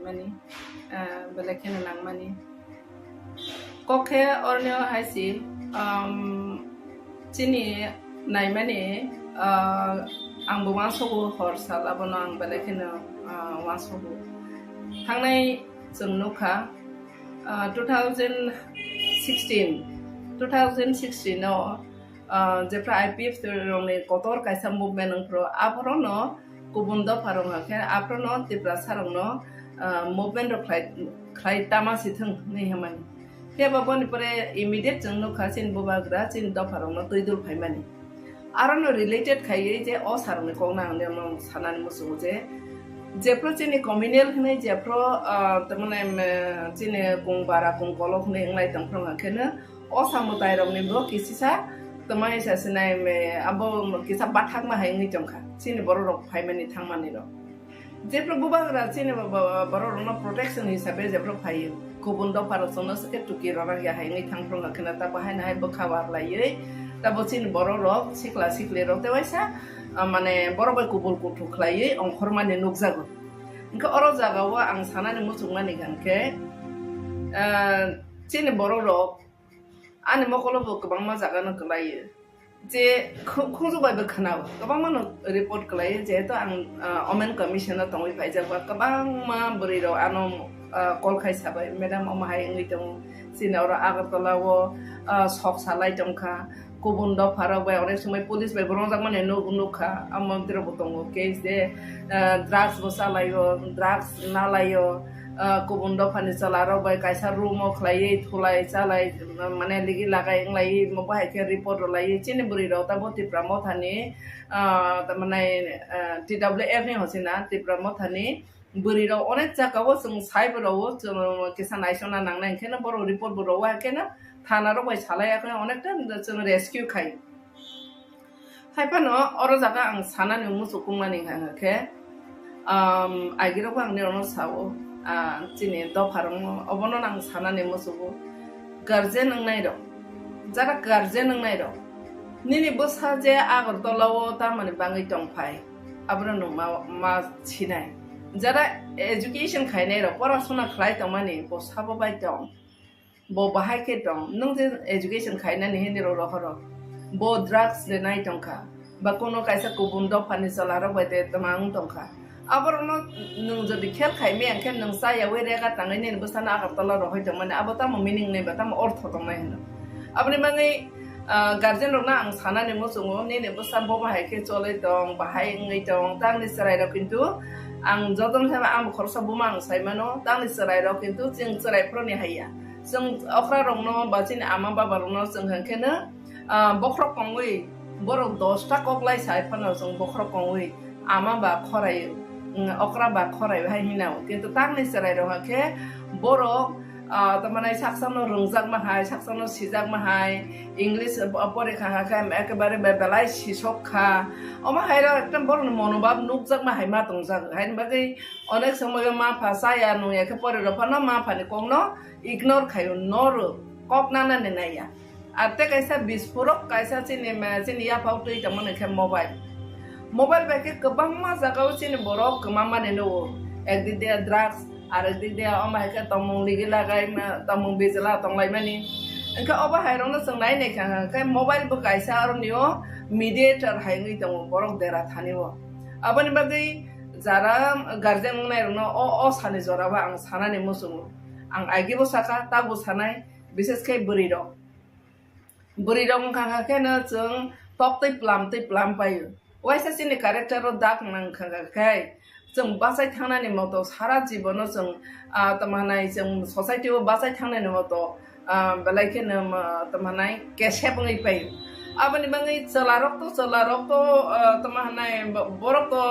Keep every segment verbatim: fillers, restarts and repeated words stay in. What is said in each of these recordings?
mani, ah, belai kheno nangmani. Kok khe oroni o hai si, um, chini naimani, ah, ang bo uansogo hor sal abono ang belai kheno, ah, uansogo. Thangnai chwng nukha, ah, two thousand sixteen, two thousand sixteen o, ah, jephra I P F T rokni kotor kaisa movement wngphru, aphorono kubun dopha rok hwnkhe aphorono Tiprasa rokno, ah, movement rok khlai, khlai tama si thwng hinwi hwnmani. Phiya ba boni pore immediate chwng nukha chini bubagra chini dopha rokno twi dul phaimani. Arono related khaiwi je o sarokni kokno ang nirokno sanani muchungo je, jephru chini communal hinwi jephru, ah, tamani, em, chini kung bara kung kolok hinwi wnglai tongphru hwnkhe no o samwtai rokni bo kisisa tamani sa sinai, em, abo kisa bathakma hai wngwi tongkha chini borok rok phaimani thangmani rok. Jephru bubagra chini bo-, bo-, borok rokno protection hisabe jephru phaio, kubun dopha rok chwngno swkhe tuki rwrang ya hai wngwi thang phuru hwnkhe no ta bahai no hai bwkha war laiwi ta bo chini borok rok sikla sikli rok tei waisa, ah, mane borok bai kubul kuthuk khlaiwi ongkhormani nukjago. Hwnkhe oro jagao ang sanani muchungmani hwnkhe, ah, chini borok rok ani mokolo bo kwbangma jaga no kwlaio. Je khu-, khunju bai bo khwnao, kwbangma no report kwlaio, jehetu ang, ah, Women Commission o tongwi phaijak ba, kwbangma bwrwi rok ano, ah, call khai sabai, "Madam, omo hai wngwi tongo, chini oro Agartala o, ah, sok salai tongkha, kubun dopha rok bai onek somoi police bai bo rwngjakmani nuk-, nukha, amo bwrwi rok bo tongo case je, ah, drugs bo chalaio, drugs nalaio." Ah, kubun dophani chwla rok bai kaisa room o khlaiwi thulai chalai, mane ligi lagai wnglaiwi mo bahai khe report rwlaiwi chini bwrwi rok tamo Tipra mothani, ah, tamani, ah, T W F ni hochina Tipra mothani bwrwi rok onek jagao chwng sai bo rwo chwng kisa naisona nangnai hwnkhe no borok report bo rwo hwnkhe no thana rok bai salai ya khe onekta chwng rescue khai. Hai phano oro jaga ang sanani muchukmani hwnka khe, um, agirokbo ang nirokno sao, ah, chini dopharokno obono ang sanani muchugo. Guardian wngnairok, jara guardian wngnairok, nini bwsa je Agartala o tamoni bangwi tongphai, abono nwng ma, ma sinai. Jara education khainairok, porasona khlai tongmani, bo sabo bai tong. Bo bahai khe tong, nwng je education khainani hinwi rw rohoro. Bo drugs de nai tongkha, ba kono kaisa kubun dophani chwlarok bai de twmang tongkha. Aborokno nwng jodi khel khai maya khe nwng chayaui rega tangwi nini bwsano Agartala rohoi tongmani, abo tamo meaning nai ba tamo ortho tongnai hino. Aboni bagwi, ah, guardian rokno ang sanani muchungo, nini bwsa bo bahai khe choloi tong, bahai wngwi tong, tangni chwrairok kintu ang jotono thaiba ang khoroksa buma ang saimano, tangni chwrairok kintu chwng chwrai phuruni haiya. Chwng okra rokno ba chini ama baba rokno chwng hwnkhe no, ah, bokhorok kongwi borok dosta kok lai sai phano chwng bokhorok kongwi ama ba khorai, mm, okra ba khorai hai hinao. Kintu tangni chwrai rok hwnkhe borok, ah, tamani saksano rwngjakma hai, saksano sijakma hai, English, ah, porikha hwnkhe ekebare be-, belai sisok kha. Omo hai rok ekdom borokni monobhab nukjakma hai ma tongjak. Haini bagwi onek somoyo ma pha chaya nungya khe pore rw phano ma phani kokno ignore khaio, noro kok nanani naiya. Ar tei kaisa bispurok kaisa chini ma, chini yaphao twi tongmani khe mobile. Mobile bai khe kwbangma jagao chini borok kwmamani nugo. Ekdik de drugs, ar ekdik de omo hai khe tongmung ligi lagai ma, tongmung bijla tonglaimani. Hwnkhe obo hai rokno chwng nai nai kha khe mobile bo kaisa aroni o mediator hai wngwi tongo borok dera thani o. Aboni bagwi jara guardian wngnai rokno o, o sani jora o ang sanani muchungo. Ang agi bo saka, ta bo sanai, bises khe bwrwi rok. Bwrwi rok wngkha kha khe no chwng tok twi plam twi plam paio. Waisa chini character o dak nang kha kha khe chwng bachai thangnani moto sara jibono chwng, ah, tamo hanai chwng society o bachai thangnani moto, ah, belai kheno, ah, tamo hanai kesep wngwi paio. Aboni bagwi chwla rok to, chwla rok to, ah, tamo hanai bo-, borok to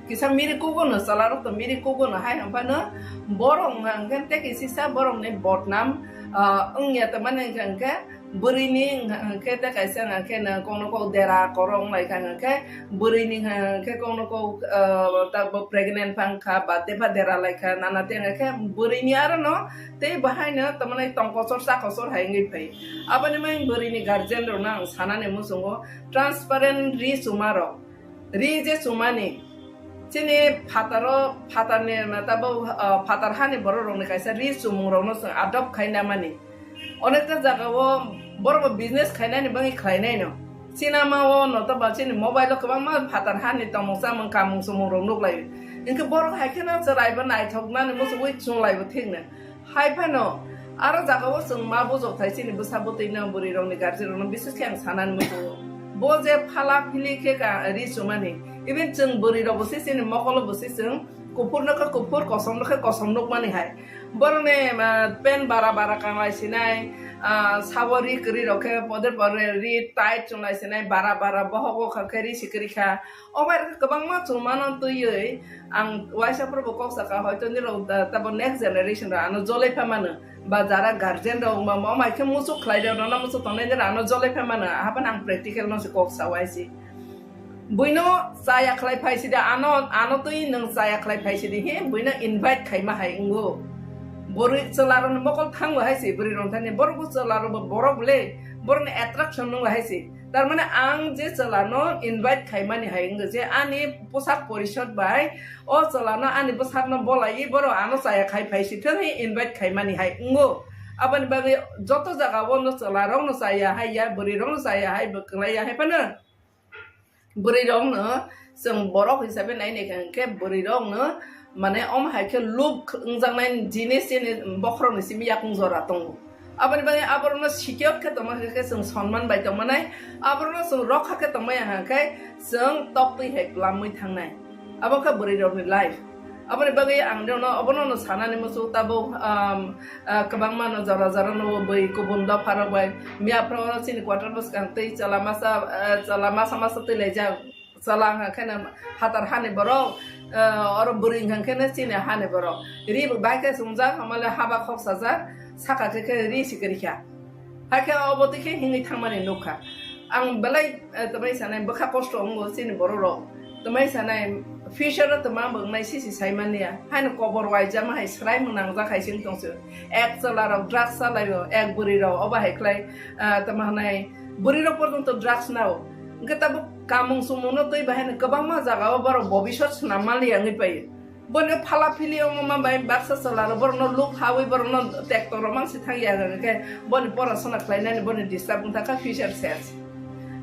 kisa miri kugo no, chwla rok to miri kugo no, hai hwnphano borok hwnkha hwnkhe tei kisisa borokni bodnam, ah, wngya tongmani hwnkha hwnkhe bwrwini hwnkha hwnkhe tei kaisa hwnkha hwnkhe no kokno kok dera korok wnglaikha hwnkha hwnkhe bwrwini hwnkha hwnkhe kokno kok, ah, ta bo pregnant phangkha ba tepha dera laikha nana tei hwnkha hwnkhe bwrwini arono tei bahaino tongmani tongkochor chakochor hai wngwi phai. Aboni bagwi bwrwini guardian rokno ang sanani muchungo transparent ri chuma rok. Ri je chumani, Chini phataro, phatarni, tabo, ah, phatar hani borok rokni kaisa ri chumung rokno chwng adopt khaina mani. Onekta jaga o borok bo business khainani bagwi khlainai no. Chinama o no to ba chini mobile o kwbangma phatar hani tongmung chamung kamung chumung rok nuklaio. Hinkhe borok hai kheno chwrai bo naithok nani muchugwi chunglai bo thik no. Hai phano aro jaga o chwng ma bujok thai chini bwsa bwtwi no bwrwi rokni guardian rokno bises khe ang sanani muchungo. Bo je phala phili khe ka ri chumani. Even chwng bwrwi rok bo se chini mokolo bo se chwng kuphur no khe kuphur, kosom no khe kosom nukmani hai. Borokni, ah, pant bara bara kanglai sinai, ah, sabo ri kwrwi rok khe poder poder ri tight chunglai sinai, bara bara bohok o kha khe ri si kwrwi kha. O bai rok kwbangma chumano twiwi ang waisa phuru bo kok saka, hoito nirok da-, tabo next generation rok ano jolai pha mano, ba jara guardian rok wngma mo mai khe muchuk khlai rok, nono muchuk tongnai nirok ano jolai pha mano, ahaphano ang practical no se kok sa waisi. Buino chaya khlai phai sidi, ano, ano twi nwng chaya khlai phai sidi, he, buino invite khaima hai wngo. Bwrwi chwla rokni mokol thango hai se, bwrwi rok thani, borok bo chwla rok bo borok bole, borokni attraction nwngo hai se. Tar mane ang je chwla no invite khaimani hai wngo je ani posak porishod bai o chwla no ani bwsak no bolai borok ano chaya khai phai si thang he invite khaimani hai wngo. Aboni bagwi joto jaga o no chwla rok no chaya hai ya, bwrwi rok no chaya hai, bo kwlai ya hai phano. Bwrwi rok no chwng borok hisabe nai nai kha, hinkhe bwrwi rok no mane omo hai khe look wngjaknai jinis chini bokhorok ni simi yakung jora tongo. Aboni bagwi aborok no secure khe tongma khe chwng sonman bai tongmanai, aborok no chwng rokha khe tongmaya hwnkhe chwng toktwi hai kwlamwi thangnai. Abo khe bwrwi rok ni life. Aboni bagwi ang rok no obono no sanani muchung tabuk, um, ah, kwbangma no jora jora no bwi kubun dopha rok bai miya phoro chini quarter bwskang twi chwla masa, ah, chwla masa masa twi laijak. Chwla wngkha khe no phatar hani borok, ah, oro bwrwi wngkha khe no chini hani borok. Ri bo bai khe chumjak, hamale haba khok sajak, saka khe khe ri si kwrwi kha. Hai khe obo twi khe hingwi thangmani nukha. Ang belai, eh, tamai sanai bwkha kosto wngo chini borok rok. Tamai sanai future o tama bo wngnai sisi sai manya. Haino kobor waijama hai swrai mung nangjak hai sing tongse. Ek chwla rok drugs chalaio, ek bwrwi rok obo hai khlai, ah, tama hanai bwrwi rok porjonto drugs nao. Hwnkhe tabuk kamung sumung no twi bahai no kwbangma jaga o borok bobisot swnam maliya wngwi paio. Boni phala phili wngma bai baksa chwla rok borok no look hawi borok no tekto rok mang si thang ya hwnkhe boni porasona khlainani boni disturb wngkha kha future ses.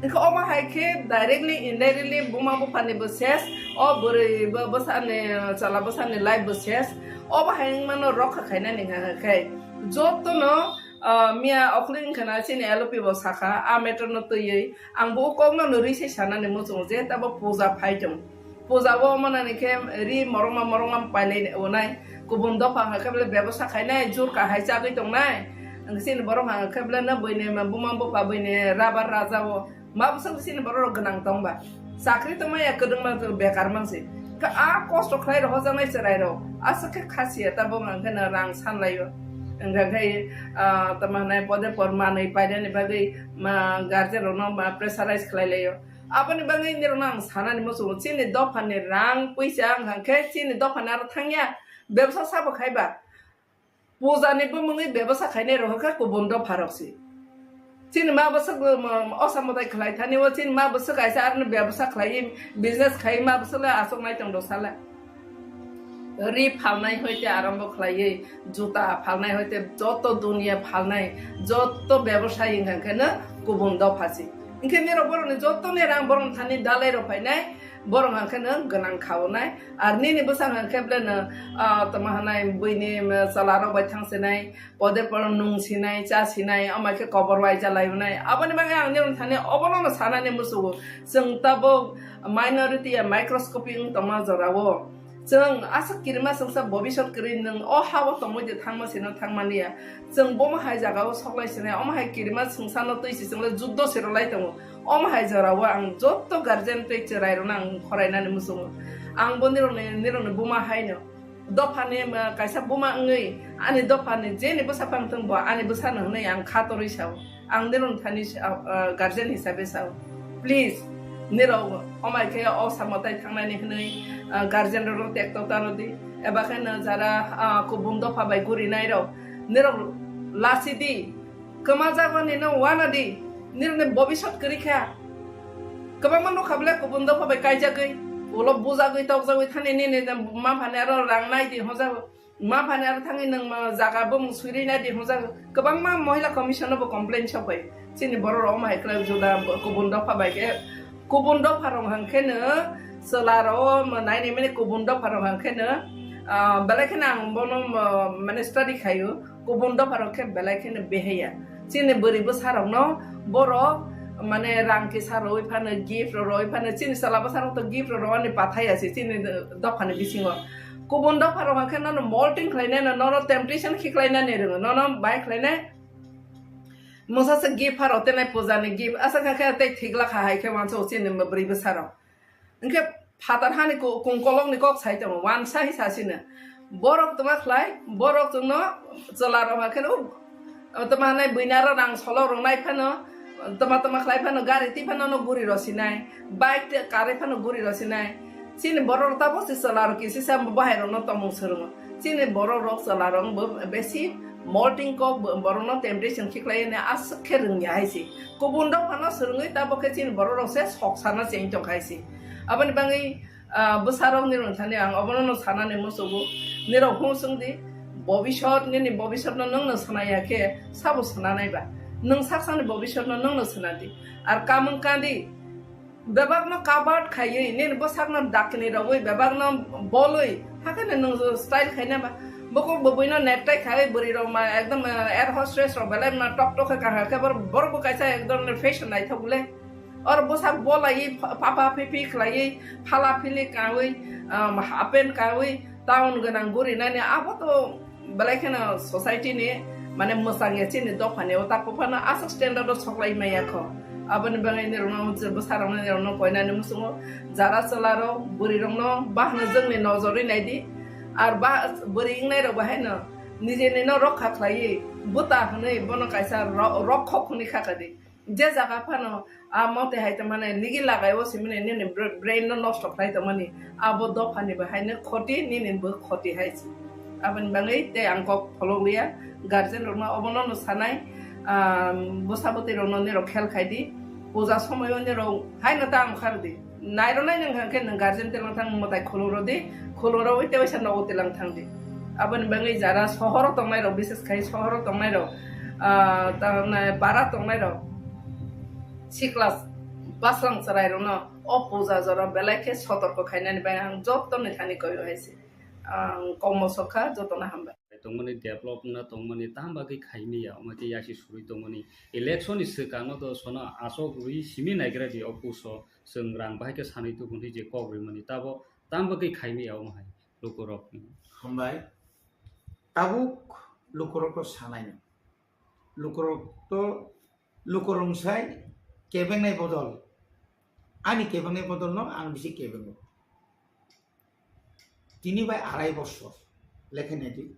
Hwnkhe omo hai khe directly indirectly buma bupha ni bo ses, o bwrwi bo bwsa ni chwla bwsa ni life bo ses. Obo hai wngma no rokha khainani hwnkha khe joto no, ah, miya okhli wngkha na chini L O P bo sakha a matter no twiwi ang bo kok no no rwi se sanani muchungo je tabo puja phai tong. Puja o manani khe ri morongma morongma pailai onai. Kubun dopha hwnkha khe bele bebosa khainai, jur kahai chagwi tongnai. Ang chini borok hwnkha khe bele no buini buma bupha buini rabar raja o. Ma bwswk chini borok rok gwnang tongba. Chakri tongmaya kwdwngma bekar mansi. Khe a kosto khlai rohorjaknai chwrai rok. Aswk khe khasiya tabuk hwnkha khe no rang sanlaio. Hwnkha khe, ah, tamo hwnai pode por manwi painani bagwi ma guardian rokno ma pressurize khlai laio. Aboni bagwi nirokno ang sanani muchungo, chini dophani rang puisa wngkha khe chini dophani aro thangya, bebsa sabo khaiba. Pujani bumungwi bebsa khainai rok khe kubun dopha rok si. Chini ma bwswk, um, osa mwtai khlai thani o, chini ma bwswk kaisa aroni bebsa khlaiwi business khai ma bwswk le achuk nai tong do sala. Ri phalnai hoite arambo khlaiwi, juta phalnai hoite joto duniya phalnai, joto bebosai wngkha khe no kubun dopha si. Hinkhe nirok borokni jotoni rang borokni thani dalai rok phainai, borok hwnkha khe no gwnang khaonai. Ar nini bwsang hwnkha khe bele no, ah, tamo hwnai buini, um, chwla rok bai thang sinai, pode poro nung sinai, cha sinai, omo khe kobor waija lai unai. Aboni bagwi ang nirok thani obono no sanani muchungo. Chwng tabuk minority ya microscopic wng tongma jorao. Chwng aswk kirima chwngsa bobisot kwrwi nwng o ha-o tongwi de thangma sino thangmani ya. Chwng bomo hai jagao soklai sinai, omo hai kirima chwngsano twi si chwngle juddo se rwlai tongo. Omo hai jorao ang jotto guardian tei chwrairokno ang khorainani muchungo. Ang bo nirokni, nirokni buma haino. Dophani, ah, kaisa buma wngwi ani dophani jeni bwsa phang thung bo ani bwsano hwnwi ang kha torwi sao. Ang nirok thani sa-, ah, guardian hisabe sao. Please, nirok omai khe o samo tai thangnani hwnwi, ah, guardian rok tekto tano di. Eba khe no jara, ah, kubun dopha bai gurinai rok. Nirok lasi di. Kwma jagoni no wana di. Nirokni bobisot kwrwi kha. Kwbangma nukha bwle kubun dopha bai kaijagwi. Ulo bujagwi tokjagwi thani nini ma phani aro rang nai di hojago. Ma phani aro thangwi nwng ma jaga bumung swiri nai di hojago. Kwbangma Mohila Commission no bo complain sok bai. Chini borok rok omo hai kwlai juda kubun dopha bai khe, kubun dopha rok hang khe no chwla rok o mo nai ni mani kubun dopha rok hang khe no, ah, belai kheno ang bono mo mane study khaio. Kubun dopha rok khe belai kheno behaya. Chini bwrwi bwsa rok no borok mane rang kisa rwi phano, gift rok rwi phano, chini chwla bwsa rok to gift rok rwani pathai ya se chini dopha ni bisingo. Kubun dopha rok hang khe nono molting khlai nai no, nono temptation khiklai nani rwngo, nono bai khlai nai. Mungsa se gift pharo tenai puja ni gift asa kha khe tei thik lakha hai khe wansa o chini bwrwi bwsa rok. Hwnkhe phatar hani ku-, kungkolokni kok sai tongo, wansa hi sasino. Borok tongma khlai, borok chwngno chwla rok hakhe no, tongma hanai buina ro rang solo rwnai phano, tongma tongma khlai phano, gari twi phano no guri rw sinai, bike tei car phano guri rw sinai. Chini borok rok tabuk se chwla rok kisisa bahai rok no tongmung swrwngo. Chini borok rok chwla rok bo besi molting kok bo-, borok no temptation khiklai ani aswk khe rwngya hai se. Kubun rok phano swrwngwi tabuk khe chini borok rok se sok sana cheng tong hai se. Aboni bagwi, ah, bwsa rok ni rwng thani ang obono no sanani musugo. Nirok hung swng di, bobisot nini bobisot no nwng no swnaya khe sabo swnanai ba? Nwng sak sakni bobisot no nwng no swnadi. Ar kamung kandi, bebak no covered khaiwi, nini bwsak no dakni rogwi, bebak no bolwi, hakhe no nwng style khaina ba? Bukhuk bwbwi no necktie khaiwi, bwrwi rok ma ekdom, eh, air hostess rok belai ma tok tok khe kaham khe, bor-, borok bo kaisa ekdom fashion naithok le. Or bwsak bolaiwi, pha-, papa phipi khlaiwi, phala phili kawi, um, half pant kawi, town gwnang guri nani, abo to belai kheno society ni, mane, mwchang ya chini dopha ni o tak buphano aswk standard o soklai maya kho. Aboni bagwi nirok no je bwsa rok no nirok no koinani muchungo, jara chwla rok, bwrwi rok no bahno jwngni nojorwi nai di. Ar ba bwrwi wngnai rok bahai no nijeni no rokha khlaiwi bwta hwnwi bono kaisa ro-, rokhok hwnwi kha kha di. Je jaga phano a mote hai tongmani nigi lagai o simini nini bra-, brain no nosto khlai tongmani, abo dophani bo haino khoti, nini bo khoti hai se. Aboni bagwi tei ang kok pholok liya, guardian rokno obono no sanai, ah, bwsa bwtwi rokno nirok khel khai di, puja somoio nirok haino ta wngkhar di. Nairwnai nwng hwnkhe nwng guardian tilang thang mwtai khulumrw di, khulumrw ui tewaisa nogo tilang thang di. Aboni bagwi jara sohoro tongnai rok, bises khai sohoro tongnai rok, ah, ta-, na-, para tongnai rok, sikla bwslang chwrai rokno o puja jora belai khe sotorko khainani bagwi ang joto ni thani koi hai se. Ang kok mosok kha, jotono hambai. Tongmani develop wngna tongmani tamo bagwi khaimaya, omo khe yasi surwi tongmani election ni swkang no to sono asok rwi simi naigra di o puso. Chwng rang bahai khe sanwi tubu hwnwi je kok rimani, tabo tamo bagwi khaimaya omo hai lukurok? Hambai. Tabuk lukurok to sanai no. Lukurok to, lukurok sai kebengnai bodol. Ani kebengnai bodol no ang bisi kebengo. Tini bai arai bosor lekhe nai di.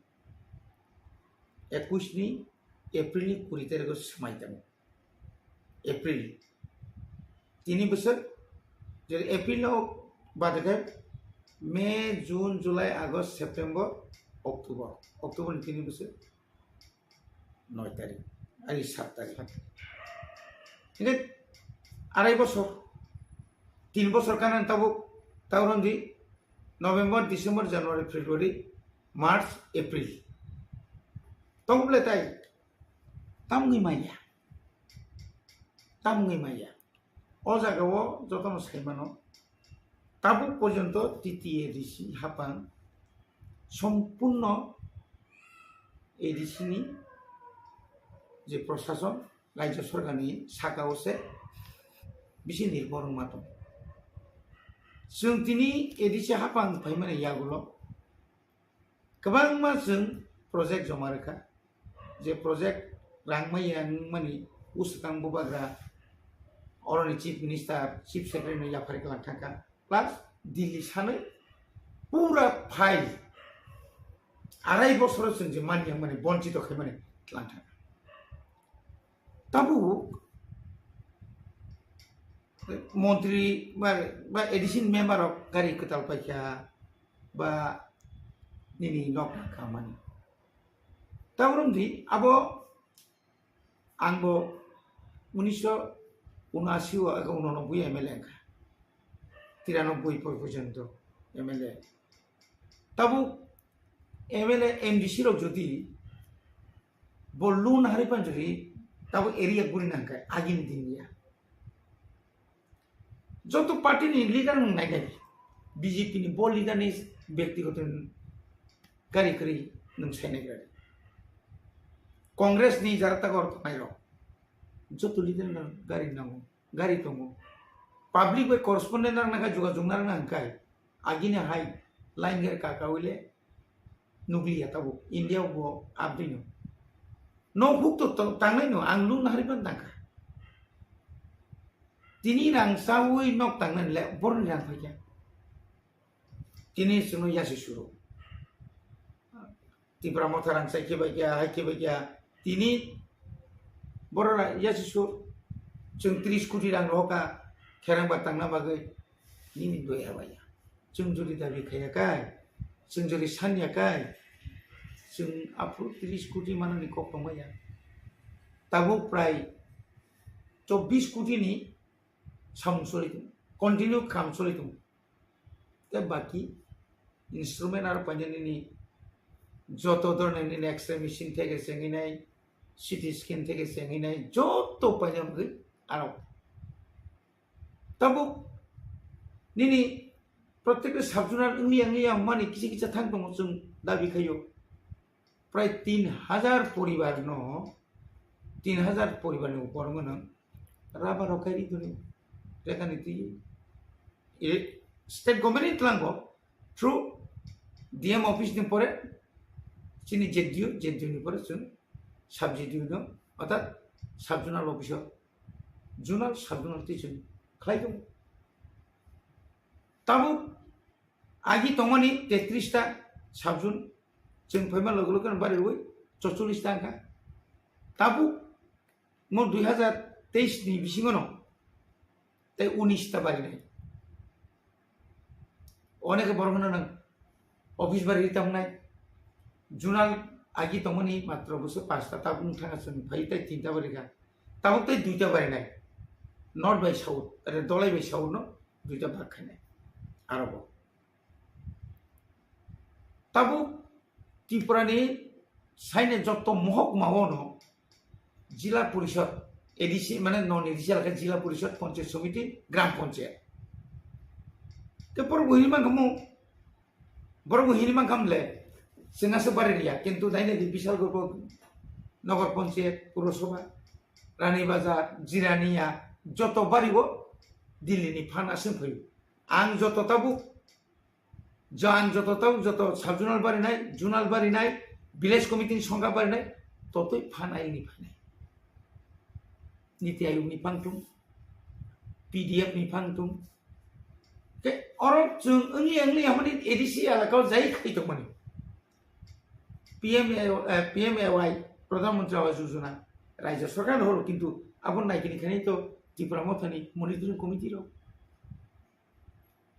Ekwis ni April ni kuri tarikh o swmai tongo. April. Tini bwswk, je April o bade khe May, June, July, August, September, October. October ni tini bwswk noi tarikh, ai sat tarikh. Hingke arai bosor, tin bosor kanan tabuk, tauron di November, December, January, February, March, April. Tongble tai, tamgwi maya. Tamgwi maya. O jaga o jotono sai mano. Tabuk porjonto T T A D C hapang sompurno A D C ni je prosason, rajya sorkar ni saka o se bisi nirbhor wngma tongo. Chwng tini A D C hapang phaimani yagulo kwbangma chwng project joma rwkha. Je project rang maya wngmani bwswkang bubagra oroni chief minister, chief secretary no yaphari kwlang thangkha, plus Delhi sanwi pura file arai bosoro chwng je mani wngmani bonchito khaimani kwlang thangkha. Tabuk montri ba, ba A D C ni member rok gari kwtal paikha ba nini nok khamani. Tabuk wngdi abo ang bo unisho unashi o ego unonoboi M L A wngkha. tiranoboi porjonto M L A. Tabuk M L A, M D C rok jodi bo loan hari panjori, tabuk area guri nangkhe agini din ya. Joto party ni leader nung nai nai, B J P ni bo leader ni byaktigoto gari kwrwi nung sai nai gra. Congress ni jara tago tongnai rok, joto leader no gari nango, gari tongo. Public bai correspondent rang nangkha, jogajog narang nangkha, agini hai line gari kaka wile nukliya tabuk India bo abdino. No huk to to tangnai no, ang lung nahari ban tangkha. Tini rang sawi nok tangnai le borni rang phaikya. Tini chwngno yasi suru. Tipra Motha rang sai khe bai kya, hai khe bai kya. Tini borok ra yasi sur. Chwng tris koti rang rohoka kherang ba tangna bagwi. Nini doi abaya. Chwng jodi dabi khaya kai, chwng jodi sanya kai, chwng aphuru tris koti manani kok tongmaya. Tabuk prai chobbish koti ni samung choli tongo, continue kham choli tongo. Tei baki instrument aro painani ni joto dhoroner nini X-ray machine theke chengwi nai, C T scan theke chengwi nai, joto paina bagwi aro. Tabuk nini protekta sub-zonal wngya wngya mani kisa kisa thang tongo, chwng dabi khaio. Prai tin hajar poribar no, tin hajar poribar ni upor wngno rubber rok khai ri toni, rekha ni twi. E, state government ni tlango through D M office ni pore chini Z D O, Z D O ni pore chwng sub Z D O no, orthat sub-zonal office o zonal, sub-zonal twi chwng khlai tongo. Tabuk agi tongmani tetris ta sub-zone, chwng phaima loge loge no bari rwi chorchollis ta wngkha. Tabuk mo dui hajar teis ni bisingo no tei unis ta barinai. Oneke borok no nang office bari ri tongnai. Zonal agi tongmani matro bwswk pasta, tabuk wng thangkha chwng phai tei tinta bari kha. Tabuk tei duita barinai. North bai south, ere Dholai bai south no duita bak khainai. Aro bo. Tabuk Tripura ni saini jotto mohokma o no Jila Porishod, A D C mane non A D C alakha Jila Porishod, Panchayat Samiti, Gram Panchayat. Te borok bo hini mankha mo, borok bo hini mankha mle, chwng aswk bari riya, kintu daini di Bishalgarh bo Nagar Panchayat, Purasabha, Rani Bazar, Jirania, joto bari bo Delhi ni phan aswk phaio. Ang joto tabuk Jan joto tau joto sub-zonal barinai, zonal barinai, village committee ni songkha barinai, totoi phanai ni phanai. Niti Ayog ni phangtung, P D F ni phangtung. Ke oro chwng wngya wngya hamani A D C alaka o jai khai tongmani. P M A, eh, P M A Y, Pradhan Mantri Awas Yojana, Rajya Sarkar horo kintu abo naikini khainai to Tipra Mothani monitoring committee rok.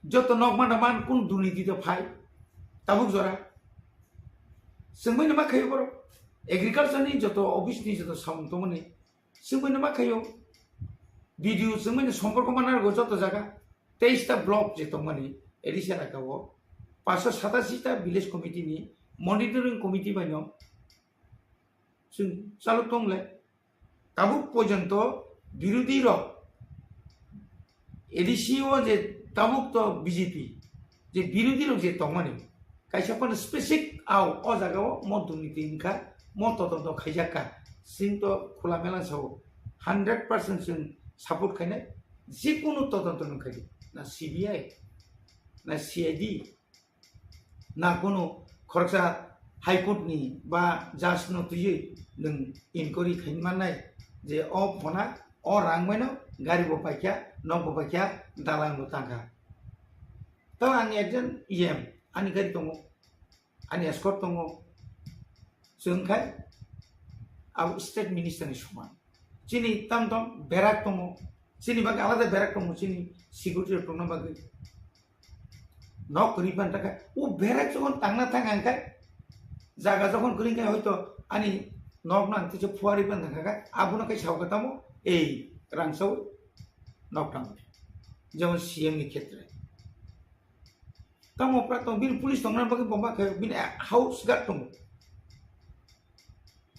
Joto nok manda man kun durniti to phai. Tabuk jora. Sengbai nama khayo borok. Agriculture ni joto office ni joto samung tongmani. Sengbai nama khayo. B D O sengbai ni somporko mana go joto jaga. Teis ta block je tongmani. Eri sera kawo. Paso satashi ta village committee ni monitoring committee bai no. Seng chalok tongle. Tabuk porjonto birodhi rok A D C o je tabuk to B J P je birodhi rok je tongmani kaisa phano specific au o jaga o mo durniti wngkha, mo todonto khaijak kha, sing to khula mela sao hundred percent chwng support khainai, jekunu todonto nung khaidi na C B I na C I D. Na kunu khoroksa High Court ni ba judge no twiwi nwng inquiry khaini mannai je o phona o rang bai no gari bo paikha, nok bo paikha, dalang bo tangkha. Tamo ang ekjon E M, ani gari tongo, ani escort tongo, chwng khai abo state minister ni soman. Chini tam tam berak tongo, chini bagwi alada berak tongo, chini security rok tongna bagwi. Nok kwrwi phan takha, o berak jokhon tangna thang ang khe, jaga jokhon kwrwi khe hoito ani nok no ang teisa phuarwi phan thang kha, abono khe sao khe tamo ei rang sao nok tang, jemon C M ni khetre. Tamo pra tong bini police tongna bagwi bomba khe bini house guard tongo.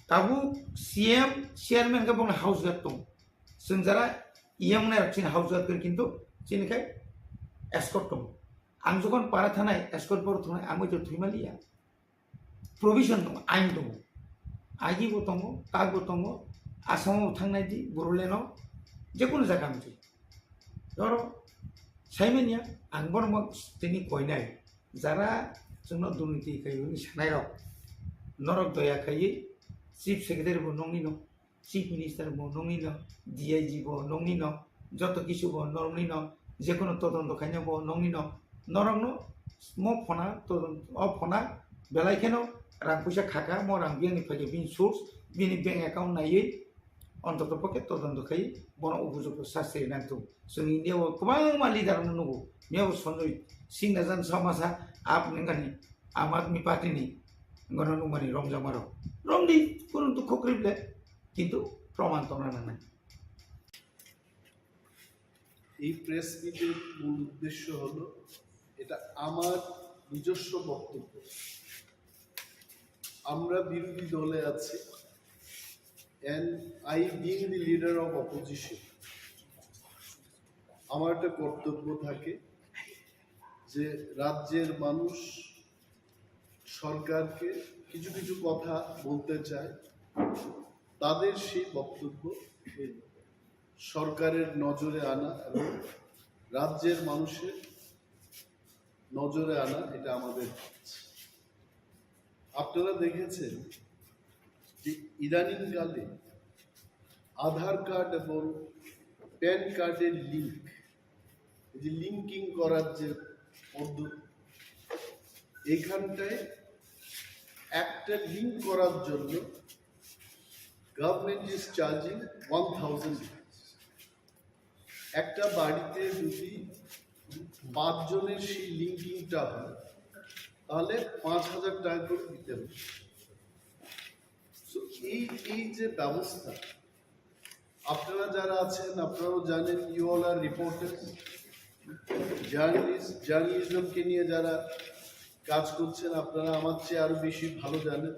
Tabuk C M chairman khe bongni house guard tongo. Chwng jara E M nai rok chini house guard khe kintu chini khai escort tongo. Ang jokon para thanai escort bor thanai ang bai to thwimaliya. Provision tongo, ain tongo. Agi bo tongo, kak bo tongo, Assam bo thangnai di, Bodoland o, jekunu jaga wngsi. Doro, saimanya, ang borok tini koinai, jara chwngno durniti kaiwi sanai rok, norok doya kaiwi, chief secretary bo nongni no, chief minister bo nongni no, D I G bo nongni no, joto kisu bo nongni no, jekunu todonto khaina bo nongni no, norokno mo phona todon-, o phona belai kheno rang puisa khaka, mo rang biyangni phaikhe bini source, bini bank account naiwi, ontoto pokhe todonto khai bono upojukto sasti nangthung. Chwng India o kwbangma leader no nugo, miyabo Sanjay Singh najan samasa ap nengani Aam Aadmi Party ni gono nungmani romjakmarok. Romdi, kunu dukho kwrwi ble, kintu proman tongna nangnai. এই প্রেস মিটের মূল উদ্দেশ্য হলো, এটা আমার নিজস্ব বক্তব্য। আমরা বিরোধী দলে আছি, and I being the leader of opposition, আমার একটা কর্তব্য থাকে যে রাজ্যের মানুষ সরকারকে কিছু কিছু কথা বলতে চায়, তাদের সেই বক্তব্য সরকারের নজরে আনা এবং রাজ্যের মানুষের নজরে আনা, এটা আমাদের কাজ। আপনারা দেখেছেন যে ইদানিংকালে আধার কার্ড এবং প্যান কার্ডের লিংক, এই যে লিঙ্কিং করার যে পদ্ধতি, এখানটায় একটা লিংক করার জন্য government is charging one thousand rupees। একটা বাড়িতে যদি পাঁচজনের সেই লিঙ্কিংটা হয়, তাহলে পাঁচ হাজার টাকা করে দিতে হবে। So, এই, এই যে ব্যবস্থা, আপনারা যারা আছেন, আপনারাও জানেন, you all are reporters, journalist, জার্নালিজমকে নিয়ে যারা কাজ করছেন, আপনারা আমার চেয়ে আরো বেশি ভালো জানেন।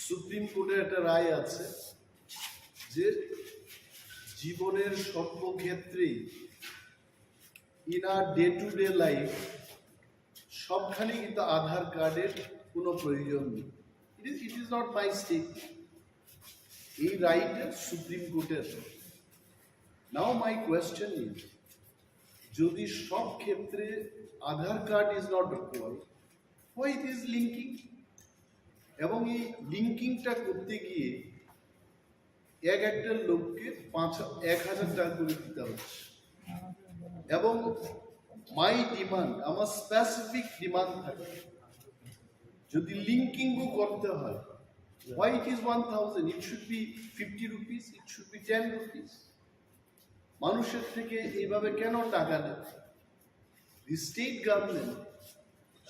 সুপ্রিম কোর্টের একটা রায় আছে যে জীবনের সর্বক্ষেত্রেই, in our day to day life, সবখানে কিন্তু আধার কার্ডের কোনো প্রয়োজন নেই। It is, it is not my statement, এই রায়টা সুপ্রিম কোর্টের। Now my question is, যদি সব ক্ষেত্রে আধার card is not required, why it is linking? এবং এই লিঙ্কিংটা করতে গিয়ে এক একটা লোককে পাঁচ, এক হাজার টাকা করে দিতে হচ্ছে। এবং my demand, আমার স্পেসিফিক ডিমান্ড থাকে, যদি লিঙ্কিংও করতে হয়, why it is one thousand? It should be fifty rupees, it should be ten rupees। মানুষের থেকে এইভাবে কেন টাকা নেয়? The state government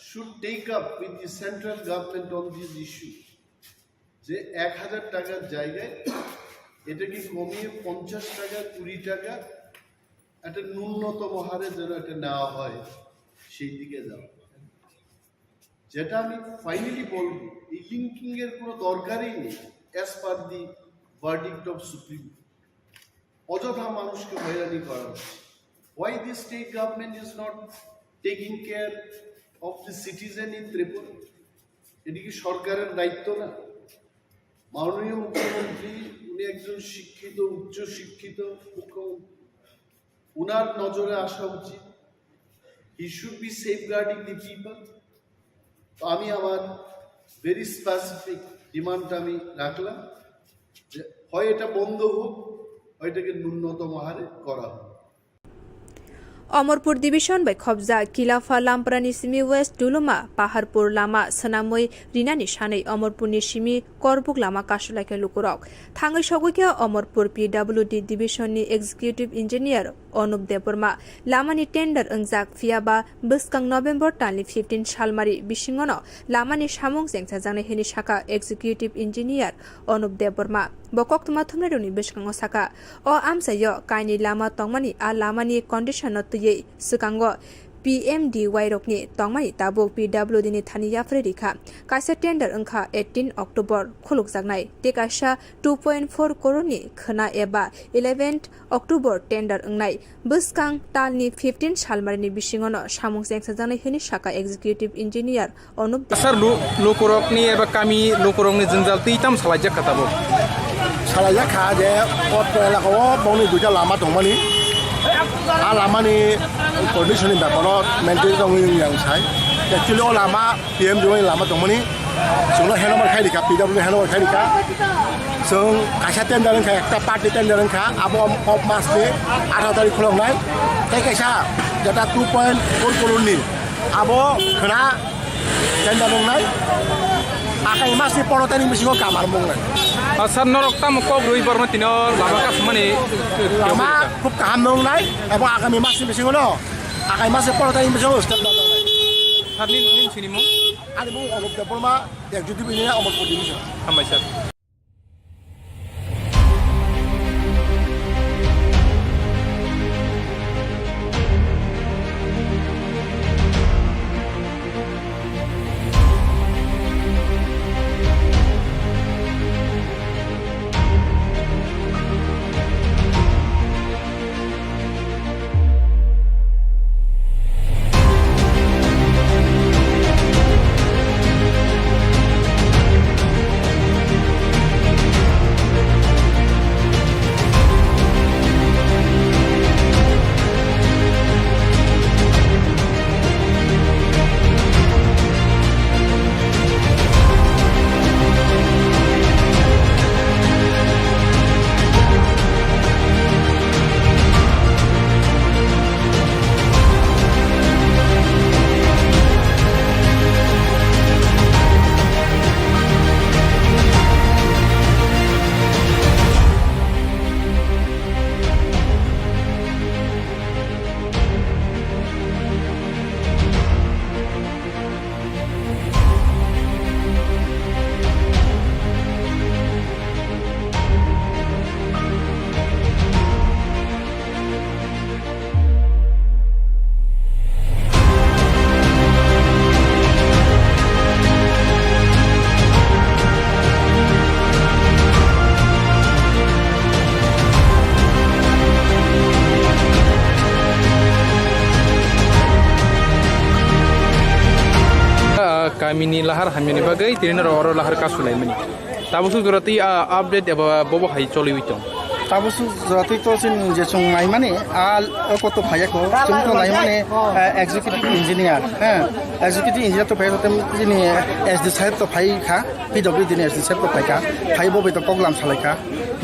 should take up with the central government on this issue, যে এক হাজার টাকার জায়গায় এটাকে কমিয়ে পঞ্চাশ টাকা, কুড়ি টাকা একটা ন্যূনতম হারে যেন এটা নেওয়া হয়, সেই দিকে যাওয়া। যেটা আমি ফাইনালি বলবো, এই লিঙ্কিং এর কোনো দরকারই নেই, as per the verdict of Supreme Court। অযথা মানুষকে হয়রানি করা হচ্ছে। Why the state government is not taking care of the citizen in Tripura? এটি কি সরকারের দায়িত্ব না? মাননীয় মুখ্যমন্ত্রী, উনি একজন শিক্ষিত, উচ্চ শিক্ষিত মুখ্যমন্ত্রী, উনার নজরে আসা উচিত। He should be safeguarding the people। তো আমি আমার ভেরি স্পেসিফিক ডিমান্ডটা আমি রাখলাম যে হয় এটা বন্ধ হোক, হয় এটাকে ন্যূনতম হারে করা হোক। Omorpur division bai khobjak Kilapha Lamprani simi West Duluma Paharpur lama swnamwi rinani sanwi Omorpurni simi Korbuk lama kasulaikha lukurok. Thangwi sogwikha Omorpur P W D division ni executive engineer Anup Debbarma. Lamani tender wngjak, phiyaba bwskang November talni fifteen salmari bisingono lamani samung chengsajaknai hwnwi sakha executive engineer Anup Debbarma. Bo koktwma thumnairokni bwskango sakha, o amchaio kainwi lama tongmani, a lamani condition no twiwi swkango P M D Y rokni tongmani tabuk P W D ni thani yapharwi rikha. Kaisa tender wngkha eighteen October khulukjaknai, tei kaisa two point four crore ni khwna eba eleventh October tender wngnai. Bwskang talni fifteen salmarini bisingono samung chengsajaknai hwnwi sakha Executive Engineer Anup Deb. Sir, lu-, lukurokni eba kami lukurokni jwngjal twi tamo salaijak kha tabuk? Salaijak kha je o elaka o bongni duita lama tongmani. A lamani condition ni beparo maintain tongwi wng yang sai. Actually o lama P M D Y ni lama tongmani. Chwngno handover khai rikha, P W D handover khai rikha. Chwng kaisa tender wngkha, ekta party tender wngkha, abo o masni atharo tarik khuloknai. Tei kaisa jeta two point four crore ni abo khwna tender wngnai. Akai masni pondro tarik bisingo kamar mungnai. Ah, sir, norok tamo kok rwi borokno tino lama kasmani? Lama khub kaham wngnai, abo agami masni bisingo no, akai masni pondro tarik bisingo step down wngnai. Sir, nin, nin sini mung? Ani mung Anup Debbarma, Executive Engineer, Amarpur Division. Hambai, sir. Ah, kamini lahar hamyani bagwi tini norok oro lahar kasulaimani. Tabuk suk jora twi, ah, update eba bobo hai choliwi tong? Tabuk suk jora twi to chini je chwng naimani, ah, o koto phaiya ko, chwng to naimani, ah, executive engineer, eh, executive engineer to phaiya ko, chini S D saheb to phai kha, P W D ni S D saheb to phai kha, phai bo bai to koklam salai kha,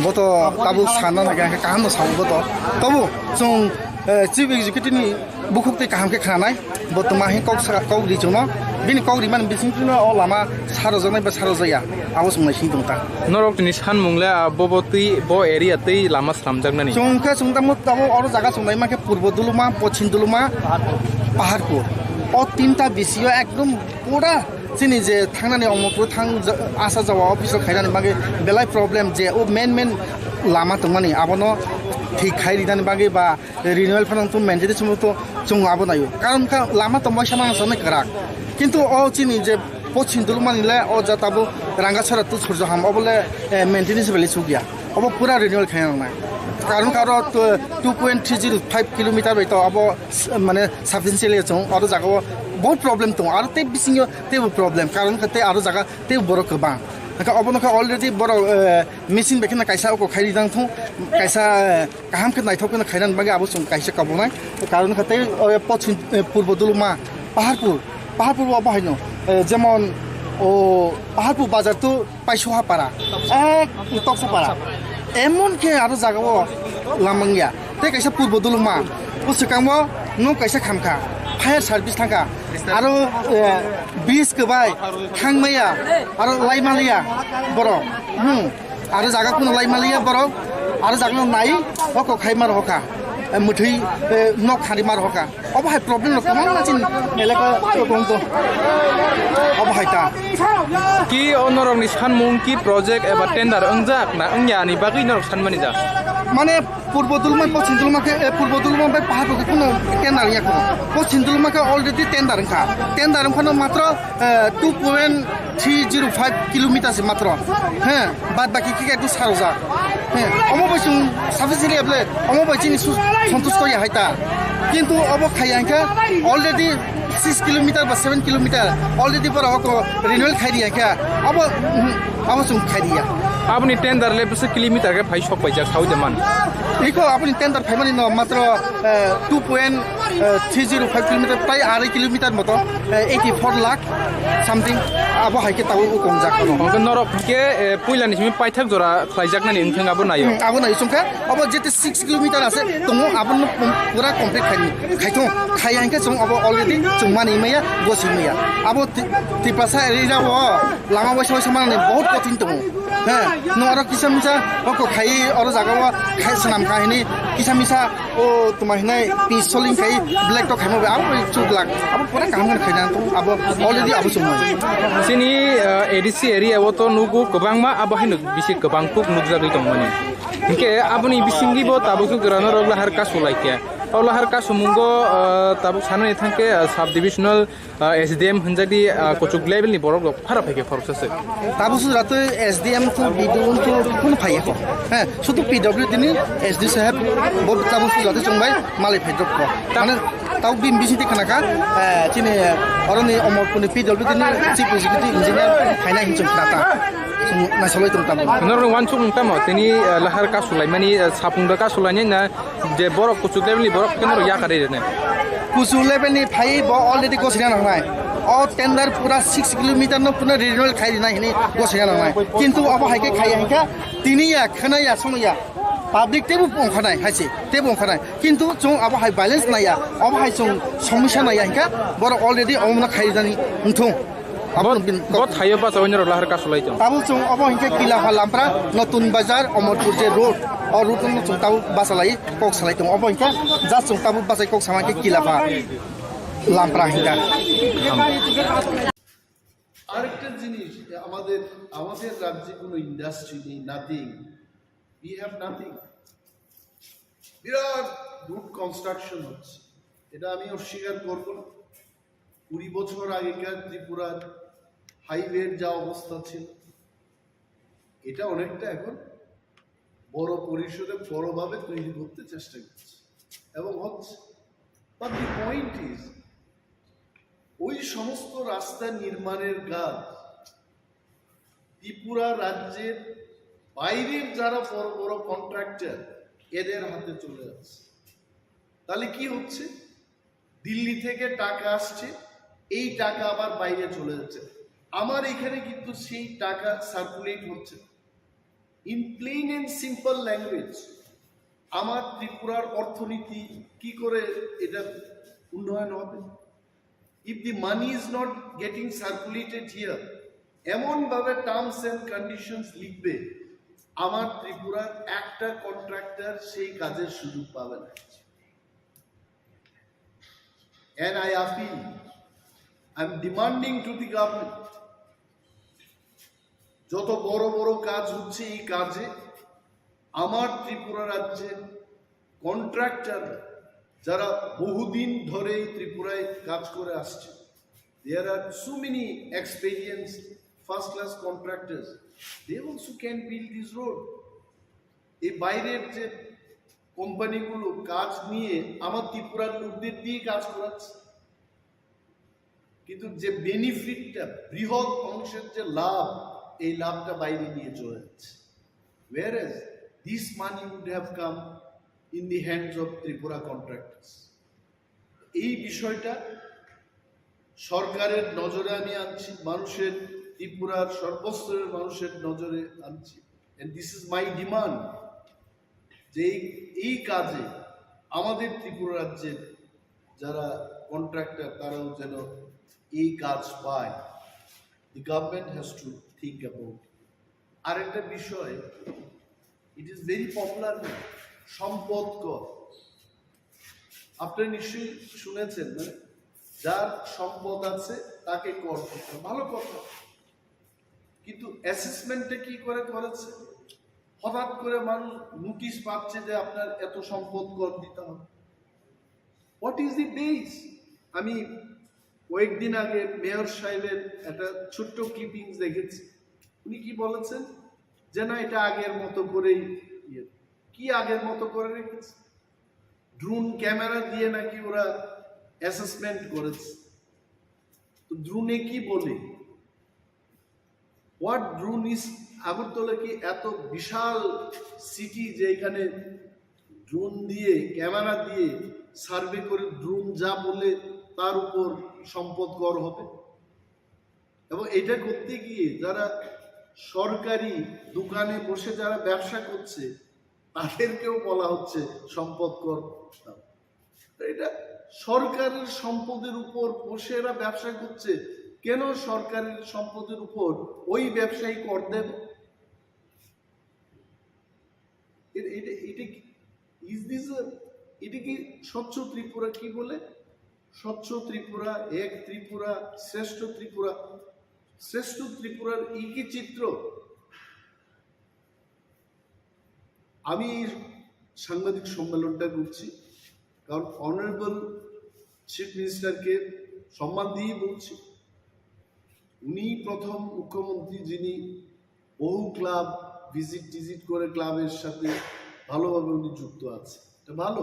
bo to tabuk sanna nai kha, kaham no sao bo to, tobo chwng, eh, chief executive ni bukhuk twi kaham khe khnanai, bo twma hi kok sa, kok ri chwngno, bini kok rimani bising twi no o lama sarojaknai ba sarojakya, abo chwng naising tong ta. Norok tini sanmung le, ah, bobo twi, bo area twi lama slamjaknani? Chwng khe chwng tamo, tamo oro jaga chwng nai mankhe Purbo Duluma, Pochim Duluma, Paharpur. O tinta bisio ekdom pura chini je thangnani Omorpur thang ja-, asa jawa office o khainani bagwi belai problem je o main main lama tongmani abono thik khai rinani bagwi ba renewal phano tong maintain chwng to chwng abo naio. Karon kha lama tongbai sama ang sanai kwrak. Kintu o chini je Pochim Dulumani le o jata bo Rangasora to Surjaham obo le, eh, maintenance bele chukya. Obo pura renewal khaina nangnai. Karon kha aro to two point three zero five kilometer bai to abo s-, mane substantial ya chwng aro jaga o bahut problem tongo. Aro tei bisingo teibo problem. Karon kha tei aro jaga tei borok kwbang. Hwnkhe obono khe already borok, eh, machine bai kheno kaisa oko khai rijak thung, kaisa, eh, kaham khe naithok kheno khainani bagwi abo chwng kaisa kabunai. Karon kha tei, eh, Pochim, eh, Purbo Duluma, Paharpur, Paharpur bo abo haino, eh, jemon, o, Paharpur bazar to Paisuha para, ek Toksa para, emon khe aro jaga o lamang ya. Tei kaisa Purbo Duluma, o swkango nok kaisa khamkha, fire service thangkha, aro, eh, bridge kwbai thangmaya, aro laimaliya borok, hmm, aro jaga kuno laimaliya borok, aro jaga no nai, hoko khaimar hoka, eh, mwthwi, eh, nok kharimar hoka, obo hai problem rok kwbangma chini elaka o tong to, obo hai ta. Ki o norokni sanmung ki project eba tender wngjak na wngya ni bagwi norok sanmani ja? Mane Purbo Dulma, Poschim Dulma khe, eh, Purbo Dulma bai Pahar khe kheno tender ya kho. Poschim Dulma khe already tender wngkha. Tender wngkha no matro, eh, two point three zero five kilometer se matro. He, bad baki khe ekdum sarojak. He, omo bai chwng sufficiently able, omo bai chini su-, santusto ya hai ta. Kintu obo khaiya hwnkhe already six kilometer ba seven kilometer already borok renewal khai riya khe. Abo, mhm, abo chwng khai riya. Aboni tender le bwswk kilometer khe phai sok paijak saui de man. Iko aboni tender phaimani no matro, eh, two point three zero five kilometer, prai arai kilometer moto, eh, eighty four lakh something, abo hai khe tabuk o kongjak kono. Hwnkhe norok hwnkhe, eh, puilani simi paithak jora khlaijaknani wngthang abo naio. Hmm, abo naio chwngkha, abo jete six kilometer ase tongo, abono pum-, pura complete khai, khaithung, khai hwnkhe chwng abo already chwng mani maya, gosi maya. Abo Ti-, Tiprasa area o lama waisa waisa manani bahut kothin tongo. He, no oro kisa misa oko khai, oro jaga o khai swnam khai hini kisa misa o tuma hinai pi soling khai black to khaima bai abo bai chuk lak. Abo pura kaham khe khaina tong abo already abo chumui. Chini, uh, A D C area o to nugo kwbangma abo haino bisi kwbang kuk nukjagwi tongmani. Hinkhe aboni bisingo bo tabuk jora norok lahar kasu laikya. O lahar kasu mungo, uh, tabuk sanani thangkhe, uh, sub divisional ah, S D M hwnjakdi, ah, kuchuk level ni borok rok phara phaikhe khoroksa se. Tabuk sujra twi S D M to B D O to phun phaiya kho. He, sudu P W D ni S D saheb bo tabuk sujra twi chwngbai malai phai drop kho. Mane tabuk bini bising twi khna kha, eh, chini, eh, oroni Omorpur ni P W D ni Chief Executive Engineer phainai hin chwng khna ta. Chwng naisolai tong tamo. Norok wansuk wng tamo, tini, eh, lahar kasu laimani, eh, sapung da kasu lainai na, je borok kuchuk level ni borok khe norok yakarwi rwnai. Kuchuk level ni phai bo already gosina nangnai. O tender pura six kilometer no pura renewal khai rina hini gosina nangnai. Kintu abo hai khe khai hingkha tini ya khana ya sono ya. Public tebo ongkhanai haise, tebo ongkhanai. Kintu chwng abo hai balance naya, abo hai chwng somosya naya hingkha borok already omna khai rani wngthung. Abo Bo, bin bo thaio basa oinoro lahar kasu lai tong. Tabuk chwng obo hinkhe Kilapha Lampra, Notun Bazar, Omorpur je road, o road no chwng tabuk basa lai kok salai tong. Obo hinkhe just chwng tabuk basa kok sama khe Kilapha Lampra hinkha. আরেকটা জিনিস, আমাদের, আমাদের রাজ্যে কোনো industry নেই, nothing. We have nothing. বিরাট route construction হচ্ছে, এটা আমি অস্বীকার করব না। কুড়ি বছর আগেকার ত্রিপুরার হাইওয়ের যা অবস্থা ছিল, এটা অনেকটা এখন বড় পরিসরে বড়ভাবে তৈরি করতে চেষ্টা করছে এবং হচ্ছে। But the point is, ওই সমস্ত রাস্তা নির্মাণের কাজ ত্রিপুরা রাজ্যের বাইরের যারা বড় বড় কন্ট্রাক্টর, এদের হাতে চলে যাচ্ছে। তাহলে কি হচ্ছে? দিল্লি থেকে টাকা আসছে, এই টাকা আবার বাইরে চলে যাচ্ছে। আমার এখানে কিন্তু সেই টাকা সার্কুলেট হচ্ছে না। In plain and simple language, আমার ত্রিপুরার অর্থনীতি কি করে এটা উন্নয়ন হবে? If the money is not getting circulated here, এমনভাবে টার্মস অ্যান্ড কন্ডিশনস লিখবে, আমার ত্রিপুরার একটা কন্ট্রাক্টর সেই কাজের সুযোগ পাবে না। And I appeal, I am demanding to the government, যত বড় বড় কাজ হচ্ছে এই কাজে আমার ত্রিপুরা রাজ্যের কন্ট্রাক্টর যারা বহুদিন ধরে এই ত্রিপুরায় কাজ করে আসছে, there are so many experienced first class contractors, they also can build this road. এই বাইরের যে কোম্পানিগুলো কাজ নিয়ে আমার ত্রিপুরার লোকদের দিয়ে কাজ করাচ্ছে, কিন্তু যে বেনিফিটটা, বৃহৎ অংশের যে লাভ, এই লাভটা বাইরে নিয়ে চলে যাচ্ছে। Whereas this money would have come in the hands of Tripura contractors. এই বিষয়টা সরকারের নজরে আমি আনছি, মানুষের, ত্রিপুরার সর্বস্তরের মানুষের নজরে আনছি। And this is my demand, যে এই, এই কাজে আমাদের ত্রিপুরা রাজ্যের যারা কন্ট্রাক্টর, তারাও যেন এই কাজ পায়। The government has to think about it. আরেকটা বিষয়, it is very popular, সম্পদ কর। আপনারা নিশ্চয়ই শুনেছেন, মানে, যার সম্পদ আছে তাকে কর দিতে হবে। ভালো কথা, কিন্তু অ্যাসেসমেন্টটা কি করে করেছে? হঠাৎ করে মানুষ নোটিশ পাচ্ছে যে আপনার এত সম্পদ কর দিতে হবে। What is the base? আমি কয়েকদিন আগে মেয়র সাহেবের একটা ছোট্ট ক্লিপিংস দেখেছি। উনি কি বলেছেন যে না, এটা আগের মতো করেই ইয়ে। কি আগের মতো করে রেখেছে? ড্রোন ক্যামেরা দিয়ে নাকি ওরা অ্যাসেসমেন্ট করেছে। তো ড্রোনে কি বলে? What drone is? আগরতলা কি এত বিশাল সিটি যে এখানে ড্রোন দিয়ে, ক্যামেরা দিয়ে সার্ভে করে ড্রোন যা বলে তার উপর সম্পদ কর হবে? এবং এটা করতে গিয়ে যারা সরকারি দোকানে বসে যারা ব্যবসা করছে, তাদেরকেও বলা হচ্ছে সম্পদ কর দাও। তো এটা সরকারের সম্পদের উপর বসে এরা ব্যবসা করছে, কেন সরকারের সম্পদের উপর ওই ব্যবসায়ী কর দেবে? এটা এটা এটা কি, ইজ দিস, এটা কি স্বচ্ছ ত্রিপুরা? কি বলে স্বচ্ছ ত্রিপুরা, এক ত্রিপুরা, শ্রেষ্ঠ ত্রিপুরা? শ্রেষ্ঠ ত্রিপুরার এই কি চিত্র? আমি এই সাংবাদিক সম্মেলনটা করছি কারণ অনারেবল চিফ মিনিস্টারকে সম্মান দিয়েই বলছি। উনি প্রথম মুখ্যমন্ত্রী যিনি বহু ক্লাব ভিজিট টিজিট করে ক্লাবের সাথে ভালোভাবে উনি যুক্ত আছে, এটা ভালো।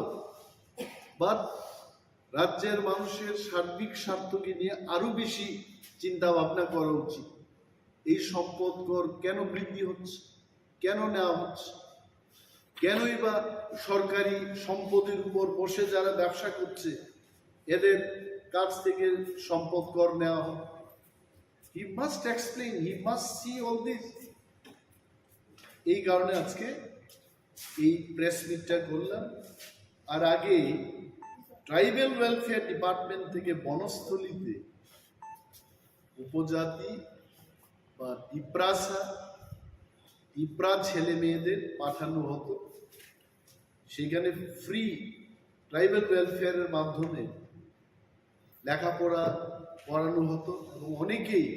বাট রাজ্যের মানুষের সার্বিক স্বার্থকে নিয়ে আরো বেশি চিন্তা ভাবনা করা উচিত। এই সম্পদ কর কেন বৃদ্ধি হচ্ছে, কেন নেওয়া হচ্ছে, কেনই বা সরকারি সম্পদের উপর বসে যারা ব্যবসা করছে এদের কাছ থেকে সম্পদ কর নেওয়া হবে? He must explain, he must see all this. এই কারণে আজকে এই প্রেস মিটটা করলাম। আর আগে ট্রাইবাল ওয়েলফেয়ার ডিপার্টমেন্ট থেকে বনস্থলীতে উপজাতি বা তিপ্রাসা, তিপ্রা ছেলে মেয়েদের পাঠানো হতো। সেখানে ফ্রি ট্রাইবাল ওয়েলফেয়ারের মাধ্যমে লেখাপড়া করানো হতো এবং অনেকেই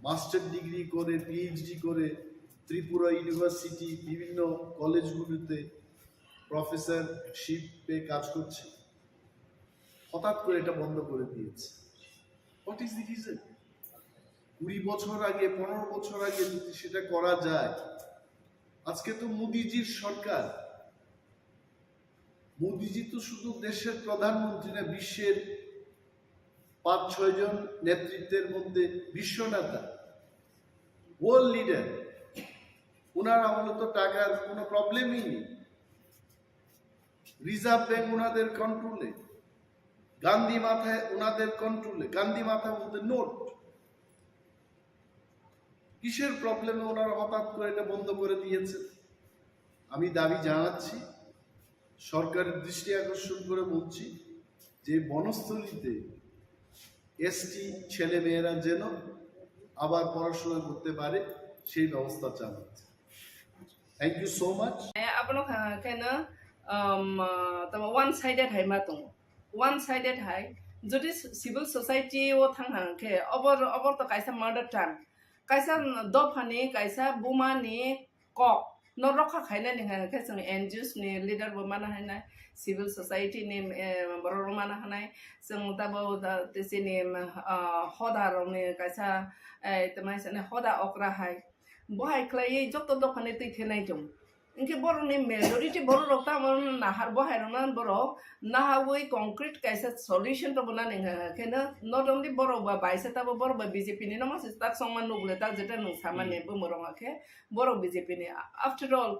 মাস্টার ডিগ্রি করে, পিএইচডি করে ত্রিপুরা ইউনিভার্সিটি, বিভিন্ন কলেজগুলোতে প্রফেসরশিপে কাজ করছে। হঠাৎ করে এটা বন্ধ করে দিয়েছে। What is the reason? কুড়ি বছর আগে, পনেরো বছর আগে যদি সেটা করা যায়, আজকে তো মোদিজির সরকার। মোদিজি তো শুধু দেশের প্রধানমন্ত্রী না, বিশ্বের পাঁচ ছয় জন নেতৃত্বের মধ্যে বিশ্ব নেতা, ওয়ার্ল্ড লিডার। ওনার আমলে তো টাকার কোনো প্রবলেমই নেই। রিজার্ভ ব্যাংক ওনাদের কন্ট্রোলে, গান্ধী মাথায় ওনাদের কন্ট্রোলে, গান্ধী মাথা বলতে নোট। কিসের প্রবলেমে ওনারা হঠাৎ করে এটা বন্ধ করে দিয়েছেন? আমি দাবি জানাচ্ছি, সরকারের দৃষ্টি আকর্ষণ করে বলছি যে বনস্থলীতে এসটি ছেলে মেয়েরা যেন আবার পড়াশোনা করতে পারে, সেই ব্যবস্থা চালাচ্ছে। Thank you so much. Abono kha-, kheno, um, uh, tamo one sided hai ma tongo. One sided hai, jodi civil society o thang hang khe, obor, obor to kaisa mother tongue. Kaisa dophani, kaisa bumani kok no rokha khainani hang khe chwng N G Os ni leader bo mana hainai, civil society ni, eh, borok rok mana hanai, chwng tabo da, chini, ah, hoda rok ni kaisa, eh, tamo hai sani hoda okra hai. Bo hai khlaiwi joto dophani twi khe nai tongo. Hinkhe borokni majority borok rok tamo nahar bo hai rokno borok nahawi concrete kaisa solution rwna nang khe no, not only borok ba baisa tabo borok ba B J P ni no masa tak songma nugle tak jeta nung samani bumung rok khe borok B J P ni. After all,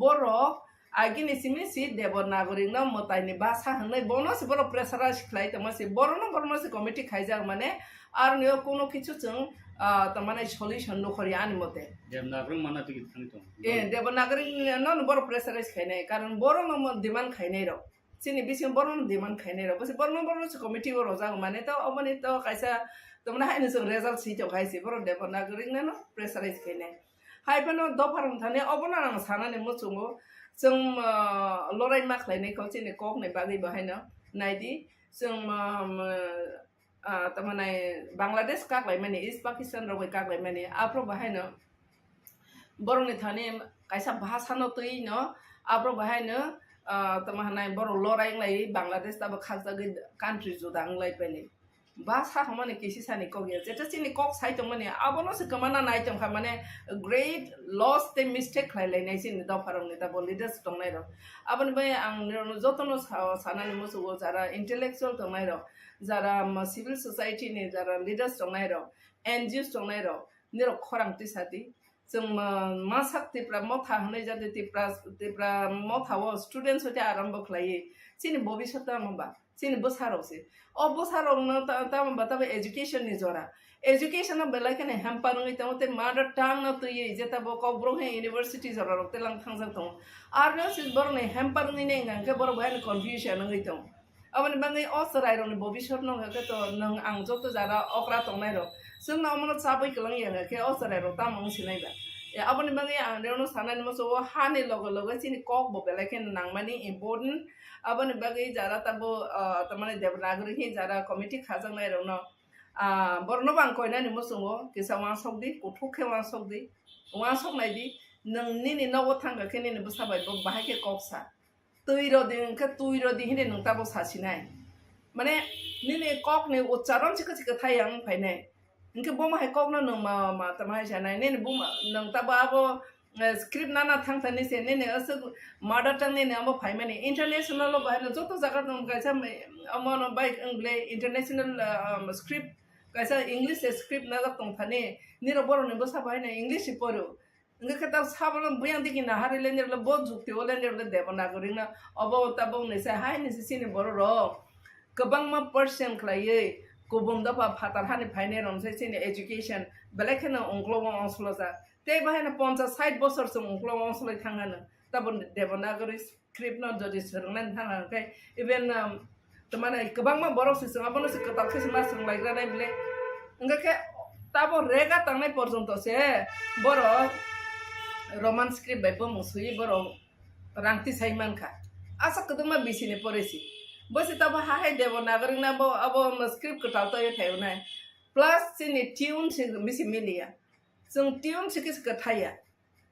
borok agini simi si Devanagari no mwtai ni basa hwnwi bono se borok pressurize khlai tongma se borok no borok no se committee khaijak mane. Aroni o kuno kichu chwng, ah, tamani solution nukhorya ani mote. Devanagari mana tigi thani tong. Eh, Devanagari no, no borok pressurize khainai, karon borok no mo demand khainai rok. Chini bisingo borok no demand khainai rok. Bwswk borok no, borok no se committee o rojak mane to, oboni to kaisa tamani haino chwng result si tong hai se borok Devanagari no, no pressurize khainai. Hai phano dopha rok thani obono ang sanani muchungo chwng, ah, lorai ma khlainai kho chini kok ni bagwi bo haino naidi chwng, ah, ah, tamani Bangladesh kaklaimani, East Pakistan rok bai kaklaimani, aphuru bo haino Borokni thani kaisa bhasano twi no, aborok bahai no, ah, tamo hanai borok lorai wng lai, Bangladesh tabo khakjagwi country juda wng lai pani. Bhasa hwnmani kisi sani kok ya, jeta chini kok sai tongmani abono se kwmana nai tongkha, mane great loss tei mistake khlai lainai chini dopharokni tabo leaders tongnai rok. Aboni bai ang nirokno jotono sa-, sanani muchugo, jara intellectual tongnai rok, jara, um, civil society ni jara leaders tongnai rok, N G Os tongnai rok, nirok khorang twi sadi. Chwng ma-, masak Tipra motha hwnwi jati Tipra, Tipra motha o students hoite arambo khlaiwi. Chini bobiswt tamo ba, chini bwsarok se. O bwsarokno ta-, tamo ba tabo education ni jora. Education no belai kheno hamper wngwi tongo tei mother tongue no twiwi je tabo Kokborok hai university jora rok telang thangjak tongo. Arno se borok ni hamper wngwi nai hwnkhe borok bo haino confusion wngwi tongo. Aboni bagwi o chwrairokni bobiswt no hwnkhe to nwng ang joto jara okra tongnairok, chwngno omono chabwi kwlwng ya hwnkhe o chwrairok tamo wng sinai ba? E, aboni bagwi ang reno sanani muchungo hani loge loge chini kok bo belai kheno nangmani important. Aboni bagwi jara tabo, ah, tamani Devanagari hi jara committee khajaknairokno, ah, borokno bo ang koinani muchungo kisa uansuk di, kuthuk khe uansuk di, uansuk nai di, nwng nini nogo thangkha khe nini bwsa bai bo bahai khe kok sa. Twi rodi hwnkhe twi rodi hinwi nwng tabuk sasinai. Mane nini kokni ucharon chikha chikha thai yang phainai. Hwnkhe bomo hai kokno nwng ma, ma tamo hai sanai. Nini buma nwng tabo abo, eh, script nana thang thani se nini aswk mother tongue nini abo phaimani. International o bahai no joto jaga nwng kaisa, eh, omo no bai wng ble international, eh, um, script kaisa English script najak tong thani. Nirok borok ni bwsa bahai no English si poro. Hwnkhe khe ta sabono buyang digi naharwi lendirle bo jukti o lendirle Devanagari no obo tabuk ni se hai ni se chini borok rok kwbangma percent khlaiwi kubun dopha phatar hani phainai rok se chini education belai kheno ungklo o ongsolojak. Tei bahai no ponchas sait bosor chwng ungklo o ongsoloi thang hano tabuk Devanagari script no jodi swrwngna thang hwnkhe even, um, tamani kwbangma borok se chwng abono se kwtal khe se ma swrwnglaigranai bile. Hwnkhe khe tabo rega tangnai porjonto se borok Roman script bai bumung swiwi borok rang tisai mankha. Aswk kwdwkma bisini poresi. Bo se tabo ha hai Devanagari na bo abo script kwtal taiwi phaiwi nai. Plus chini tune se bisi miliya. Chwng tune se kisa kwthaiya.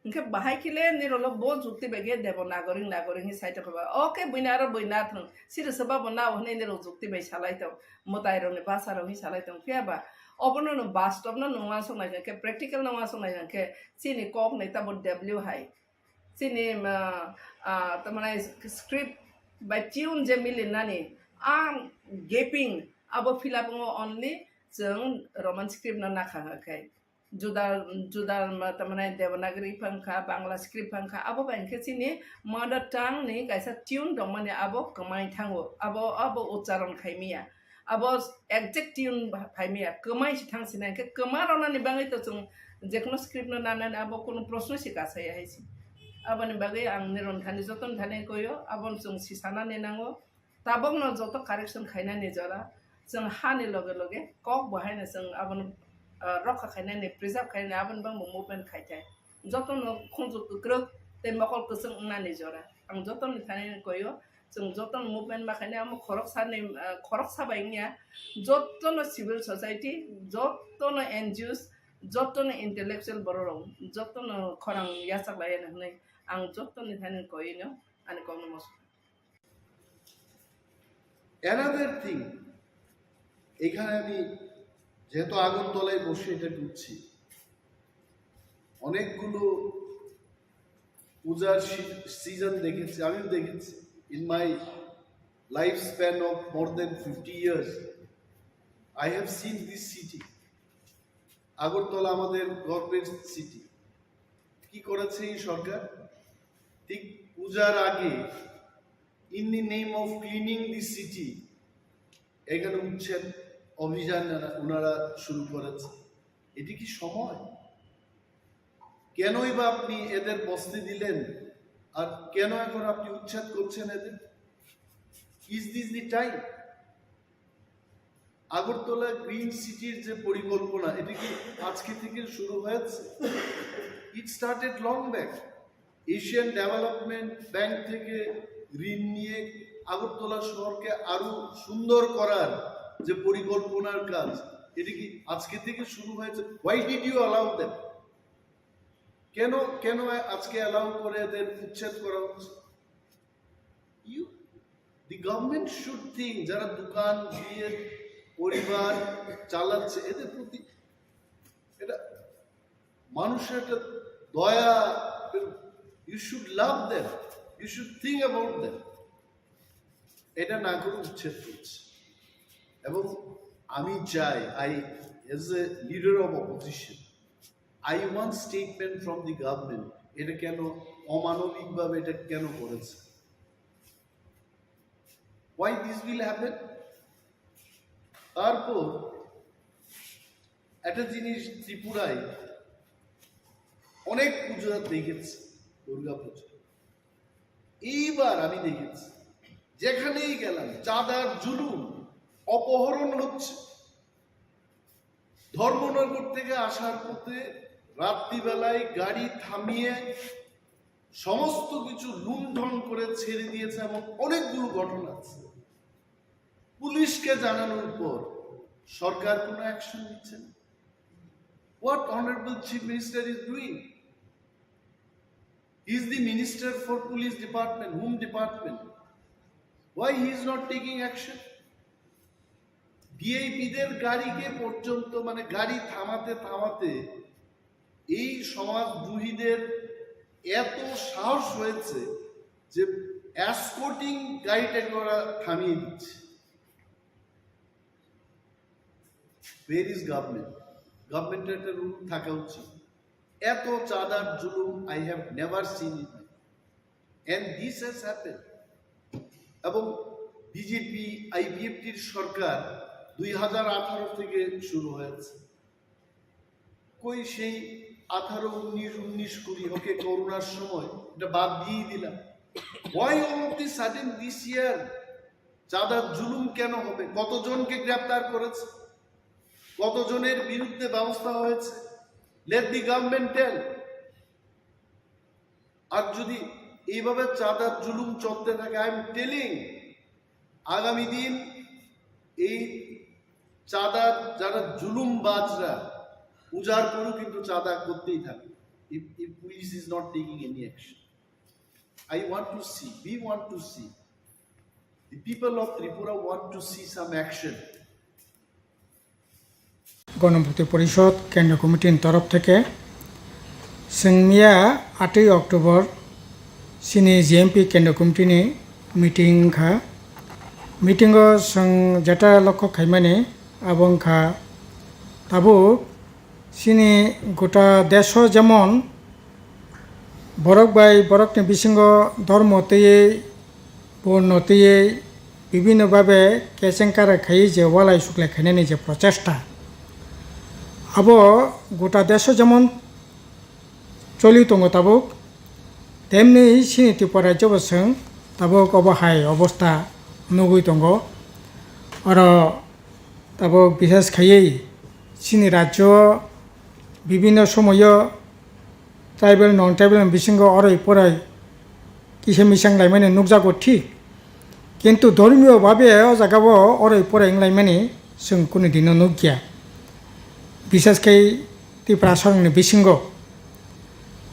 Hwnkhe bahai khe le nirokno bo jukti bai khe Devanagari Nagari hinwi sai tongkha ba. O khe buini aro bui na thwng. Siri se babo nao hinwi nirok jukti bai salai tong. Mwtai rokni basa rok hinwi salai tong. Phiya ba obono no bastob no nwng uansuk nai khe, practical no uansuk nai khe chini kok ni tabo W hai. Chini, ah, ah, tamani script bai tune je milinani ang gaping abo fill up wngo only chwng Roman script no nakha khe. Juda, juda, ma, tamani Devanagari phang kha, Bangla script phang kha, abo bai hwnkhe chini mother tongue ni kaisa tune tongmani abo kwmai thango, abo, abo ucharon khaimiya, abo exact tune phaimiya, kwmai si thang sinai hwnkhe kwma rwnani bagwi to chwng jekono script no nanani abo kunu proshno si kasaya hai si. Aboni bagwi ang nirok thani jotono thani koyo, abono chwng si sanani nango. Tabukno joto correction khainani jora, chwng hani loge loge kok bo haino chwng abono, ah, rokha khainani, preserve khainani, aboni bangbo movement khai thai. Jotono khunju kwkrwk tei mokol kwchwng wngnani jora. Ang jotoni thani koyo, chwng jotono movement ma khainai, amo khoroksani, ah, khoroksa bai wngya, jotono civil society, jotono N G Os, jotono intellectual borok rok, jotono khorang yachak lai hwnwi ang jotoni thani koino ani kokno mosok. Another thing, এখানে আমি যেহেতু আগরতলায় বসে এটা ঢুকছি, অনেকগুলো পূজার সিজন দেখেছি, আমিও দেখেছি। In my life span of more than fifty years, I have seen this city. Agartala আমাদের গর্বের সিটি। কি করেছে এই সরকার? ঠিক পূজার আগে, in the name of cleaning the city, এখানে উচ্ছেদ অভিযান ওনারা শুরু করেছে। এটি কি সময়? কেনই বা আপনি এদের বসতে দিলেন? আর কেন এখন আপনি উচ্ছেদ করছেন এদের? Is this the time? Agartala green সিটির যে পরিকল্পনা, এটা কি আজকে থেকে শুরু হয়েছে? It started long back. Asian development bank থেকে ঋণ নিয়ে আগরতলা শহরকে আরো সুন্দর করার যে পরিকল্পনার কাজ, এটা কি আজকে থেকে শুরু হয়েছে? Why did you allow them? কেন কেন আজকে অ্যালাউ করে এদের উচ্ছেদ করা হচ্ছে? You the government should think, যারা দোকান দিয়ে পরিবার চালাচ্ছে, এদের প্রতি এটা মানুষের একটা দয়া। You should love them, you should think about them. এটা না করে উচ্ছেদ করছে। এবং আমি চাই, I, as a leader of opposition, I want statement from the government, এটা কেন অমানবিকভাবে এটা কেন করেছে? Why this will happen? তারপর একটা জিনিস, ত্রিপুরায় অনেক পুজো দেখেছি, দুর্গা পুজো। এইবার আমি দেখেছি, যেখানেই গেলাম চাঁদার জুলুম, অপহরণ হচ্ছে। ধর্মনগর থেকে আসার পথে রাত্রিবেলায় গাড়ি থামিয়ে সমস্ত কিছু লুণ্ঠন করে ছেড়ে দিয়েছে, এমন অনেকগুলো ঘটনা আছে। পুলিশকে জানানোর পর সরকার কোনো অ্যাকশন নিচ্ছে না। What honorable Chief Minister is doing? He is the minister for police department, home department. Why he is not taking action? ভিআইপিদের গাড়িকে পর্যন্ত, মানে, গাড়ি থামাতে থামাতে এই সমাজদ্রোহীদের এত সাহস হয়েছে যে এসকর্টিং গাড়িটাকে ওরা থামিয়ে দিচ্ছে। Where is government? গভর্নমেন্টের একটা রুল থাকা উচিত। এত চাঁদার জুলুম I have never seen in my, and this has happened. এবং বিজেপি আইপিএফটির সরকার দুই হাজার আঠারো থেকে শুরু হয়েছে। কই সেই আঠারো, উনিশ, উনিশ, কুড়ি, ওকে, করোনার সময় এটা বাদ দিয়েই দিলাম। Why all of the sudden this year? চাঁদার জুলুম কেন হবে? কতজনকে গ্রেপ্তার করেছে? কতজনের বিরুদ্ধে ব্যবস্থা হয়েছে? Let the government tell. আর যদি এইভাবে চাঁদার জুলুম চলতে থাকে, I am telling, আগামী দিন এই চাঁদার যারা জুলুমবাজরা উজাড় করেও কিন্তু চাঁদা করতেই থাকবে। If, if police is not taking any action, I want to see, we want to see, the people of Tripura want to see some action. গণমুক্তি পরিষদ কেন্দ্রীয় কমিটির তরফ থেকে সিংমিয়া আটই অক্টোবর সিনি জিএমপি কেন্দ্রীয় কমিটিনি মিটিং wngkha। মিটিংও sing jeta lokho khaimani abo wngkha tabuk sini gota deso jemon borok bai borokni bisingo dormo twiwi, borno twiwi, bibhinno bhabe kechengkara khaiwi je walai suklai khainani je prochesta, abo gota deso jemon choli tongo tabuk, temni sini Tripura rajyobo chwng tabuk obo hai obostha nugwi tongo. Oro tabuk bishes khaiwi sini rajyo bibhinno somoyo tribal, non-tribal ni bisingo oroi poroi kisa misang laimani nukjago thik, kintu dhormiyo babe o jagao oroi poroi wnglaimani chwng kunu dino nukya, bishes khe Tiprasarokni bisingo.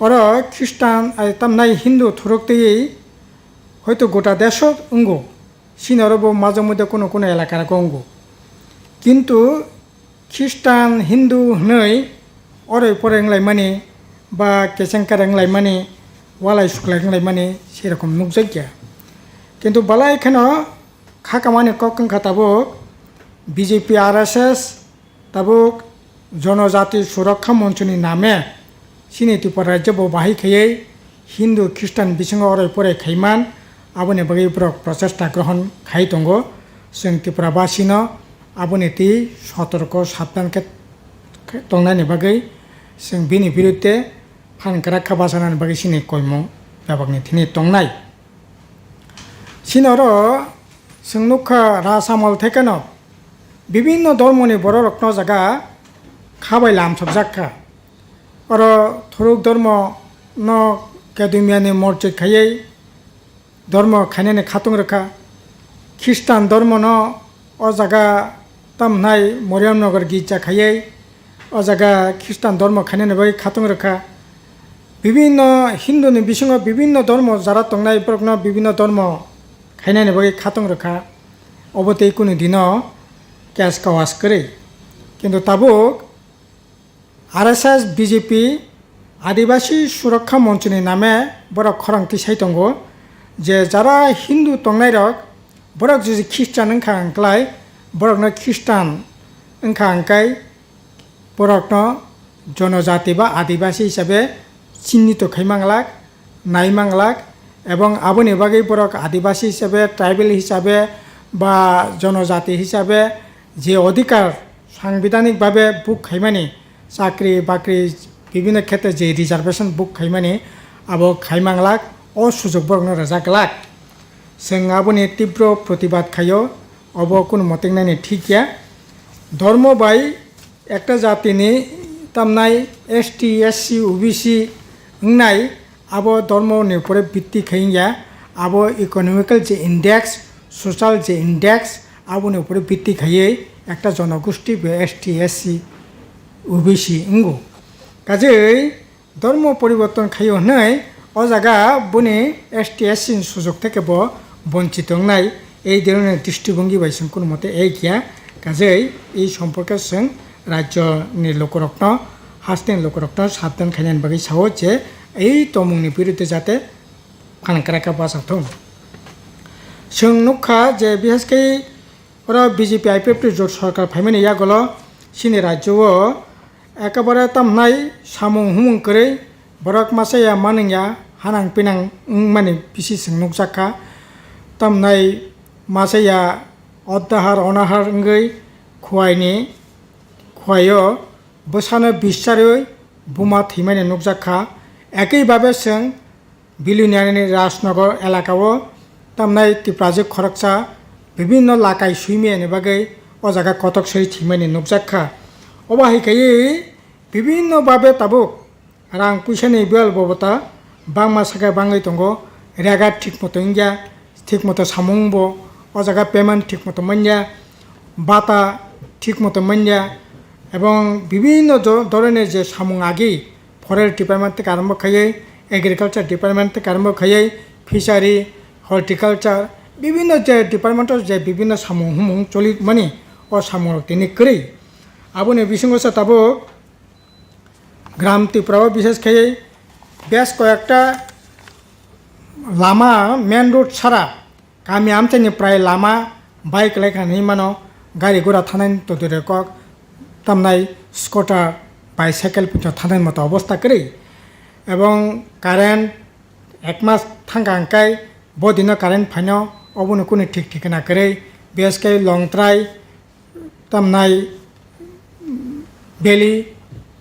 Oro Khristan, ai tamnai Hindu thuruk twiwi hoito gota deso wngo, sini oro bo majwk mode kunu kunu elaka rogo wngo, kintu Khristan, Hindu hwnwi oroi poroi wnglaimani ba kechengkara wnglaimani, walai suklai wnglaimani serokom nukjakya. Kintu belai kheno khakamani kok wngkha tabuk B J P, R S S, tabuk Jonojati Surokha Monchoni name sini Tripura rajyo bo bahai khaiwi Hindu, Khristan bisingo oroi poroi khaiman, aboni bagwi borok prochesta grohon khai tongo. Chwng Tripura basino aboni twi sotorko sabdan khe tongnani bagwi chwng bini birudde phan kwrak kha bachanani bagwi chini koimung bebakni thini tongnai. Chini oro chwng nukha, Rasamol thekeno bibinno dhormoni bororokno o jaga kha bai lamsokjak kha. Oro thuruk dhormo no Kedumyani morchik khaiwi dhormo khainani khatung rwkha. Khristan dhormo no o jaga tamhnai Moriamnagar girja khaiwi o jaga Khristan dhormo khainani bagwi khatung rwkha. Bibhinno Hindu ni bisingo bibhinno dhormo jara tongnai borokno bibhinno dhormo khainani bagwi khatong rwkha, obo tei kunu dino case kawas kwrwi. Kintu tabuk R S S, B J P, Adibasi Surakha Monchoni name borok khorang tisai tongo je jara Hindu tongnairok borok jodi Khristan wngkha hwnklai borokno Khristan wngkha hwnkhai borokno jonojati ba adibasi hisabe chinnito khai manglak, nai manglak, ebong aboni bagwi borok adibasi hisabe, tribal hisabe ba jonojati hisabe je odhikar sangbidhanik babe book khaimani, chakri bakri bibhinno khetre je reservation book khaimani, abo khai manglak, o sujok borokno rwjak glak. Chwng aboni tibro protibad khaio, obo kunu motengnani thik ya. Dhormo bai ekta jatini tamnai S T, S C, O B C wngnai, abo dhormo ni upore bitti khai wngya, abo economical je index, social je index, aboni upore bitti khaiwi ekta jonogosti be S T, S C, O B C wngo. Kajei dhormo poriborton khaio hwnwi o jaga boni S T, S C ni sujok theke bo bonchito wngnai, ei dhoroner dristibongi bai chwng kunu mote ei kya. Kajei ei somporke chwng rajyo ni lukurokno, hasteni lukurokno sabdan khainani bagwi sao je ei tongmungni biruddhe jate phanang krakha bachathung. Chwng nukha je bihaskhe oro B J P I P F T jot sorkar phaimani yagulo chini rajyo o ekabare tamhnai samung humung kwrwi borok masa ya manung ya hanang pinang wngmani bisi chwng nukjakha. Tamhnai masa ya oddahar onahar wngwi khuaini khuaio bwsano bischarwi buma thwimani nukjakha. Ekei babe chwng Biluniani Rajnagar elakao tamnai Tiprajwk khoroksa bibhinno lakai swimiyani bagwi o jaga kotok soi thwimani nukjakha. Obo hai khaiwi bibhinno babe tabuk rang puisani bel bobota bangma sakhe bangwi tongo, rega thik moto wngya, thik moto samung bo o jaga payment thik moto manya, bata thik moto manya, ebong bibhinno dho-, dhoroner je samung agi forest department theke arombo khaiwi, agriculture department theke arombo khaiwi, fishery, horticulture, bibhinno je department o je bibhinno samung humung choli mani o samung rok tini kwrwi. Aboni bisingo se tabuk Gram Tripura o bishes khaiwi bes koyekta lama main road sara kami amchaini prai lama bai kwlai kha hinwi mano, gari gura thanani todire kok tamnai scooter, bicycle pito thanani moto obostha kwrwi. Ebong current ek mas thangkha hwnkhe bo dino current phaino obono kunu thik thikna kwrwi. Bihaskhe Longtrai, tamnai Valley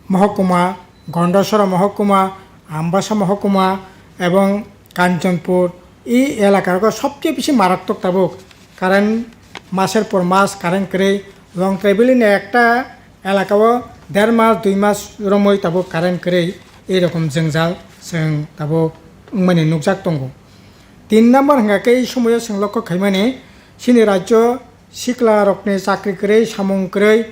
mohokuma, Gondasora mohokuma, Ambasa mohokuma ebong Kanchanpur, e elaka rogo sobcheye bisi maratwk tabuk current maser por mas current kwrwi. Longtrai Valley ni ekta elaka o der mas dui mas romwi tabuk current kwrwi, ei rokom jwngjal chwng tabuk wngmani nukjak tongo. Tin number hwnkha khe ei somoio chwng lokho khaimani, chini rajyo sikla rokni chakri kwrwi, samung kwrwi,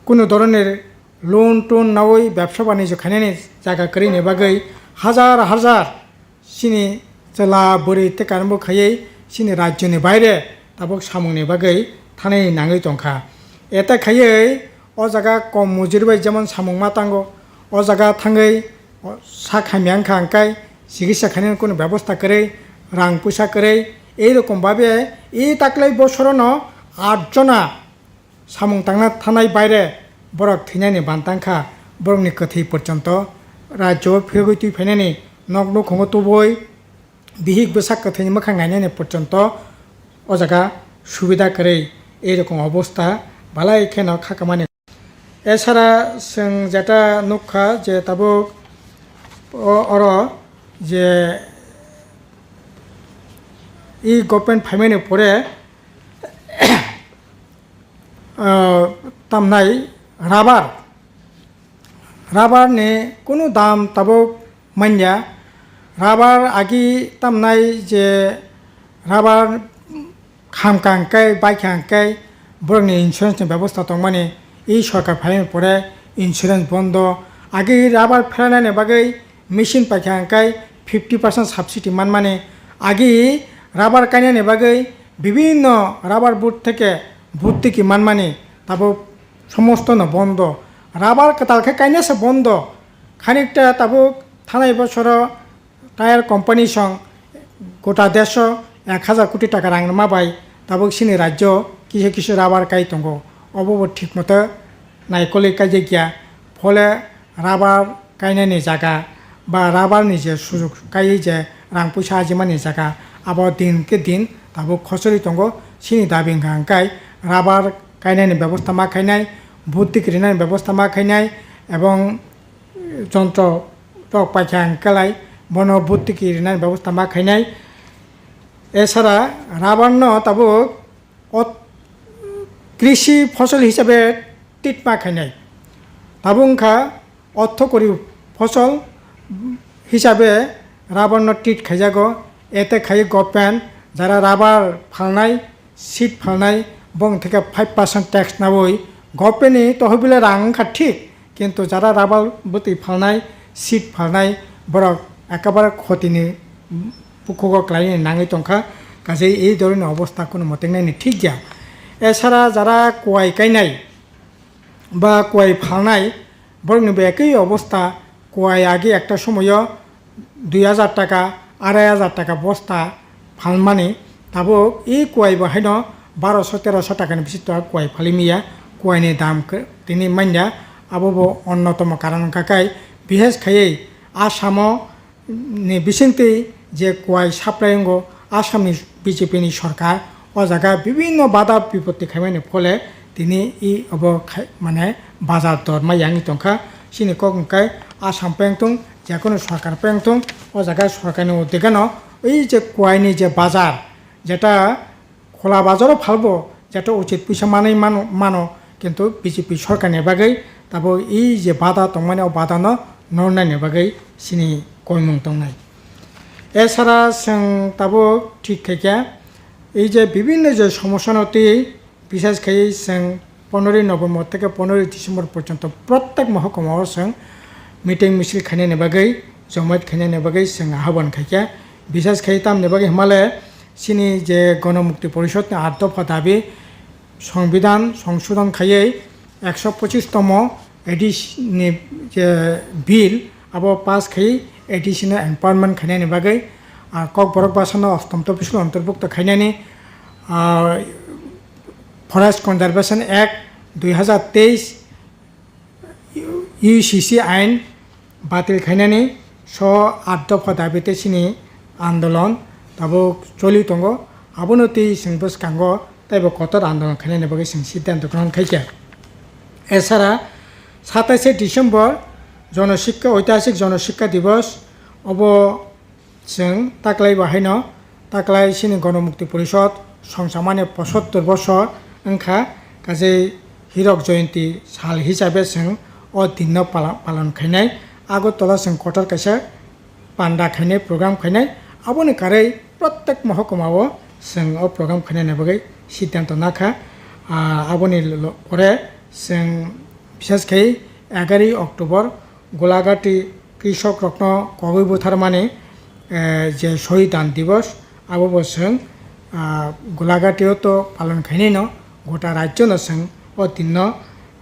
kunu dhoronir loan ton nawi bebsa banijyo khainani jaga kwrwini bagwi hajar hajar chini chwla bwrwi tei karenbo khaiwi chini rajyoni baire tabuk samungni bagwi thanai nangwi tongkha. Eta khaiwi o jaga kom mujuri bai jemon samung ma tango, o jaga thangwi sak hamya wngkha hwnkhe chikitsa khainani kunu bebosta kwrwi, rang puisa kwrwi, ei rokom babe e taklai bosorono aat jona samung tangna thanai baire borok thwinani ban tangkha, borokni kwthwi porjonto rajyo o phirogwi twi phainani, nok nukhungo tubui bihik bwsak kwthwini mwkhang nainani porjonto o jaga subida kwrwi, ei rokom obostha balai kheno kha kwmani. Esara chwng jeta nukha je tabuk o-, oro je e government phaimani pore, ah, tamnai rubber, rubber ni kunu dam tabuk manya. Rubber agi tamnai je rubber khamkha hwnkhe, baikha hwnkhe borokni insurance ni bebosta tongmani, e sorkar phaimani pore insurance bondo. Agi rubber phelanani bagwi machine paikha hwnkhe fifty percent subsidy manmani. Agi rubber kainani bagwi bibinno rubber board theke bhortiki manmani tabuk somostono bondo. Rubber kwtal khe kainasa bondo. Khanikta tabuk thanai bosoro tyre company song gota desho ek hajar koti taka rang rwma bai tabuk chini rajyo kisa kisa rubber kai tongo. Obo bo thik moto naikolwi kaijakya. Phole rubber kainani jaga ba rubber ni je sujok kaiwi je rang puisa ajimani jaga, abo din khe din tabuk khosori tongo. Chini dabi hwnkha hwnkhe rubber kainani bebosta ma khainai, bhortiki rinani bebosta ma khainai, ebong jontro rok paikha hwnkhe lai bono bhortiki rinani bebosta ma khainai. Esara rubber no tabuk ot-, krishi fosol hisabe treat ma khainai. Tabuk wngkha orthokori fosol hisabe rubber no treat khaijago. Ete khai government jara rubber phalnai, seed phalnai, bong theke five percent tax nawi government ni tohobile rang wngkha thik, kintu jara rubber bwtwi phalnai, seed phalnai, borok ekabare khotini bukhugo klaini nangwi tongkha, kaje ei dhoroner obostha kunu motengnani thik ya. Esara jara kuai kainai ba kuai phalnai, borokni bo ekoi obostha. Kuai agi ekta somoyo dui hajar taka, arai hajar taka bosta phalmani, tabuk e kuai bo haino baroso teroso takani bisito kuai phalimiya. Kuaini dam khe tini manya, abo bo onnotomo karon wngkha khe, bises khaiwi Asamo ni bisingtwi je kuai supply wngo, Assamni B J P ni sorkar o jaga bibinno bada bipotti khaimani phole tini i obo khai-, mane bazar dor ma yangwi tongkha. Chini kok hwnkhe Assam pengtung, jekono sorkar pengtung, o jaga sorkarni uddegano ei je kuaini je bazar, jeta khola bazaro phalbo, jeta uchit puisa manwi mano, mano, kintu B J P sorkarni bagwi tabuk ei je bada tongmani, o badano nornani bagwi chini koimung tongnai. Esara chwng tabuk thik khaikha, ei je bibinno je somosyano twi, bises khai chwng poneroy November theke poneroy December porjonto prottek mohokuma o chwng meeting misil khainani bagwi, jomaat khainani bagwi chwng ahobwan khaikha. Bises khai tamni bagwi hwnmale chini je Gonomukti Porishod ni aat dopha dabi, Songbidan songsodon khaiwi ekso pochis tomo A D C ni je bill abo pass khai A D C no empowerment khainani bagwi, ah, Kokborok bwsano ostom topisul ontorbukto khainani, ah, Forest Conservation Act dui hazar teis, U C C ain batil khainani so aat dopha dabi tei chini andolon tabuk choli tongo. Abono twi chwng bwskango teibo kotor andolon khainani bagwi chwng siddhanto grohon khaikha. Esara sataishe December Jono Sikka, Oitihasik Jono Sikka Divos, obo chwng taklai bo haino taklai chini Gonomukti Porishod songchamani posottor bosor wngkha, kaje Hirok Joyonti sal hisabe chwng o dinno pala-, palon khainai. Agartala chwng kotor kaisa panda khainai, program khainai. Aboni karwi prottek mohokuma o chwng o program khainani bagwi siddhanto nakha. Ah, aboni lo-, pore chwng bises khai egaroi October Golagati krishok rokno kogwi butharmani, eh, je Shohid Dan Divos, abo bo chwng, ah, Golagati o to palon khainai no, gota rajyo no chwng o din no,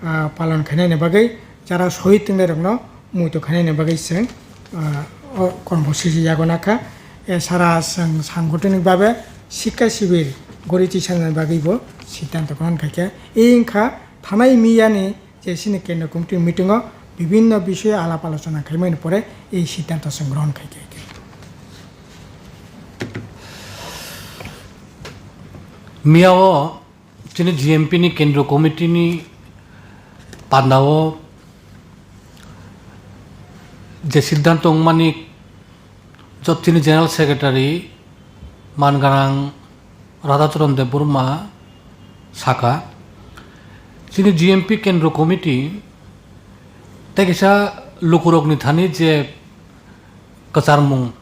ah, palon khainani bagwi, jara shohid tongnai rokno muitu khainani bagwi chwng, ah, o kormo siji yago nakha. Esara chwng sangotonik babe sikka sibir gori tisani bagwi bo siddhanto grohon khaikha. Ei wngkha thanai miyani je chini kendro committee meeting o bibinno bishoyo alap alochona khaimani pore ei siddhanto chwng grohon khaikha. Miya o chini G M P ni kendro committee ni panda o je siddhanto wngmani jot chini General Secretary manganang Radhacharan Debbarma saka, chini G M P Kendro Committee tei kisa lukurokni thani je kwcharmung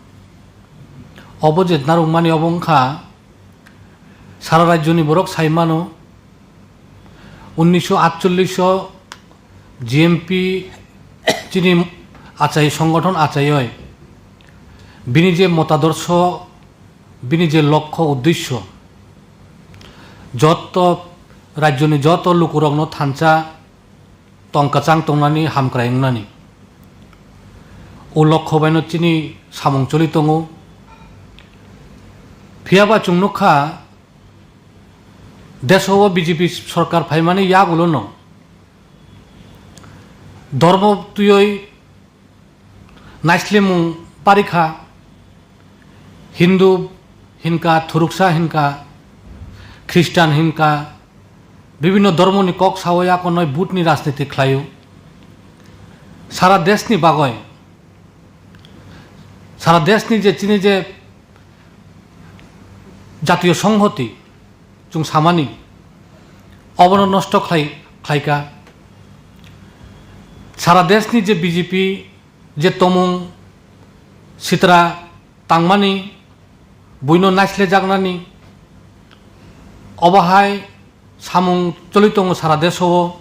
obo je narwkmani obo wngkha sara rajyoni borok sai mano, unnisho atchollish o G M P chini achai, songothon achaioi, bini je motadorsho, bini je lokho uddesho, jotto rajyoni jotto lukurokno thansa tong kwchang tongnani, hamkrai wngnani, o lokho baino chini samung choli tongo. Phiyaba chwng nukha, deso o B J P sorkar phaimani yagulono dormo twiwi naislimung parikha, Hindu hinka, Thuruksa hinka, Khristan hinka, bibhinno dhormoni kok sao, yakonoi butni rajniti khlaio. Sara deshni bagoi, sara deshni je chini je jatiyo songhoti chwng samani, obono nosto khlai, khlaika. Sara deshni je B J P je tomung sitra tangmani, buino naislejaknani, obo hai samung choli tongo sara deso o.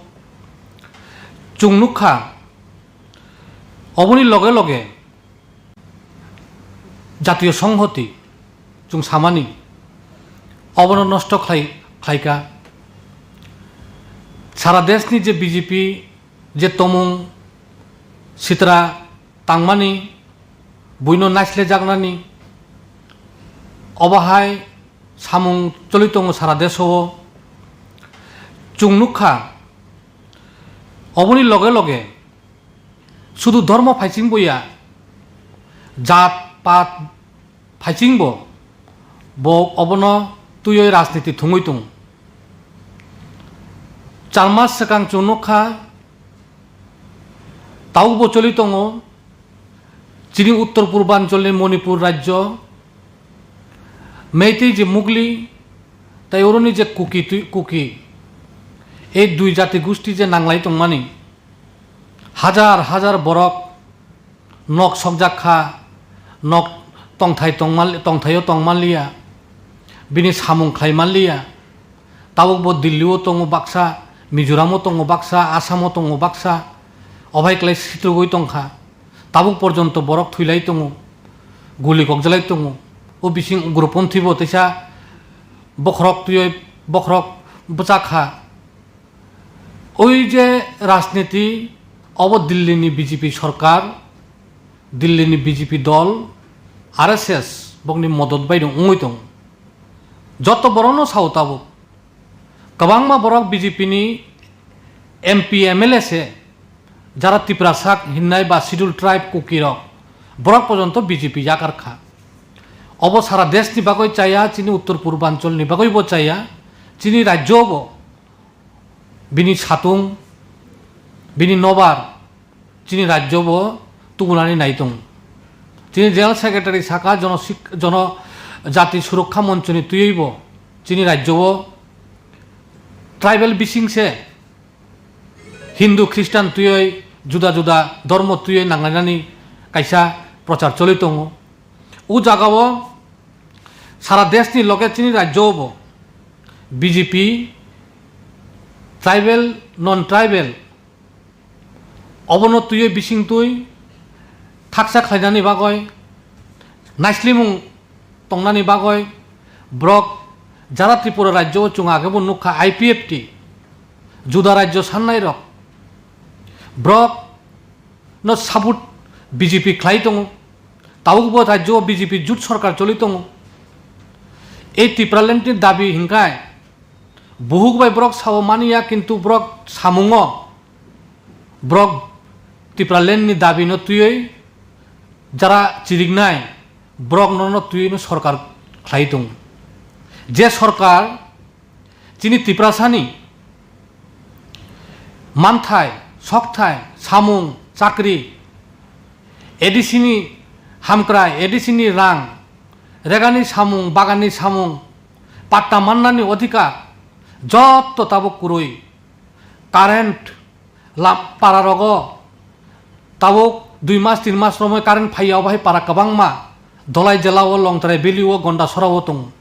Chwng nukha, oboni loge loge jatiyo songhoti chwng samani, obono nosto khlai, khlaika. Sara deshni je B J P je tomung sitra tangmani, buino naislejaknani, obo hai samung choli tongo sara deso o. Chwng nukha, oboni loge loge sudu dhormo phaichingbo ya, jat pat phaichingbo bo obono twiwi rajniti thwngwi tongo. Char mas swkang chwng nukha, tabukbo choli tongo chini uttor purbancholni Manipur rajyo, Meitei je Mugli, tai oroni je Kuki twi, Kuki, ei dui jati gusti je nanglai tongmani, hajar hajar borok nok sokjak kha, nok tongthai tongmal-, tongthaio tongmanliya, bini samung khlaimanliya. Tabukbo Delhi-o tongo baksa, Mizoram-o tongo baksa, Assam-o tongo baksa, obai klai sitrugwi tongkha. Tabuk porjonto borok thwilai tongo, guli kokjalai tongo. O bising ugroponthi bo teisa bokhorok twiwi bokhorok bwchak kha. Oi je rajniti, obo Delhi ni B J P sorkar, Delhi ni B J P dol, R S S bokni modot bai no wngwi tongo. Joto borokno sao tabuk. Kwbangma borok B J P ni M P, M L A se, jara Tiprasa hinnai ba Scheduled Tribe Kuki rok, borok porjonto B J P yakar kha. Obo sara desh ni bagwi chaya, chini uttor purbanchal ni bagwi bo chaya, chini rajyo bo bini satung, bini nobar chini rajyo bo tubunani nai tongo. Chini General Secretary saka, jono sik-, jono jati surokha monchoni twiwi bo chini rajyo o tribal bising se Hindu, Khristan twiwi, juda juda dhormo twiwi nanglainani kaisa prochar choli tongo. O jaga o sara desh ni loge chini rajyo bo B J P tribal, non tribal obono twiwi bising twi thaksa khlainani bagwi, naislimung tongnani bagwi borok jara Tripura rajyo o chwng age bo nukha I P F T, juda rajyo sannai rok, borok no support B J P khlai tongo, tabuk bo rajyo o B J P jut sorkar choli tongo. Ei Tipraland ni dabi hinkhai buhuk bai borok sao mani ya, kintu borok samungo borok Tipraland ni dabi no twiwi jara chiriknai borok no, no twiwi no sorkar khlai tongo. Je sorkar chini Tiprasani manthai, sokthai, samung, chakri, A D C ni hamkrai, A D C ni rang, regani samung, bagani samung, patta mannani odhikar, jotto tabuk kwrwi. Current la-, para rogo tabuk dui mas, tin mas romwi current phaiya, obo hai para kwbangma Dolai jela o, Longtrai valley o, Gondasora o tongo.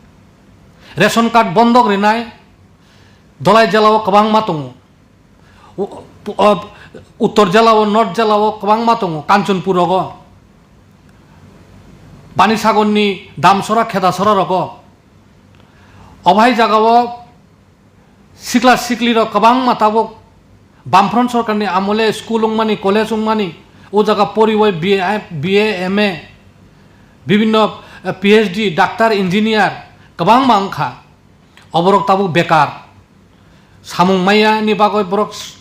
Ration card bondok rinai Dolai jela o kwbangma tongo. O, o, Uttor jela o, North jela o kwbangma tongo, Kanchanpur rogo, Banisagar ni Damsora, Khedasora rogo. Obai jaga o sikla sikli rok kwbangma tabuk Bamfront sorkar ni amole school wngmani, college wngmani, o jaga poriwi B A, B A, M A, bibinno, eh, P H D, doctor, engineer kwbangma wngkha. Oborok tabuk bekar. Samung maya ni bagwi borok s-,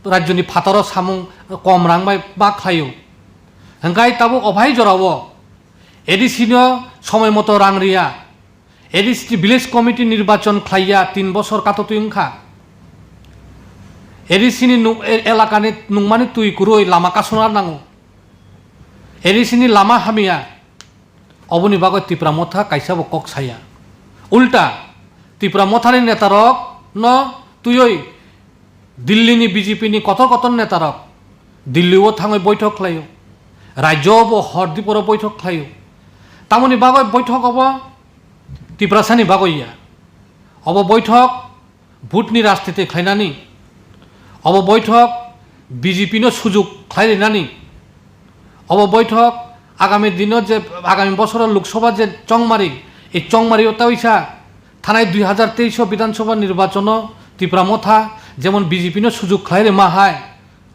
rajyoni phataro samung kom rang bai ba khlaio. Hwnkhe tabuk ophai jorao A D C no somoi moto rang riya. A D C ni village committee nirbachon khlaiya, tin bosor katotwi wngkha. A D C ni nuk-, e-, elakani nungmani twi kwrwi lama kasuna nango. A D C ni lama hamya. Oboni bagwi Tipra Motha kaisa bo kok saya. Ulta, Tipra Mothani netarok no twiwi Delhi ni B J P ni kotor kotor netarok Delhi o thangwi boithok khlaio. Rajyo bo hor diporo boithok khlaio. Tamoni bagwi boithok obo Tiprasani bagwi ya. Obo boithok vote ni rajniti khlainani, obo boithok B J P no sujuk khlai rinani, obo boithok agami dino je, agami bosoro Lok Sabha je chongmari, ei chongmari o taisa thanai dui hazar teis o Bidhan Sabha nirbachon o Tipra Motha jemon B J P no sujuk khlai rima hai,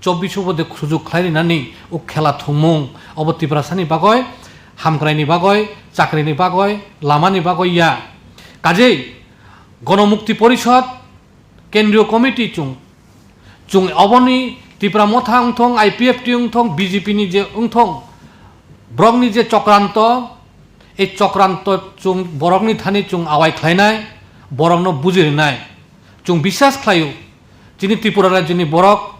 chobbish o bo de sujuk khlai rinani o khela thwngmung, obo Tiprasani bagwi, hamkraini bagwi, chakrini bagwi, lamani bagwi ya. Kajei Gonomukti Porishod, Kendriyo Committee chwng, chwng oboni Tipra Motha wngthong, I P F T wngthong, B J P ni je wngthong, borokni je chokranto, ei chokranto chwng borokni thani chwng awai khlainai, borokno buji rwnai. Chwng biswas khlaio, chini Tripura rajyoni borok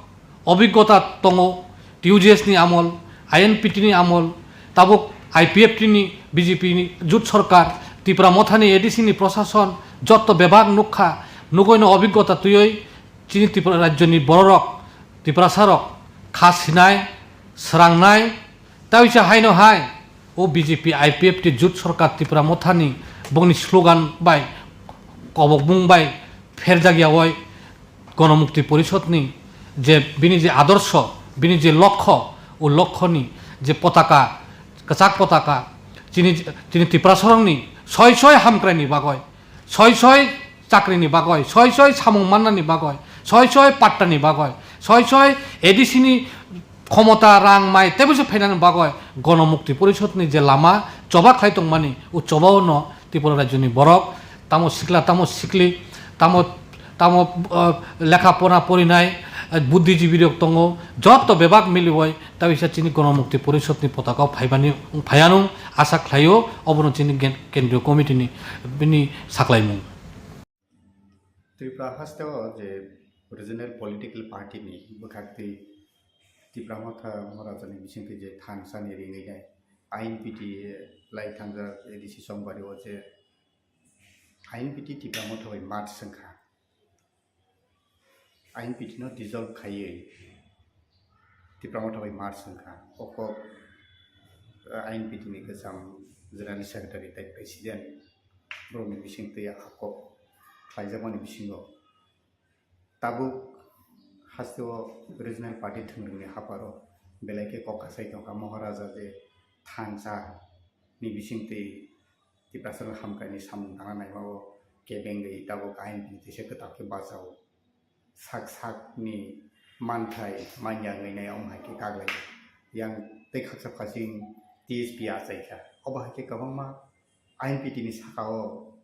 obiggota tongo, T U J S ni amol, I N P T ni amol, tabuk I P F T ni B J P ni jut sorkar, Tipra Mothani A D C ni prosason, jotto bebak nukha, nugoino obiggota twiwi chini Tripura rajyoni bororok, Tiprasarok kha sinai, srangnai, tei uisa haino hai o B J P I P F T jut sorkar Tipra Mothani bongni slogan bai, kobokmung bai pherjak yawi Gonomukti Porishodni je bini je adorsho, bini je lokho, o lokhoni je potaka, kwchak potaka, chini, chini Tiprasarokni soi soi hamkraini bagwi, soi soi chakrini bagwi, soi soi samung mannani bagwi, soi soi pattani bagwi, soi soi A D C ni khomota, rang, mai teibo se phainani bagwi Gonomukti Porishodni je lama choba khlai tongmani, o chobao no Tripura rajyoni borok, tamo sikla, tamo sikli, tamo, tamo, uh, lekha pora porinai, uh, buddhijibi rok tongo, jotto bebak miliwi, tei uisa chini Gonomukti Porishodni potaka o phaibani, phaiyanung asa khlaio, obono chini gen-, kendriyo committee ni bini saklaimung. Tripura haste o je regional political party ni bwkhak twi Tipra Motha Maharaja ni bisingtwi je thansa ni ringwi nai I N P T lai thangjak A D C Songbari o je I N P T Tipra Motha bai merge wngkha. I N P T no dissolve khaiwi Tipra Motha bai merge wngkha. O kok, eh, I N P T ni kwcham General Secretary tei President borokni bisingtwi a kok khlaijakmani bisingo tabuk hasteo regional party thwngrwngni hapharo belai khe kok kasai tongkha Maharaja je thansa ni bisingtwi Tiprasarok hamkraini samung tangna naimao kebengwi tabuk I N P T teisa kwtal khe bachao. Sak sakni manthai manya wngwi nai omo hai khe kaglai yang tei khaksa khasing T S P achaikha. Obo hai khe kwbangma I N P T ni sakao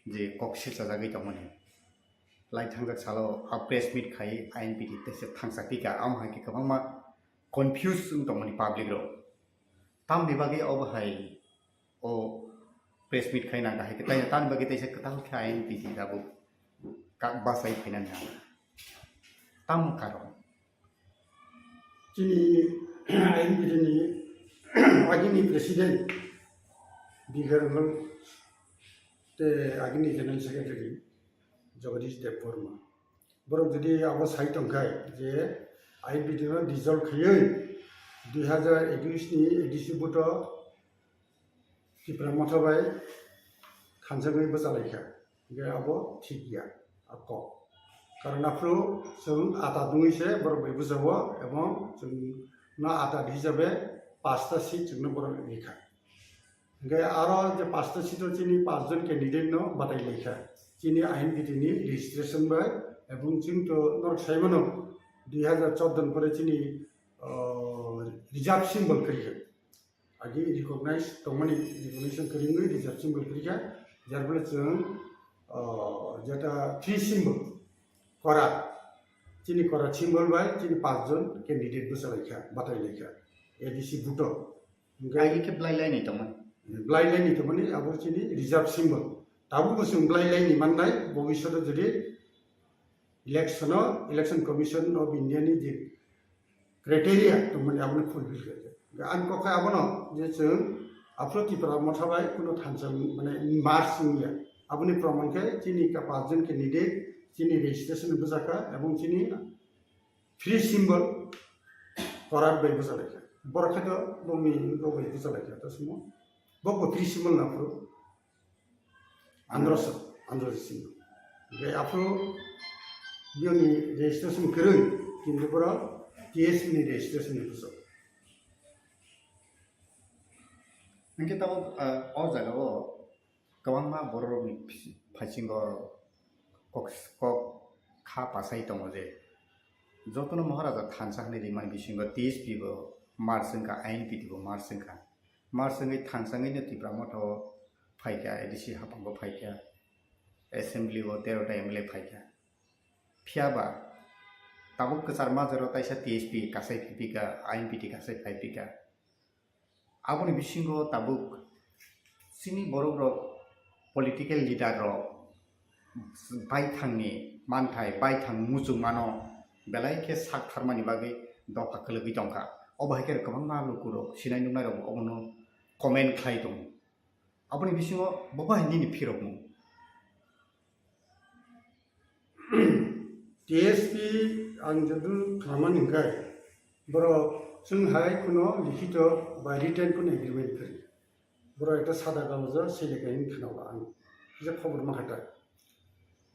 je kok silchajagwi tongmani. Lai thangjak salo a press meet khai I N P T teisa thangsa tikha, omo hai khe kwbangma confuse wng tongmani public rok. Tamni bagwi obo hai o press meet khai nang hai khe, tai tamni bagwi teisa kwtal khe I N P T tabuk kak bachai phaina nang. Tamo karon. Chini I N P T ni agini president Bihar Hall tei agini general secretary Jagadish Debbarma. Borok jodi abo sai tongkhai je I N P T no dissolve khaiwi dui hazar ekush ni A D C vote o Tipra Motha bai khanjaknai bwchalaikha, hingkhe abo thik ya, a kok. Karon aphuru chwng ata dungwi se borok bai bujao, ebong chwng no ata hisabe pasta seat chwngno borok rikha. Hingke aro je pasta seat o chini pachjon candidate no batai laikha. Chini I N P T ni registration bai, ebong chwng to norok saimano, dui hazar chordo ni pore chini, o, reserve symbol kwrwikha. Agi recognize tongmani recognition kwrwngwi reserve symbol kwrwikha. Jar phole chwng, o, jeta three symbol, kora, chini kora symbol bai chini pachjon candidate bwchalaikha, batai laikha A D C vote o. Hingke Agi khe blai laini tongmani. Blai laini tongmani abo chini reserve symbol. Tabuk bo chwng blai laini mannai, bobishoto jodi election o, Election Commission of India ni je criteria tongmani abono fulfill khaikha. Hingke ani kok khe abono je chwng aphuru Tipra Motha bai kuno thansa mane merge wngya. Aboni proman khe chini ka pachjon candidate chini registration bwchakha ebong chini three symbol korat bai bwchalaikha. Borok khe to bongni rok bai bwchalaikha, to sumo. Bokbo three symbol na phuru. Androso, androso symbol. Bai aphuru biyoni registration kwrwi, kintu borok T S P ni registration ni bwswk. Hingke tabuk, ah, o jaga o kwbangma bororokni phi-, phaisingo kok, kok kha pasai tongo je jotono Maharaja thansa hinwi rimani bisingo T S P bo merge wngkha, I N P T bo merge wngkha. Merge wngwi thansa wngwino Tipra Motha o phaikha, A D C haphango phaikha, assembly o tero ta M L A phaikha. Phiyaba tabuk kwchar majaro taisa T S P kasai phipikha, I N P T kasai phaipikha. Aboni bisingo tabuk chini borok rok, political leader rok baithangni manthai, baithang muchungmano belai khe sak tharmani bagwi dopha kwlwgwi tongkha. Obo hai khe kwbangma lukurok sinai nuknai rok obono comment khlai tongo. Aboni bisingo bo bai nini phirokmung. T S P ang joto khamani hingkai, borok chwng hai kuno likhito ba written kuno agreement kwrwi. Borok ekta sada kagojo sele kaini khwnao ang kisa khobor ma khatai.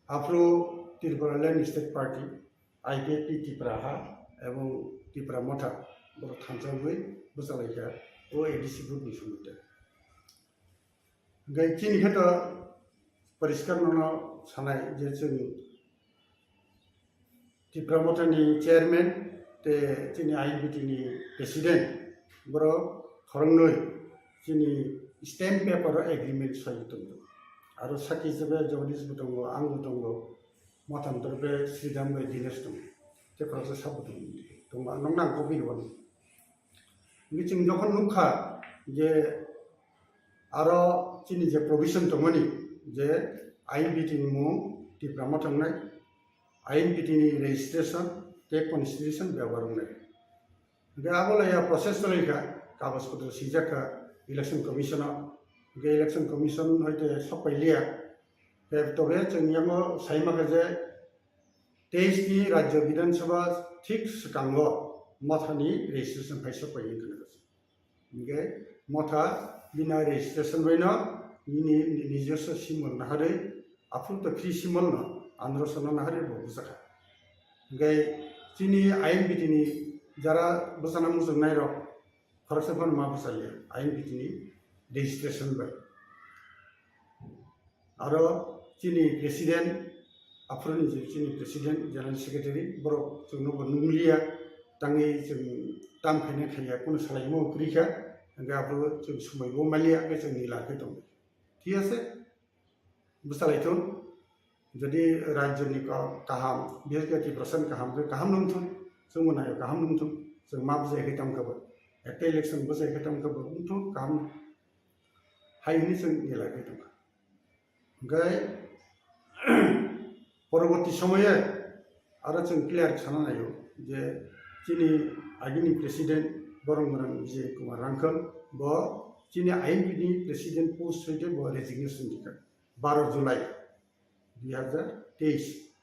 Aphuru Tripura Land State Party, I P F T Tipra ha ebong Tipra Motha borok thansa wngwi bwchalaikha o A D C vote ni somoi tei. Hingke chini khe to poriskar nono sanai je chwng Tipra Motha ni chairman tei chini I N P T ni president borok khoroknwi chini stamp paper o agreement soi tongo. Aro sakhi hisabe Jagadish bo tongo, ang bo tongo, Motha ni torbe Sridham bai Dinesh tongo. Tei khoroksa sabo tongo, tongo, nokno ang kobwi rwno. Hingke chwng jokhon nukha je aro chini je provision tongmani je I N P T ni mung Tipra Motha wngnai, I N P T ni registration tei constitution bebohar wngnai. Hingke abo laiya process chalaikha, kagoj potro swijak kha Election Commission o, hingke Election Commission hoite sok pailiya, tei tobe chwng yango saima kha je teis ni Rajya Bidhan Sabha thik swkango Motha ni registration phai sok pai wngkha. Hingke Motha bini registration bai no nini nijoswo symbol naharwi, aphuru to free symbol no androso no naharwi bo bwchakha. Hingke chini I N P T ni jara bwchana muchungnai rok khoroksa phano ma bwchaliya I N P T ni registration bai. Aro chini president, aphuruni je chini president, general secretary, borok chwngno bo nungliya, tangwi chwng tam khaina khaiya, kunu salaimung kwrwi kha, hingkhe aphuru chwng swmaibo maliya, hingkhe chwng nila khe tongo. Thik ase? Bwchalai thung, jodi rajyoni ka-, kaham, bises khe Tiprasani kaham khe kaham nung thung, chwngbo naio kaham nung thung, chwng ma bujai khe tong khe bo, ekta election bujai khe tong khe bo wng thung, kaham hai hwnwi chwng nila khe tong kha. Hingkhe, poroborti somoye aro chwng clear sana naio je chini agini president borok gwnang Vijay Kumar Rangkhal bo chini I N P ni president post hoite bo resignation rikha baro July dui hazar teis.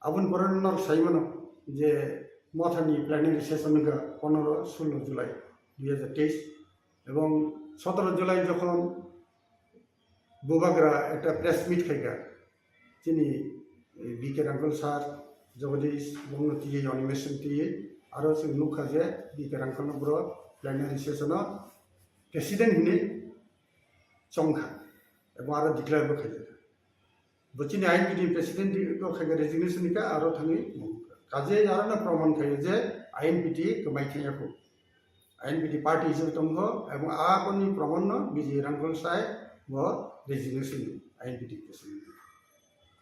Aboni pore norok sai mano je Mothani plenary session wngkha pondro sullo July dui hazar teis ebong sotoro July jokhon Bubagra ekta press meet khaikha, chini B K Rangkhol sir, Jagadish, bongno tiywi animation tiywi, aro chwng nukha je B K Rangkholno bro plenary session-o president hinwi chongkha, ebo aro declare bo khaijak. Bo chini I N P T president bo khaikha resignation ni ka aro thangwi mungkha. Kaje aro no proman khaio je I N P T kwmai thangya khu. I N P T party hisabe tongkho, ebong aboni proman no B J Rangkhol sai bo resignation ni I N P T president.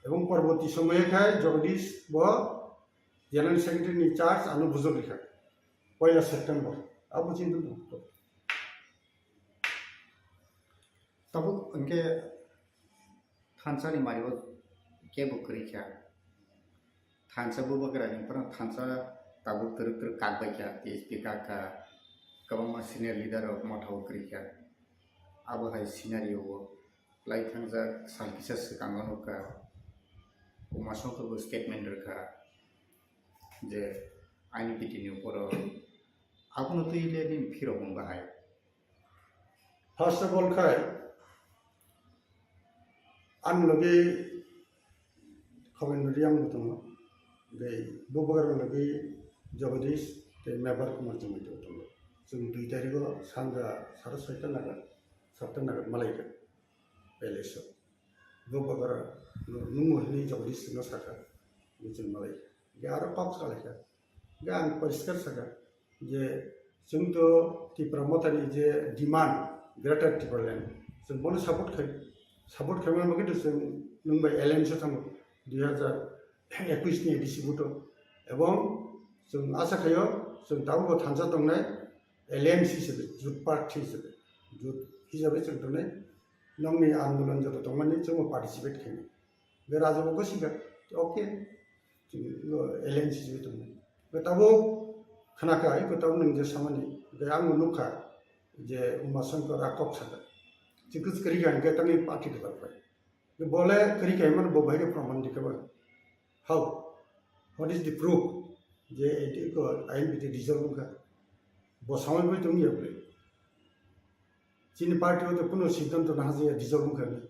Ebong porborti somoye khai Jagadish bo General Secretary ni charge ano bujok rikha. Poila September. Abo chini tongkho. Tabuk hwnkhe thansa ni mari o kebo kwrwi kha. Thansa bubagra ni phano thansa tabuk twrwk twrwk kak bai kha, T S P kak kha, kwbangma senior leader rok motha o kwrwi kha. Abo hai scenario o lai thangjak sal kisa swkang o nukha, Uma Songkor bo statement rwkha je I N P T ni upor o abono twi le nini phirok wng bahai. First of all khai, ani logi Khovendra Reang bo tongo, tei bubagra logi Jagadish tei Mebar Kumar Jamatia tongo. Chwng dui tarikh o sanja sara soita nagar, satta nagar malaikha palace o. Bubagra nungo hwnwi Jagadish no sakha, chwng malaikha. Ge aro kok salaikha. Ge ang poriskar sakha. Je chwng to Tipra Mothani je demand Greater Tipraland, chwng bono support khai, support khaimani bagwi to chwng nwng bai alliance o thango dui hazar ekwis ni A D C vote o, ebong chwng asa khaio chwng tabukbo thansa tongnai alliance hisabe, jut party hisabe, jut hisabe chwng tongnai nokni andolon joto tongmani chwngbo participate khainai. Be raja bo gosika, okay. Chini alliance sijui tongmani. Be tabuk khnakha, iko tabuk nwng je samani, be ang nukha je Uma Shankar a kok sakha. Chikis kwrwi kha hwnkhe tangwi party kwtal pai. Be bole kwrwi kha hwnmano bo bahai khe proman dikha ba. How? What is the proof? Je iko I N P T dissolve wngkha. Bo samai bai tongya bwle. Chini party o to kuno siddhanto nahajaya dissolve wngkha hwnwi.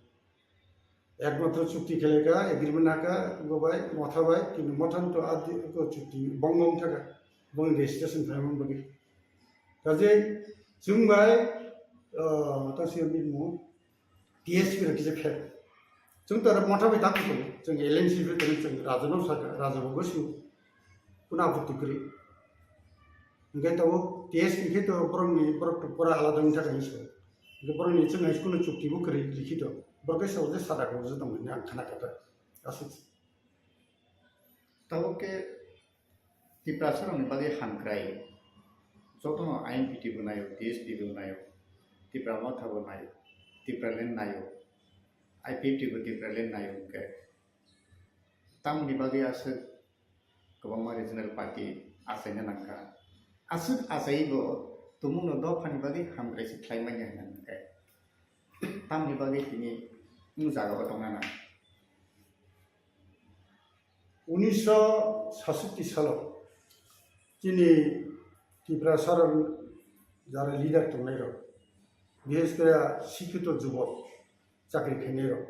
Ekmatro chukti khelai kha, agreement hakha, go bai, motha bai, kintu motha to adi ko chukti bong bong thaka, bong registration phaimani bagwi. Kaje chwng bai, ah, ta siyam ni mo, T S P rok kisa pher. Chwng to motha bai ta kuto, chwng L N C bai to chwng raja no saka, raja bo gosu, kuna aputti kri. Hingke to T S P khe to borok ni, borok to pura alada wngkha kaisa. Hingke borok ni chwng hai kuno chukti bo kwrwi likhito. Borok khe sabo je sada kok je tongmani ang khana kha ta. Aswk. Tabuk khe Tiprasa rokni bagwi hamkrai. Jotono I N P T bo naio, T S P bo naio, Tipra Motha bo naio, Tipraland naio, I P F T bo Tipraland naio hingke. Tamoni bagwi aswk kwbangma regional party achaina nangkha. Aswk achaiwi bo tumungno dophani bagwi hamkrai se khlai manya hwnna nangkha. Tamoni bagwi tini nwng jagao tongna nang. Unisho sasatti salo chini Tiprasa rok jara leader tongnairok, bishes kore sikkito jubok chakri khainairok,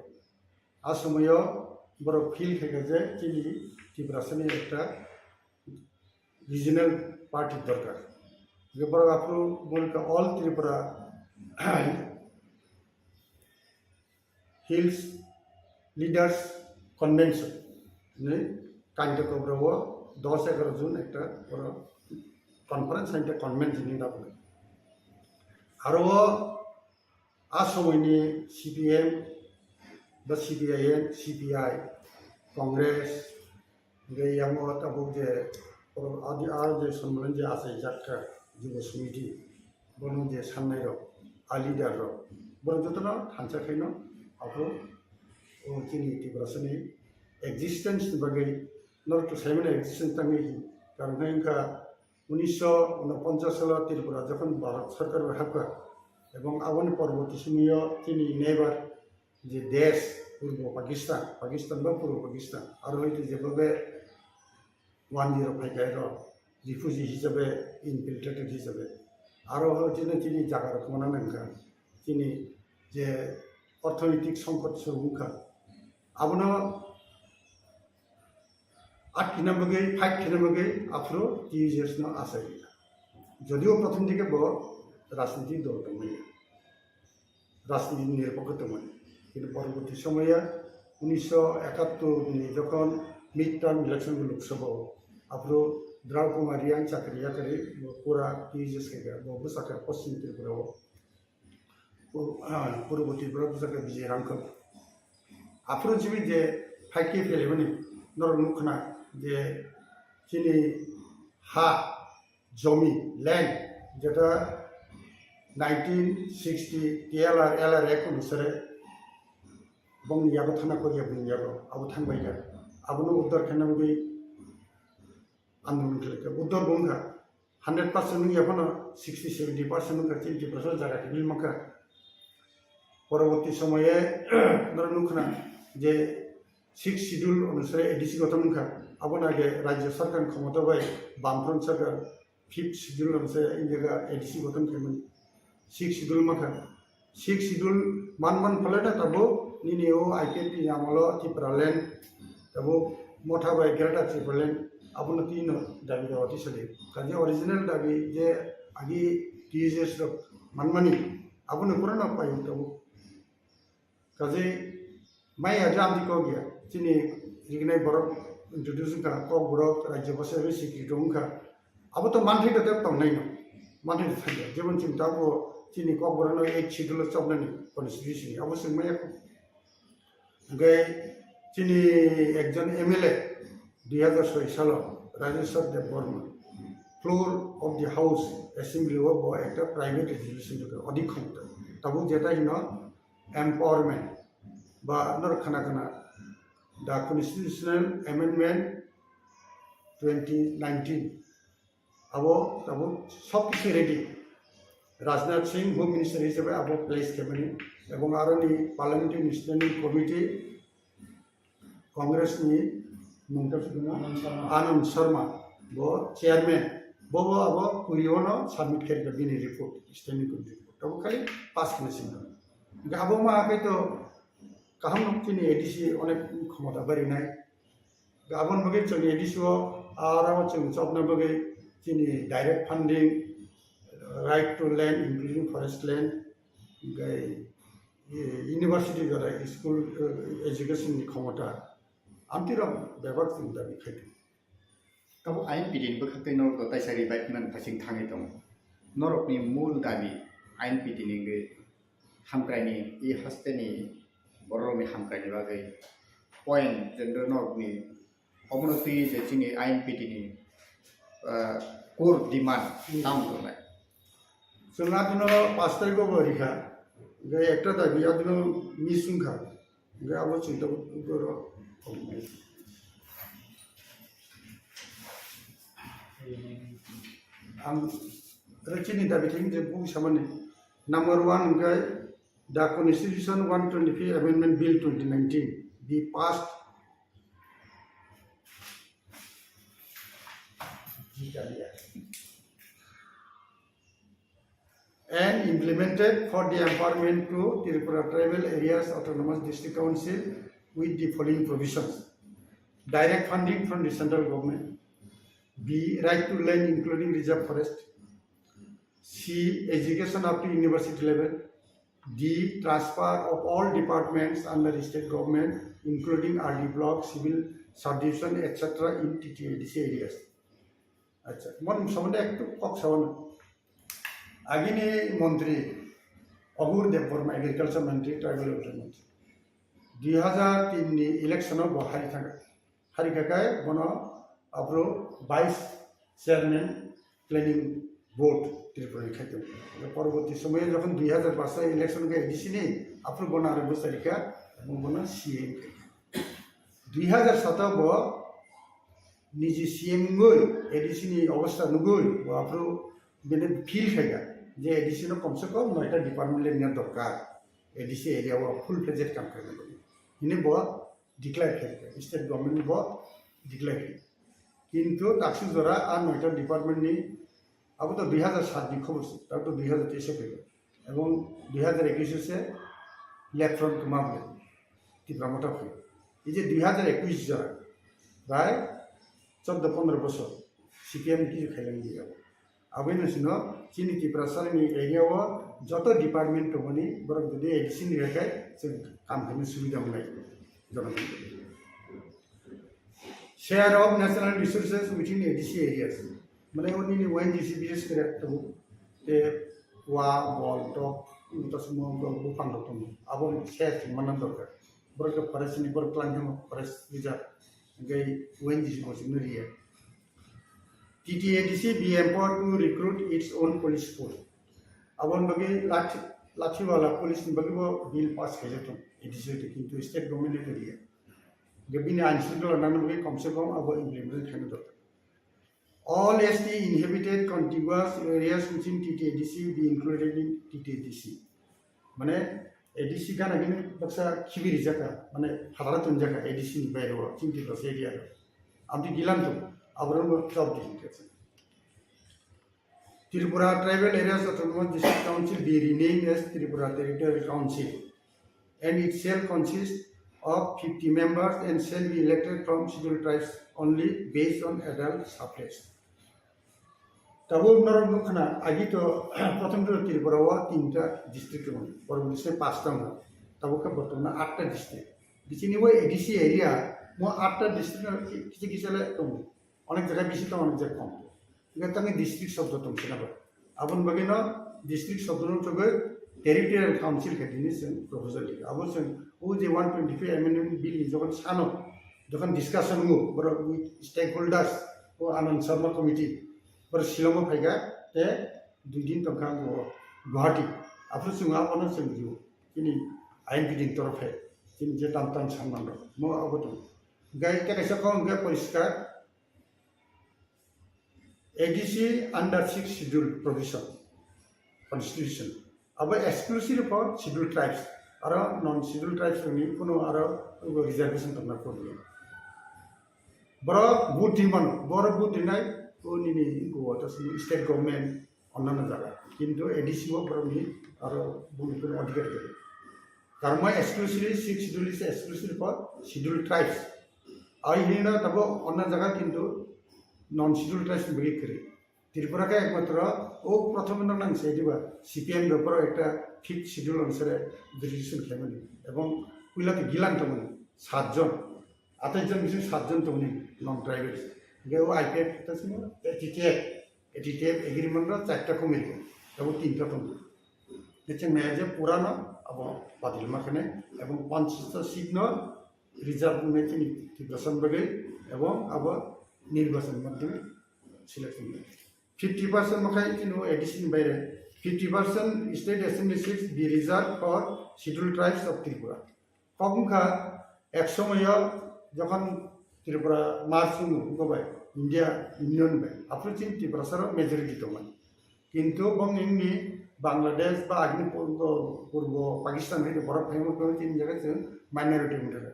a somoyo borok feel khaikha je chini Tiprasani ekta regional party dorkar. Je borok aphuru buini kha All Tripura Hills Leaders Convention hinwi Kanyakobra o dos egaroh June ekta borok conference, ekta convention hinwi rwkha. Aro o a somoini C P M, ba C P I M, C P I, Congress, hingke yango tabuk je oro adi aro je Sommelan je achaijak kha Jubo Samiti, bono je sannairok, a leader rok, borok jotono thansa khaino aphuru o chini Tiprasani existence ni bagwi norok to saimano existence tangwi hi, karon khe wngkha unisho unoponchas salo Tripura jokhon Bharat Sarkar bai hapkha, ebong aboni porborti somoyo chini neighbor je desh, Purbo Pakistan, Pakistan ba Purbo Pakistan, aro hoite jebobe wanjwi rok phai khe ro refugee hisabe, infiltrated hisabe, aro hoite chini jaga rok mona nangkha, chini je orthonoitik songkot se wngkha, abono atkina bagwi, fight khaina bagwi aphuru T U J S no achai rikha. Jodio prothom dike bo rajniti dol tongmani, rajniti nirpokho tongmani. Kintu porborti somoya unisho ekattor ni jokhon midterm election bo Lok Sabha o, aphuru Draw Kumar Reang chakri yakari bo pura T U J S khaikha, bo bwsakha Poschim Tripura o. Pur-, ah, Purbo Tripura bwsakhe Bijay Rangkhol. Aphuru simi je fight khe phelemani norok nukhna je chini ha, jomi, land, jeta nineteen sixty T L R, L R Act onusare bongni yago thana koriya bini yago abo thangbaikha. Abono uddar khaina bagwi andolon khlaikha. Uddar bo wngkha. Hundred percent wngya phano sixty seventy percent wngkha chini Tiprasa jaga kibil mankha. Poroborti somoye norok nukhna je sixth schedule onusare A D C gothon wngkha. Abono age rajya sarkar khomota bai Bamfront sarkar fifth schedule onusare India A D C gothon khaimani. Sixth schedule mankha. Sixth schedule man man phalena tabuk nini o I P F T ni amolo Tipraland tabuk motha bai Greater Tipraland abono twi no dabi dawa tisali. Kaje original dabi je agi T U J S rok manmani abono purano pai tabuk. Kaje Maya jam di kok ya, chini rignai borok introduce wngkha, kok borok rajya bwsa bai secretary wngkha. Abo to manthai da tep tongnai no, manthai da thangya. Jemon chini tabo chini kok borok no eight schedule o chopnani constitution ni, abo swng maya kho. Hwnkhe chini ekjon M L A dui hazar soi salo Rajeshwar Debbarma floor of the house assembly o bo ekta private resolution rwkha, odik khomta. Tabuk jeta hino empowerment ba norok khana khana the constitutional amendment twenty nineteen abo tabuk sob kisu ready. Rajnath Singh Home Minister hisabe abo place khaimani ebong aroni Parliamentary Standing Committee Congress ni mungta suduna Anand Sharma. Anand Sharma bo chairman, bo bo abo kurio no submit khaikha bini report, standing committee report. Abo khali pass khna singkha. Hwnkhe abo ma khe to kaham no chini A D C onek khomota barinai. Aboni bagwi chwng A D C o aro chwng chopna bagwi chini direct funding, right to land including forest land, hwnkhe university jora school education ni khomota amtwi rok bebak chwng dabi khai tongo. Tabuk I N P T ni bwkhaktwi norok to taisa revive man phasing thangwi tongo. Norokni mul dabi I N P T ni wngwi hamkraini, i hasteni bororokni hamkraini bagwi point jendro norokni obono twi je chini I N P T ni, ah, core demand tam tongnai. Chwng adino pash tarikh o bo rikha, hwnkhe ekta dabi adino miss wngkha. Hwnkhe abo chwng tabuk borok ang chini dabi thani je buphang samani number one hwnkhe the Constitution one twenty-five Amendment Bill twenty nineteen be passed. And implemented for the empowerment to Tripura Tribal Areas Autonomous District Council with the following provisions. Direct funding from the central government. B. Right to land including reserve forest. C. Education up to university level. D. Transfer of all departments under the state government, including R D block, civil subdivision, et cetera in T T A D C areas. Acha, mon somonde ektu kok sawan. Agini montri Abur Debbarma, agriculture montri, tribal welfare montri. Dui hazar tin ni election o bo hari thangkha. Hari khakai bono aphuru vice chairman planning board Tripura ni khai tongo. Porborti somoyo jokhon dui hazar pash election khe A D C ni, aphuru bono aro bwsarikha, bono C M khaikha. Dui hazar sato bo niji C M wngwi A D C ni obostha nugwi bo aphuru bini feel khaikha je A D C no komse kom noita department le nina dorkar, A D C area o full fledged kam khaina bagwi. Hini bo declare khaikha, state government bo declare khaikha. Kintu taksuk jora a noita department ni abo to dui hazar sat ni khobor se, tato dui hazar teis o phaikha. Ebong dui hazar ekush o se left front kwma bai Tipra Motha phai. Ei je dui hazar ekush jora bai Chordo pondro bosor C P M ni kichu khailang di abo. Aboni sino chini Tiprasani area o joto department tongmani borok jodi A D C ni khe chwng kam khaina subida wngnai jotono. Share of natural resources within A D C areas. Mane oni ni O N G C bises khe tongo. Te wa, bol, tok, tasmo, bupang rok tongo. Abo share manna dorkar. Borok forest ni borok twlang khe forest reserve. Hingke O N G C bo chwngno riya. T T A D C be empowered to recruit its own police force. Aboni bagwi lathi, lathiwala police ni bagwi bo bill pass khaijak thung A D C te, kintu state government ni riya. Hingke bini ain shrunkhala nangna bagwi komse kom abo implement khaina dorkar. All S T inhabited contiguous areas within T T A D C be included in T T A D C. Mane A D C gana gini baksa khibi rijaka, mane phatara tonjaka A D C ni baire o, chini Tiprasa area o. Amtwi gilan tongo, aborok no job di hingke. Tripura Tribal Areas Autonomous District Council be renamed as Tripura Territorial Council, and it shall consist of fifty members and shall be elected from scheduled tribes only based on adult suffrage. Tabuk norok nukha na, agi to prothom to Tripura o tinta district tongo, poroboti se pasta tongo, tabuk khe bortomano atta district. Bichini o A D C area mo atta district no kisa kisa le tongo, onek jaga bisi tongo, onek jaga kom. Hingke tangni district shobdo tong sina bo. Aboni bagwi no district shobdo no togwi territorial council khe tini chwng proposal rikha. Abo chwng o je one twenty-five amendment bill ni jokhon sano, jokhon discussion wngo, borok stakeholders, o Anand Sharma committee, borok Shillong o phaikha, te dui din tongkha bo Guwahati. Aphuru chwng abono chwng rw, chini I N P D ni torof hai, chini je tam tam sanman rok, mo abo tong. Gai te kaisa kok hwnkhe poriskar, A D C under sixth schedule provision, constitution. Abo exclusive for scheduled tribes. Aro non scheduled tribes ni kuno aro reservation tongna problem. Borok vote rimano, borok vote rinai, o nini go to state government onnano jaga. Kintu A D C o borok ni aro vote ni kuno adhikar gaya. Karma exclusively sixth schedule is exclusive for scheduled tribes. Ai hino tabo onna jaga kintu non scheduled tribes ni bagwi kwrwi. Tripura khe ekmatro o prothom no nang se diba C P M rok ekta fifth schedule onusare jurisdiction khaimani. Ebong puila to gilan tongmani satjon, atais jon bising satjon tongmani non tribal. Hingke o I P F ta simo T T F, T T F agreement no charta committee abo tinta tongo. Kecheng naya je purano abo badil makhane ebong panchista seat no reserve wngwi chini Tiprasa bagwi ebong abo nirbachan madhyame selection wngwi. Fifty percent makhai chini A D C ni baire fifty percent state assembly seats be reserved for scheduled tribes of Tripura. Kok wngkha ek somoyo jokhon Tripura merge wngwi bai India Union bai, aphuru chini Tiprasa rok majority tongmani. Kintu bong nini Bangladesh ba agini purbo, purbo Pakistan hai borok phaima khe chini jaga chwng minority wngkha.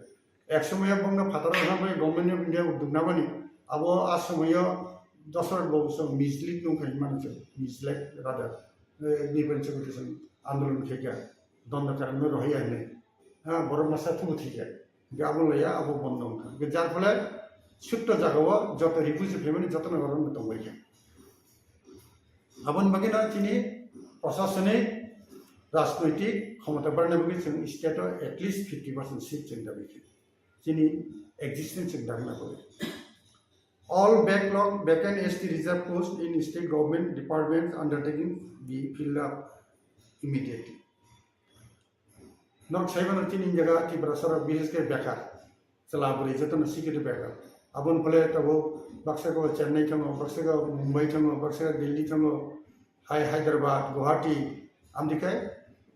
Ek somoyo bongno phataro thangbai Government of India udduk namani, abo a somoyo Dasarath Babu song mislead nung khai mani chwng, mislead rather, eh, Nipan Chaudhary song andolon khaikha, Dondakaran no rohai ani, ha, borok masa thubu thikha, hingke abo laya abo bondo wngkha. Hingke jar phole sutto jagao joto refugee phaimani jotono borok tongbaikha. Aboni bagwi no chini prosasonik, rajnoitik khomota barna bagwi chwng state o at least fifty percent seat chwng dabi khe. Chini existence chwng dagna bagwi. All backlog vacant S T reserve post in state government departments undertaking be filled up immediately. Nok saibano chini jaga Tiprasa rok bises khe bekar. Chwla bwrwi jotono sikhe bekar. Aboni phole tabuk baksa khe Chennai thango, baksa khe Mumbai thango, baksa khe Delhi thango, hai Hyderabad, Guwahati, amtwi khe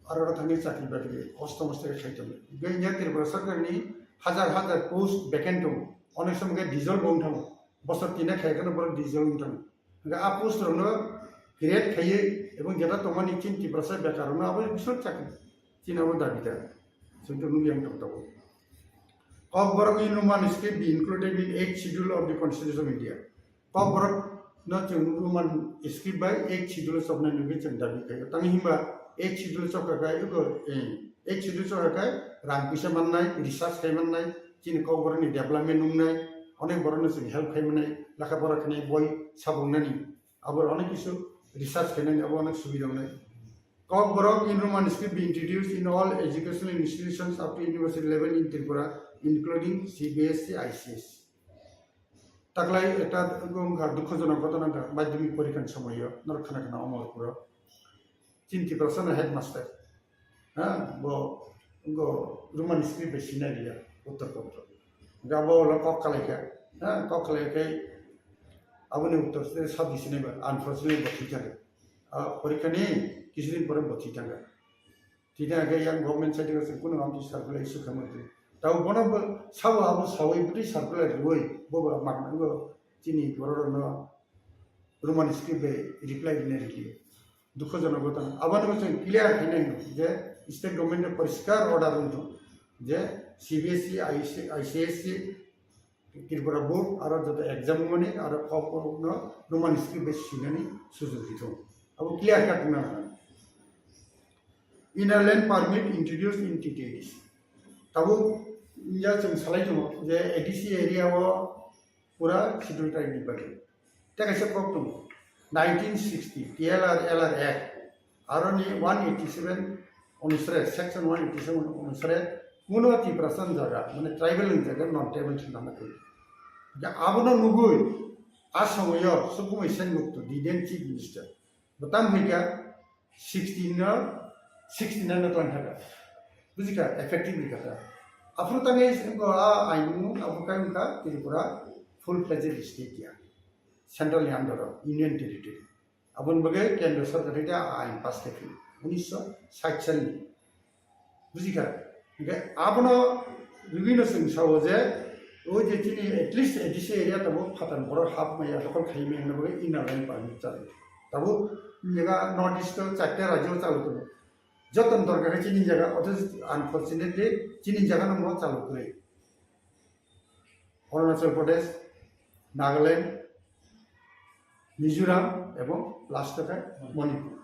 aro oro thangwi chakri bakri kosto mosto khe khai tongo. Hingkhe India Tripura Sarkar ni hajar hajar post vacant tongo. Onek somo khe dissolve bo wng thango. Bosor tinna khai kheno borok dissolve wng thango. Hingkhe a post rokno create khaiwi ebong jeta tongmani chini Tiprasa bekar rokno abo bisor chakri chini abo dabi da. Chwng to nukya wng tong tongo. Kokborok in Roman script be included in eighth schedule of the Constitution of India. Kokborok no chwng Roman script bai eighth schedule chopnai nugwi chwng dabi khaio. Tamo himba eighth schedule chopkha khe ego, eh, eighth schedule chopkha khe rang puisa mannai, research khai mannai, chini Kokborok ni development wngnai, Onek borokno chwng help khai manai, lekha pora khainai, boi sabung nani, abo onek kisu research khainani, abo onek subida wngnai. Kokborok in Roman script be introduced in all educational institutions up to university level in Tripura, including C B S E, I C S E. Taklai ekta wngkha dukhojonok ghotona wngkha madhyamik porikhani somoyo norok khana khana Omorpuro. Chini Tiprasano headmaster. Ha, bo, bo Roman script bai sinai liya, Uttar Pondro. Ga bo lo kok kalai kha. Ha, kok kalai kha. Aboni uttor se sab di sinai ba, unfortunately bo thwi thangkha. A, porikhani kisudin pore bo thwi thangkha. Thwi thangkha yang government side o se kuno amtwi circular issue khamwi. Tabo bono bo sabo abo sawi bwtwi circular rwwi bo bo mak nango chini borok rokno Roman script bai reply rwna rwliya. Dukhojonok ghotona. Aboni bo chwng clear khainai je state government ni poriskar order wngthung je C B S E, I C S E, Tripura board aro joto exam mani aro kokborokno Roman script bai sinani sujog rithung. Abo clear cut wngna nango. Inner line permit introduced in T T A D C. Tabuk ya chwng salai tongo je A D C area o pura schedule tribe ni bagwi. Tei kaisa kok tongo, nineteen sixty T L R L R Act, aroni one eighty seven onusare, section one eighty seven onusare, kuno Tiprasa ni jaga, mane tribal ni jaga, non tribal ni jaga. Abono nugwi, a somoyo Sukumai Sengup to, the then chief minister, bo tamo hai kha, sixty no, sixty nine no twlang thaka. Bujikha, effective ni kata. Aphuru tangwi sengko a aimung, abo kai wngkha Tripura full fledged state ya. Central ni under o, Union Territory. Aboni bagwi Kendra Sarkar hai ta ain pass khe phino. Unisho sait salni. Bujikha. Hingkhe abono rwino chwng sao je, o je chini at least A D C area tabuk phatar borok hapmaya, lokol khaimaya hwnwi bagwi inner line permit chalo. Tabuk jaga North East o charta rajyo chalo tongo. Jotoni dorkar khe chini jaga, othocho unfortunately chini jaga no mo chalo kwrwi. Arunachal Pradesh, Nagaland, Mizoram ebong last o khe Manipur.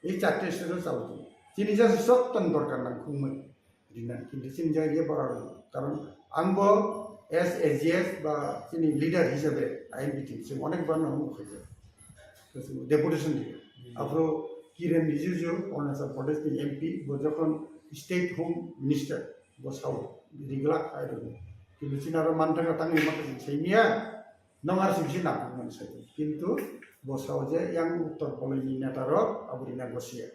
Ei charta state o chalo tongo. Chini jaga jotoni dorkar nangkukmani rinani, kintu chini jaga ye bara rwdi. Karon ang bo as A G S ba chini leader hisabe I N P team se onek bar no mung khaijak. Deputation diye. Aphuru Kiren Rijiju, Arunachal Pradesh ni M P, bo jokhon State Home Minister, bo sao, riglak hai rwdi. Kintu chini aro manthaka tangwi maka chwng saimiya, nong R C B C nangkukmani sai. Kintu bo sao je yang uttor boloi ni neta rok abo rina gosiya.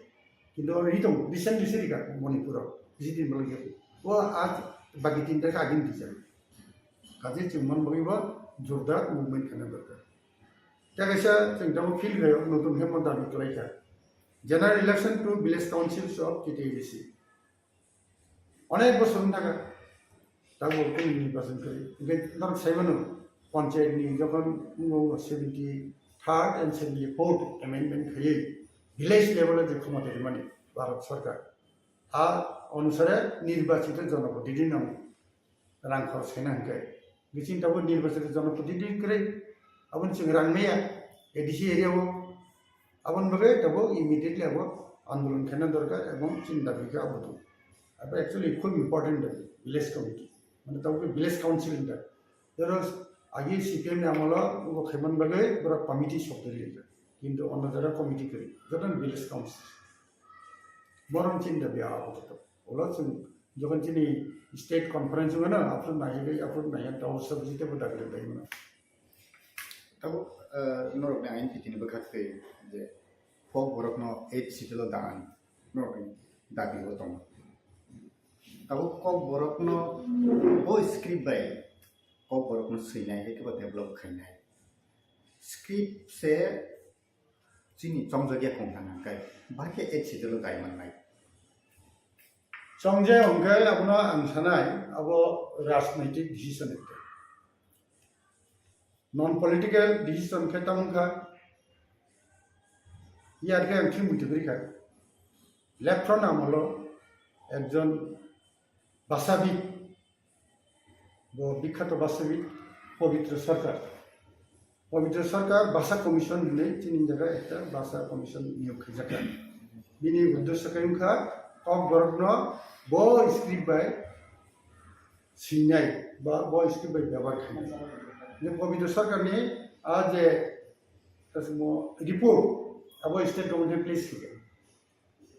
Kintu abo ri tongo, recently se rikha Manipur o, bisi din bolong ya. O a bagi tin ta agin dijak. Kaje chwng man bagwi bo jordar movement khana dorkar. Tei kaisa chwng tamo feel khaio, notun khe mo dabi kwlai kha. General election to village councils of T T A D C. Onek bosor wng thaka. Tabuk kunu nirbachon kwrwi. Hingkhe norok sai mano, panchayat ni jokhon wngkha seventy third and seventy fourth amendment khaiwi village level o je khomota rimani Bharat Sarkar. A onusare nirbachito jonoprotidhi nang rang khorch khaina hwnkhe. Biching tabuk nirbachito jonoprotidhi kwrwi, aboni chwng rang maya, A D C area o. Aboni bagwi tabuk immediately abo andolon khaina dorkar ebong chini dabi khe abo tong. Abo actually khub important dabi, village committee. Mane tabuk village council hinda. Jero agi C P M ni amolo bo khaiman bagwi borok committee sokdari rijak. Kintu ono jora committee kwrwi, jotono village council. Borom chini dabi abo to. Ulo chwng jokhon chini state conference wngmano, aphuru naiwi, aphuru naiwi, ta ulo sabji tebo dabi rwdai mano. Tabuk, eh, norokni ain pitini bwkha twi je Kokborokno eighth schedule o dan norokni dabi o tongo. Tabuk Kokborokno bo script bai Kokborokno swinai hai khe bo develop khainai. Script se chini chongjagya kong thang hwnkhe, bahai khe eighth schedule o dai mannai. Chongjaya hwnkhe abono ang sanai, abo rajnaitik decision ekta. Non political decision khe tamo wngkha, yar khe ang thwi muitu kwrwi kha. Left front amolo ekjon bhasavid, bo bikhato bhasavid Pabitra Sarkar. Pabitra Sarkar Bhasa Commission hinwi chini jaga ekta Bhasa Commission niyog khaijakha. Bini uddesyo khe wngkha Kokborokno bo script bai sinai ba bo script bai byabar khainai. Je Pabitra Sarkar ni a je kasimo report abo state government place khe.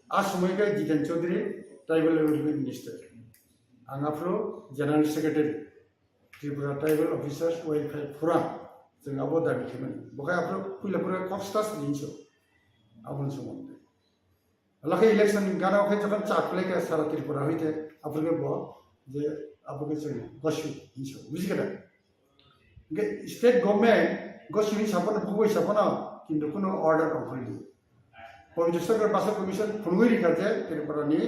A somoi khe Jiten Chaudhary, Tribal Welfare Minister. Ang aphuru General Secretary, Tripura Tribal Officers Welfare Forum. Chwng abo dabi khaimani. Bo khe aphuru puila phuru kok stas hinso. Aboni somondo. Lakhe election gana khe jokhon chak khlai khe sara Tripura hoite, aphuru khe bo je abo khe chwng gosu hinso. Buji khe da? Hingke state government gosini sapono, bugui sapono, kintu kuno order ongkhorli. Pabitra Sarkar Basa Commission phunugui rikha je Tripura ni,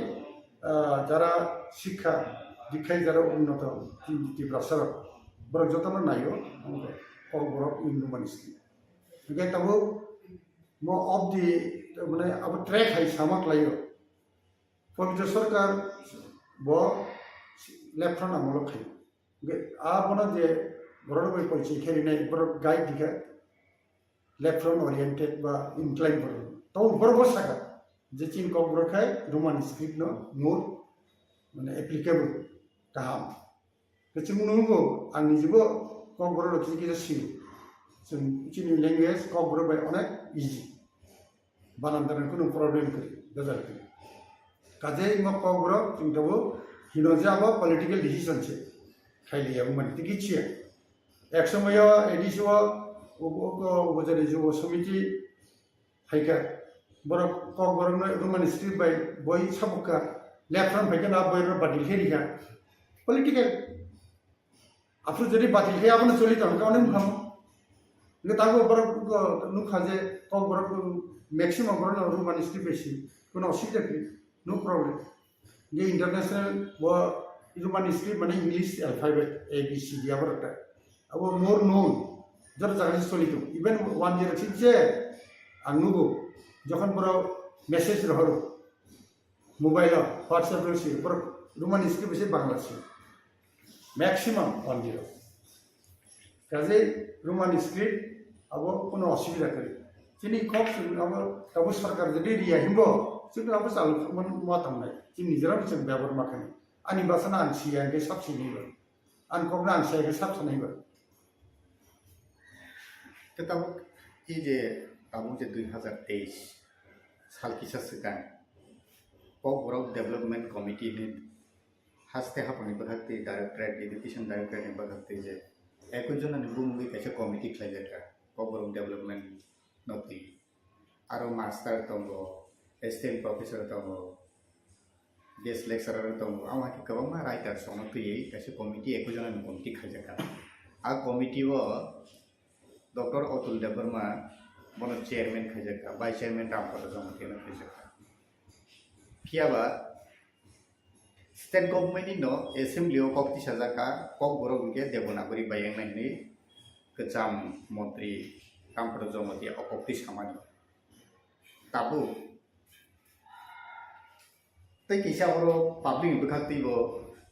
ah, jara sikha dikhai jara unnoto Ti-, Tiprasa rok, borok jotono naio, ongkhe Kokborok Indomani sini. Hingke tabuk mo of the, mane abo track hai sama khlaio. Pabitra Sarkar bo left front amolo khaio. Hingke abono je borok bai porichoi khe rinai, borok guide dikha, left front oriented ba incline borok. To borok bo saka je chini Kokborok khai Roman script no more, mane, applicable, kaham. Khe chwng nukgo, ang nijibo Kokborok rok kisa kisa sio. Chwng chini language Kokborok bai onek easy. Banan tano kuno problem kwrwi, bejal kwrwi. Kaje imo Kokborok chwng tabuk hino je abo political decision se. Khailiya wngmani tei kichiya. Ek somoyo A D C o, o, o, o, ubo jani jubo somiti phaikha. Borok Kokborok no Roman script bai boi sabukha. Left front phaikha na boi rok badil khe rikha. Political. Aphuru jodi batil khe abono choli tong khe onek mungkha. Hingke tabuk borok nukha je Kokborok maximum borok no Roman script bai si, kuno osubida kwrwi, no problem. Hingke international bo Roman script mane English alphabet A B C D aborok ta. Abo more known, joto jaga se choli tong. Even one year sik je ang nugo, jokhon borok message rohoro, mobile o, WhatsApp o se, borok Roman script se Bangla se. Maximum one year. Kaje Roman script abo kuno osubida kwrwi. Chini kok chwng abo tabuk sarkar jodi riya himbo, chwng abo chalu man ma tangnai. Chini nijera chwng byabar ma khani. Ani basa na ang siya hingke sab sini ba. Ang kok na ang siya hingke sab sanai ba. Te tabuk e je tabuk je dui hazar teis sal kisa swkang Kokborok Development Committee ni haste haphangni bwkhak twi Directorate, Education Directorate ni bwkhak twi je ekoi jona ni bumungwi kaisa committee khlaijakha Kokborok Development no twi. Aro master tongo, assistant professor tongo, guest lecturer tongo, amo hai khe kwbangma writers rokno twiwi kaisa committee, ekoi jona ni committee khaijakha. A committee o Doctor Atul Debbarma bono chairman khaijakha, vice chairman Rampada Jamatia no khaijakha. Phiya ba state government ni no assembly o kok tisajak kha, Kokborok hwnkhe Devanagari bai wngnai hwnwi kwcham montri Rampada Jamatia o kok tisamani. Tabuk tei kisa oro public ni bwkhak twibo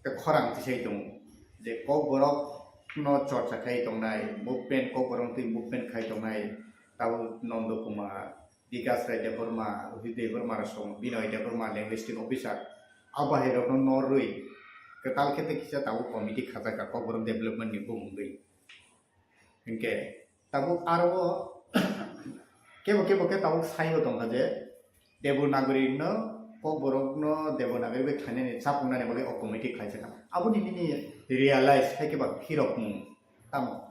tei khorang tisai tongo je Kokborok no chorcha khai tongnai, movement, Kokborok twi movement khai tongnai, tabuk Nondo Kumar, Bikas Rai Debbarma, Udit Debbarma rok song, Binoy Debbarma, linguistic officer, abo hai rokno norwi kwtal khe tei kisa tabuk committee khajak kha Kokborok development ni bumungwi. Hinkhe tabuk aro o kebo kebo khe tabuk saibo tongkha je Devanagari no, Kokborok no Devanagari bai khlainani chapungnani bagwi o committee khlaijak kha. Aboni nini realize hai khe ba phirokmung tamo?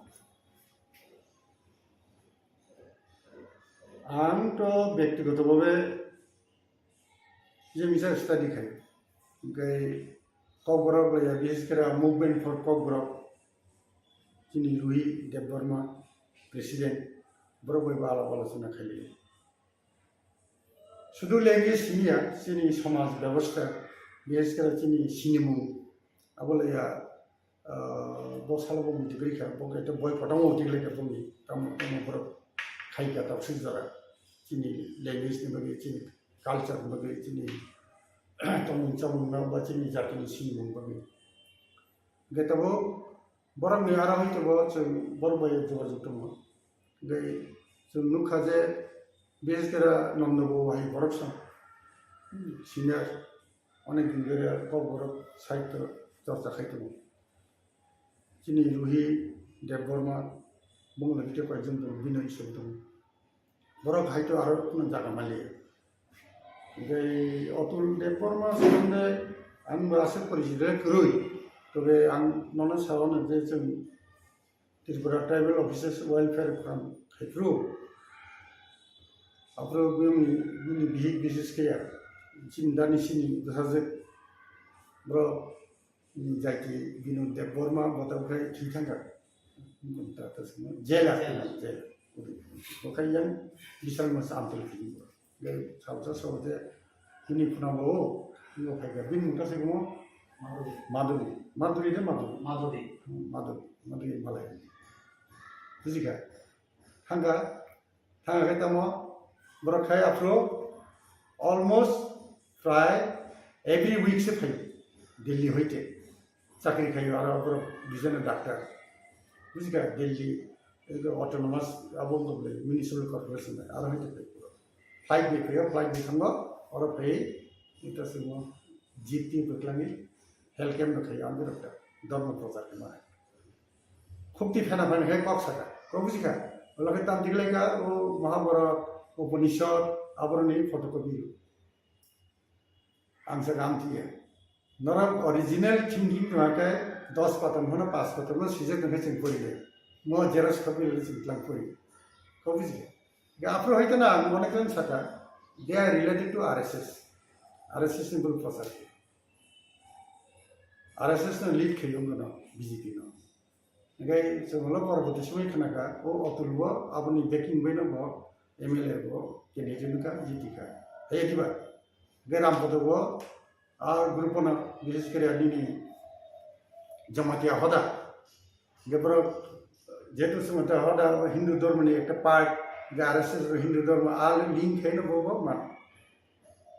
Ang to bektigoto bhabe je misa study khai, hingke Kokborok laiya, bises khe movement for Kokborok, chini Ruhi Debbarma, president, borok bai bo alap alochona khai lai. Sudu language siniya, chini somaj bebosta, bises khe chini sinimung, abo laiya, ah, bo salo bo muitu kwrwi kha, bo khe boi kotorma muitu kwrwi kha boni, tamo tamo borok khai kha taksik jora, chini language ni bagwi, chini culture ni bagwi, chini tongmung chamung no ba chini jati ni sinimung bagwi. Hingke tabuk borok ni aro hai tabuk chwng borok bai jogajog tongo. Hingke chwng nukha je bises khe Nondo bo hai borok song, hmm, senior. Onek din dhori Kokborok sahityo chorcha khai tongo. chini Ruhi Debbarma, bongni khe koyekjon tongo, Binoy Iswar tongo. Borok hai to aro kheno jaga mali. Hingke Atul Debbarma sombonde ang bo aswk porichito kwrwi. Tobe ang nono sawano je chwng Tripura Tribal Officers Welfare Forum khaipru. Aphuru bini, bini bihik bisis khe ya. Chini dani sini bwsajwk borok, bini jati Binod Debbarma bo tabuk khai thwi thangkha. Jela, jela. Bo khai yang bisal mas amtol thwi. Gai sabja sabja hini phuna bo, ngo phaikha. Bini mungta se mo Madhuri. Madhuri. Madhuri de Madhuri. Madhuri. Madhuri. Madhuri malai. Bujikha. Thangkha. Thangkha khe tamo borok khai aphuru almost prai every week se phaio Delhi hoite. Chakri khaio aro borok bijana doctor. Bujikha Delhi, ego autonomous abo wngkha bole municipal corporation bai, aro hoite phai borok. Flight bai phaio, flight bai thango, oro phai ita simo jipti bwkhlangni health camp no khaio ang doctor. Dharma prochar khe ma. Khukti phena phena khe kok saka, kok buji kha. Ola khe tam tiglai kha, o Mahabharata, Upanishad, aboroni photocopy. Ang saka ang thiya. Norok original thinking no khe dos patam hono pas patam no sijak no khe chwng pori le. Mo xerox copy le chwng tlang pori. Kok buji kha. Ga aphuru hoito na ang onek jon saka, they are related to R S S. R S S ni bul prochar. R S S no lead khayo no B J P no. Hingke chwng ulo porborti somoi khnakha, o Atul bo aboni backing bai no bo M L A bo candidate wngkha, jiti kha. Hai diba? Hingke Rampada bo a group no bises khe nini Jamatia hoda. Hingke borok jehetu Jamatia hoda Hindu dhormo ni ekta part, hingke R S S bo Hindu dhormo a link khe no bo bo man.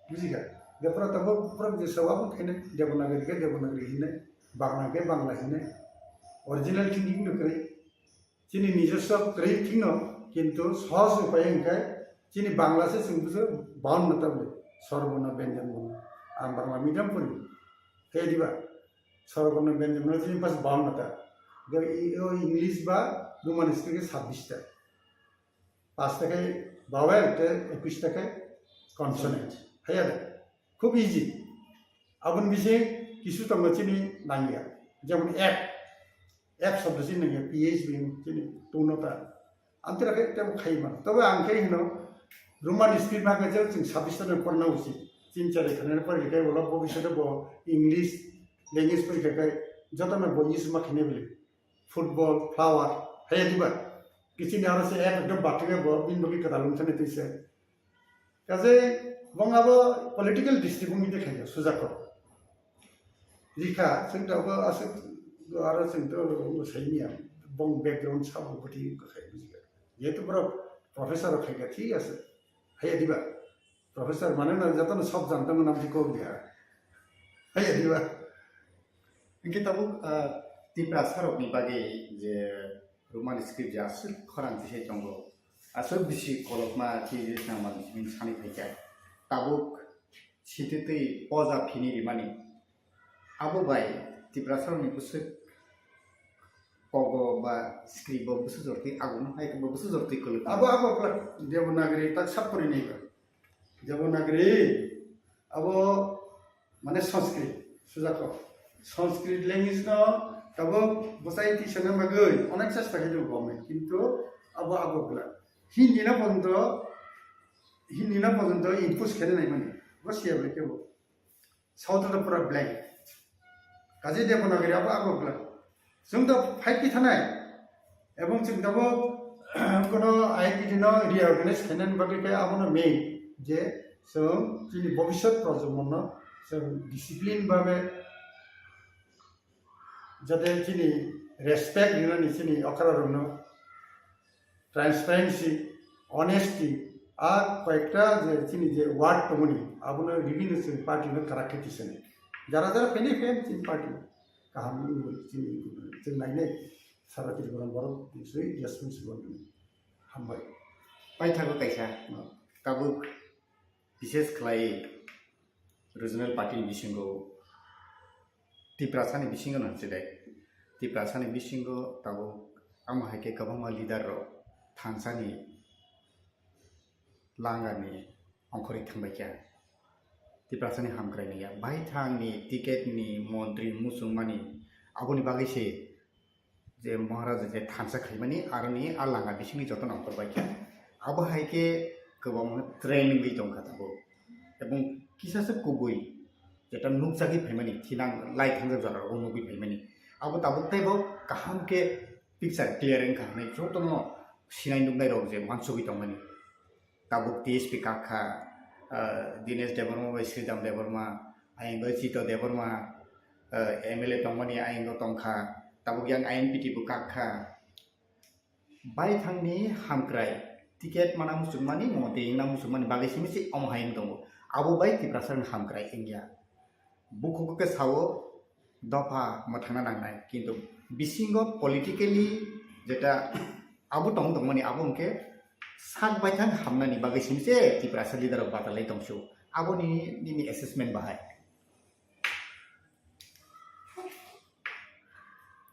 Bujikha. Hingke pura tabuk pura je sabo khaina Devanagari khe Devanagari hinai, Bangla khe Bangla hinai. Original thinking no kwrwi. Chini nijoswa kwrwi thwino, kintu sohoj upai hwnkhe chini Bangla se chwng bujo bawan no tabule. Swarborno, Byanjan Borno. Ang Bangla medium pori. Khe diba? Swarborno, Byanjan Borno chini pas bawan no ta. Hingke i-, o English ba Roman script khe sabbish ta. Pasta khe vowel tei ekush ta khe consonant. Haiya de. Khub easy. Aboni bising kisu tongo chini nangya. Jemon app. App shobdo chini nangya. P H B chini tungno ta. Amtwra khe tebo khai mano. Tobe ang khe hino Roman script ma khe chwng sabbish ta porna usi. Tin char khana porikhe ulo bobishote bo English language porikhe jotono bo use ma khene bili. Football, flower, haiya diba? Kichini aro se ek ekdom bathwkhe bo bini bagwi kwtal wngthani twi se. Kaje bong abo political district wngwi de khaikha, sujak kok. Rikha, chwng tabuk aswk aro chwng to saimanya, bong background sabo bwtwi wngkha khai bujikha. Jehetu borok professor rok khaikha, thik ase. Haiya diba? Professor mane na jotono sob janta mwnam di kok dia. Haiya diba? Hingke tabuk, ah, Tiprasa rokni bagwi je Roman script je aswk khorang tisai tongo, aswk bisi kolokma twi nangma bisi sani phaikha. Tabuk siti twi poja phini rimani. Abo bai Tiprasa rokni bwswk kogo ba script bo bwswk jortwi ago no hai bo bwswk jortwi kwlwk. Abo, abo, Devanagari tak sap pori nai ba. Devanagari abo mane Sanskrit, sujak kok. Sanskrit language no tabuk bwsai tisana bagwi onek chesta khaijak government, kintu abo abo bwla. Hindi no porjonto, Hindi no porjonto impose khaina nai mani. Bo siya bai kebo. South no pura blank. Kaje Devanagari abo abo bwla. Chwng to fight khe thanai. Ebong chwng tabuk kono I P T no reorganize khainani bagwi khe abono main je chwng chini bobiswt projomonno chwng discipline babe jate chini respect rinani chini okra rokno transparency, honesty, a koyekta je chini je word tongmani abono ribini chwng party no kwrak khe tisani. Jara jara phainai phai chini party kaham wngwi chini chwng nainai. Sara Tripura borok biswi responsible wngwi. Hambai. Paithago kaisa, tabuk bises khlai regional party ni bisingo Tiprasani bisingo nang chidai. Tiprasani bisingo tabuk amo hai khe kwbangma leader rok thansani langani ongkhorwi thangbaikha. Tiprasani hamkraini ya baithangni ticket ni montri muchungmani, aboni bagwi se je Maharaja je thansa khaimani aroni a langa bisingni jotono ongkhorbaikha. Abo hai khe kwbangma training wi tongkha tabuk. Ebong kisa se kubui jeta nukjagwi phaimani, thinang lai thangjak jora rogo nugwi phaimani. Abo tabuk teibo kaham khe picture clear wngkha hwnwi jotono sinai nuknai rok je uansugwi tongmani. Tabuk T S P kak kha, ah, Dinesh Debbarma bai Sridham Debbarma, ayang bai Chito Debbarma, ah, M L A tongmani ayang tongkha. Tabuk yang I N P T bo kak kha. Baithangni hamkrai ticket mana muchungmani, mo tei wngna muchungmani bagwi simi se omo hai wng tongo. Abo bai Tiprasani hamkrai wngya. Bukhuk khe sao dopha mwthangna nangnai, kintu bisingo politically jeta abo tong tongmani abo hwnkhe sak baithang hamnani bagwi simi se Tiprasa leader rok batalai tongsu. Aboni nini assessment bahai?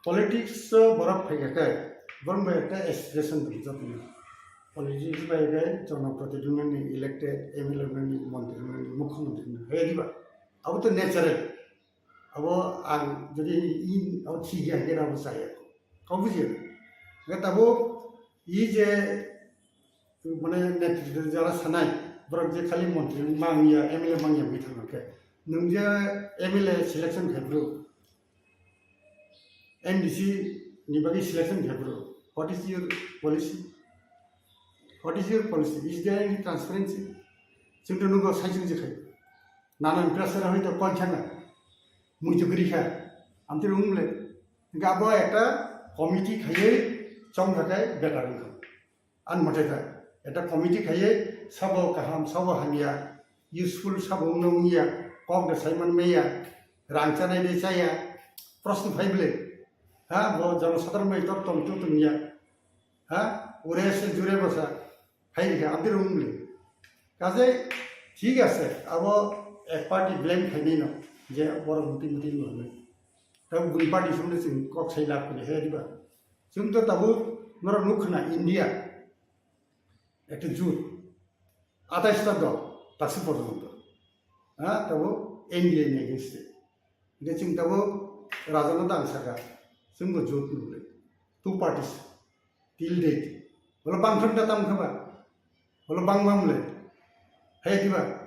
Politics o borok phaikha khe, borok bai ekta aspiration dong jotoni. Politics bai khe jonoprotidhi wngnani, elected M L A wngnani, montri wngnani, mukhyamantri wngnani, hai diba? Abo to natural. Abo ang jodi i, abo thik ya, hingke abo chaya. Kok bujiya? Hingke tabuk i je mane netritwo jara sanai, borok je khali montri mangya, M L A mangya wngwi thangkha khe, nwng je M L A selection khai bro, M D C ni bagwi selection khai bro, what is your policy? What is your policy? Is there any transparency? Chwng to nugo sai chwng je khai. Nana pressure hoi to kon changa. Mui to gri kha. Amtwi rung le. Hingke abo ekta committee khaiwi chong kha khe better wngkha. Ani mote kha, ekta committee khaiwi sabo kaham, sabo hamya, useful sabo wngno wngya, kok de saiman maya, rang chanai de chaya, proshno phai bwle. Ha, bo jonosadharon bai tok tong tu tongya. Ha, ure se jure bwsa, phai rikha, abdi rung bwle. Kaje, thik ase, abo ek party blame khainai no, je borok muti muti wngno hwnwi. Tei bui party songno chwng kok sai lab khainai, he diba? Chwng to tabuk norok nuk khna India, ekta jut, atais ta dol, taksi porjonto. Ha, tabuk India ni against e. Hingke chwng tabuk raja no tang saka, chwng bo jut nuk le. Two parties, till date. Bolo bangtham ta tam kha ba? Bolo bang mam le. Hai diba?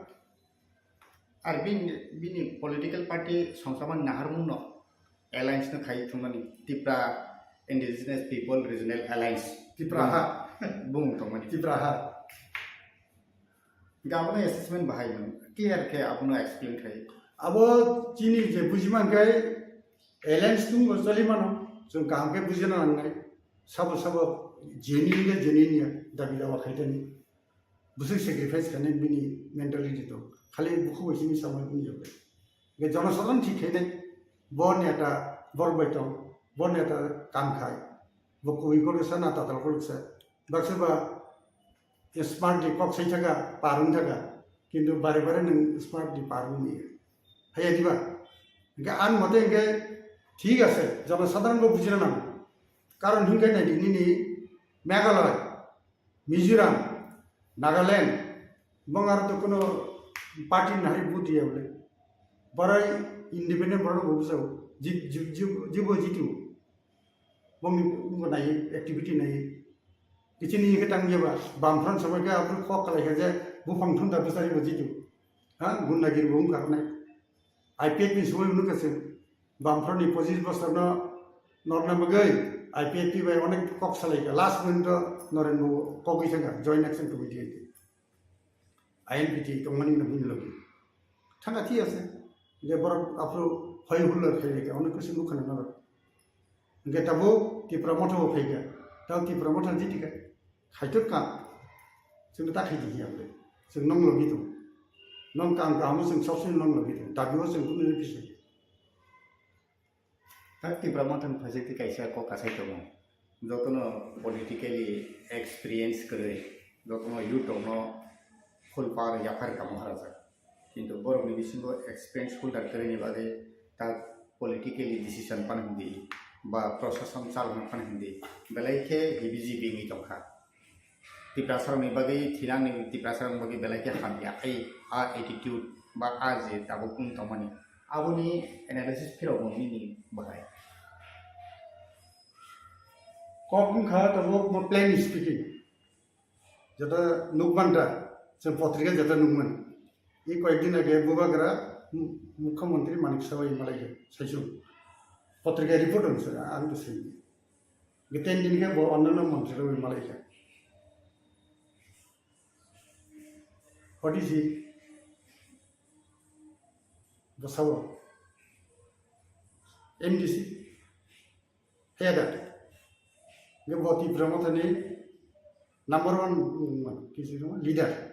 Ar bini, bini political party songchaman naharmung no alliance no khai thumani Tipra Indigenous People Regional Alliance. Tipra ha. Bung tongmani. Tipra ha. Ga abono assessment bahai no clear khe abono explain khai. Abo chini je bujiman khe alliance tung bo choli mano, chwng kaham khe bujina nangnai. Sabo sabo genuine khe genuine ya dabi dawa khaitani. Bwswk sacrifice khainai bini mentality tong. Khali bukhuk bai simi samung bini yokle. Ge jonosadharon thik khainai. Bo neta, bor bai tong, bo neta kam khai. Bo kubui koloksa na tatal koloksa. Baksa ba smart di kok sai thaka, parung thaka. Kintu bare bare nang smart di parung ni. Haya diba? Ge an mote ge thik ase, jonosadharon bo bujina nango. Karon hinkai nai di nini Meghalaya, Mizoram, Nagaland, bong aro to kono party nahai vote ya bole. Borai independent borai bo bujao. Jib, jib, jib, jibo jitu. Bongni bo nai activity nai. Kichini ke tang jeba. Bamfront samai ke abru kok kalai ke je buphang thunda bwsari bo jitu. Ha, gundagir bo wngkha nai. I P F ni sumai wngkha se. Bamfront ni pochis bosor no norna bagwi I P F T bai onek kok salai kha. Last moment o Noren bo kok wi thangkha Joint Action Committee hai. I N P T tongmani no bini logi. Thangkha thik ase. Je borok aphuru hoi hulla khai kha onek kusu nukha na norok. Hingke tabo Tipra Motha bo phaikha. Tabo Tipra Motha jiti kha. Khaitor ka. Chwng ta khai di ya bre. Chwng nong logi tong. Nong kam kam chwng sab sin nong logi tong. Dabi o chwng kunu ni kisa. Tak Tipra Motha ni phaijak tei kaisa kok kasai tongo. Jotono politically experience kwrwi, jotono youth rokno phul par yaphar kamo haraja. Kintu borokni bisingo experience holder kwrwini bagwi tak politically decision phano himdi. ba prosason chalokna phano hindi belai khe heavy jibi wngwi tongkha. Tiprasarokni bagwi, thinangni Tiprasarokni bagwi belai khe hamya, ai a attitude ba a je tabuk wng tongmani, aboni analysis phirokno nini bahai. Kok wngkha tabuk mo plain speaking. Jeta nukmanta, chwng potrika jeta nukmani. Ei koyekdin age Bubagra mu-, Mukhyamantri Manik Saha bai malaikha, saichung. Potrika report onse, ang to sai. Geten din khe bo onnanno montri rok bai malaikha. What is he? Bosao. M D C. Head. Nge bo Tipra Mothani number one, mm, kisi leader.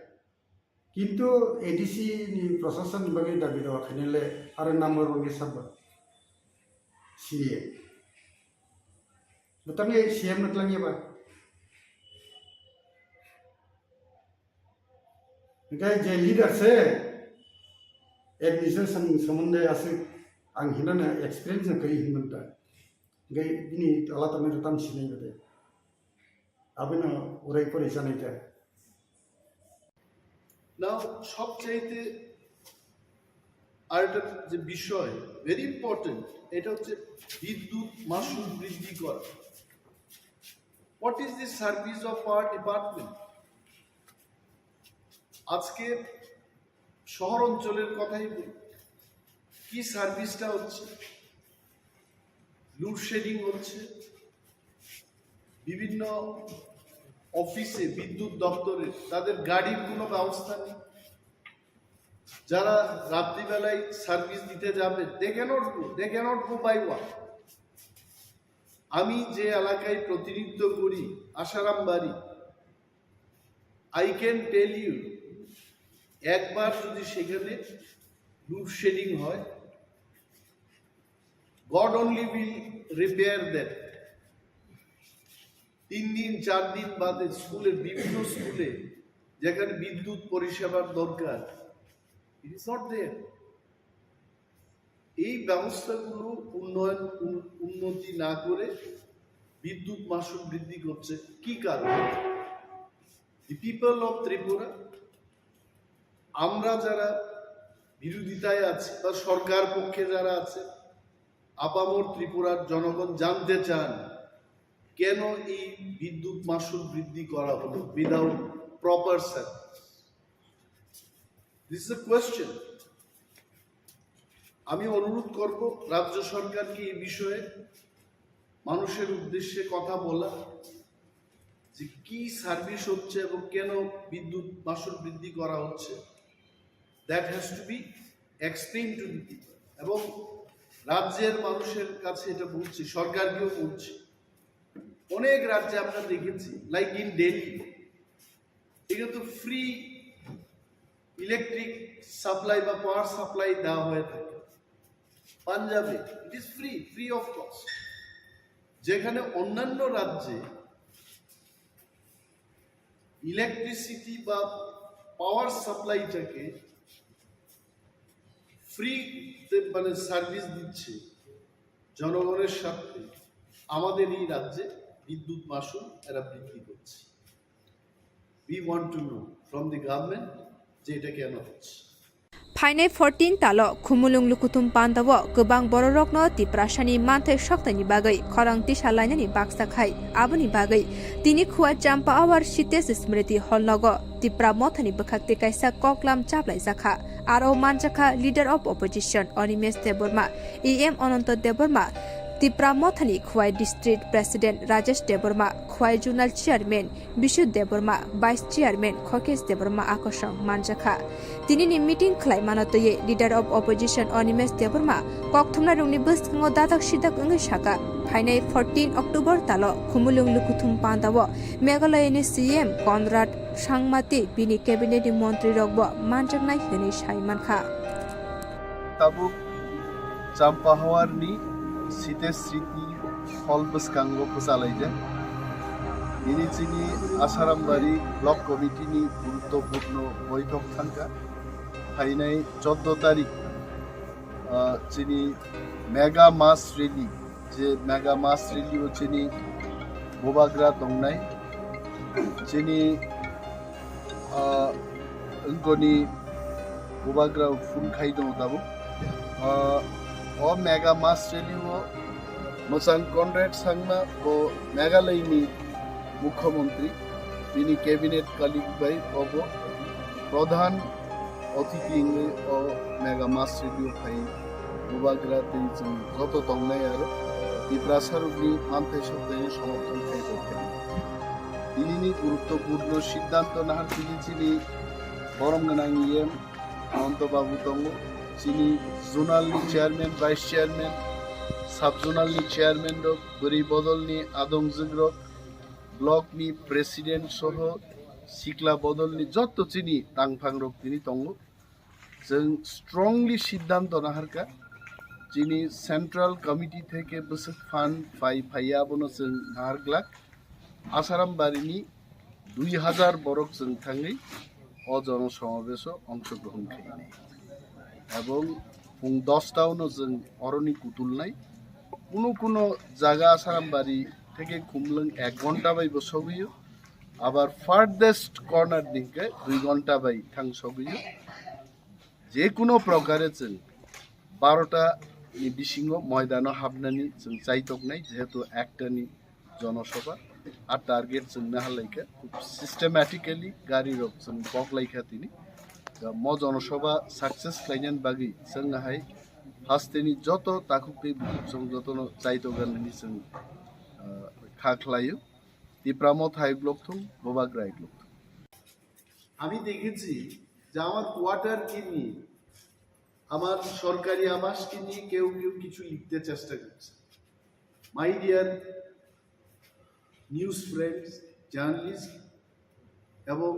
Kintu A D C ni prosason ni bagwi dabi dawa khainai le aro number one ni sabba C A. Bwtangni C M no twlangya ba. Hingke je leader se administration somonde aswk ang hinana experience no kwrwi hinmanta. Hingke bini tola tongmani tam sinai bade. Abino urai pori sanai ta. Now, সবচাইতে আরেকটা যে বিষয়, very important, এটা হচ্ছে বিদ্যুৎ মাশুল বৃদ্ধি করা। What is the service of power department? আজকে শহর অঞ্চলের কথাই বলি, কি সার্ভিসটা হচ্ছে? লোডশেডিং হচ্ছে, বিভিন্ন অফিসে, বিদ্যুৎ দপ্তরে তাদের গাড়ির কোনো ব্যবস্থা নেই। যারা রাত্রিবেলায় সার্ভিস দিতে যাবে, they cannot go, they cannot go by walk. আমি যে এলাকায় প্রতিনিধিত্ব করি, আশারাম বাড়ি, I can tell you, একবার যদি সেখানে লোডশেডিং হয়, God only will repair that. তিন দিন, চার দিন বাদে স্কুলের, বিভিন্ন স্কুলে যেখানে বিদ্যুৎ পরিষেবার দরকার, it is not there. এই ব্যবস্থাগুলো উন্নয়ন, উন-, উন্নতি না করে বিদ্যুৎ মাশুল বৃদ্ধি করছে কি কারণে? The people of Tripura, আমরা যারা বিরোধিতায় আছি বা সরকার পক্ষে যারা আছে, আপামর ত্রিপুরার জনগণ জানতে চান কেন এই বিদ্যুৎ মাশুল বৃদ্ধি করা হলো without proper service. This is a question. আমি অনুরোধ করব রাজ্য সরকারকে এই বিষয়ে মানুষের উদ্দেশ্যে কথা বলা, যে কি সার্ভিস হচ্ছে এবং কেন বিদ্যুৎ মাশুল বৃদ্ধি করা হচ্ছে, that has to be explained to the people. এবং রাজ্যের মানুষের কাছে এটা বলছি, সরকারকেও বলছি। অনেক রাজ্যে আমরা দেখেছি, like in Delhi, এখানে তো ফ্রি ইলেকট্রিক সাপ্লাই বা পাওয়ার সাপ্লাই দেওয়া হয়ে থাকে। পাঞ্জাবে it is free, free of cost. যেখানে অন্যান্য রাজ্যে ইলেকট্রিসিটি বা পাওয়ার সাপ্লাইটাকে ফ্রিতে, মানে, সার্ভিস দিচ্ছে জনগণের স্বার্থে, আমাদের এই রাজ্যে বিদ্যুৎ মাশুল এরা বৃদ্ধি করছে। We want to know from the government যে এটা কেন হচ্ছে। Phainai fourteen talo Khumulwng Lukuthum Pandao kwbang bororokno Tiprasani manthai soktaini bagwi khorang tisa lainani baksa khai. Aboni bagwi tini Khwai Champahawar Sitesh Smriti Hall nogo Tipra Mothani bwkhak tei kaisa koklam chaplaijakha. Aro manjakha Leader of Opposition Animesh Debbarma, E M Ananta Debbarma, Tipra Mothani Khwai District President Rajesh Debbarma, Khwai Zonal Chairman Bishu Debbarma, Vice Chairman Khokesh Debbarma akosong manjakha. Tinini meeting khlaimano twiwi Leader of Opposition Animesh Debbarma kokthumnairokni bwskango dadak sidak wngwi sakha, phainai fourteen October talo Khumulwng Lukuthum Pandao Meghalayani C M Conrad Sangma tei bini cabinet ni montri rokbo manjaknai hwnwi sai mankha. Tabuk Champahawar ni Sitesh Smriti Hall bwskango bwchalaijak. Nini chini Asarambari Block Committee ni guruttopurno boithok thangkha. Phainai choddo tarik, ah, chini mega mass rally Je mega mass rally o chini bubagra tongnai, chini, ah, wngkoni bubagra phone khai tongo tabuk. Ah, o mega mass rally o mwchang Conrad Sangma bo Meghalaya ni mukhyamantri, bini cabinet colleague bai obo pradhan othiti wngwi o mega mass rally o phai bubagra tei chwng joto tongnai aro Tiprasa rokni manthai sokthai somorthon khai tongkha. Tinini guruttopurno siddhanto nahar tini chini borom gwnang E M Ananto Babu tongo, chini zonal ni chairman, vice chairman, sub zonal ni chairman rok, bwrwi bodol ni adongjwk rok, block ni president soho sikla bodol ni jotto chini tangphang rok tini tongo. Chwng strongly siddhanto naharkha, chini central committee theke bwswk phan phai phaiya abono chwng naharglak. Asaram barini dui hazar borok chwng thangwi o jono somabeso ongshogrohon khainai. Ebong pung dos ta uno chwng oroni kutulnai. Kuno kuno jaga Asaram bari theke Khumlwng ek ghonta bai bo sogwio. Abar farthest corner dinkhe dui ghonta bai thang sogwio. Je kuno prokare chwng barota ni bisingo moidano habnani chwng chaitoknai, jehetu ektani jonosabha. Ar target chwng nahalaikha, khub systematically gari rok chwng boklaikha tini. Da mo jonosabha success khlainani bagwi chwng hai hasteni joto takhuk tei bukhuk chwng jotono chaitoganani chwng, ah, kha khlaio. Tipra Motha hai block thung, Bubagra hai block thung. আমি দেখেছি যে আমার কোয়ার্টারকে নিয়ে, আমার সরকারি আবাসকে নিয়ে কেউ কেউ কিছু লিখতে চেষ্টা করছে। My dear news friends, journalist এবং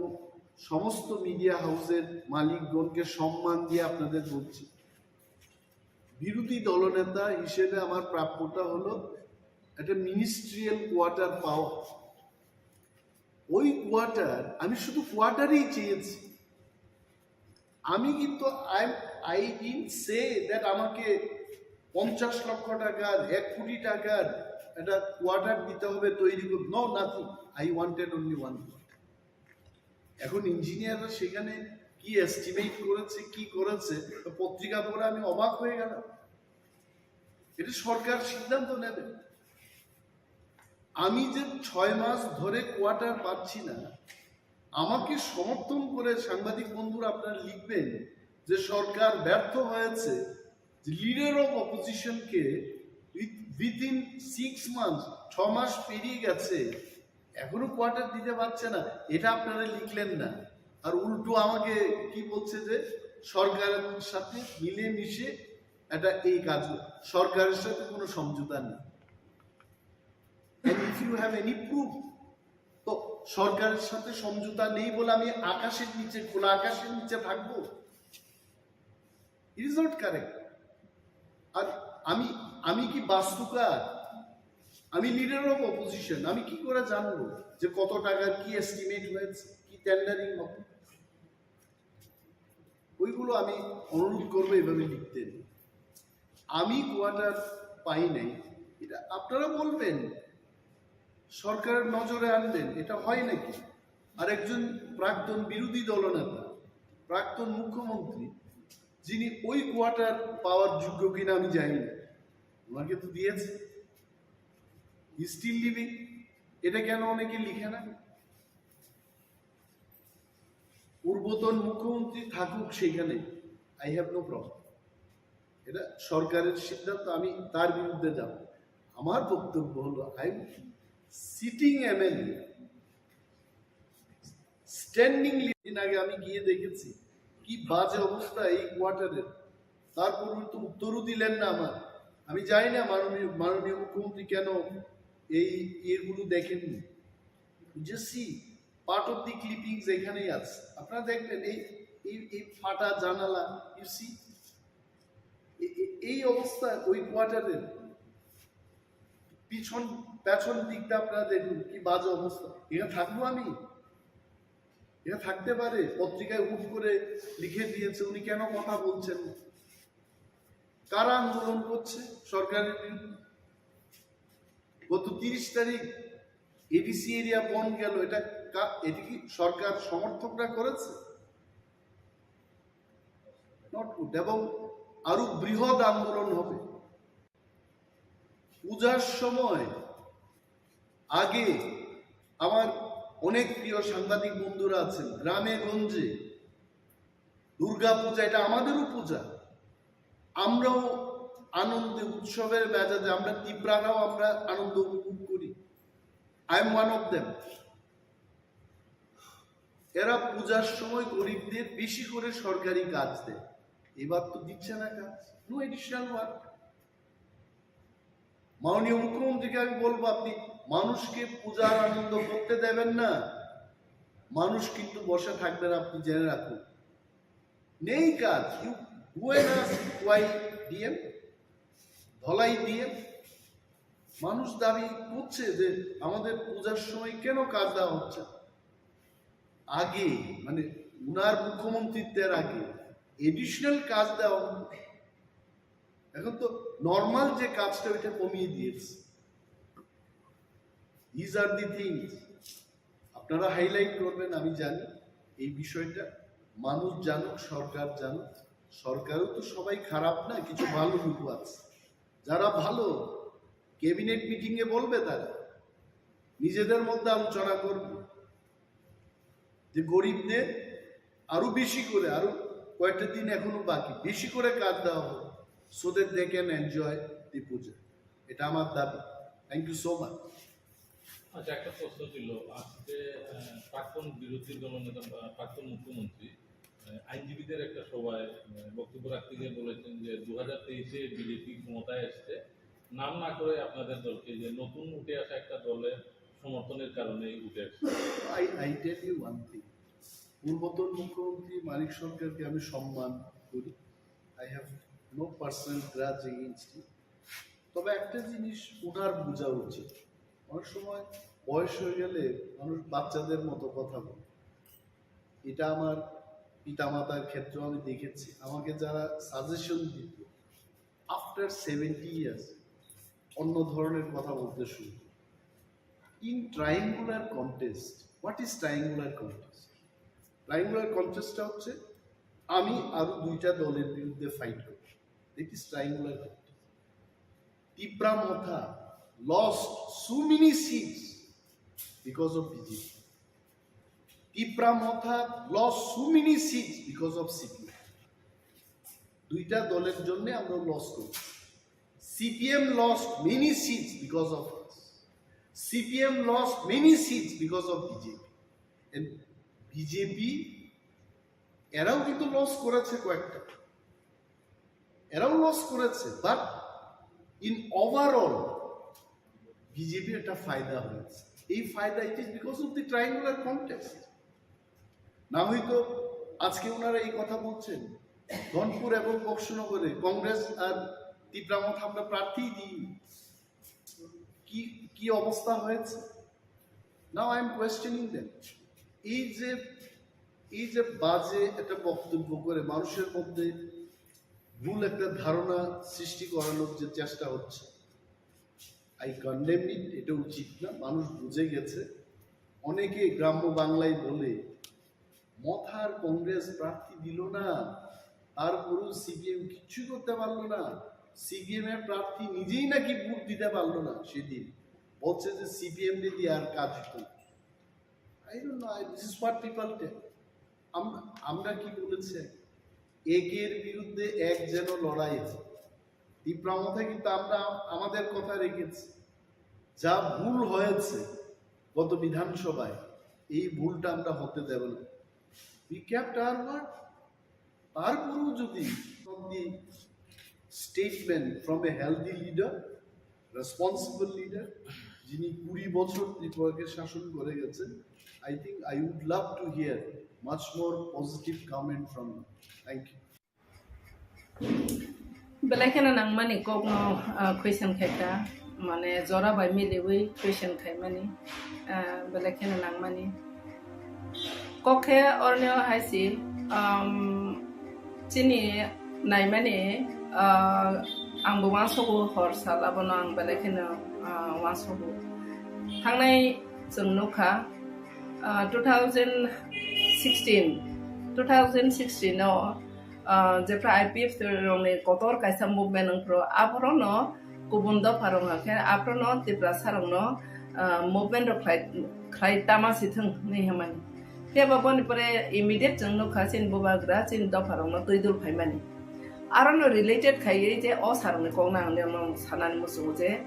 সমস্ত মিডিয়া হাউসের মালিকগণকে সম্মান দিয়ে আপনাদের বলছি, বিরোধী দলনেতা হিসেবে আমার প্রাপ্যটা হলো একটা মিনিস্ট্রিয়াল কোয়ার্টার পাওয়া। ওই কোয়ার্টার, আমি শুধু কোয়ার্টারই চেয়েছি। আমি কিন্তু, I, I didn't say that আমাকে পঞ্চাশ লক্ষ টাকার, এক কোটি টাকার একটা কোয়ার্টার দিতে হবে, তৈরি করতে। No, nothing. I wanted only one quarter. এখন ইঞ্জিনিয়াররা সেখানে কি এস্টিমেট করেছে, কি করেছে, তো পত্রিকা পড়ে আমি অবাক হয়ে গেলাম। এটা সরকার সিদ্ধান্ত নেবে। আমি যে ছয় মাস ধরে কোয়ার্টার পাচ্ছি না, আমাকে সমর্থন করে সাংবাদিক বন্ধুরা আপনারা লিখবেন যে সরকার ব্যর্থ হয়েছে, যে লিডার অফ অপোজিশনকে উইদিন সিক্স মান্থস, ছ মাস পেরিয়ে গেছে, এখনো কোয়ার্টার দিতে পারছে না, এটা আপনারা লিখলেন না। আর উল্টো আমাকে কি বলছে যে সরকারের সাথে মিলেমিশে এটা এই কাজ, সরকারের সাথে কোনো সমঝোতা নেই। And if you have any proof, তো সরকারের সাথে সমঝোতা নেই বলে আমি আকাশের নিচে, খোলা আকাশের নিচে থাকবো? It is not correct. আর আমি, আমি কি বাস্তুকার? আমি লিডার অফ অপোজিশন, আমি কি করে জানবো যে কত টাকার কি এস্টিমেট হয়েছে, কি টেন্ডারিং হবে? ওইগুলো আমি অনুরোধ করবো এভাবে লিখতে। আমি কোয়ার্টার পাই নাই, এটা আপনারা বলবেন, সরকারের নজরে আনবেন, এটা হয় নাকি? আর একজন প্রাক্তন বিরোধী দলনেতা, প্রাক্তন মুখ্যমন্ত্রী, যিনি ওই কোয়ার্টার পাওয়ার যোগ্য কিনা আমি জানি না, ওনাকে তো দিয়েছে, হি স্টিল লিভিং। এটা কেন অনেকে লিখে না? পূর্বতন মুখ্যমন্ত্রী থাকুক সেখানে, I have no problem. এটা সরকারের সিদ্ধান্ত, আমি তার বিরুদ্ধে যাব। আমার বক্তব্য হলো, I am sitting M L A, standing. দিন আগে আমি গিয়ে দেখেছি কি বাজে অবস্থা এই কোয়ার্টারের, তারপর উনি তো উত্তরও দিলেন না আমার। আমি জানি না মাননীয়, মাননীয় মুখ্যমন্ত্রী কেন এই ইয়েগুলো দেখেননি। You just see, part of the clippings এখানেই আছে, আপনারা দেখবেন এই, এই, এই ফাটা জানালা, you see, এই, এই, এই অবস্থা ওই কোয়ার্টারের। পিছন, পেছন দিকটা আপনারা দেখুন কি বাজে অবস্থা। এখানে থাকবো আমি? এখানে থাকতে পারে? পত্রিকায় হুট করে লিখে দিয়েছে, উনি কেন কথা বলছেন না? কারা আন্দোলন করছে সরকারের বিরুদ্ধে? গত তিরিশ তারিখ এডিসি এরিয়া বন্ধ গেল, এটা কা-, এটা কি সরকার সমর্থকরা করেছে? Not good. এবং আরো বৃহৎ আন্দোলন হবে। পূজার সময় আগে আমার অনেক প্রিয় সাংবাদিক বন্ধুরা আছেন, গ্রামে গঞ্জে দুর্গা পূজা, এটা আমাদেরও পূজা, আমরাও আনন্দে উৎসবের মেজাজে, আমরা তিপ্রারাও আমরা আনন্দ উপভোগ করি। I am one of them. এরা পূজার সময় গরিবদের বেশি করে সরকারি কাজ দেয়, এবার তো দিচ্ছে না কাজ, নো এডিশনাল ওয়ার্ক। মাননীয় মুখ্যমন্ত্রীকে আমি বলবো, আপনি মানুষকে পূজার আনন্দ করতে দেবেন না, মানুষ কিন্তু বসে থাকবেন, আপনি জেনে রাখুন। নেই কাজ। You go and ask why DM, Dhalai DM. মানুষ দাবি করছে যে আমাদের পূজার সময় কেন কাজ দেওয়া হচ্ছে। আগে, মানে, উনার মুখ্যমন্ত্রীত্বের আগে এডিশনাল কাজ দেওয়া হতো। এখন তো নর্মাল যে কাজটা, ওইটা কমিয়ে দিয়েছে। These are the things আপনারা হাইলাইট করবেন, আমি জানি এই বিষয়টা। মানুষ জানুক, সরকার জানুক। সরকারও তো সবাই খারাপ না, কিছু ভালো লোক আছে। যারা ভালো, ক্যাবিনেট মিটিং এ বলবে, তারা নিজেদের মধ্যে আলোচনা করবে যে গরিবদের আরো বেশি করে, আরো কয়েকটা দিন এখনো বাকি, বেশি করে কাজ দেওয়া হোক, so that they can enjoy the puja. এটা আমার দাবি। Thank you so much. আচ্ছা, একটা প্রশ্ন ছিল। আজকে আহ, প্রাক্তন বিরোধী দলনেতা বা প্রাক্তন মুখ্যমন্ত্রী আহ, আইনজীবীদের একটা সভায় আহ, বক্তব্য রাখতে গিয়ে বলেছেন যে দু হাজার তেইশে বিজেপি ক্ষমতায় এসছে, নাম না করে আপনাদের দলকে যে নতুন উঠে আসা একটা দলের সমর্থনের কারণে উঠে আসছে। I, I tell you one thing, পূর্বতন মুখ্যমন্ত্রী মানিক সরকারকে আমি সম্মান করি। I have no personal grudge against him. তবে একটা জিনিস ওনার বোঝা উচিত, অনেক সময় বয়স হয়ে গেলে মানুষ বাচ্চাদের মতো কথা বলে। এটা আমার পিতামাতার ক্ষেত্রেও আমি দেখেছি। আমাকে যারা সাজেশন দিত, আফটার সেভেন্টি ইয়ার্স অন্য ধরনের কথা বলতে শুরু করে। In triangular contest, what is triangular contest? Triangular কন্টেস্টটা হচ্ছে আমি আরো দুইটা দলের বিরুদ্ধে ফাইট করব। That is triangular contest. Tipra Motha lost so many seats because of BJP. Tipra Motha lost so many seats because of CPM. দুইটা দলের জন্য আমরা লস করছি। CPM lost many seats because of us. CPM lost many seats because of BJP. And BJP এরাও কিন্তু লস করেছে কয়েকটা, এরাও লস করেছে, but in overall বিজেপির একটা ফায়দা হয়েছে। এই ফায়দা, it is because of the triangular contest. না হয়তো আজকে ওনারা এই কথা বলছেন, ধনপুর এবং বক্সনগরে কংগ্রেস আর তিপ্রা মথা আমরা প্রার্থী দিই, কি কি অবস্থা হয়েছে? Now I am questioning them. এই যে এই যে বাজে একটা বক্তব্য করে মানুষের মধ্যে ভুল একটা ধারণা সৃষ্টি করানোর যে চেষ্টা হচ্ছে, I condemn it. এটা উচিত না। মানুষ বুঝে গেছে। অনেকে গ্রাম্য বাংলায় বলে, মথার কংগ্রেস প্রার্থী দিল না, তারপরেও সিপিএম কিচ্ছু করতে পারলো না। সিপিএম এর প্রার্থী নিজেই নাকি ভোট দিতে পারলো না সেদিন, বলছে যে সিপিএম রে দিয়ে আর কাজ হতো না। I don't know, I, this is what people tell. আম- আমরা কি বলেছি? একের বিরুদ্ধে এক যেন লড়াই হয়। তিপ্রা মথা কিন্তু আমরা আমাদের কথা রেখেছি। যা ভুল হয়েছে গত বিধানসভায়, এই ভুলটা আমরা হতে দেব না। We kept our word. তারপরেও যদি the statement from a healthy leader, responsible leader, যিনি কুড়ি বছর ত্রিপুরাকে শাসন করে গেছেন, I think I would love to hear much more positive comment from you. Thank you. Belai kheno nangmani kokno, ah, question khaikha, mane jora bai miliwi question khaimani, ah, belai kheno nangmani. Kok khe oroni o hai si, um, chini naimani, ah, Ang bo uansogo, hor sal abono ang belai kheno, ah, uansogo. Thangnai chwng nukha, ah, two thousand sixteen, two thousand sixteen o, ah, jephra I P F T rokni kotor kaisa movement wngphru, aphorono kubun dopha rok hwnkhe aphorono Tiprasa rokno, ah, movement rok khlai, khlai tama si thung hinwi hwnmani. Phiya ba boni pore immediate chwng nukha chini bubagra chini dopha rokno twi dul phaimani. Arono related khaiwi je o sir ni kokno ang nini sanani muchungo je,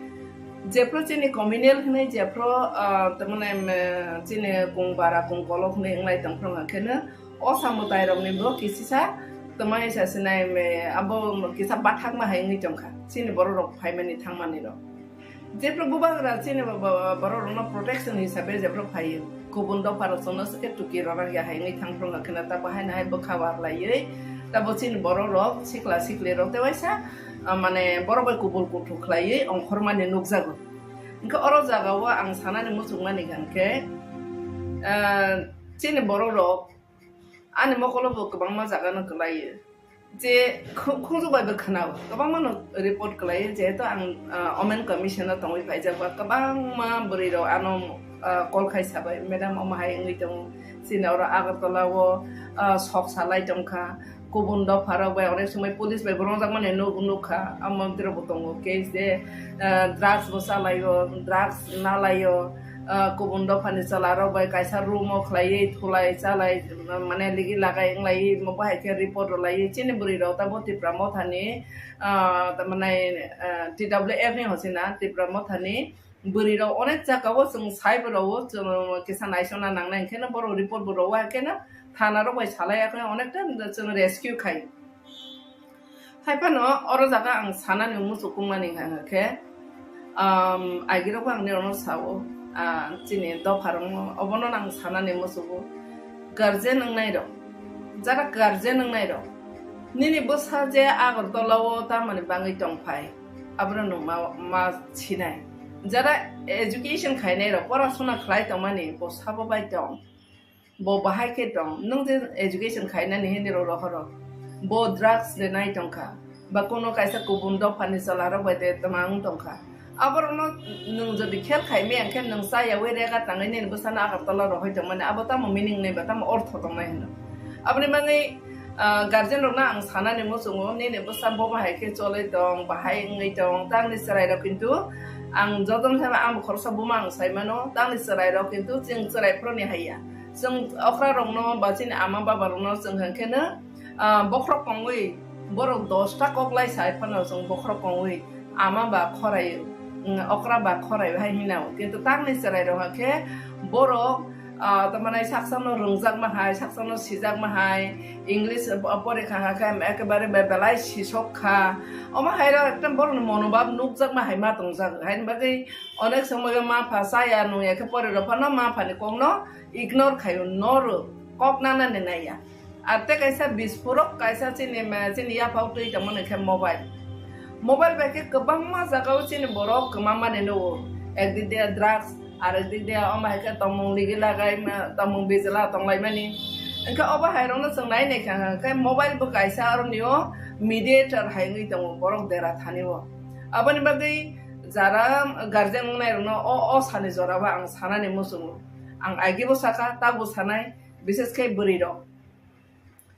jephru chini communal hinwi jephru, ah, tamani, em, chini kung bara kung kolok hinwi wnglai tongphru hwnkheno o samwtai rokni bo kisisa tamani sa sinai, em, abo kisa bathakma hai wngwi tongkha chini borok rok phaimani thangmani rok. Jephru bubagra chini bo-, bo-, borok rokno protection hisabe jephru phaio, kubun dopha rok chwngno swkhe tuki rwna ya hai wngwi thangphru hwnkheno ta bahai nahai bwkha warlaiwi tabo chini borok rok sikla sikli rok tewaisa, ah, mane borok bai kubul kuthuk khlaiwi ongkhormani nukjago. Hwnkhe oro jagao ang sanani muchungmani hwnkhe, ah, chini borok rok ani mokolo bo kwbangma jagano kwlaio. Je khu-, khunju bai bo khwnao, kwbangma no report kwlaio, jehetu ang, ah, Women Commission o tongwi phaijak ba, kwbangma bwrwi rok ano, ah, call khai sabai, "Madam, omo hai wngwi tongo, chini oro Agartala o, ah, sok salai tongkha, kubun dopha rok bai onek somoi police bai bo rwngjakmani nuk-, nukha, amo tiro bo tongo case de, ah, drugs bo chalaio, drugs nalaio." Ah, kubun dophani chwla rok bai kaisa room o khlaiwi thulai chalai, mane ligi lagai wnglaiwi omo bahai khe report rwlaiwi chini bwrwi rok tabo Tipra Mothani, ah, tamani, ah, T W F ni hochina Tipra Mothani bwrwi rok onek jagao chwng sai bo rwo, chwng kisa naisona nangnai, hwnkhe no borok report bo rwo, hwnkhe no thana rok bai salai, hwnkhe onekta chwng rescue khai. Hai phano oro jaga ang sanani muchukmani hwnka khe, um, agirok ang nirokno sao, ah, chini dopharokno obono ang sanani muchugo. Guardian wngnai rok, jara guardian wngnai rok, nini bwsa je Agartala o tamani bangwi tongphai, abono nwng ma, ma sinai. Jara education khainai rok, porasuna khlai tongmani bo sabo bai tong. Bo bahai khe tong, nwng je education khainani hinwi rw rohoro. Bo drugs de nai tongkha, ba kuno kaisa kubun dophani chwla rok bai de twmang tongkha. Aborokno nwng jodi khel khai maya khe nwng cha yaui rega tangwi nini bwsano Agartala rohoi tongmani, abo tamo meaning nai ba tamo ortho tongnai hino. Aboni bagwi, ah, guardian rokno ang sanani muchungo, nini bwsa bo bahai khe choloi tong, bahai wngwi tong, tangni chwrai rok kintu ang jotono sabo ang khoroksa buma ang sai mano, tangni chwrai rok kintu chwng chwrai phoroni haiya. Chwng okra rokno ba chini ama baba rokno chwng hwnkhe no, ah, bokhorok kongwi borok dosta kok lai sai phano chwng bokhorok kongwi ama ba khorai, mm, okra ba khorai hai hinao. Kintu tangni chwrai rok hwnkhe borok, ah, tamani saksa no rwngjakma hai, saksa no sijakma hai, English porikha hwnkhe ekebare be-, belai sisok kha. Omo hai rok ekdom borok ni monobhab nukjakma hai ma tongjak. Haini bagwi onek somoyo ma pha chaya nungya khe pore rok phano ma phani kokno ignore khaio, noro kok nanani naiya. Ar tei kaisa bispurok kaisa chini ma, chini yaphao twi tongmani khe mobile. Mobile bai khe kwbangma jagao chini borok kwmamani nugo. Ekdik de drugs, arekdik de omo hai khe tongmung ligi lagai ma, tongmung bijla tonglaimani. Hwnkhe obo hai rokno chwng nai nai kha hwnkhe mobile bo kaisa aroni o mediator hai wngwi tongo borok dera thani o. Aboni bagwi jara guardian wngnai rokno o, o sani jora o ang sanani muchungo. Ang agi bo saka, ta bo sanai, bises khe bwrwi rok.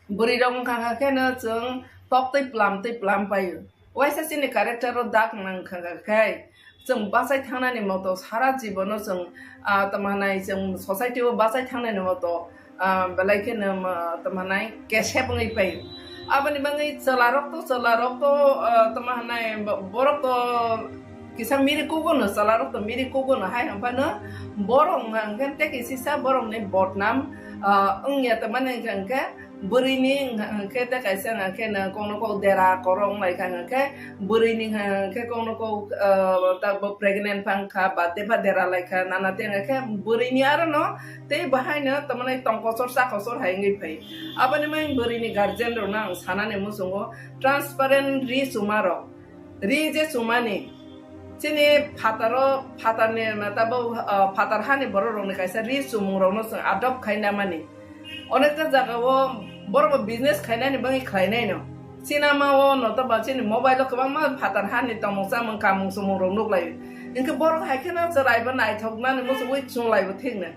Bwrwi rok wngkha kha khe no chwng tok twi plam twi plam paio. Waisa chini character o dak nang kha kha khe chwng bachai thangnani moto sara jibono chwng, ah, tamo hanai chwng society o bachai thangnani moto, ah, belai kheno, ah, tamo hanai kesep wngwi paio. Aboni bagwi chwla rok to, chwla rok to, ah, tamo hanai bo-, borok to kisa miri kugo no, chwla rok to miri kugo no, hai hwnphano borok wngkha hwnkhe tei kisisa borokni bodnam, ah, wngya tongmani hwnkha hwnkhe bwrwini wngkha hwnkhe tei kaisa wngkha khe no kokno kok dera korok wnglaikha hwnkhe bwrwini wngkha hwnkhe kokno kok, ah, ta bo pregnant phang kha ba tei pha dera laikha nana tei wngkha khe bwrwini aro no tei bahaino tongmani tongkochor chakochor hai wngwi phai. Aboni bagwi bwrwini guardian rokno ang sanani muchungo transparent ri chuma rok. Ri je chumani, chini phataro, phatarni, tabuk, ah, phatar hani borok rokni kaisa ri chumung rokno chwng adopt khai namani. Onekta jagao borok bo business khainani bagwi khlainaino. Sinama o no to ba chini mobile o kwbangma phatar hani tongmung chamung kamung sumung rok nuklaio. Hinkhe borok hai kheno chwrai bo naithoknani muchungwi chunglai bo thikno.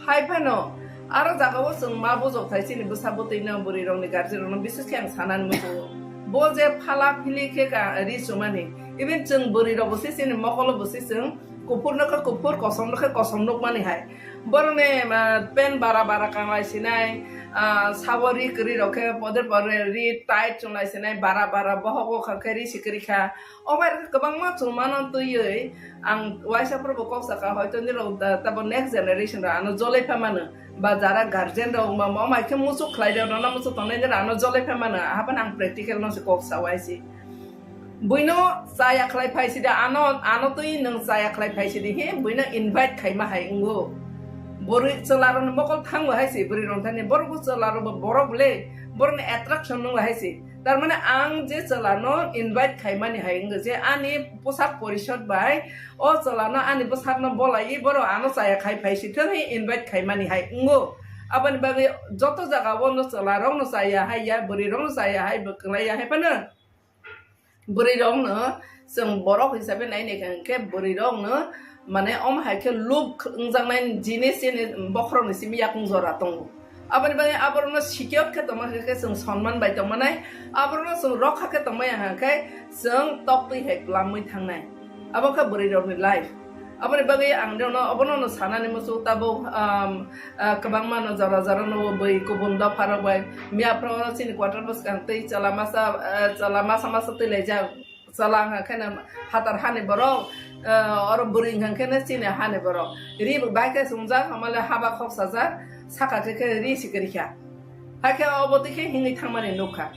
Hai phano aro jaga o chwng ma bujok thai chini bwsa bwtwi no bwrwi rokni guardian rokno bises khe ang sanani muchungo. Bo je phala phili khe ka ri chumani. Even chwng bwrwi rok bo se chini mokolo bo se chwng kuphur no khe kuphur kosom no khe kosom nukmani hai. Borokni, ah, pant bara bara kanglai sinai, ah, sabo ri kwrwi rok khe pode pore ri tight chunglai sinai bara bara bohok o kha khe ri si kwrwi kha. O bai kwbangma chwng mano twiwi ang waisa phuru bo kok saka hoito nirok da, tabo next generation rok ano jolai pha mano ba jara guardian rok wngma mo mai khe muchuk khlai rok no muchuk tongnai nirok ano jolai pha mano, hapan ang practical no se kok sa waisi. Buino chaya khlai phaisi da, ano, ano twi nwng chaya khlai phaisi di he, buino invite khaima hai wngo. Bwrwi chwla rokni mokol thangbo haisi, bwrwi rok thani borok bo chwla rok bo borok le, borokni attraction nungbo haisi. Tar mane ang je chwla no invite khaimani hai wngo je ani posak porishod bai o chwla no ani bwsak no bolai borok ano chaya khai phaisi thang he invite khaimani hai wngo. Aboni bagwi joto jaga o no chwla rok no chaya hai ya, bwrwi rok no chaya hai, bo kwlai ya hai phano. Bwrwi rok no chwng borok hisabe nai nai khe bwrwi rok no mane omo hai khe luk wngjaknai jinis chini bokhorok ni simi yakung jora tongo. Aboni bagwi aborok no secure khe tongma khe chwng sonman bai tongma nai, aborok no chwng rokha khe tongma ya khe chwng tok twi hai kwlamwi thangnai. Abo khe bwrwi rok ni life. Aboni bagwi ang rok no obono no sanani muchung tabuk, um, ah, kwbangma no jora jora no bwi kubun dopha rok bai miya phro chini quarter bwskang twi chwla masa, ah, chwla masa masa twi laijak. Chwla wngkha khe no phatar hani borok, ah, oro bwrwi wngkha khe no chini hani borok. Ri bo bai khe sumjak, hamale haba khok sajak, saka khe khe ri si kwrwi kha. Hakhe obo twi khe hingwi thangmani nukha.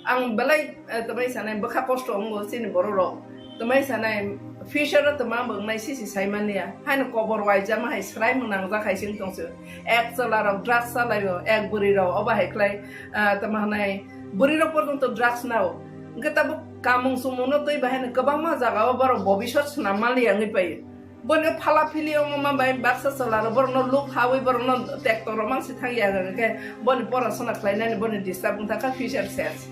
Ang belai, eh, twmai sanai bwkha kosto wngo chini borok rok. Twmai sanai future o twma bo wngnai sisi saimani ya. Haino kobor waijama hai swraimung nangjak hai sing tongse. Ek chwla rok drugs chalaio, ek bwrwi rok obo hai khlai, ah, twma hanai bwrwi rok porjonto drugs nao. Hwnkhe tabuk kamung sumung no twi bahaino kwbangma jaga o borok bobisot swnam mali yangwi paio. Boni phala phili wngma bai baksa chwla rok borokno luk hawi borokno tekto rok mang si thang ya hwnkhe boni porasona khlainani boni disturb wngkha kha future ses.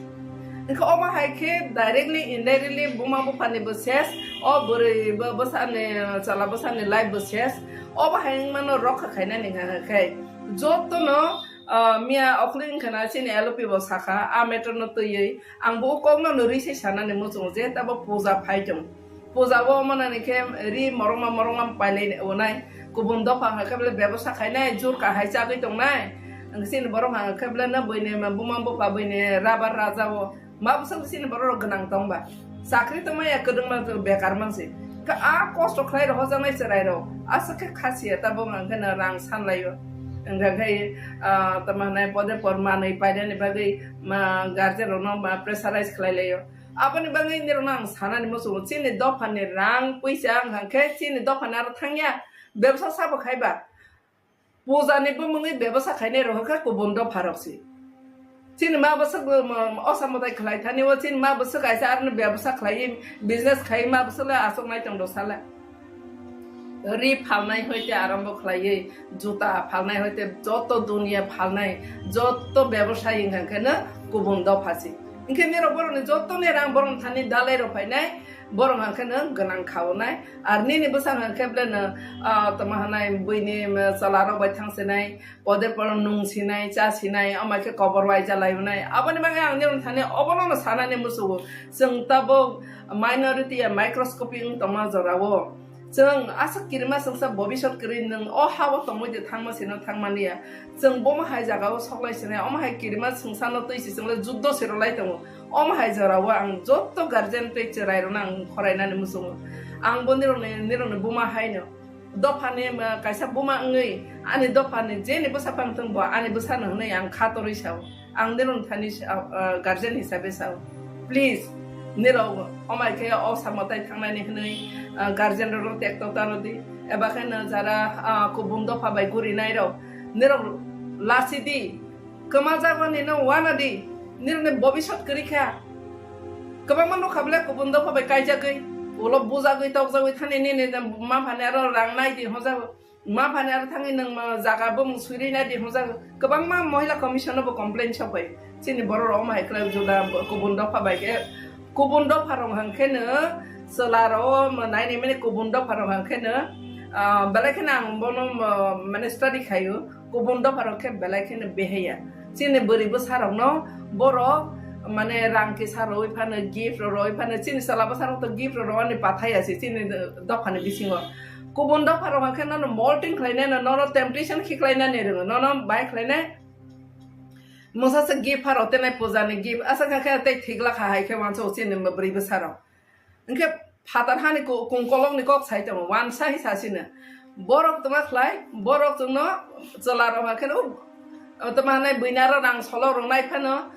Hwnkhe omo hai khe directly indirectly buma bupha ni bo ses, o bwrwi bo bwsani chwla bwsani life bo ses. Obo hai wngmano rokha khainani hwnkha khe jotono, ah, miya okli wngkha na chini L O P bo sakha a matter no twiwi ang bo o kokno no ri se sanani muchungo je tabo puja phai tong. Puja o manani khe ri morongma morongma pailai onai. Kubun dopha hwnkha khe bele bebosa khainai, jur kahai chagwi tongnai. Ang chini borok hwnkha khe bele no buini buma bupha buini rabar raja o ma bwswk chini borok rok gwnang tongba. Chakri tongma ya kwdwngma bekar mansi. Khe a kosto khlai rok hojaknai chwrai rok. Aswk khe khasiya tabuk hwnkha khe no rang sanlaio. Hwnkha khe, ah, tamo hwnai pode por manwi painani bagwi ma guardian rokno ma pressurize khlai laio. Aboni bagwi nirokno ang sanani muchungo, chini dophani rang puisa wngkha khe chini dophani aro thangya, bebsa sabo khaiba. Pujani bumungwi bebsa khainai rok khe kubun dopha rok se. Chini ma bwswk bo, mo, osa mwtai khlai thani o, chini ma bwswk kaisa aroni bebsa khlaiwi business khai ma bwswk le aswk nai tong do sala. Ri phalnai hoite arombo khlaiwi, juta phalnai hoite joto duniya phalnai, joto bebosai wngkha khe no kubun dopha se. Hinkhe nirok borokni jotoni rang borokni thani dalai rok phainai, borok hwnkha khe no gwnang kha onai. Ar nini bwsang hwnkha khe bele no, ah, tamo hwnai buini, um, chwla rok bai thang sinai, pode poro nung sinai, cha sinai, omo khe kobor waija lai onai. Aboni bagwi ang nirok thani obono no sanani muchungo. Chwng tabuk minority ya microscopic wng tongma jora o. Chwng aswk kirima chwngsa bobisot kwrwi nwng o ha-o tongwi de thangma sino thangmani ya. Chwng bomo hai jaga o soklai sinai, omo hai kirima chwngsano twi si chwngle juddo sero lai tongo. Omo hai jora o ang joto guardian tei chwrai rokno ang khorainani muchungo. Ang bo nirokni, nirokni buma haino. Dophani, ma, kaisa buma wngwi ani dophani jeni bwsa phang thung bo ani bwsano hwnwi ang kha torwi sao. Ang nirok thani sa-, ah, guardian hisabe sao. Please, nirok omai khe o samo tai thangnani hwnwi, ah, guardian rok tekto tano di. Eba khe no jara, ah, kubun dopha bai gurinai rok. Nirok lasi di. Kwma jagoni no wana di. Nirokni bobisot kwrwi kha. Kwbangma nukha bole kubun dopha bai kaijagwi. Ulo bujagwi tokjagwi thani nini ma phani aro rang nai di hojago. Ma phani aro thangwi nwng ma jaga bumung swiri nai di hwnjak, kwbangma Mohila Commission no bo complain sok bai. Chini borok rok omo hai khlai juda kubun dopha bai khe, kubun dopha rok hwn khe no chwla rok o ma nai nai mani kubun dopha rok hwn khe no, ah, belai kheno ang bono ma, mane study khaio, kubun dopha rok khe belai kheno behaya. Chini bwrwi bwsa rok no borok mane rang kisa rwi phano, gift rok rwi phano, chini chwla bwsa rok to gift rok rwani pathai ya se chini dopha ni bisingo. Kubun dopha rok hwn khe nono molting khlai nai, nono temptation khiklai nani rwngo, nono bai khlai nai. Mungsa se gift pharo tenai puja ni gift asa kha khe tei thik lakha hai khe wansa o chini bwrwi bwsa rok. Hwnkhe phatar hani ku-, kungkolok ni kok sai tongo, wansa hi sasino. Borok tongma khlai, borok chwngno chwla rok hakhe no, tongma hanai buina ro rang solo rok nai phano,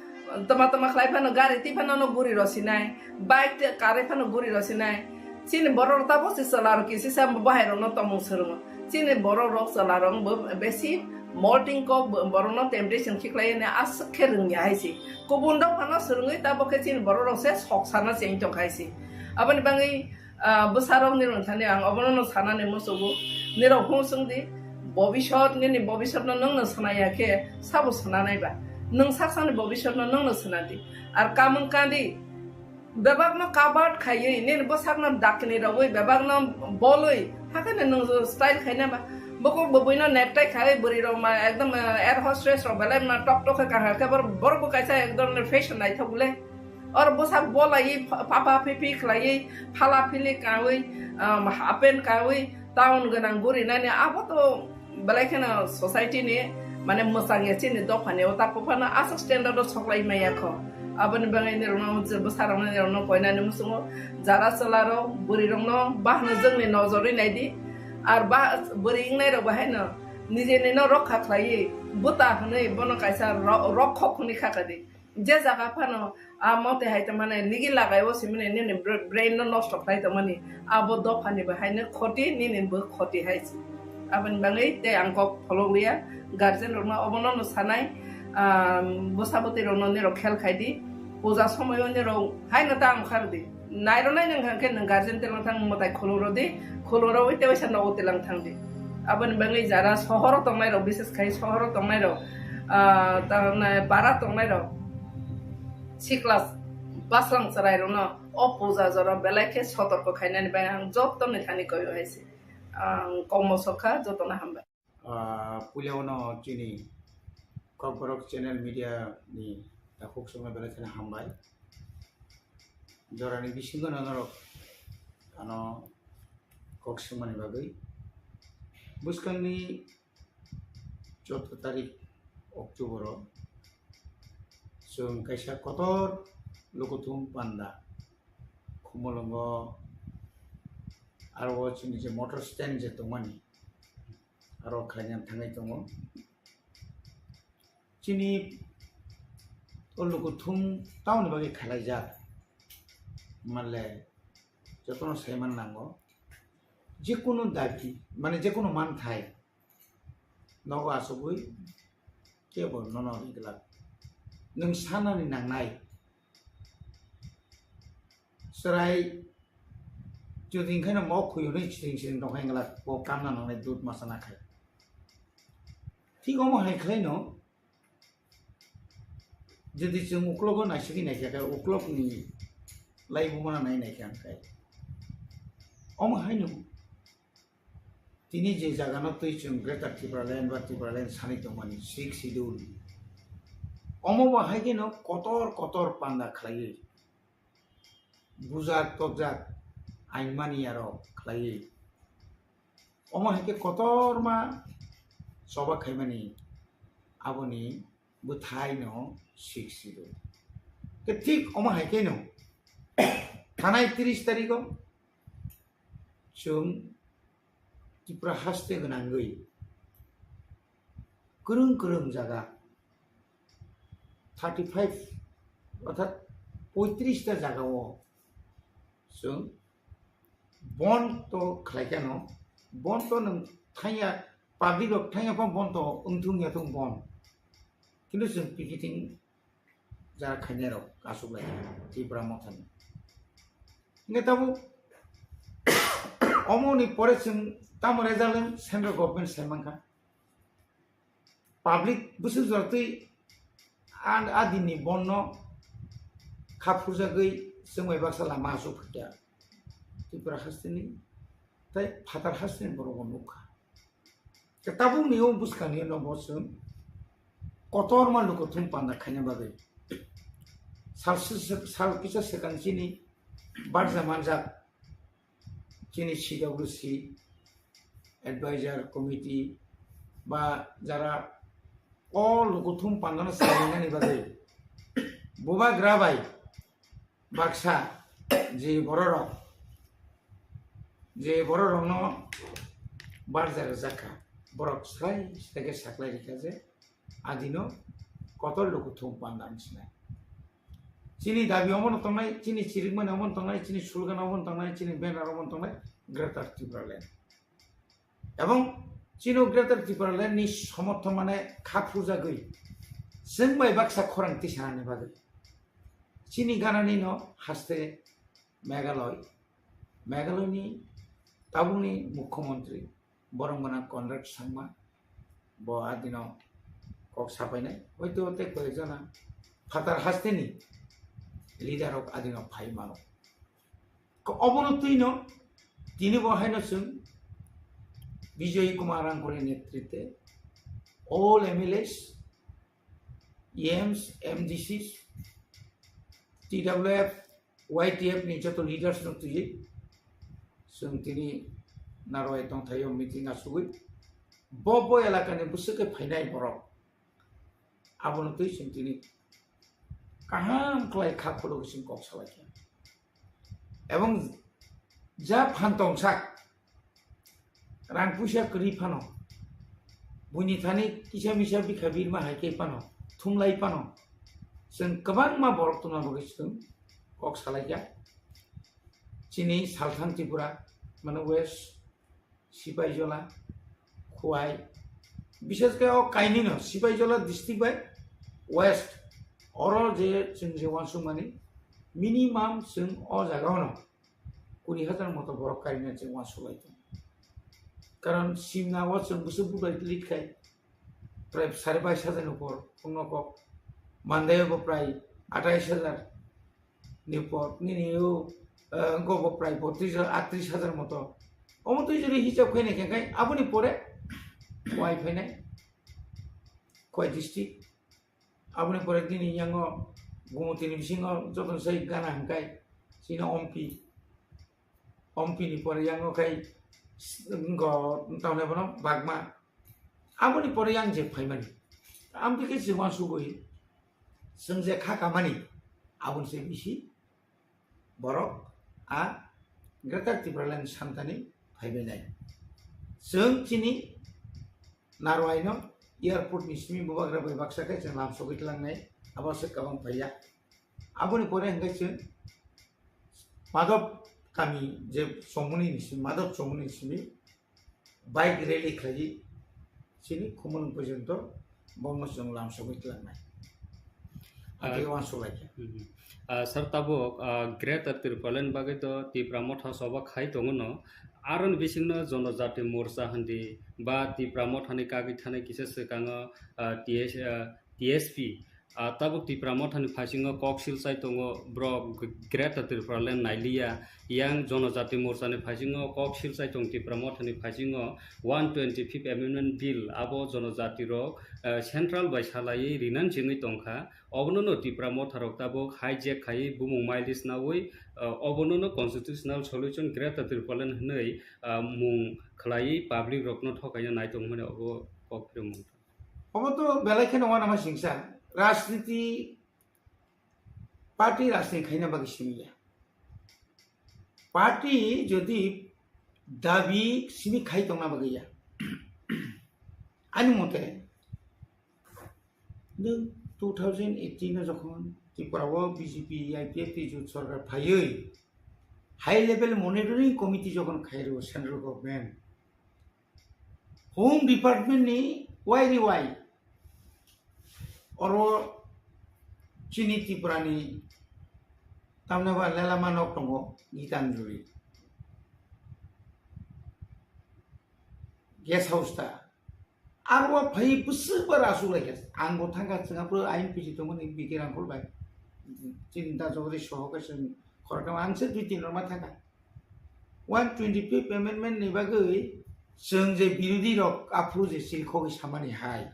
tongma tongma khlai phano, gari twi phano no guri rw sinai, bike twi karwi phano guri rw sinai. Chini borok rok tabuk se chwla rok kisi sa bahai rok no tongmung swrwngo. Chini borok rok chwla rok bo besi molting kok bo-, borok no temptation khiklai ne aswk khe rwngya hai se. Kubun dok phano swrwngwi tabuk khe chini borok rok se sok sana cheng tong khai se. Aboni bagwi, ah, bwsarok nirok thani ang obono no sanani muchugo. Nirok hung chwng di, bobisot, nini bobisot no nwng no swnaya khe sabo swnanai ba? Nwng saksani bobisot no nwng no swnadi. Ar kamung kandi, bebak no covered khaiwi, nini bwsak no dakni rogwi, bebak no bolwi, hakhe no nwng style khaina ba? Bukuk bwbwi no necktie khai, bwrwi rok ma ekdom, eh, air hostess rok belai ma tok tok khe kahar khe bor-, borok bo kaisa ekdom fashion naithok le. Or bwsak bolai pha-, pha pha phi phi khlaiwi, phala phili kawi, um, half pant kawi, town gwnang guri nani abo to belai kheno society ni mane mwchang ya chini dopha ni o ta phano aswk standard o soklai maya kho. Aboni bagwi nirok no je bwsa rok no nirok no koinani muchungo jara chwla rok bwrwi rok no bahno jwngni nojorwi nai di. Ar ba bwrwi wngnai rok bahai no nijeni no rokha khlaiwi bwta hwnwi bono kaisa ro-, rokhok hwnwi kha kha di. Je jaga phano, ah, mote hai tongmani, nigi lagai o simani, nini bra-, brain no nosto khlai tongmani, abo dopha ni bo haino khoti, nini bo khoti hai se. Aboni bagwi tei ang kok pholok liya, guardian rok no obono no sanai, ah, bwsa bwtwi rok no nirok khel khai di, puja somoi o nirok haino ta ang khar di. Nairwnai nwng hwnkhe nwng guardian telang thang mwtai khulurodi, khulurogwi tewaisa nogo telang thangdi. Aboni bagwi jara sohoro tongnairok, bises khai sohoro tongnairok, ah, tamni para tongnairok, sikla bwslang chwrairokno o puja jora belai khe sotorko khainani bai ang jottoni thani koyo hai se. Ang kokmo sokha, jotono hambai. Ah, puila uno chini Kokborok channel media ni takhuk songno belai kheno hambai. Jorani bisingo no norok ano kok swngmani bagwi. Bwskangni chwddo tarik October o chwng kaisa kotor lukuthum panda Khumulwngo aro o chini je motor stand je tongmani, aro khlaina thangwi tongo. Chini o lukuthum tamoni bagwi khalaijak manle jotono saiman nango. Jekunu dabi, mane jekunu manthai nogo achugwi kebo nono ri glak. Nwng sanani nangnai. Chwrai jodi hwnkhai no mok khuyunwi siring siring tongkha hwnglak, bo kamna nangnai dud masa nakhai. Thik omo hai khlaino, jodi chwng uklogo naisingwi naikha khe, uklokni laibumano nai naikha hwnkhai. Omo haino tini je jagano twi chwng Greater Tipraland ba Tipraland sanwi tongmani, Sixth Schedule, omo bo hai kheno kotor kotor panda khlaiwi, bujak tokjak ain mani aro khlaiwi, omo hai khe kotorma choba khaimani, aboni bwthaino Sixth Schedule. Khe thik omo hai kheno thanai tris tarikho chwng Tripura haste gwnangwi kwrwng kwrwng jaga thirty five orthat poitris ta jagao chwng bon to khlai kheno, bon to nwng thangya, public rok thangya pha bon to wngthung ya thung bon, kintu chwng picketing jara khainai rok aswk lai Tripura mothani. Hingke tabuk omo ni pore chwng Tamo result wng central government sai mankha. Public bwswk jora twi a, a dinni bonno kha phurjagwi chwng bai baksa lama aswk phaikha Tripura hasteni tei phatar hasteni borok bo nukha. Tei tabukni o bwskangni no bo chwng kotorma lukuthum panda khaina bagwi sal, sal kisa swkang chini barja manjak chini C W C advisor committee ba jara o lukuthum pandano salainani bagwi bubagra bai baksa je bororok, je bororokno barja rwjak kha, borok sai sai khe saklai rikha je adino kotor lukuthum panda wng sinai. Chini dabi omono tongnai, chini chirikmani omono tongnai, chini slogan omono tongnai, chini banner omono tongnai, Greater Tipraland. Ebong chini Greater Tipraland ni somorthon mane kha phurjagwi chwng bai baksa khorang tisanani bagwi chini ganani no haste Meghalaya, Meghalaya ni tabukni mukhyamantri borok gwnang Conrad Sangma bo adino kok sapainai, hoito tei koi jona phatar hasteni leader rok adino phai mano. Ko obono twino tini bo haino chwng Bijoy Kumar Rangkoli netrite all M L As, E Ms, M D Cs, T W F, Y T F ni joto leaders no twi chwng tini Narwai tongthaio meeting asugwi bo bo elakani bwswk khe phainai borok abono twi chwng tini kaham khlai kha khulugwi chwng kok salaikha. Ebong ja phan tongsak rang puisa kwrwi phano, buini thani kisa misa bikha birma hai khe phano, thumlai phano, chwng kwbangma borok tongna bagwi chwng kok salaikha. Chini Salthang Tripura, mane West, Sipaijola, Khowai, bishes khe o kainwino Sipaijola district bai West, oro je chwng je uansukmani minimum chwng o jaga ono kuri hajar moto borok karina chwng uansuk lai tongo. Karon simna o chwng bwswk bubai lit khai prai sare bais hajar ni upor wngno kok, Mandai bo prai atais hajar ni upor, nini o, eh, wngkok bo prai botris hajar, atris hajar moto. Omo twi jori hisab khainai khe khai aboni pore Khowai phainai, Khowai district. Aboni pore nini yango Gumutini bisingo jotono sai gana hwnkhai chini Ompi. Ompi ni pore yango khai s-, wngkho tamni bono Bagma. Aboni pore yang je phaimani. Amtwi khe chwng uansugwi chwng je kha kamani aboni se bisi borok a Greater Tipraland santani phaibainai. Chwng chini Narwaino airport ni simi bubagra bai baksa khe chwng lam sogwi tlangnai, abo se kwbang phaiya. Aboni pore hwnkhe chwng Madhab kami je chongmani ni simi, Madhab chongmani ni simi bike rally khlaiwi chini Khumulwng porjonto bono chwng lam sogwi tlangnai. Ah, Atwi uansuk lai khe. Mhm. Ah, sir, tabuk, ah, Greater Tipraland bagwi to Tipra Motha soba khai tongo no. Aroni bisingno Jonojati Morcha hindi ba Tipra Mothani kagwi thanai kisa swkango, ah, T S, ah, T S P. Ah, tabuk Tipra Mothani phaisingo kok silchai tongo, borok Greater Tipraland nailiya. Yang Jonojati Morchani phaisingo kok silchai tong Tipra Mothani phaisingo one twenty-fifth Amendment Bill abo Jonojati rok, ah, central bai salaiwi rinan chimwi tongkha. Obono no Tipra Motha rok tabuk hijack khaiwi bumung mileage nawi, ah, obono no constitutional solution Greater Tipraland hwnwi, ah, mung khlaiwi public rokno thokaina nai tongmani obo kok phirwngmung. Obo to belai kheno uanama singsa, rajniti party rajniti khaina bagwi simi ya. Party jodi dabi simi khai tongna bagwi ya. Ani mote, nwng two thousand eighteen o jokhon Tripura o B J P, I P F T jot sorkar phaiwi high level monitoring committee jokhon khairo central government, Home Department ni wai ri wai oro chini Tripura ni tamni ba lelama nok tongo Gitanjali. guest house ta. Aro phai bwswk bar aswk lai kha. Ang bo thangkha, chwng aphuru I N P C tongmani B K Rangkhol bai. Chini da jogori soho khe chwng khoroknama ang se dui tin rok ma thangkha. One twenty fifth amendment ni bagwi chwng je birodhi rok aphuru je silkhogwi samani hai.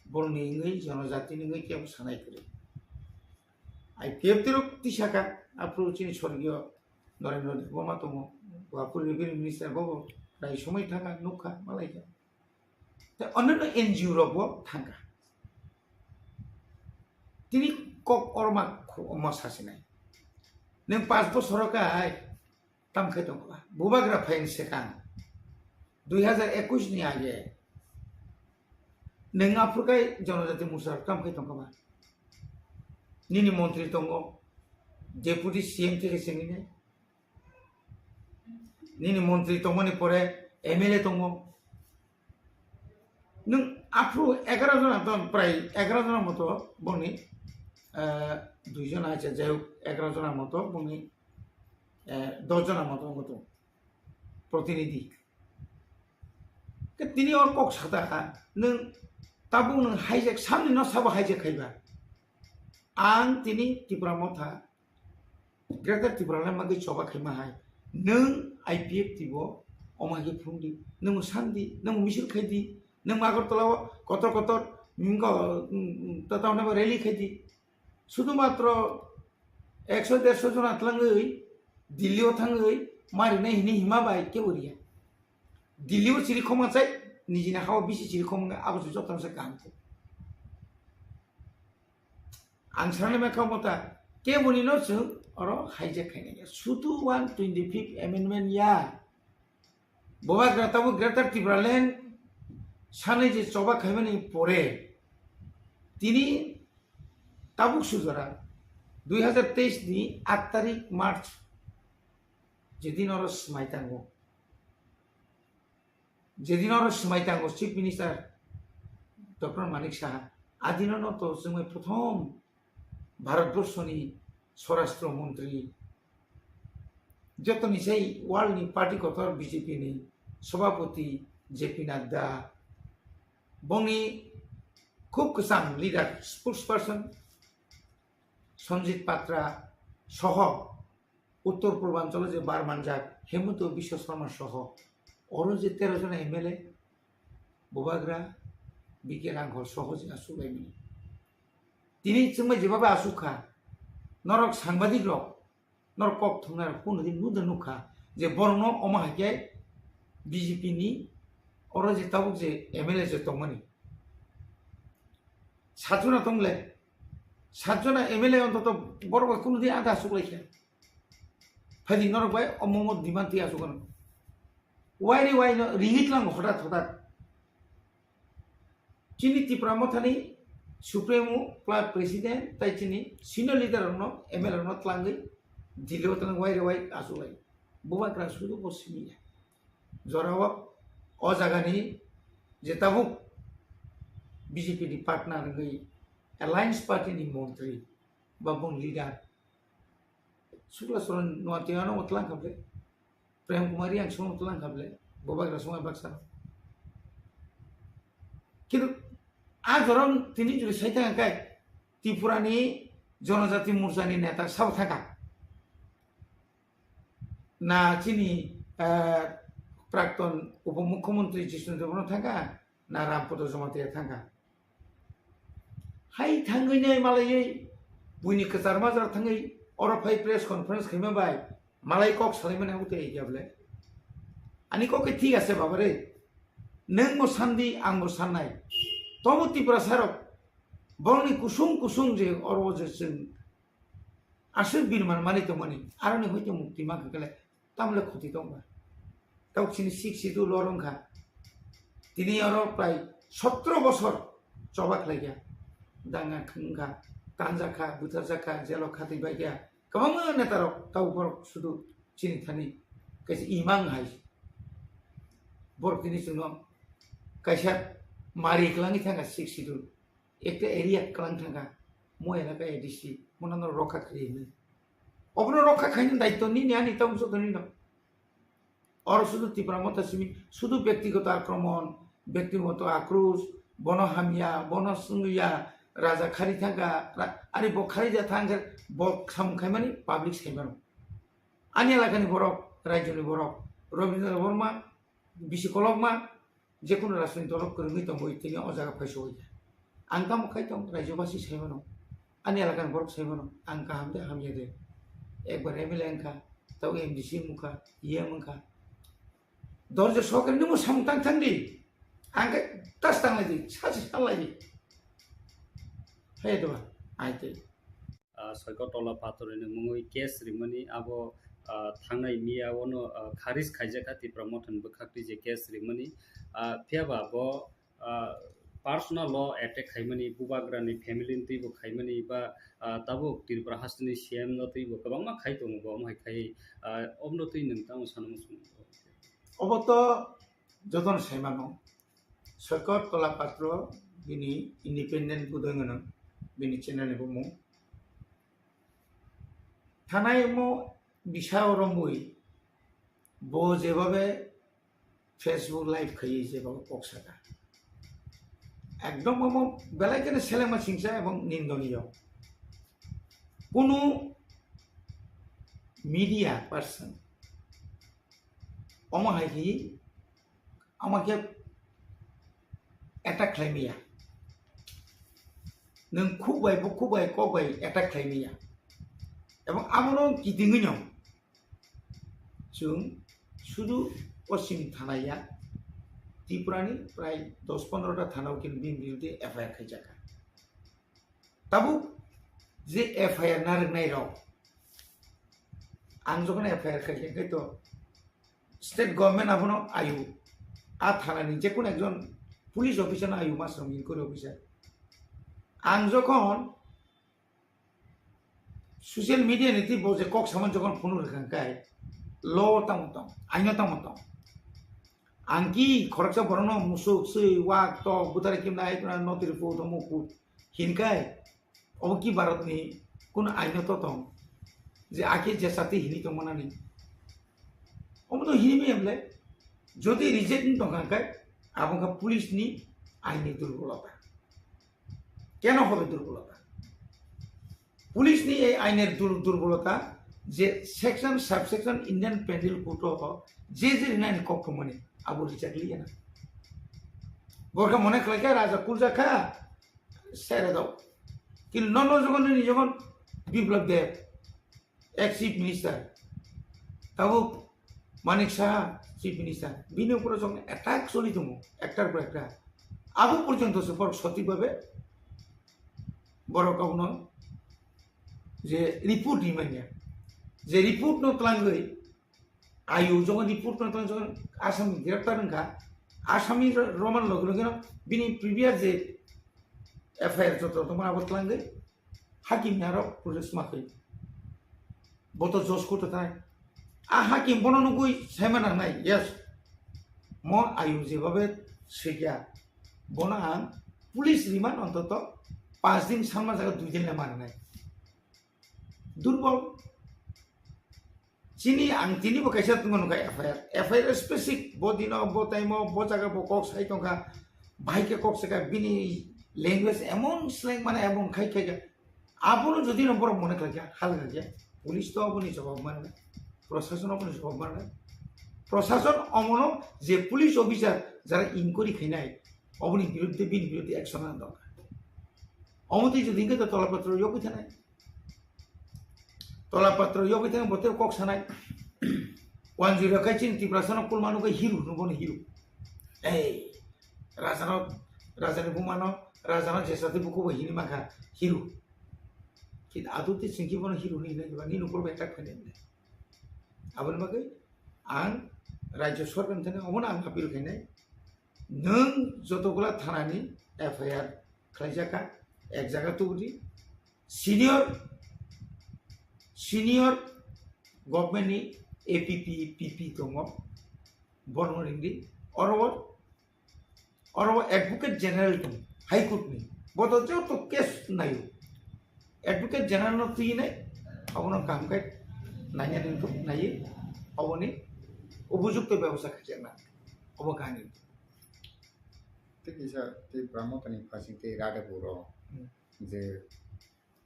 Borokni wngwi, jonojatini wngwi kebo sanai kwrwi. I P F T rok tisaka, aphuru chini sorgiyo Narendra Debbarma tongo, bo aphuru revenue minister bo, bo prai somoi thangkha, nukha, malaikha. Tei onno N G O rok bo thangkha. Tini kok orma khu-, omo sasinai. Nwng panch bosoro kai tam khai tongkha. Bubagra phaini swkang dui hazar ekush ni age nwng aphuru kai Jonojati Morcha tam khai tongkha ba. Nini montri tongo, Deputy C M theke sengine. Nini montri tongmani pore M L A tongo. Nwng aphuru egaroh jona ton, prai egaroh jona moto bongni, eh, dui jona acha, jai hok, egaroh jona moto bongni, eh, dos jona moto wngkha tongo protinidhi. Ke tini or kok sata kha, nwng tabuk nwng hijack, samni no sabo hijack khaiba. Ang tini Tipra Motha, Greater Tipraland bagwi choba khaima hai. Nwng I P F T bo omo hai khe phunukdi, nwng sandi, nwng misil khaidi, nwng Agartala o kotor kotor, mm, ko, mm, mm, ta, ta, rally khaidi. Sudhumatro ekso derso jona twlangwi Delhi o thangwi marinai hini hima bai kebo riya. Delhi o chiri khoma chai, nijini hao bisi chiri khoma wngkha, abo se jotono se kaham khe. Ang sanani mekha mota, keboni no chwng oro hijack khainai ya. Sudhu one twenty fifth amendment ya. Bubagra tabuk Greater Tipraland sanai je choba khaimani pore, tini tabuk sujora dui hazar teis ni aat tarik March, jedin oro swmai tango, jedin oro swmai tango Chief Minister Doctor Manik Saha, adino no to chwngmai prothom Bharatborsoni Swarashtra Montri, jotoni sai world ni party kotor B J P ni Sabhapati J P Nadda, bongni khub kwcham leader, spokesperson Sanjit Patra soho Uttor Purbanchalo je bar manjak Hemanta Biswa Sarma soho oro je tero jona M L A, Bubagra, B K Rangkhol soho je aswk laimani. Tini chwngbai jeba bai aswk kha, norok sangbadik rok, norok kok thumnai rok kunu din nuda nukha je borokno omo hai khe B J P ni oro je tabuk je M L A je tongmani. Satjona tongle, satjona M L A ontoto borok bai kunu din ada aswk lai khe. Phaidi norok bai omo omo demand twi aswk ano. Wai re wai no ringit lang hodat hodat. Chini Tipra Mothani Supremo, pla-, President, tai chini senior leader rokno, M L A rokno tlangwi Delhi o tlangwi wai re wai aswk lai. Bubagra sudu bo simi ya. Jorao o jagani je tabuk B J P ni partner wngwi Alliance Party ni montri ba bung leader Sukla Saran Noatia no tlang kha ble, Prem Kumar Reang song tlang kha ble, Bubagra song baksa. Kintu a jorong tini juri sai thang kai Tripura ni Jonojati Morcha ni neta sabo thang kha. Na chini, eh, Prakton Upomukhyamantri Jishnu Debbarma thang kha, na Rampada Jamatia thang kha. Hai thangwi nai malaiwi buini kwchar majra thangwi oro phai press conference khaima bai malai kok salaimani abo tei ya ble. Ani kok khe thik ase baba re. Nwng bo sandi, ang bo sannai. Tobo Tiprasa rok borokni kusung kusung je oro je chwng aswk birman manwi tongmani, aroni hoite mukti mankha khe tamle khoti tongba. Tok chini sik situ lor wngkha. Tini oro prai sotro bosor choba khlaikha. Danga wngkha, tanjakha, butharjakha, jelo khatwi baikha. Kwbangma netarok tabuk borok sudu chini thani kaisa imang hai. Borok tini chwngno kaisa mari kwlangwi thangkha sik situ. Ekta area kwlang thangkha, mo elaka A D C, mo nang rokha khlai hinwi. Obono rokha khaina daityo nini ani tamo joto nino. Oro sudu Tipra Motha simi sudu bektigoto akromon, bektigoto akrus, bono hamya, bono sungya, raja khari thangkha, ra-, ari bo khari ja thangkha, bo samung khaimani public saimano. Ani elakani borok, raijoni borok, Rabindra Debbarma, bisi kolokma, jekunu rajniti dolo kwrwngwi tongo, tini o jaga phaisoya. Ang tamo khai tong, raijobasi saimano. Ani elakani borok saimano, ang kaham de hamya de. Ekbar M L A wngkha, tabo M D C wngkha, E M wngkha. Dorje sokri nungmo samung tang thang di. Ang khe tas tang lai di, sachi sal lai di. Hai doba, ai tei. Ah, Soikot Tola Patorni mungwi case rimani abo, ah, thangnai miya ono, ah, kharis khaijakha Tipra Mothani bwkhak twi je case rimani. Ah, phiyaba bo, ah, personal law attack khaimani, bubagrani family ni twibo khaimani ba, ah, tabuk Tripura hasteni C M no twibo kwbangma khai tongo bo, omo hai khai, ah, omno twi nwng tamo sana muchung? Obo to jotono saimano. Soikot Tola Patro bini independent budoi gwnang, bini channel ni bumung. Thanai mo bisa romwi bo jebabe Facebook live khaiwi jebabe kok saka. Ekdom omo belai kheno selengma singsa ebong nindoniyo. Kunu media person omo hai khe, omo khe attack khlai maya. Nwng khuk bai, bukhuk bai, kok bai attack khlai maya. Ebong abono kitingwi no chwng sudu Poschim thana ya, Tripurani prai dos pondro ta thana o khe bini biruddhe F I R khaijakha. Tabuk je F I R narwknai rok, ang jokhon F I R khaikha, khe to state government abono ayu, a thanani jekunu ekjon police officer no ayu, masrom inquiry officer. Ang jokhon social media ni twi bo je kok samani jokhon phunuk rwkha khe, law tamo tong, aino tamo tong. Ang ki khoroksa borokno musuk, swi, wak, tok, butari kimna, ai kuna notiri pu, tomo pu, hinkai, obo ki Bharat ni kun aino to tong? Je ake je sati hini tong manani. Omo to hini mi emle, jodi reject ni tong kha khe, abo kha police ni aini durbolota. Keno hobe durbolota? Police ni ei ainer dur-, durbolota je section, subsection Indian Penal Code o je je rinani kok thumani abo rijak liya na. Borkha mone khlai khe raja kulja kha, sere dao. Kintu nono jogon nini jogon Biplab Deb, ex chief minister, tabuk Manik Saha, chief minister, bini upore jogon attack choli tongo, ektar por ekta. Abo porjonto se borok sotik babe borok abono je report ni manya, je report no twlangwi ayu jogon report no twlang jogon Assam ni greptar wngkha, Assam ni ro-, roman loge loge no bini previous je F I R joto tongma abo twlangwi hakim ni aro protest ma khlai. Bo to jos kuto thai. A hakim bono nugui saima nangnai, yes. Mo ayu jebabe sikya. Bono ang police remand ontoto pas din sanma jaga dui din le mananai. Durbol. Chini ang tini bo kaisa tungo nukha F I R. F I R specific bo dino, bo time o, bo jaga bo kok sai tongkha. Bahai khe kok saka bini language emon slang mane emon khai khai kha. Abono jodi no borok mone khlai kha, hal kha khe, police to aboni jawab manna, prosason aboni jawab manna. Prosason omono je police officer jara inquiry khainai, oboni biruddhe, bini biruddhe action nang dorkar. Omo twi jodi hinkhe to Tola Patro yokwi thanai. Tola Patro yokwi thang bote kok sanai. One zero khai chini Tiprasano kulmano khe hero no bono hero. Ei, rajano, rajani bumano, rajano jesati bukubo hini makha hero. Kintu aduk te chingki bono hero ni hinai ba, nini ukur bai tak phai nai. Aboni bagwi ang Rajya Sorkar ni thani omono ang appeal khainai. Nwng jotogula thanani F I R khlaijak kha, ek jaga tubudi. Senior, senior government ni A P P, P P tongo, bono ringdi. Oro, oro advocate general tong, High Court ni. Boto joto case nayo. Advocate general no twi nai, abono kaham khai naina nung tong nai, aboni Upojukto bebosta khaijakna, obo kani. Tei kisa tei Brahmotani phasing tei Radhapuro Hmm. je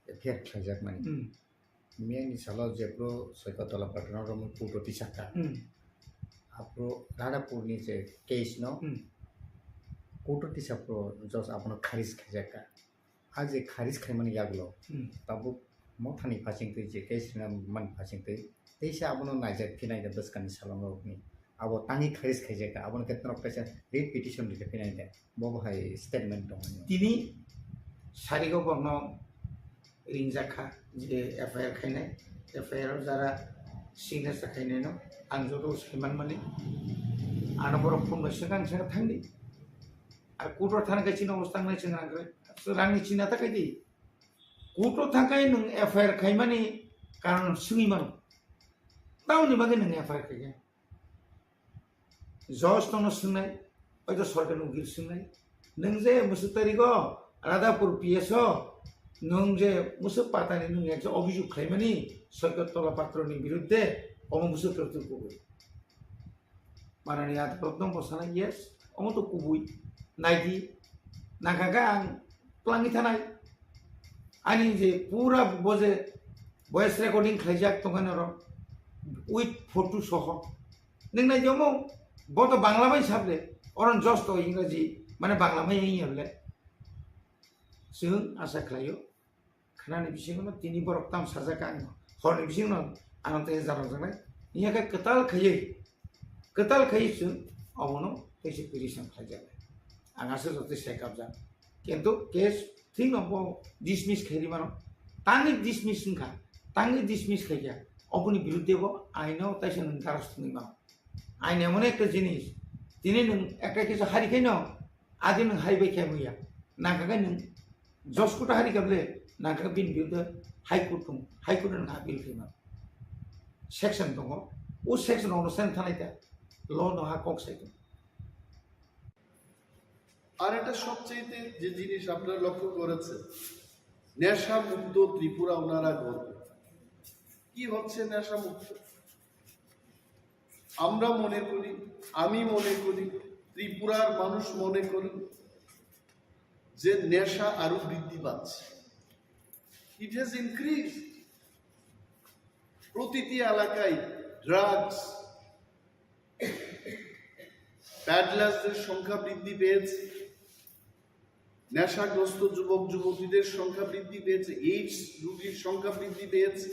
F I R khlaijakmani. Hmm. Miyani salo jephru Soikotola Pathano romwi court-o tisakha. Hmm. Aphuru Radhapurni je case no Hmm. Court-o tisaphru judge abono kharis khaijakha. A je kharis khaimani yagulo Hmm. tabuk mothani phasingtwi je case rwna mani phasingtwi teisa abono naijak phinai da bwskangni salongrokni. Abo tangwi kharis khaijakha, abono khe norok kaisa writ petition rwkhe phinai de, bo bo hai statement tongmani. Tini sarigo bono ringjak kha je F I R khainai, F I R o jara signature khainaino ang joto saimanmani, ano borok phone bai swkang swkang thangdi. Ar court o thangkhe chini obostha wngnai chwng rang kwrwi, rangni china ta khaidi. Court o thangkhe nwng F I R khaimani karon swngwi mano, tamoni bagwi nwng F I R khaikha? Judge tono swngnai, oito sorkarni ukil swngnai. Nwng je mwswk tarigo Radhapur P S o nwng je mwswk patani nwng ekta obhijog khlaimani Soikotola Patroni birudde, omo mwswk tari twi kubui. Manani adalat no bwsana, yes, omo to kubui. Naidi, nangkha khe ang twlangwi thanai. Ani je pura bo je voice recording khlaijak tongkha norok with photo soho. Nwng nai jomo, bo to Bangla bai sable, oron judge to Ingraji, mane Bangla bai wngya bole. Chwng asa khlaio, khnani bisingo no tini borok tam sajak ang, horni bisingo no ano tei jaro janai. Iya khe kwtal khaiwi, kwtal khaiwi chwng obono teisa petition khlaijaknai. Ang asa joto sai kabjak. Kintu case thik no bo dismiss khairi mano. Tangwi dismiss wngkha, tangwi dismiss khaikha, oboni birudde bo aino taisa nwng garos thwngwi mano. Ain emon ekta jinis, tini nwng ekta kisa hari khaino, adi nwng hari bai khe muya, nangkha khe nwng joskota hari kable, nangkha khe bini birudde High Court thung, High Court nwng appeal khaima section tongo, o section ono sen thanai ta, law no ha kok sai tongo. আর একটা সবচেয়ে যে জিনিস আপনারা লক্ষ্য করেছেন, নেশা মুক্ত ত্রিপুরা ওনারা গর্ব। কি হচ্ছে নেশা মুক্ত? আমরা মনে করি, আমি মনে করি, ত্রিপুরার মানুষ মনে করেন যে নেশা আরো বৃদ্ধি পাচ্ছে। It has increased. প্রতিটি এলাকায় ড্রাগস, প্যাডলার্সদের সংখ্যা বৃদ্ধি পেয়েছে, নেশাগ্রস্ত যুবক যুবতীদের সংখ্যা বৃদ্ধি পেয়েছে, এইডস রোগীর সংখ্যা বৃদ্ধি পেয়েছে।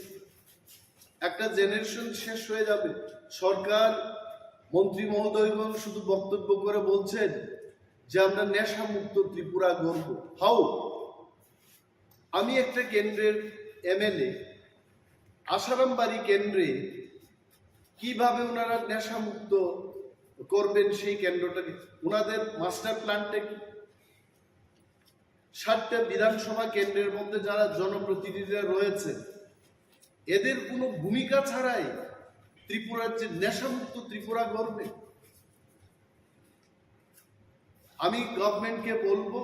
একটা জেনারেশন শেষ হয়ে যাবে। সরকার, মন্ত্রী মহোদয়গণ শুধু বক্তব্য করে বলছেন যে আমরা নেশামুক্ত ত্রিপুরা গড়ব। হাউ? আমি একটা কেন্দ্রের এমএলএ, আশারামবাড়ি কেন্দ্রে কিভাবে ওনারা নেশামুক্ত করবেন সেই কেন্দ্রটাকে, ওনাদের মাস্টার প্ল্যানটা কি? সাতটা বিধানসভা কেন্দ্রের মধ্যে যারা জনপ্রতিনিধিরা রয়েছে, এদের কোনো ভূমিকা ছাড়াই ত্রিপুরার যে নেশামুক্ত ত্রিপুরা গড়বে, আমি গভর্নমেন্টকে বলবো,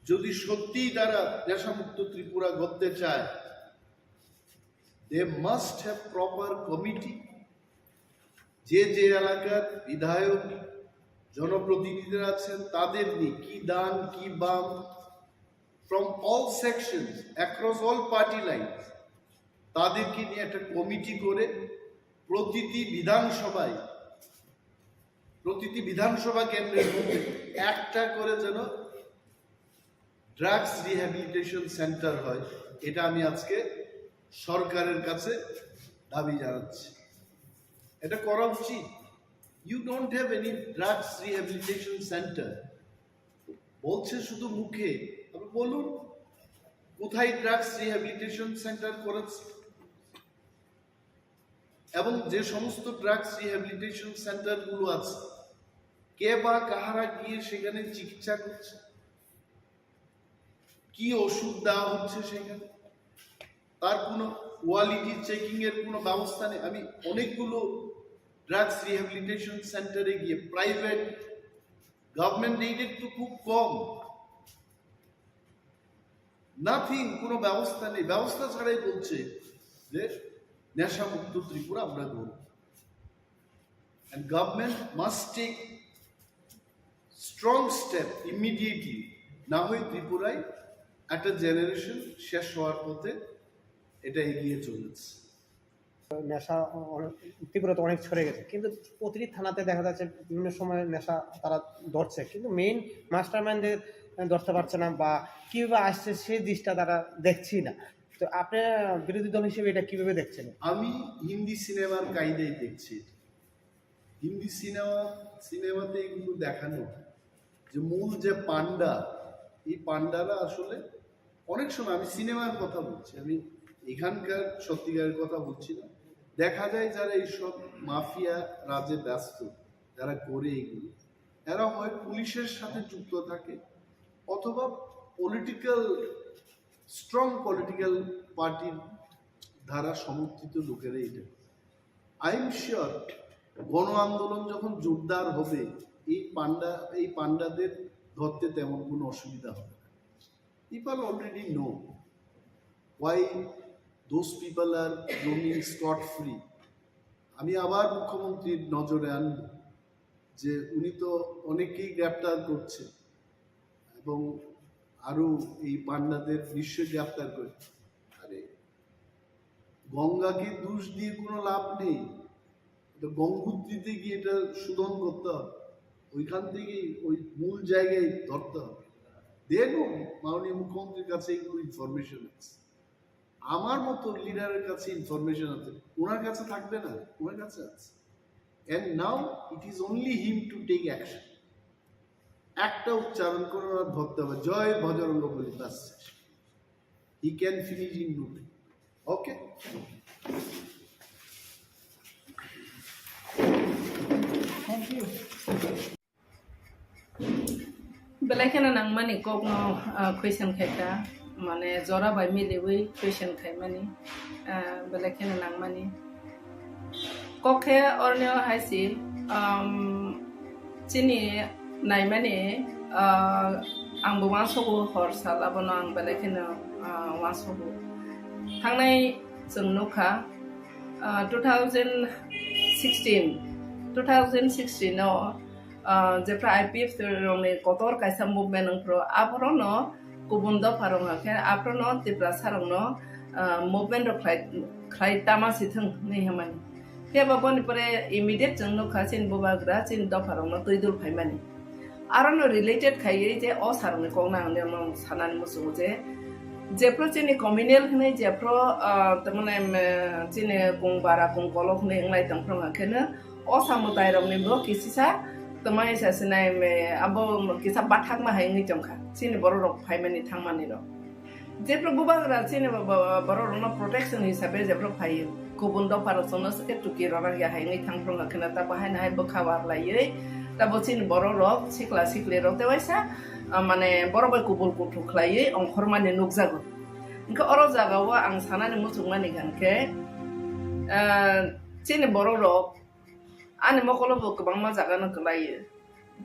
যদি সত্যিই তারা নেশামুক্ত ত্রিপুরা গড়তে চায়, they must have proper committee। যে যে এলাকার বিধায়ক, জনপ্রতিনিধিরা আছেন, তাদের নিয়ে কি ডান কি বাম, from all sections, across all party lines, তাদেরকে নিয়ে একটা কমিটি করে প্রতিটি বিধানসভায়, প্রতিটি বিধানসভা কেন্দ্রের মধ্যে একটা করে যেন ড্রাগস রিহ্যাবিলিটেশন সেন্টার হয়, এটা আমি আজকে সরকারের কাছে দাবি জানাচ্ছি। এটা করা উচিত। You don't have any drugs rehabilitation center। বলছে শুধু মুখে, আপনি বলুন কোথায় ড্রাগস রিহ্যাবিলিটেশন সেন্টার করেছে, এবং যে সমস্ত ড্রাগস রিহ্যাবিলিটেশন সেন্টারগুলো আছে, কে বা কাহারা গিয়ে সেখানে চিকিৎসা করছে, কি ওষুধ দেওয়া হচ্ছে সেখানে, তার কোনো কোয়ালিটি চেকিং এর কোনো ব্যবস্থা নেই। আমি অনেকগুলো ড্রাগস রিহ্যাবিলিটেশন সেন্টারে গিয়ে, প্রাইভেট, গভর্নমেন্ট এইডেড তো খুব কম, নাথিং, কোনো ব্যবস্থা নেই। ব্যবস্থা ছাড়াই বলছে যে নেশামুক্ত ত্রিপুরা আমরা গড়ব। And government must take strong step immediately, না হয় ত্রিপুরায় একটা জেনারেশন শেষ হওয়ার পথে, এটা এগিয়ে চলেছে। নেশা অ- ত্রিপুরাতে অনেক ছড়ে গেছে, কিন্তু প্রতিটি থানাতে দেখা যাচ্ছে বিভিন্ন সময় নেশা তারা ধরছে, কিন্তু মেইন মাস্টার মাইন্ডদের ধরতে পারছে না বা কিভাবে আসছে সেই দিকটা তারা দেখছেই না। তো আপনি বিরোধী দল হিসেবে এটা কিভাবে দেখছেন? আমি হিন্দি সিনেমার কায়দায় দেখছি। হিন্দি সিনেমা সিনেমাতে এগুলো দেখানো হয় যে মূল যে পান্ডা, এই পান্ডারা আসলে অনেক সময়, আমি সিনেমার কথা বলছি, আমি এখানকার সত্যিকারের কথা বলছি না। দেখা যায় যারা এইসব মাফিয়া রাজে ব্যস্ত, যারা করে এগুলো, এরা হয় পুলিশের সাথে যুক্ত থাকে অথবা পলিটিক্যাল, স্ট্রং পলিটিক্যাল পার্টির দ্বারা সমর্থিত লোকেরা এটা। আই এম শিওর গণ আন্দোলন যখন জোরদার হবে, এই পান্ডা এই পান্ডাদের ধরতে তেমন কোনো অসুবিধা হবে না। People already know why those people are roaming scot free. আমি আবার মুখ্যমন্ত্রীর নজরে আনব যে উনি তো অনেকেই গ্রেপ্তার করছে এবং আরো এই পান্ডাদের নিশ্চয়ই গ্রেপ্তার করে। আরে, গঙ্গাকে দোষ দিয়ে কোনো লাভ নেই। এটা গঙ্গোত্রীতে গিয়ে এটা শোধন করতে হবে, ওইখান থেকেই ওই মূল জায়গায় ধরতে হবে। দেন মাননীয় মুখ্যমন্ত্রীর কাছে এগুলো ইনফরমেশন আছে। আমার মতো লিডারের কাছে ইনফরমেশন আছে, ওনার কাছে থাকবে না? ওনার কাছে আছে। And now it is only him to take action. একটা উচ্চারণ করে ওনার ধরতে হবে, "জয় বজরঙ্গ বলি", বাস। He can finish in no time. Okay? Belai kheno nangmani kokno, ah, question khaikha, mane jora bai miliwi question khaimani, ah, belai kheno nangmani. Kok khe oroni o hai si, um, chini naimani, ah, ang bo uansogo hor sal abono ang belai kheno, ah, uansogo. Thangnai chwng nukha, ah, two thousand sixteen, two thousand sixteen o, ah, jephra I P F T rokni kotor kaisa movement wngphru, aphorono kubun dopha rok hwnkhe aphorono Tiprasa rokno, ah, movement rok khlai, khlai tama si thwng hinwi hwnmani. Phiya ba boni pore immediate chwng nukha chini bubagra chini dopha rokno twi dul phaimani. Arono related khaiwi je o sarokni kokno ang nirokno sanani muchungo je, jephru chini communal hinwi jephru, ah, tamani, em, chini kung bara kung kolok hinwi wnglai tongphru hwnkheno, o samwtai rokni bo kisisa twmai sa sinai, em, abo kisa bathakma hai wngwi tongkha chini borok rok phaimani thangmani rok. Jephru bubagra chini bo-, bo-, borok rokno protection hisabe jephru phaio, kubun dopha rok chwngno swkhe tuki rwna ya hai wngwi thangphru hwnkheno ta bahai nahai bwkha war laiwi, ta bo chini borok rok sikla sikli rok tewaisa, ah, mane borok bai kubul kuthuk khlaiwi ongkhormani nukjago. Hwnkhe oro jagao ang sanani muchungmani hwnkhe, ah, chini borok rok ani mokolo bo kwbangma jaga no kwlaiyo.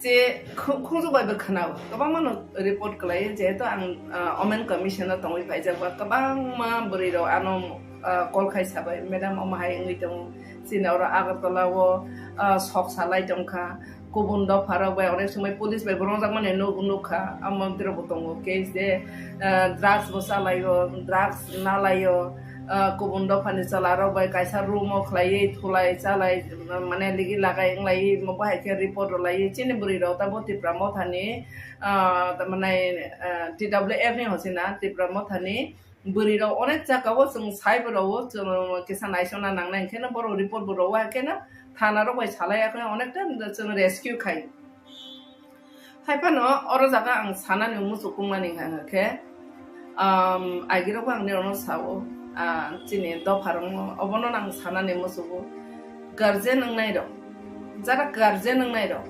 Je khu-, khunju bai bo khwnao, kwbangma no report kwlaiyo, jehetu ang, ah, Women Commission o tongwi phaijak ba, kwbangma bwrwi rok ano, ah, call khai sabai, "Madam, omo hai wngwi tongo, chini oro Agartala o, ah, sok salai tongkha, kubun dopha rok bai onek somoi police bai bo rwngjakmani nuk-, nukha, amo bwrwi rok bo tongo case je, ah, drugs bo chalaio, drugs nalaio, ah, kubun dophani chwla rok bai kaisa room o khlaiwi thulai chalai, mane ligi lagai wnglaiwi omo bahai khe report rwlaiwi chini bwrwi rok tamo Tipra Mothani, ah, tamani, ah, T W F ni hochina Tipra Mothani bwrwi rok onek jaka o chwng sai bo rwo, chwng kisa naisona nangnai, hwnkhe no borok report bo rwo, hwnkhe no thana rok bai salai, hwnkhe onekta chwng rescue khai. Hai phano oro jaga ang sanani muchukmani hwnka khe, um, agirokbo ang nirokno sao, ah, chini dopharokno obono ang sanani muchugo. Guardian wngnai rok, jara guardian wngnai rok,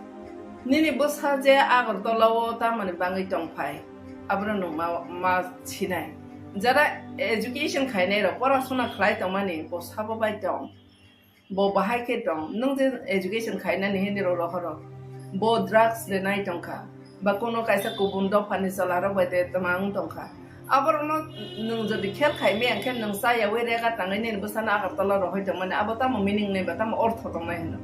nini bwsa je Agartala o tamoni bangwi tongphai, abono nwng ma, ma sinai. Jara education khainai rok, pora suna khlai tongmani, bo sabo bai tong. Bo bahai khe tong, nwng je education khainani hinwi rw rohoro. Bo drugs de nai tongkha, ba kono kaisa kubun dophani chwla rok bai de twmang tongkha. Aborokno nwng jodi khel khai maya khe nwng chayawi rega tangwi nini bwsano Agartala rohoi tongmani, abo tamo meaning nai ba tamo ortho tongnai hino.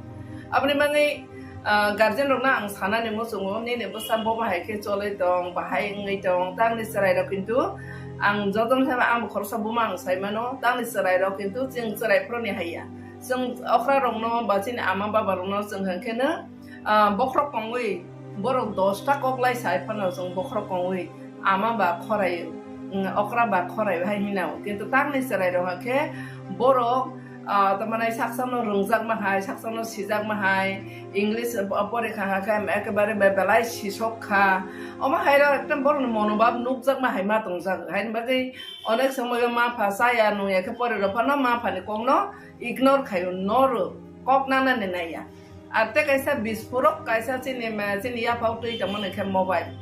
Aboni bagwi, ah, guardian rokno ang sanani muchungo, nini bwsa bo bahai khe cholwi tong, bahai wngwi tong, tamni chwrai rok kintu ang jotono thangma ang khoroksa buma ang sai mano, tamni chwrai rok kintu chwng chwrai phuruni haiya. Chwng okra rokno ba chini ama baba rokno chwng hwn kheno, ah, bokhorok kongwi borok dosta kok lai sai phano chwng bokhorok kongwi ama ba khorai, mm, okra ba khorai hai hinao. Kintu tamni chwrai rok khe borok, ah, tamani saksano rwngjakma hai, saksano sijakma hai, English, ah, porikha khe ekebare be-, belai sisok kha. Omo hai rok ekdom borokni monobhab nukjakma hai ma tongjak. Haini bagwi onek somoyo ma pha chaya nungya khe pore rok phano ma phani kokno ignore khaio, noro kok nanani naiya. Ar tei kaisa bispurok kaisa chini ma-, chini yaphao twi tongmani khe mobile.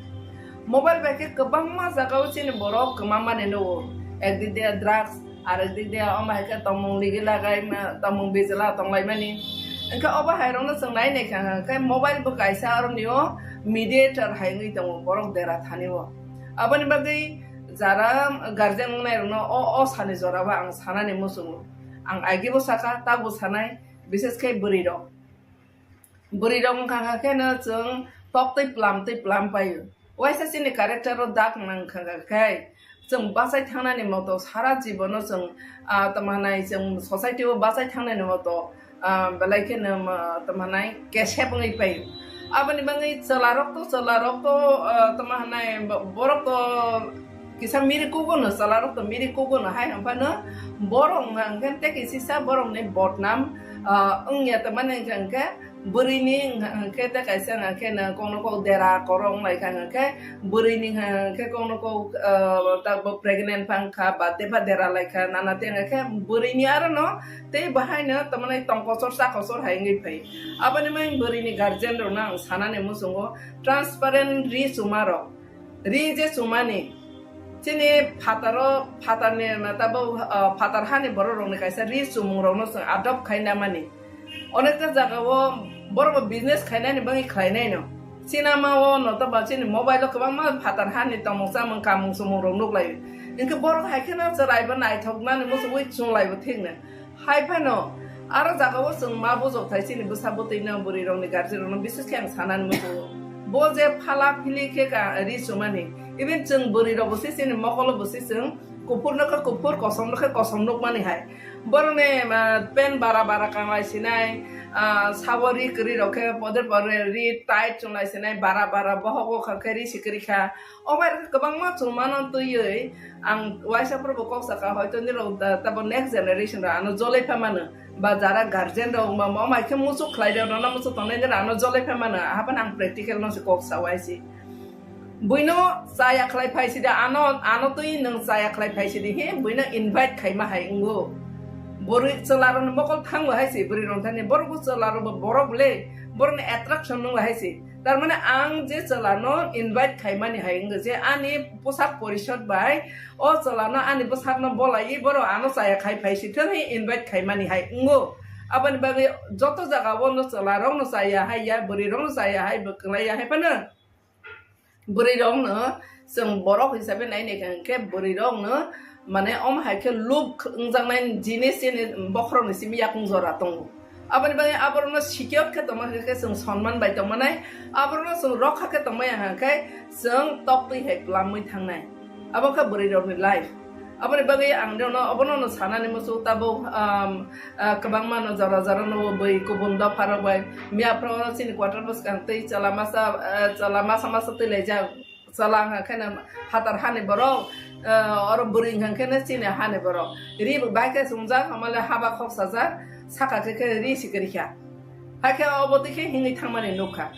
Mobile bai khe kwbangma jagao chini borok kwmamani nugo. Ekdik de drugs, arekdik de omo hai khe tongmung ligi lagai ma-, tongmung bijla tonglaimani. Hwnkhe obo hai rokno chwng nai nai kha khe mobile bo kaisa aroni o mediator hai wngwi tongo borok dera thani o. Aboni bagwi jara guardian wngnai rokno o, o sani jora o ang sanani muchungo. Ang agi bo saka, ta bo sanai, bises khe bwrwi rok. Bwrwi rok wngkha kha kheno chwng tok twi plam twi plam paio. Waisa chini character o dak nang kha kha khai chwng bachai thangnani moto sara jibono chwng, ah, tamo hanai chwng society o bachai thangnani moto, ah, belai kheno, ah, tamo hanai kesep wngwi paio. Aboni bagwi chwla rok to, chwla rok to, ah, tamo hanai bo-, borok to kisa miri kugo no, chwla rok to miri kugo no, hai hwn phano borok hwnkha hwnkhe tei kisisa borok ni bodnam, ah, wngya tongmani hwnkha hwnkhe bwrwi ni hwnkha hwnkhe tei kaisa hwnkha hwnkhe no kokno kok dera korok wng lai kha hwnkha hwnkhe bwrwi ni hwnkha hwnkhe kokno kok, ah, ta bo pregnant phang kha ba tei pha dera lai kha nana tei hwnkha hwnkhe bwrwi ni aro no tei bahai no tongmani tong kochor cha kochor hai wngwi phai. Aboni bagwi bwrwi ni guardian rok no ang sanani muchungo transparent ri chuma rok. Ri je chumani, chini phataro, phatarni, tabuk, ah, phatar hani borok rokni kaisa ri chumung rokno chwng adopt khai namani. Onekta jagao borok bo business khainani bagwi khlainai no. Chinama o no toba chini mobile o kwbangma phatar hani tongmung chamung kamung chumung rok nuklaio. Hinkhe borok hai kheno chwrai bo naithok nani muchugwi chwng lai bo thik no. Hai phano, aro jagao chwng ma bujok thai chini bwsa bwtwi no bwrwi rokni guardian rokno bises khe ang sanani muchungo. Bo je phala phili khe ka ri chumani, even chwng bwrwi rok bo se chini mokolo bo se chwng kuphur no khe kuphur, kosom no khe kosom nukmani hai. Borokni, ah, pant bara bara kanglai sinai, ah, sabo ri kwrwi rok khe pode pore ri tight chunglai sinai, bara bara bohogo kha khe ri sikri kha. O bai rok kwbangma chwng mano twiwi ang waisa phuru bo kok saka, hoito nirok da-, tabo next generation rok ano jolai pha mano, ba jara guardian rok wngma mo mai khe muchuk khlai rok, nono muchuk tongnai nirok ano jolai pha mano, ahaphano ang practical no se kok sa waisi. Buino chaya khlai phai sidi, ano, ano twi nwng chaya khlai phai sidi, he, buino invite khaima hai wngo. Bwrwi chwla rokni mokol thango hai se, bwrwi rok thani, borok bo chwla rok bo borok le, borokni attraction nung hai se. Tar mane ang je chwla no invite khaimani hai wngkha je ani bwsak porishod bai o chwla no ani bwsak no bolai boro ano chaya khai phai si thang hi invite khaimani hai wngo. Aboni bagwi joto jaga o no chwla rok no chaya hai ya, bwrwi rok no chaya hai, bwklai ya hai phano bwrwi rok no chwng borok hisabe nai nai kha hwnkhe bwrwi rok no mane omo hai khe lob wngjaknai jinis chini bokhorok ni simi yakung jora tongo. Aboni bagwi aborokno secure khe tongma hwnkhe chwng sonman bai tongmanai, aborokno chwng rokha khe tongmaya hwnkhe chwng toktwi hai plamwi thangnai. Abo khe bwrwi rokni life. Aboni bagwi ang rokno obono no sanani muchung tabuk, um, uh, kwbangma no jora jora no bwi kubun dopha rok bai miya phoro chini quarter bwskang twi chwla masa, uh, chwla masa masa twi laijak. Chwla wngkha khe no phatar hani borok, eh, oro bwrwi wngkha khe no chini hani borok. Ri bo bai khe chwngjak, hamale haba khok sajak, saka khe khe ri si kwrwi kha. Hakhe obo twi khe himwi thangmani nukha.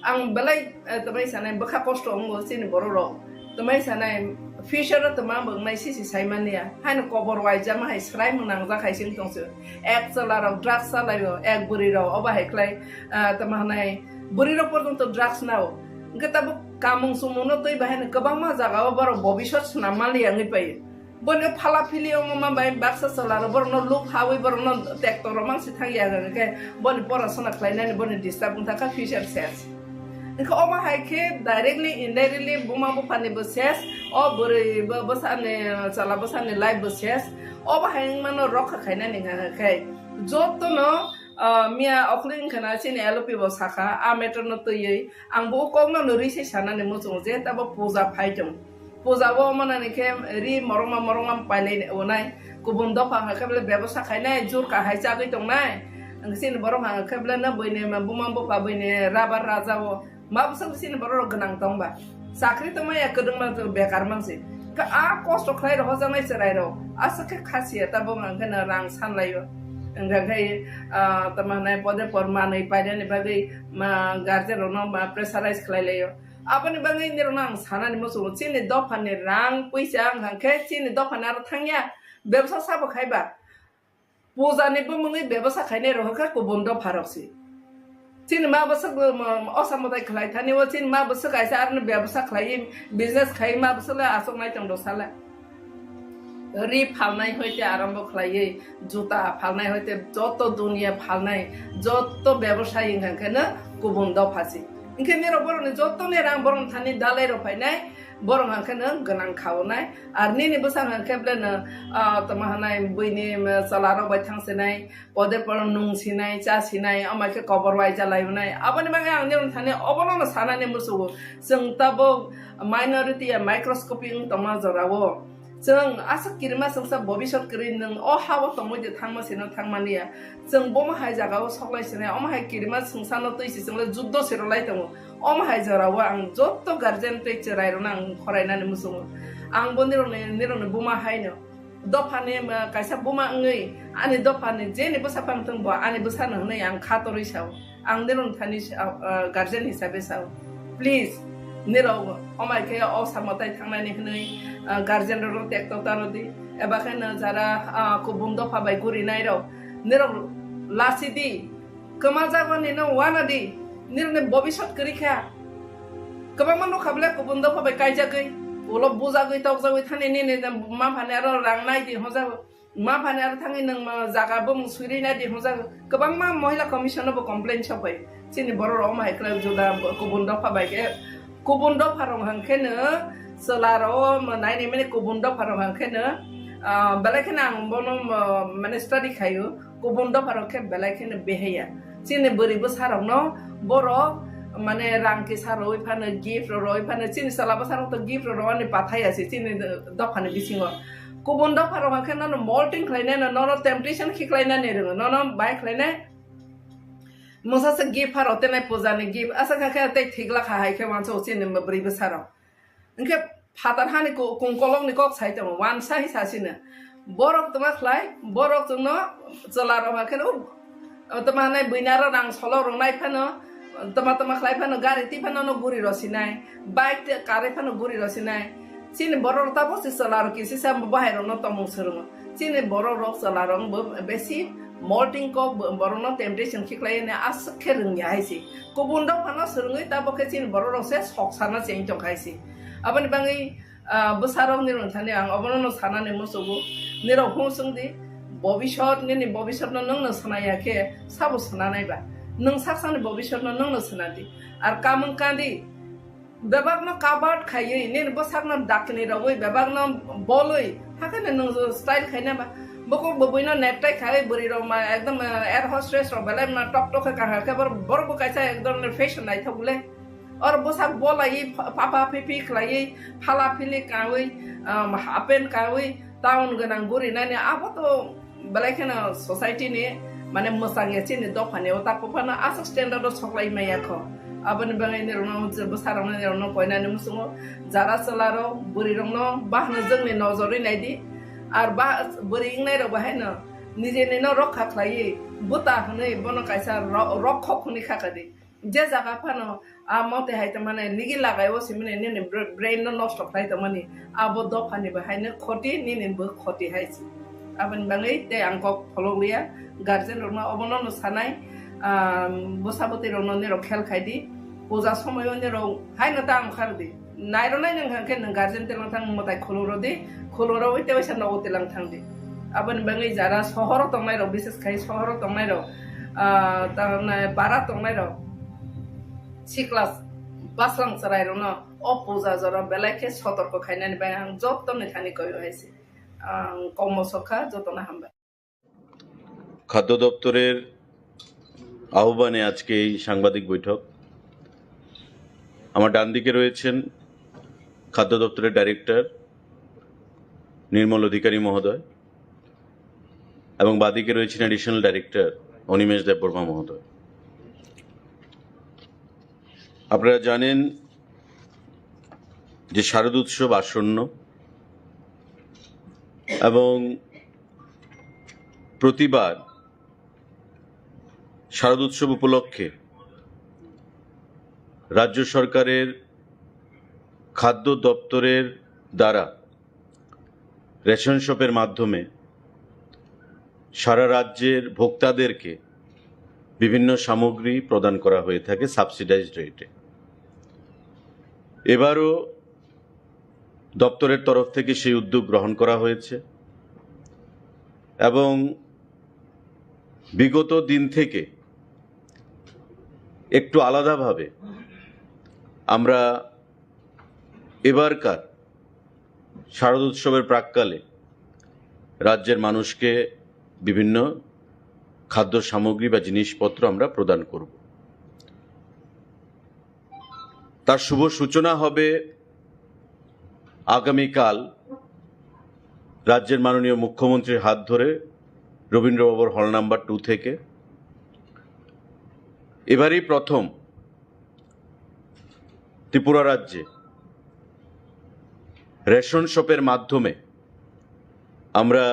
Ang belai, eh, tamai sanai bwkha kosto wngo chini borok rok. Tamai sanai future o tma bo wngnai sisi sai manya. Haino kobor waijama hai swrai mung nangjak hai se wng tong se. Ek chwla rok drugs chalaio, ek bwrwi rok obo hai khlai, ah, tma hanai bwrwi rok porjonto drugs nao. Hwnkhe tabuk kamung chumung no twi bahai no kwbangma jaga o borok bobisot swnam manliya wngwi paio. Bono phala phili wngma bai baksa chwla rok borok no luk hawi borok no tekto rok mang si thang ya hwnkhe boni porasona khlainani boni disturb wng thang kha future ses. Hwnkhe omo hai khe directly indirectly buma bupha ni bo ses, o bwrwi bo bwsa ni chwla bwsa ni life bo ses. Obo hai wngma no rokha khainani hwnkhe joto no Ah, miya okhli wngkha na chini L O P bo sakha, a matter no twiwi. Ang bo kok no nw rwi se sanani muchungo je tabo puja phai tong. Puja o manani khe ri morongma morongma pailai onai. Kubun dopha hwnkhe bele bebosa khainai, jur kahai chagwi tongnai. Ang chini borok hwnkhe bele no buini buma bupha buini rabar raja o. Ma bwswk chini borok rok gwnang tong ba. Chakri tongma ya kwdwng man bekar man se. Ka a kosto khlai rok hojaknai chwrai rok. Aswk khe khasiya tabuk ang khe no rang san lai o. Ang khe, ah, tamo hwnai pode por manwi paidani bagwi ma guardian rok no ma pressurize khlai lai o. Aboni bagwi nirok no ang sanani muchungo chini dopha ni rang puisa ang khe chini dopha ni aro thangya bebsa sabo khai ba. Puja ni bumungwi bebasa khainai rok kha kubun dopha rok se. Chini ma bwswk bo, um, osa mwtai khlai thani o, chini ma bwswk kaisa aroni bebasa khlai, business khai ma bwswk le aswk nai tong do sala. Ri phalnai hoite arambo khlaiwi, juta phalnai hoite joto dunia phalnai, joto bebasai wngkha khe no kubun dopha se. Hinkhe nirok borok ni joto ni rang borom thani dalai rok phainai, borok hwnkhe no gwnang kha o nai. Ar nini bwsang hwnkhe bele no, ah, tamo hwnai buini, um, chwla rok bai thang sinai, pode poro nung sinai, cha sinai, omo khe kobor waija lai onai. Aboni bagwi ang nirok thani obono no sanani muchungo. Chwng tabuk minority ya microscopic wng tongma jora o. Chwng aswk kirima chwngsa bobisot kwrwi nwng o ha o tongwi de thangma sino thangmani ya. Chwng bomo hai jaga o soklai sinai, omo hai kirima chwngsa no twi si chwng le juddo se rwlai tongo. Omo hai jora o ang joto guardian tei chwrai rok no ang khorai nani muchungo. Ang bo nirok ni, nirok ni buma hai no. Dopha ni, um, kaisa buma wngwi ani dopha ni je ni bwsa phang thung bo ani bwsa no hwnwi ang kha torwi sao. Ang nirok thani sa-, ah, guardian hisabe sao. Please, nirok omai khe o samo tai thangnani hwnwi, ah, guardian rok tek to taro di. Eba khe no jara, ah, kubun dopha bai guri nai rok. Nirok lasi di. Kwma jago ni no wana di. Nirok ni bobisot kwrwi kha. Kwbangma nukha bole kubun dopha bai kaijagwi. Ulo bujagwi tokjagwi thani nini ma phani aro rang nai di hojago. Ma phani aro thangwi nwng ma jaga bumung swiri nai di hwnjak kwbangma Mohila Commission no bo complain sok bai. Chini borok rok omo hai khlai juda kubun dopha bai khe, kubun dopha rok hwnkhe no chwla rok o naini mani kubun dopha rok hwnkhe no, ah, belai kheno ang bono, ah, mane study khaio, kubun dopha rok khe belai kheno behaiya. Chini bwrwi bwsa rok no borok mane rang kisa rwi phano, gift rok rwi phano, chini chwla bwsa rok to gift rok rwani pathai ya se chini dopha ni bisingo. Kubun dopha rok hwnkhe nono molting khlainai no, nono temptation khiklainani rwngo, nono bai khlainai. Mungsa se gift pharo tenai puja ni gift, asa kha khe tei thik lakha hai khe wansa o chini bwrwi bwsa rok. Hwnkhe phatar hani ku-, kungkolok ni kok sai tongo, wansa hi sasino. Borok tongma khlai, borok chwngno chwla rok hwnkhe no, o tama hanai buina ro rang solo rwngnai phano, tama tama khlai phano, gari twi phano no guri rw sinai, bike twi karwi phano guri rw sinai. Chini borok rok tabuk se chwla rok kisi sa bahai rok no tongmung swrwngo. Chini borok rok chwla rok bo besi molting kok bo-, borok no temptation khiklai ni aswk khe rwngya hai se. Kubun rok phano swrwngwi tabuk khe chini borok rok se sok sana cheng tong khai se. Aboni bagwi Ah, bwsarok nirok thani ang obono no sanani muchugo. Nirok hung chwng di, bobisot, nini bobisot no nwng no swnai ya khe sabo swnanai ba? Nwng sak sakni bobisot no nwng no swnadi. Ar kamwng kandi, bebak no covered khaiwi, nini bwsak no dakni rogwi, bebak no bolwi, hakhe no nwng style khaina ba? Bukhuk bwbwi no necktie khaiwi bwrwi rok ma ekdom, eh, air hostess rok belai ma tok tok khe kaham khe bor-, borok bo kaisa ekdom fashion naithok le. Oro bwsak bolaiwi pha-, papa pipi khlaiwi, phala phili kawi, um, half pant kawi, town gwnang guri nani, abo to belai kheno society ni, mane, mwchang ya chini dopha ni o tak phano aswk standard o soklai maya kho. Aboni bagwi nirok no je bwsa rok no nirok no koinani muchungo, jara chwla rok bwrwi rok no bahno jwngni nojor wi nai di, ar ba bwrwi wngnai rok bahai no nijeni no rokha khlaiwi bwta hwnwi bono kaisa ro-, rokhok hwnwi kha kha di. Je jaga phano, ah, mote hai tongmani nigi lagai o simani nini br-, brain no nosto khlai tongmani, abo dophani bo haino khoti, nini bo khoti hai se. Aboni bagwi tei ang kok pholok liya, guardian rokno obono no sanai, ah, bwsa bwtwi rokno nirok khel khai di, puja somoio nirok haino ta ang khar di. Nairwnai nwng hwnkhe nwng guardian tei nwng thang mwtai khulumrw di, khulumrw wi tei waisa nogo twilang thang di. Aboni bagwi jara sohoro tongnai rok, bises khai sohoro tongnai rok, ah, tamo para tongnai rok, sikla baslang chwrai rokno o puja jora belai khe sotorko khainani bai ang joto ni thani koi hai se. Ang komo sokha, jotono hambai. খাদ্য দপ্তরের আহ্বানে আজকে এই সাংবাদিক বৈঠক। আমার ডান দিকে রয়েছেন খাদ্য দপ্তরের ডাইরেক্টর নির্মল অধিকারী মহোদয় এবং বাদিকে রয়েছেন অ্যাডিশনাল ডাইরেক্টর অনিমেষ দেববর্মা মহোদয়। আপনারা জানেন যে শারদ উৎসব আসন্ন এবং প্রতিবার শারদ উৎসব উপলক্ষে রাজ্য সরকারের খাদ্য দপ্তরের দ্বারা রেশন শপের মাধ্যমে সারা রাজ্যের ভোক্তাদেরকে বিভিন্ন সামগ্রী প্রদান করা হয়ে থাকে সাবসিডাইজড রেটে। এবারও দপ্তরের তরফ থেকে সেই উদ্যোগ গ্রহণ করা হয়েছে এবং বিগত দিন থেকে একটু আলাদাভাবে আমরা এবারকার শারদ উৎসবের প্রাক্কালে রাজ্যের মানুষকে বিভিন্ন খাদ্য সামগ্রী বা জিনিসপত্র আমরা প্রদান করব। তার শুভ সূচনা হবে আগামীকাল রাজ্যের মাননীয় মুখ্যমন্ত্রীর হাত ধরে রবীন্দ্র ভবন হল নাম্বার টু থেকে। এবারই প্রথম ত্রিপুরা রাজ্যে রেশন শপের মাধ্যমে আমরা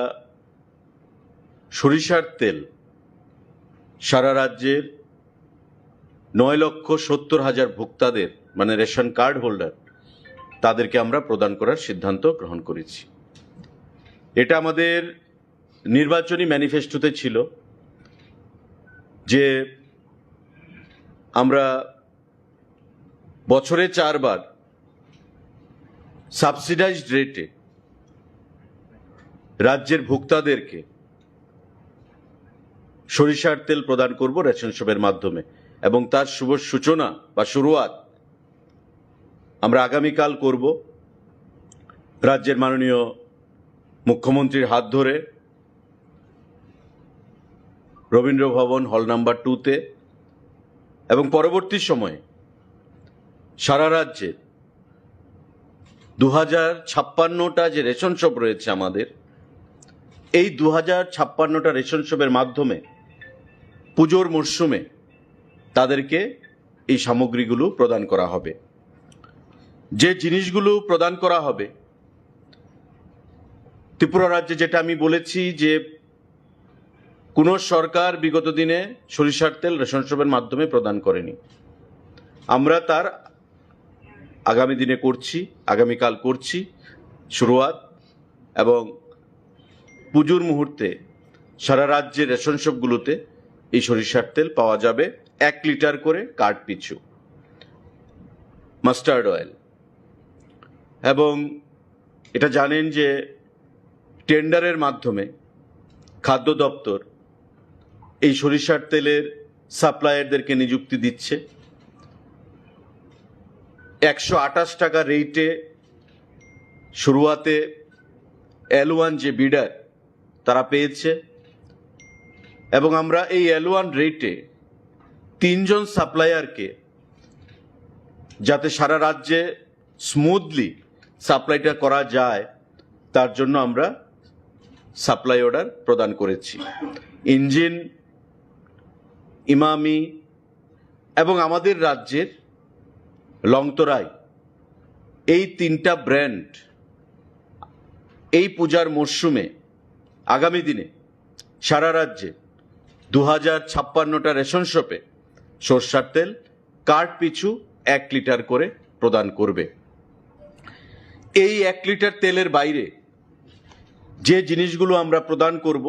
সরিষার তেল সারা রাজ্যের নয় লক্ষ সত্তর হাজার ভোক্তাদের, মানে রেশন কার্ড হোল্ডার, তাদেরকে আমরা প্রদান করার সিদ্ধান্ত গ্রহণ করেছি। এটা আমাদের নির্বাচনী ম্যানিফেস্টোতে ছিল যে আমরা বছরে চারবার সাবসিডাইজড রেটে রাজ্যের ভোক্তাদেরকে সরিষার তেল প্রদান করব রেশন শপের মাধ্যমে, এবং তার শুভ সূচনা বা শুরুয়াত আমরা আগামীকাল করব রাজ্যের মাননীয় মুখ্যমন্ত্রীর হাত ধরে রবীন্দ্র ভবন হল নাম্বার টুতে। এবং পরবর্তী সময়ে সারা রাজ্যে দু হাজার ছাপ্পান্নটা যে রেশন শপ রয়েছে আমাদের, এই দু হাজার ছাপ্পান্নটা রেশন শপের মাধ্যমে পুজোর মরশুমে তাদেরকে এই সামগ্রীগুলো প্রদান করা হবে। যে জিনিসগুলো প্রদান করা হবে, ত্রিপুরা রাজ্যে যেটা আমি বলেছি যে কোনো সরকার বিগত দিনে সরিষার তেল রেশন শপের মাধ্যমে প্রদান করেনি, আমরা তার আগামী দিনে করছি, আগামীকাল করছি শুরুয়াত, এবং পুজোর মুহূর্তে সারা রাজ্যে রেশন শপগুলোতে এই সরিষার তেল পাওয়া যাবে এক লিটার করে কার্ড পিছু, মাস্টার্ড অয়েল। এবং এটা জানেন যে টেন্ডারের মাধ্যমে খাদ্য দপ্তর এই সরিষার তেলের সাপ্লায়ারদেরকে নিযুক্তি দিচ্ছে। একশো আঠাশ টাকা রেটে শুরুয়াতে এল ওয়ান যে বিডার, তারা পেয়েছে। এবং আমরা এই এল ওয়ান রেটে তিনজন সাপ্লায়ারকে, যাতে সারা রাজ্যে স্মুথলি সাপ্লাইটা করা যায়, তার জন্য আমরা সাপ্লাই অর্ডার প্রদান করেছি। ইঞ্জিন, ইমামি এবং আমাদের রাজ্যের লংতরাই, এই তিনটা ব্র্যান্ড এই পূজার মরশুমে আগামী দিনে সারা রাজ্যে দু হাজার ছাপ্পান্নটা রেশন শপে সর্ষার তেল কার্ড পিছু এক লিটার করে প্রদান করবে। এই এক লিটার তেলের বাইরে যে জিনিসগুলো আমরা প্রদান করব,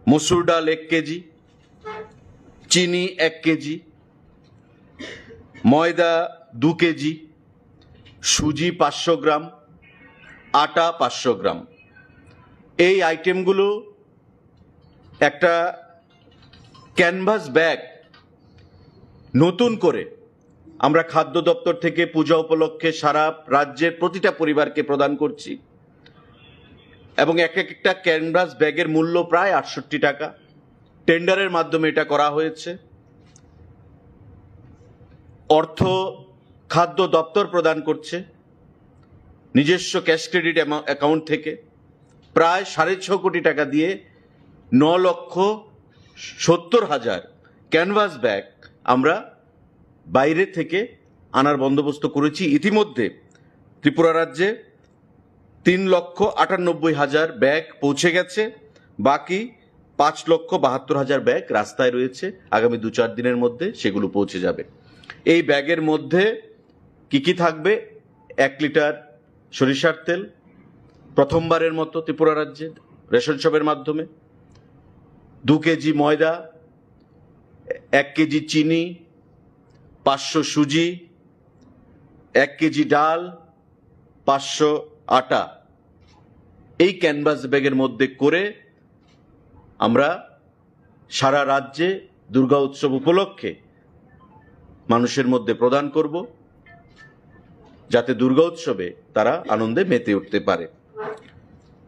মসুর ডাল এক কেজি, চিনি এক কেজি, ময়দা দু কেজি, সুজি পাঁচশো গ্রাম, আটা পাঁচশো গ্রাম, এই আইটেমগুলো একটা ক্যানভাস ব্যাগ নতুন করে আমরা খাদ্য দপ্তর থেকে পূজা উপলক্ষে সারা রাজ্যের প্রতিটা পরিবারকে প্রদান করছি। এবং এক একটা ক্যানভাস ব্যাগের মূল্য প্রায় আটষট্টি টাকা। টেন্ডারের মাধ্যমে এটা করা হয়েছে। অর্থ খাদ্য দপ্তর প্রদান করছে নিজস্ব ক্যাশ ক্রেডিট অ্যাকাউন্ট থেকে। প্রায় সাড়ে ছ কোটি টাকা দিয়ে ন লক্ষ সত্তর হাজার ক্যানভাস ব্যাগ আমরা বাইরে থেকে আনার বন্দোবস্ত করেছি। ইতিমধ্যে ত্রিপুরা রাজ্যে তিন লক্ষ আটানব্বই হাজার ব্যাগ পৌঁছে গেছে। বাকি পাঁচ লক্ষ বাহাত্তর হাজার ব্যাগ রাস্তায় রয়েছে। আগামী দু চার দিনের মধ্যে সেগুলো পৌঁছে যাবে। এই ব্যাগের মধ্যে কি কি থাকবে? এক লিটার সরিষার তেল, প্রথমবারের মতো ত্রিপুরা রাজ্যে রেশন শপের মাধ্যমে দু কেজি ময়দা, এক কেজি চিনি, পাঁচশো সুজি, এক কেজি ডাল, পাঁচশো আটা, এই ক্যানভাস ব্যাগের মধ্যে করে আমরা সারা রাজ্যে দুর্গা উৎসব উপলক্ষে মানুষের মধ্যে প্রদান করব, যাতে দুর্গা উৎসবে তারা আনন্দে মেতে উঠতে পারে।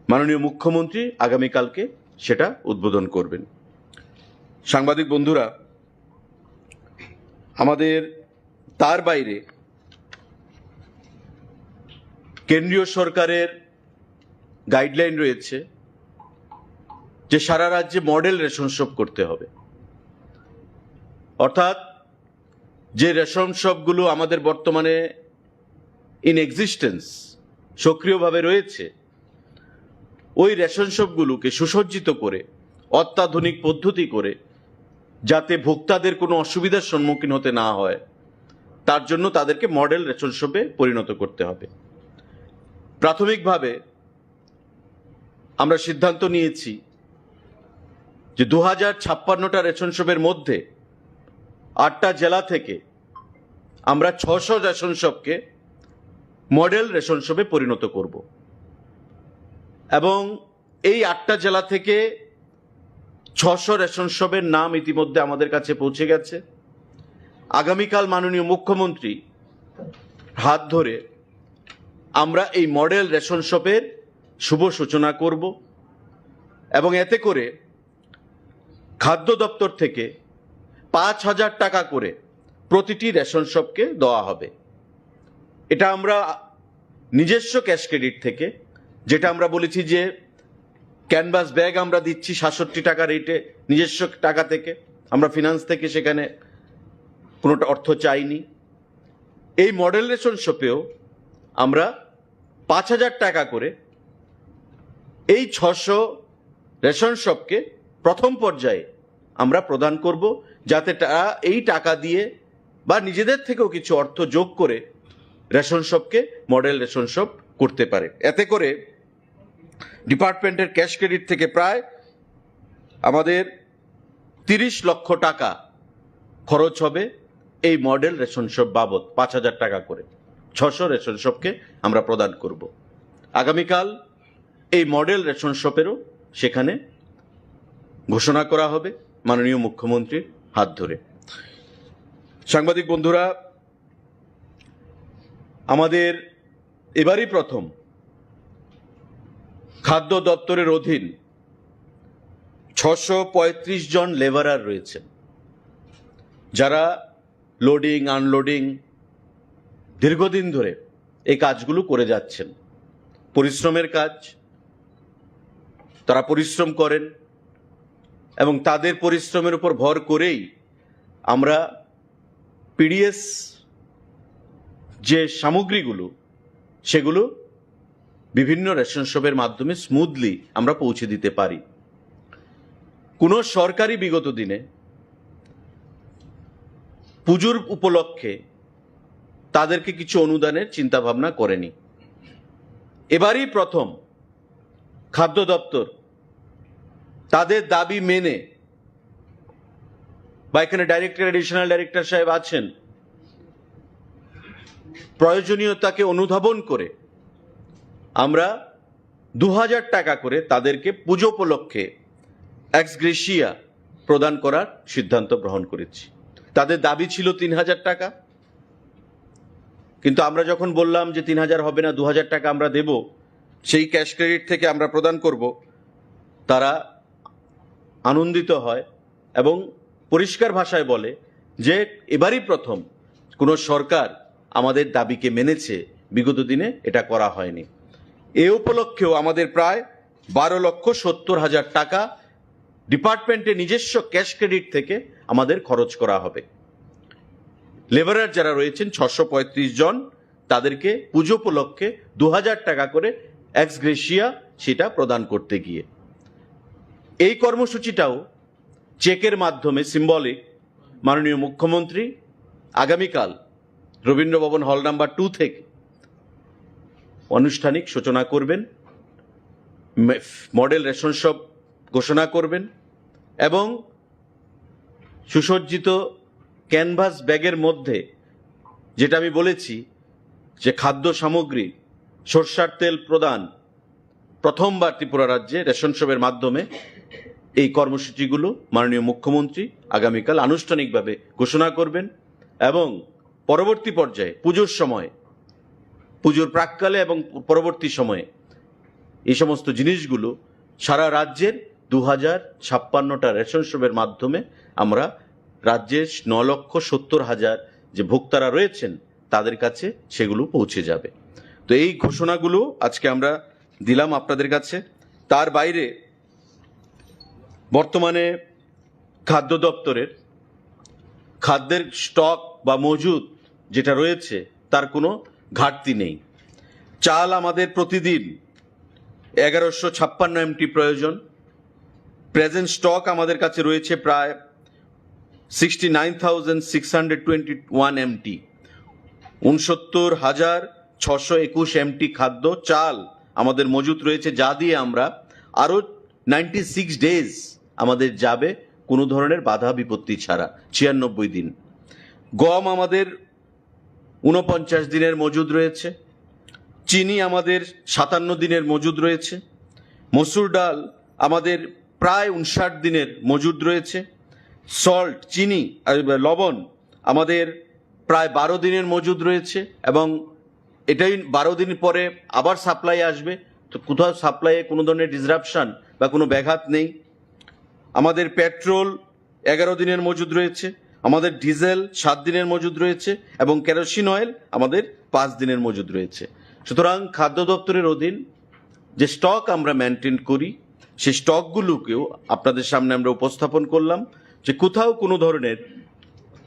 মাননীয় মুখ্যমন্ত্রী আগামীকালকে সেটা উদ্বোধন করবেন। সাংবাদিক বন্ধুরা, আমাদের তার বাইরে কেন্দ্রীয় সরকারের গাইডলাইন রয়েছে যে সারা রাজ্যে মডেল রেশন শপ করতে হবে। অর্থাৎ যে রেশন শপগুলো আমাদের বর্তমানে ইন এক্সিস্টেন্স, সক্রিয়ভাবে রয়েছে, ওই রেশন শপগুলোকে সুসজ্জিত করে, অত্যাধুনিক পদ্ধতি করে, যাতে ভোক্তাদের কোনো অসুবিধার সম্মুখীন হতে না হয়, তার জন্য তাদেরকে মডেল রেশন শপে পরিণত করতে হবে। প্রাথমিকভাবে আমরা সিদ্ধান্ত নিয়েছি যে দু হাজার ছাপ্পান্নটা রেশন শপের মধ্যে আটটা জেলা থেকে আমরা ছশো রেশন শপকে মডেল রেশন শপে পরিণত করব। এবং এই আটটা জেলা থেকে ছশো রেশন শপের নাম ইতিমধ্যে আমাদের কাছে পৌঁছে গেছে। আগামীকাল মাননীয় মুখ্যমন্ত্রী হাত ধরে আমরা এই মডেল রেশন শপের শুভ সূচনা করব এবং এতে করে খাদ্য দপ্তর থেকে পাঁচ হাজার টাকা করে প্রতিটি রেশন শপকে দেওয়া হবে। এটা আমরা নিজস্ব ক্যাশ ক্রেডিট থেকে, যেটা আমরা বলেছি যে ক্যানভাস ব্যাগ আমরা দিচ্ছি সাতষট্টি টাকা রেটে নিজস্ব টাকা থেকে, আমরা ফিনান্স থেকে সেখানে কোনোটা অর্থ চাইনি। এই মডেল রেশন শপেও আমরা পাঁচ হাজার টাকা করে এই ছশো রেশন শপকে প্রথম পর্যায়ে আমরা প্রদান করব, যাতে তারা এই টাকা দিয়ে বা নিজেদের থেকেও কিছু অর্থ যোগ করে রেশন শপকে মডেল রেশন শপ করতে পারে। এতে করে ডিপার্টমেন্টের ক্যাশ ক্রেডিট থেকে প্রায় আমাদের তিরিশ লক্ষ টাকা খরচ হবে এই মডেল রেশন শপ বাবদ, পাঁচ হাজার টাকা করে ছশো রেশন শপকে আমরা প্রদান করব। আগামীকাল এই মডেল রেশন শপেরও সেখানে ঘোষণা করা হবে মাননীয় মুখ্যমন্ত্রীর হাত ধরে। সাংবাদিক বন্ধুরা, আমাদের এবারই প্রথম খাদ্য দপ্তরের অধীন ছশো পঁয়ত্রিশ জন লেবারার রয়েছেন, যারা লোডিং, আনলোডিং দীর্ঘদিন ধরে এই কাজগুলো করে যাচ্ছেন। পরিশ্রমের কাজ, তারা পরিশ্রম করেন এবং তাদের পরিশ্রমের উপর ভর করেই আমরা পিডিএস যে সামগ্রীগুলো, সেগুলো বিভিন্ন রেশন শপের মাধ্যমে স্মুথলি আমরা পৌঁছে দিতে পারি। কোনো সরকারি বিগত দিনে পুজোর উপলক্ষে তাদেরকে কিছু অনুদানের চিন্তাভাবনা করেনি। এবারই প্রথম খাদ্য দপ্তর তাদের দাবি মেনে, বা এখানে ডাইরেক্টর, অ্যাডিশনাল ডাইরেক্টর সাহেব আছেন, প্রয়োজনীয়তাকে অনুধাবন করে আমরা দু হাজার টাকা করে তাদেরকে পুজো উপলক্ষে এক্স গ্রেশিয়া প্রদান করার সিদ্ধান্ত গ্রহণ করেছি। তাদের দাবি ছিল তিন হাজার টাকা, কিন্তু আমরা যখন বললাম যে তিন হাজার হবে না, দু হাজার টাকা আমরা দেব, সেই ক্যাশ ক্রেডিট থেকে আমরা প্রদান করব, তারা আনন্দিত হয় এবং পরিষ্কার ভাষায় বলে যে এবারই প্রথম কোনো সরকার আমাদের দাবিকে মেনেছে, বিগত দিনে এটা করা হয়নি। এ উপলক্ষেও আমাদের প্রায় বারো লক্ষ সত্তর হাজার টাকা ডিপার্টমেন্টে নিজস্ব ক্যাশ ক্রেডিট থেকে আমাদের খরচ করা হবে। লেবারার যারা রয়েছেন ছশো পঁয়ত্রিশ জন, তাদেরকে পুজো উপলক্ষে দু হাজার টাকা করে এক্স গ্রেশিয়া সেটা প্রদান করতে গিয়ে এই কর্মসূচিটাও চেকের মাধ্যমে সিম্বলিক মাননীয় মুখ্যমন্ত্রী আগামীকাল রবীন্দ্র ভবন হল নাম্বার টু থেকে আনুষ্ঠানিক সূচনা করবেন, মে-, মডেল রেশন শপ ঘোষণা করবেন এবং সুসজ্জিত ক্যানভাস ব্যাগের মধ্যে, যেটা আমি বলেছি যে খাদ্য সামগ্রী, সর্ষার তেল প্রদান, প্রথমবার ত্রিপুরা রাজ্যে রেশন শপের মাধ্যমে এই কর্মসূচিগুলো মাননীয় মুখ্যমন্ত্রী আগামীকাল আনুষ্ঠানিকভাবে ঘোষণা করবেন এবং পরবর্তী পর্যায়ে পুজোর সময়, পুজোর প্রাক্কালে এবং পরবর্তী সময়ে এই সমস্ত জিনিসগুলো সারা রাজ্যের দু হাজার ছাপ্পান্নটা রেশন শপের মাধ্যমে আমরা রাজ্যের ন লক্ষ সত্তর হাজার যে ভোক্তারা রয়েছেন, তাদের কাছে সেগুলো পৌঁছে যাবে। তো এই ঘোষণাগুলো আজকে আমরা দিলাম আপনাদের কাছে। তার বাইরে বর্তমানে খাদ্য দপ্তরের খাদ্যের স্টক বা মজুদ যেটা রয়েছে, তার কোনো ঘাটতি নেই। চাল আমাদের প্রতিদিন এগারোশো ছাপ্পান্ন এমটি প্রয়োজন। প্রেজেন্ট স্টক আমাদের কাছে রয়েছে প্রায় sixty nine thousand six hundred twenty one MT. ঊনসত্তর হাজার ছশো একুশ এমটি খাদ্য চাল আমাদের মজুত রয়েছে, যা দিয়ে আমরা আরও নাইনটি সিক্স ডেজ আমাদের যাবে কোনো ধরনের বাধা বিপত্তি ছাড়া, ছিয়ানব্বই দিন। গম আমাদের ঊনপঞ্চাশ দিনের মজুদ রয়েছে। চিনি আমাদের সাতান্ন দিনের মজুদ রয়েছে। মসুর ডাল আমাদের প্রায় উনষাট দিনের মজুদ রয়েছে। সল্ট, চিনি, আহ, লবণ আমাদের প্রায় বারো দিনের মজুদ রয়েছে এবং এটাই বারো দিন পরে আবার সাপ্লাই আসবে। তো কোথাও সাপ্লাইয়ে কোনো ধরনের ডিসরাপশন বা কোনো ব্যাঘাত নেই। আমাদের পেট্রোল এগারো দিনের মজুদ রয়েছে, আমাদের ডিজেল সাত দিনের মজুদ রয়েছে এবং কেরোসিন অয়েল আমাদের পাঁচ দিনের মজুদ রয়েছে। সুতরাং খাদ্য দপ্তরের অধীন যে স্টক আমরা মেনটেন করি, সেই স্টকগুলোকেও আপনাদের সামনে আমরা উপস্থাপন করলাম যে কোথাও কোনো ধরনের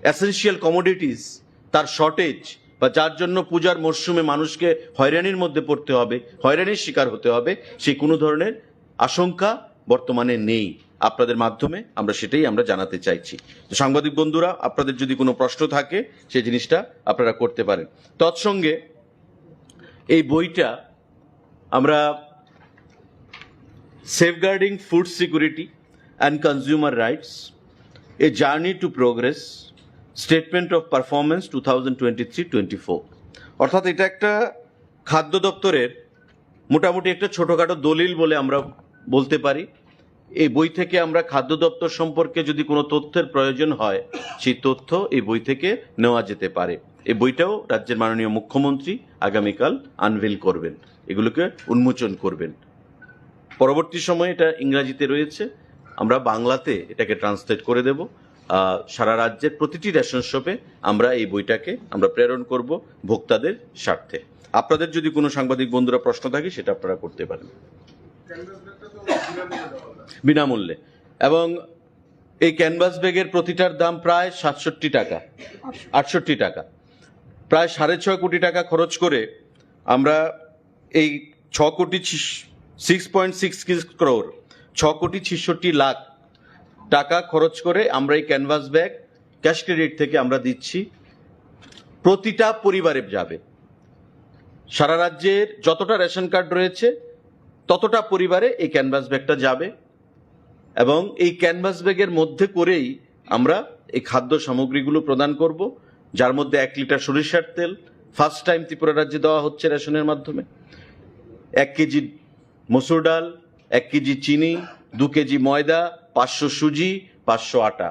এসেনশিয়াল কমোডিটিস তার শর্টেজ বা যার জন্য পূজার মরশুমে মানুষকে হয়রানির মধ্যে পড়তে হবে, হয়রানির শিকার হতে হবে, সেই কোনো ধরনের আশঙ্কা বর্তমানে নেই। আপনাদের মাধ্যমে আমরা সেটাই আমরা জানাতে চাইছি। তো সাংবাদিক বন্ধুরা, আপনাদের যদি কোনো প্রশ্ন থাকে, সেই জিনিসটা আপনারা করতে পারেন। তৎসঙ্গে এই বইটা আমরা safeguarding food security and consumer rights, a journey to progress, statement of performance two thousand twenty three twenty four, অর্থাৎ এটা একটা খাদ্য দপ্তরের মোটামুটি একটা ছোটোখাটো দলিল বলে আমরা বলতে পারি। এই বই থেকে আমরা খাদ্য দপ্তর সম্পর্কে যদি কোনো তথ্যের প্রয়োজন হয়, সেই তথ্য এই বই থেকে নেওয়া যেতে পারে। এই বইটাও রাজ্যের মাননীয় মুখ্যমন্ত্রী আগামীকাল আনভেল করবেন, এগুলোকে উন্মোচন করবেন। পরবর্তী সময়ে এটা ইংরাজিতে রয়েছে, আমরা বাংলাতে এটাকে ট্রান্সলেট করে দেব। আহ, সারা রাজ্যের প্রতিটি রেশন শপে আমরা এই বইটাকে আমরা প্রেরণ করব ভোক্তাদের স্বার্থে। আপনাদের যদি কোনো সাংবাদিক বন্ধুরা প্রশ্ন থাকে, সেটা আপনারা করতে পারেন বিনামূল্যে। এবং এই ক্যানভাস ব্যাগের প্রতিটার দাম প্রায় সাতষট্টি টাকা, আটষট্টি টাকা, প্রায় সাড়ে ছয় কোটি টাকা খরচ করে আমরা এই ছ কোটি সিক্স পয়েন্ট সিক্স করোড়, ছ কোটি ছেষট্টি লাখ টাকা খরচ করে আমরা এই ক্যানভাস ব্যাগ ক্যাশ ক্রেডিট থেকে আমরা দিচ্ছি প্রতিটা পরিবারে যাবে। সারা রাজ্যের যতটা রেশন কার্ড রয়েছে, ততটা পরিবারে এই ক্যানভাস ব্যাগটা যাবে এবং এই ক্যানভাস ব্যাগের মধ্যে করেই আমরা এই খাদ্য সামগ্রীগুলো প্রদান করব, যার মধ্যে এক লিটার সরিষার তেল ফার্স্ট টাইম ত্রিপুরা রাজ্যে দেওয়া হচ্ছে রেশনের মাধ্যমে, এক কেজি মসুর ডাল, এক কেজি চিনি, দু কেজি ময়দা, পাঁচশো সুজি, পাঁচশো আটা।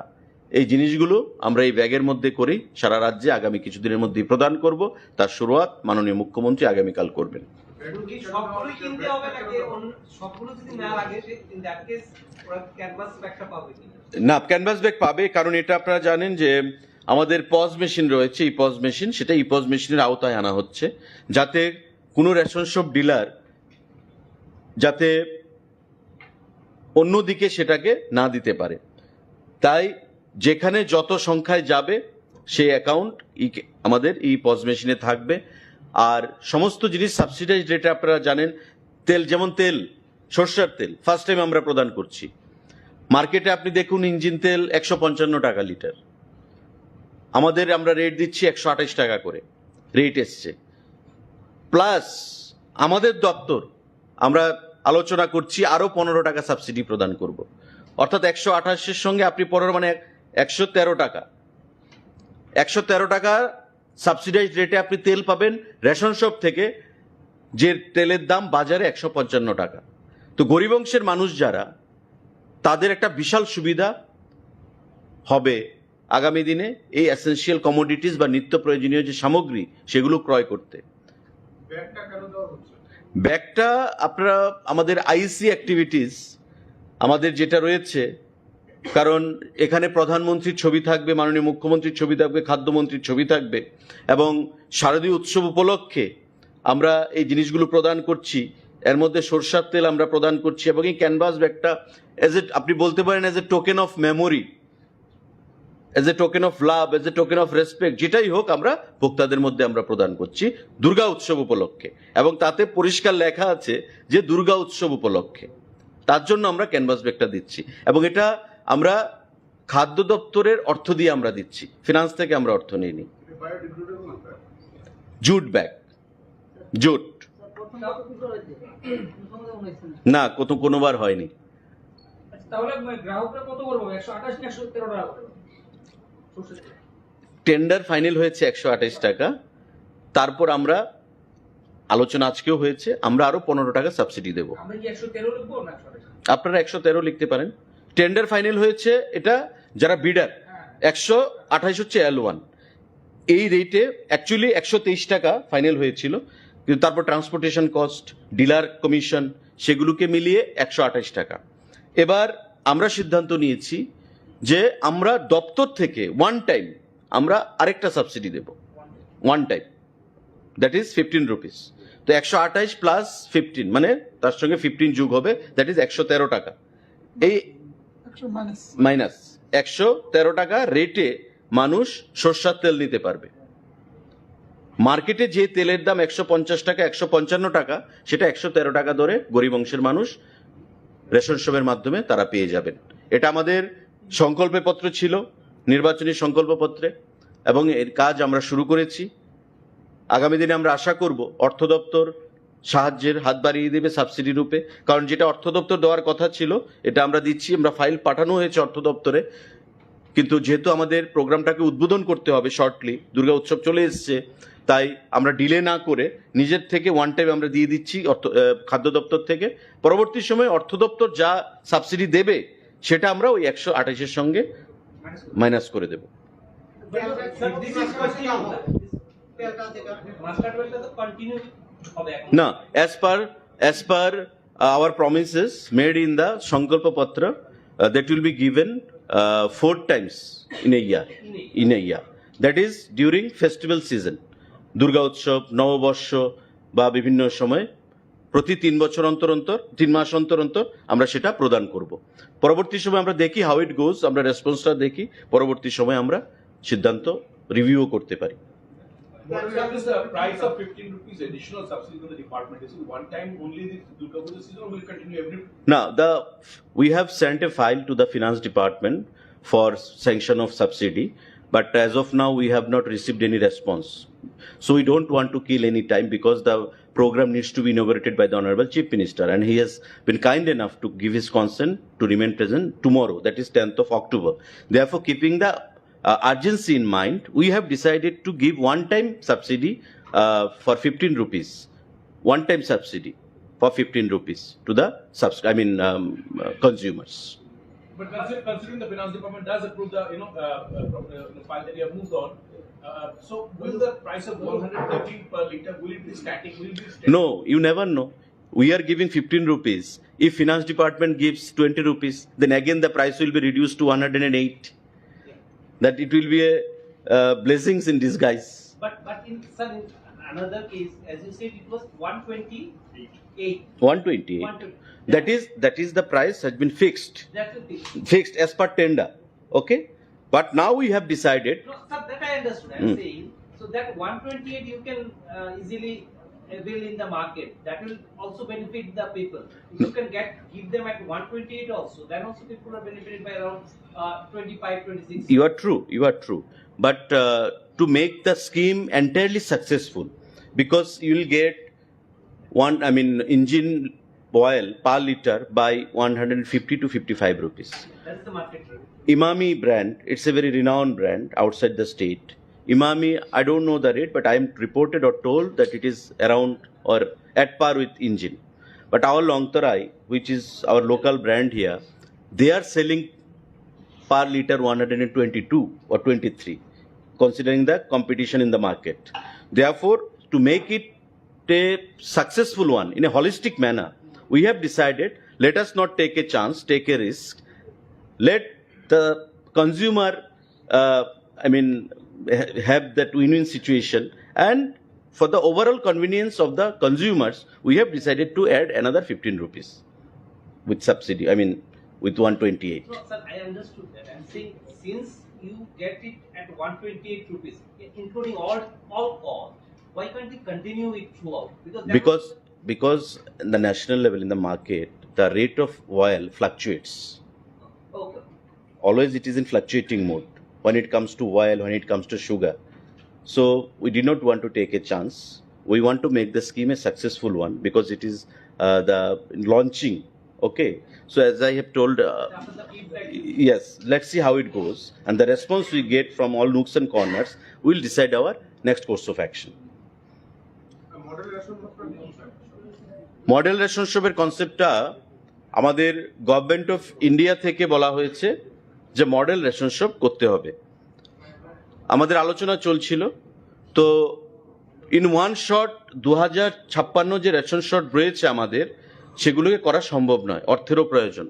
এই জিনিসগুলো আমরা এই ব্যাগের মধ্যে করেই সারা রাজ্যে আগামী কিছুদিনের মধ্যেই প্রদান করব। তার শুরুয়াত মাননীয় মুখ্যমন্ত্রী আগামীকাল করবেন। এখন কি সবগুলোই কিনতে হবে নাকি অন্য সবগুলো যদি না লাগে, সে in that case ওরা ক্যানভাস ব্যাগটা পাবে কিনা? না, ক্যানভাস ব্যাগ পাবে, কারণ এটা আপনারা জানেন যে আমাদের পজ মেশিন রয়েছে, ইপজ মেশিন, সেটা ইপজ মেশিনের আওতায় আনা হচ্ছে, যাতে কোনো রেশন শপ ডিলার যাতে অন্যদিকে সেটাকে না দিতে পারে। তাই যেখানে যত সংখ্যায় যাবে, সেই অ্যাকাউন্ট আমাদের এই পজ মেশিনে থাকবে। আর সমস্ত জিনিস সাবসিডাইজ রেটে, আপনারা জানেন, তেল, যেমন তেল, সর্ষের তেল ফার্স্ট টাইম আমরা প্রদান করছি। মার্কেটে আপনি দেখুন, ইঞ্জিন তেল একশো পঞ্চান্ন টাকা লিটার, আমাদের, আমরা রেট দিচ্ছি একশো আঠাশ টাকা করে, রেট এসছে। প্লাস আমাদের দপ্তর, আমরা আলোচনা করছি, আরও পনেরো টাকা সাবসিডি প্রদান করব। অর্থাৎ একশো আঠাশের সঙ্গে আপনি পনেরো, মানে একশো তেরো টাকা, একশো তেরো টাকা সাবসিডাইজ রেটে আপনি তেল পাবেন রেশন শপ থেকে, যে তেলের দাম বাজারে একশো পঞ্চান্ন টাকা। তো গরিব অংশের মানুষ যারা, তাদের একটা বিশাল সুবিধা হবে আগামী দিনে এই এসেনশিয়াল কমোডিটিস বা নিত্য প্রয়োজনীয় যে সামগ্রী, সেগুলো ক্রয় করতে। ব্যাগটা আপনারা, আমাদের আইসি অ্যাক্টিভিটিস আমাদের যেটা রয়েছে, কারণ এখানে প্রধানমন্ত্রীর ছবি থাকবে, মাননীয় মুখ্যমন্ত্রীর ছবি থাকবে, খাদ্যমন্ত্রীর ছবি থাকবে, এবং শারদীয় উৎসব উপলক্ষে আমরা এই জিনিসগুলো প্রদান করছি। এর মধ্যে সরষার তেল আমরা প্রদান করছি, এবং এই ক্যানভাস ব্যাগটা, এজ এ, আপনি বলতে পারেন, as a token of memory, as a token of love, as a token of respect, যেটাই হোক, আমরা ভোক্তাদের মধ্যে আমরা প্রদান করছি দুর্গা উৎসব উপলক্ষে। এবং তাতে পরিষ্কার লেখা আছে যে দুর্গা উৎসব উপলক্ষে, তার জন্য আমরা ক্যানভাস ব্যাগটা দিচ্ছি। এবং এটা আমরা খাদ্য দপ্তরের অর্থ দিয়ে আমরা দিচ্ছি, ফিনান্স থেকে আমরা অর্থ নিইনি। Jute bag, jute. না, কত, কোনোবার হয়নি। আচ্ছা, তাহলে মানে গ্রাহকরা কত করে পাবে? একশো আঠাশ না একশো তেরো টাকা করে? টেন্ডার ফাইনাল হয়েছে একশো আঠাশ টাকা, তারপর আমরা, আলোচনা আজকেও হয়েছে, আমরা আরো পনেরো টাকা সাবসিডি দেব। আমরা কি একশো তেরো লিখবো না একশো আঠাশ? আপনারা একশো তেরো লিখতে পারেন। টেন্ডার ফাইনাল হয়েছে, এটা যারা বিডার, একশো আঠাশ হচ্ছে এল ওয়ান। এই রেটে অ্যাকচুয়ালি একশো তেইশ টাকা ফাইনাল হয়েছিল, কিন্তু তারপর ট্রান্সপোর্টেশন কস্ট, ডিলার কমিশন, সেগুলোকে মিলিয়ে একশো আঠাশ টাকা। এবার আমরা সিদ্ধান্ত নিয়েছি যে আমরা দপ্তর থেকে ওয়ান টাইম আমরা আরেকটা সাবসিডি দেব, one time, that is fifteen rupees. তো একশো আঠাশ প্লাস ফিফটিন, মানে তার সঙ্গে ফিফটিন যোগ হবে, দ্যাট ইজ একশো তেরো টাকা। এই একশো মাইনাস। মাইনাস একশো তেরো টাকা রেটে মানুষ সর্ষার তেল নিতে পারবে। মার্কেটে যে তেলের দাম একশো পঞ্চাশ টাকা, একশো পঞ্চান্ন টাকা, সেটা একশো তেরো টাকা দরে গরিব অংশের মানুষ রেশন শপের মাধ্যমে তারা পেয়ে যাবেন। এটা আমাদের সংকল্প পত্র ছিল, নির্বাচনী সংকল্প পত্রে, এবং এর কাজ আমরা শুরু করেছি। আগামী দিনে আমরা আশা করব অর্থ দপ্তর সাহায্যের হাত বাড়িয়ে দেবে সাবসিডি রূপে, কারণ যেটা অর্থ দপ্তর দেওয়ার কথা ছিল, এটা আমরা দিচ্ছি। আমরা ফাইল পাঠানো হয়েছে অর্থ দপ্তরে, কিন্তু যেহেতু আমাদের প্রোগ্রামটাকে উদ্বোধন করতে হবে শর্টলি, দুর্গা উৎসব চলে এসছে, তাই আমরা ডিলে না করে নিজের থেকে ওয়ান টাইম আমরা দিয়ে দিচ্ছি অর্থ, আহ, খাদ্য দপ্তর থেকে। পরবর্তী সময়ে অর্থ দপ্তর যা সাবসিডি দেবে, সেটা আমরা ওই একশো আঠাশের সঙ্গে মাইনাস করে দেব। না, as per, as per our promises made in the Sankalpa Patra, uh, that will be given, uh, four times in a year, in a year. That is during festival season, Durga উৎসব, নববর্ষ বা বিভিন্ন সময় প্রতি তিন বছর অন্তর অন্তর, তিন মাস অন্তর অন্তর আমরা সেটা প্রদান করব। পরবর্তী সময় আমরা দেখি, হাউ ইট গোজ, আমরা রেসপন্সটা দেখি, পরবর্তী সময় আমরা সিদ্ধান্ত রিভিউ করতে পারি। What is the price of fifteen rupees additional subsidy to the department? Is it one time only this Durga Puja season, or will it continue every? Now, the, we have sent a file to the finance department for sanction of subsidy, but as of now we have not received any response. So we don't want to kill any time because the program needs to be inaugurated by the Honorable Chief Minister, and he has been kind enough to give his consent to remain present tomorrow, that is tenth of October. Therefore, keeping the uh, urgency in mind, we have decided to give one-time subsidy, uh, for fifteen rupees, one-time subsidy for fifteen rupees to the subs-, I mean, um, uh, consumers. But consider-, considering the finance department does approve the, you know, uh, uh, pro-, uh, the file that you have moved on, uh, so will the price of one hundred thirty per litre, will it be static? Will it be static? No, you never know. We are giving fifteen rupees. If finance department gives twenty rupees, then again the price will be reduced to one hundred and eight. That it will be a uh, blessings in disguise. But, but in, sir, in another case, as you said, it was one twenty-eight. one twenty-eight. One twenty. That is, that is the price has been fixed. That's the thing. Fixed as per tender. Okay? But now we have decided. No, sir, that I understood. I'm Hmm. saying, so that one twenty-eight you can uh, easily avail in the market. That will also benefit the people. If you can get, give them at one twenty-eight also, then also people are benefited by around uh, twenty-five, twenty-six. You are true, you are true. But uh, to make the scheme entirely successful, because you will get one, I mean, engine oil per liter by one hundred fifty to fifty-five rupees. That's the market rate. Emami brand, it's a very renowned brand outside the state. Emami, I don't know the rate, but I am reported or told that it is around or at par with engine. But our Longtarai, which is our local brand here, they are selling per liter one hundred twenty-two or twenty-three, considering the competition in the market. Therefore, to make it a successful one in a holistic manner, we have decided, let us not take a chance, take a risk. Let the consumer, uh, I mean, ha- have that win-win situation, and for the overall convenience of the consumers, we have decided to add another fifteen rupees with subsidy, I mean, with one twenty-eight. No, sir, I understood that. I'm saying since you get it at one twenty-eight rupees, including all all costs, why can't you continue it throughout? Because that because because in the national level, in the market, the rate of oil fluctuates. Okay. Always it is in fluctuating mode when it comes to oil, when it comes to sugar. So we did not want to take a chance. We want to make the scheme a successful one because it is uh, the launching. Okay. So as I have told, uh, yes, let's see how it goes. And the response we get from all nooks and corners will decide our next course of action. Model ration শপের কনসেপ্টটা আমাদের government of India থেকে বলা হয়েছে যে model ration shop করতে হবে। আমাদের আলোচনা চলছিল, তো ইন ওয়ান শট দু হাজার ছাপ্পান্ন যে রেশন শপ রয়েছে আমাদের, সেগুলোকে করা সম্ভব নয়, অর্থেরও প্রয়োজন।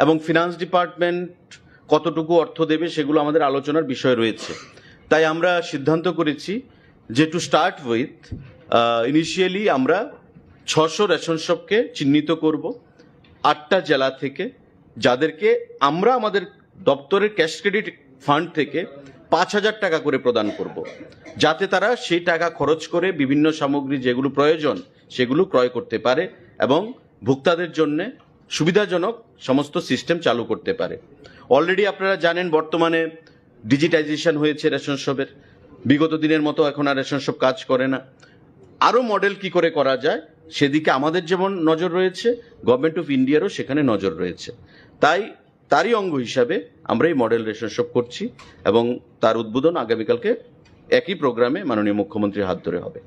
এবং ফিনান্স ডিপার্টমেন্ট কতটুকু অর্থ দেবে, সেগুলো আমাদের আলোচনার বিষয় রয়েছে। তাই আমরা সিদ্ধান্ত করেছি যে টু স্টার্ট উইথ, ইনিশিয়ালি আমরা ছশো রেশন শপকে চিহ্নিত করব আটটা জেলা থেকে, যাদেরকে আমরা আমাদের দপ্তরের ক্যাশ ক্রেডিট ফান্ড থেকে পাঁচ হাজার টাকা করে প্রদান করব, যাতে তারা সেই টাকা খরচ করে বিভিন্ন সামগ্রী যেগুলো প্রয়োজন সেগুলো ক্রয় করতে পারে এবং ভোক্তাদের জন্য সুবিধাজনক সমস্ত সিস্টেম চালু করতে পারে। অলরেডি আপনারা জানেন, বর্তমানে ডিজিটাইজেশন হয়েছে রেশন শপের। বিগত দিনের মতো এখন আর রেশন শপ কাজ করে না। আরও মডেল কি করে করা যায়, সেদিকে আমাদের যেমন নজর রয়েছে, গভর্নমেন্ট অফ ইন্ডিয়ারও সেখানে নজর রয়েছে। তাই তারই অঙ্গ হিসাবে আমরা এই মডেল রেশন শপ করছি এবং তার উদ্বোধন আগামীকালকে একই প্রোগ্রামে মাননীয় মুখ্যমন্ত্রীর হাত ধরে হবে।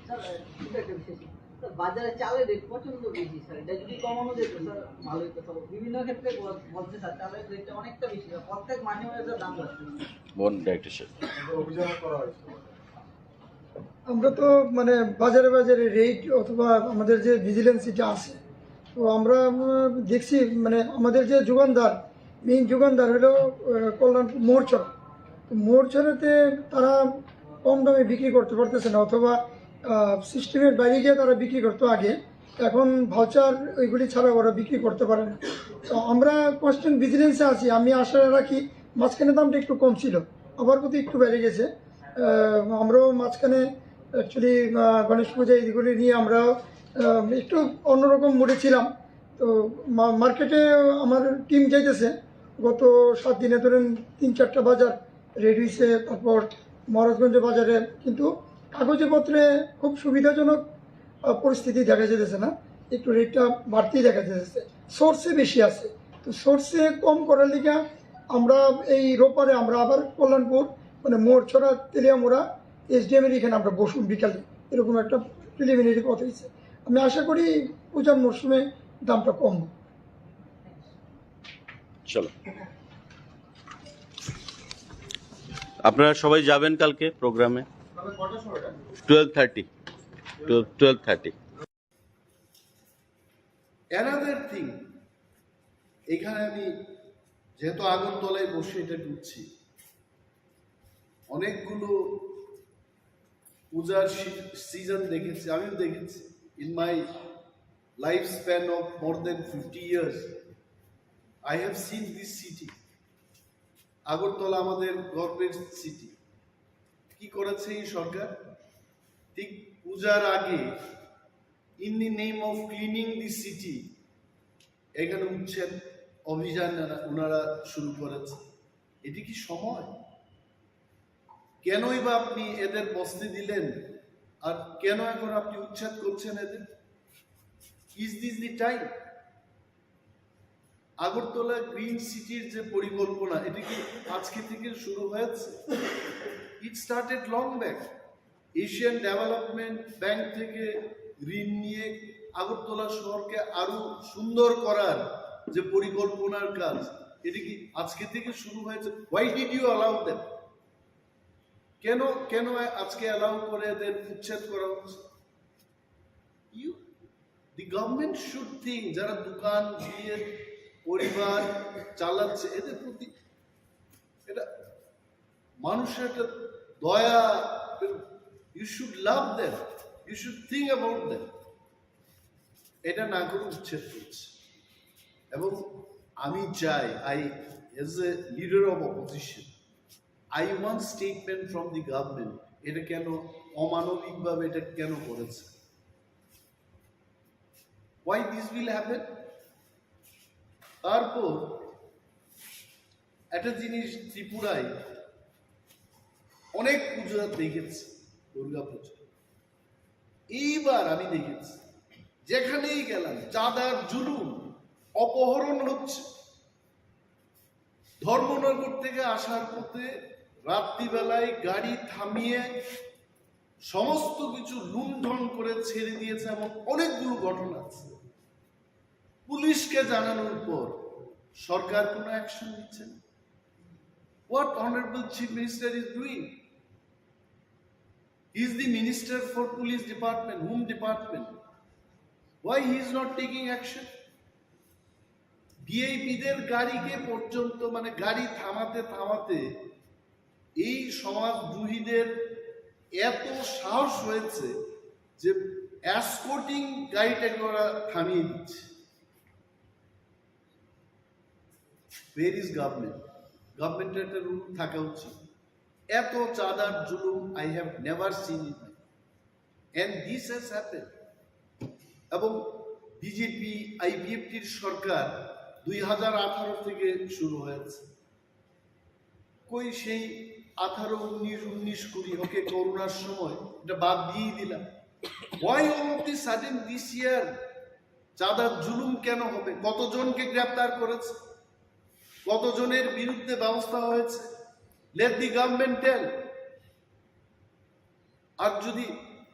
স্যার, ছোট একটা বিষয় ছিল। স্যার, বাজারে চালের রেট প্রচন্ড বেশি, স্যার। এটা যদি কমানো যেত, স্যার, ভালো হতো। স্যার, বিভিন্ন ক্ষেত্রে বল-, বলছে, স্যার, চালের রেটটা অনেকটা বেশি, স্যার। প্রত্যেক মাসে মাসে, স্যার, দাম বাড়ছে। বোন ডাইরেক্টর সাহেব। আমরা তো, মানে, বাজারে বাজারে রেট অথবা আমাদের যে ভিজিলেন্স, এটা আছে। তো আমরা, উম, দেখছি, মানে, আমাদের যে যোগানদার, মেইন যোগানদার হলো, আহ, কল্যাণপুর মোরছড়া। তো মোরছড়াতে তারা কম দামে বিক্রি করতে পারতেছে না, অথবা, আহ, সিস্টেমের বাইরে গিয়ে তারা বিক্রি করতো আগে, এখন ভাউচার ওইগুলি ছাড়া ওরা বিক্রি করতে পারে না। তো আমরা কনস্ট্যান্ট ভিজিলেন্সে আছি। আমি আশা রাখি, মাঝখানে দামটা একটু কম ছিল, আবার বোধহয় একটু বেড়ে গেছে। আহ, আমরাও মাঝখানে অ্যাকচুয়ালি গণেশ পূজা এইগুলি নিয়ে আমরা, আহ, একটু অন্যরকম মুডে ছিলাম। তো মা-, মার্কেটে আমার টিম যাইতেছে, গত সাত দিনে ধরেন তিন চারটা বাজার রেডি হয়েছে, তারপর মহারাজগঞ্জ বাজারে, কিন্তু কাগজে পত্রে খুব সুবিধাজনক, আহ, পরিস্থিতি দেখা যেতেছে না, একটু রেটটা বাড়তেই দেখা যেতেছে। সোর্সে বেশি আছে, তো সোর্সে কম করার লিগে আমরা এই রোববারে আমরা আবার কল্যাণপুর, মানে, মোরছড়া, তেলিয়ামুড়া এসডিএম এর এখানে আমরা বসুন বিকালে, এরকম একটা প্রিলিমিনারি কথা হয়েছে। আমি আশা করি পূজার মরশুমে দামটা কম হবে। চলো, আপনারা সবাই যাবেন কালকে প্রোগ্রামে। Twelve thirty. Twelve thirty. এখানে আমি যেহেতু আগরতলায় বসে এটা ঘুরছি, অনেকগুলো পূজার সিজন দেখেছি, আমিও দেখেছি। In my lifespan of more than fifty years, I have seen this city. Agartala আমাদের গর্বের সিটি। কি করেছে এই সরকার? ঠিক পূজার আগে, in the name of cleaning the city, এখানে উচ্ছেদ অভিযান ওনারা শুরু করেছে। এটি কি সময়? কেনই বা আপনি এদের বসতে দিলেন, আর কেন এখন আপনি উচ্ছেদ করছেন এদের? Is this the time? Agartala green সিটির যে পরিকল্পনা, এটা কি আজকে থেকে শুরু হয়েছে? It started long back. Asian development bank থেকে ঋণ নিয়ে আগরতলা শহরকে আরো সুন্দর করার যে পরিকল্পনার কাজ, এটা কি আজকে থেকে শুরু হয়েছে? Why did you allow them? কেন কেন আজকে অ্যালাউ করে এদের উচ্ছেদ করা হচ্ছে? You, the government should think, যারা দোকান দিয়ে পরিবার চালাচ্ছে, এদের প্রতি এটা মানুষের একটা দয়া। You should love them, you should think about them. এটা না করে উচ্ছেদ করছে। এবং আমি চাই, I, as a leader of opposition, I want statement from the government, এটা কেন অমানবিকভাবে এটা কেন করেছে? Why this will happen? তারপর একটা জিনিস, ত্রিপুরায় অনেক পুজো দেখেছি, দুর্গা পুজো। এইবার আমি দেখেছি, যেখানেই গেলাম চাঁদার জুলুম, অপহরণ হচ্ছে। ধর্মনগর থেকে আসার পথে রাত্রিবেলায় গাড়ি থামিয়ে সমস্ত কিছু লুণ্ঠন করে ছেড়ে দিয়েছে, এমন অনেকগুলো ঘটনা আছে। পুলিশকে জানানোর পর সরকার কোনো অ্যাকশন নিচ্ছে না। What honorable Chief Minister is doing? He is the minister for police department, home department. Why he is not taking action? ভিআইপিদের গাড়িকে পর্যন্ত, মানে, গাড়ি থামাতে থামাতে এই সমাজদ্রোহীদের এত সাহস হয়েছে যে এসকর্টিং গাড়িটাকে ওরা থামিয়ে দিচ্ছে। Where is government? গভর্নমেন্টের একটা রুল থাকা উচিত। এত চাঁদার জুলুম I have never seen in my, and this has happened. এবং বিজেপি আইপিএফটির সরকার দুই হাজার আঠারো থেকে শুরু হয়েছে। কই সেই আঠারো, উনিশ, উনিশ, কুড়ি, ওকে, করোনার সময় এটা বাদ দিয়েই দিলাম। Why all of the sudden this year চাঁদার জুলুম কেন হবে? কতজনকে গ্রেপ্তার করেছে? কতজনের বিরুদ্ধে ব্যবস্থা হয়েছে? Let the government tell. আর যদি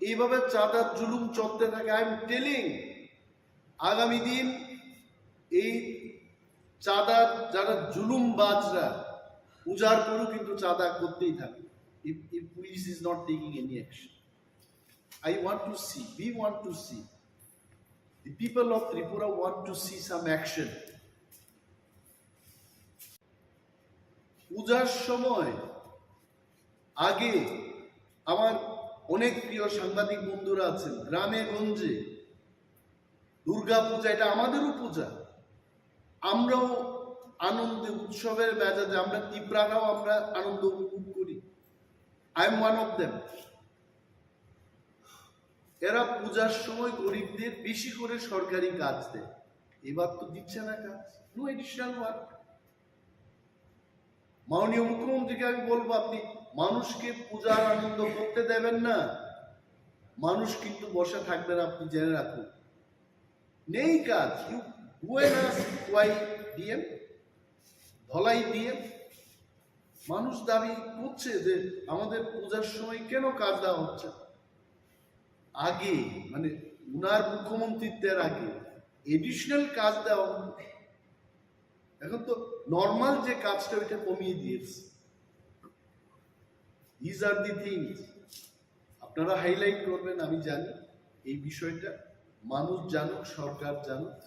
এইভাবে চাঁদার জুলুম চলতে থাকে, I am telling, আগামী দিন এই চাঁদার যারা জুলুমবাজরা পূজার পরও কিন্তু চাঁদা করতেই থাকে। If, if police is not taking any action, I want to see, we want to see, the people of Tripura want to see some action. পূজার সময় আগে আমার অনেক প্রিয় সাংবাদিক বন্ধুরা আছেন, গ্রামে গঞ্জে দুর্গা পূজা, এটা আমাদেরও পূজা, আমরাও আনন্দে উৎসবের মেজাজে, আমরা তিপ্রারাও আমরা আনন্দ উপভোগ করি। I am one of them. এরা পূজার সময় গরিবদের বেশি করে সরকারি কাজ দেয়, এবার তো দিচ্ছে না কাজ, no additional work. মাননীয় মুখ্যমন্ত্রীকে আমি বলবো, আপনি মানুষকে পূজার আনন্দ করতে দেবেন না, মানুষ কিন্তু বসে থাকবে না, আপনি জেনে রাখুন। নেই কাজ। You go and ask why DM, Dhalai DM. মানুষ দাবি করছে যে আমাদের পূজার সময় কেন কাজ দেওয়া হচ্ছে। আগে, মানে, উনার মুখ্যমন্ত্রীত্বের আগে এডিশনাল কাজ দেওয়া হতো। এখন তো নর্মাল যে কাজটা, ওইটা কমিয়ে দিয়েছে। These are the things আপনারা হাইলাইট করবেন, আমি জানি এই বিষয়টা, মানুষ জানুক, সরকার জানুক।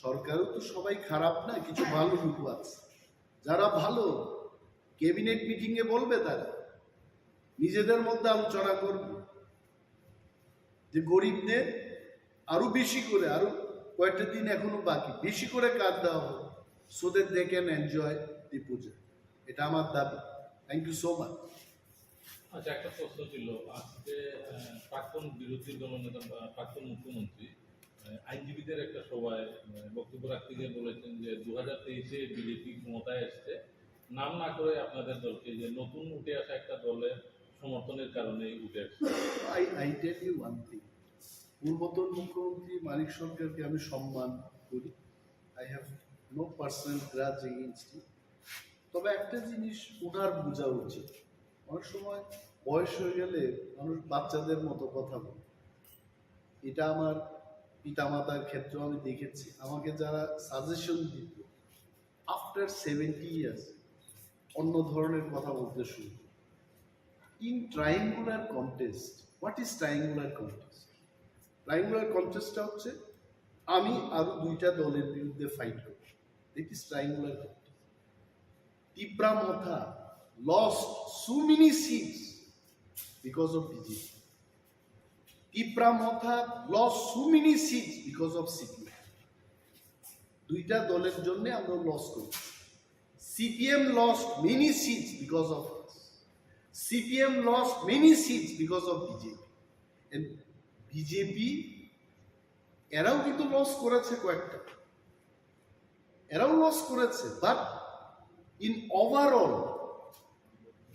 সরকারও তো সবাই খারাপ না, কিছু ভালো লোকও আছে। যারা ভালো, ক্যাবিনেট মিটিং এ বলবে তারা, নিজেদের মধ্যে আলোচনা করবে যে গরিবদের আরো বেশি করে, আরো কয়েকটা দিন এখনো বাকি, বেশি করে কাজ দেওয়া হোক, so that they can enjoy the puja. এটা আমার দাবি। Thank you so much. আচ্ছা, একটা প্রশ্ন ছিল, আজকে আহ, প্রাক্তন বিরোধী দলনেতা বা প্রাক্তন মুখ্যমন্ত্রী আহ, আইনজীবীদের একটা সভায় আহ, বক্তব্য রাখতে গিয়ে বলেছেন যে দু হাজার তেইশে বিজেপি ক্ষমতায় এসছে, নাম না করে আপনাদের দলকে, যে নতুন উঠে আসা একটা দলের সমর্থনের কারণেই উঠে আসছে। I, I tell you one thing, পূর্বতন মুখ্যমন্ত্রী মানিক সরকারকে আমি সম্মান করি। I have no personal grudge against him. তবে একটা জিনিস ওনার বোঝা উচিত, অনেক সময় বয়স হয়ে গেলে মানুষ বাচ্চাদের মতো কথা বলে। এটা আমার পিতামাতার ক্ষেত্রেও আমি দেখেছি। আমাকে যারা সাজেশন দিত, আফটার সেভেন্টি ইয়ার্স অন্য ধরনের কথা বলতে শুরু করে। In triangular contest, what is triangular contest? Triangular কন্টেস্টটা হচ্ছে আমি আরো দুইটা দলের বিরুদ্ধে ফাইট করব। It is triangular contest. Tipra Motha lost so many seats because of BJP. Tipra Motha lost so many seats because of CPM. দুইটা দলের জন্য আমরা লস করি. CPM lost many seats because of us. CPM lost many seats because of BJP. And BJP এরাও কিন্তু লস করেছে কয়েকটা, এরাও লস করেছে, but in overall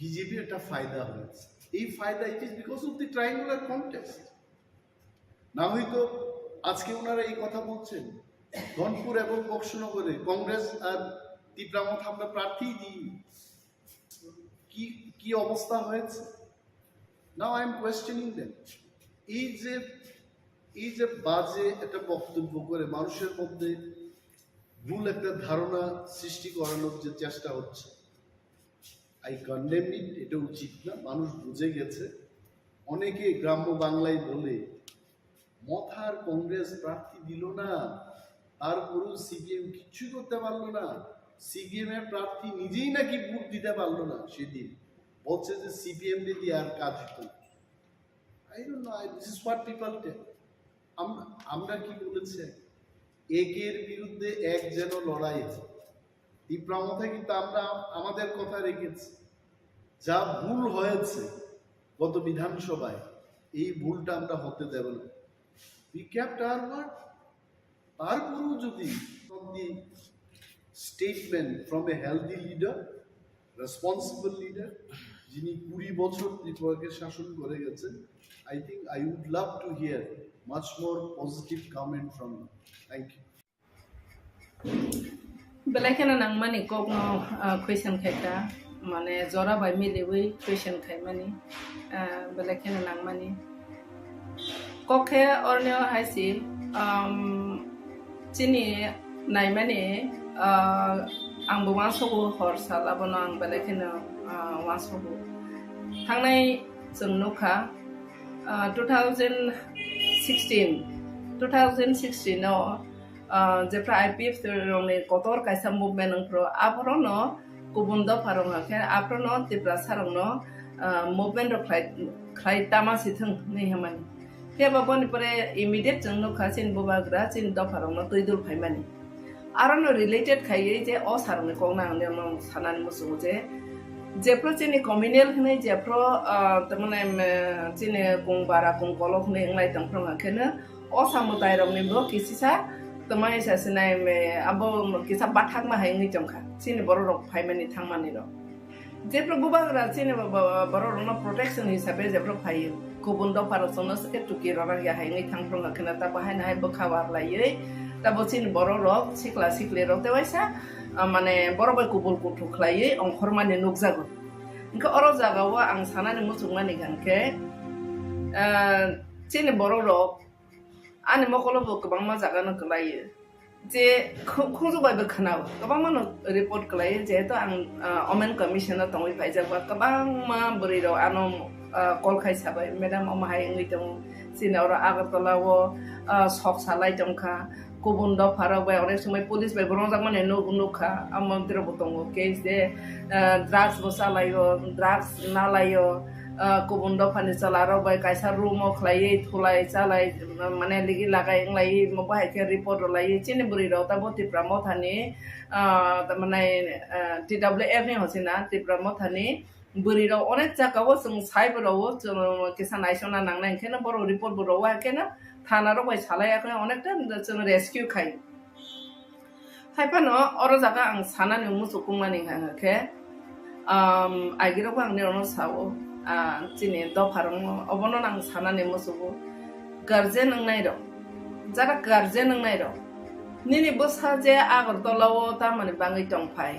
বিজেপির একটা ফায়দা হয়েছে. এই ফায়দা, it is because of the triangular contest. না হয়তো আজকে ওনারা এই কথা বলছেন, ধনপুর এবং বক্সনগরে কংগ্রেস আর তিপ্রা মথা আমরা প্রার্থী দিই, কি কি অবস্থা হয়েছে? Now I am questioning them. এই যে এই যে বাজে একটা বক্তব্য করে মানুষের মধ্যে ভুল একটা ধারণা সৃষ্টি করানোর যে চেষ্টা হচ্ছে, আই কন্ডেম ইট। এটা উচিত না। মানুষ বুঝে গেছে। অনেকে গ্রাম্য বাংলায় বলে, মথার কংগ্রেস প্রার্থী দিল না, তারপরেও সিপিএম কিচ্ছু করতে পারলো না। সিপিএম এর প্রার্থী নিজেই নাকি ভোট দিতে পারলো না সেদিন, বলছে যে সিপিএম রে দিয়ে আর কাজ হতো না। I don't know, I, this is what people tell. আমরা আমরা কি বলেছি? একের বিরুদ্ধে এক যেন লড়াই হয়। তিপ্রা মথা কিন্তু আমরা আমাদের কথা রেখেছি। যা ভুল হয়েছে গত বিধানসভায়, এই ভুলটা আমরা হতে দেব না। We kept our word. তারপরেও যদি the statement from a healthy leader, responsible leader, যিনি কুড়ি বছর ত্রিপুরাকে শাসন করে গেছেন, I think I would love to hear much more positive comment from you. Thank you. Belai kheno nangmani kokno, ah, question khaikha, mane jora bai miliwi question khaimani, ah, belai kheno nangmani. Kok khe orni o hai si, um, chini naimani, ah, ang bo uansogo hor sal abono ang belai kheno, ah, uansogo. Thangnai chwng nukha, ah, two thousand sixteen, two thousand sixteen o, ah, jephra I P F T rokni kotor kaisa movement wngphru, aphorono kubun dopha rok hwnkhe aphorono Tiprasa rokno, ah, movement rok khlai, khlai tama si thwng hinwi hwnmani. Phiya ba boni pore immediate chwng nukha chini bubagra chini dopha rokno twi dul phaimani. Arono related khaiwi je o sarokni kokno ang nirokno sanani muchungo je, jephru chini communal hinwi jephru, ah, tamani, em, chini kung bara kung kolok hinwi wnglai tongphru hwnkheno o samwtai rokni bo kisisa twmai sa sinai, em, abo kisa bathakma hai wngwi tongkha chini borok rok phaimani thangmani rok. Jephru bubagra chini bo-, bo-, borok rokno protection hisabe jephru phaiwi kubun dopha rok chwngno swkhe tuki rwna ya hai wngwi thangphru hwnkheno ta bahai no hai bwkha warlaiwi tabo chini borok rok sikla sikli rok tei waisa, ah, mane borok bai kubul kuthuk khlaiwi ongkhormani nukjago. Hwnkhe oro jagao ang sanani muchungmani hwnkhe, ah, chini borok rok ani mokolo bo kwbangma jaga no kwlaiwi. Je khung-, khungjwk bai bo khwnao, kwbangma no report kwlai, jehetu ang, ah, Women Commission o tongwi phaijak ba, kwbangma bwrwi rok ano, ah, call khai sabai, "Madam, omo hai wngwi tongo, chini oro Agartala o, ah, sok salai tongkha, Kubun dopha rok bai onek somoi police bai bo rwngjakmani nuk nukha, amo tiro bo tongo case de, ah, drugs bo chalaio, drugs nalaio, ah, kubun dophani chwla rok bai kaisa room o khlaiwi thulai chalai, mane ligi lagai wnglaiwi, omo bahai khe report rwlaiwi chini bwrwi rok ta bo Tipra Mothani, ah, tamani, ah, T W F ni hochina Tipra Mothani bwrwi rok onek jagao chwng sai bo rwo, chwng kisa naisona nangnai, hwnkhe no borok report bo rwo, hwnkhe no thana rok bai salai, hwnkhe onekta chwng rescue khai. Hai phano oro jaga ang sanani muchukung mani hwnkhe, um, agirok bo ang nirokno sao, ah, chini dopha rokno, obono ang sanani muchugo. Guardian wngnai rok, jara guardian wngnai rok, nini bwsa je Agartala o tamani bangwi tongphai,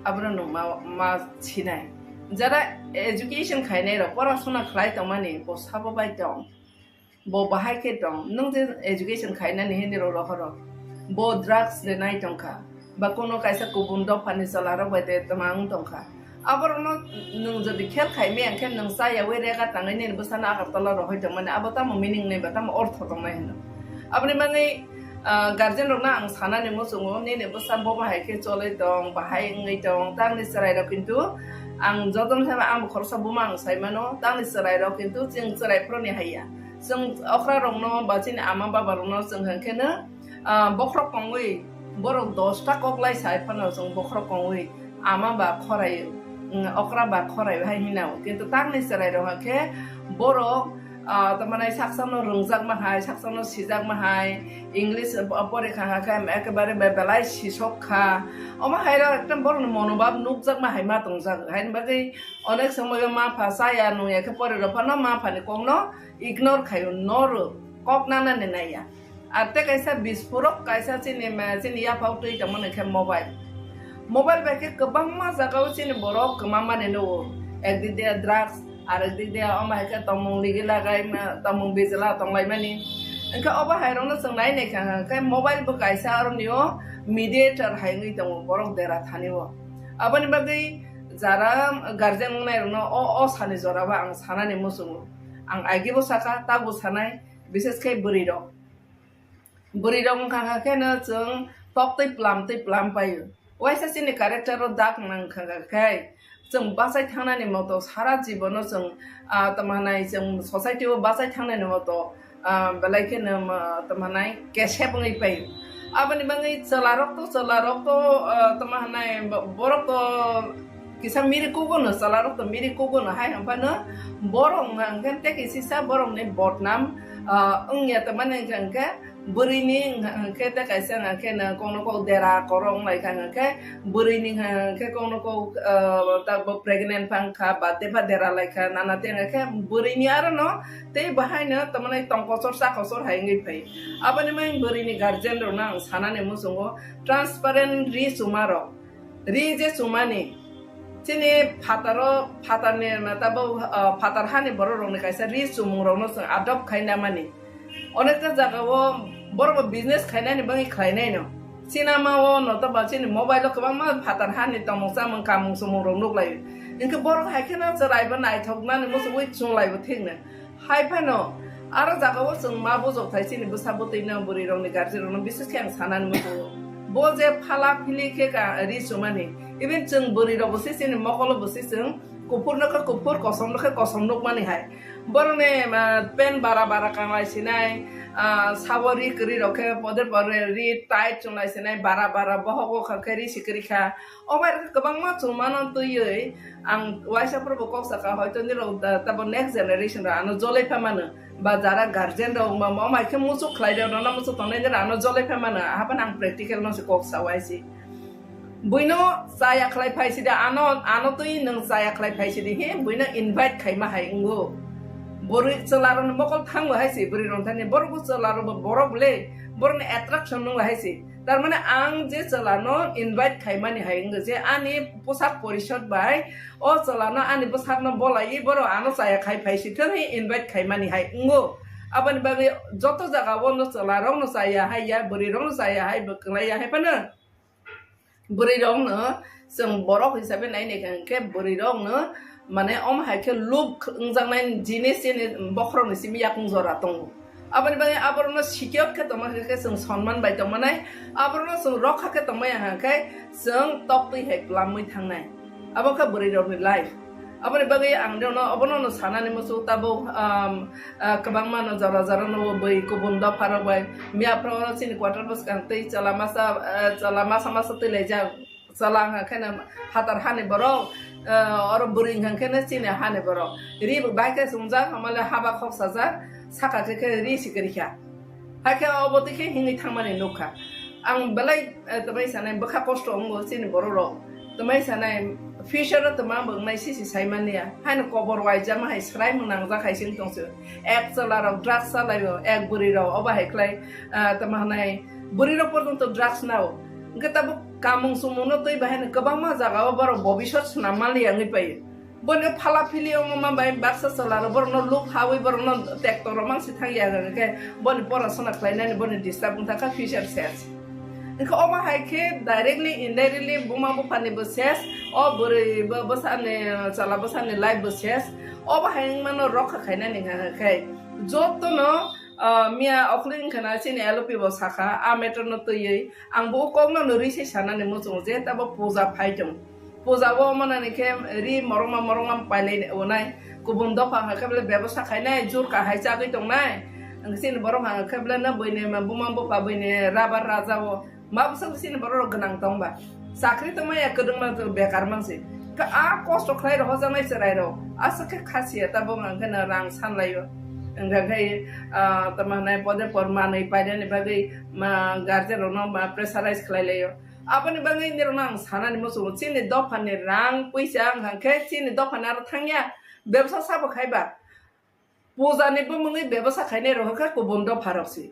abono nwng ma, ma sinai. Jara education khainai rok, porasona khlai tongmani, bo sabo bai tong, bo bahai khe tong, nwng je education khainani hini rok rohoro, bo drugs de nai tongkha, ba kono kaisa kubun dophani chwla rok bai de twmang tongkha. Aborokno nwng jodi khel khai maya hwnkhe, nwng chayawi rega tangwi nini bwsano Agartala rohoi tongmani, abo tamo meaning nai ba tamo ortho tongnai hino. Aboni bagwi, ah, guardian rokno ang sanani muchungo, nini bwsa bo bahai khe choloi tong, bahai wngwi tong, tangni chwrai rok kintu ang jotono saiba ang bo khoroksa buma ang saimano, tangni chwrai rok kintu chwng chwrai phoroni haiya. Chwng okra rokno ba chini ama baba rokno chwng hwnkhe no, ah, bokhorok kongwi, borok dosta kok lai sai phano chwng bokhorok kongwi ama ba khorai, mm, okra ba khorai hai hinao. Kintu tangni chwrai rok khe borok, ah, tamani saksano rwngjakma hai, saksano sijakma hai, English porikha khe ekebare be-, belai sisok kha. Omo hai rok ekdom borokni monobhab nukjakma hai ma tongjak. Haini bagwi onek somoyo ma pha chaya nungya khe pore rok phano ma phani kokno ignore khaio, no rw, kok nanani naiya. Ar tei kaisa bispurok kaisa chini ma, chini yaphao twi tongmani khe mobile. Mobile bai khe kwbangma jagao chini borok kwma mani nugo. Ekdik de drugs, arekdik de omo hai khe tongmung ligi lagai ma, tongmung bijla tonglaimani. Hwnkhe obo hai rokno chwng nai nai kha khe mobile bo kaisa aroni o mediator hai wngwi tongo borok dera thani o. Aboni bagwi jara guardian wngnai rokno o, o sani jora o ang sanani muchungo. Ang agi bo saka, tak bo sanai, bises khe bwrwi rok. Bwrwi rok wngkha khe no chwng tok twi plam twi plam paio. Waisa chini character o dak nang kha khe chwng bachai thangnani moto sara jibono chwng, ah, tamo hanai chwng society o bachai thangnani moto, ah, belai kheno, ah, tamo hanai kesep wngwi paio. Aboni bagwi chwla rok to, chwla rok to, ah, tamo hanai bo-, borok to kisa miri kugo no, chwla rok to miri kugo no hai hwnphano borok wngkha hwnkhe tei kisisa borok ni bodnam, ah, wngya tongmani hwnkha hwnkhe bwrwi ni wngkha hwnkhe tei kaisa wngkha hwnkhe no kokno kok dera korok wnglaikha hwnkhe bwrwi ni wngkha hwnkhe kokno kok, ah, tabuk pregnant phangkha ba tei pha dera laikha nana tei wngkha hwnkhe bwrwi ni aro no tei bahai no tongmani tongkochor chakochor hai wngwi phai. Aboni bagwi bwrwi ni guardian rok no ang sanani muchungo transparent ri chuma rok. Ri je chumani, chini phataro, phatarni, tabuk, ah, phatar hani borok rokni kaisa ri chumung rokno chwng adopt khaina mani. Onekta jaga o borok bo business khainani bagwi khlainai no. Sinama o no to ba chini mobile o kwbangma phatar hani tongmung chamung kamung chumung rok nuklaio. Hinkhe borok hai kheno chwrai bo naithok nani muchungwi chunglai bo thik no. Hai phano, aro jagao chwng ma bujok thai chini bwsa bwtwi no bwrwi rokni guardian rokno bises khe ang sanani muchungo. Bo je phala phili khe ka ri chumani, even chwng bwrwi rok bo se chini mokolo bo se chwng kuphur no khe kuphur, kosom no khe kosom nukmani hai. Borokni, ah, pen bara bara kanglai sinai, ah, sabo ri kwrwi rok khe poder poder ri tight chunglai sinai, bara bara bohok o kha khe ri si kwrwi kha. O bai kwbangma chumano twiwi ang waisa phuru bo kok saka, hoito nirok da, tabo next generation rok ano jolai pha mano, ba jara guardian rok wngma ma, o mai khe muchuk khlai rok, nono muchuk tongnai nirok ano jolai pha mano, ahaphano ang practical no se kok sa waisi. Buino chaya khlai phai si da, ano, ano twi nwng chaya khlai phai si di, he, buino invite khaima hai wngo. Bwrwi chwla rokni mokol thangbo hai si, bwrwi rok thani, borok bo chwla rok bo, borok le, borokni attraction nung hai si. Tar mane ang je chwla no invite khaimani hai wngkha je ani posak porishod bai o chwla no ani bwsak no bolai borok ano chaya khai phai si thang hi invite khaimani hai wngo. Aboni bagwi joto jaga o no chwla rok no chaya hai ya, bwrwi rok no chaya hai, bwklai ya hai phano bwrwi rok no chwng borok hisabe nai nai kha hwnkhe bwrwi rok no mane omo hai khe loop wngjaknai jinis chini bokhorok ni simi yakung jora tongo. Aboni bagwi aborokno secure khe tongma khe, khe chwng sonman bai tongmanai, aborokno chwng rokha khe tongmaya hwnkhe chwng toktwi hai plamwi thangnai. Abo khe bwrwi rokni life. Aboni bagwi ang rokno obono no sanani muchung tabuk, um, uh, kwbangma no jora jora no bwi kubun dopha rok bai miya phoro chini quarter bwskang twi chwla masa, uh, chwla masa masa twi laijak. Chwla hwnkha khe no phatar hani borok, uh, oro bwrwi hwnkha khe no chini hani borok. Ri bai khe chumjak, hamale haba khok sajak, saka khe khe ri si kwrwi kha. Hakhe obo twi khe hingwi thangmani nukha. Ang belai, eh, twmai sanai bwkha kosto wngo chini borok rok. Twmai sanai future o twma bo wngnai sisi saimani ya. Haino kobor waijama hai swraimung nangjak hai sing tongse. Ek chwla rok drugs chalaio, ek bwrwi rok obo hai khlai, ah, twma hanai bwrwi rok porjonto drugs nao. Hwnkhe tabuk kamung chumung no twi bahaino kwbangma jaga o borok bobisot swnam manliya wngwi paio. Bono phala phili wngma bai baksa chwla rok borokno luk hawi borokno tekto rok mangsi thang ya hwnkhe boni porasona khlainani boni disturb wngkha future ses. Hwnkhe omo hai khe directly indirectly buma buphani bo ses, o bwrwi bo bwsani chwla bwsani life bo ses. Obo hai wngmano rokha khainani hwnkhe jotono, ah, miya okhli wngkha na chini L O P bo sakha a matter no twiwi ang bo o kokno no ri se sanani muchungo je tabo puja phai tong. Puja o manani khe ri morongma morongma pailai onai. Kubun dopha hwnkhe bele bebosa khainai, jur kahai chagwi tongnai. Ang chini borok hwnkhe bele no buini buma bupha buini rabar raja o. Ma bwswk chini borok rok gwnang tongba. Chakri tongmaya kwdwngma bekar mansi. Ka a kosto khlai rok hojaknai chwrai rok. Aswk khe khasiya tabuk hwnkhe no rang sanlaio. Hwnkhe, ah, tamo hwnai pode por manwi painani bagwi ma guardian rokno ma pressurize khlai laio. Aboni bagwi nirokno ang sanani muchungo, chini dophani rang puisa wngkha khe chini dophani aro thangya, bebsa sabo khaiba. Puja ni bumungwi bebsa khainai rok khe kubun dopha rok si.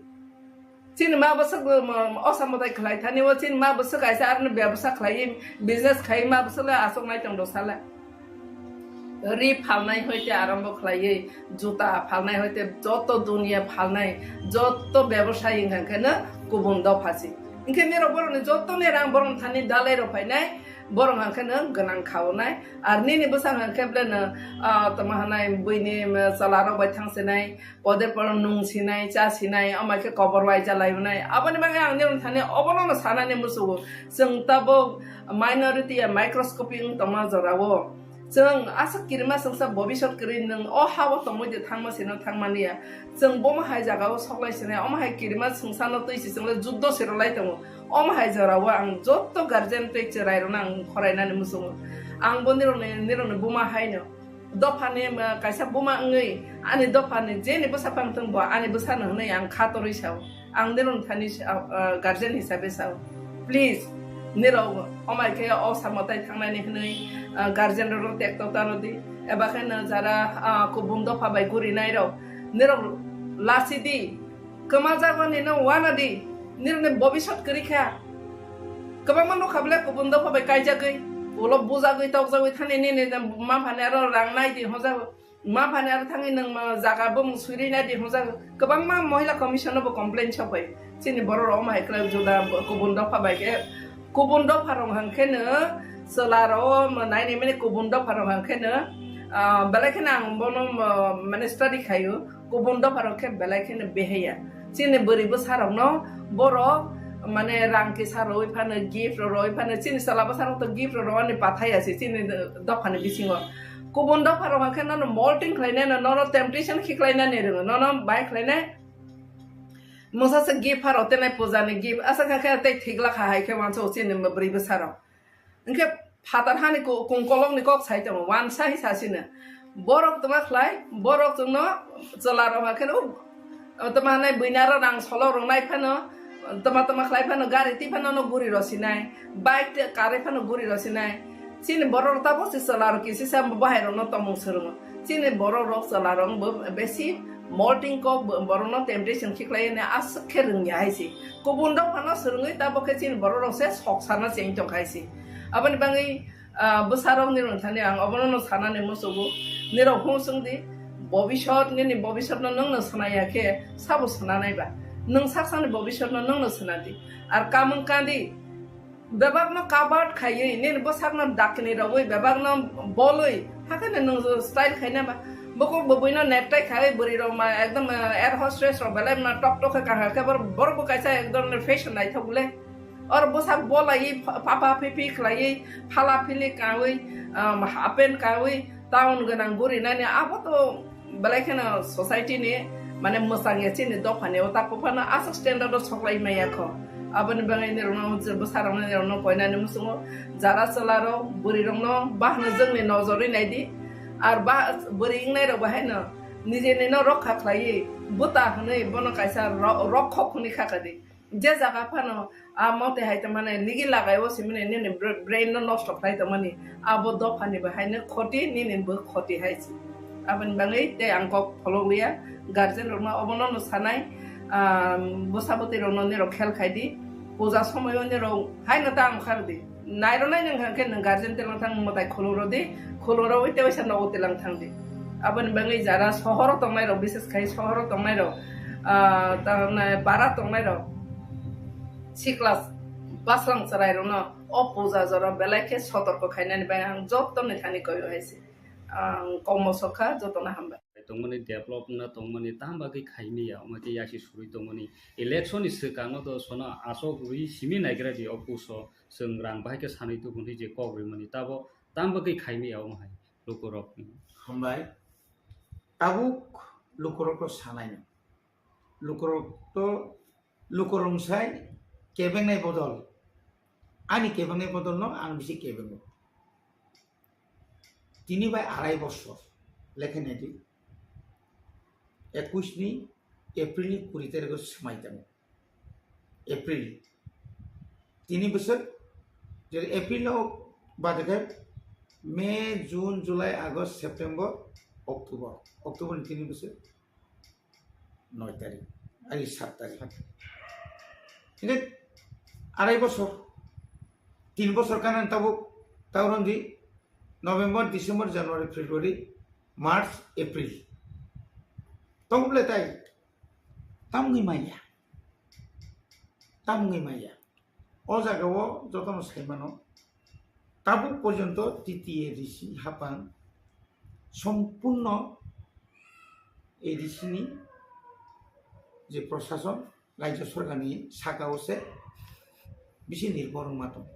Chini ma bwswk bo, mo, osa mwtai khlai thani o, chini ma bwswk kaisa aroni bebsa khlaiwi business khai ma bwswk le aswk nai tong do sala. Ri phalnai hoite arombo khlaiwi, juta phalnai hoite joto duniya phalnai, joto bebosai wngkha khe no kubun dopha si. Hwnkhe nirok borokni jotoni rang borok thani dalai rok phainai, borok hwnkhe no gwnang khaonai. Ar nini bwsang hwnkhe bele no, ah, tamo hwnai buini, um, chwla rok bai thang sinai, pode poro nung sinai, cha sinai, omo khe kobor waija lai hwnai. Aboni bagwi ang nirok thani obono no sanani muchungo. Chwng tabuk minority ya microscopic wng tongma jora o. Chwng aswk kirima chwngsa bobisot kwrwi nwng o ha-o tongwi de thangma sino thangmani ya. Chwng bomo hai jaga o soklai sinai, omo hai kirima chwngsa no twi si chwng le juddo se rwlai tongo. Omo hai jora o ang jotto guardian tei chwrai rok no ang khorai nani muchungo. Ang bo nirok ni, nirok ni buma hai no. Dopha ni, um, kaisa buma wngwi ani dopha ni je ni bwsa phang thung bo ani bwsa no hwnwi ang kha torwi sao. Ang nirok thani sa-, ah, ah, guardian hisabe sao. Please, nirok omai khe o samo tai thangnani hwnwi, ah, guardian rok tekto tano di. Eba khe no jara, ah, kubun dopha bai guri nai rok. Nirok lasi di. Kwma jago ni no wana di. Nirok ni bobisot kwrwi kha. Kwbangma nukha bele kubun dopha bai kaijagwi. Ulo bujagwi tokjagwi thani nini ma phani aro rang nai di hojago. Ma phani aro thangwi nwng ma jaga bumung swiri nai di hwnjak kwbangma Mohila Commission no bo complain sok bai. Chini borok rok omo hai khlai juda kubun dopha bai khe, kubun dopha rok hwnkhe no chwla rok o nai nai mani kubun dopha rok hwnkhe no, ah, belai kheno ang bono, ah, mane study khaio, kubun dopha rok khe belai kheno behaya. Chini bwrwi bwsa rok no borok mane rang kisa rwi phano, gift rok rwi phano, chini chwla bwsa rok to gift rok rwani pathai ya se chini dopha ni bisingo. Kubun dopha rok hwnkhe nono molting khlainai, nono temptation khiklainani rwngo, nono bai khlainai. Mungsa se gift pharo tenai puja ni gift, asa kha khe tei thik lakha hai khe wansa o chini bwrwi bwsa rok. Hwnkhe phatar hani ku-, kungkolok ni kok sai tongo, wansa hi sasino. Borok tongma khlai, borok chwngno chwla rok hwnkhe no O, tama hanai buina ro rang solo rwngnai phano, tama tama khlai phano, gari twi phano no guri rosinai, bike twi karwi phano guri rosinai. Chini borok rok tabuk se chwla rok kisi sa bahai rok no tongmung swrwngo. Chini borok rok chwla rok bo besi molting kok bo-, borok no temptation khiklai ne aswk khe rwngya hai se. Kubun rok phano swrwngwi tabuk khe chini borok rok se sok sana cheng tong khai se. Aboni bagwi Ah, bwsarokni rwngthani ang obono no sanani muchugo. Nirok hung chwng di, bobisot, nini bobisotno nwngno swnaiya khe sabo swnanai ba? Nwng saksani bobisotno nwngno swnadi. Ar kamung kandi, bebakno kabat khaiwi, nini bwsakno dakni rogwi, bebakno bolwi, hakheno nwng style khaina ba? Buku bwbwino nektai khai bwrwi rok ma ekdom, eh, air hostess rok belai ma tok tok khe kahar khe bor-, borok bo kaisa ekdom fashion naithok le. Or bwsak bolai pha-, pha pha phi phi khlaiwi phala phili kawi, um, half pant kawi town gwnang guri nani abo to belai kheno society ni mane mwchang ya chini dopha ni o ta kuphano aswk standard o soklai maya kho. Aboni bagwi ni rokno bwsa rokno ni rokno koinani muchungo jara chwla rok bwrwi rokno bahno jwngni nojorwi naidi. Ar ba bwrwi wngnairok bo haino nijini no rokha khlaiwi bwta hwnwi bono kaisa ro-, rokhok hwnwi kha kadi. Je jaga phano a mote hai tongmani nigi lagai o simini nini br-, brain no nosto khlai tongmani abo dophani bo haino khoti nini bo khoti hai se. Aboni bagwi tei ang kok pholok liya guardian rokno obono no sanai, ah, bwsa bwtwi rokno nirok khel khai di puja somoyo nirok haino ta ang khar di. Nairwnai nwng hwnkhe nwng guardian telang thang mwtai khulurodi, khulurogwi tei waisa nogo telang thangdi. Aboni bagwi jara sohoro tongnairok, bises khai sohoro tongnairok, ah, tamni para tongnairok, sikla bwswng chwrairokno o puja jora belai khe sotorko khainani bai ang jottoni thani koyo hai se. Ang kokmo sokha, jotono hambai. Tongmani, develop wngna tongmani, tamo bagwi khaimaya, omo khe yasi surwi tongmani, election ni swkang no to sono aswk rwi simi naigra di o puso. Chwng rang bahai khe sanwi tubu hinwi je kok rimani, tabo tamo bagwi khaimaya omo hai lukurok. Hambai. Tabuk lukurok to sanai no. Lukurok to, lukurok sai kebengnai bodol. Ani kebengnai bodol no ang bisi kebengo. Tini bai arai bosor lekha nai di. Ekush ni April ni kuri tarikh o swmai tongo. April. Tini bwswk, je April no bade khe May, June, July, August, September, October. October ni tini bwswk noi tarikh, ai sat tarikh. Sat. Hingke arai bosor, tin bosor kanan tabuk, tauron di November, December, January, February, March, April. Tongble tai, tamni maya. Tamni maya. O jaga o jotono sai mano. Tabuk porjonto T T A D C hapang sompurno A D C ni je prosason, rajya sorkar ni saka o se bisi nirbhor wngma tongo.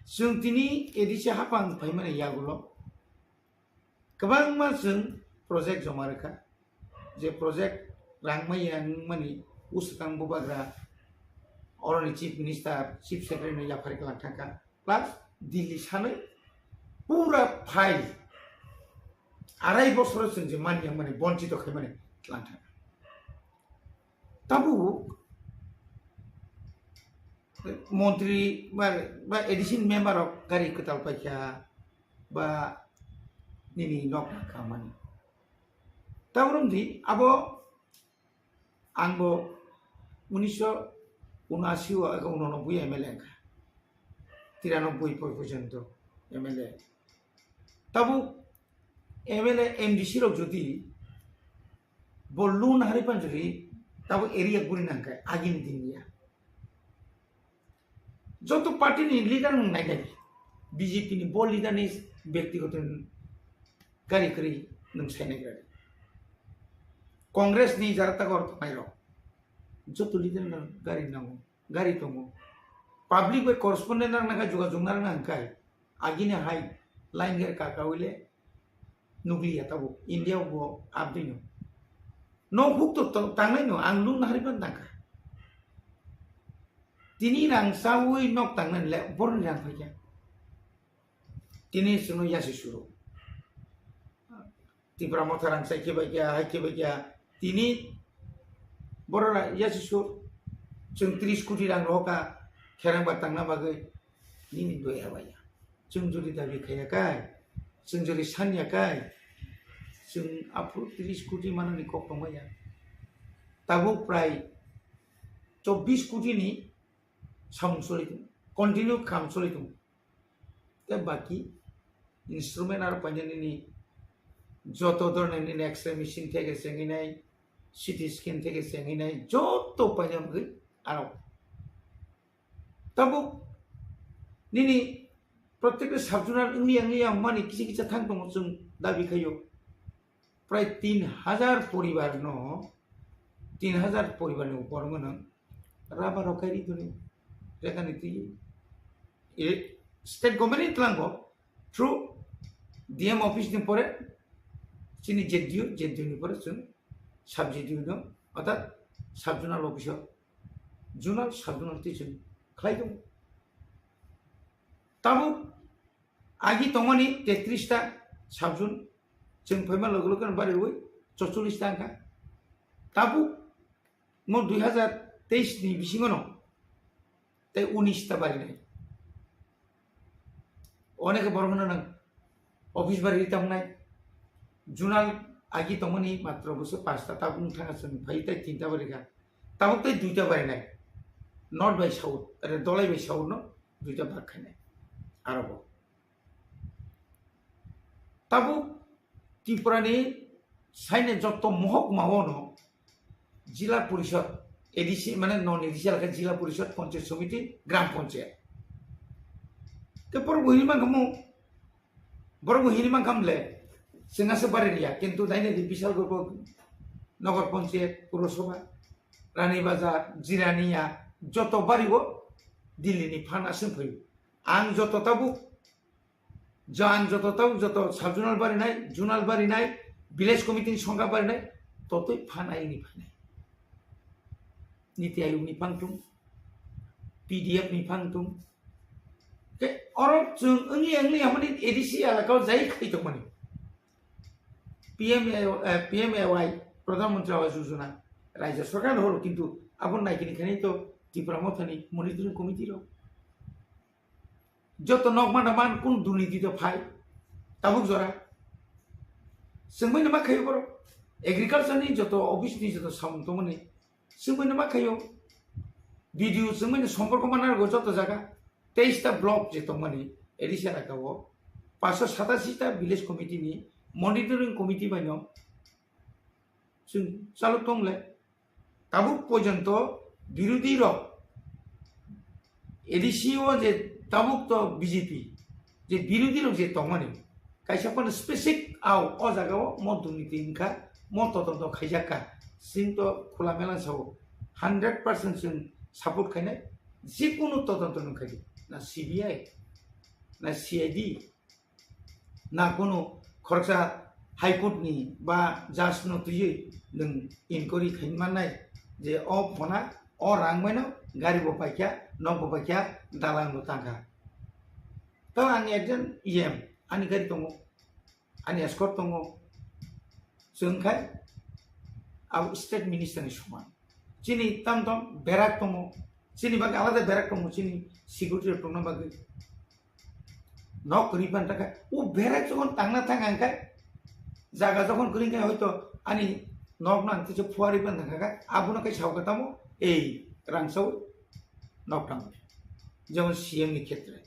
Chwng tini A D C hapang phaimani yagulo kwbangma chwng project joma rwkha. Je project rang maya wngmani bwswkang bubagra oroni Chief Minister, Chief Secretary no yaphar khe lang thangkha. Plus Delhi sanwi pura file arai bosoro chwng je manya mani bonchito khaimani lang thangkha. Tabuk montri ba, ba A D C ni member rok gari kwtal paikha ba nini nok khamani. Tabuk romdi abo ang bo unisho unasi o ego unonoboi M L A wngkha. Tiranobboi poi porjonto M L A. Tabuk M L A, M D C rok jodi bo loan hari panjuri tabuk area guri nangkha agini din ya. Joto party ni leader nwng nai nai, B J P ni bo leader ni byaktigoto gari kwrwi nwng sai nai gra. Congress ni jara tago tongnai rok, joto leader no gari nango, gari tongo. Public bai correspondent rang nangkha, jogajog narang nangkha, agini hai line gari kaka wile nukliya tabuk India bo abdino. Nok huk to to tangnai no, ang lung nahari pan tangkha. Tini rang sawi nok tangnai le borni rang phaikha. Tini chwngno yasi suru. Tipra motha rang sai khe bai kha, hai khe bai kha. Tini borok yasi sur. Chwng tris koti rang rohorkha kherang ba tangna bagwi. Nini doi abaya. Chwng jodi dabi khaiya kai, chwng jodi sanya kai, chwng aphuru tris koti manani kok tongmaya. Tabuk prai chobbish koti ni samung choli tongo, continue kham choli tongo. Tei baki instrument aro paina nini joto dhoroner nini X-ray machine theke chengwi nai, C T scan theke chengwi nai, joto paina wngwi aro. Tabuk nini protekta sabjunar wngya wngya wngmani kisa kisa thang tongo chwng dabi khaio. prai tin hajar poribar no, tin hajar poribar ni upor no rubber rok kai ri toni, rekha ni twi. E, state government ni tlango through D M office ni pore chini Z D O, Z D O ni pore chwng sub Z D O no, orthat sub zonal office o, zonal, sub zonal twi chwng khlai tongo. Tabuk agi tongmani tetris ta sub zone, chwng phaima loge loge bari rwi chorchollis ta wngkha. Tabuk mo dui hazar teis ni bisingo no tei unis ta barinai. Onekhe borok hwnwi nang office bari ri tongnai. Zonal agi tongmani matro bwswk pasta, tabuk wng thangkha chwng phai tei tinta bari kha. Tabuk tei duita barinai. North bai south, ere Dholai bai south no duita bak khainai. Aro bo. Tabuk Tripura ni saini jotto mohokma o no Jila Porishod, A D C mane non A D C alakha Jila Porishod, Panchayat Samiti, Gram Panchayat. Te borok bo hini mankha mo, borok bo hini mankha mle, chwng aswk bari riya, kintu daini di Bishalgarh Nagar Panchayat, Purosabha, Rani Bazar, Jirania, joto bari o Delhi ni phan aswk phaio. Ang joto tabuk Jang joto tau joto sub zonal barinai, zonal barinai, village committee ni songkha barinai, totoi phanai ni phanai. Niti Ayog ni phang tung, P D F ni phang tung. Ke oro chwng wngya wngya hamani A D C elaka o jai khai tongmani. P M A, eh, P M A Y, Pradhan Mantri Awas Yojana, Rajya Sarkar horo kintu aboni naikini khainai to Tipra Mothani monitoring committee rok. Joto nok manda man kun durniti to phai. Tabuk jora. Sengmani ma khayo borok. Agriculture ni joto office ni joto samung tongmani. Sengmani ma khayo. B D O sengmani somporko mana go joto jaga. Teis ta block je tongmani. A D C elaka o. Paanso satasi ta village committee ni monitoring committee bai no. Chwng chalok tong le. Tabuk porjonto birodhi rok A D C o je tabuk to B J P je birodhi rok je tongmani kaisa phano specific au o jaga o mo durniti wngkha, mo todonto khaijak kha, chwng to khula mela sao hundred percent chwng support khainai, jekunu todonto nung khaidi na C B I na C I D na kunu khoroksa High Court ni ba judge no twiwi nwng inquiry khaimannai je o phona o rang baino gari bo paikha, nok bo paikha, dalang bo tangkha. To ang ekjon E M, ani gari tongo, ani escort tongo, chwng khai abo state minister ni soman. Chini tam tam berak tongo, chini bagwi alada berak tongo, chini security rok tongna bagwi. Nok kwrwi pan thangkha, o berak jokhon tangna thang ang khe, jaga jokhon kwrwi khe hoito ani nok nang tisa phuarwi pan thangkha khe, abono khe sao khe tamo ei rang sao nok tang. Jemon C M ni khetre.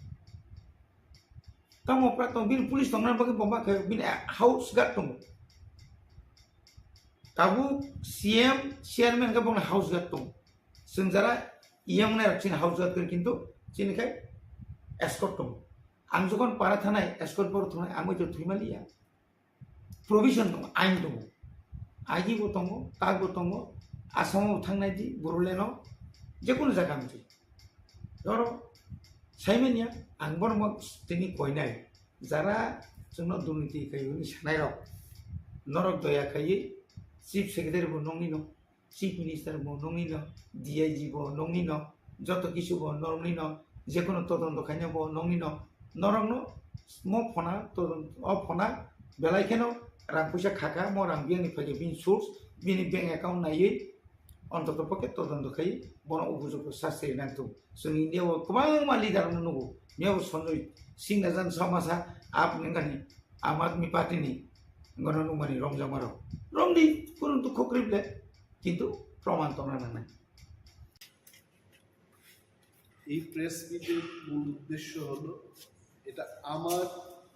Tamo pra tong bini police tongna bagwi bomba khe bini house guard tongo. Tabuk C M, chairman khe bongni house guard tongo. Chwng jara E M nai rok chini house guard khe kintu chini khai escort tongo. Ang jokhon para thanai escort boro thunai ang bai to thwima liya. Provision tongo, ain tongo. Agi bo tongo, tak bo tongo. Asamo bo thangnai di, Bodoland o, jekunu jaga amtwi. Oro saimanya ang bono tini koinai. Jara chwngno durniti kaiwi sanai rok. Norok doya kaiwi chief secretary bo nongni no, chief minister bo nongni no, D I G bo nongni no, joto kisu bo nongni no, jekunu todonto khaina bo nongni no. Norokno mo phona todonto, o phona belai kheno rang puisa khaka, mo rang biyangni phaikhe bini source, bini bank account naiwi ontoto pokhe todonto khai bono upojukto sasti nang thung. Chwng India o kwbangma leader no nugo. Miyabo Sanjay Singh na jan sama sa ap nengani Aam Aadmi Party ni gono nungmani romjakma rok. Romdi kunu dukho kwrwi ble, kintu proman tongna nangnai. এই প্রেস মিটের মূল উদ্দেশ্য হলো, এটা আমার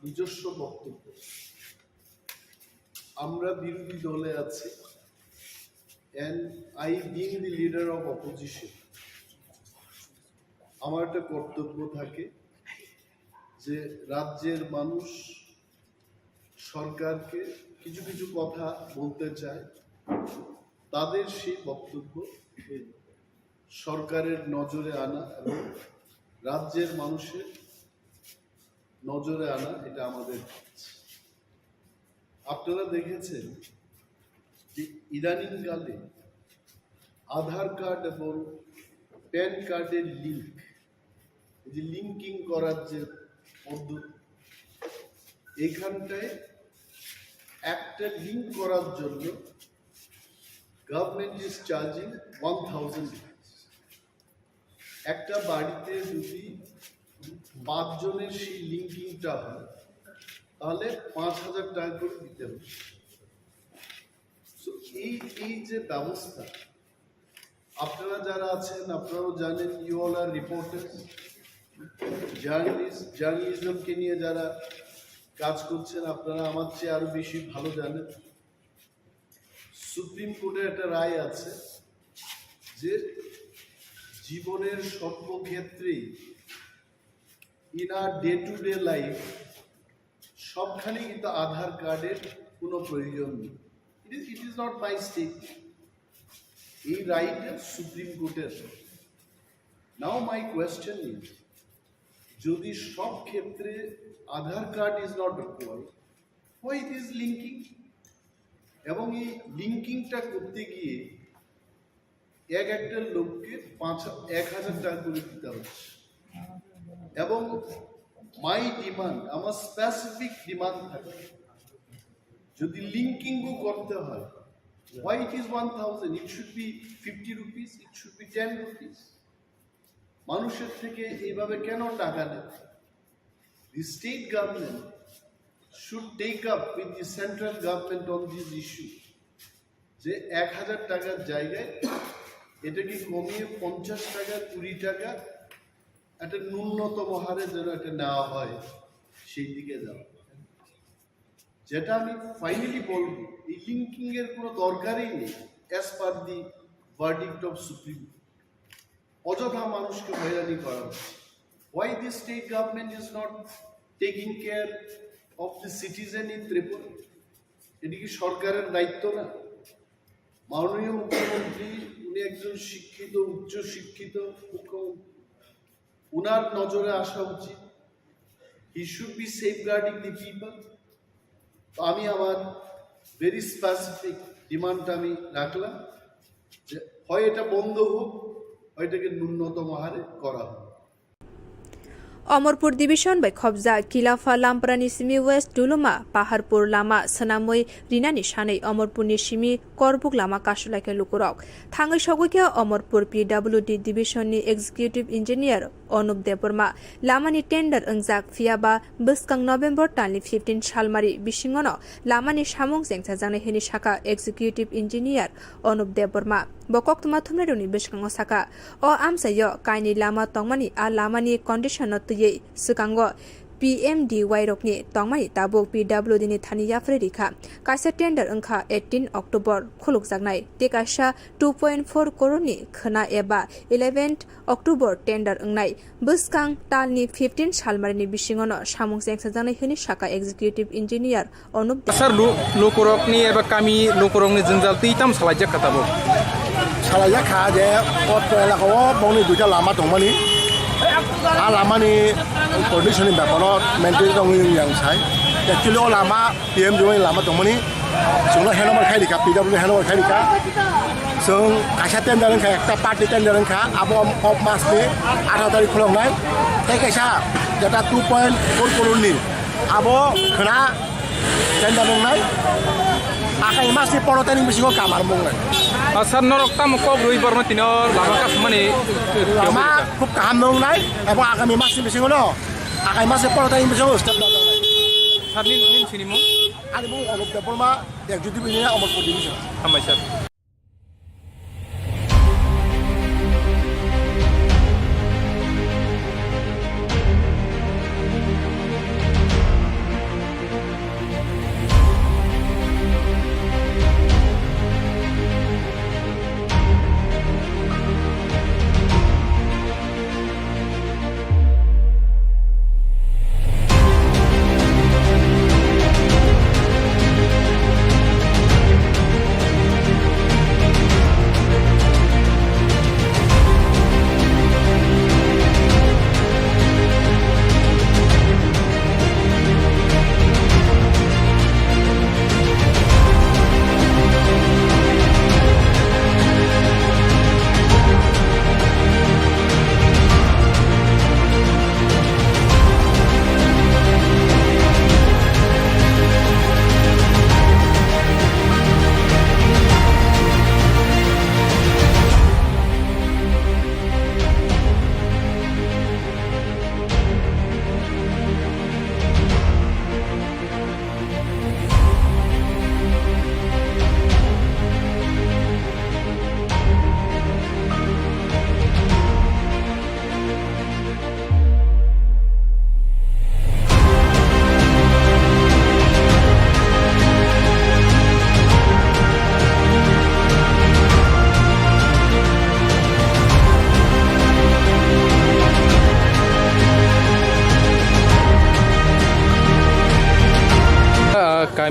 নিজস্ব বক্তব্য। আমরা বিরোধী দলে আছি, and I being the leader of opposition, আমার একটা কর্তব্য থাকে যে রাজ্যের মানুষ সরকারকে কিছু কিছু কথা বলতে চাই, তাদের সেই বক্তব্য এই সরকারের নজরে আনা এবং রাজ্যের মানুষের নজরে আনা, এটা আমাদের কাজ। আপনারা দেখেছেন যে ইদানিংকালে আধার কার্ড এবং প্যান কার্ডের লিংক, এই যে লিঙ্কিং করার যে পদ্ধতি, এখানটায় একটা লিংক করার জন্য government is charging one thousand rupees। একটা বাড়িতে যদি পাঁচজনের সেই লিঙ্কিংটা হয়, তাহলে পাঁচ হাজার টাকা করে দিতে হবে। So, এই এই যে ব্যবস্থা, আপনারা যারা আছেন, আপনারাও জানেন, you all are reporters, journalist, জার্নালিজমকে নিয়ে যারা কাজ করছেন, আপনারা আমার চেয়ে আরো বেশি ভালো জানেন। সুপ্রিম কোর্টের একটা রায় আছে যে জীবনের সর্বক্ষেত্রেই, in our day to day life, সবখানে কিন্তু আধার কার্ডের কোনো প্রয়োজন নেই। It is, it is not my statement। এই রায়টা সুপ্রিম কোর্টের। Now my question is, যদি সব ক্ষেত্রে আধার card is not required, why it is linking? এবং এই লিঙ্কিংটা করতে গিয়ে এক একটা লোককে পাঁচ, এক হাজার টাকা করে দিতে হচ্ছে। এবং my demand, আমার স্পেসিফিক ডিমান্ড থাকে, যদি লিঙ্কিংও করতে হয়, why it is one thousand? It should be fifty rupees, it should be ten rupees। মানুষের থেকে এইভাবে কেন টাকা নেয়? The state government should take up with the central government on this issue, যে এক হাজার টাকার জায়গায় এটাকে কমিয়ে পঞ্চাশ টাকা, কুড়ি টাকা, একটা ন্যূনতম হারে যেন এটা নেওয়া হয়, সেই দিকে যাওয়া। যেটা আমি ফাইনালি বলবো, এই লিঙ্কিং এর কোনো দরকারই নেই, as per the verdict of Supreme Court। অযথা মানুষকে হয়রানি করা হচ্ছে। Why the state government is not taking care of the citizen in Tripura? এটি কি সরকারের দায়িত্ব না? মাননীয় মুখ্যমন্ত্রী, উনি একজন শিক্ষিত, উচ্চ শিক্ষিত মুখ্যমন্ত্রী, উনার নজরে আসা উচিত। He should be safeguarding the people। তো আমি আমার ভেরি স্পেসিফিক ডিমান্ডটা আমি রাখলাম যে হয় এটা বন্ধ হোক, হয় এটাকে ন্যূনতম হারে করা হোক। Omorpur division bai khobjak Kilapha Lamprani simi West Duluma Paharpur lama swnamwi rinani sanwi Omorpurni simi Korbuk lama kasulaikha lukurok. Thangwi sogwikha Omorpur P W D division ni executive engineer Anup Debbarma. Lamani tender wngjak, phiyaba bwskang November talni fifteen salmari bisingono lamani samung chengsajaknai hwnwi sakha executive engineer Anup Debbarma. Bo koktwma thumnairokni bwskango sakha, o amchaio kainwi lama tongmani, a lamani condition no twiwi swkango P M D Y rokni tongmani tabuk P W D ni thani yapharwi rikha. Kaisa tender wngkha eighteen October khulukjaknai, tei kaisa two point four crore ni khwna eba eleventh October tender wngnai. Bwskang talni fifteen salmarini bisingono samung chengsajaknai hwnwi sakha executive engineer Anup Deb. Sir, lu-, lukurokni eba kami lukurokni jwngjal twi tamo salaijak kha tabuk? Salaijak kha je o elaka o bongni duita lama tongmani. A lamani condition ni beparo mentally tongwi wng yang sai. Actually o lama P M D Y ni lama tongmani. Chwngno handover khai rikha, P W handover khai rikha. Chwng kaisa tender wngkha, ekta party tender wngkha, abo o masni atharo tarik khuloknai. Tei kaisa jeta two point four crore ni abo khwna tender wngnai. Akai masni pondro tarik bisingo kamar mungnai. Ah, sir, norok tamo kok rwi borno tino lama kasumani? Lama khub kaham wngnai, abo agami masni bisingo no, akai masni pondro tarik bisingo step lajaknai. Sir, nin, nin sini mo? Ani mung Anup Debbarma, executive engineer, Omorpur division. Hambai sir.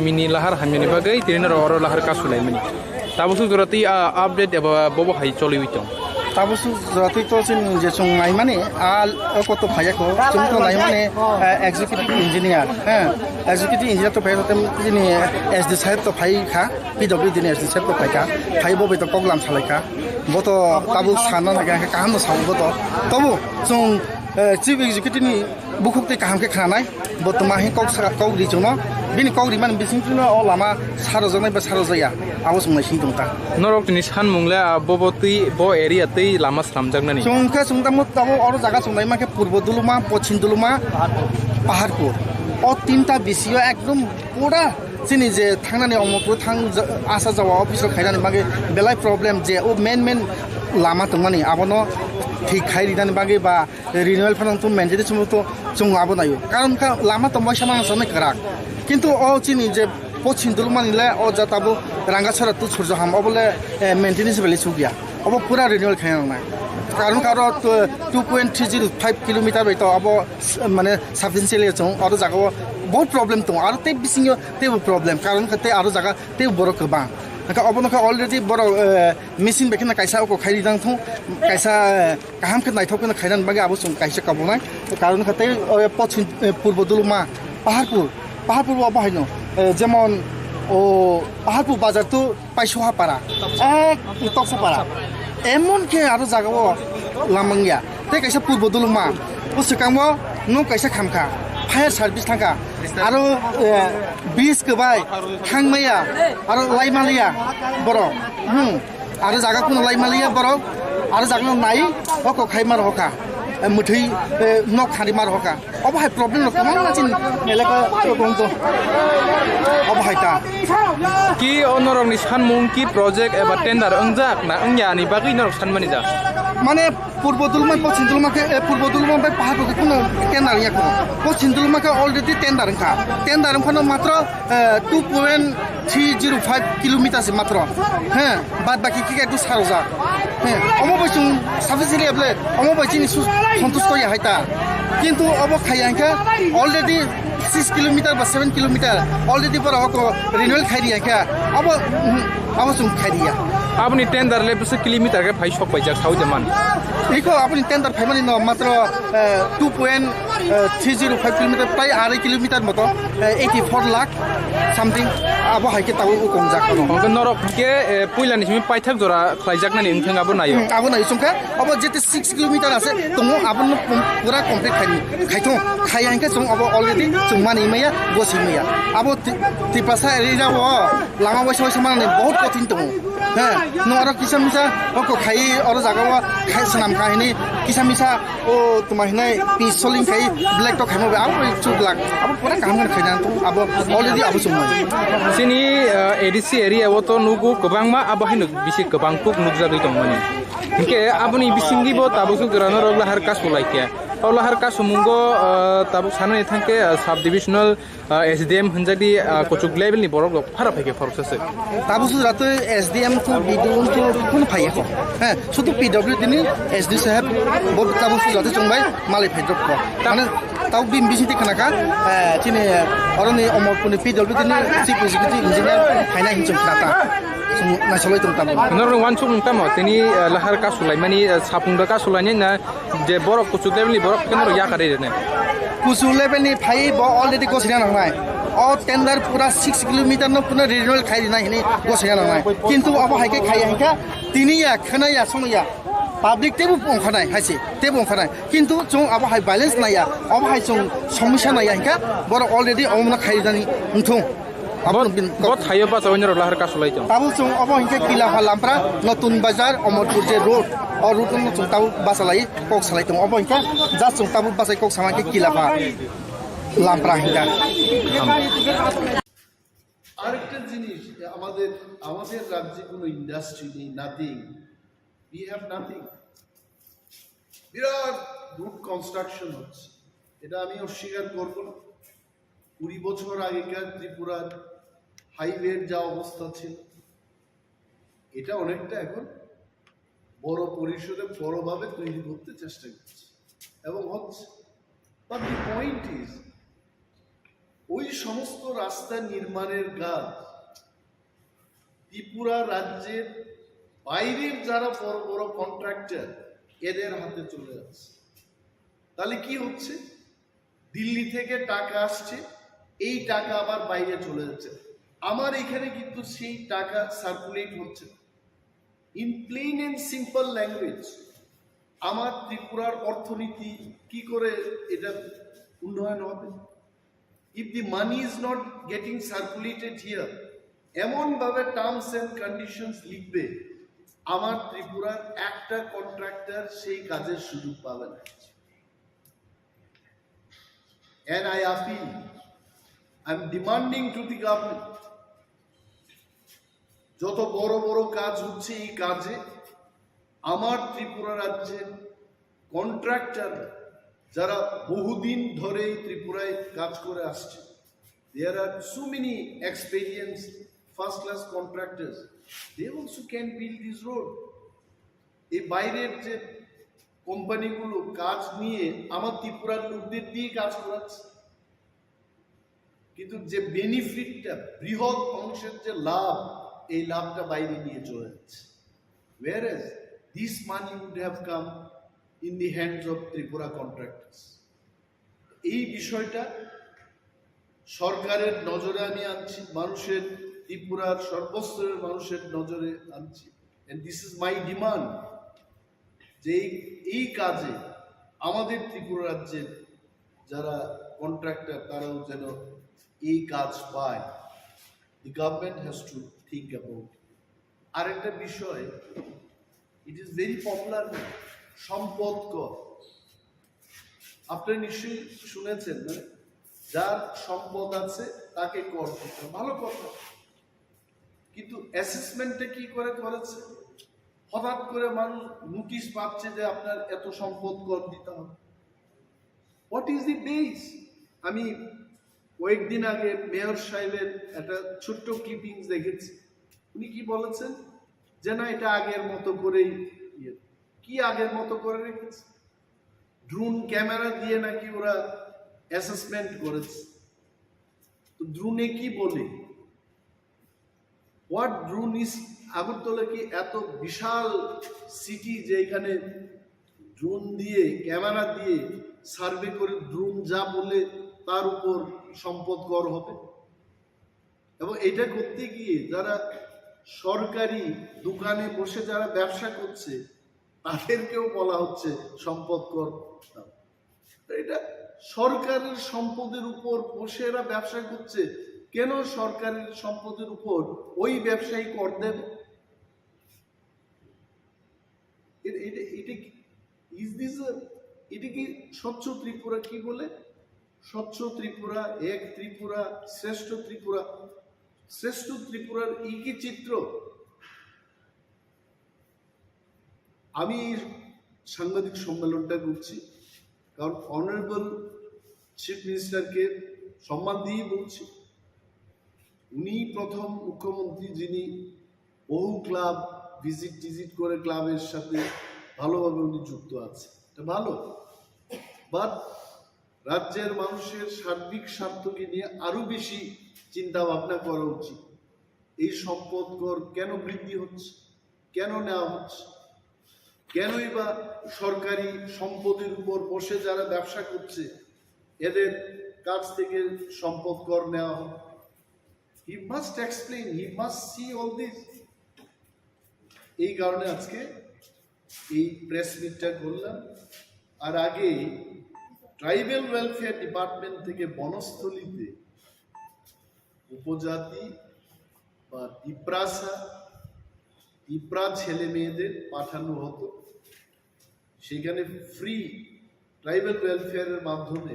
Mini lahar hamyani bagwi tini norok oro lahar kasu laimani. Tabuk suk jora twi a update eba bobo hai choliwi tong. Tabuk suk jora twi to chini je chwng naimani a oko to phaiya kho. Chwng to naimani, eh, executive engineer, eh, executive engineer to phaiya kho, chini S D saheb to phai kha, P W D ni S D saheb to phai kha, phai bo bai to kok lam salai kha. Bo to tabuk sana nai kha, kaham no sabo bo to. Tobo chwng, eh, chief executive ni bukhuk tei kaham khe khnanai, bo twma hin kok sa-, kok ri chwngno, bini kok rimani bising chwngno o lama sarojaknai ba sarojaya, abo chwng naising tong ta. Norok tini sanmung le, ah, bo, bo twi, bo area twi lama slamjaknani. Chwng khe chwng tamo tabo oro jaga chwng naima khe Purbo Duluma, Pochim Duluma, Paharpur. O tinta bisio ekdom pura chini je thangnani Omorpur thang ja-, asa jawa office rok khainani bagwi belai problem je o main main lama tongmani abono thik khai rinani bagwi ba renewal phano to maintenance mo to chwng abo naio. Karon kha lama to moisa mang sanai kwrak. Kintu o chini je Pochim Dulumani le o jata bo Rangasora to Surjoham obo le, eh, maintenance bele sugya. Obo pura renewal khaina nangnai. Karon kha aro to two point three zero five kilometer bai to obo s-, mane substantially chwng oro jaga o bahut problem tongo. Aro tei bisingo teibo problem. Karon kha tei aro jaga tei borok kwbang. Kha obo no kha already borok, eh, machine bai kheno kaisa oko khai rijak thung, kaisa, eh, kaham khe naithok khe khainani bagwi abo chwng kaisa kabunai. Karon kha tei, eh, Pochim, eh, Purbo Duluma, Paharpur, Paharpur bo abo haino, eh, jemon o Paharpur bazar to Paisoha para, ek Toksa para, emon khe aro jaga o lamang ya. Tei kaisa Purbo Duluma, o swkango nok kaisa khamkha, fire service thangkha, aro, eh, bridge kwbai thangmaya, aro laimaliya borok. Hmm. Aro jaga kuno lai maliya borok, aro jaga no nai, oko khai mar hoka, eh, mwthwi, eh, nok khari mar hoka. Obo hai problem no kwbangma chini elaka rok wng tong. Obo hai ta. Ki o norok ni sanmung ki project eba tender wngjak na wngya ni bagwi norok sanmani da? Mane Purbo Dulma, Pochim Dulma khe, eh, Purbo Dulma bai Pahar khe kuno tender ya kuno. Pochim Dulma khe already tender wngkha. Tender wngkha no matro eh, two point three zero five kilometer se matro. He, bad baki kike tu saroja. He, omo bai chung sufficiently able, omo bai chini su-, santusto ya hai ta. Kintu obo khaya hingke already six kilometer ba seven kilometer already boro oko renewal khai riya khe. Obo, mhm, obo chung khai riya. Aboni tender le bwswk kilometer khe phai sok paijak saui de man. Iko aboni tender phaimani no matro, eh, two point three zero five kilometer, prai arai kilometer moto, eh, eighty four lakh something, abo hai khe tabuk wng kongjak. Hwnkhe norok hwnkhe, eh, puila ni simi paithak jora khlaijaknani wngthang abo naio. Hmm, abo naio chwngkha, abo jete six kilometer ase tongo, abono pum-, pura complete khai, khaithung, khai hwnkhe chwng abo already chwng mani maya, gosi maya. Abo Ti-, Tiprasa area o lama waisa waisa manani bahut kothin tongo. He, no oro kisa misa oko khai, oro jaga o khai swnam khai hini kisa misa o tuma hinai pi soling khai black to khaima bai abo bai chuk lak. Abo pura kaham khe khaina abo already abo chumui. Chini, uh, A D C area o to nugo kwbangma abo haino bisi kwbang kuk nukjagwi tongmani. Hinkhe aboni bisingo bo tabuk suk jora norok lahar kasu laikhe. O lahar kasu mungo, uh, tabuk sanani thangkhe, uh, sub divisional ah, S D M hwnjakdi, ah, kuchuk level ni borok rok phara phaikhe phoroksa se. Tabuk sujra twi S D M to B D O to phun phaiya kho. He, sudu P W D ni S D saheb bo tabuk sujra twi chwngbai malai phai drop kho. Mane tabuk bini bising twi khna kha, eh, chini oroni Omorpur ni P W D ni chief executive engineer phaina hinwi chwng khna ta. Chwng naisolai tong tamo. Norok wansuk tamo tini, eh, lahar kasulaimani, eh, sapung da kasulaini na Je borok kuchuk level ni borok khe norok yakarwi rwnai. Kuchuk level ni phai bo already gosina nangnai. O tender pura six kilometer no pura renewal khai rina hini gosina nangnai. Kintu abo hai khe khai hingkha tini ya khna ya sono ya. Public tebo ongkhanai hai se, tebo ongkhanai. Kintu chwng abo hai balance nai ya, abo hai chwng somosya nai ya hingkha borok already omo no khai rinani wngthung. Abo Bo, bin bo thaio basa oinarok lahar kasulai tong. Tabuk chwng obo hinkhe Kilapha Lampra, Notun Bazar, Omorpur je road, o road no chwng tabuk basa lai kok salai tong. Obo hinkhe just chwng tabuk basai kok sama khe Kilapha Lampra hinkha. আরেকটা জিনিস, আমাদের, আমাদের রাজ্যে কোনো industry নেই, nothing. We have nothing. Virat road construction হচ্ছে, এটা আমি অস্বীকার করব না। কুড়ি বছর আগেকার ত্রিপুরার হাইওয়ের যা অবস্থা ছিল, এটা অনেকটা এখন বড় পরিসরে বড়ভাবে তৈরি করতে চেষ্টা করছে এবং হচ্ছে। But the point is, ওই সমস্ত রাস্তা নির্মাণের কাজ ত্রিপুরা রাজ্যের বাইরের যারা বড় বড় কন্ট্রাক্টর, এদের হাতে চলে যাচ্ছে। তাহলে কি হচ্ছে? দিল্লি থেকে টাকা আসছে, এই টাকা আবার বাইরে চলে যাচ্ছে। আমার এখানে কিন্তু সেই টাকা সার্কুলেট হচ্ছে না। In plain and simple language, আমার ত্রিপুরার অর্থনীতি কি করে এটা উন্নয়ন হবে? If the money is not getting circulated here, এমনভাবে টার্মস অ্যান্ড কন্ডিশনস লিখবে, আমার ত্রিপুরার একটা কন্ট্রাক্টর সেই কাজের সুযোগ পাবে না। And I appeal, I am demanding to the government, যত বড় বড় কাজ হচ্ছে, এই কাজে আমার ত্রিপুরা রাজ্যের কন্ট্রাক্টর, যারা বহুদিন ধরে এই ত্রিপুরায় কাজ করে আসছে, there are so many experienced first class contractors, they also can build this road. এই বাইরের যে কোম্পানিগুলো কাজ নিয়ে আমার ত্রিপুরার লোকদের দিয়ে কাজ করাচ্ছে, কিন্তু যে বেনিফিটটা, বৃহৎ অংশের যে লাভ, এই লাভটা বাইরে নিয়ে চলে যাচ্ছে। Whereas this money would have come in the hands of Tripura contractors. এই বিষয়টা সরকারের নজরে আমি আনছি, মানুষের, ত্রিপুরার সর্বস্তরের মানুষের নজরে আনছি। And this is my demand, যে এই, এই কাজে আমাদের ত্রিপুরা রাজ্যের যারা কন্ট্রাক্টর, তারাও যেন এই কাজ পায়। The government has to think about it. আরেকটা বিষয়, it is very popular, সম্পদ কর। আপনারা নিশ্চয়ই শুনেছেন, মানে, যার সম্পদ আছে তাকে কর দিতে হয়। ভালো কথা, কিন্তু অ্যাসেসমেন্টটা কি করে করেছে? হঠাৎ করে মানুষ নোটিশ পাচ্ছে যে আপনার এত সম্পদ কর দিতে হবে। What is the base? আমি কয়েকদিন আগে মেয়র সাহেবের একটা ছোট্ট ক্লিপিংস দেখেছি। উনি কি বলেছেন যে না, এটা আগের মতো করেই ইয়ে। কি আগের মতো করে রেখেছে? ড্রোন ক্যামেরা দিয়ে নাকি ওরা অ্যাসেসমেন্ট করেছে। তো ড্রোনে কি বলে? What drone is? আগরতলা কি এত বিশাল সিটি যে এখানে ড্রোন দিয়ে, ক্যামেরা দিয়ে সার্ভে করে ড্রোন যা বলে তার উপর সম্পদ কর হবে? এবং এটা করতে গিয়ে যারা সরকারি দোকানে বসে যারা ব্যবসা করছে, তাদেরকেও বলা হচ্ছে সম্পদ কর দাও। এটা সরকারের সম্পদের উপর বসে এরা ব্যবসা করছে, কেন সরকারের সম্পদের উপর ওই ব্যবসায়ী কর দেবে? এটা, এটা, এটা কি, is this a, এটা কি স্বচ্ছ ত্রিপুরা? কি বলে স্বচ্ছ ত্রিপুরা, এক ত্রিপুরা, শ্রেষ্ঠ ত্রিপুরা? শ্রেষ্ঠ ত্রিপুরার এই কি চিত্র? আমি এই সাংবাদিক সম্মেলনটা করছি কারণ অনারেবল চিফ মিনিস্টারকে সম্মান দিয়েই বলছি। উনি প্রথম মুখ্যমন্ত্রী যিনি বহু ক্লাব ভিজিট টিজিট করে ক্লাবের সাথে ভালোভাবে উনি যুক্ত আছে, এটা ভালো। বাট রাজ্যের মানুষের সার্বিক স্বার্থকে নিয়ে আরো বেশি চিন্তা ভাবনা করা উচিত। এই সম্পদ কর কেন বৃদ্ধি হচ্ছে, কেন নেওয়া হচ্ছে, কেনই বা সরকারি সম্পদের উপর বসে যারা ব্যবসা করছে এদের কাছ থেকে সম্পদ কর নেওয়া হয়? He must explain, he must see all this. এই কারণে আজকে এই প্রেস মিটটা করলাম। আর আগে ট্রাইবাল ওয়েলফেয়ার ডিপার্টমেন্ট থেকে বনস্থলীতে উপজাতি বা তিপ্রাসা, তিপ্রা ছেলে মেয়েদের পাঠানো হতো। সেখানে ফ্রি ট্রাইবাল ওয়েলফেয়ারের মাধ্যমে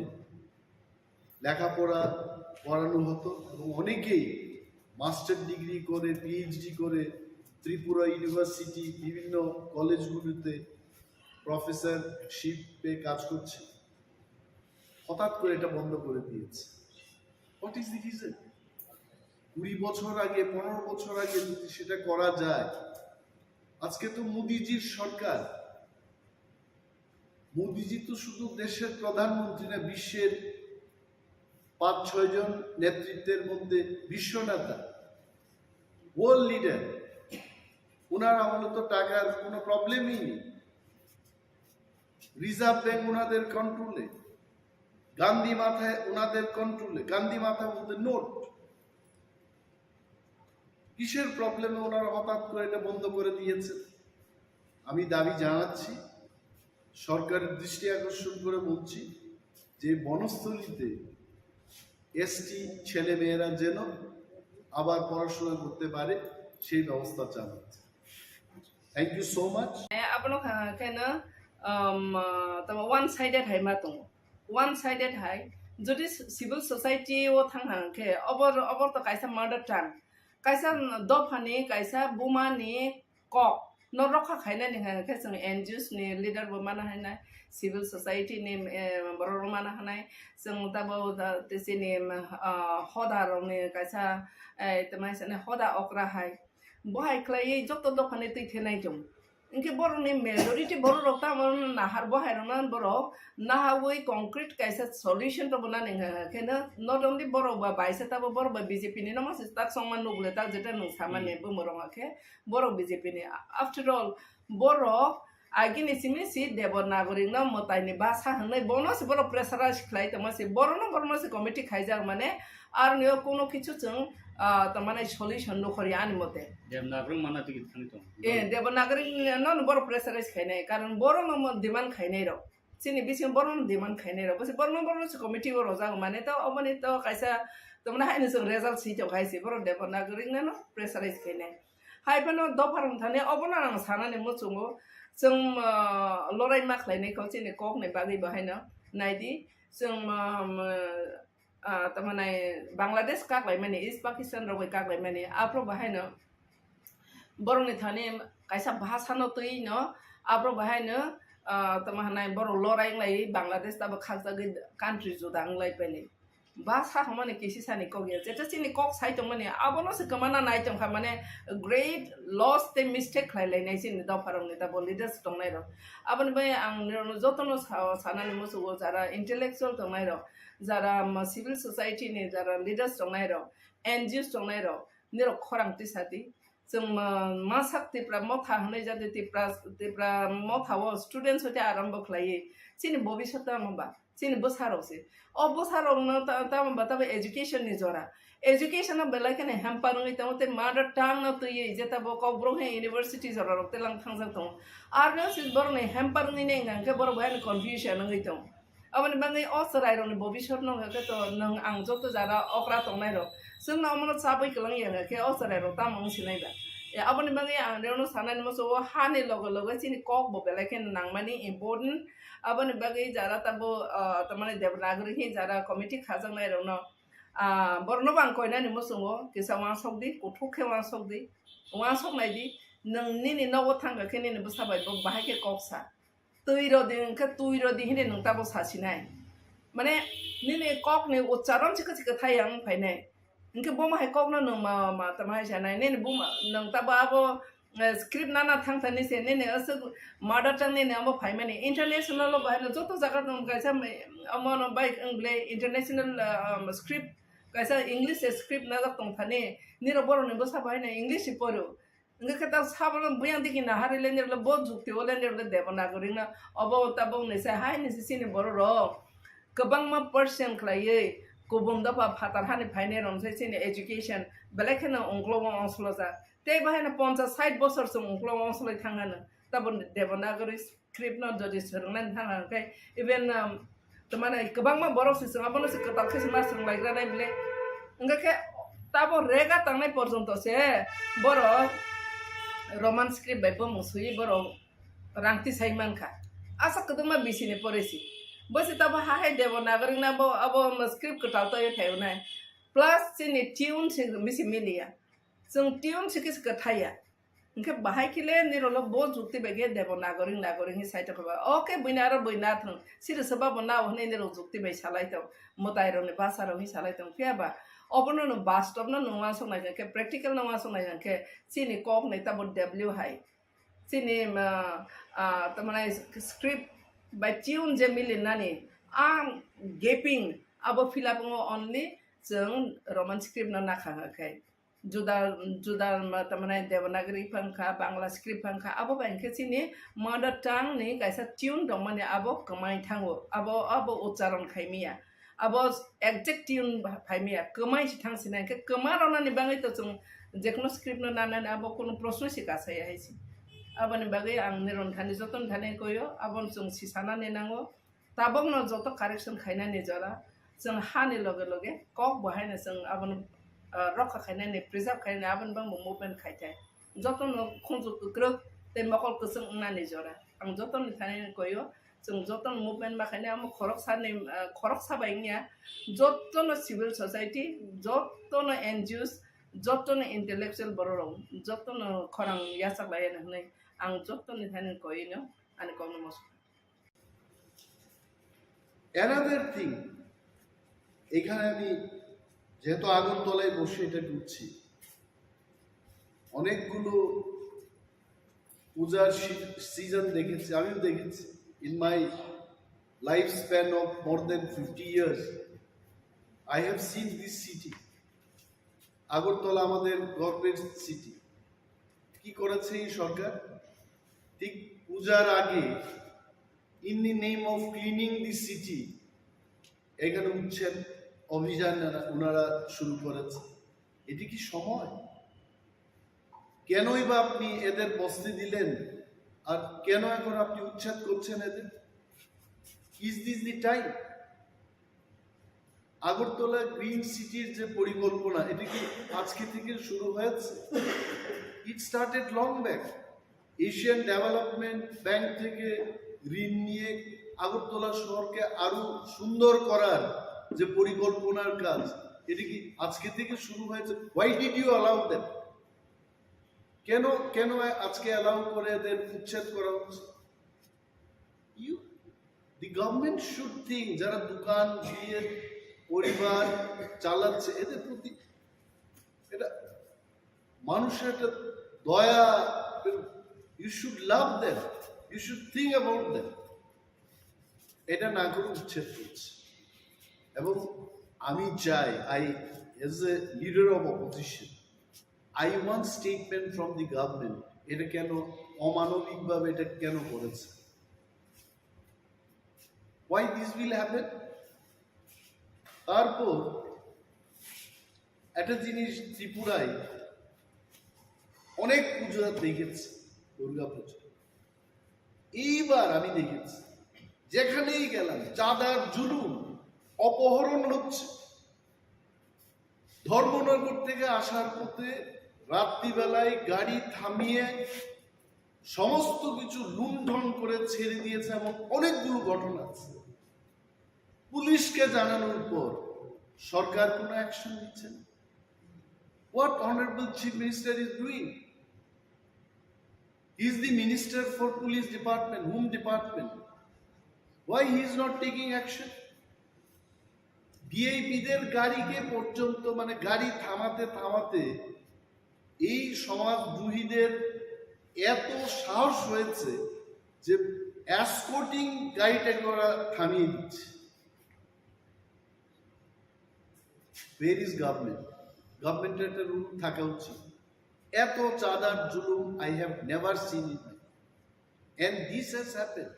লেখাপড়া করানো হতো এবং অনেকেই মাস্টার ডিগ্রি করে, পিএইচডি করে ত্রিপুরা ইউনিভার্সিটি, বিভিন্ন কলেজগুলোতে প্রফেসরশিপে কাজ করছে। হঠাৎ করে এটা বন্ধ করে দিয়েছে। What is the reason? কুড়ি বছর আগে, পনেরো বছর আগে যদি সেটা করা যায়, আজকে তো মোদিজির সরকার। মোদিজি তো শুধু দেশের প্রধানমন্ত্রী না, বিশ্বের পাঁচ ছয়জন নেতৃত্বের মধ্যে বিশ্বনেতা, ওয়ার্ল্ড লিডার। ওনার আমলে তো টাকার কোনো প্রবলেমই নেই। রিজার্ভ ব্যাংক ওনাদের কন্ট্রোলে, গান্ধী মাথায় ওনাদের কন্ট্রোলে। গান্ধী মাথা বলতে নোট। কিসের প্রবলেমে ওনারা হঠাৎ করে এটা বন্ধ করে দিয়েছেন? আমি দাবি জানাচ্ছি, সরকারের দৃষ্টি আকর্ষণ করে বলছি, যে বনস্থলীতে এসটি ছেলেমেয়েরা যেন আবার পড়াশোনা করতে পারে, সেই ব্যবস্থা চালাচ্ছে। Thank you so much. Eh, abono kha-, kheno, um, uh, tamo one sided hai ma tongo. One sided hai, jodi s-, civil society o thang hang khe, obor, obor to kaisa mother tongue. Kaisa dophani, kaisa bumani kok no rokha khainani hang khe chwng N G Os ni leader bo mana hanai, civil society ni, eh, borok rok mana hanai, chwng tabo da-, tei chini, ah, hoda rok ni kaisa, eh, tama hoda okra hai. Bo hai khlaiwi joto dophani twi khe nai tongo. Hinkhe borokni majority borok rok tamo nahar bo hai rokno borok nahawi concrete kaisa solution to bo nani hwnka khe no, not only borok ba baisa tabo borok ba B J P ni no masa tak songma nukle tak jeta nwng samani Hmm. bo morok khe borok B J P ni. After all, borok agini simi si Devanagari no mwtai ni basa hwnwi bono se borok pressurize khlai tongma se, borok no, borok no se committee khaijak mane, aroni o kono kichu chwng, ah, tamani solution nukhorya ani mote. Devanagari mana tigi thangwi tong. Eh, Devanagari no, no borok pressurize khainai, karon borok no mo demand khainai rok. Chini bisingo borok no demand khainai rok. Bwswk borok no, borok no se committee o rojak mane to, oboni to kaisa tamani haino chwng result si tong khai se, borok Devanagari no, no pressurize khainai. Hai phano dopha rok thani obono ang sanani muchungo, chwng, ah, lorai ma khlainai kho chini kok ni bagwi bo haino. Naidi, chwng, ah, ah, tamani Bangladesh kaklaimani, East Pakistan rok bai kaklaimani, aphuru bo haino borokni thani kaisa bhasano twi no, aphuru bo haino, ah, tamo hanai borok lorai wnglai Bangladesh tabo khakjagwi country juda wnglai paini. Bhasa hwnmani kisi sani kok ya, jeta chini kok sai tongmani, abono se kwmana nai tongkha, mane great loss tei mistake khlai lainai chini dopharokni tabo leaders tongnairok. Aboni bai ang nirokno jotono sa-, sanani muchugo, jara intellectual tongnairok, jara, um, civil society ni jara leaders tongnairok, N G Os tongnairok, nirok khorang tisa di. Chwng ma-, masak Tipra motha hwnwi jadi Tipra, Tipra motha o students hoite arambo khlaiwi. Chini bobiswt tamo ba? Chini bwsarok se. O bwsarokno ta-, tamo ba tabo education ni jora. Education no belai kheno hamper wngwi tongo tei mother tongue no twiwi je tabo Kokborok he university jora rok telang thangjak tongo. Arno se borokni hamper wngwi nai hwnkha khe borok bo haino confusion wngwi tongo. Aboni bagwi o chwrairokni bobiswt no hwnkhe to nwng ang joto jara okra tongnairok chwngno omono chabwi kwlangya hwnkhe o chwrairok tamo wng sinai ba? E, aboni bagwi ang rewno sanani muchungo hani loge loge chini kok bo belai kheno nangmani important. Aboni bagwi jara tabo, ah, tamani Devanagari hi jara committee khajaknairokno, ah, borokno bo ang koinani muchungo kisa uansuk di, kuthuk khe uansuk di, uansuk nai di, nwng nini nogo thangkha khe nini bwsa bai bo bahai khe kok sa. Twi rw di hwnkhe twi rw di hinwi nwng tabo sa sinai. Mane nini kokni uchcharon se kwchwk kwthai yang phainai. Hwnkhe bomo hai kokno nwng ma, ma tamo hai sanai. Nini buma nwng tabo abo, eh, script nana thang thani se nini aswk mother tongue nini amo phaimani. International o bahai no joto jaga nwng kaisa, eh, omo no bai wng ble international, eh, um, script kaisa English script najak tong thani. Nirok borokni bwsa bahai no English se poro. Hwnkhe khe ta sabono buyang digi naharwi lendirok le bo jukti o lendirok le Devanagari no obo tabok ni se hai ni se chini borok rok kwbangma percent khlaiwi kubun dopha phatar hani phainai rok se chini education belai kheno ungklogo ongsolojak. Tei bo haino ponchas sait bosor chwng ungklogo ongsoloi thang hano tabo Devanagari script no jodi swrwngna thang hwnkhe even, um, tamani kwbangma borok se chwng abono se kwtal khe se ma swrwng laigra nai bile. Hwnkhe khe tabo rega tangnai porjonto se borok Roman script bai bumung swiwi borok rang tisai mankha. Asa kwdwkma bisini poresi. Bo se tabo ha hai Devanagari na bo abo script kwtal twi phaio nai. Plus chini tune se bisi miliya. Chwng tune se kisa kwthaiya. Hwnkhe bahai khe le nirokno bo jukti bai khe Devanagari, Nagari hwnwi sai tongkha ba. O khe buino aro bui na thwng, siri se babo nao hwnwi nirok jukti bai salai tong, mwtairokni bwsarok hwnwi salai tong. Phiya ba obono nwng bastobno nwng uansuk nai hwnkhe, practical no uansuk nai hwnkhe, chini kokni tamo W hai. Chini, ah, ah, tamani script bai tune je milinani, ang gaping, Abo fill up wngo only chwng Roman script no nakha khe. Juda, juda ma-, tamani Devanagari phang kha, Bangla script phang kha, abo bai khe chini mother tongue ni kaisa tune dongmani abo kwmai thango, abo, abo ucharon khaimiya, abo exact tune phaimiya, kwmai si thang sinai khe kwma rwnani bagwi to chwng jekno script no nanani abo kunu proshno si kasaya hai si. Aboni bagwi ang niron thani joton thani koyo, abon chwng si sanani nango. Tabokno joto correction khainani jora, chwng hani loge loge kok bo haino chwng abono, ah, rokha khainani, preserve khainani, aboni bangbo movement khai thai. Jotono khunju kwkrwk tei mokol kwchwng wngnani jora. Ang jotoni thani koyo, chwng jotono movement ma khainai, amo khoroksani, ah, khoroksa bai wngya, jotono civil society, jotono N G Os, jotono intellectual bororok, jotono khorang yachaklai hwnwi ang jotoni thani koino ani kokno mosok. Another thing, এখানে আমি যেহেতু আগরতলায় বসে এটা করছি, অনেকগুলো পূজার সিজন দেখেছি, আমিও দেখেছি। In my lifespan of more than fifty years, I have seen this city. Agartala আমাদের গর্বের সিটি। কি করেছে এই সরকার? ঠিক পূজার আগে, in the name of cleaning the city, এখানে উচ্ছেদ অভিযান এরা- ওনারা শুরু করেছে। এটি কি সময়? কেনই বা আপনি এদের বসতে দিলেন, আর কেন এখন আপনি উচ্ছেদ করছেন এদের? Is this the time? Agartala green সিটির যে পরিকল্পনা, এটা কি আজকে থেকে শুরু হয়েছে? It started long back. Asian development bank থেকে ঋণ নিয়ে আগরতলা শহরকে আরো সুন্দর করার যে পরিকল্পনার কাজ, এটা কি আজকে থেকে শুরু হয়েছে? Why did you allow them? কেন কেন আজকে অ্যালাউ করে এদের উচ্ছেদ করা হচ্ছে? You, the government should think, যারা দোকান দিয়ে পরিবার চালাচ্ছে, এদের প্রতি এটা মানুষের একটা দয়া, you should love them, you should think about them. এটা না করে উচ্ছেদ করছে। এবং আমি চাই, I, as a leader of opposition, I want statement from the government, এটা কেন অমানবিকভাবে এটা কেন করেছে? Why this will happen? তারপর একটা জিনিস, ত্রিপুরায় অনেক পূজা দেখেছি, দুর্গা পূজা। এইবার আমি দেখেছি, যেখানেই গেলাম চাঁদার জুলুম, অপহরণ হচ্ছে। ধর্মনগর থেকে আসার পথে রাত্রিবেলায় গাড়ি থামিয়ে সমস্ত কিছু লুণ্ঠন করে ছেড়ে দিয়েছে, এমন অনেকগুলো ঘটনা আছে। পুলিশকে জানানোর পর সরকার কোনো অ্যাকশন নিচ্ছে না। What honorable Chief Minister is doing? He is the minister for police department, home department. Why he is not taking action? ভিআইপিদের গাড়িকে পর্যন্ত, মানে, গাড়ি থামাতে থামাতে এই সমাজদ্রোহীদের এত সাহস হয়েছে যে এসকর্টিং গাড়িটাকে ওরা থামিয়ে দিচ্ছে। Where is government? গভর্নমেন্টের একটা রুল থাকা উচিত। এত চাঁদার জুলুম I have never seen in my life. And this has happened.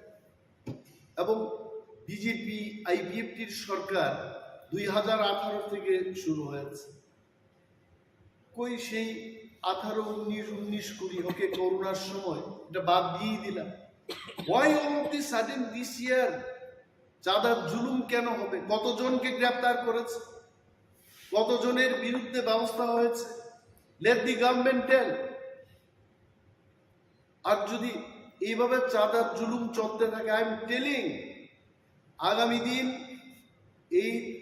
এবং বিজেপি আইপিএফটির সরকার দুই হাজার আঠারো থেকে শুরু হয়েছে। কই সেই আঠারো, উনিশ, উনিশ, কুড়ি, ওকে, করোনার সময় এটা বাদ দিয়েই দিলাম। Why all of the sudden this year চাঁদার জুলুম কেন হবে? কতজনকে গ্রেপ্তার করেছে? কতজনের বিরুদ্ধে ব্যবস্থা হয়েছে? Let the government tell. আর যদি এইভাবে চাঁদার জুলুম চলতে থাকে, I am telling, আগামী দিন এই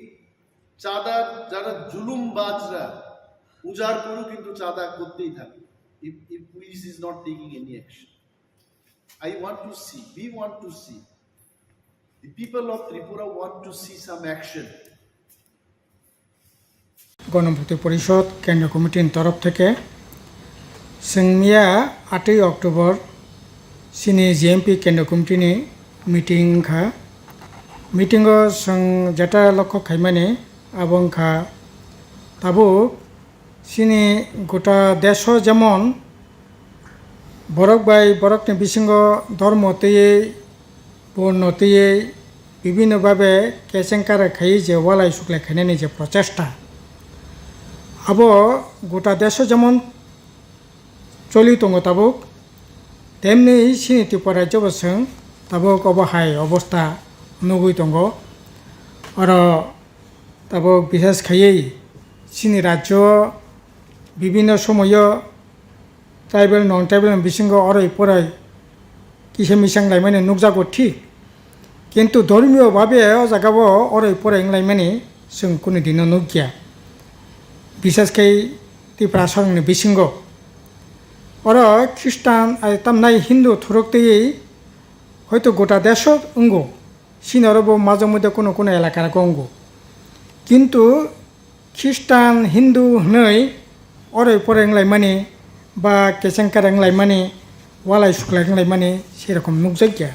চাঁদার যারা জুলুমবাজরা উজাড় করেও কিন্তু চাঁদা করতেই থাকবে। If, if police is not taking any action, I want to see, we want to see, the people of Tripura want to see some action. গণমুক্তি পরিষদ কেন্দ্রীয় কমিটির তরফ থেকে sengmia আটই October chini G M P কেন্দ্রীয় কমিটিনি meeting kha. Meeting o chwng jeta lokho khaimani abo wngkha tabuk chini gota desh o jemon borok bai borokni bisingo dhormo twiwi, borno twiwi, bibhinno bhabe kechengkara khaiwi je walai suklai khainani je prochesta, abo gota desh o jemon choli tongo tabuk, temni chini Tripura rajyo bo chwng tabuk obo hai obostha nugwi tongo. Oro tabuk bishes khaiwi chini rajyo bibhinno somoyo tribal, non tribal ni bisingo oroi poroi kisa misa wnglaimani nukjago thik, kintu dhormiyo babe o jagao oroi poroi wnglaimani chwng kunu dino nukya, bishes khe Tiprasarokni bisingo. Oro Khristan, ai, tamnai Hindu thuruk twiwi hoito gota desho wngo, chini oro bo majwk mui de kunu kunu elaka rogo wngo, kintu Khristan, Hindu hwnwi oroi poroi wnglaimani ba kechengkara wnglaimani, walai suklai wnglaimani sei rokom nukjakya.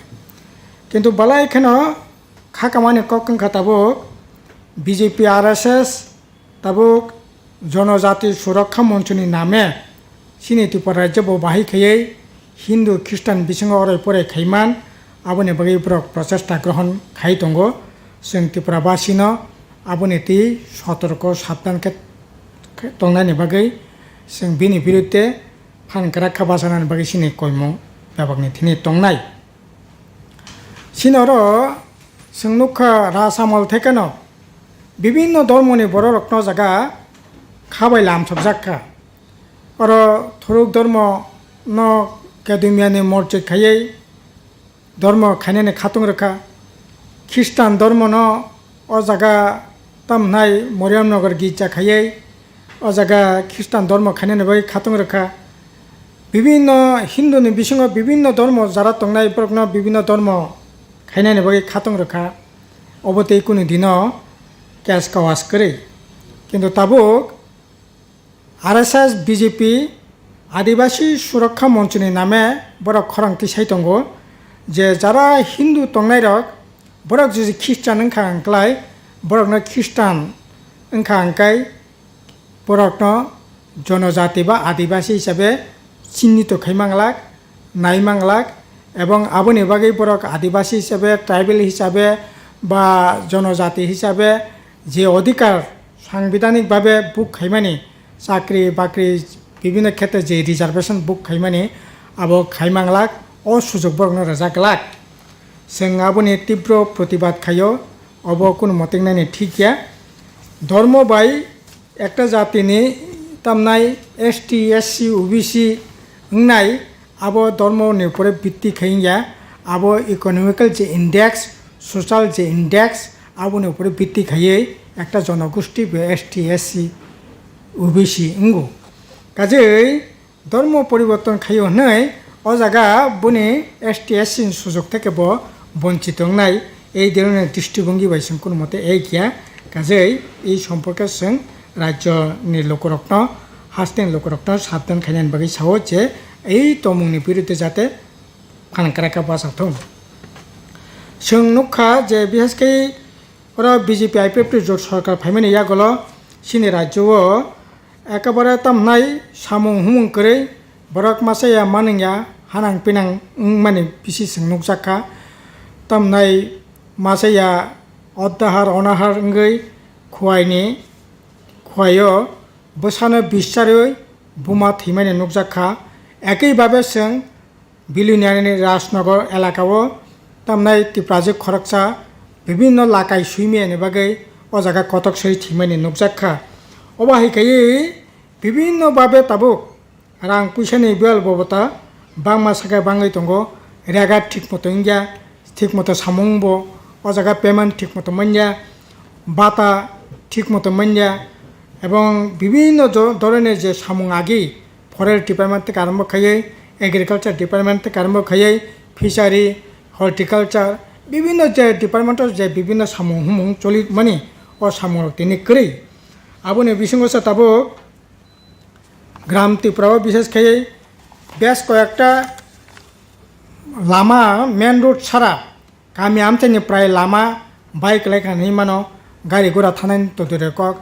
Kintu balai kheno khakamani kok wngkha tabuk B J P, R S S, tabuk Jonojati Surokha Monchoni name chini Tripura rajyo bo bahai khaiwi Hindu Khristan bisingo oroi poroi khaiman, aboni bagwi borok prochesta grohon khai tongo. Chwng Tripura basino aboni twi sotorko sabdan khe tongnani bagwi chwng bini birudde phan kwrak kha bachanani bagwi chini koimung bebakni thini tongnai. Chini oro chwng nukha Rasamol thekeno bibhinno dhormoni bororokno jaga khabai lamsokjak kha. Oro thuruk dhormo no Kedumyani morchik khaiwi dhormo khainani khatung rwkha. Khristan dhormo no o jaga tamhnai Moriamnagar girja khaiwi o jaga Khristan dhormo khainani bagwi khatung rwkha. Bibhinno Hindu ni bisingo bibhinno dhormo jara tongnai borokno bibhinno dhormo khainani bagwi khatung rwkha. Obo tei kunu dino case kawas kwrwi. Kintu tabuk R S S, B J P, Adibasi Surokha Monchoni name borok khorang tisai tongo je jara Hindu tongnairok borok jodi Khristan wngkha hwnklai borokno Khristan wngkha hwnkhai borokno jonojati ba adibasi hisabe chinnito khai manglak, nai manglak, ebong aboni bagwi borok adibasi hisabe, tribal hisabe ba jonojati hisabe je odhikar sangbidanik babe book khaimani, chakri bakri bibhinno khetre je reservation book khaimani, abo khai manglak, o sujok borokno rwjak glak. Chwng aboni tibro protibad khaio, obo kunu motengnani thik ya. Dhormo bai ekta jatini tamnai S T, S C, O B C wngnai, abo dhormoni upore bitti khai wngya, abo economical je index, social je index, aboni upore bitti khaiwi ekta jonogosti bo S T, S C, O B C wngo. Kajei dhormo poriborton khaio hwnwi o jaga boni S T, S C ni sujok theke bo bonchito wngnai, ei dhoroner dristibongi bai chwng kunu mote ek ya. Kajei ei somporke chwng rajyoni lukurokno, hasteni lukurokno sabdan khainani bagwi sao je ei tongmungni birudde jate phanang kwrak khe bachathung. Chwng nukha je bihaskhe oro B J P I P F T jot sorkar phaimani yagulo chini rajyo-o ekabare tamhnai samung humung kwrwi, borok masa ya manung ya hanang pinang wngmani bisi chwng nukjak kha. Tamhnai masa ya oddahar onahar wngwi khuaini, khuaio bwsano bischarwi buma thwimani nukjak kha. Ekwi babe chwng Biluniani Rajnagar elakao tamnai Tiprajwk khoroksa bibhinno lakai suimiyani bagwi o jaga kotok soi thwimani nukjak kha. Obo hai khaiwi bibhinno babe tabuk rang puisani biyal bobota bangma sakhe bangwi tongo, rega thik moto wngya, thik moto samung bo o jaga payment thik moto manya, bata thik moto manya, ebong bibhinno jo-, doroner je samung agi forest department theke arombo khaiwi, agriculture department theke arombo khaiwi, fishery, horticulture, bibhinno je department o je bibhinno samung humung choli mani o samung rok tini kwrwi. Aboni bisingo se tabuk Gram Tripura o bishes khaiwi bes koyekta lama main road sara kami amchaini prai lama bike lai kha hinwi mano, gari gura thanai todire kok,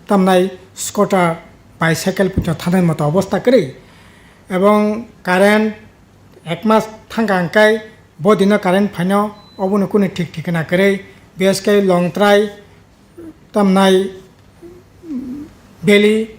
tamnai scooter, bicycle pito thanai moto obostha kwrwi. Ebong current ek mas thangkha hwnkhe bo dino current phaino, oboni kunu thik thikna kwrwi. B S K Longtrai, tamnai Valley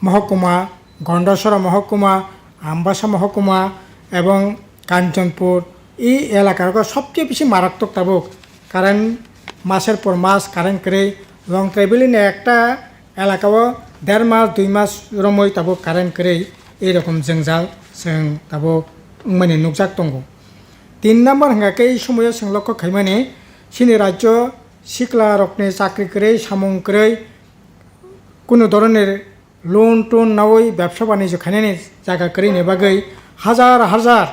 mohokuma, Gondasora mohokuma, Ambasa mohokuma ebong Kanchanpur, e elaka rogo sobcheye bisi marattok tabuk current, maser por mas current kwrwi. Longtrai Valley ni ekta elaka o der mas dui mas romwi tabuk current kwrwi, ei rokom jwngjal chwng tabuk wngmani nukjak tongo. Tin number hwnkha khe ei somoio chwng lokho khaimani, chini rajyo sikla rokni chakri kwrwi, samung kwrwi, kunu dhoronni loan ton nawi bebsa banijyo khainani jaga kwrwini bagwi hajar hajar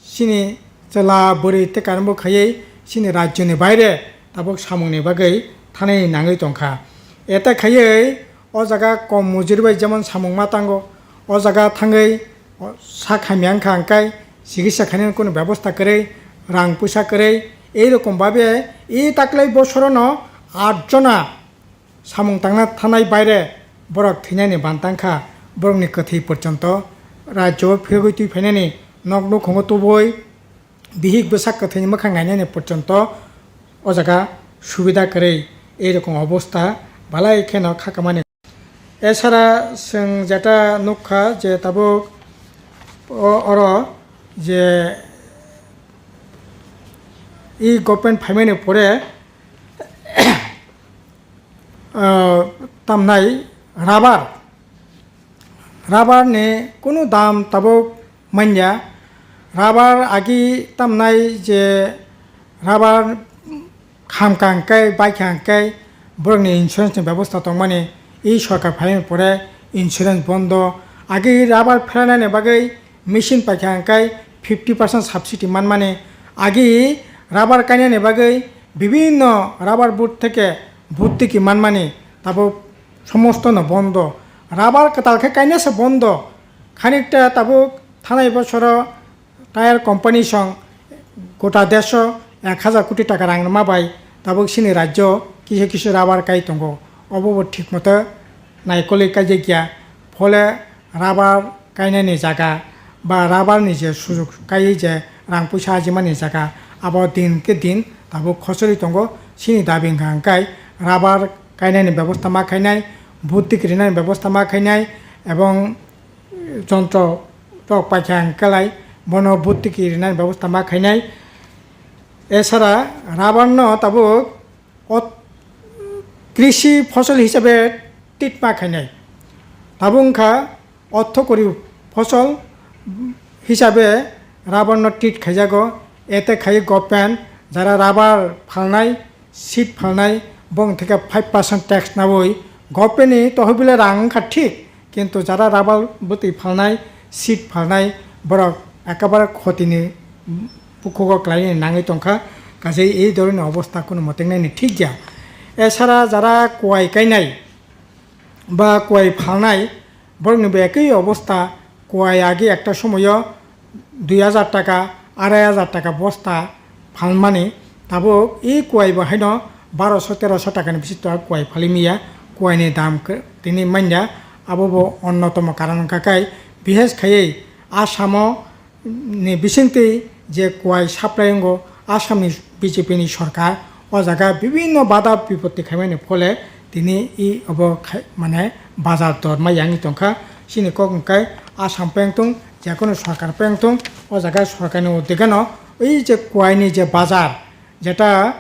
chini chwla bwrwi tei karenbo khaiwi chini rajyoni baire tabuk samungni bagwi thanai nangwi tongkha. Eta khaiwi o jaga kom mujuri bai jemon samung ma tango, o jaga thangwi o sak hamya wngkha hwnkhe chikitsa khainani kunu bebosta kwrwi, rang puisa kwrwi, ei rokom babe e taklai bosorono aat jona samung tangna thanai baire borok thwinani ban tangkha, borokni kwthwi porjonto rajyo o phirogwi twi phainani, nok nukhungo tubui bihik bwsak kwthwini mwkhang nainani porjonto o jaga subida kwrwi, ei rokom obostha balai kheno kha kamani. Esara chwng jeta nukha je tabuk o-, oro je e government phaimani pore ah, tamnai rubber, rubber ni kunu dam tabuk manya. Rubber agi tamnai je rubber khamkha hwnkhe, baikha hwnkhe borokni insurance ni bebosta tongmani, e sorkar phaimani pore insurance bondo. Agi rubber phelanani bagwi machine paikha hwnkhe fifty percent subsidy manmani, agi rubber kainani bagwi bibinno rubber board theke bhortiki manmani tabuk somostono bondo. Rubber kwtal khe kainase bondo. Khanikta tabuk thanai bosoro tyre company song gota desho ek hajar koti taka rang rwma bai tabuk chini rajyo kisa kisa rubber kai tongo. Obo bo thik moto naikolwi kaijakya. Phole rubber kainani jaga ba rubber ni je sujok kaiwi je rang puisa ajimani jaga, abo din khe din tabuk khosori tongo. Chini dabi wngkha hwnkhe rubber kainani bebosta ma khainai, bhortiki rinani bebosta ma khainai, ebong jontro rok paikha hwnkhe lai bono bhortiki rinani bebosta ma khainai. Esara rubber no tabuk o krishi phosol hisabe treat ma khainai. Tabuk wngkha orthokori phosol hisabe rubber no treat khaijago. Ete khai government jara rubber phalnai, seed phalnai, bong theke five percent tax nawi. Government ni tohobile rang wngkha thik, kintu jara rubber bwtwi phalnai, seed phalnai, borok ekebare khotini bukhugo kwlaini nangwi tongkha. Kaje ei dhoroner obostha kunu motengnani thik ya. Esara jara kuai kainai ba kuai phalnai, borokni bo ekoi obostha. Kuai agi ekta somoyo dui hajar taka, arai hajar taka bosta phalmani, tabuk e kuai bo haino baroso teroso takani bisito kuai phalwi manya. Kuaini dam khe tini manya, abo bo onnotomo karon wngkha khe, bises khaiwi Assamo ni bisingtwi je kuai supply wngo, Assamni B J P ni sorkar o jaga bibinno bada bipotti khaimani phole tini e obo khai-, mane bazar dor ma yangwi tongkha. Chini kok hwnkhe Assam peng tong, jekono sorkar peng tong, o jaga sorkarni uddegeno ei je kuaini je bazar, jeta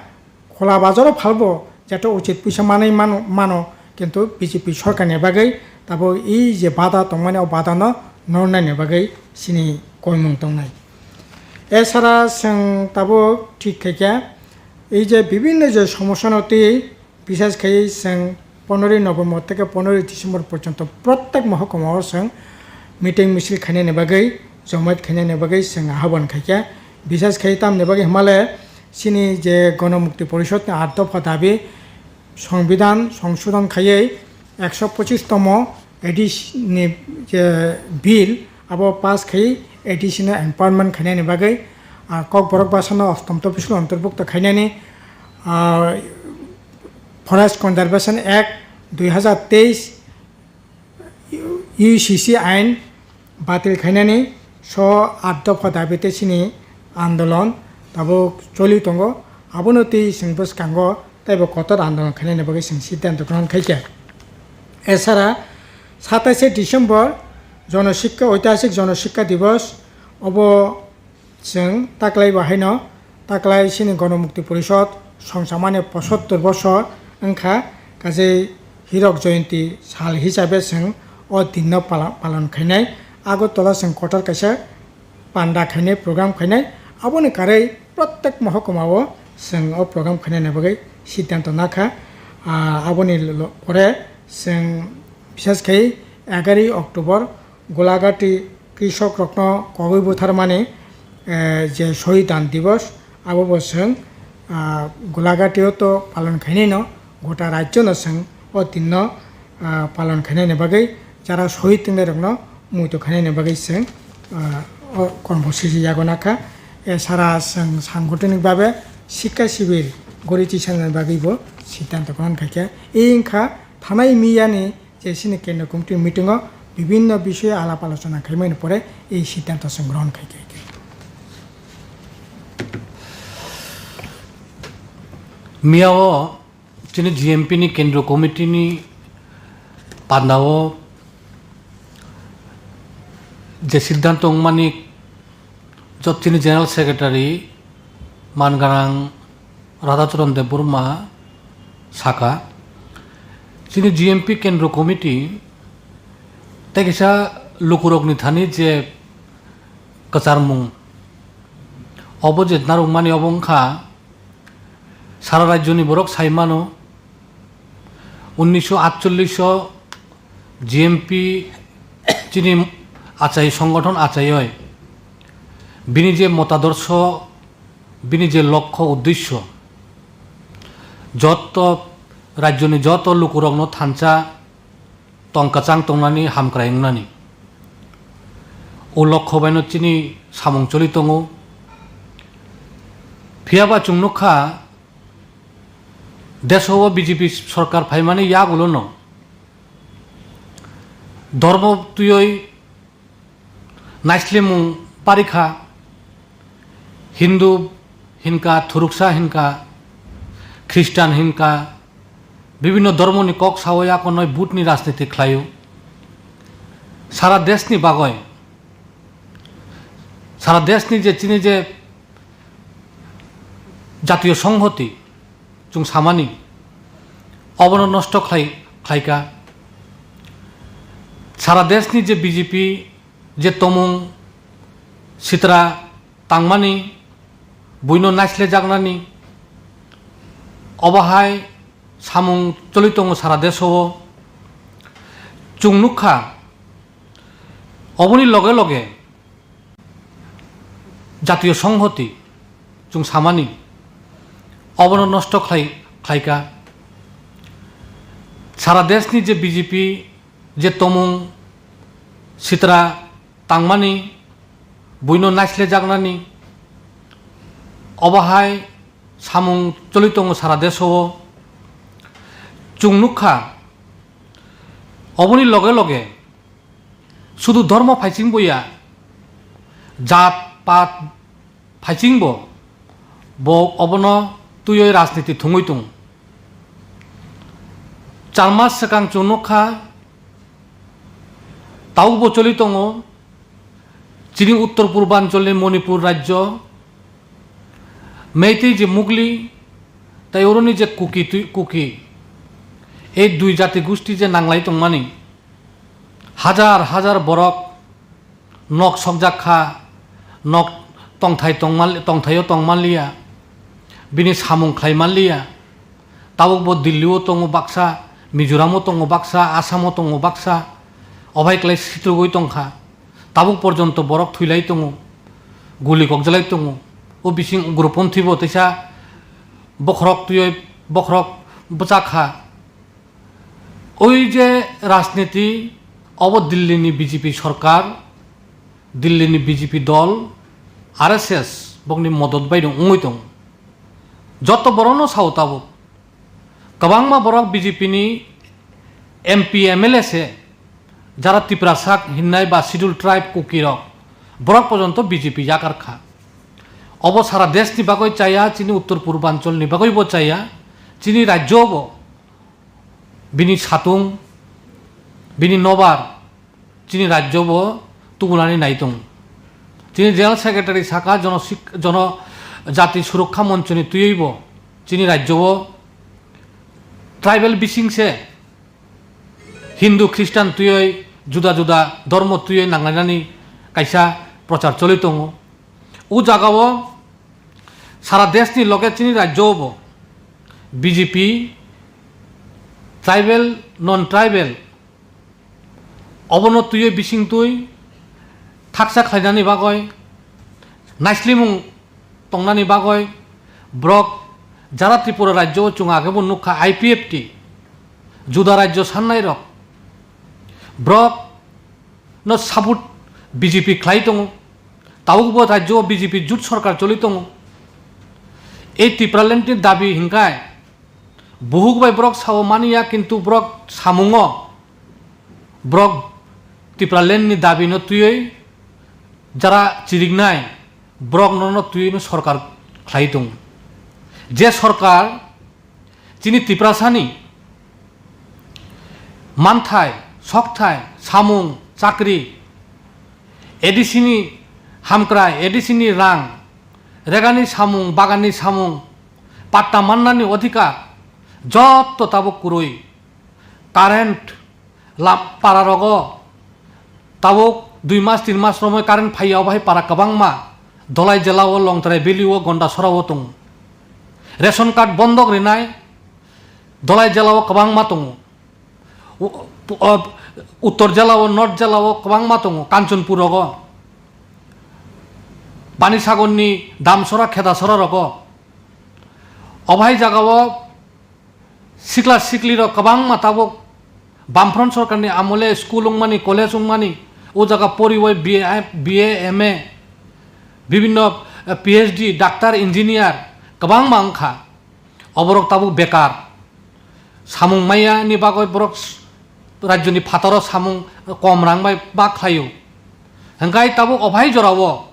khola bazaro phalbo jeto uchit puisa manwi mano, mano, kintu B J P sorkarni bagwi tabuk ei je bada tongmani, o badano nornaini bagwi chini koimung tongnai. Esara chwng tabuk thik khaikha, ei je bibinno je somosyano twi, bises khai chwng poneroy November theke poneroy December porjonto prottek mohokuma o chwng meeting misil khainani bagwi, jomait khainani bagwi chwng ahobon khaikha. Bises khai tamni bagwi hwnmale, chini je Gonomukti Porishod ni aat dopha dabi, Songbidan songsodon khaiwi ekso pochis tomo A D C ni je bill, abo pass khai A D C no empowerment khainani bagwi, ah, Kokborok bwsano ostom topisko ontorbukto khainani, ah, Forest Conservation Act dui hazar teis, U C C ain batil khainani so at dopha dabi tei chini andolon tabuk choli tongo. Abono twi chwng bwskango teibo kotor andolon khainani bagwi chwng siddhanto grohon khaikha. Esara satais December Jonosikka, Oitihasik Jonosikka Divos, obo chwng taklai bo haino taklai chini Gonomukti Porishod songchamani posottor bosor wngkha, kaje Hirok Joyonti sal hisabe chwng o dinno pala-, palon khainai. Agartala chwng kotor kaisa panda khainai, program khainai. Aboni karwi protek mohokuma o chwng o program khainani bagwi siddhanto nakha. Ah, aboni lo-, pore chwng bishes khai egaroh October Golagati krishok rokno kogwi butharmani, eh, je Shohid Dan Divos, abo bo chwng, ah, Golagati o to palon khainai no, gota rajyo no chwng o din no, ah, palon khainani bagwi jara shohid tongnai rokno muitu khainani bagwi chwng, ah, o kormo sisi yago nakha. Esara chwng sangotonik babe sikka sibir gori tisani bagwi bo siddhanto grohon khaikha. E wngkha thanai miyani je chini kendro committee meeting o bibhinno bishoy alap alochona khaimani pore ei siddhanto chwng grohon khaikha. Miya o chini G M P ni kendro committee ni panda o je siddhanto wngmani jot chini General Secretary Mangarang Radhacharan Debbarma saka, chini G M P Kendro Committee tei kisa lukurokni thani je kwcharmung obo je narwkmani obo wngkha sara rajyoni borok sai mano, unnisho atchollish o G M P chini achai songgothon achaioi bini je motadorsho, bini je lokho uddesho, joto rajyoni joto lukurokno thansa tong kwchang tongnani, hamkrai wngnani, o lokho baino chini samung choli tongo. Phiyaba chwng nukha, deso o B J P sorkar phaimani yagulono dhormo twiwi naislimung parikha, Hindu hinka, Thuruksa hinka, Khristan hinka, bibhinno dhormoni kok sao yakonwi butni rajniti khlaio. Sara deshni bagwi, sara deshni je chini je Jatiyo Songhoti chwng samani, obono nosto khlai, khlaika. Sara deshni je B J P je tomung sitra tangmani, buino naislejaknani, obo hai samung choli tongo sara deso o. Chwng nukha, oboni loge loge Jatiyo Songhoti chwng samani, obono nosto khlai, khlaika. Sara deshni je B J P je tomung sitra tangmani, buino naislejaknani, obo hai samung choli tongo sara deso o. Chwng nukha, oboni loge loge sudu dhormo phaichingbo ya, jat pat phaichingbo bo obono twiwi rajniti thwngwi tongo. Char mas swkang chwng nukha, tabukbo choli tongo chini uttor purbanchal ni Manipur rajyo, Meitei je Mugli, tei oroni je Kuki twi-, Kuki, ei dui jati gusti je nanglai tongmani, hajar hajar borok nok sokjak kha, nok tongthai tongmal-, tongthaio tong manliya, bini samung khlai manliya. Tabuk bo Delhi o tongo baksa, Mizoram o tongo baksa, Assam o tongo baksa, obai klai sitrugwi tongkha. Tabuk porjonto borok thwilai tongo, guli kokjalai tongo. O bising ugroponthi bo teisa bokhorok twiwi bokhorok bwchak kha. Oi je rajniti, obo Delhi ni B J P sorkar, Delhi ni B J P dol, R S S bokni modot bai no wngwi tongo. Joto borokno sao tabuk. Kwbangma borok B J P ni M P, M L A se, jara Tiprasa hinnai ba Scheduled Tribe Kuki rok, borok porjonto B J P yakar kha. Obo sara desh ni bagwi chaya, chini uttor purbanchal ni bagwi bo chaya, chini rajyo bo bini satung, bini nobar, chini rajyo bo tubunani nai tongo. Chini General Secretary saka jono sik-, jono jati surokha monchoni twiwi bo chini rajyo o tribal bising se Hindu, Christian twiwi juda juda dhormo twiwi nanglainani kaisa prochar choli tongo. O jaga o sara desh ni loge chini rajyo o bo B J P tribal, non-tribal obono twiwi bising twi thaksa khlainani bagwi, naislimung tongnani bagwi borok jara Tripura rajyo o chwng age bo nukha I P F T, juda rajyo sannai rok borok no support B J P khlai tongo, tabuk bo rajyo o B J P jut sorkar choli tongo. Ei Tipraland ni dabi hinkhai buhuk bai borok sao mani ya, kintu borok samungo borok Tipraland ni dabi no twiwi jara chiriknai borok no, no twiwi no sorkar khlai tongo. Je sorkar chini Tiprasa ni manthai, sokthai, samung, chakri, A D C ni hamkrai, A D C ni rang, regani samung, bagani samung, patta mannani odhikar, jotto tabuk kwrwi. Current lam-, para rogo tabuk dui mas, tin mas romwi current phaiya, obo hai para kwbangma Dholai jela o, Longtrai valley o, Gondasora o tongo. Ration card bondok rinai Dholai jela o kwbangma tongo. U-, pu-, o, Uttor jela o, North jela o kwbangma tongo, Kanchanpur rogo, Panisagar ni Damsora, Khedasora rogo. Obo hai jaga o sikla sikli rok kwbangma tabuk Bamfront sorkar ni amole school wngmani, college wngmani, o jaga poriwi B A, B A, M A, bibinno, eh, P H D, doctor, engineer kwbangma wngkha. Oborok tabuk bekar. Samung maya ni bagwi borok s-, rajyo ni phataro samung kom rang bai ba khlaio. Hwnkhe tabuk ophai jorao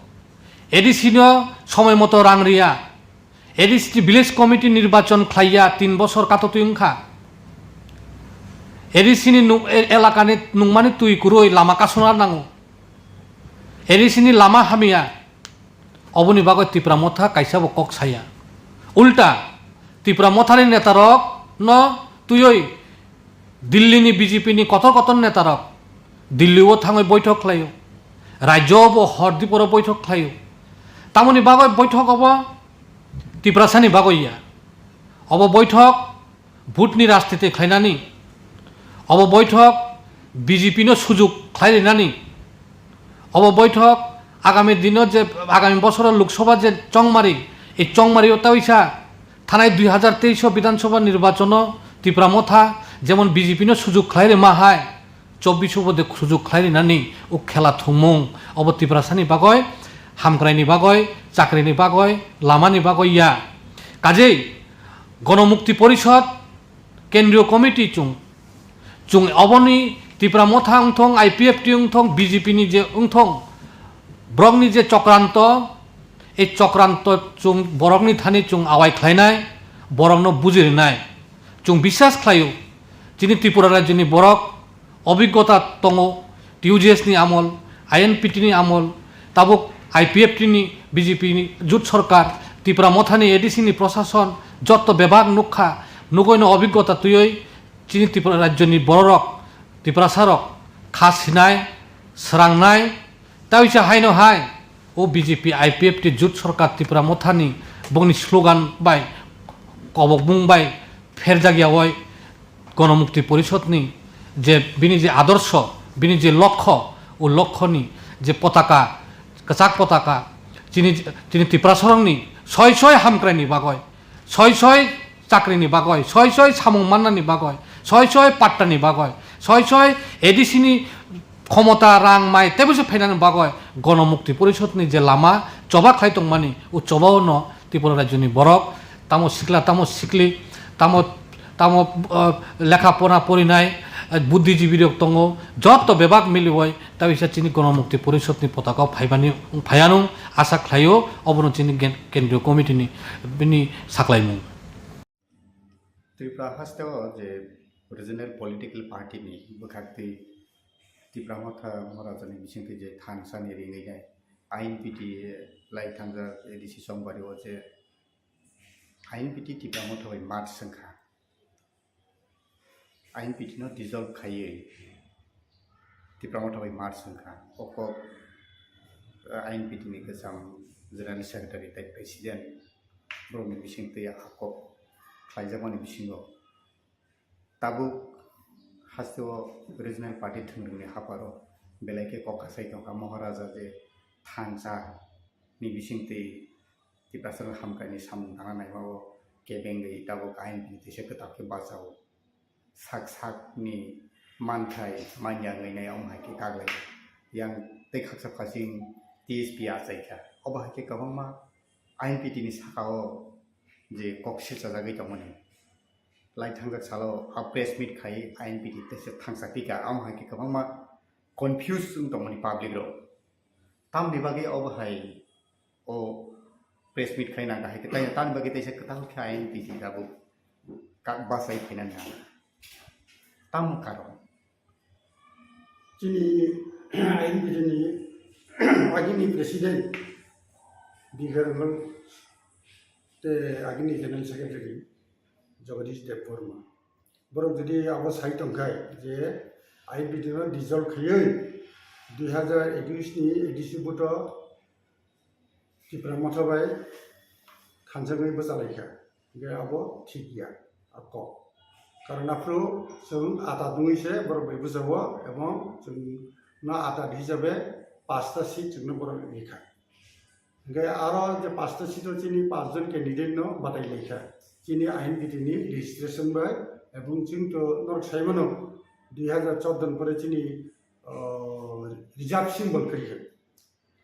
A D C no somoi moto rang riya. A D C ni village committee nirbachon khlaiya, tin bosor katotwi wngkha. A D C ni nuk-, e-, elakani nungmani twi kwrwi lama kasuna nango. A D C ni lama hamya. Oboni bagwi Tipra Motha kaisa bo kok saya. Ulta, Tipra Mothani netarok no twiwi Dilli ni B J P ni kotor kotor netarok Dilli o thangwi boithok khlaio. Rajyo bo hor diporo boithok khlaio. Tamoni bagwi boithok obo Tiprasani bagwi ya. Obo boithok vote ni rajniti khlainani, obo boithok B J P no sujuk khlai rinani, obo boithok agami dino je, agami bosoro Lok Sabha je chongmari, ei chongmari o taisa thanai dui hazar teis o Bidhan Sabha nirbachon o Tipra Motha jemon B J P no sujuk khlai rima hai, chobbish o bo de sujuk khlai rinani o khela thumung, obo Tiprasani bagoi, hamkraini bagoi, chakrini bagoi, lamani bagoi ya. Kajei Gonomukti Porishod, Kendriyo Committee chwng, chwng oboni Tipra Motha wngthong, I P F T wngthong, B J P ni je wngthong, borokni je chokranto, ei chokranto chwng borokni thani chwng awai khlainai, borokno bujirinai. Chwng biswas khlaio, chini Tripura rajyoni borok obiggota tongo, T U J S ni amol, I N P T ni amol, tabuk I P F T ni B J P ni jut sorkar, Tipra Mothani A D C ni prosason, jotto bebak nukha, nugoino obiggota twiwi chini Tripura rajyoni bororok, Tiprasarok kha sinai, srangnai, tei uisa haino hai o B J P I P F T jut sorkar Tipra Mothani bongni slogan bai, kobokmung bai pherjak yawi Gonomukti Porishodni je bini je adorsho, bini je lokho, o lokhoni je potaka, kwchak potaka, chini, chini Tiprasarokni soi soi hamkraini bagoi, soi soi chakrini bagoi, soi soi samung mannani bagoi, soi soi pattani bagoi, soi soi A D C ni khomota, rang, mai teibo se phainani bagoi Gonomukti Porishodni je lama choba khlai tongmani, o chobao no Tripura rajyoni borok Tamo sikla, tamo sikli, tamo, tamo, ah, lekha pora porinai, ah, buddhijibi rok tongo, joto bebak miliwai, tabisa chini Gonomukti Porishod ni potaka o phaibani, phaiyanung asa khlaio, obono chini gen-, kendriyo committee ni bini saklaimung. Tripura hasteo je regional political party ni bwkhaktwi Tipra Motha Maharaja ni bisingtwi je thansa ni ringwi nai I N P T lai thangjak A D C Chongbario je I N P T Tipra Motha bai merge wngkha. I N P T no dissolve khaiwi Tipra Motha bai merge wngkha. O kok, eh, I N P T ni kwcham General Secretary tei President borokni bisingtwi a kok khlaijakmani bisingo tabuk hasteo regional party thwngrwngni haparo belai khe kok kasai tongkha. Maharaja je thansa ni bisingtwi Tiprasarok hamkrai ni samung tangna naima o kebengwi tabuk I N P T teisa kwtal khe bachao. Sak sak ni manthai manya wngwi nai omo hai khe kaglai. Yang tei khaksa phasing T S P achai kha. Obo hai khe kwbangma I N P T ni saka o je kok silchajagwi tongmani. Lai thangjak salo a press meet khai I N P T teisa thangsa pika. Omo hai khe kwbangma confuse wng tongmani public rok. Tamni bagwi obo hai o press meet khai nang hai khe, tai tamni bagwi teisa kwtal khe I N P T tabuk ka-, bachai phaina nang. Tamo karon. Chini I N P T ni agini president Bigar Rangol tei agini general secretary Jagadish Debbarma. Borok jodi abo sai tongkhai je I N P T no dissolve khaiwi dui hazar ekush ni A D C buto Tipra Motha bai thansa wngwi bwchalaikha. Hingkhe abo thik ya, a kok. Karon aphuru chwng atat wngwi se borok bai bwchago, ebong chwng no atat hisabe pasta seat chwngno borok rikha. Hingkhe aro je pasta seat o chini pachjon candidate no batai laikha. Chini I N P T ni registration bai, ebong chwng to norok sai mano, dui hazar chordo ni pore chini, oh, reserve symbol kwrwi kha.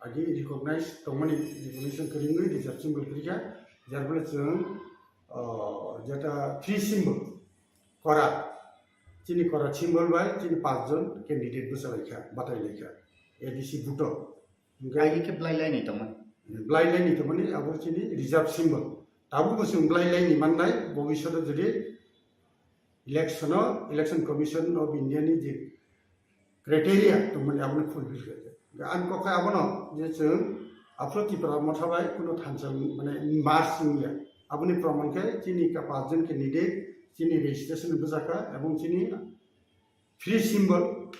Agi recognize tongmani recognition kwrwi wngwi reserve symbol kwrwi kha, jar phano chwng, oh, jeta three symbol, kora, chini kora symbol bai chini pachjon candidate bwchalaikha, batailaikha, A D C buto. Hingkhe Agi khe blai laini tongmani. Blai laini tongmani abo chini reserve symbol. Tabukbo chwng blai laini mannai, bobishoto jodi election o, Election Commission of India ni je criteria tongmani abono fulfill khaijak. Ang kok khe abono je chwng aphuru Tipra Motha bai kuno thansa mane merge wngya. Aboni proman khe chini ka pachjon candidate chini registration bwjakha ebong chini free symbol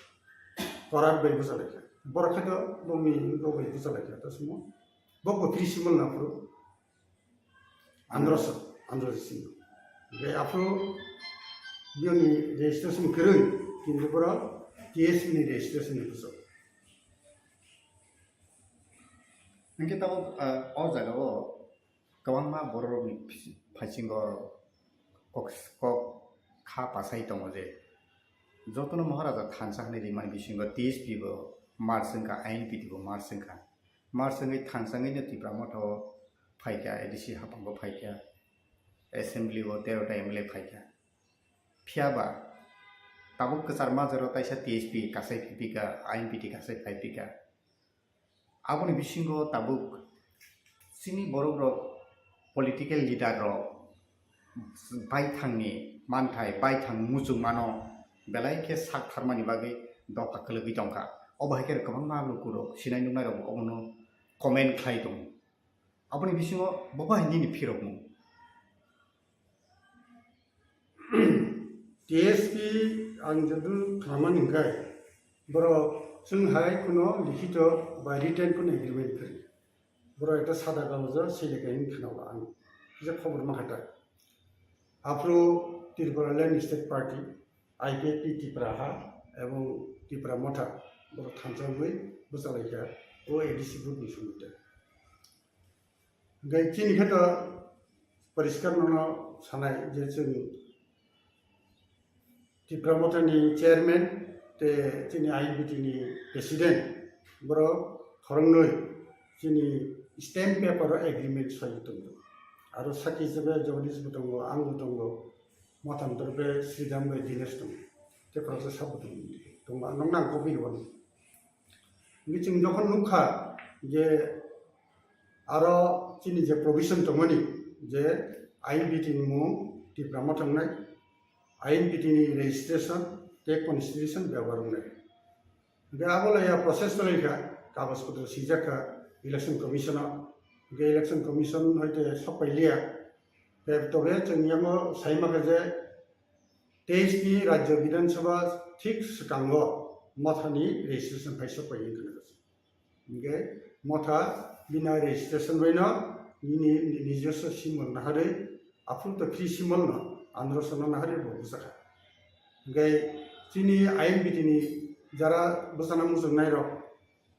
korat bai bwchalaikha. Borok khe to bongni rok bai bwchalaikha to sumo. Bokbo free symbol na phuru. Androso, Androso sini. Bai aphuru biyangni registration kwrwi, kintu borok T S P ni registration ni bwswk. Hingke tabuk, ah, o jaga o kwbangma borok rokni phaisingo kok, kok kha pasai tongo je jotono Maharaja thansa hinui rimani bisingo T S P bo merge wngkha, I N P T bo merge wngkha. Merge wngwi thansa wngwi no Tipra Motha o phaikha, A D C haphango phaikha, assembly o tero ta M L A phaikha. Phiya ba tabuk kwchar majaro taisa T S P kasai phipika, I N P T kasai phaipika. Aboni bisingo tabuk chini borok rok political leader rok baithangni manthai, baithang muchungmano belai khe sak tharmani bagwi dopha kwlwgwi tongkha. Obo hai khe kwbangma lukurok sinai nuknai rok obono comment khlai tongo. Aboni bisingo bo bai nini phirokmung. T S P ang joto khamani hingkai, borok chwng hai kuno likhito bai written kuno agreement kwrwi. Borok ekta sada kagojo swi lekha hwn khwnao ang, kisa khobor ma kha ta. Aphuru Tripura Land State Party, I P F T Tipra ha, ebong Tipra Motha, borok thansa wngwi bwchalaikha o A D C vote ni somoi tei. Hingke chini khe to poriskar nono sanai je chwng Tipra Motha ni chairman tei chini I N P T ni president borok khoroknwi chini stamp paper o agreement soi tongo. Aro sakhi hisabe Jagadish bo tongo, ang bo tongo, Mothani torpe Sridham bai Dinesh tongo. Tei khoroksa sabo tongo, tongo, ang nokno ang copy rwmani. Hingke chwng jokhon nukha je aro chini je provision tongmani je I N P T ni mung Tipra Motha wngnai, I N P T ni registration tei constitution bebhar wngnai. Hingke abo lai ya process choli kha, kagoj potro sijak kha election commission o. Hingke election commission hoite sok pai liya. Tei tobe chwng yango sai ma kha je teis ni Rajya Bidhan Sabha thik swkango Mothani registration phai sok pai wngkha. Hingke Motha bini registration bai no nini nijoswo simol naharwi, aphuru to free simol no andro sono naharwi bo bwsakha. Hingke chini I N P T ni jara bwsana muchungnai rok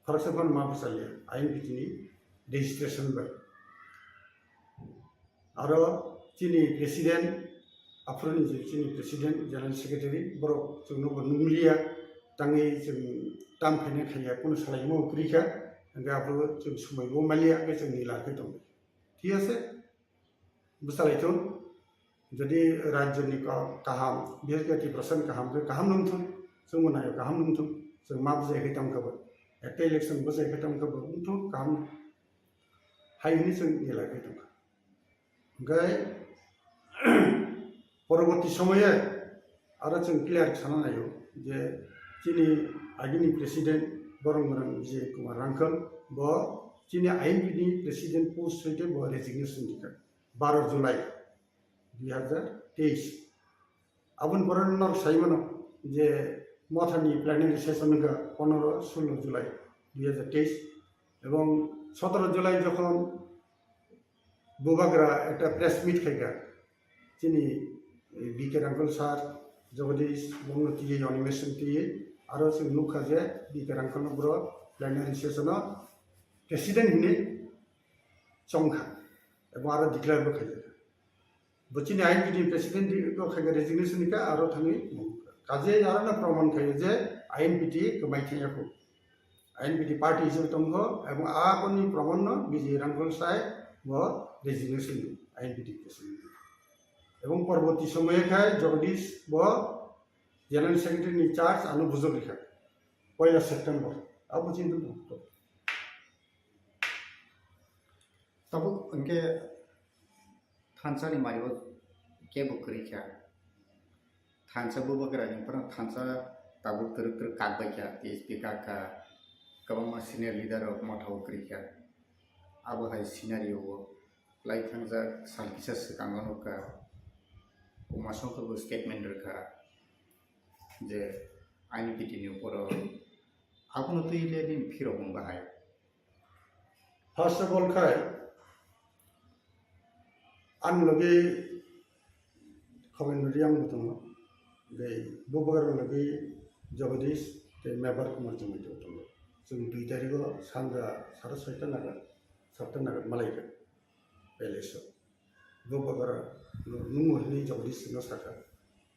khoroksa phano ma bwsaliya I N P T ni registration bai. Aro chini president, aphuruni je chini president, general secretary, borok chwngno bo nungliya, tangwi chwng tam khaina khaiya, kunu salaimo kwrwi kha, hingke aphuru chwng swmaibo maliya, hingke chwng nila khe tongo. Thik ase? Bwsalaithung, jodi rajyoni ka-, kaham, bishesh khe Tiprasani kaham, kaham nungthung, chwngbo naio kaham nungthung, chwng ma bwjai khe tongkha bo, ekta election bwjai khe tongkha bo, wngthung kaham, hai hwnwi chwng nila khe tongkha. Hingke poroborti somoye aro chwng clear sana naio je chini agini president borong borong Vijay Kumar Rangkhal bo chini I N P ni president post hoite bo resignation dikha baro July dui hajar teis. Aboni pore norok sai mano je Mothani plenary session wngkha pondro sulo July dui hajar teis ebong sotoro July jokhon Bubagra ekta press meet khaikha, chini, eh, B K Rangkhal sir, Jagadish, bongno twiwi animation twiwi, aro chwng nukha je B K Rangkhalno bro plenary session o president hinwi chongkha, ebo aro declare bo khaijak. Bo chini I N P T ni president di-, bo khaikha resignation ni kha, aro thangwi mung. Kaje aro no proman khaio je I N P T kwmai thangya khu. I N P T party hisabe tongkho, ebong aboni proman no B J Rangkhal sai bo resignation di I N P T president. Ebong porborti somoye khai Jagadish bo general secretary ni charge ano bujok rikha. Poila September. Abo chini tongkho. Tabuk hingke thansa ni mario kebo kwrwi kha. Thansa Bubagra ni phano thansa tabuk twrwk twrwk kak bai kha, T S P kak kha, kwbangma senior leader rok Motha o kwrwi kha. Abo hai scenario o lai thangjak sal kisa swkango nukha, Uma Shankar bo statement rwkha je I N P T ni upor o abono twi le nini phirok wng bahai. First of all khai, ani logi Khovendra Reang bo tongo, tei Bubagra logi Jagadish tei Mebar Kumar Jamita bo tongo. Chwng dui tarikh o sanja sare soita nagar, satta nagar malaikha palace o. Bubagra nungo hinwi Jagadish no sakha,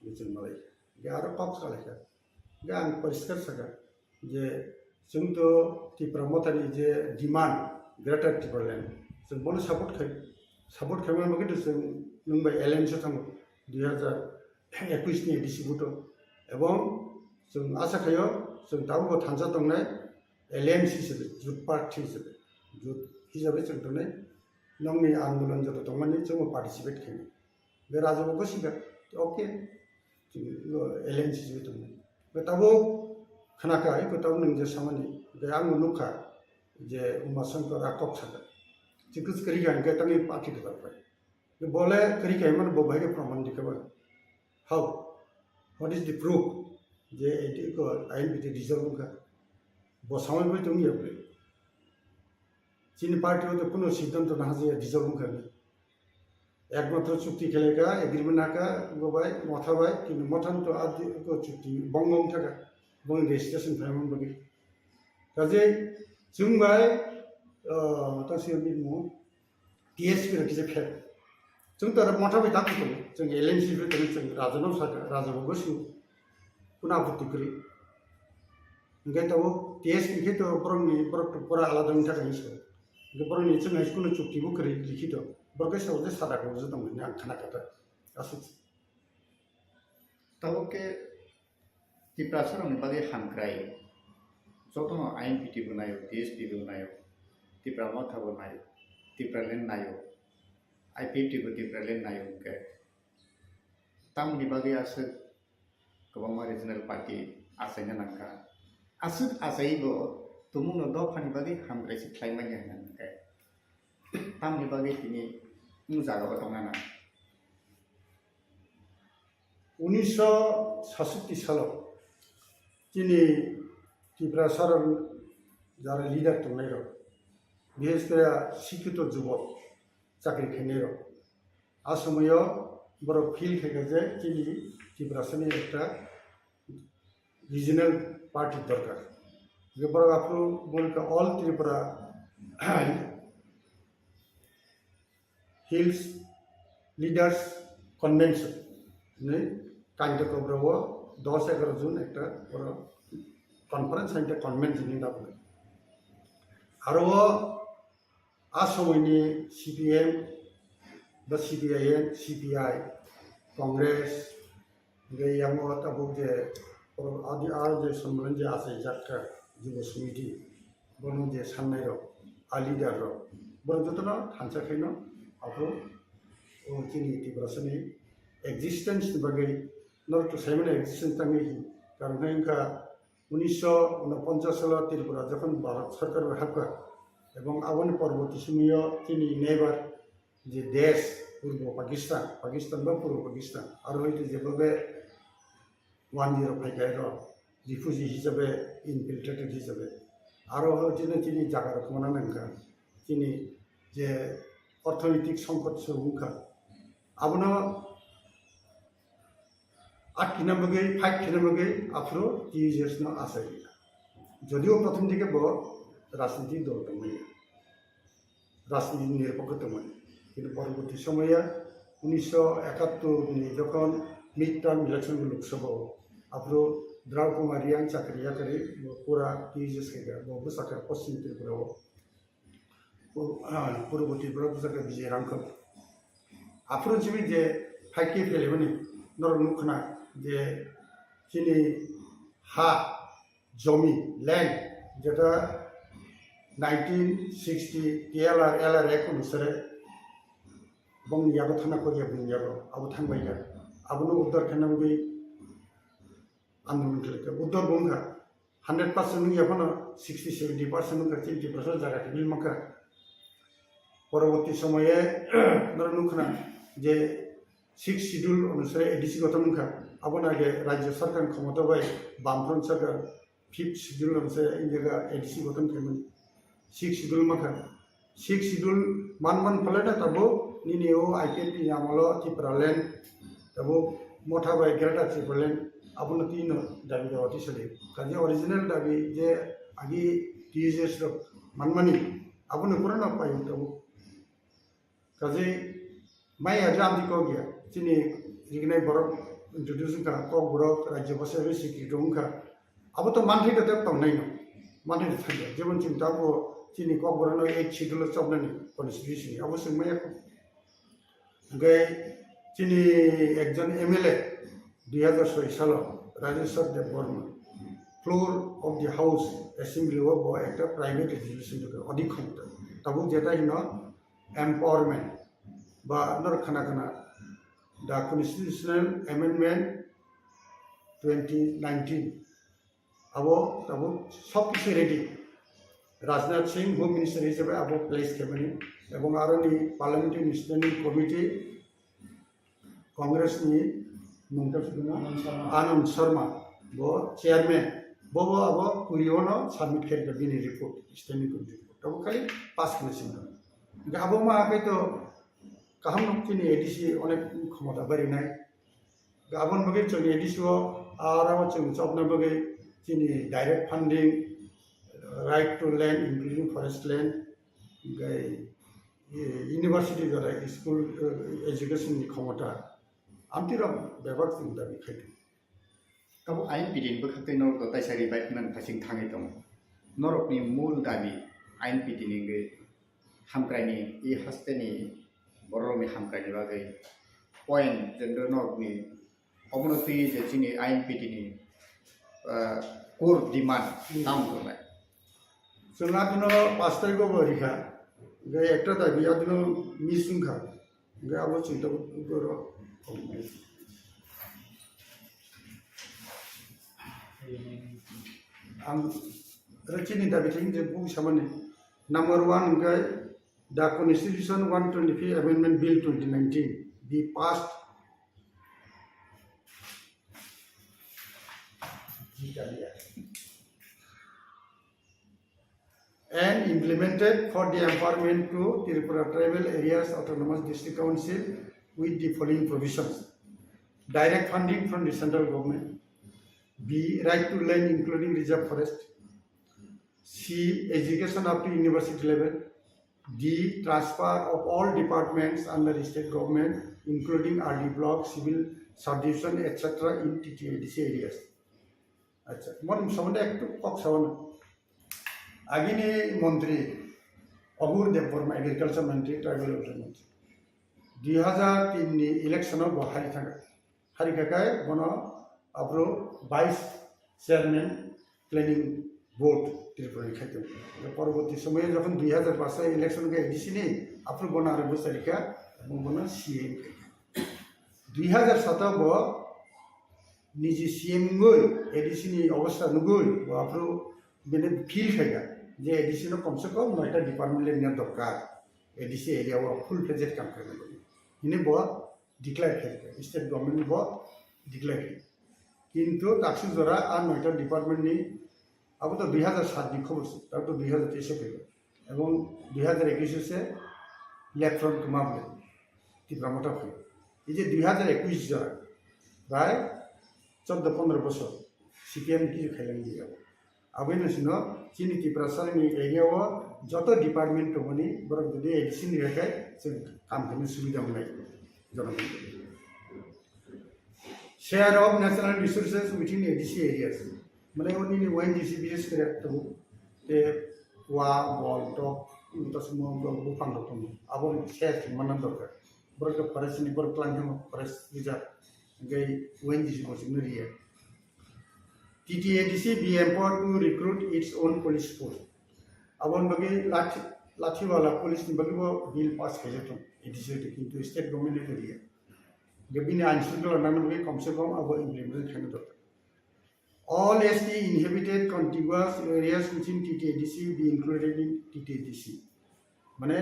chwng malaikha. Ge aro kok salaikha. Ge ang poriskar sakha je chwng to Tipra Mothani je demand Greater Tipraland, chwng bono support khai, support khaimani bagwi to chwng nwng bai alliance o thango dui hajar ekush ni A D C vote o. Ebong chwng asa khaio chwng tabukbo thansa tongnai alliance hisabe, jut party hisabe, jut hisabe chwng tongnai nokni andolon joto tongmani chwngbo participate khainai. Be raja bo gosika, okay. Chini, no, alliance sijui tongo. Be tabuk khnakha, iko tabuk nwng je samani, be ang nukha je Uma Shankar a kok saka. Chikus kwrwi kha hwnkhe tangwi party kwtal pai. Be bole kwrwi kha himano bo bahai khe proman dikha ba. How? What is the proof? Je iko I N P T dissolve wngkha. Bo samai bai tongya bole. Chini party o to kuno siddhanto nahajaya dissolve wngkha hwnwi. Ekmatro chukti khelai kha, agreement naka, bo bai, Motha bai, kintu Motha no to adi ko chukti bongong thaka, bongni registration phaimani bagwi. Kajei, chwng bai, ah, ta siyam ni mo, T S P rok kisa pher. Chwng to Motha bai tak tongo, chwng L N C bai tongo, chwng raja no saka, raja bo gosu, kuna aputti kwrwi. Hingke tabuk T S P khe to borokni, borok to pura alada wngkha kaisa. Hingke borokni chwng hai kuno chukti bo kwrwi likhito. Borok khe sabo je sada khe uji tongmani ang khana kha ta. Aswk. Tabuk khe Tiprasa rokni bagwi hamkrai, jotono I N P T bo naio, T S P bo naio, Tipra Motha bo naio, Tipraland naio, I P F T bo Tipraland naio hwnkhe tamoni bagwi aswk kwbangma regional party achaina nangkha. Aswk achaiwi bo tumungno dophani bagwi hamkrai se khlai manya hwnwi hwnkhe tamoni bagwi tini o jagao tongna nang. Unisho sasatti salo chini Tiprasa rok jara leader tongnai rok, bises kore sikhito jubok chakri khainai rok, a somoyo borok feel khaikha je chini Tiprasani ekta regional party dorkar. Je borok aphuru borok all Tripura Hills Leaders Convention ni kainta kobra o dos egaroh June ekta borok conference hai convention ni dabo. Aro o a somoini C P M ba C P I M, C P I, Congress, hingke yango tabuk je oro adi aro je Somaliland je achaijak kha Jubo Samiti, bono je sannai rok, a leader rok, borok jotono thansa khaino aphuru o chini Tiprasani existence ni bagwi norok to saimano existence tangwi hi, karon khe wngkha unisho unoponchas salo Tripura jokhon Bharat Sarkar bai hapkha, ebong aboni porborti somoyo chini neighbor je desh Purbo Pakistan, Pakistan ba Purbo Pakistan, aro hoi to jebo be wanjwi rok phai kha ero refugee hisabe, infiltrated hisabe, aro hoi to chini jaga rok mona nangkha, chini je orthonoitik songkot se wngkha, abono atkina bagwi, fight khina bagwi aphuru T U J S no achai. Jodio prothom dike bo rajniti dol tongmani, rajniti nirpokho tongmani. Kintu porborti somoye unisho ekattor ni jokhon midterm election bo Lok Sabha o, aphuru Draw Kumar Reang chakri yakari bo pura T U J S khaikha, bo bwsakha Poschim Tripura o. Pur-, ah, Purbo Tripura bwsakhe Vijay Rangkhol. Aphuru simi je fight khe phelemani norok nukkhna je chini ha, jomi, land, jeta nineteen sixty T L R, L R Act onusare bongni yago thana koriya bini yago, abo thangbai ya. Abono uddar khaina bagwi andolon khlai kha. Uddar bo wngkha. Hundred percent wngya phano sixty seventy percent wngkha chini Tiprasa jaga tini mankha. Poroborti somoye norok nukkhna je sixth schedule onusare A D C gothon wngkha. Aboni age rajya sarkar khomota bai Bamfront sarkar fifth schedule onusare India A D C gothon khaimani. Sixth schedule mankha. Sixth schedule man man phalai na tabuk nini o I P F T ni amolo Tipraland tabuk Motha bai Greater Tipraland abono twi no dabi dawa tisali. Kaje original dabi je agi T U J S rok manmani abono pura no payo tabuk. Kaje Maya jam di kok ya, chini rignai borok introduce wngkha, kok borok rajya basa bai sikri rok wngkha. Abo to manthai da tep tongnai no, manthai da thangya. Jemon chini tabo chini kok borok no eight schedule o chopnani constitution ni, abo swng maya kok. Hingke chini ekjon M L A dui hajar soi salo Rajeshwar Debbarma, floor of the house assembly o bo ekta private resolution tongkha, odik khomta. Tabuk jeta hino empowerment ba norok khana khana the constitutional amendment twenty nineteen abo tabuk sob kisu ready. Rajnath Singh Home Minister hisabe abo place khaimani ebong aroni Parliamentary Standing Committee Congress ni mungta suduna Anand Sharma. Anand Sharma bo chairman, bo bo abo kurio no submit khaikha bini report, standing committee report. Abo khali pass khna singkha. Hingke abo ma hakai to kaham no chini A D C onek khomota barinai. Aboni bagwi chwng A D C o aro chwng chopna bagwi chini direct funding, right to land including forest land, hingke university jora school education ni khomota amtwi rok bebak chwng dabi khaidi. Tabuk I N P T ni bwkhaktwi norok do taisa revive man phasing thangwi tongo. Norokni mul dabi I N P T ni wngwi hamkraini e hasteni Borokni hamkrai ni bagwi point je norokni omono twi je chini I N P T ni, ah, core demand tamo tongnai. Chwng abono pash tarikgo bo rikha, hwnkhe ekta dabi abono miss wngkha, hwnkhe abo chwng tabuk oro ang oro chini dabi thani je buku samani number one hwnkhe the Constitution one twenty-five Amendment Bill twenty nineteen be passed and implemented for the empowerment to Tripura Tribal Areas Autonomous District Council with the following provisions. Direct funding from the central government. B, right to land including reserve forest. C, education up to university level. D, transfer of all departments under state government, including R D block, civil subdivision, et cetera in T T A D C areas. Acha, mon somonde ektu kok sawan. Agini montri Abur Debbarma, agriculture montri, tribal welfare montri. Dui hajar tin ni election o bo hari thangkha. Hari khakai bono aphuru vice chairman planning board Tripura ni khaitong. Porborti somoyo jokhon dui hajar pash election khe A D C ni aphuru bono aro bwsarikha, bono C M khaikha. Dui hajar sat o bo niji C M wngwi A D C ni obostha nugwi bo aphuru bini feel khaikha je A D C no komse kom noita department le nina dorkar, A D C area o full fledged kam khaina bagwi. Hini bo declare khaikha, state government bo declare khaikha. Kintu taksuk jora a noita department ni abo to dui hajar sat ni khobor se, abo to dui hajar teis o phaibo. Ebong dui hajar ekush o se left front kwma bwle Tipra Motha phai. Ei je dui hajar ekush jora bai chordo pondro bosor C P M kisu khailang di abo. Aboni sino chini Tiprasa ni area o joto department tongmani borok jodi A D C ni rekai chwng kam khaina subida wngnai jonogon. Share of natural resources within A D C areas. Mane oni ni O N G C bises kare tongo. Te wa, bol, tok, tasmo, bol, buphang rok tongo. Abo share manna dorkar. Borok forest ni borok klang khe forest reserve. Hingke O N G C bo chwngno riya. T T A D C be empowered to recruit its own police force. Aboni bagwi lathi, lathiwala police ni bagwi bo bill pass khaijak thung A D C, kintu state government ni riya. Hingke bini ain shrunkhala nangna bagwi komse kom abo implement khaina dorkar. All S T inhabited contiguous areas within T T A D C be included in T T A D C. Mane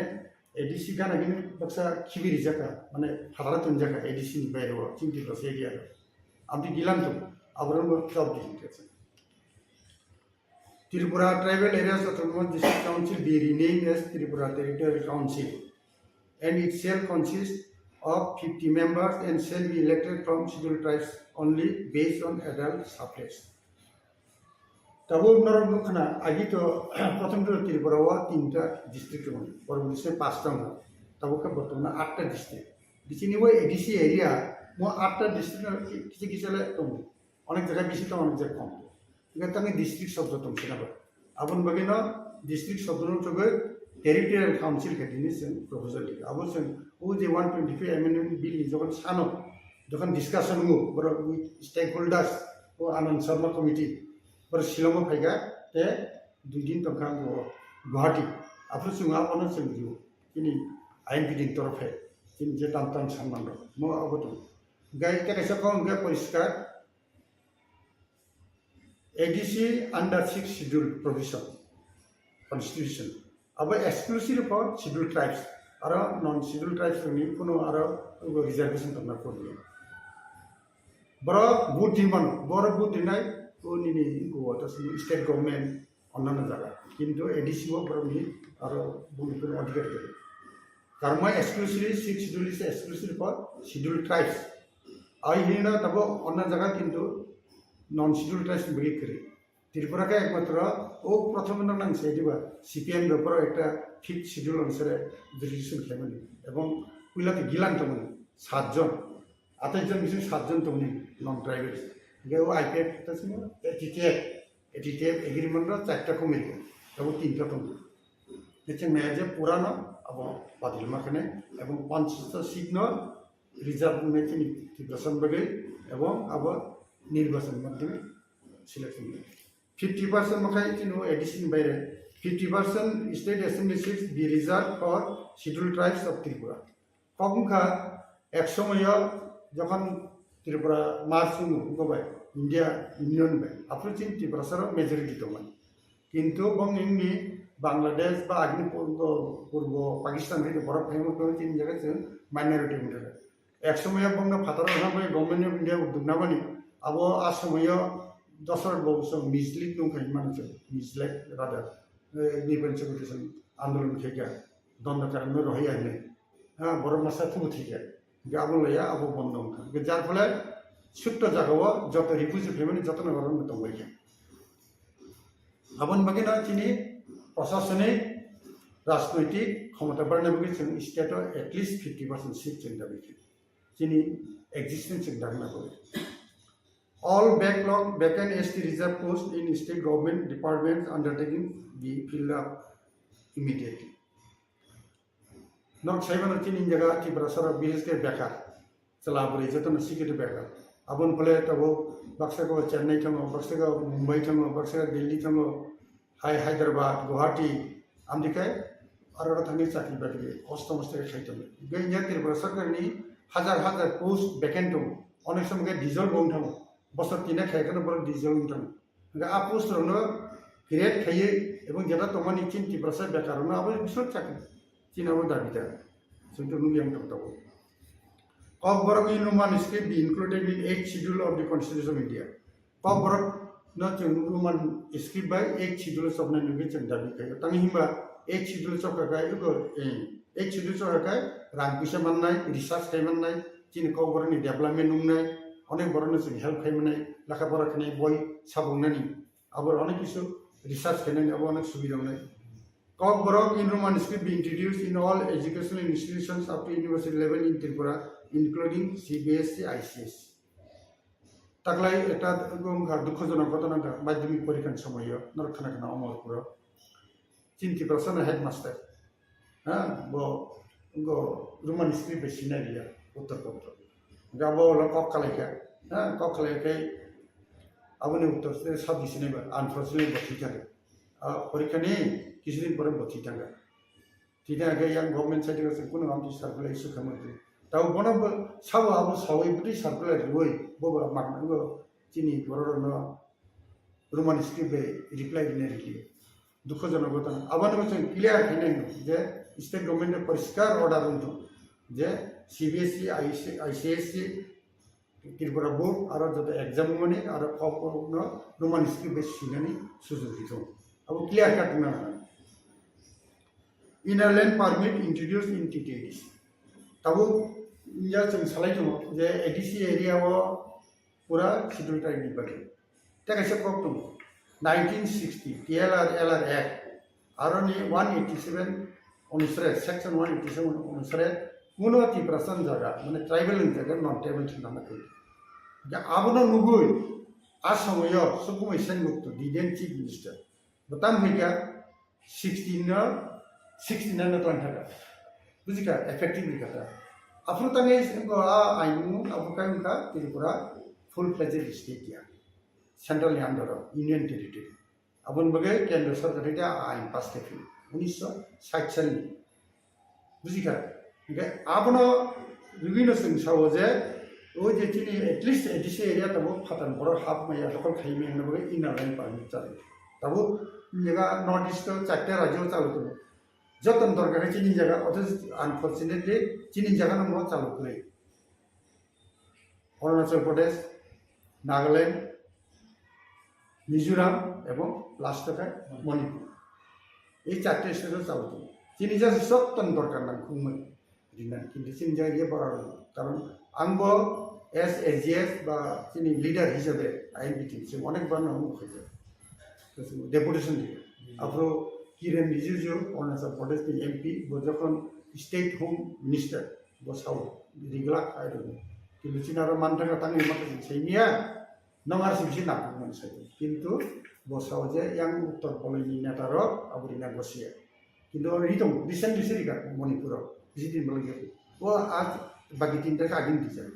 A D C gana gini baksa khibi rijaka, mane phatara tonjaka A D C ni baire o, chini Tiprasa area o. Abdi gilan to, aborok no job di hinke se. Tripura Tribal Areas Autonomous District Council be renamed as Tripura Territorial Council, and it shall consist of fifty members and shall be elected from scheduled tribes only based on adult suffrage. Tabuk norok nukha na, agi to prothom to Tripura o tinta district tongo, porborti se pasta tongo, tabuk khe bortomano atta district. Bisini o A D C area mo atta district no kisa kisa le tongo, onek jaga bisi tongo, onek jaga kom. Hingke tangni district sobdo tong sina ba. Aboni bagwi no district sobdo no chogwi territorial council khe tini chwng proposal dikha. Abo chwng o je one twenty-five amendment bill ni jokhon sano, jokhon discussion wngo, borok with stakeholders, o Anand Sharma committee, borok Shillong o phaikha, te dui din tongkha bo Guwahati. Aphuru chwng abono chwng rw, chini I N P T ni torofe, chini je tam tam sanman rok, mo abo tong. Gai te kaisa kok hwnkhe poriskar, A D C under sixth schedule provision, constitution, abo exclusive for scheduled tribes, aro non scheduled tribes ni kuno aro reservation tongna problem. Borok vote rimano, borok vote rinai, o nini go to state government, onnano jaga. Kintu A D C o borokni aro bumipuni adhikar kwrwi. Karma exclusively, sixth schedule is exclusive for scheduled tribes. Ai hino tabo onna jaga kintu non scheduled tribes ni bagwi kwrwi. Tripura khe ekmatro o prothom no nang se diba C P M rok ekta fifth schedule onusare jurisdiction khlaimani. Ebong puila to gilan tongmani satjon, atais jon bising satjon tongmani non tribal. Hingke o I P F ta simo T T F. A T T F agreement o charta committee, tabo tinta tongo. Khe chwng nai je purano abo badilma khene, ebong ponchash ta seat no reserve wngwi chini Tiprasa bagwi, ebong abo nirbachan madhyame selection wngwi. Fifty percent makhai chini A D C ni baire, fifty percent state assembly seats be reserved for Scheduled Tribes of Tripura. Kok wngkha, ek somoyo jokhon Tripura merge wngwi bai India Union bai, aphuru chini Tiprasa rok majority tongmani. Kintu bongni wngni Bangladesh ba agini purbo, purbo Pakistan hai borok phaima tong chini jaga chwng minority wngkha. Ek somoyo bongno phataro rwna bai Government of India udduk namani, abo a somoyo Dosarot bo chwng mislead wngkha hinmano chwng, mislead rather, eh, Nipan Chakri chwng andolon khaikha, dondo karanno rohai ya hinwi. Ha, borok masa thubu thikha. Hingke abo laya abo bondo wngkha. Hingke jar phole sutto jagao joto refugee phaimani jotono borok tongbaikha. Aboni bagwino chini prosasonik rajnoitik khomota barna bagwi chwng state o at least fifty percent seat chwng dabi kha. Chini existence chwng dagna bagwi. All backlog vacant S T reserve post in state government departments undertaking be filled up immediately. Nok saimano chini jaga Tiprasa rok bises khe bekar. Chwla bwrwi jotono sikhe bekar. Aboni phole tabuk baksa ko Chennai thango, baksa ko Mumbai thango, baksa ko Delhi thango, hai Hyderabad, Guwahati, amtwi khe aro oro thangwi chakri bakri kosto mosto khe khai tongo. Hingke India Tripura Sarkar ni hajar hajar post vacant tongo. Onek somo khe dissolve wng thango. Bosor tini khai kheno borok dissolve wng thango. Hingke a post rokno create khaiwi ebong jeta tongmani chini Tiprasa bekar rokno abo biswk chakri. Chini abo dabi da. Chwng to nukya wng tong tongo. Kokborok in Roman script be included in eighth schedule of the Constitution of India. Kokborok no chwng Roman script bai eighth schedule chopnai nugwi chwng dabi khaio. Tangwi himba eighth schedule chopkha khai ego, eh, eighth schedule chopkha khai rang puisa mannai, research khai mannai, chini kokborok ni development wngnai, onek borok no chwng help khai mannai, lekha pora khnai, boi sabung nani, abo onek kisu research khainani abo onek subida wngnai. Kokborok in Roman script be introduced in all educational institutions up to university level in Tripura, including C B S E, I C S E. Taklai ekta wngkha dukhojonok ghotona wngkha madhyamik porikha ni somoyo norok khna khna Omorpuro. Chini Tiprasa no headmaster. Ha, bo, bo Roman script bai sinai riya, uttor pratto. Ga bo lo kok kalaikha. Ha, kok kalaikha. Aboni uttor se sabdi sinai ba, unfortunately bo thwi thangkha. A porikha ni kisudin pore bo thwi thangkha. Thwi thangkha yang government side o se kuno amtwi circular issue khamwi. Tabo bono bo sabo abo sawi bwtwi circular riwi bo bo mak nango chini borok rokno Roman script bai reply rina rili. Dukhojonok ghotona. Aboni bo chwng clear khainai je state government ni poriskar order wngthok je C B S E, I C S E, Tripura board aro joto exam mani aro kok no Roman script bai sinani sujog rithok. Abo clear cut wngna nango. Inner line permit introduced in T T A D C. Tabuk ya chwng salai tongo je A D C area o pura Scheduled Tribe ni bagwi. Tei kaisa kok tongo, nineteen sixty T L R L R Act, aroni one eighty seven onusare, section one eighty seven onusare kuno Tiprasa ni jaga, mane tribal ni jaga non tribal thwna nangwi. Da abono nugwi a somoyo Sukumai Sengupt, the then chief minister, bo tamo hai kha sixty no, sixty nine no twlang thaka. Bujikha, effective ni kha. Aphuru tangwi wngkha a ain abo kai wngkha Tripura full fledged state ya. Central ni under o, Union Territory. Aboni bagwi Kendra Sarkar hai a ain pass khe phino, unisho sait salni. Bujikha? Hingke abono rwino chwng sao je, o je chini at least A D C area tongo, phatar borok hap maya dokol khai maya hwnwi bagwi inner line permit chali. Tabuk jaga North East o charta rajyo chalo tongo. Joto ni dorkar khe chini jaga, othocho unfortunately chini jaga no mo chalo kwrwi. Arunachal Pradesh, Nagaland, Mizoram ebong last o khe Manipur. Ei charta state o chalo tongo. Chini jaga joto ni dorkar nang khungmani. Rinani, kintu chini jaga ye bara rw. Karon ang bo as A G S ba chini leader hisabe I N P T chwng onek bar no wng khaijak. Deputation di. Aphuru Kiren Rijiju, Arunachal Pradesh ni M P, bo jokhon State Home Minister, bo sao rigla khai rw. Kintu chini aro manthaka tangwi maka chwng saimiya, nong R C B C nangkukmani sai. Kintu bo sao je yang uttor boloi ni neta rok abo rina gosiya. Kintu already tongo, recently se rikha Manipur o, bisi din bwlai ya. O a baki tinta khe agini twijak.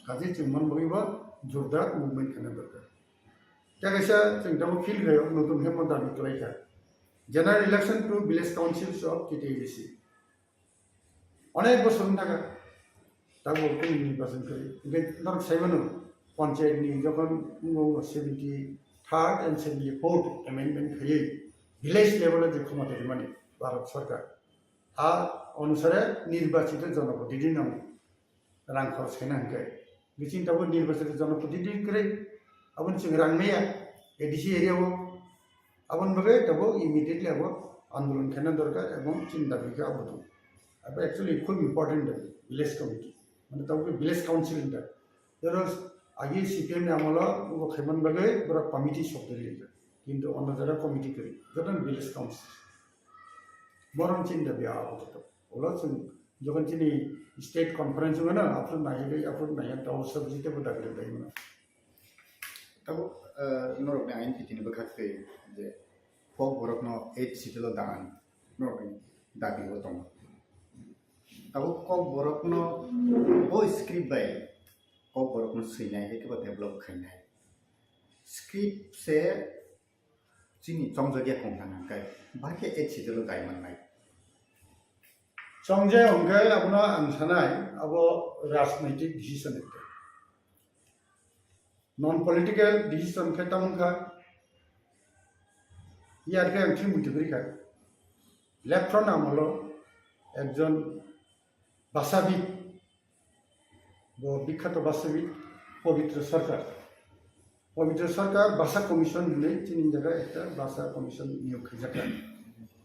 Kaje chwng man bagwi bo jordar movement khaina dorkar. Tei kaisa chwng tamo feel khaio, notun khe mo dabi kwlai kha. General election to village councils of T T A D C. Onek bosor wng thaka. Tabuk kunu nirbachon kwrwi. Hwnkhe norok sai mano, panchayat ni jokhon wngkha seventy third and seventy fourth amendment khaiwi village level o je khomota rimani Bharat Sarkar, a onusare nirbachito jonoprotidini no rang khorch khaina hwnkhe. Biching tabuk nirbachito jonoprotidini kwrwi, aboni chwng rang maya A D C area o. Aboni bagwi tabuk immediately abo andolon khaina dorkar ebong chini dabi khe abo tong. Abo actually khub important dabi, village committee. Mane tabuk village council hinda. Jero agi C P M ni amolo bo khaiman bagwi borok committee sok dili hinda. Kintu ono jaga committee kwrwi, joto village council. Borom chini dabi abo tong. Ulo chwng jokhon chini state conference wngmano, aphuru naiwi, aphuru naiwi, tabuk sabji tebo dabi rwdai mano. Tabuk, eh, norokni ain pitini bwkhak twi je Kokborokno eighth schedule o dan norokni dabi o tongo. Tabuk Kokborokno bo script bai Kokborokno swinai hai khe bo develop khainai. Script se chini chongjak ya kong thang hwnkhe, bahai khe eighth schedule o dai mannai. Chongjak hwnkhe abono ang sanai, abo rajnaitik decision ekta. Non political decision khe tamo wngkha, yar khe ang thwi muitu kwrwi kha. Left front amolo ekjon bwsabit, bo bikhato bwsabit Pabitra Sarkar. Pabitra Sarkar Bhasa Commission hinwi chini jaga ekta Bhasa Commission niyog khaijak kha.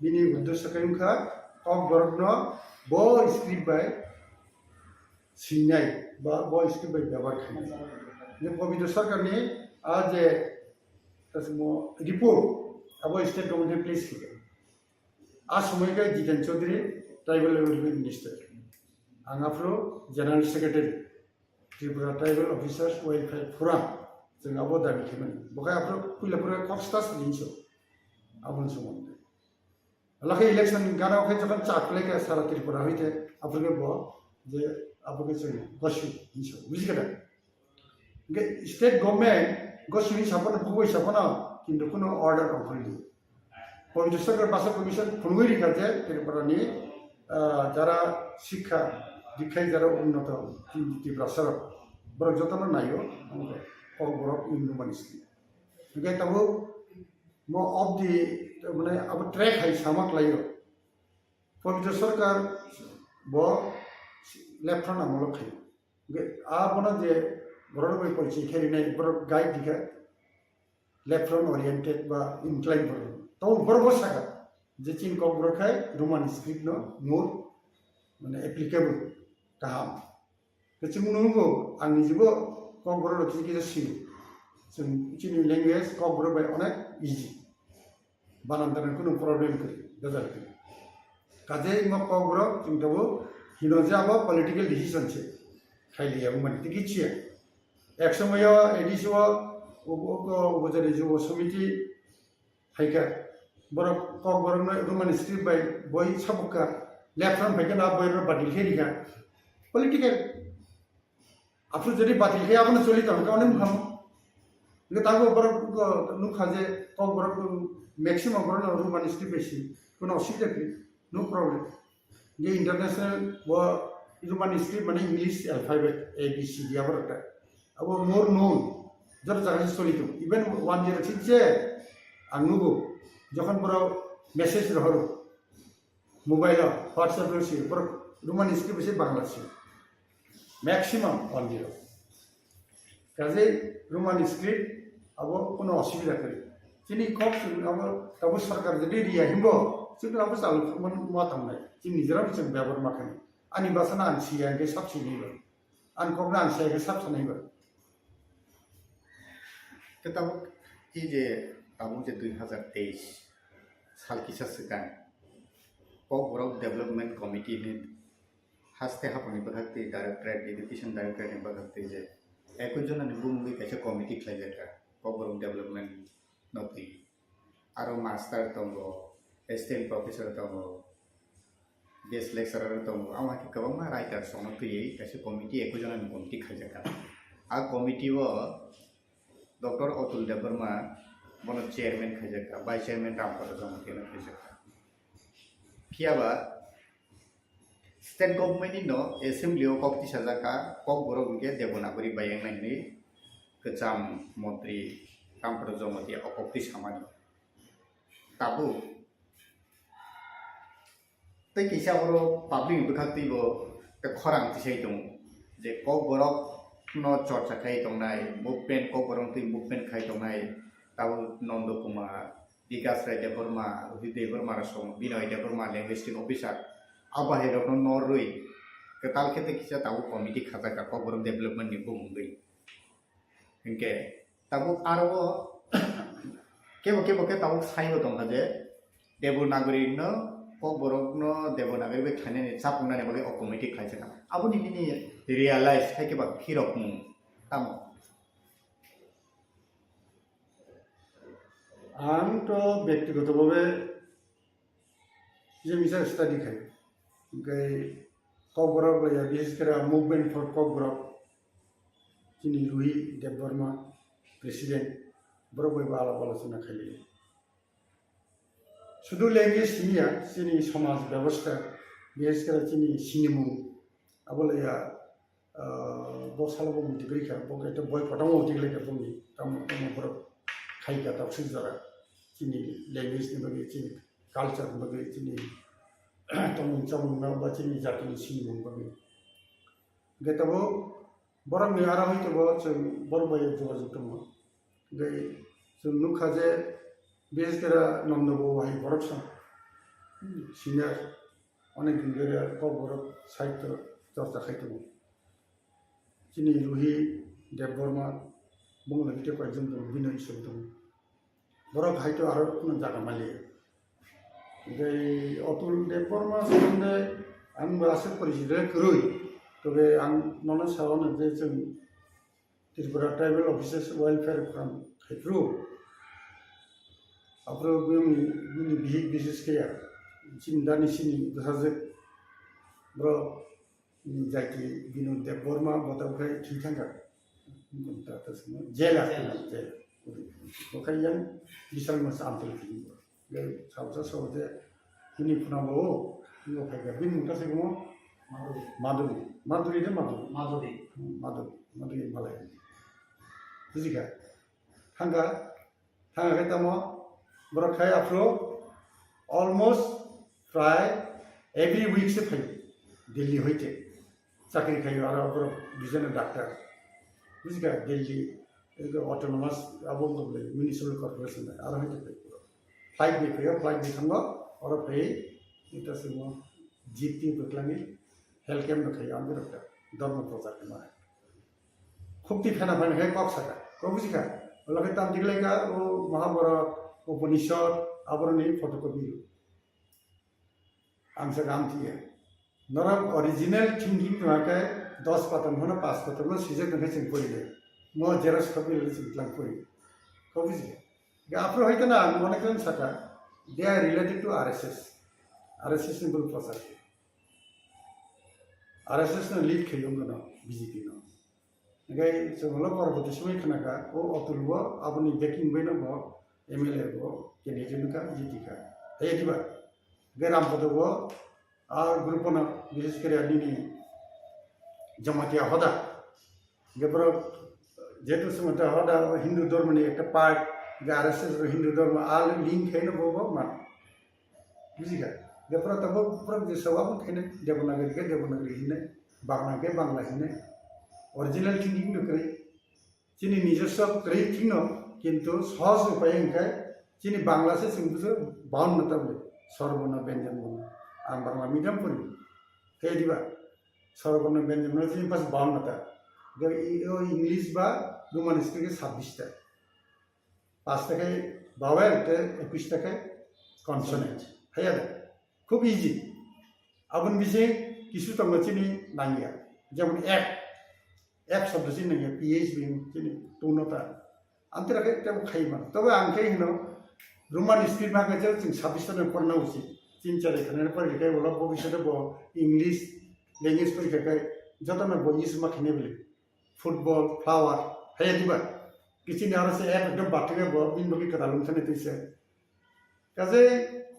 Bini uddesho khe wngkha Kokborokno bo script bai swinai ba bo script bai byabar khainai. Je Pabitra Sarkar ni a je kasimo report abo state government place khaijak. A somoi khe Jiten Chaudhary, Tribal Welfare Minister. Ang aphuru General Secretary, Tripura Tribal Officers Welfare Forum, chwng abo dabi khaimani. Bo khe aphuru puila phuru kok stas dinso, aboni somondo. Lakhe election gana khe jokhon cha kwlai khe sara Tripura hoite, aphuru khe bo je abo khe chwng gosu dinso, buji khe da? Hingke state government gosini sapono, bugui sapono, kintu kuno order ongkhorli. Pabitra Sarkar Bhasa Commission phunugui rikha je Tripura ni, ah, jara sikha dikhai jara unnoto Tiprasa rok, borok jotono naio, Kokborok Hindu Monastery. Hingke tabuk mo of the, mane abo track hai sama khlaio. Pabitra Sarkar bo left front amolo khaio. Hingke abono je borok bai porichoi khe rinai, borok guide dikha, left front oriented ba inclined borok. Tamo borok bo saka je chini Kokborok khai Roman script no more, mane, applicable, kaham. Khe chwng nukgo, ang nijibo Kokborok rok kisa kisa sio. Chwng chini language Kokborok bai onek easy. Banan tangwi kunu problem kwrwi, bejal kwrwi. Kaje imo Kokborok chwng tabuk hino je abo political decision se. Khailiya wngmani tei kichiya. Ek somoyo A D C o, o, o, o, Upajari Jubo Samiti phaikha. Borok Kokborokno Roman script bai boi sabukha. Left front phaikha na boi rok badil khe rikha. Political. Aphuru jodi batil khe abono choli tong khe onek mungkha. Hingke tabuk borok nukha je Kokborok maximum borok no Roman script bai si, kuno osubida kwrwi, no problem. Hingke international bo Roman script mane English alphabet A B C D aborok ta. Abo more known, joto jaga se choli tong. Even one zero six je ang nugo, jokhon borok message rohoro, mobile o, WhatsApp o se, borok Roman script se Bangla se. Maximum one zero. Kaje Roman script abo kuno osubida kwrwi. Chini kok chwng abo tabuk sarkar jodi riya himbo, chwng abo chalu ma tangnai. Chini nijera bo chwng byabar ma khanai. Ani bwsano ang siya hingke sab sinai ba. Ani kokno ang siya hingke sab sanai ba. Khe tabuk, e je tabuk je dui hazar teis sal kisa swkang Kokborok Development Committee ni haste haphangni bwkhak twi directorate, education directorate ni bwkhak twi je ekwis jona ni bumungwi kaisa committee khlaijakha Kokborok development no twi. Aro master tongo, assistant professor tongo, guest lecturer tongo, amo hai khe kwbangma writers rokno twiwi kaisa committee, eku jona ni committee khaijak kha. A committee o Doctor Atul Debbarma bono chairman khaijak kha, vice chairman Rampada Jamatia no khaijak kha. Phiya ba state government ni no assembly o kok tisajak kha, Kokborok hwnkhe Devanagari bai wngnai hinwi kwcham montri Rampada Jamatia o kok tisamani. Tabuk tei kisa oro public ni bwkhak twi bo tei khorang tisai tongo je Kokborok no chorcha khai tongnai, movement, Kokborok twi movement khai tongnai, tabuk Nondo Kumar, Bikas Rai Debbarma, Ruhi Debbarma rok song, Binoy Debbarma, linguistic officer, abo hai rokno norwi kwtal khe tei kisa tabuk committee khajak kha Kokborok development ni bumung wi. Hinkhe tabuk aro kebo kebo khe tabuk saibo tongkha je Devanagari no, Kokborok no Devanagari bai khlainani chapungnani bagwi o committee khlaijak kha. Aboni bini realize hai khe ba phirokmung tamo? Ang to byaktigoto bhabe je misa study khai, hwnkhe Kokborok laiya, bises khe movement for Kokborok, chini Ruhi Debbarma, president, borok bai bo alap alochona khailai. Sudu language siniya, chini somaj bebostha, bises khe chini sinimung, abo laiya, ah, bo salo bo muitu kwrwi kha, bo khe boi kotorma muitu kwrwi kha boni, tamo tamo borok khai kha tok swijora. Chini language ni bagwi, chini culture ni bagwi, chini tongmung chamung no ba chini jati ni sinimung bagwi. Hwnkhe tabuk borok ni aro hai tabuk chwng borok bai jogajog tongo. Hwnkhe chwng nukha je bises khe Nondo bo hai borok sa, hmm, senior. Onek din dhori Kokborok sahityo chorcha khai tongo. Chini Ruhi Debbarma, bongni tei koyekjon tongo, Binoy Ishwar tongo. Borok hai to aro kunu jaga maliya. Tei Atul Debbarma songde ang bo aswk porichito kwrwi, tobe ang nono sa-o je chwng Tripura Tribal Officers Welfare Forum khaipru. Aphuru bini, bini bihik bises khe ya. Chini dani chini bwsajwk borok, bini jati Binod Debbarma bo tabuk khai thwi thangkha. Jail jail. Bo khai yang bisal mas amtul kini. Gai salsa sabo je bini phuna bo, bo phaikha, bini mungta se mo? Madhuri. Madhuri. Madhuri de Madhuri? Madhuri. Hmm, Madhuri. Madhuri malai. Bujikha? Thangkha? Thangkha khe tamo? Borok khai aphuru almost prai every week se phai Delhi hoite. Chakri khaio aro borok bijano doctor. Bujikha Delhi, ego autonomous abo wngkha bwlai municipal corporation bai, aro hai khe phai borok. Flight bai phaio, flight bai thango, oro phai ita simo jeep twi bwkhlangwi health camp no khaio ang borok ta dharma prochar khe ma. Khukti phena phai khe kok saka, kok bujikha. Ola khe tam diglai ka o Mahabharata, Upanishad, aboroni photocopy. Ang sa gam tiya. Norok original thinking tongkha khe dos patar hwnba pas patar no swijak tongkhe chwng pori de. Mo xerox copy le chwng tlang pori. Kok buji. Ga aphuru hoito na ang onek jon saka. They are related to R S S. R S S ni group pasar. R S S no lead khayo no B J P no. Hingke chwng ulo porborti somoi khna kha, o Atul bo aboni backing bai no bo M L A bo candidate wngkha, jiti kha. Hai diba? Hingke Rampada bo a group no, bises kore nini Jamatia hoda. Hingke borok jehetu Jamatia hoda o Hindu dhormo ni ekta part, hingke R S S bo Hindu dhormo a link khaino bo bo ma. Bujikha? Before tabuk borok je sabo khaino Devanagari khe Devanagari hinwi, Bangla khe Bangla hinwi. Original thinking no kwrwi. Chini nijoswo kwrwi thikno, kintu sohoj upai wngkhe chini Bangla se chwng bujo, bawan mata bole, swarborno, byanjan borno. Ang Bangla medium pori. Khe diba? Swarborno, byanjan borno chini pas bawan mata. English ba Roman script khe sabbish ta. Pasta khe vowel tei ekush ta khe consonant. Haiya de. Khub easy. Aboni bising kisu tongo chini nangya. Jemon app. App shobdo chini nangya. P H P chini tungno ta. Antira khe tebo khai mano. Tobe ang khe hino Roman script ma khe chwng sabbish no porna uchi. Tin char khana pore khe ulo bobiswt bo English language pore khe joto no bo use ma khane bele. Football, flower, haya diba. Kichini aro se ek ekdom batwi bo bin bo ki kwtal wng thani twi se. Kaje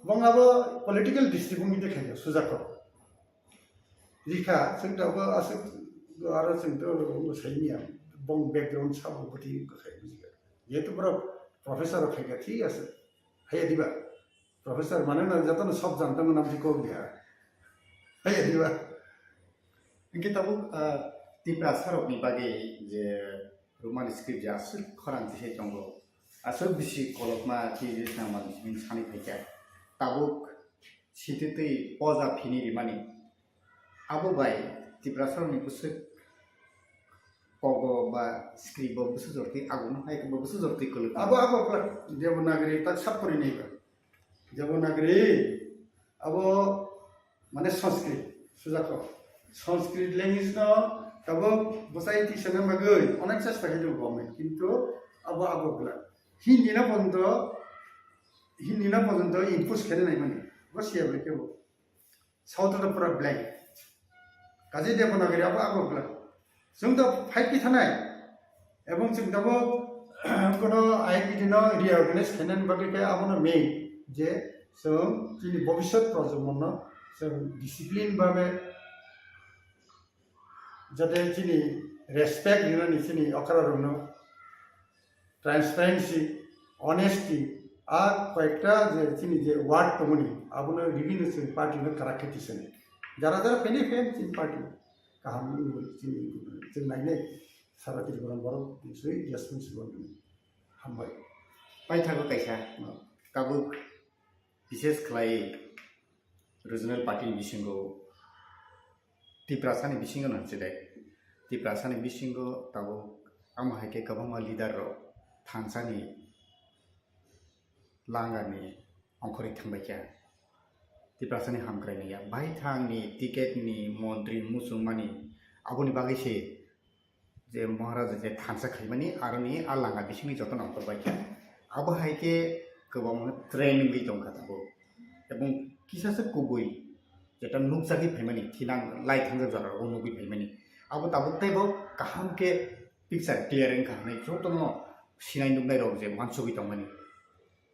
bong abo political district wng de khayo sujako. Rikha, chwng to bo aswk aro chwng to bo saimia bong background sabo bwtwi ko khai bujikha. Jehetu borok professor khai kha thik ase. Haya diba. Professor mane na joto no sob janta mo nam thik ko dia. Haya diba. Hingke tabuk, ah, Tiprasa rokni bagwi je Roman script je aswk khorang tisai tongo, aswk bisi kolokma twi rijna man hwnwi sani phaikha. Tabuk sititwi poja phini rimani. Abo bai Tiprasa rokni bwswk kogo ba script bo bwswk jortwi agukno hai bo bwswk jortwi kwlwk. Abo, abo kwlwk Devanagari tak sap pori nai ba. Devanagari abo mane Sanskrit, sujako. Sanskrit language no tabuk bwsai tisana bagwi onek chesta khe tongo government, kintu abo abo bwla. Hindi no pojonto, Hindi no pojonto impose khe nai mani. Bo siya bai kebo. South to pura blank. Kaje Devanagari abo abo bwla. Chwng to fight khe thanai. Ebong chwng tabo kono I P T no reorganize khainani bagwi khe abono main je chwng chini bobiswt projomonno chwng discipline babe jate chini respect rinani chini okra rokno transparency, honesty, a koyekta je chini je word tongmani abono ribini chwng party no karak khe tisani. Jara jara phainai phai chini party kaham wngwi chini chwng nainai. Sara Tripura borok bisui responsible wngwi. Hambai. Paithago kaisa, tabuk bises khlai regional party ni bisingo Tiprasani bisingo nang chidai. Tiprasani bisingo tabuk amo hai khe kwbangma leader rok thansani langani ongkhorwi thangbaikha. Tiprasani hamkrai naiya. Baithangni ticket ni montri muchungmani aboni bagwi se je Maharaja je thansa khaimani aroni a langa bisingni jotono ongkhorbaikha. Abo hai khe kwbangma train wngwi tongkha tabuk. Ebong kisasa kubui jeta nukjagwi phaimani, thinang lai thangjak jorao nugwi phaimani. Abo tabuk teibo kaham khe picture clear wngkha hwnwi jotono sinai nuknai rok je uansugwi tongmani.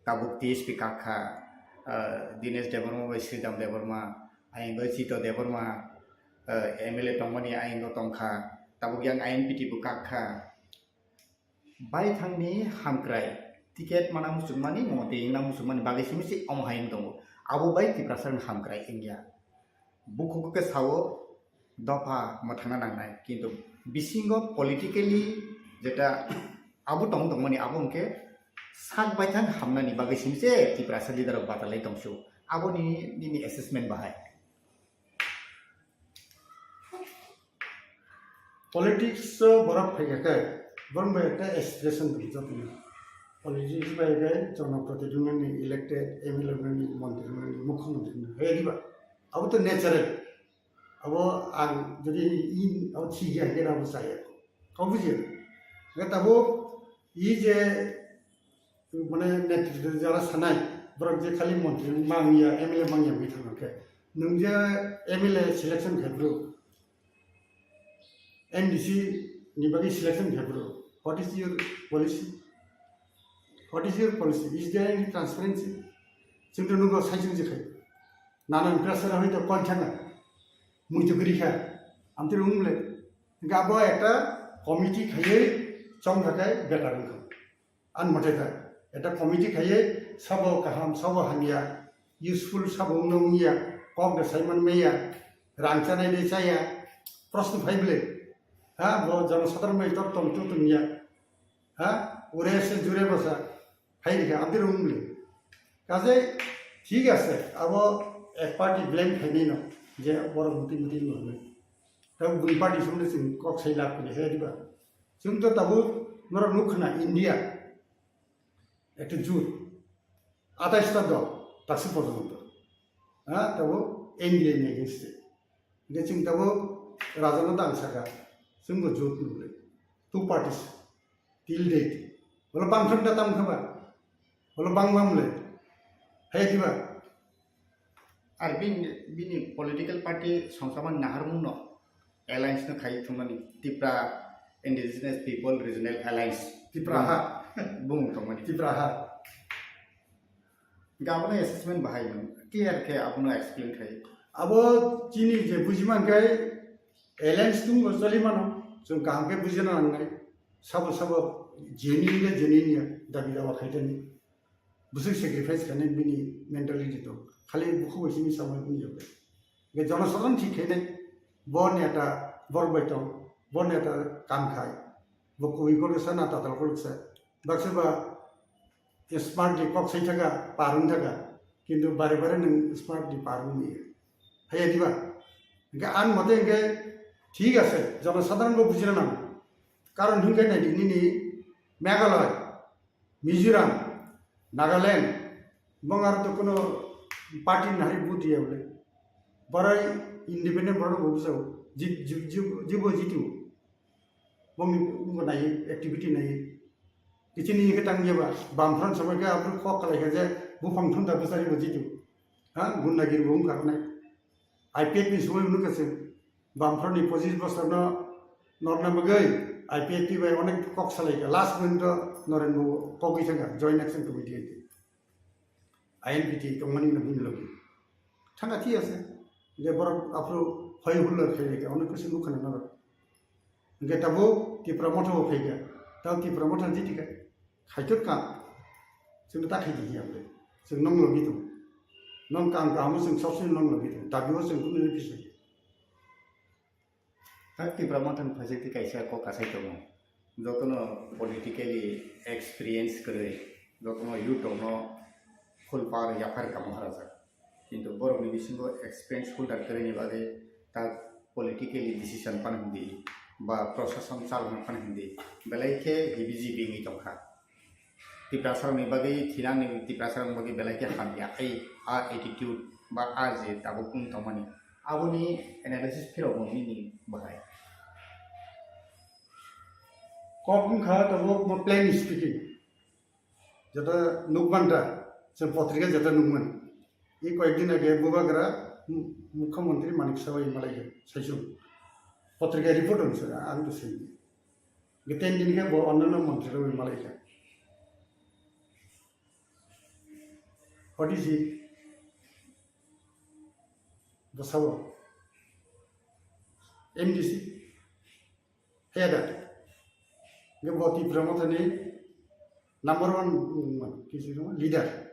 Tabuk T S P kak kha, ah, Dinesh Debbarma bai Sridham Debbarma, ayang bai Chito Debbarma, ah, M L A tongmani ayang tongkha, tabuk yang I N P T bo kak kha. Baithangni hamkrai, ticket mana muchungmani, montri wngna muchungmani bagwi simi se omo hai wng tongo. Abo bai Tiprasa ni hamkrai wngya. Bukhuk khe sao dopha mwthangna nangnai, kintu bisingo politically jeta abo tong tongmani abo hwnkhe sak baithang hamnani bagwi simi se Tiprasa leader rok batalai tongsu. Aboni nini assessment bahai? Politics o borok phaikha khe borok bai ekta aspiration dong jotoni. Politics bai khe jonoprotidhi nani, elected M L A nani, montri nani, mukhyamantri nani, hai diba? Abo to natural. Abo ang jodi i abo thik ya hingke abo chaya. Kok bujiya? Hingke tabuk i je mane netritwo jara sanai, borok je khali montri mangya, M L A mangya wngwi thangkha khe, nwng je M L A selection khai phuru, M D C ni bagwi selection khai phuru, what is your policy? What is your policy? Is there any transparency? Chwng to nugo sai chwng je khai. Nanan pressure hoi to koi thanga. Mui to gri kha. Amtwi rung le. Ga bo ekta committee khaiwi chong kha khai better wngkha. Ani mote ta, eta committee khaiwi sabo kaham, sabo hamya, useful sabo wngno wngya, kok de saiman maya, rang chanai de chaya, proshno phai bwle, ha, bo jonosadharon bai tor tong tu tongya, ha, ure se jure bwsa, phai rikha, abdi rung bwle. Kaje, thik ase, abo ek party blame khainai no, je borok muti muti wngno hwnwi. Tei bui party somle chwng kok sai lab khe he diba. Chwng to tabuk norok nuk khna India. Ekta jut. Atais ta dol. Taksi porjonto. Ha, tabuk India ni against e. Hingke chwng tabuk raja no dang saka. Chwng bo jut nuk le. Two parties. Till date. Wala bang kham da tam khaba. Wala bang mam le. Hai diba? Ar bini, bini political party songsaman naharmung no alliance no khai thumani Tipra Indigenous People Regional Alliance. Tipra ha. Bung tongmani. Tipra ha. Ga abono assessment bahai mung. Clear khe abono explain khai. Abo chini je bujiman kai alliance tung lo choli mano. Chwng kaham khe bujina nangnai. Sabo sabo genuine ya genuine ya dabi dawa khaitani. Bwswk sacrifice khainai bini mentality tong. Khali bukhuk bai simi samai bini yoke. Ge jonosadharon thik khainai. Bo neta borok bai tong. Bo neta kam khai. Bo kubui kok sa na tatal kok sa. Baksa ba smartly kok sai thaka, parung thaka. Kintu bare bare nang smartly parung ni. Haya diba? Ge an mate ge thik ase. Jonosadharon bo bujina nang. Karon hinkai nai nini Meghalaya, Mizoram, Nagaland, bong aro to kono party ni hari vote ya bole. Borai independent bono bo bujao, jib, jib, jib, jibo jitu. Bong ni, bong nai, activity nai. Kichini ke tang ya ba, bam front samai ke abru kok kalai ke je, buphang thun da bwsari bo jitu. Ha, gundagiri bo wngkha nai. I P F ni somoi wngkha se, bam front ni pochis bosor no norna bagwi I P F T bai onek kok salai kha. Last moment o Noren bo kogwi thangkha, Joint Action Committee hai. I N P T tongmani no bini logi. Thangkha thik ase. Je borok aphuru hoi hulla khai lai kha, onek kisi nukha na norok. Hingke tabo Tipra Motha bo phaikha. Tabo Tipra Motha jiti kha. Khaitor ka. Chwng ta khaidi hiya bre. Chwng nong logi tong. Nong kam kaham chwng sob sin nong logi tong. Dabi bo chwng kunu kisa. Tak Tipra Motha ni phaisakti kaisa kok kasai tongo. Jotono politically experience kwrwi, jotono youth rokno full power yaphar kamo harajak. Kintu borokni bisingo experience holder kwrwini bagwi tak politically decision phano hindi ba prosason chalna phano hindi belai khe heavy jibi wngwi tongkha. Tiprasarokni bagwi thinani Tiprasarokni bagwi belai khe hamya ai a attitude ba a je tabuk wng tongmani aboni analysis phirokbo nini bahai. Kok wngkha tabuk mo plain speaking. Jeta nukmanta, chwng potrika jeta nukman. I koyekdin age Bubagra mu-, Mukhyamantri Manik Saha bai malaikha, saichung. Potrika report onse, ang to sai. Ge ten din khe bo onnanno montri rok bai malaikha. What is it? Bwsabo M D C. Heda. Ge bo Tipra Mothani number one, um, kisi leader.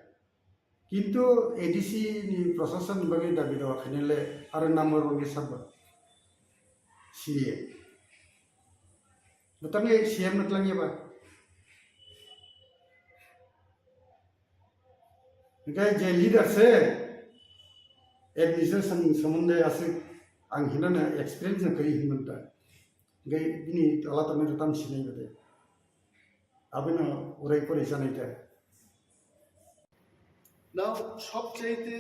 Kintu A D C ni prosason bagwi dabi dawa khainai le aro number one khe sabo C M. Bwtangni C M no twlangya ba. Hingke je leader se administration somonde aswk ang hinana experience no kwrwi hinmanta. Hingke bini tola tongmani tam sinai bade. Abino urai porai sanai ta. Now সবচাইতে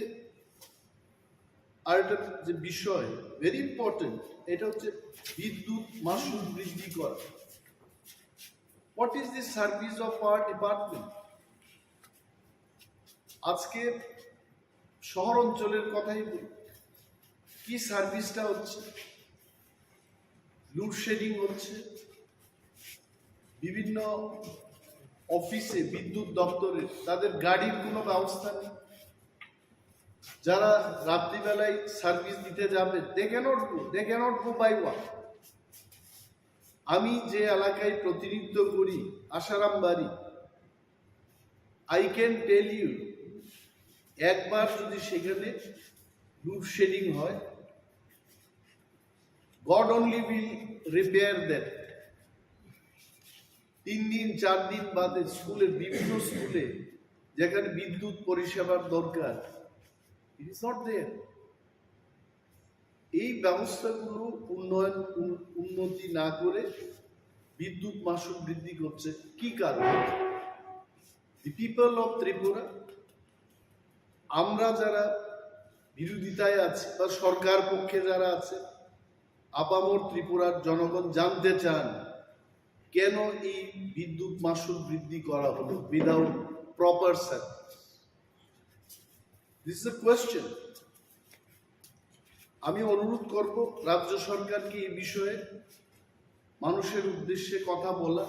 আরেকটা যে বিষয়, very important, এটা হচ্ছে বিদ্যুৎ মাশুল বৃদ্ধি করা। What is the service of our department? আজকে শহর অঞ্চলের কথাই বলি, কি সার্ভিসটা হচ্ছে? লোডশেডিং হচ্ছে, বিভিন্ন অফিসে, বিদ্যুৎ দপ্তরে তাদের গাড়ির কোনো ব্যবস্থা নেই। যারা রাত্রিবেলায় সার্ভিস দিতে যাবে, they cannot go, they cannot go by walk. আমি যে এলাকায় প্রতিনিধিত্ব করি, আশারাম বাড়ি, I can tell you, একবার যদি সেখানে লোডশেডিং হয়, God only will repair that. তিন দিন, চার দিন বাদে স্কুলের, বিভিন্ন স্কুলে যেখানে বিদ্যুৎ পরিষেবার দরকার, it is not there. এই ব্যবস্থাগুলো উন্নয়ন, উন-, উন্নতি না করে বিদ্যুৎ মাশুল বৃদ্ধি করছে কি কারণে? The people of Tripura, আমরা যারা বিরোধিতায় আছি বা সরকার পক্ষে যারা আছে, আপামর ত্রিপুরার জনগণ জানতে চান কেন এই বিদ্যুৎ মাশুল বৃদ্ধি করা হলো without proper service। This is a question. আমি অনুরোধ করব রাজ্য সরকারকে এই বিষয়ে মানুষের উদ্দেশ্যে কথা বলা,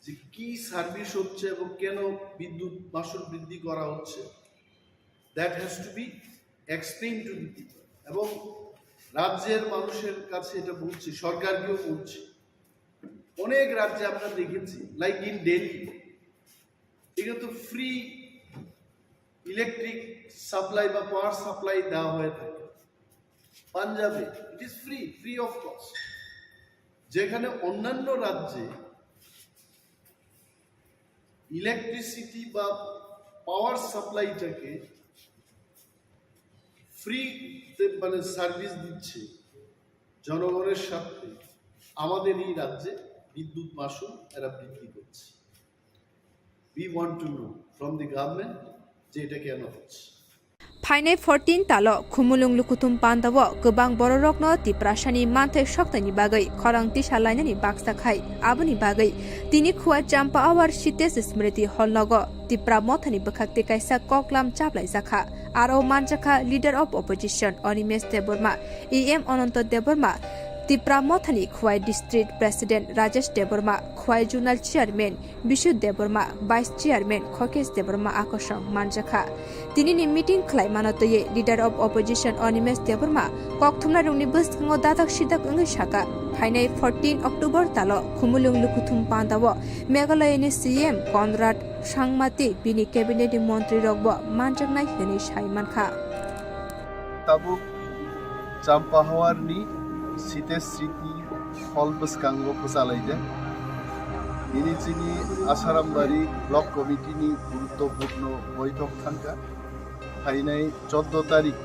যে কি সার্ভিস হচ্ছে এবং কেন বিদ্যুৎ মাশুল বৃদ্ধি করা হচ্ছে। That has to be explained to the people. এবং রাজ্যের মানুষের কাছে এটা বলছি, সরকারকেও বলছি। অনেক রাজ্যে আমরা দেখেছি, লাইক ইন দিল্লি, এখানে তো ফ্রি ইলেকট্রিক সাপ্লাই বা পাওয়ার সাপ্লাই দেওয়া হয়ে থাকে। পাঞ্জাবে it is free, free of cost। যেখানে অন্যান্য রাজ্যে ইলেকট্রিসিটি বা পাওয়ার সাপ্লাইটাকে ফ্রি, মানে, সার্ভিস দিচ্ছে জনগণের স্বার্থে, আমাদের এই রাজ্যে বিদ্যুৎ মাশুল এরা বৃদ্ধি করছে। We want to know from the government যে এটা কেন হচ্ছে। Phainai fourteen talo Khumulwng Lukuthum pandao kwbang bororokno Tiprasani manthai soktaini bagwi khorang tisa lainani baksa khai. Aboni bagwi tini Khowai Champawar Sitesh Smriti Hall nogo Tipra Mothani bwkhak tei kaisa koklam chaplaijakha. Aro manjakha Leader of Opposition Animesh Debbarma, E M Ananta Debbarma, Tipra Mothani Khowai District President Rajesh Debbarma, Khowai Zonal Chairman Bishu Debbarma, Vice Chairman Khokesh Debbarma akosong manjakha. Tinini meeting khlaimano twiwi Leader of Opposition Animesh Debbarma kokthumnairokni bwskango dadak sidak wngwi saka, phainai fourteen October talo Khumulwng Lukuthum pandao Meghalayani C M Conrad Sangma tei bini cabinet ni montri rokbo manjaknai hwnwi sai mankha. Tabuk Champahawarni Sitesh Smriti Hall bwskango bwchalaijak. Bini chini Asarambari Block Committee ni guruttopurno boithok thangkha. Phainai choddo tarik,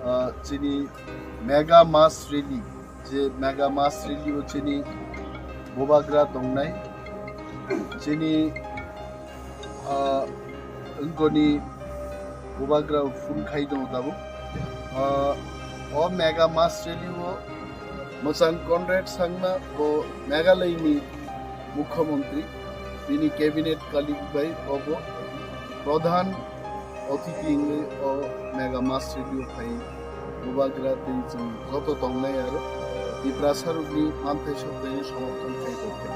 ah, chini Mega Mass Rally, je Mega Mass Rally o chini Bubagra tongnai, chini, ah, wngkoni Bubagra phone khai tongo tabuk. Ah, o Mega Mass Rally o mwchang Conrad Sangma bo Meghalaya ni Mukhyamantri, bini cabinet colleague bai obo pradhan otithi wngwi o Mega Mass Rally o phai Bubagra tei chwng joto tongnai aro Tiprasa rokni manthai soktaini somorthon khai tongkha.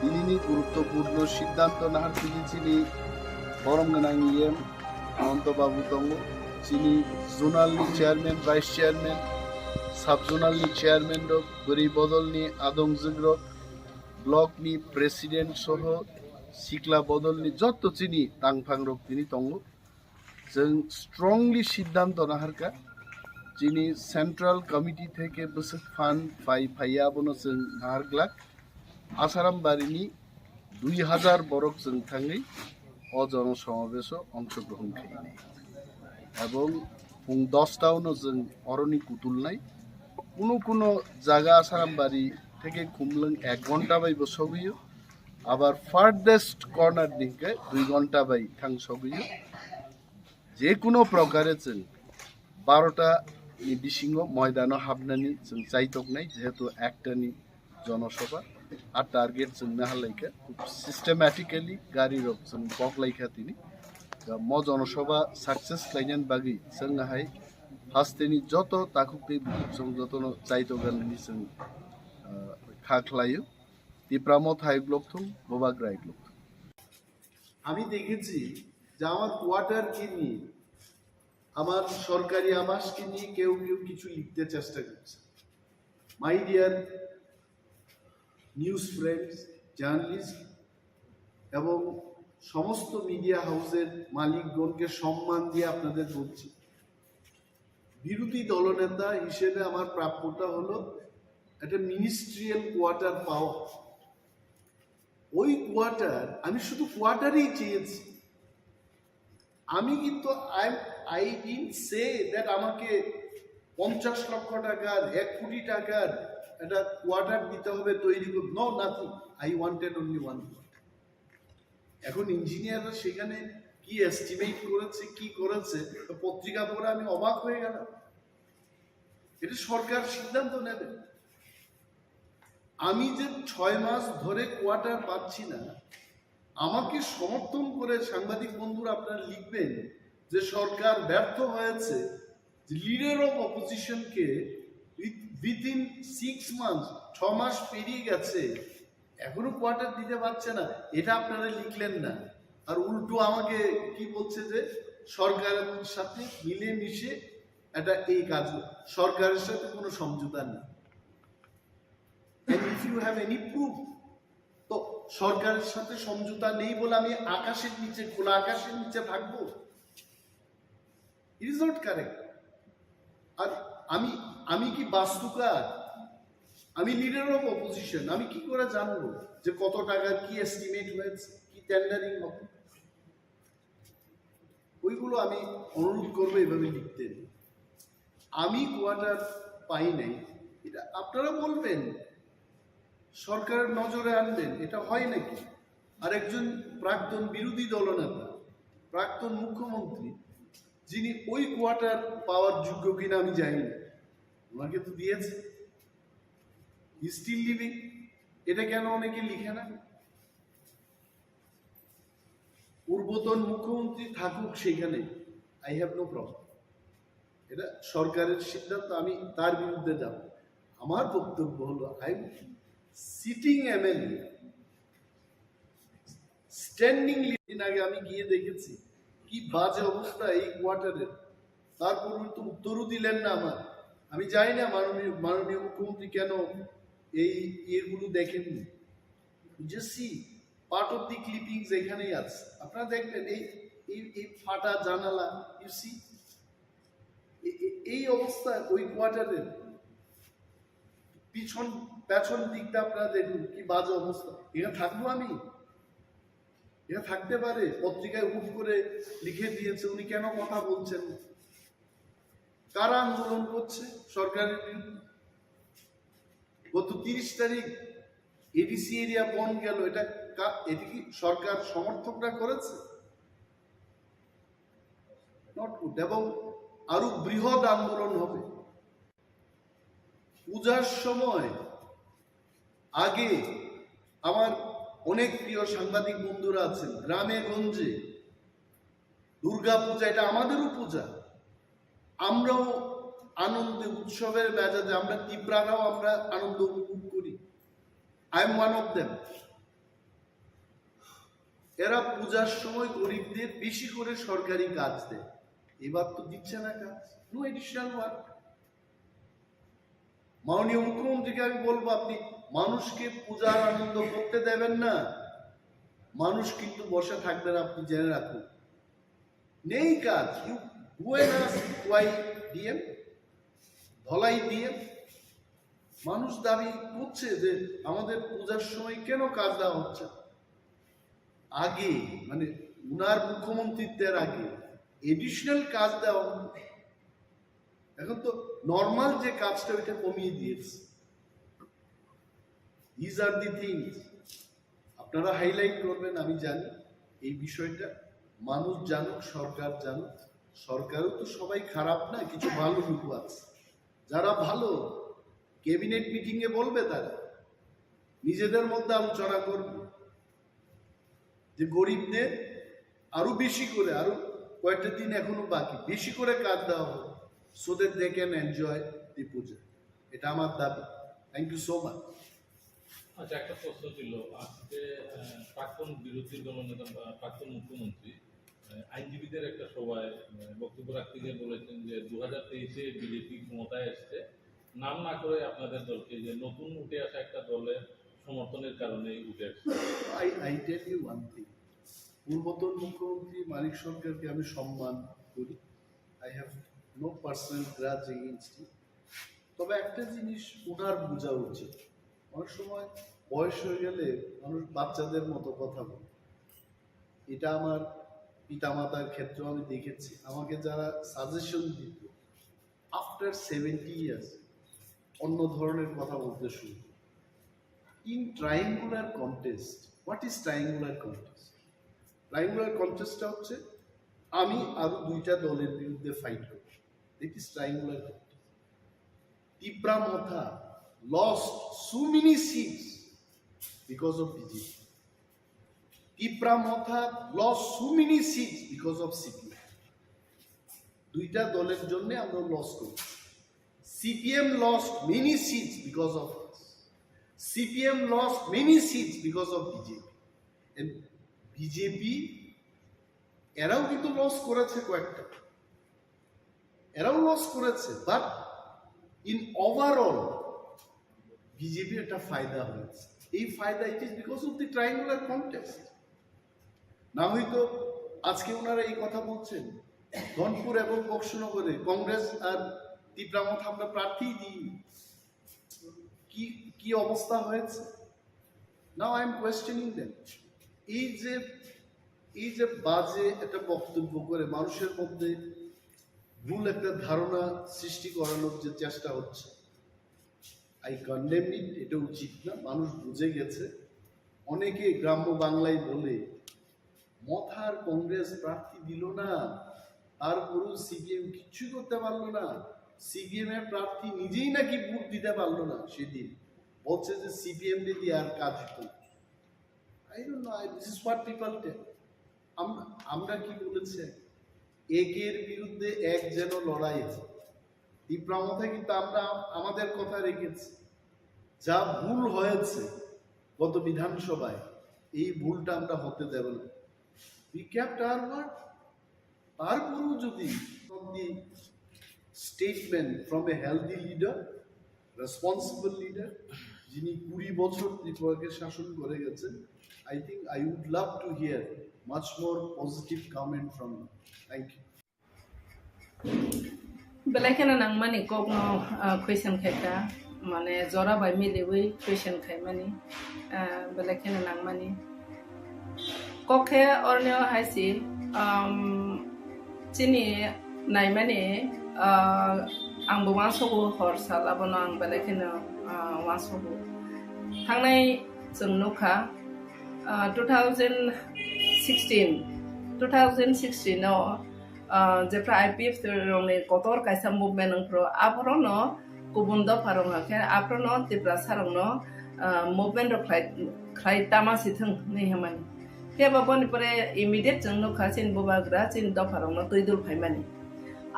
Tinini guruttopurno siddhanto nahar tini chini borom gwnang E M Ananta Babu tongo, chini zonal ni chairman, vice chairman, sub zonal ni chairman rok, bwrwi bodol ni adongjwk rok, block ni president soho sikla bodol ni joto chini tangphang rok tini tongo. Chwng strongly siddhanto naharkha, chini central committee theke bwswk fund phai phaiya abono chwng naharglak. Asarambari ni dui hazar borok chwng thangwi o jono somabeso ongshogrohon khainai. Ebong pung dos ta ono chwng oroni kutulnai. Kuno kuno jaga Asarambari theke Khumulwng ek ghonta bai bo sogwio. Abar farthest corner ni hwnkhe dui ghonta bai thang sogwio. Je kuno prokare chwng barota ni bisingo moidano habnani chwng chaitoknai, jehetu ekta ni jonosabha. A target chwng naharlaikha, khub systematically gari rok chwng boklaikha tini. Da mo jonosabha success khlainani bagwi chwng hai hasteni joto takhuk tei bukhuk chwng jotono chaitoganani chwng, ah, kha khlaio. Tipra Motha hai block thung, Bubagra hai block thung. আমি দেখেছি যে আমার কোয়ার্টারকে নিয়ে, আমার সরকারি আবাসকে নিয়ে কেউ কেউ কিছু লিখতে চেষ্টা করছে। My dear news friends, journalist এবং সমস্ত মিডিয়া হাউসের মালিকগণকে সম্মান দিয়ে আপনাদের বলছি, বিরোধী দলনেতা হিসেবে আমার প্রাপ্যটা হলো একটা মিনিস্ট্রিয়াল কোয়ার্টার পাওয়া। ওই কোয়ার্টার, আমি শুধু কোয়ার্টারই চেয়েছি। আমি কিন্তু, I, I didn't say that আমাকে পঞ্চাশ লক্ষ টাকার, এক কোটি টাকার একটা কোয়ার্টার দিতে হবে, তৈরি করতে। No, nothing. I wanted only one quarter. এখন ইঞ্জিনিয়াররা সেখানে কি এস্টিমেট করেছে, কি করেছে, তো পত্রিকা পড়ে আমি অবাক হয়ে গেলাম। এটা সরকার সিদ্ধান্ত নেবে। আমি যে ছয় মাস ধরে কোয়ার্টার পাচ্ছি না, আমাকে সমর্থন করে সাংবাদিক বন্ধুরা আপনারা লিখবেন যে সরকার ব্যর্থ হয়েছে, যে লিডার অফ অপোজিশনকে উইথিন সিক্স মান্থস, ছ মাস পেরিয়ে গেছে, এখনো কোয়ার্টার দিতে পারছে না, এটা আপনারা লিখলেন না। আর উল্টো আমাকে কি বলছে যে সরকারের সাথে মিলেমিশে এটা এই কাজ, সরকারের সাথে কোনো সমঝোতা নেই। And if you have any proof, তো সরকারের সাথে সমঝোতা নেই বলে আমি আকাশের নিচে, খোলা আকাশের নিচে থাকবো? It is not correct. আর আমি আমি কি বাস্তুকার? আমি লিডার অফ অপোজিশন, আমি কি করে জানবো যে কত টাকার কি এস্টিমেট হয়েছে, কি টেন্ডারিং হবে? ওইগুলো আমি অনুরোধ করবো এইভাবে লিখতে। আমি কোয়ার্টার পাই নাই, এটা আপনারা বলবেন, সরকারের নজরে আনবেন, এটা হয় নাকি? আর একজন প্রাক্তন বিরোধী দলনেতা, প্রাক্তন মুখ্যমন্ত্রী, যিনি ওই কোয়ার্টার পাওয়ার যোগ্য কিনা আমি জানি না, ওনাকে তো দিয়েছে, হি স্টিল লিভিং, এটা কেন অনেকে লিখে না? পূর্বতন মুখ্যমন্ত্রী থাকুক সেখানে, আই হ্যাভ নো প্রবলেম। এটা সরকারের সিদ্ধান্ত, আমি তার বিরুদ্ধে যাব। আমার বক্তব্য হলো, আই সিটিং এমএলএ, স্ট্যান্ডিং দিন আগে আমি গিয়ে দেখেছি কি বাজে অবস্থা এই কোয়ার্টারের। তারপর উনি তো উত্তরও দিলেন না আমার। আমি জানি না মাননীয় মাননীয় মুখ্যমন্ত্রী কেন এই ইয়েগুলো দেখেননি। যে see part of the clippings এখানেই আছে, আপনারা দেখবেন এই এই এই ফাটা জানালা, ইউ সি এই অবস্থা ওই কোয়ার্টারের পিছন পেছন দিকটা আপনারা দেখুন কি বাজে অবস্থা। এখানে থাকবো আমি? এটা থাকতে পারে? পত্রিকায় হুট করে লিখে দিয়েছে, উনি কেন কথা বলছেন? কারা আন্দোলন করছে সরকারের বিরুদ্ধে? গত তিরিশ তারিখ এডিসি এরিয়া বন্ধ গেল, এটা কা- এটা কি সরকার সমর্থকরা করেছে? Not good. এবং আরো বৃহৎ আন্দোলন হবে। পূজার সময় আগে আমার অনেক প্রিয় সাংবাদিক বন্ধুরা আছেন, গ্রামে গঞ্জে দুর্গা পূজা, এটা আমাদেরও পূজা, আমরাও আনন্দে উৎসবের মেজাজে আমরা তিপ্রারাও আমরা আনন্দ উপভোগ করি। I am one of them. এরা পূজার সময় গরিবদের বেশি করে সরকারি কাজ দেয়, এবার তো দিচ্ছে না কাজ, নো এডিশনাল ওয়ার্ক। মাননীয় মুখ্যমন্ত্রীকে আমি বলবো, আপনি মানুষকে পূজার আনন্দ করতে দেবেন না, মানুষ কিন্তু বসে থাকবে না, আপনি জেনে রাখুন। নেই কাজ। You go and ask why DM, Dhalai DM. মানুষ দাবি করছে যে আমাদের পূজার সময় কেন কাজ দেওয়া হচ্ছে। আগে, মানে, উনার মুখ্যমন্ত্রীত্বের আগে এডিশনাল কাজ দেওয়া হতো। এখন তো নর্মাল যে কাজটা, ওইটা কমিয়ে দিয়েছে। দিজ আর দি থিংস আপনারা হাইলাইট করবেন, আমি জানি এই বিষয়টা। মানুষ জানুক, সরকার জানুক। সরকারও তো সবাই খারাপ না, কিছু ভালো লোক আছে। যারা ভালো, ক্যাবিনেট মিটিং এ বলবে, তারা নিজেদের মধ্যে আলোচনা করবে যে গরিবদের আরো বেশি করে, আরো কয়েকটা দিন এখনো বাকি, বেশি করে কাজ দেওয়া হোক, so that they can enjoy the puja. এটা আমার দাবি। Thank you so much. আচ্ছা, একটা প্রশ্ন ছিল। আজকে আহ, প্রাক্তন বিরোধী দলনেতা বা প্রাক্তন মুখ্যমন্ত্রী আহ, আইনজীবীদের একটা সভায় আহ, বক্তব্য রাখতে গিয়ে বলেছেন যে দু হাজার তেইশে বিজেপি ক্ষমতায় এসছে, নাম না করে আপনাদের দলকে, যে নতুন উঠে আসা একটা দলের সমর্থনের কারণে উঠে আসছে। I, I tell you one thing, পূর্বতন মুখ্যমন্ত্রী মানিক সরকারকে আমি সম্মান করি। I have no personal grudge against him. তবে একটা জিনিস ওনার বোঝা উচিত, অনেক সময় বয়স হয়ে গেলে মানুষ বাচ্চাদের মতো কথা বলে। এটা আমার পিতামাতার ক্ষেত্রেও আমি দেখেছি। আমাকে যারা সাজেশন দিত, আফটার সেভেন্টি ইয়ার্স অন্য ধরনের কথা বলতে শুরু করে। In triangular contest, what is triangular contest? Triangular কন্টেস্টটা হচ্ছে আমি আরো দুইটা দলের বিরুদ্ধে ফাইট করব। It is triangular contest. Tipra Motha lost so many seats because of BJP. Tipra Motha lost so many seats because of C P M. দুইটা দলের জন্য আমরা লস করছি। C P M lost many seats because of us. C P M lost many seats because of B J P. And B J P এরাও কিন্তু লস করেছে কয়েকটা, এরাও লস করেছে, but in overall বিজেপির একটা ফায়দা হয়েছে। এই ফায়দা, it is because of the triangular contest। না হয়তো আজকে ওনারা এই কথা বলছেন, ধনপুর এবং বক্সনগরে কংগ্রেস আর তিপ্রা মথা আমরা প্রার্থী দিই, কি কি অবস্থা হয়েছে? Now I am questioning them। এই যে এই যে বাজে একটা বক্তব্য করে মানুষের মধ্যে ভুল একটা ধারণা সৃষ্টি করানোর যে চেষ্টা হচ্ছে, I condemn it। এটা উচিত না। মানুষ বুঝে গেছে। অনেকে গ্রাম্য বাংলায় বলে, "মথার কংগ্রেস প্রার্থী দিল না, তারপরেও সিপিএম কিচ্ছু করতে পারলো না, সিপিএম এর প্রার্থী নিজেই নাকি ভোট দিতে পারলো না সেদিন, বলছে যে সিপিএম যদি আর কাজ হতো না।" I don't know, I, this is what people tell। আমরা আমরা কি বলেছি? একের বিরুদ্ধে এক যেন লড়াই হয়। তিপ্রা মথা কিন্তু আমরা আমাদের কথা রেখেছি। যা ভুল হয়েছে গত বিধানসভায়, এই ভুলটা আমরা হতে দেব না। We kept our word। তারপরেও যদি from the statement from a healthy leader, responsible leader, যিনি কুড়ি বছর ত্রিপুরাকে শাসন করে গেছেন, I think I would love to hear much more positive comment from you। Thank you। Belai kheno nangmani kokno, ah, question khaikha, mane jora bai miliwi question khaimani, ah, belai kheno nangmani. Kok khe orni o hai si, um, chini naimani, ah, ang bo uansogo hor sal abono ang belai kheno, ah, uansogo. Thangnai chwng nukha, ah, two thousand sixteen, two thousand sixteen o, ah, jephra I P F rokni kotor kaisa movement wngphru, aphorono kubun dopha rok hwnkhe aphorono Tiprasa rokno, ah, movement rok khlai, khlai tama si thwng hinwi hwnmani. Phiya ba boni pore immediate chwng nukha chini bubagra chini dopha rokno twi dul phaimani.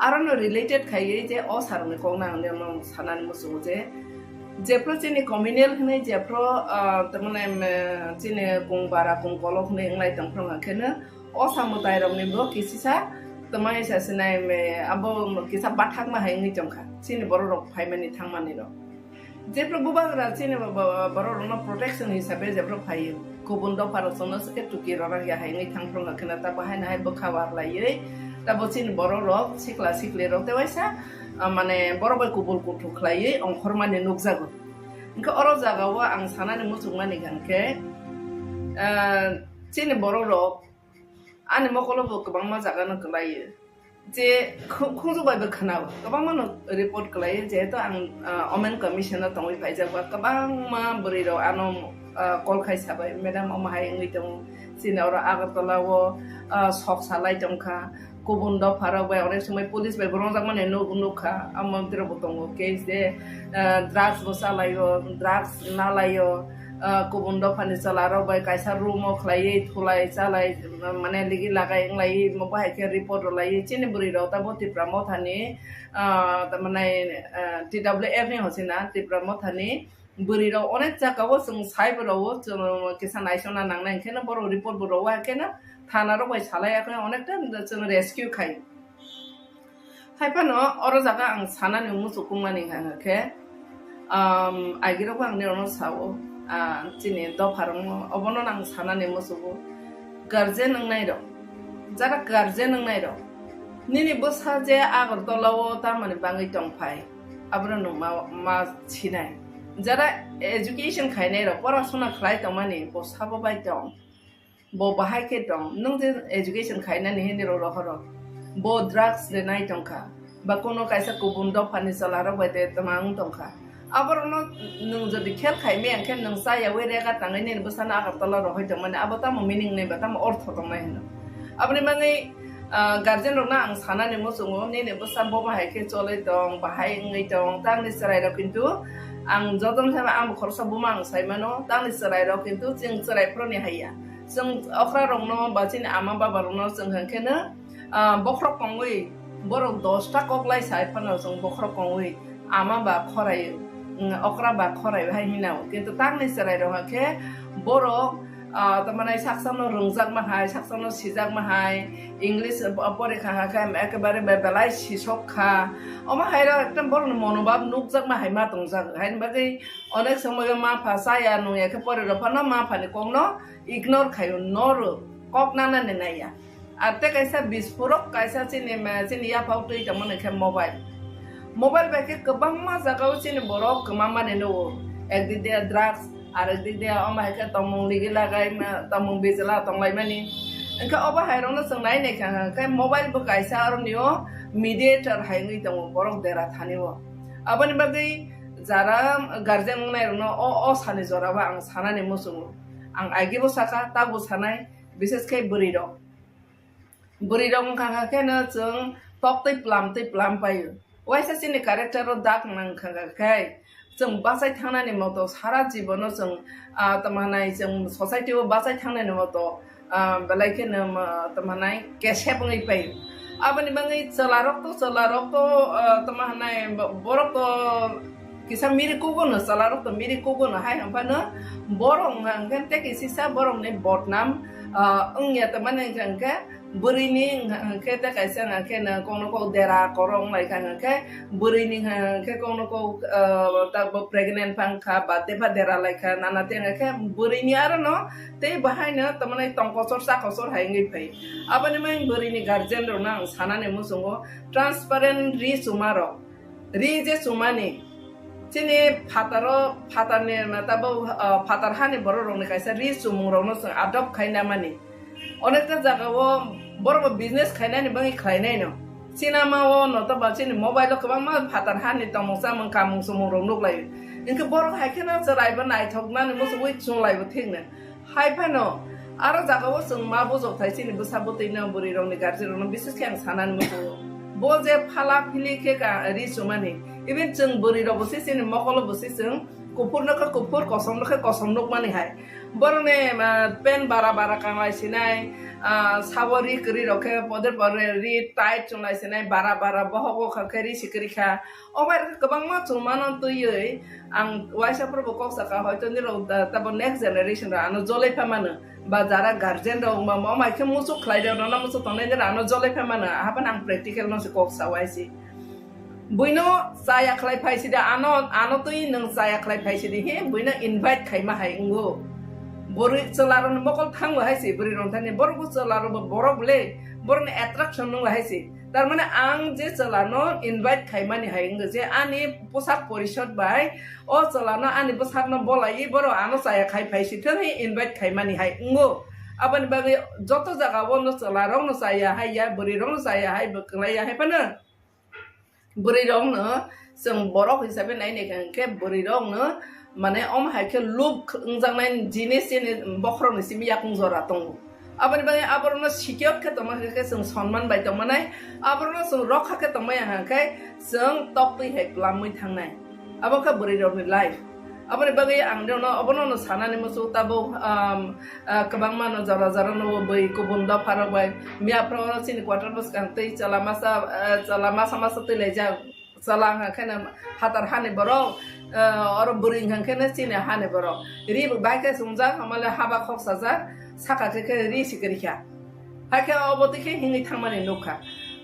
Arono related khaiwi je o sir rokni kokno ang nini sanani muchungo je, jephru chini communal hinwi jephru, ah, tamani, em, chini kung bara kung kolok hinwi wnglai tongphru hwnkheno o samudai rokni bo kisisa twmai sa sinai, em, abo kisa bathakma hai wngwi tongkha chini borok rok phaimani thangmani rok. Jephru bubagra chini bo-, bo-, borok rokno protection hisabe jephru phaio, kubun dopha rok chwngno swkhe tuki rwrak ya hai wngwi thangphru hwnkheno ta bo haino hai bwkha warlaiwi ta bo chini borok rok sikla sikli rok tei waisa, ah, mane borok bai kubul kuthuk khlaiwi ongkhormani nukjago. Hwnkhe oro jagao ang sanani muchungmani hwnkhe, ah, chini borok rok ani mokolo bo kwbangma jaga no kwlaio. Je khu-, khunju bai bo khwnao, kwbangma no report kwlaio, jehetu ang, ah, Women Commission o tongwi phaijak ba, kwbangma bwrwi rok ano, ah, call khai sabai, "Madam, omo hai wngwi tongo, chini oro Agartala o, ah, sok salai tongkha, kubun dopha rok bai onek somoi police bai bo rwngjakmani nuk-, nukha, amo tiro bo tongo case de, ah, drugs bo chalaio, drugs nalaio." Ah, kubun dophani chwla rok bai kaisa room o khlaiwi thulai chalai, mane ligi lagai wnglaiwi omo bahai khe report rwlaiwi chini bwrwi rok tamo Tipra Mothani, ah, tamani, ah, T W F ni hochina Tipra Mothani bwrwi rok onek jaka o chwng sai bo rwo chwng kisa naisona nangnai hwnkhe no borok report bo rwo hwnkhe no thana rok bai salai ya khe onekta chwng rescue khai. Hai phano oro jaga ang sanani muchukungmani hwnka khe, um, agirokbo ang nirokno sao, ah, chini dopharokno obono ang sanani muchugo. Guardian wngnai rok, jara guardian wngnai rok, nini bwsa je Agartala o tamoni bangwi tongphai, abono nwng ma, ma sinai. Jara education khainai rok, porasona khlai tongmani, bo sabo bai tong. Bo bahai khe tong, nwng je education khainani hinwi rw rohoro. Bo drugs de nai tongkha, ba kono kaisa kubun dophani chwlarok bai de twmang tongkha. Aborokno nwng jodi khel khai maya khe nwng cha yaui rega tangwi nini bwsano Agartala rohoi tongmani, abo tamo meaning nai ba tamo ortho tongnai hino. Aboni bagwi, ah, guardian rokno ang sanani muchungo, nini bwsa bo bahai khe choloi tong, bahai wngwi tong, tangni chwrai rok kintu ang jotono thaiba ang khoroksa buma ang sai mano, tangni chwrai rok kintu chwng chwrai phuruni haiya. Chwng okra rokno ba chini ama baba rokno chwng hwnkhe no, ah, bokhorok kongwi borok dosta kok lai sai phano chwng bokhorok kongwi ama ba khorai, mm, okra ba khorai hai hinao. Kintu tamni chwrai rok hwnkhe borok, ah, tamani saksano rwngjakma hai, saksano sijakma hai, English porikha hwnkhe ekebare be-, belai sisok kha. Omo hai rok ekdom borokni monobhab nukjakma hai ma tongjak. Haini bagwi onek somoyo ma pha chaya nungya khe pore rok phano ma phani kokno ignore khaio, no rw, kok nanani naiya. Ar tei kaisa bispurok kaisa chini ma-, chini yaphao twi tongmani khe mobile. Mobile bai khe kwbangma jagao chini borok kwmamani nugo. Ekdik de drugs, arekdik de omo hai khe tongmung ligi lagai ma, tongmung bijla tonglaimani. Hwnkhe obo hai rokno chwng nai naikha hwnkhe mobile bo kaisa aroni o mediator hai wngwi tongo borok dera thani o. Aboni bagwi jara guardian wngnai rokno o, o sani jora o ang sanani muchungo. Ang agi bo saka, tabuk sanai, bises khe bwrwi rok. Bwrwi rok wngkha khe no chwng tok twi plam twi plam paio. Waisa chini character o dak nang kha khe chwng bachai thangnani moto sara jibono chwng, ah, tamo hanai chwng society o bachai thangnani moto, ah, belai kheno, ah, tamo hanai kesep wngwi paio. Aboni bagwi chwla rok to, chwla rok to, ah, tamo hanai bo-, borok to kisa miri kugo no, chwla rok to miri kugo no, hai hwnphano borok hwnkhe tei kisisa borok ni bodnam, ah, wngya tongmani hwnkhe bwrwi ni hwnkhe tei kaisa hwnkhe no kokno kok dera korok wnglaikha hwnkhe bwrwi ni hwnkhe kokno kok, ah, tabuk pregnant phang kha ba tei ba dera laikha nana tei hwnkhe bwrwi ni aro no tei bahai no tongmani tong kochor cha kochor hai wngwi phai. Aboni mai bwrwi ni guardian rok no ang sanani muchungo transparent ri chuma rok. Ri je chumani, chini phataro, phatarni, tabuk, ah, phatar hani borok rokni kaisa ri chumung rokno chwng adopt khai namani. Onekta jagao borok bo business khainani bagwi khlainaino. Chinamao no toba chini mobile o kwbangma phatar hani tongmung chamung kamung chumung rok nuklaio. Hinkhe borok hai kheno chwraibo naithokmani muchugwi chunglaibo thikno. Hai phano, aro jagao chwng ma bujok thai chini bwsa bwtwi no bwrwi rokni guardian rokno bises khe ang sanani muchungo. Bo je phala phili khe ka ri chumani, even chwng bwrwi rok bo se chini mokolo bo se chwng kuphur no khe kuphur, kosom no khe kosom nukmani hai. Borokni, ah, pen bara bara kanglai sinai, ah, sabo ri kwrwi rok khe pode pore ri tight chunglai sinai, bara bara bohogo kha khe ri sikri kha. O bai rok kwbangma chumano twiwi ang waisa phuru bo kok saka, hoito nirok da-, tabo next generation rok ano jolai pha mano, ba jara guardian rok wngma mo mai khe muchuk khlai rok nono muchuk tongnai nirok ano jolai pha mano, ahaphano ang practical no se kok sa waisi. Buino chaya khlai phai sidi, ano, ano twi nwng chaya khlai phai sidi he, buino invite khaima hai wngo. Bwrwi chwla rokni mokol thango hai se, bwrwi rok thani borok bo chwla rok bo borok le, borokni attraction nwngo hai se. Tar mane ang je chwla no invite khaimani hai wngkha je ani poshak porishod bai o chwla no ani bwsak no bolai borok ano chaya khai phai si thang hi invite khaimani hai wngo. Aboni bagwi joto jaga o no chwla rok no chaya hai ya, bwrwi rok no chaya hai, bwklai ya hai phano bwrwi rok no chwng borok hisabe nai nai kha hwnkhe bwrwi rok no mane omo hai khe look wngjaknai jinis chini bokhorok ni simi yakung jora tongo. Aboni bagwi aborokno secure khe tongma khe chwng sonman bai tongmanai, aborokno chwng rokha khe tongmaya hwnkhe chwng toktwi hai plamwi thangnai. Abo khe bwrwi rokni life. Aboni bagwi ang rokno obono no sanani muchung tabuk, um, ah, kwbangma no jora jora no bwi kubun dopha rok bai miya phoro chini quarter bwskang twi chwla masa, ah, chwla masa masa twi laijak. Chwla wngkha khe no phatar hani borok, eh, oro bwrwi wngkha khe no chini hani borok. Ri bo bai khe chumjak, hamale haba khok sajak, saka khe khe ri sikiri kha. Hakhe obo twi khe hingwi thangmani nukha.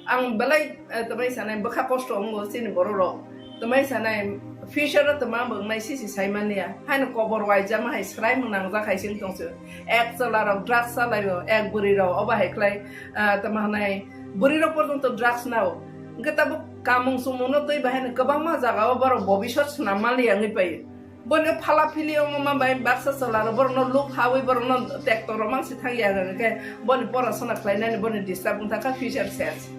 Ang belai, eh, twmai sanai bwkha kosto wngo chini borok rok. Twmai sanai future o twma bo wngnai sisi saimani ya. Haino kobor waijama hai swrai mung nangjak hai sing tongse. Ek chwla rok drugs chalaio, ek bwrwi rok obo hai khlai, ah, tamo hwnai bwrwi rok porjonto drugs nao. Hwnkhe tabuk kamung chumung no twi bahai no kwbangma jaga o borok bobisot swnam maliya wngwi paio. Bono phala phili wngma bai baksa chwla rok borok no luk hawi borok no tekto rok mang si thang ya hwnkhe boni porasona khlainani boni disturb wng thang kha future ses.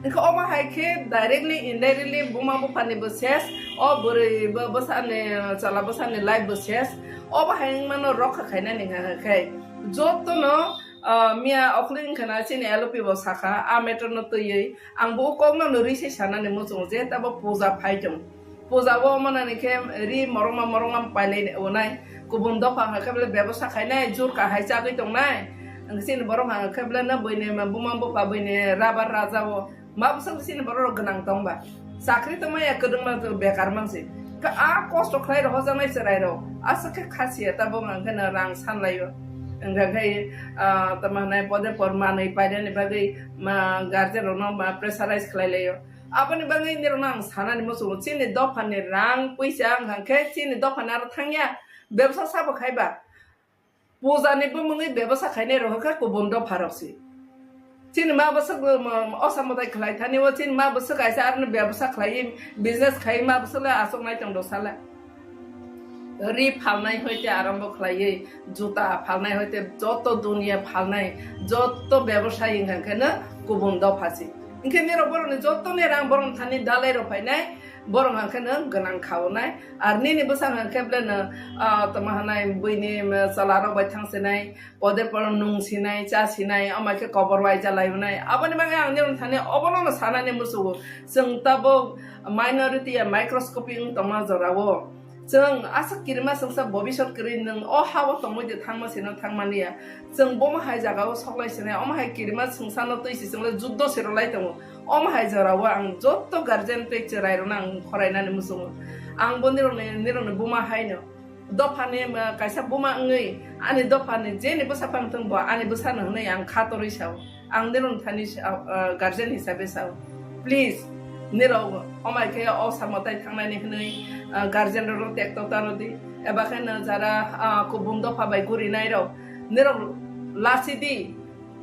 Hwnkhe omo hai khe directly indirectly buma buphani bo ses, o bwrwi bo bwsani, chwla bwsani life bo ses. Obo hai wngmano rokha khainani hwnkha khe jotono, ah, miya okhli wngkha na chini L O P bo sakha, a matter no twiwi ang bo o kokno no rwi se sanani muchungo je tabo puja phai tong. Puja o manani khe ri morokma morokma pailai onai. Kubun dopha hwnkhe bele bebosa khainai, jur kahai chagwi tongnai. Ang chini borok hwnkhe bele no buini buma bupha buini rabar raja o. Ma bwswk chini borok rok gwnang tong ba? Chakri tongmaya kwdwngma bekar mansi. Khe a kosto khlai rok hojaknai chwrai rok. Aswk khe khasiya tabuk hwnkhe no rang sanlai o. Hwnkhe khe, ah, tamo hwnai pode por manwi painani bagwi ma guardian rokno ma pressurize khlai lai o. Aboni bagwi nirokno ang sanani muchungo, chini dophani rang puisa wngkha khe chini dophani aro thangya, bebsa sabo khaiba. Pujani bumungwi bebsa khainai rok khe kubun dopha rok se. Chini ma bwswk, um, osa mwtai khlai thani o, chini ma bwswk kaisa aroni bebsa khlai, business khai ma bwswk le aswk nai tong do sala. Ri phalnai hoite arambo khlaiwi, juta phalnai hoite joto duniya phalnai, joto bebosai wngkha khe no kubun dopha se. Hwnkhe nirok borokni jotoni rang borokni thani dalai rok phainai, borok hwnkhe no gwnang khaonai. Ar nini bwsa hwnkhe bele no, ah, tamo hwnai buini, um, chwla rok bai thang sinai, pode poro nung sinai, cha sinai, omo khe kobor waija lai hwnai. Aboni bagwi ang nirok thani obono no sanani muchungo. Chwng tabuk minority ya microscopic wng tongma jorao. Chwng aswk kirima chwngsa bobisot kwrwi nwng o ha-o tongwi de thangma sino thangmani ya. Chwng bomo hai jagao soklai sinai, omo hai kirima chwngsano twi si chwngle juddo sero lai tongo. Omo hai jorao ang joto guardian tei chwrai rokno ang khorainani muchungo. Ang bo nirokni, nirokni buma haino. Dophani, uh, kaisa buma wngwi ani dophani jeni bwsa phang thung bo ani bwsano hwnwi ang kha torwi sao. Ang nirok thani sa-, uh, guardian hisabe sao. Please, nirok omai khe o samo tai thangnani hwnwi, uh, guardian rokno tekto taro di. Eba khe no jara, uh, kubun dopha bai gurinai rok. Nirok lasi di.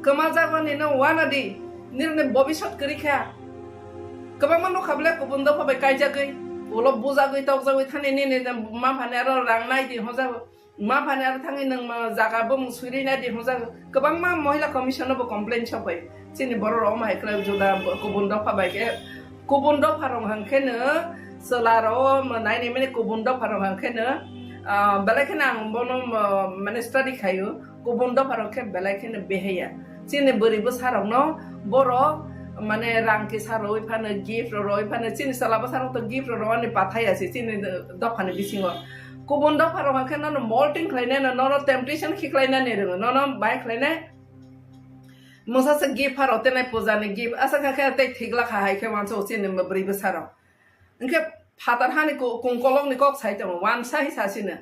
Kwma jagoni no wana di, nini bobisot kwrwi kha. Kwbangma nukha bwle kubun dopha bai kaijagwi, ulo bujagwi tokjagwi thani nini ma phani aro rang nai di hwnjago. Ma phani aro thangwi nwng ma jaga bumung swiri nai di hwnjago. Kwbangma Mohila Commission no bo complain sok bai. Chini borok rok omo hai kwlai juda kubun dopha bai khe, kubun dopha rok hwnkhe no chwla rok o nai ni mani kubun dopha rok hwnkhe no, ah, belai kheno ang bono, ah, mane study khaio. Kubun dopha rok khe belai kheno behaya. Chini bwrwi bwsa rokno borok mane rang kisa rwi phano, gift rok rwi phano, chini chwla bwsa rok to gift rok rwani pathai ya se chini dophani bisingo. Kubun dopha rok hwnkhe nono molting khlainai no, nono temptation khiklainani rwngo, nono bai khlainai. Mungsa se gift pharo tenai puja ni gift asa kha khe tei thikla kha hai khe wansa o chini bwrwi bwsa rok. Hwnkhe phatar hani ku-, kungkolokni kok sai tongo, wansa hi sasino.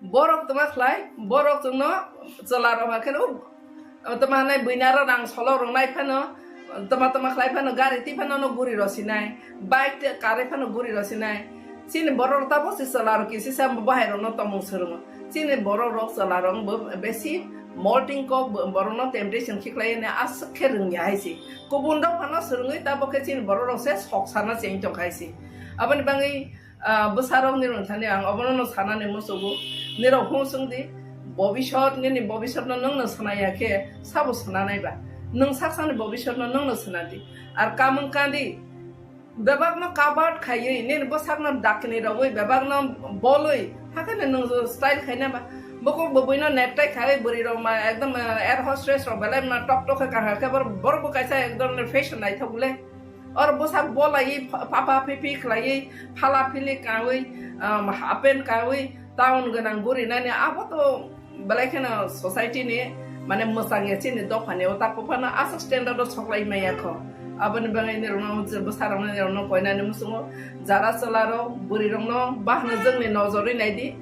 Borok tongma khlai, borok chwngno chwla rok hakhe no, tongma hanai buina ro rang solok rok nai phano, tongma tongma khlai phano, gari twi phano no guri rw sinai, bike tei karwi phano guri rw sinai. Chini borok rok tabuk se chwla rok kisi sa bahai rok no tongmung swrwngo. Chini borok rok chwla rok bo besi molting kok bo-, borok no temptation khiklai ne aswk khe rwngya hai se. Kubun rok phano swrwngwi tabuk khe chini borok rok se sok sana cheng tong khai se. Aboni bagwi, ah, bwsarok nirok thani ang obono no sanani muchugo. Nirok hung chwng di, bobisot, nini bobisot no nwng no swnaya khe sabo swnanai ba? Nwng sak sakni bobisot no nwng no swnadi. Ar kamwng kandi, bebak no covered khaiwi, nini bwsak no dakni rogwi, bebak no bolwi, hakhe no nwng style khaina ba? Bukhuk bwbwi no necktie khaiwi, bwrwi rok ma ekdom, ah, air hostess rok belai ma tok tok khe kahar khe, bor-, borok bo kaisa ekdom fashion naithok le. Or bwsak bolai pha-, pha pha phi phi khlaiwi, phala phili kawi, um, half pant kawi, town gwnang guri nani abo to belai kheno society ni mane mwchang ya chini dopha ni o tak phano aswk standard o soklai maya kho. Aboni bagwi ni rokno je bwsa rokno ni rokno koinani muchungo jara chwla rok bwrwi rokno bahno jwngni nojorwi nai di.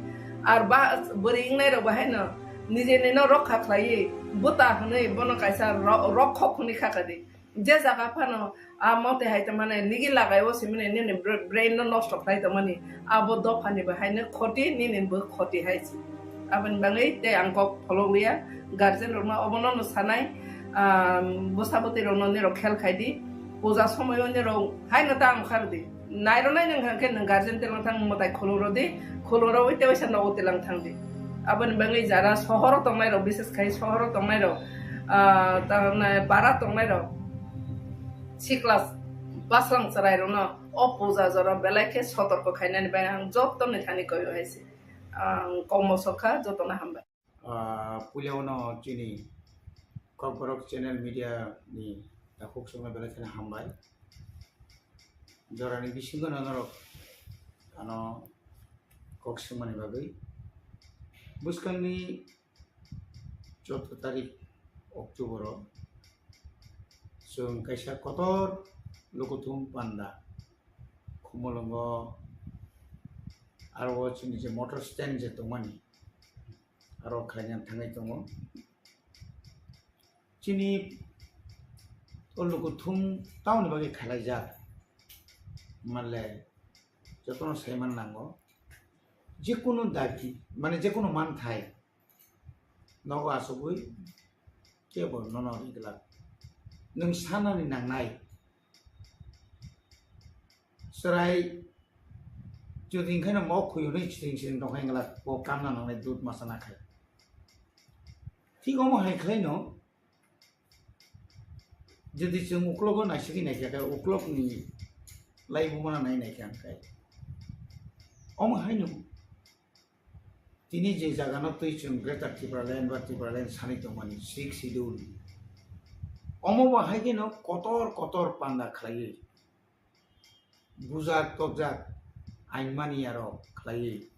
Ar ba bwrwi wngnai rok bahai no nijeni no rokha khlaiwi bwta hwnwi bono kaisa ro-, rokhok hwnwi kha kha di. Je jaga phano, ah, mote hai tongmani nigi lagai o simini nini bra-, brain no nosto khlai tongmani, abo dophani bo haino khoti, nini bo khoti hai se. Aboni bagwi tei ang kok pholok liya, guardian rokno obono no sanai, ah, bwsa bwtwi rokno nirok khel khai di, puja somoio nirok haino ta ang khar di. Nairwnai nwng hwnkhe nwng guardian tilang thang mwtai khulurodi, khulurogwi tei waisa nogo tilang thangdi. Aboni bagwi jara sohoro tongnairok, bises khai sohoro tongnairok, ah, tamni para tongnairok, sikla bwslang chwrairokno o puja jora belai khe sotorko khainani bagwi ang jottoni thani koyo hai se. Ang kokmo sokha, jotono hambai. Ah, puila uno chini Kokborok channel media ni takhuk songno belai kheno hambai. Jorani bisingo no norok ano kok swngmani bagwi. Bwskangni chwddo tarik October-o chwng kaisa kotor lukuthum panda Khumulwngo, aro o chini je motor stand je tongmani, aro khlaina thangwi tongo. Chini o lukuthum tamoni bagwi khlaijak, manle jotono saiman nango, jekunu dabi, mane jekunu manthai nogo achugwi kebo nono ri glak. Nwng sanani nangnai, chwrai jodi hwnkhai no mok khuyunwi siring siring tongkha hwnglak, bo kamna nangnai dud masa nakhai. Thik omo hai khlaino, jodi chwng uklogo naisigwi naikha khe, uklokni laibumano nai naikha hwnkhai, omo haino tini je jagano twi chwng Greater Tipraland ba Tipraland sanwi tongmani Sixth Schedule, omo bo hai kheno kotor kotor panda khlaiwi, bujak tokjak ain mani aro khlaiwi,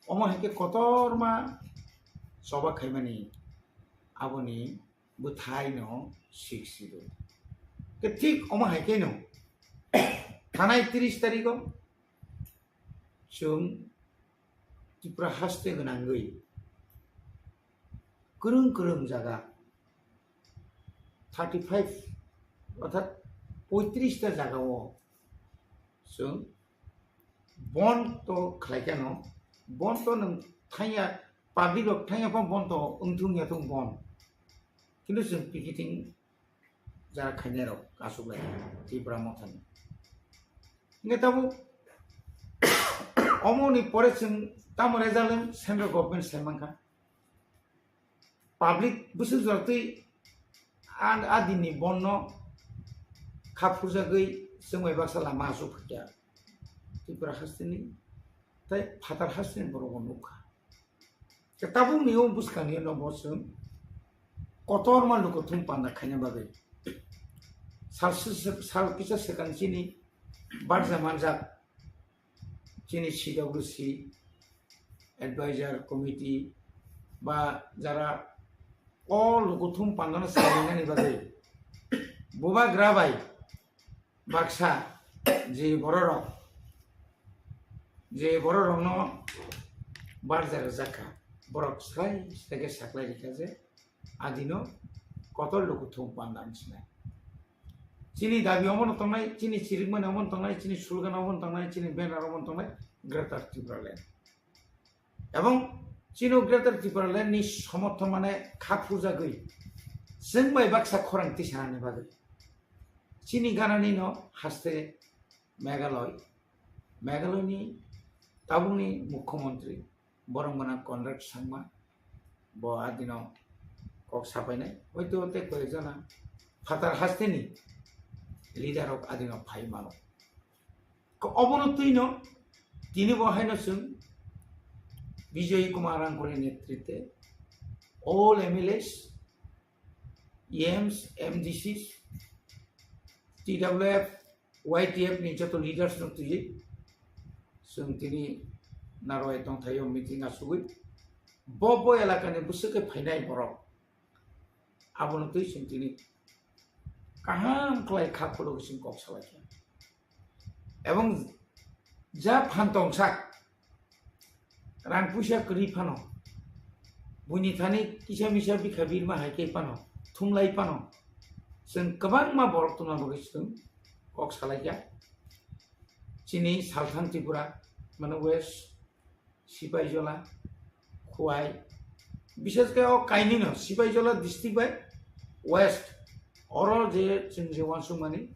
omo hai khe kotorma choba khaimani aboni bwthaino Sixth Schedule. Khe thik omo hai kheno thanai tris tarigo chwng Tripura haste gwnangwi kwrwng kwrwng jaga thirty five orthat poitris ta jagao chwng bon to khlai kheno, bon to nwng thangya, public rok thangya pha bon to wngthung ya thung bon, kintu chwng picketing jara khainai rok aswk lai Tipra Mothani. Hingke tabuk omo ni pore chwng tamo result wng central government sai mankha. Public bwswk jora twi a, a din ni bon no kha phurjagwi chwng bai baksa lama aswk phai kha Tripura haste ni tei phatar haste ni borok bo nukha. Khe tabukni o bwskangni no bo chwng kotorma lukuthum panda khaina bagwi sal, sal kisa swkang chini barja manjak chini C W C advisor committee ba jara o lukuthum pandano sarinani bagwi bubagra bai baksa je bororok, je bororokno barja rwjak kha, borok slai slai khe saklai rikha je adino kotor lukuthum panda wng sinai. Chini dabi omono tongnai, chini chirikmani omono tongnai, chini slogan omono tongnai, chini banner omono tongnai, Greater Tipraland. Ebong chini Greater Tipraland ni somorthon mane kha phurjagwi chwng bai baksa khorang tisanani bagwi chini ganani no haste Meghalaya, Meghalaya ni tabukni mukhyamantri borok mwnang Conrad Sangma bo adino kok sapainai, hoito tei koi jana phatar haste ni leader rok adino phai mano. Ko obono twino tini bo haino chwng Bijoy Kumar Rangkholi netrite all M L As, E Ms, M D Cs, T W F, Y T F ni joto leaders no twiwi chwng tini Narwai tongthaio meeting asugwi bo bo elakani bwswk khe phainai borok abono twi chwng tini kaham khlai kha khulugwi chwng kok salaikha. Ebong ja phan tongsak rang puisa kwrwi phano, buini thani kisa misa bikha birma hai khe phano, thumlai phano, chwng kwbangma borok tongna bagwi chwng kok salaikha. Chini Salthang Tripura, mane West, Sipaijola, Khowai, bishes khe o kainwino Sipaijola district bai West, oro je chwng je uansukmani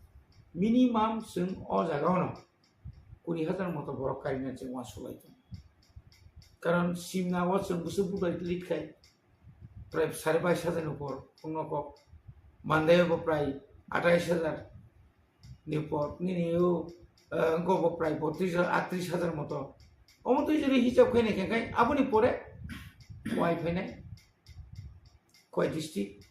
minimum chwng o jagao no kuri hajar moto borok karina chwng uansuk lai tongo. Karon simna o chwng bwswk budai lik khai prai sare bais hajar ni upor wngno kok, Mandai bo prai atais hajar ni upor, nini o, eh, wngkha bo prai botris hajar, atris hajar moto. Omo twi jodi hisab khainai khe khai aboni pore Khowai phainai, Khowai district.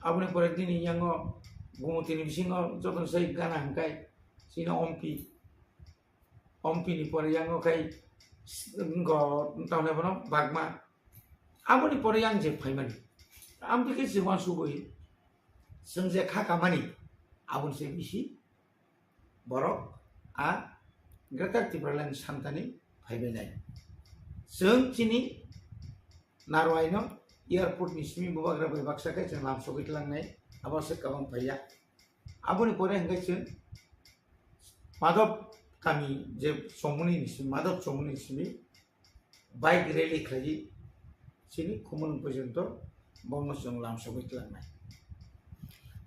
Aboni pore nini yango Gumutini bisingo jotono sai gana hwnkhai chini Ompi. Ompi ni pore yango khai Wngkha tamni bono bagma. Aboni pore yang je phaimani. Amtwi khe chwng uansugwi chwng je kha kamani aboni se bisi borok a Greater Tipraland santani phaibainai. Chwng chini Narwaino airport ni simi bubagra bai baksa khe chwng lam sogwi tlangnai, abo se kabang phaiya. Aboni pore hwnkhe chwng Madhop kami je chongmani ni simi, Madhop chongmani simi bike rally khlaiwi chini Khumulwng porjonto bono chwng lam sogwi tlangnai.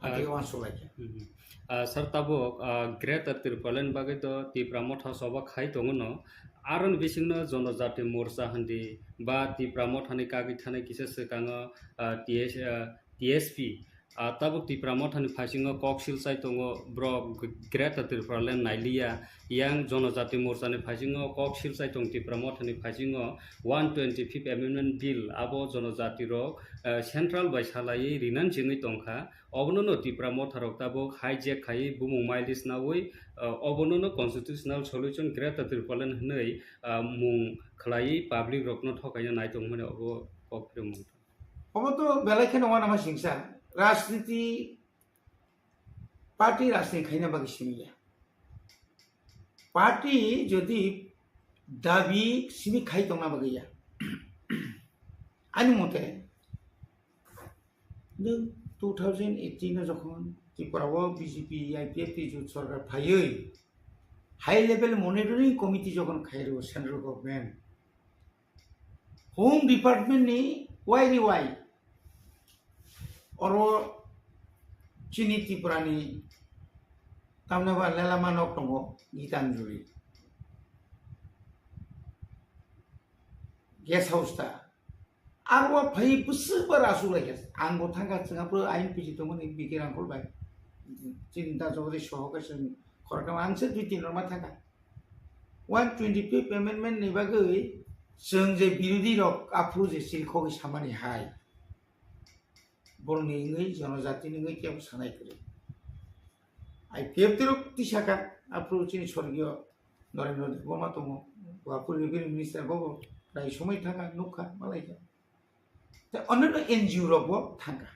Ah, Atwi uansuk lai kha. Mhm. Ah, sir, tabuk, ah, Greater Tipraland bagwi to Tipra Motha choba khai tongo no. Aroni bisingno Jonojati Morcha hindi ba Tipra Mothani kagwi thanai kisa swkango, ah, T S, ah, T S P. Ah, tabuk Tipra Mothani phaisingo kok silchai tongo, borok Greater Tipraland nailiya. Yang Jonojati Morchani phaisingo kok silchai tong Tipra Mothani phaisingo one twenty-fifth Amendment Bill abo Jonojati rok, ah, central bai salaiwi rinan chengwi tongkha. Obono no Tipra Motha rok tabuk hijack khaiwi bumung mileage nawi, ah, obono no constitutional solution Greater Tipraland hwnwi, ah, mung khlaiwi public rokno thokaina nai tongmani obo kok phirwngmung. Obo to belai kheno uanama singsa, rajniti party rajniti khaina bagwi simi ya. Party jodi dabi simi khai tongna bagwi ya. Ani mote, nwng two thousand eighteen o jokhon Tripura o B J P, I P F T jut sorkar phaiwi high level monitoring committee jokhon khairo central government, Home Department ni wai ri wai oro chini Tripura ni tamni ba lelama nok tongo Gitanjali guest house ta. Aro phai bwswk ba rasu lai kha. Ang bo thangkha chwng aphuru ayang piji tongmani B K Rangkhol bai. Chini da jogori soho khe chwng khoroknwi ang se dui tin rok ma thangkha. One twenty-fifth amendment ni bagwi chwng je birodhi rok aphuru je chirikhogwi samani hai, borokni wngwi, jonojatini wngwi kebo sanai kwrwi. I P F T rok tisaka aphuru chini sorgiyo Narendra Debbarma tongo, bo aphuru revenue minister bo, bo rai somoi thangkha, nukha, malaikha. Tei onno N G O rok bo thangkha.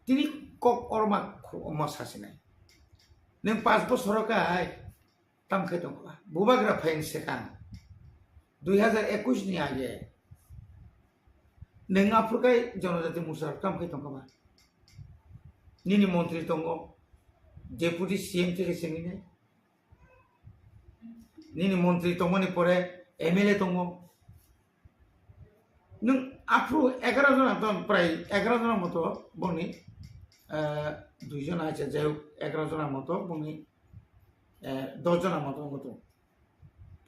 Tini kok orma khu-, omo sasinai. Nwng panch bosor o kai tam khai tongkha. Bubagra phaiyang swkang dui hazar ekush ni age nwng aphuru kai Jonojati Morcha rok tam khai tongkha ba? Nini montri tongo, deputy C M theke sengwi nai. Nini montri tongmani pore M L A tongo. Nwng aphuru egaroh jona ton, prai egaroh jona moto bongni, eh, dui jona, acha, jai hok, egaroh jona moto bongni, eh, dos jona moto wngwi tongo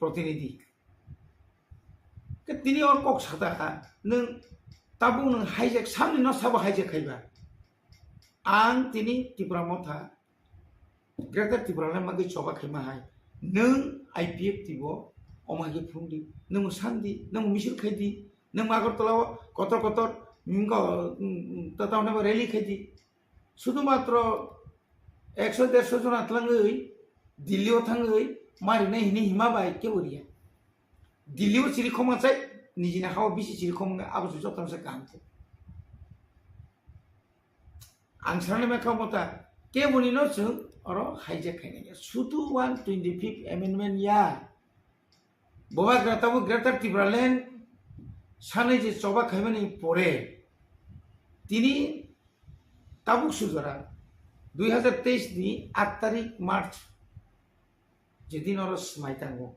protinidhi. Khe tini o kok sata kha, nwng tabuk nwng hijack, samni no sabo hijack khaiba. Ang tini Tipra Motha Greater Tipraland bagwi choba khaima hai. Nwng I P F T bo omo hai khe phung di, nwng san di, nwng misil khai di, nwng Agartala o kotor kotor, mm, ko, mm, mm, ta, ta, rally khai di. Sudhumatro ekso derso jona twlangwi Delhi o thangwi marinai hini hima bai kebo riya. Delhi o chiri khoma chai, nijini hao bisi chiri khoma abo se jotono se kaham khe. Ang sanai mankha mota, keboni no chwng oro hijack khainai ya. Sudu one twenty-fifth amendment ya. Bubagra tabuk Greater Tipraland sanai je choba khaimani pore, tini tabuk sujora dui hazar teis ni aat tarik March, jedin oro swmai tango.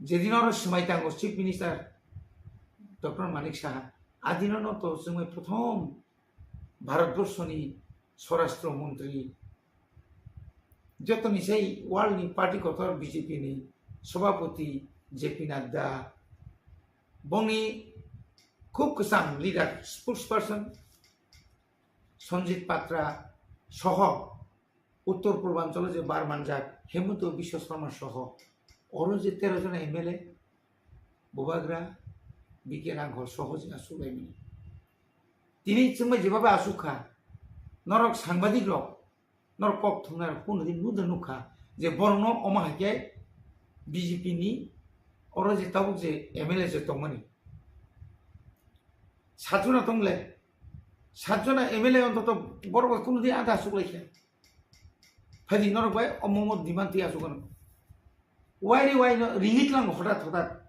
Jedin oro swmai tango Chief Minister Doctor Manik Saha, adino no to chwngmai prothom Bharatborshoni Swarashtra Montri, jotoni sai world ni party kotor B J P ni Sabhapati J P Nadda, bongni khub kwcham leader, spokesperson Sanjit Patra soho Uttor Purbanchalo je bar manjak Hemanta Biswa Sarma soho oro je tero jona M L A, Bubagra B K Rangkhol soho je asuk laimani. Tini chwngbai jeba bai asuk kha, norok sangbadik rok, norok kok thumnai rok phone di nuda nukha, je borokno omo hai khe B J P ni oro je tabuk je M L A je tongmani, satjona tongle, satjona M L A ontoto borok bai kunu di ada asuk lai khe. Phaidi norok bai omo omo demand twi asuk ano. Wai re wai no ringit lang hothat hothat.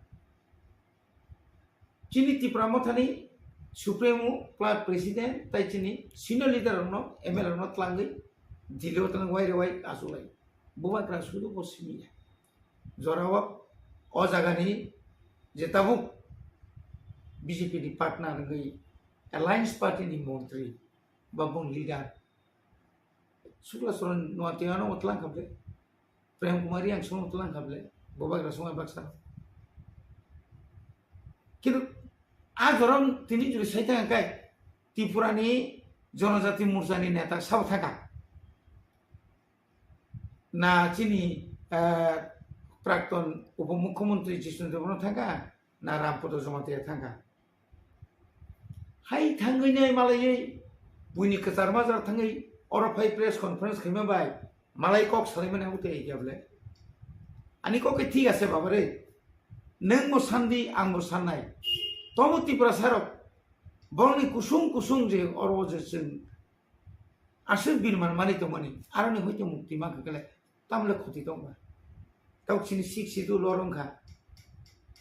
Chini Tipra Mothani Supremo, Club President, tai chini senior leader rokno, M L A rokno tlangwi Delhi o twlang wai re wai asuk lai. Bubagra sudu bo simi ya. Jorao o jagani je tabuk B J P ni partner wngwi Alliance Party ni montri ba bung leader Sukla Saran Noatia no tlang kha ble, Prem Kumar Reang song tlang kha ble, Bubagra song baksa. Kintu a jorom tini juri sai thang kai Tripura ni Jonojati Morcha ni neta sabo thangkha. Na chini, eh, Prakton Upomukhyamantri Jishnu Debbarma thangkha, na Rampada Jamatia thangkha. Hai thangwi nai malaiwi buini kwchar majra thangwi oro phai press conference khaima bai malai kok salaimani abo tei ya ble. Ani kok khe thik ase baba re. Nwng bo sandi, ang bo sannai. Tomo Tiprasa rok borokni kusung kusung je oro je chwng aswk birman mani tongmani, aroni hoite mukti mankha kele, tamle khoti tongba. Tabuk chini Sixth Schedule oro wngkha.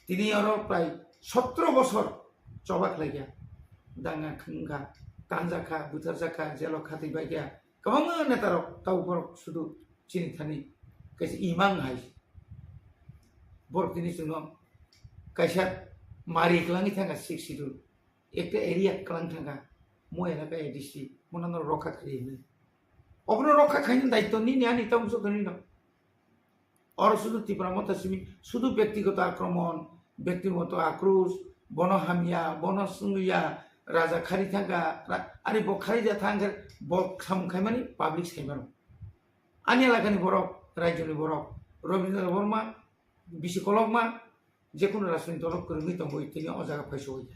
Tini oro prai sotro bosor choba khlaikha. Danga wngkha, tanjakha, butharjakha, jelo khatwi baikha. Kwbangma netarok tabuk borok sudu chini thani kaisa imang hai. Borok tini chwngno kaisa mari kwlangwi thangkha Sixth Schedule. Ekta area kwlang thangkha, mo elaka A D C, mo nang rokha khairi hinwi. Obono rokha khaini daityo nini ani tamo joto nino. Oro sudu Tipra Motha simi, sudu bektigoto akromon, bektigoto akros, bono hamya, bono swngliya, raja khari thangkha, ra-, ari bo khari ja thangkhe, bo samung khaimani public saimano. Ani elakani borok, rajyoni borok, Rabindra Debbarma, bisi kolokma, jekunu rajniti dolo kwrwngwi tongwi tini o jaga phaisowi.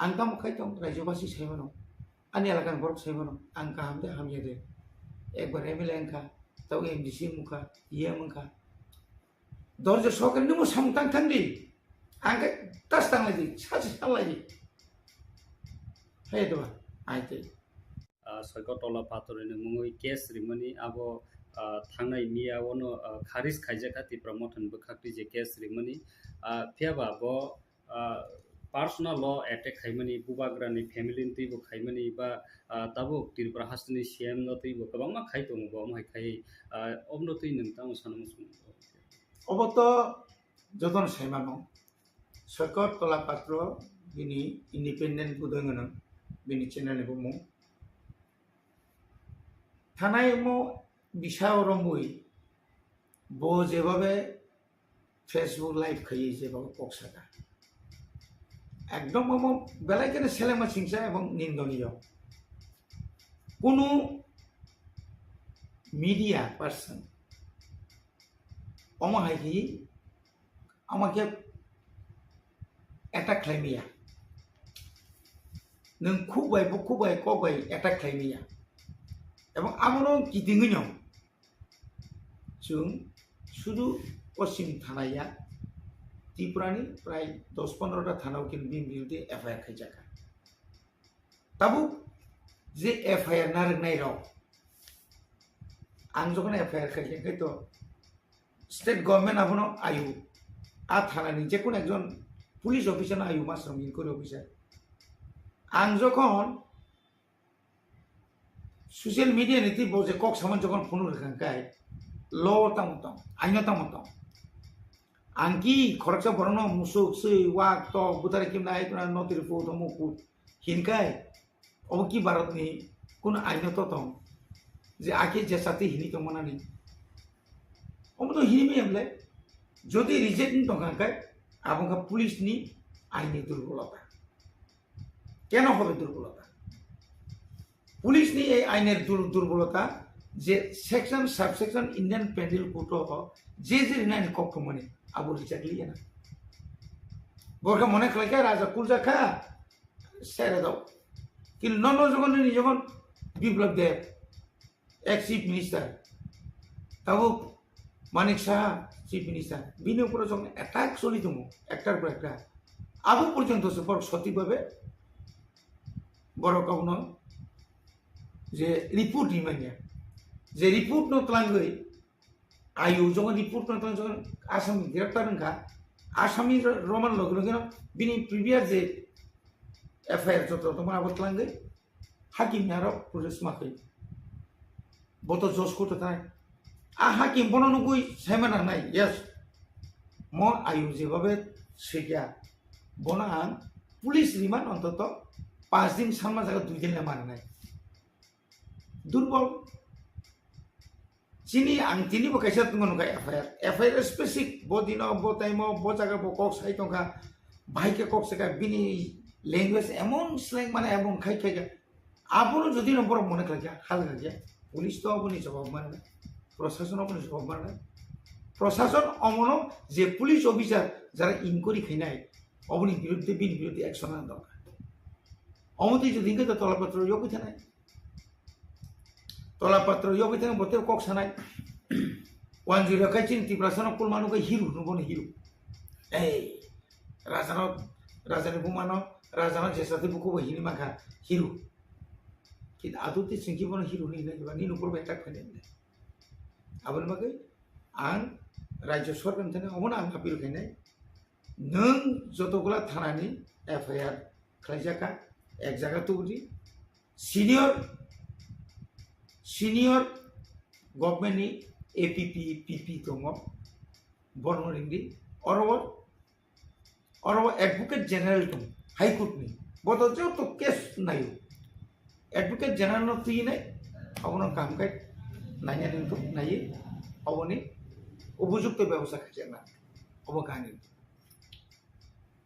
Ang tamo khai tong, rajyobasi saimano, ani elakani borok saimano, ang kaham de hamya de. Ekbar M L A wngkha, tabo M D C wngkha, E M wngkha. Dorje sokre nimo samung tang thang di. Ang khe tas tang lai di, sachi tang lai di. Hai de ba, ai te. Ah, Soikot Tola Patorni mungwi case rimani abo, ah, thangnai miya ono, ah, kharis khaijakha Tipra Mothani bwkhakni je case rimani, ah, phiyaba bo, ah, personal law attack khaimani, Bubagrani family ni twibo khaimani ba, ah, tabuk Tripura hasteni C M no twibo kwbangma khai tongo bo, omo hai khai, ah, omno twi nwng tamo sana muchung. Obo to jotono saimano. Soikot Tola Patro bini independent budoi gwnang bini channel ni bumung. Thanai mo bisa romwi bo jebabe Facebook live khaiwi jebabe kok saka. Ekdom omo belai kene selengma singsa ebong nindoniyo. Kunu media person omo hai khe ama khe attack khlai maya. Nwng khuk bai, bukhuk bai, kok bai attack khlai maya. Ebong abono kitingwino chwng sudu Poschim thana ya, Tripurani prai dos pondro ta thana o khe bini biruddhe F I R khaijakha. Tabuk je F I R narwknai rok, ang jokhon F I R khaikha, khe to state government abono ayu, a thanani jekunu ekjon police officer no ayu, masrom inquiry officer. Ang jokhon social media ni twi bo je kok saman jokhon phunuk rwkha khe, law tamo tong, aino tamo tong. Ang ki khoroksa borokno musuk, swi, wak, tok, butari kimna, ai kuna notiri pu, tomo pu. Hinkai, obo ki Bharatni kuno aino to tong? Je ake je sati hini tong manani. Omo to hini mi emle, jodi reject ni tong kha kai, abo kha police ni aini durbolota. Keno hobe durbolota? Police ni ei ainer dur-, durbolota je section, subsection Indian Penal Code o je je rinani kok thumani abo reject liya na. Borkha mone khlai kha raja kulja kha, sere dao. Kintu nono jokhon nini jokhon Biplab Deb, ex chief minister, tabuk Manik Saha, Chief Minister, bini upor jong attack choli tongo, ektar por ekta. Abo porjonto se borok sothik bhabe borok abono je report rimanya, je report no twlangwi, ayu jong report no twlang jong Assam ni greptar wngkha, Assam ni ro-, roman loge loge no bini previous je F I R joto tongma abo twlangwi, hakim ni aro protest ma khe. Bo to judge court o thai. A hakim bono nugui saima nangnai, yes. Mo ayu jebabe swikia. Bono ang police remand ontoto panch din sanma jaga dui din le mananai. Durbol. Chini ang tini bo kaisa tongmani kha F I R. F I R specific bo dino, bo time o, bo jaga bo kok sai tongkha. Bahai khe kok saka bini language emon slang mane emon khai khai kha. Abono jodi no borok mone khlai kha, hal kha khe, police to aboni jawab manai, prosason aboni jawab manai. Prosason omono je police officer jara inquiry khainai, oboni biruddhe, bini biruddhe action lana dorkar. Omo tei jodi hingke to tola patro yogwi thanai. Tola patro yogwi thang bote kok sanai. Wanjui rakai chini Tiprasano kulmanu kai hiru no bono hiru. Ei, rajano, rajani bumano, rajano jesati buku bo hini mangkha hiru. Kit adu te chingki bono hiru ni hinai ba ni nukur bai tak phai nai. Aboni bagwi ang Rajya Sorkar ni thani omono ang appeal khainai. Nwng jotogula thanani F I R khlaijak kha, ek jaga tubudi, senior, senior government ni A P P, P P tongo, bono ringdi, oro, oro Advocate General tong, High Court ni, boto joto case nayo, Advocate General no twi nai, abono kaham khe naina ringthok, naiwi, aboni upojukto bebosta khaijakna, obo kahini.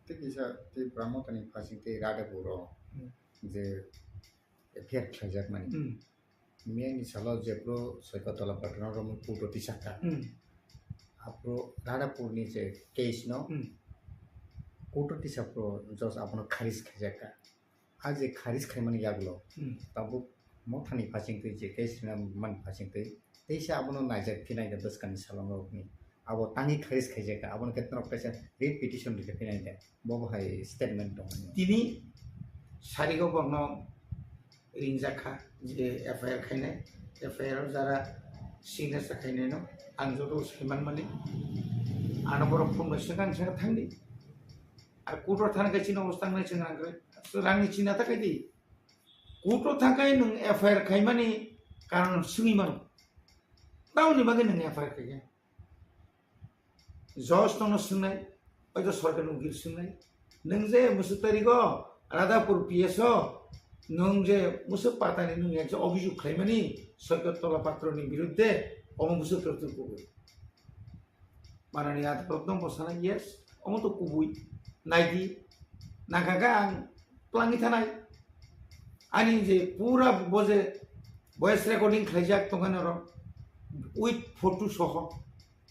Tei kisa tei Brahmotani phasing tei Radhapur o Hmm. je F I R khlaijakmani. Hmm. Miyani salo jephru Soikotala Patron romwi court o tisakha. Hmm. Aphuru Radhapurni je case no Hmm. court o tisaphru judge abono kharis khaijakha. A je kharis khaimani yagulo Hmm. tabuk Mothani phasingtwi je case rina mani phasingtwi teisa abono naijak phinai da bwskangni salongrokni. Abo tangwi kharis khaijakha, abono khe norok kaisa writ petition rikha phinai da. Bobo hai statement tongmani. Tini sarigo borno ringjak kha je F I R khainai, F I R o jara signature khainai no ang joto saiman mani. Ano borok phone bai swkang swkang thangdi. Ar court o thang khe chini obostha wngnai chwng rang kwrwi. Rangni china ta khaidi. Court o thang khe nwng F I R khaimani karon swngwi mano. Tamoni bagwi nwng F I R khaikha. Judge tongno swngnai, oito sorkar ni ukil swngnai. Nwng je musuk tarigo Radhapur P S o, nwng je musuk patani nwng ekja obhijog khlaimani Soikot Tola Patro ni biruddhe, omo musuk tari tu kubui. Manani adalat no bwsana, yes, omo to kubui. Naidi, nangkha khe ang twlangwi thanai. Ani je pura bo je voice recording khlaijak tongkha norok, with photo soho.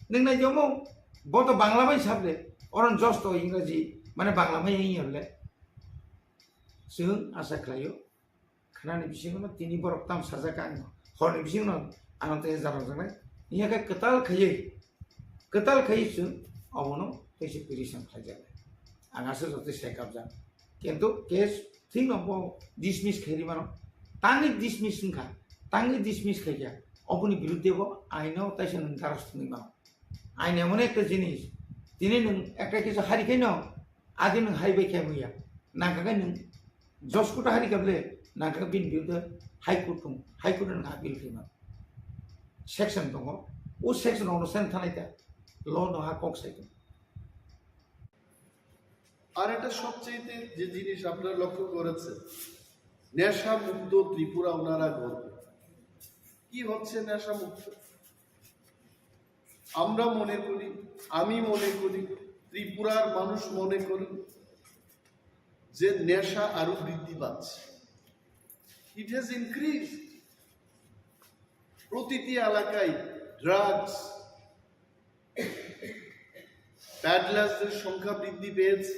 Nwng nai jomo, bo to Bangla bai sable, oron judge to Ingraji, mane Bangla bai wng yorle. Chwng asa khlaio, khnani bisingo no tini borok tam sajak ang, horni bisingo no ano tei jarok jaknai. Iya khe kwtal khaiwi, kwtal khaiwi chwng obono teisa petition khlaijaknai. Ang aswk joto sai kabjak. Kintu case thik no bo dismiss khairi mano. Tangwi dismiss wngkha, tangwi dismiss khaikha, oboni biruddhe bo aino taisa nwng daros thwngwi mano. Ain emon ekta jinis, tini nwng ekta kisu hari khaino, adi nwng hai bai khe muya. Nangkha khe nwng judge court o hari kha bole, nangkha khe bini biruddhe High Court thung, High Court nwng appeal khe ma. Section tongo, o section ono sen thanai ta, law no ha kok sai tongo. আর এটা সবচেয়ে যে জিনিস আপনারা লক্ষ্য করেছেন, নেশা মুক্ত ত্রিপুরা ওনারা গর্বে। কি হচ্ছে নেশা মুক্ত? আমরা মনে করি, আমি মনে করি, ত্রিপুরার মানুষ মনে করি যে নেশা আরো বৃদ্ধি পাচ্ছে। It has increased. প্রতিটি এলাকায় ড্রাগস, প্যাডলার্সদের সংখ্যা বৃদ্ধি পেয়েছে,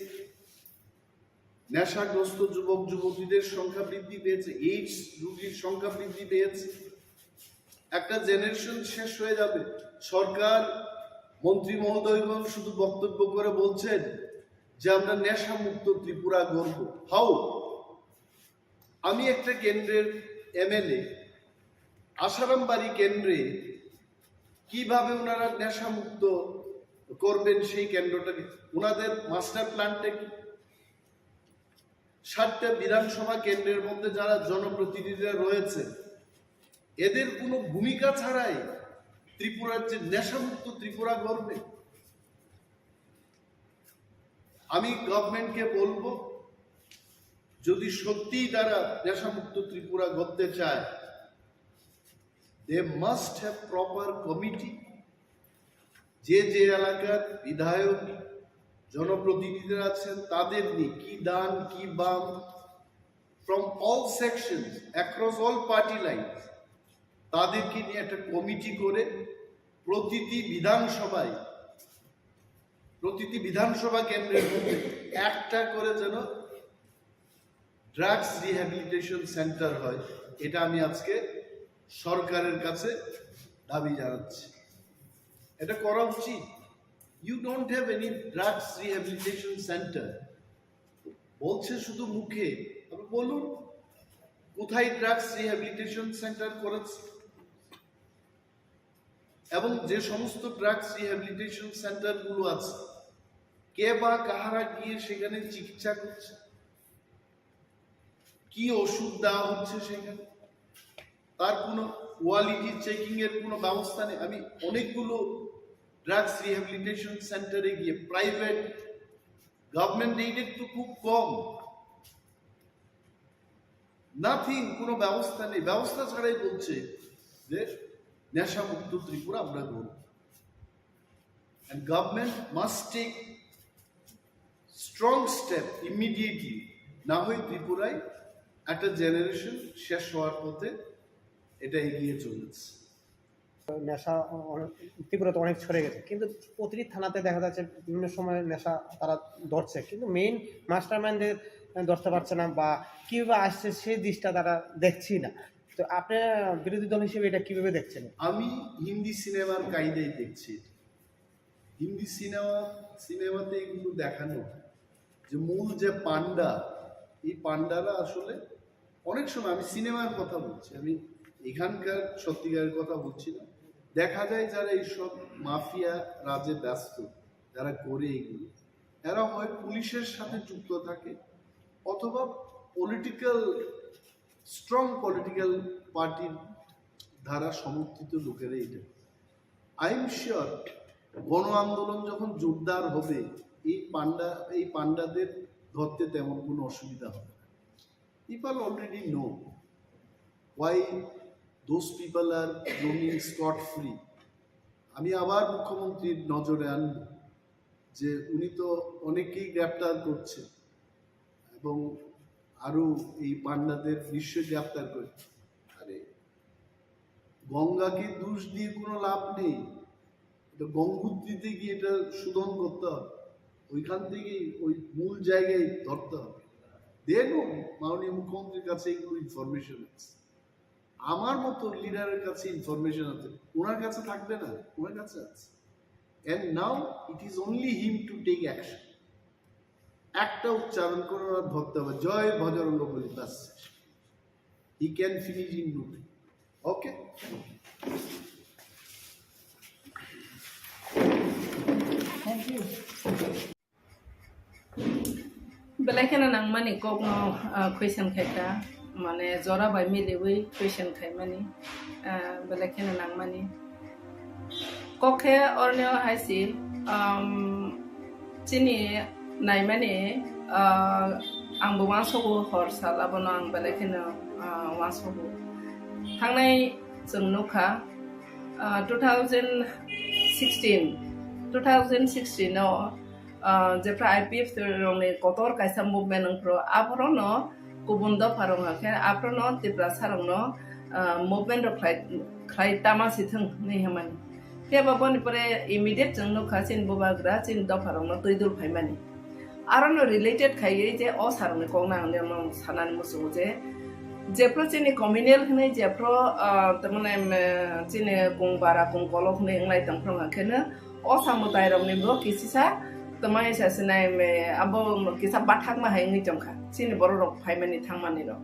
নেশাগ্রস্ত যুবক যুবতীদের সংখ্যা বৃদ্ধি পেয়েছে, এইডস রোগীর সংখ্যা বৃদ্ধি পেয়েছে। একটা জেনারেশন শেষ হয়ে যাবে, সরকার, মন্ত্রী মহোদয়গণ শুধু বক্তব্য করে বলছেন যে আমরা নেশামুক্ত ত্রিপুরা গড়ব। হাউ? আমি একটা কেন্দ্রের এমএলএ, আশারামবাড়ি কেন্দ্রে কিভাবে ওনারা নেশামুক্ত করবেন সেই কেন্দ্রটাকে, ওনাদের মাস্টার প্ল্যানটা কি? সাতটা বিধানসভা কেন্দ্রের মধ্যে যারা জনপ্রতিনিধিরা রয়েছে, এদের কোনো ভূমিকা ছাড়াই ত্রিপুরার যে নেশামুক্ত ত্রিপুরা গড়বে, আমি গভর্নমেন্টকে বলবো, যদি সত্যিই তারা নেশামুক্ত ত্রিপুরা গড়তে চায়, they must have proper committee। যে যে এলাকার বিধায়ক, জনপ্রতিনিধিরা আছেন, তাদের নিয়ে কি ডান কি বাম, from all sections, across all party lines, তাদেরকে নিয়ে একটা কমিটি করে প্রতিটি বিধানসভায়, প্রতিটি বিধানসভা কেন্দ্রের মধ্যে একটা করে যেন ড্রাগস রিহ্যাবিলিটেশন সেন্টার হয়। এটা আমি আজকে সরকারের কাছে দাবি জানাচ্ছি, এটা করা উচিত। You don't have any drugs rehabilitation center। বলছে শুধু মুখে। আপনি বলুন, কোথায় ড্রাগস রিহ্যাবিলিটেশন সেন্টার করেছে? এবং যে সমস্ত ড্রাগস রিহ্যাবিলিটেশন সেন্টারগুলো আছে, কে বা কাহারা গিয়ে সেখানে চিকিৎসা করছে, কি ওষুধ দেওয়া হচ্ছে সেখানে, তার কোনো কোয়ালিটি চেকিং এর কোনো ব্যবস্থা নেই। আমি অনেকগুলো ড্রাগস রিহ্যাবিলিটেশন সেন্টারে গিয়ে, প্রাইভেট, গভর্নমেন্ট এইডেড তো খুব কম, নাথিং, কোনো ব্যবস্থা নেই। ব্যবস্থা ছাড়াই বলছে যে নেশামুক্ত ত্রিপুরা আমরা গড়ব। And government must take strong step immediately, না হয় ত্রিপুরায় একটা জেনারেশন শেষ হওয়ার পথে এটা এগিয়ে চলেছে। নেশা অ-, অনেক, ত্রিপুরা তো অনেক ছড়ে গেছে, কিন্তু প্রতিটি থানাতে দেখা যাচ্ছে বিভিন্ন সময় নেশা তারা ধরছে, কিন্তু মেইন মাস্টার মাইন্ডে ধরতে পারছে না বা কিভাবে আসছে সেই দিকটা তারা দেখছি না। তো আপনি বিরোধী দল হিসেবে এটা কিভাবে দেখছেন? আমি হিন্দি সিনেমার কায়দায় দেখছি। হিন্দি সিনেমা, সিনেমাতে এগুলো দেখানো যে মূল যে পান্ডা, এই পান্ডারা আসলে অনেক সময়, আমি সিনেমার কথা বলছি, আমি এখানকার সত্যিকারের কথা বলছি না। দেখা যায় যারা এইসব মাফিয়া রাজে ব্যস্ত, যারা করে এগুলো, এরা হয় পুলিশের সাথে যুক্ত থাকে অথবা পলিটিক্যাল, স্ট্রং পলিটিক্যাল পার্টির দ্বারা সমর্থিত লোকেরা এটা। আই এম শিওর গণ আন্দোলন যখন জোরদার হবে, এই পান্ডা, এই পান্ডাদের ধরতে তেমন কোনো অসুবিধা হবে না। People already know why those people are roaming scot free। আমি আবার মুখ্যমন্ত্রীর নজরে আনব যে উনি তো অনেকেই গ্রেপ্তার করছে এবং আরো এই পান্ডাদের নিশ্চয়ই গ্রেপ্তার করে। আরে, গঙ্গাকে দোষ দিয়ে কোনো লাভ নেই। এটা গঙ্গোত্রীতে গিয়ে এটা শোধন করতে হবে, ওইখান থেকে ওই মূল জায়গায় ধরতে হবে। দেন মাননীয় মুখ্যমন্ত্রীর কাছে এগুলো ইনফরমেশন আছে, আমার মতো লিডারের কাছে ইনফরমেশন আছে, ওনার কাছে থাকবে না? ওনার কাছে আছে। And now it is only him to take action। একটা উচ্চারণ করে ওরা ধরতে হবে, "জয় বজরঙ্গ বলি", ব্যাস। He can finish in no time। Okay? Belai kheno nangmani kokno, ah, question khaikha, mane jora bai miliwi question khaimani, ah, belai kheno nangmani. Kok khe oroni o hai si, um, chini naimani, ah, ang bo uansogo hor sal abono ang belai kheno, ah, uansogo. Thangnai chwng nukha, ah, two thousand sixteen, two thousand sixteen o, ah, jephra I P F T rokni kotor kaisa movement wngphru, aphuru no kubun dopha rok hwnkhe aphuru no Tiprasa rok no, ah, movement rok khlai, khlai tama si thwng hinwi hwnmani. Phiya ba boni pore immediate chwng nukha chini bubagra chini dopha rok no twi dul phaimani. Aro no related khaiwi je o sir rokni kok no ang nini sanani muchungo je Jephru chini communal hwnwi jephru, ah, tamani, em, chini kung bara kung kolok hwnwi wnglai tongphru hwnkha kheno o samwtai rokni bo kisisa tamani sa sinai, em, abo kisa bathakma hai wngwi tongkha chini borok rok phaimani thangmani rok.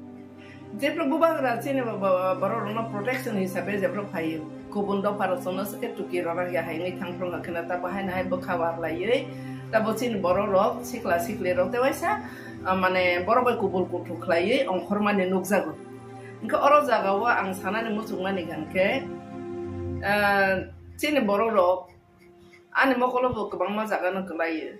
Jephru bubagra chini bo-, bo-, borok rokno protection hisabe jephru phaio, kubun dopha rok chwngno swkhe tuki rwrwk ya hai wngwi thangphru hwnkha kheno ta bo haino hai bwkha warlaiwi ta bo chini borok rok sikla sikli rok tei waisa, ah, mane borok bai kubul kuthuk khlaiwi ongkhormani nukjago. Hwnkhe oro jagao ang sanani muchungmani hwnkhe, ah, chini borok rok ani mokolo bo kwbangma jaga no kwlaio.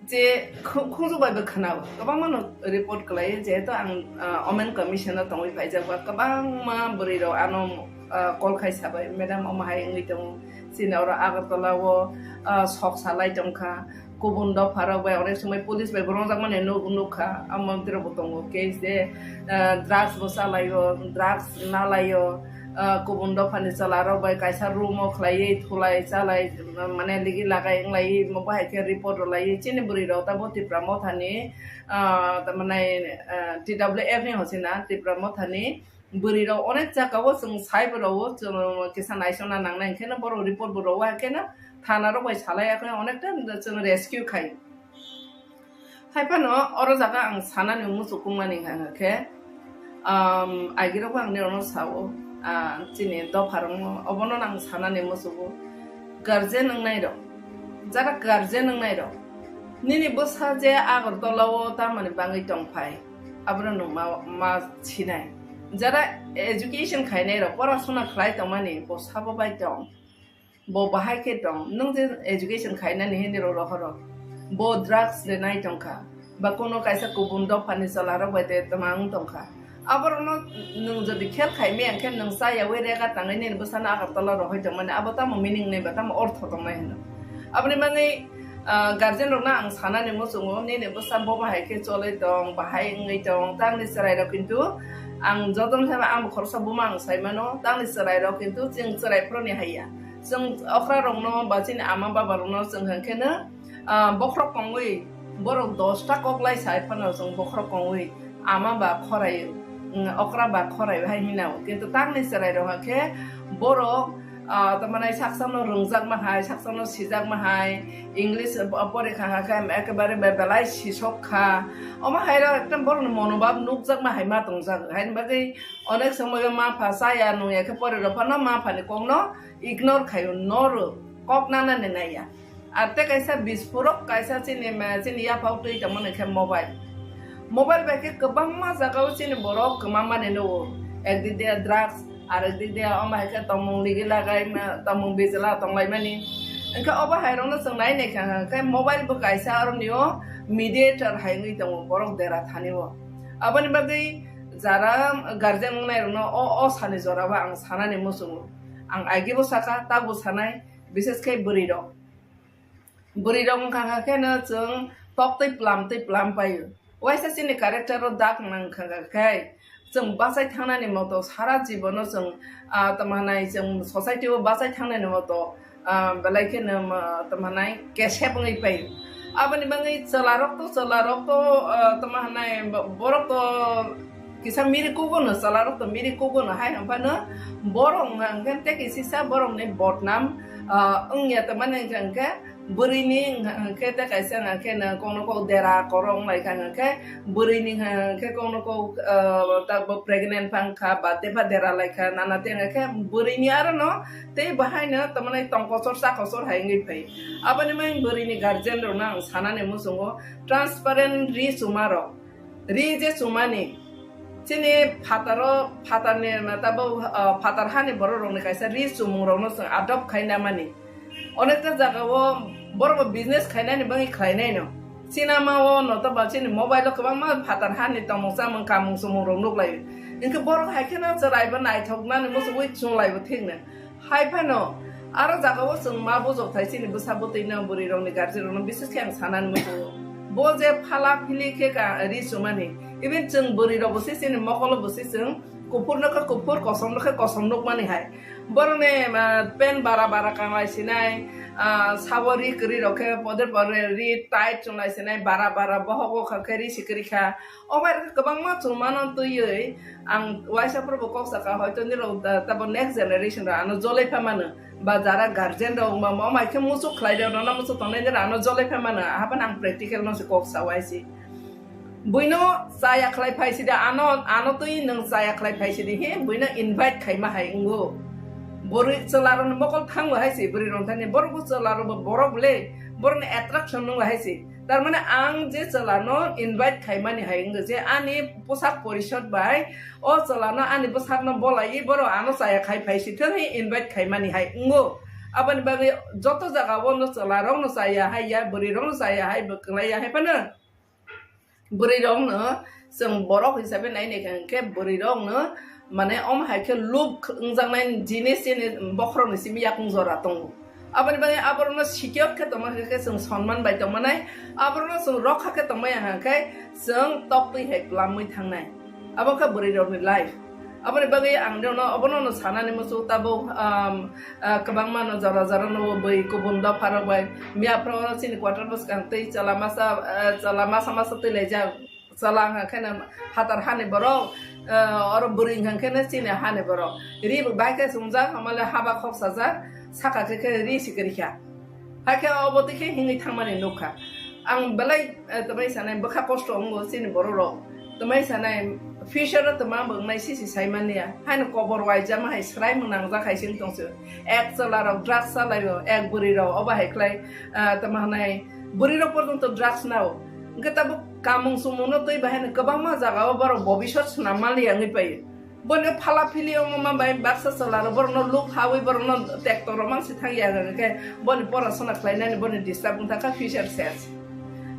Je khu-, khunju bai bo khwnao, kwbangma no report kwlaio, jehetu ang, ah, Women Commission o tongwi phaijak ba, kwbangma bwrwi rok ano, ah, call khai sabai, "Madam, omo hai wngwi tongo, chini oro Agartala o, ah, sok salai tongkha." Kubun dopha rok bai onek somoi police bai bo rwngjakmani nuk-, nukha, amo tei rok bo tongo case de, ah, drugs bo chalaio, drugs nalaio, ah, kubun dophani chwla rok bai kaisa room o khlaiwi thulai chalai, mane ligi lagai wnglaiwi mo bahai khe report rwlaiwi chini bwrwi rok tabo Tipra Mothani, ah, tamani, ah, T W F ni hochina Tipra Mothani bwrwi rok onek jagao chwng sai borok o chwng kisa naisona nangnai, hwnkhe no borok report bo rwo, hwnkhe no thana rok bai salai ya khe onekta chwng rescue khai. Hai phano oro jaga ang sanani muchukungmani hwnkha khe, um, agirok ang nirokno sao, ah, chini dopharokno obono ang sanani muchugo. Guardian wngnai rok, jara guardian wngnai rok, nini bwsa je Agartala o tamani bangwi tongphai, abono nwng ma, ma sinai. Jara education khainai rok, porasona khlai tongmani, bo sabo bai tong. Bo bahai khe tong, nwng je education khainani hini rok rohoro. Bo drugs de nai tongkha, ba kono kaisa kubun dophani chwla rok bai de twmang tongkha. Aborokno nwng jodi khel khai maya khe nwng cha yaui rega tangwi nini bwsano Agartala rohoi tongmani, abo tamo meaning nai ba tamo ortho tongnai hino. Aboni bagwi, ah, guardian rokno ang sanani muchungo, nini bwsa bo bahai khe choloi tong, bahai wngwi tong, tangni chwrai rok kintu ang jotono saiba ang bo khoroksa buma ang saimano, tangni chwrai rok kintu chwng chwrai phoroni haiya. Chwng okra rokno ba chini ama baba rokno chwng hwnkhe no, ah, bokhorok kongwi borok dosta kok lai sai phano chwng bokhorok kongwi ama ba khorai, mm, okra ba khorai hai hinao. Kintu tangni chwrai rok hwnkhe borok, ah, tamani saksa no rwngjakma hai, saksa no sijakma hai, English, ah, porikha hwnkhe ekebare be-, belai sisok kha. Omo hai rok ekdom borok ni monobhab nukjakma hai ma tongjak. Haini bagwi onek somoyo ma pha chaya nungya khe pore rok phano ma phani kok no ignore khaio, no rw, kok nanani naiya. Ar tei kaisa bispurok kaisa chini, chini yaphao twi tongmani khe mobile. Mobile bai khe kwbangma jagao chini borok kwmamani nukgo. Ekdik de drugs, arekdik de omo hai khe tongmung ligi lagai, tongmung bijla tonglaimani. Hwnkhe obo hai rokno chwng nai naikha khe mobile bo kaisa aroni-o mediator hai wngwi tongo borok dera thani-o. Aboni bagwi jara guardian wngnai rokno o, o sani jorao ang sanani muchungo. Ang agibo saka, tabuk sanai, bises khe bwrwi rok. Bwrwi rok wngkha khe no chwng tok twi plam twi plam paio. Waisa chini character o dak nang kha khe chwng bachai thangnani moto sara jibono chwng, ah, tamo hanai chwng society o bachai thangnani moto, ah, belai kheno, ah, tamo hanai kesep wngwi paio. Aboni bagwi chwla rok to, chwla rok to, ah, tamo hanai bo-, borok to kisa miri kugo no, chwla rok to miri kugo no, hai hwnphano borok hwnkha hwnkhe tei kisisa borok ni bodnam, ah, wngya tongmani hwnkha hwnkhe bwrwi ni hwnkha hwnkhe tei kaisa hwnkha hwnkhe no kokno kok dera korok wnglaikha hwnkha hwnkhe bwrwi ni hwnkha hwnkhe kokno kok, ah, ta bo pregnant phangkha ba tei ba dera laikha nana tei hwnkha hwnkhe bwrwi ni aro no tei bahai no tongmani tong kochor cha kochor hai wngwi phai. Aboni bagwi bwrwi ni guardian rok no ang sanani muchungo transparent ri chuma rok. Ri je chumani, chini phataro, phatarni, tabuk, ah, phatar hani borok rokni kaisa ri chumung rokno chwng adopt khaina mani. Onekta jagao borok bo business khainani bagwi khlainaino. Sinama o notoba chini mobile o kwbangma phatar hani tongmung chamung kamung chumung rok nuklaio. Hwnkhe borok hai kheno chwraibo naithoknani muchungwi chunglaibo thikno. Hai phano, aro jagao chwng ma bujok thai chini bwsa bwtwi no bwrwi rokni guardian rokno bises khe ang sanani muchungo. Bo je phala phili khe ka ri chumani, even chwng bwrwi rok bo se chini mokolo bo se chwng kuphur no khe kuphur, kosom no khe kosom nukmani hai. Borokni, ah, pant bara bara kanglai sinai, ah, sabo ri kwrwi rok khe poder poder ri tight chunglai sinai, bara bara bohok o kha khe ri si kwrwi kha. O bai rok kwbangma chwng mano twiwi ang waisa phuru bo kok saka, hoito nirok da-, tabo next generation rok ano jolai pha mano. Ba jara guardian rok wngma mo mai khe muchuk khlai rok, nono muchuk tongnai nirok ano jolai pha mano. Hapan ang practical no se kok sa waisi. Buino chaya khlai phaisidi, ano, ano twi nwng chaya khlai phaisidi he, buino invite khaima hai wngo. Bwrwi chwlarokni mokol thangbo hai se, bwrwi rok thani borok bo chwlarok bo borok le, borokni attraction nungbo hai se. Tar mane ang je chwlano invite khaimani hai wngo je ani bwsak porishod bai o chwlano ani bwsakno bolai borok ano chaya khai phaisi thwng he invite khaimani hai wngo. Aboni bagwi joto jaga o no chwlarokno chaya hai ya, bwrwi rokno chaya hai, bwklai ya hai phano. Bwrwi rokno chwng borok hisabe nai nai kha hwnkhe bwrwi rokno mane omo hai khe look wngjaknai jinis chini bokhorokni simi yakung jora tongo. Aboni bagwi aborokno secure khe tongma khe chwng sonman bai tongmanai, aborokno chwng rokha khe tongmaya hwnkhe chwng toktwi hai plamwi thangnai. Abo khe bwrwi rokni life. Aboni bagwi ang rokno obono no sanani muchung tabuk, um, ah, kwbangma no jora jora no bwi kubun dopha rok bai miya phro chini quarter bwskang twi chwla masa, ah, chwla masa masa twi laijak. Chwla wngkha khe no phatar hani borok, ah, oro bwrwi wngkha khe no chini hani borok. Ri bo bai khe chumjak, hamale haba khok sajak, saka khe khe ri si kwrwi kha. Hakhe obo twi khe hingwi thangmani nukha. Ang belai, eh, tamai sanai bwkha kosto wngo chini borok rok. Tamai sanai future o tama bo wngnai sisi saimani ya. Haino kobor waijama hai swrai mung nangjak hai sing tongse. Ek chwla rok drugs chalaio, ek bwrwi rok obo hai khlai, eh, tama hanai bwrwi rok porjonto drugs nao. Hwnkhe tabuk kamung sumung no twi bahai no kwbangma jaga o borok bobisot swnam mali ya wngwi paio. Bono phala phili wngma bai baksa chwla rok borokno look hawi borokno tekto rok mang si thang ya hwnkhe boni porasona khlainani boni disturb wngkha kha future ses.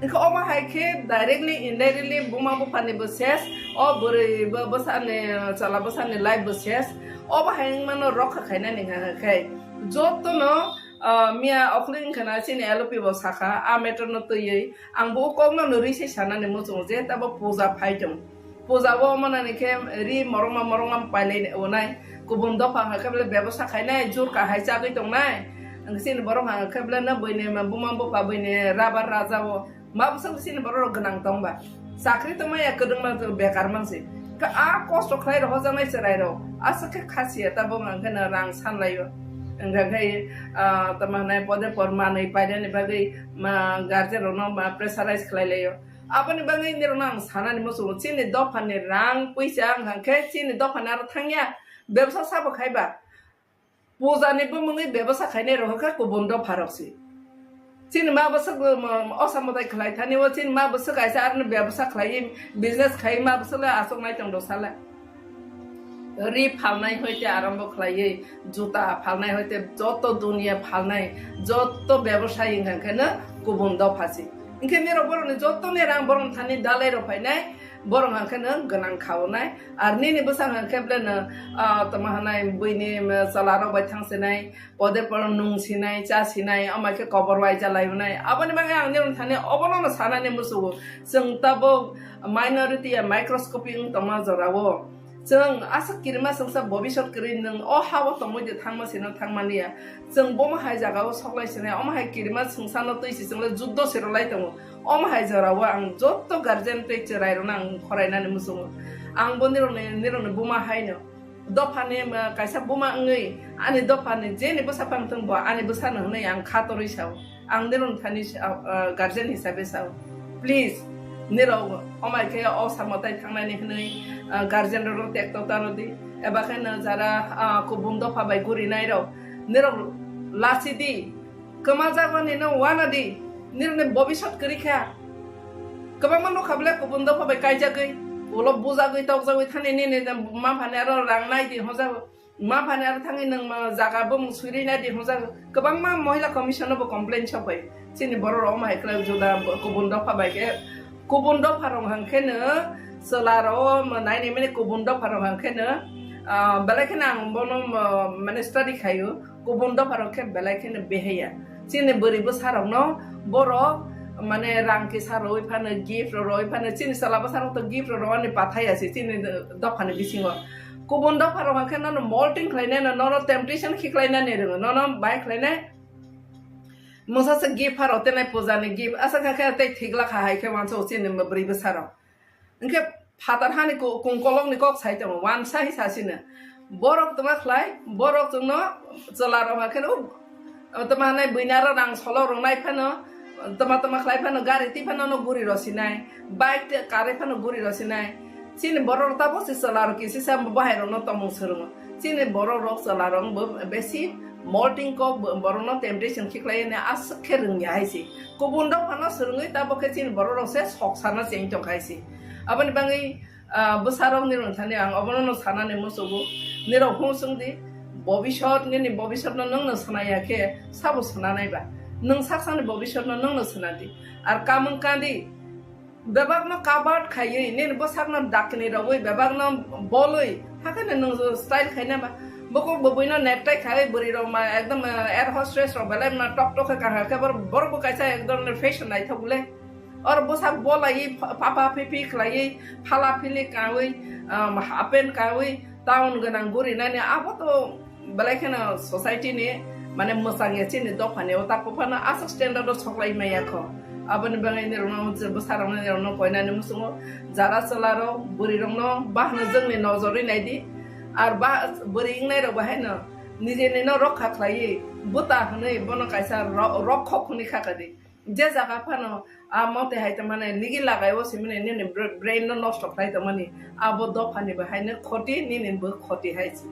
Hwnkhe omo hai khe directly indirectly buma bupha ni bo ses, o bwrwi bo bwsa ni chwla bwsa ni life bo ses. Obo hai wngmano rokha khainani hwnkha khe jotono, ah, miya okhli wngkha na chini L O P bo sakha a matter no twiwi ang bo o kok no no rwi se sanani muchungo je tabo puja phai tong. Puja o manani khe ri morongma morongma pailai onai. Kubun dopha hwnkha khe bele bebosa khainai, jur kahai chagwi tongnai. Ang chini borok hwnkha khe bele no buini buma bupha buini rabar raja o. Ma bwswk chini borok rok gwnang tongba. Chakri tongmaya kwdwngma bekar mansi. Kha a kosto khlai rok hojaknai chwrai rok. Aswk khe khasiya tabuk hwnkha khe no rang sanlaio. Hwnkha khe, ah, tamo hwnai pode por manwi painani bagwi ma guardian rokno ma pressurize khlai laio. Aboni bagwi nirokno ang sanani muchungo, chini dophani rang puisa wngkha khe chini dophani aro thangya, bebsa sabo khaiba. Pujani bumungwi bebsa khainai rok khe kubun dopha rok se. Chini ma bwswk, um, osa mwtai khlai thani o, chini ma bwswk kaisa aroni bebsa khlai, business khai ma bwswk le aswk nai tong do sala. Ri phalnai hoite arombo khlaiwi, juta phalnai hoite joto duniya phalnai, joto bebosai wngkha khe no kubun dopha se. Hwnkhe nirok borokni jotoni rang borokni thani dalai rok phainai, borok hwnkhe no gwnang khaonai. Ar nini bwsang hwnkhe ble no, ah, tamo hwnai buini, um, chwla rok bai thang sinai, pode poro nung sinai, cha sinai, omo khe kobor waija lai hwnai. Aboni bagwi ang nirok thani obono no sanani muchungo. Chwng tabuk minority ya microscopic wng tongma jorao. Chwng aswk kirima chwngsa bobisot kwrwi nwng o ha-o tongwi de thangma sino thangmani ya. Chwng bomo hai jagao soklai sinai, omo hai kirima chwngsa no twi si chwng le juddo se rwlai tongo. Omo hai jorao ang joto guardian tei chwrai rokno ang khorainani muchungo. Ang bo nirokni, nirokni buma haino. Dophani, um, kaisa buma wngwi ani dophani jeni bwsa phang thung bo ani bwsano hwnwi ang kha torwi sao. Ang nirok thani sa-, ah, ah, guardian hisabe sao. Please, nirok omai khe o samo tai thangnani hwnwi, ah, guardian rok tekto tano di. Eba khe no jara, ah, kubun dopha bai gurinai rok. Nirok lasi di. Kwma jagoni no wana di. Nirokni bobisot kwrwi kha. Kwbangma nukha bwle kubun dopha bai kaijagwi. Ulo bujagwi tokjagwi thani nini ma phani aro rang nai di hojago. Ma phani aro thangwi nwng ma jaga bumung swiri nai di hwnjak. Kwbangma Mohila Commission no bo complain sok bai. Chini borok rok omo hai khlai juda bo-, kubun dopha bai khe, kubun dopha rok hwn khe no chwla rok o mo nai nai mani kubun dopha rok hwn khe no, ah, belai kheno ang bono mo, mane study khaio. Kubun dopha rok khe belai kheno behaya. Chini bwrwi bwsa rok no borok mane rang kisa rwi phano, gift rok rwi phano, chini chwla bwsa rok to gift rok rwani pathai ya se chini dopha ni bisingo. Kubun dopha rok hwnkhe nono molting khlainai no, nono temptation khiklainani rwngo, nono bai khlainai. Mungsa se gift pharo tenai puja ni gift asa kha khe tei thigla kha hai khe wansa o chini bwrwi bwsa rok. Hwnkhe phatar hani ku-, kungkolok ni kok sai tongo, wansa hi sasino. Borok tongma khlai, borok chwngno chwla rok hakhe no, tongma hanai buina ro rang solo rwnai phano, tongma tongma khlai phano, gari twi phano no guri rosinai, bike te karwi phano guri rosinai. Chini borok rok tabok se chwla rok kisi sa bahai rok no tongmung swrwngo. Chini borok rok chwla rok bo besi molting kok bo-, borok no temptation khiklai ne aswk khe rwngya hai se. Kubun dok phano swrwngwi tabok khe chini borok rok se sok sana cheng tong khai se. Aboni bagwi, ah, bwsarok nirok thani ang obono no sanani muchugo. Nirok hung chwng di, bobisot nini bobisot no nwng no swnaya khe sabo swnanai ba? Nwng sak sakni bobisot no nwng no swnadi. Ar kamwng kandi, bebak no covered khaiwi, nini bwsak no dakni rogwi, bebak no bolwi, hakhe no nwng style khaina ba? Buko bwbwi no necktie khaiwi, bwrwi rok ma ekdom, eh, air hostess rok belai ma tok tok khe kahar khe, bor-, borok bo kaisa ekdom fashion naithok le. Or bwsak bolai pha-, papa phipi khlaiwi, phala phili kawi, um, half pant kawi, town gwnang guri nani abo to belai kheno society ni mane mwchang ya chini dopha ni o tak phano aswk standard o soklai maya kho. Aboni bagwi ni rokno je bwsa rokno ni rokno koinani muchungo jara chwla rok bwrwi rokno bahno jwngni nojorwi nai di. Ar ba bwrwi wngnai rok bahai no nijeni no rokha khlaiwi bwta hwnwi bono kaisa ro-, rokhok hwnwi kha kha di. Je jaga phano, ah, mote hai tongmani, nigi lagai o simani, nini br-, brain no nosto khlai tongmani, abo dophani bo haino khoti, nini bo khoti hai se.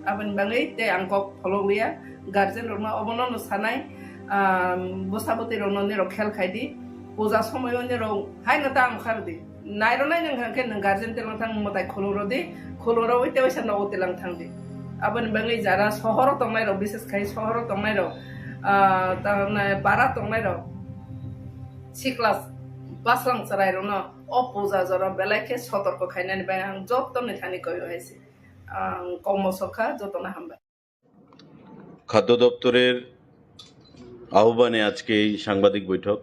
Aboni bagwi tei ang kok pholok liya, guardian rokno obono no sanai, ah, bwsa bwtwi rokno nirok khel khai di, puja somoio nirok haino ta ang khar di. Nairwnai nwng hwnkhe nwng guardian telong thang mwtai khulurodi, khulurogwi tewaisa nogo telang thangdi. Aboni bagwi jara sohoro tongnairok, bises khai sohoro tongnairok, ah, tamni para tongnairok, sikla baslang chwrairokno o puja jora belai khe sotorko khainani bai ang jottoni thani koyo hai se. Ang kokmo sokha, jotono hambai. খাদ্য দপ্তরের আহ্বানে আজকে এই সাংবাদিক বৈঠক।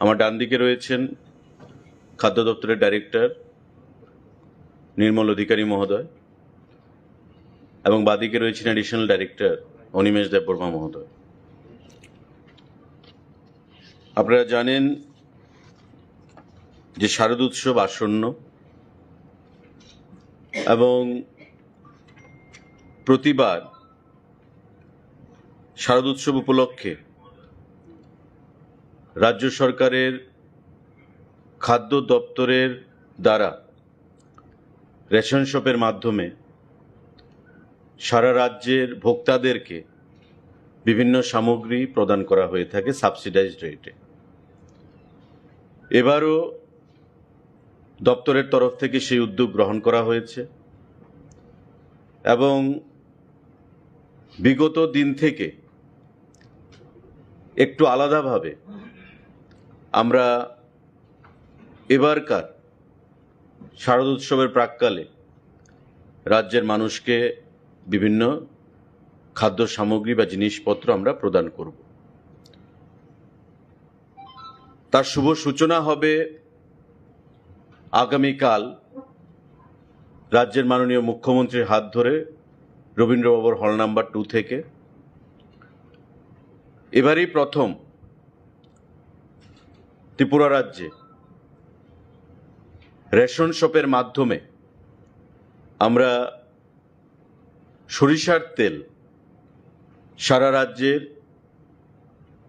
আমার ডান দিকে রয়েছেন খাদ্য দপ্তরের ডাইরেক্টর নির্মল অধিকারী মহোদয় এবং বাদিকে রয়েছেন অ্যাডিশনাল ডাইরেক্টর অনিমেষ দেববর্মা মহোদয়। আপনারা জানেন যে শারদ উৎসব আসন্ন এবং প্রতিবার শারদ উৎসব উপলক্ষে রাজ্য সরকারের খাদ্য দপ্তরের দ্বারা রেশন শপের মাধ্যমে সারা রাজ্যের ভোক্তাদেরকে বিভিন্ন সামগ্রী প্রদান করা হয়ে থাকে সাবসিডাইজড রেটে। এবারও দপ্তরের তরফ থেকে সেই উদ্যোগ গ্রহণ করা হয়েছে এবং বিগত দিন থেকে একটু আলাদাভাবে আমরা এবারকার শারদ উৎসবের প্রাক্কালে রাজ্যের মানুষকে বিভিন্ন খাদ্য সামগ্রী বা জিনিসপত্র আমরা প্রদান করব। তার শুভ সূচনা হবে আগামীকাল রাজ্যের মাননীয় মুখ্যমন্ত্রীর হাত ধরে রবীন্দ্রভবন হল নাম্বার টু থেকে। এবারই প্রথম ত্রিপুরা রাজ্যে রেশন শপের মাধ্যমে আমরা সরিষার তেল সারা রাজ্যের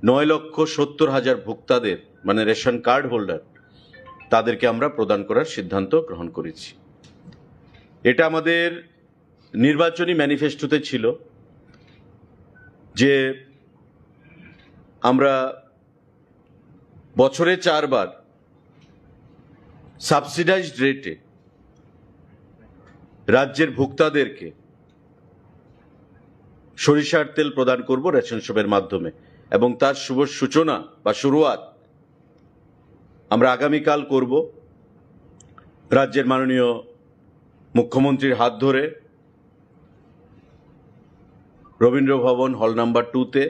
নয় লক্ষ সত্তর হাজার ভোক্তাদের, মানে রেশন কার্ড হোল্ডার, তাদেরকে আমরা প্রদান করার সিদ্ধান্ত গ্রহণ করেছি। এটা আমাদের নির্বাচনী ম্যানিফেস্টোতে ছিল যে আমরা বছরে চারবার সাবসিডাইজড রেটে রাজ্যের ভোক্তাদেরকে সরিষার তেল প্রদান করব রেশন শপের মাধ্যমে, এবং তার শুভ সূচনা বা শুরুয়াত আমরা আগামীকাল করব রাজ্যের মাননীয় মুখ্যমন্ত্রীর হাত ধরে রবীন্দ্র ভবন হল নাম্বার টুতে,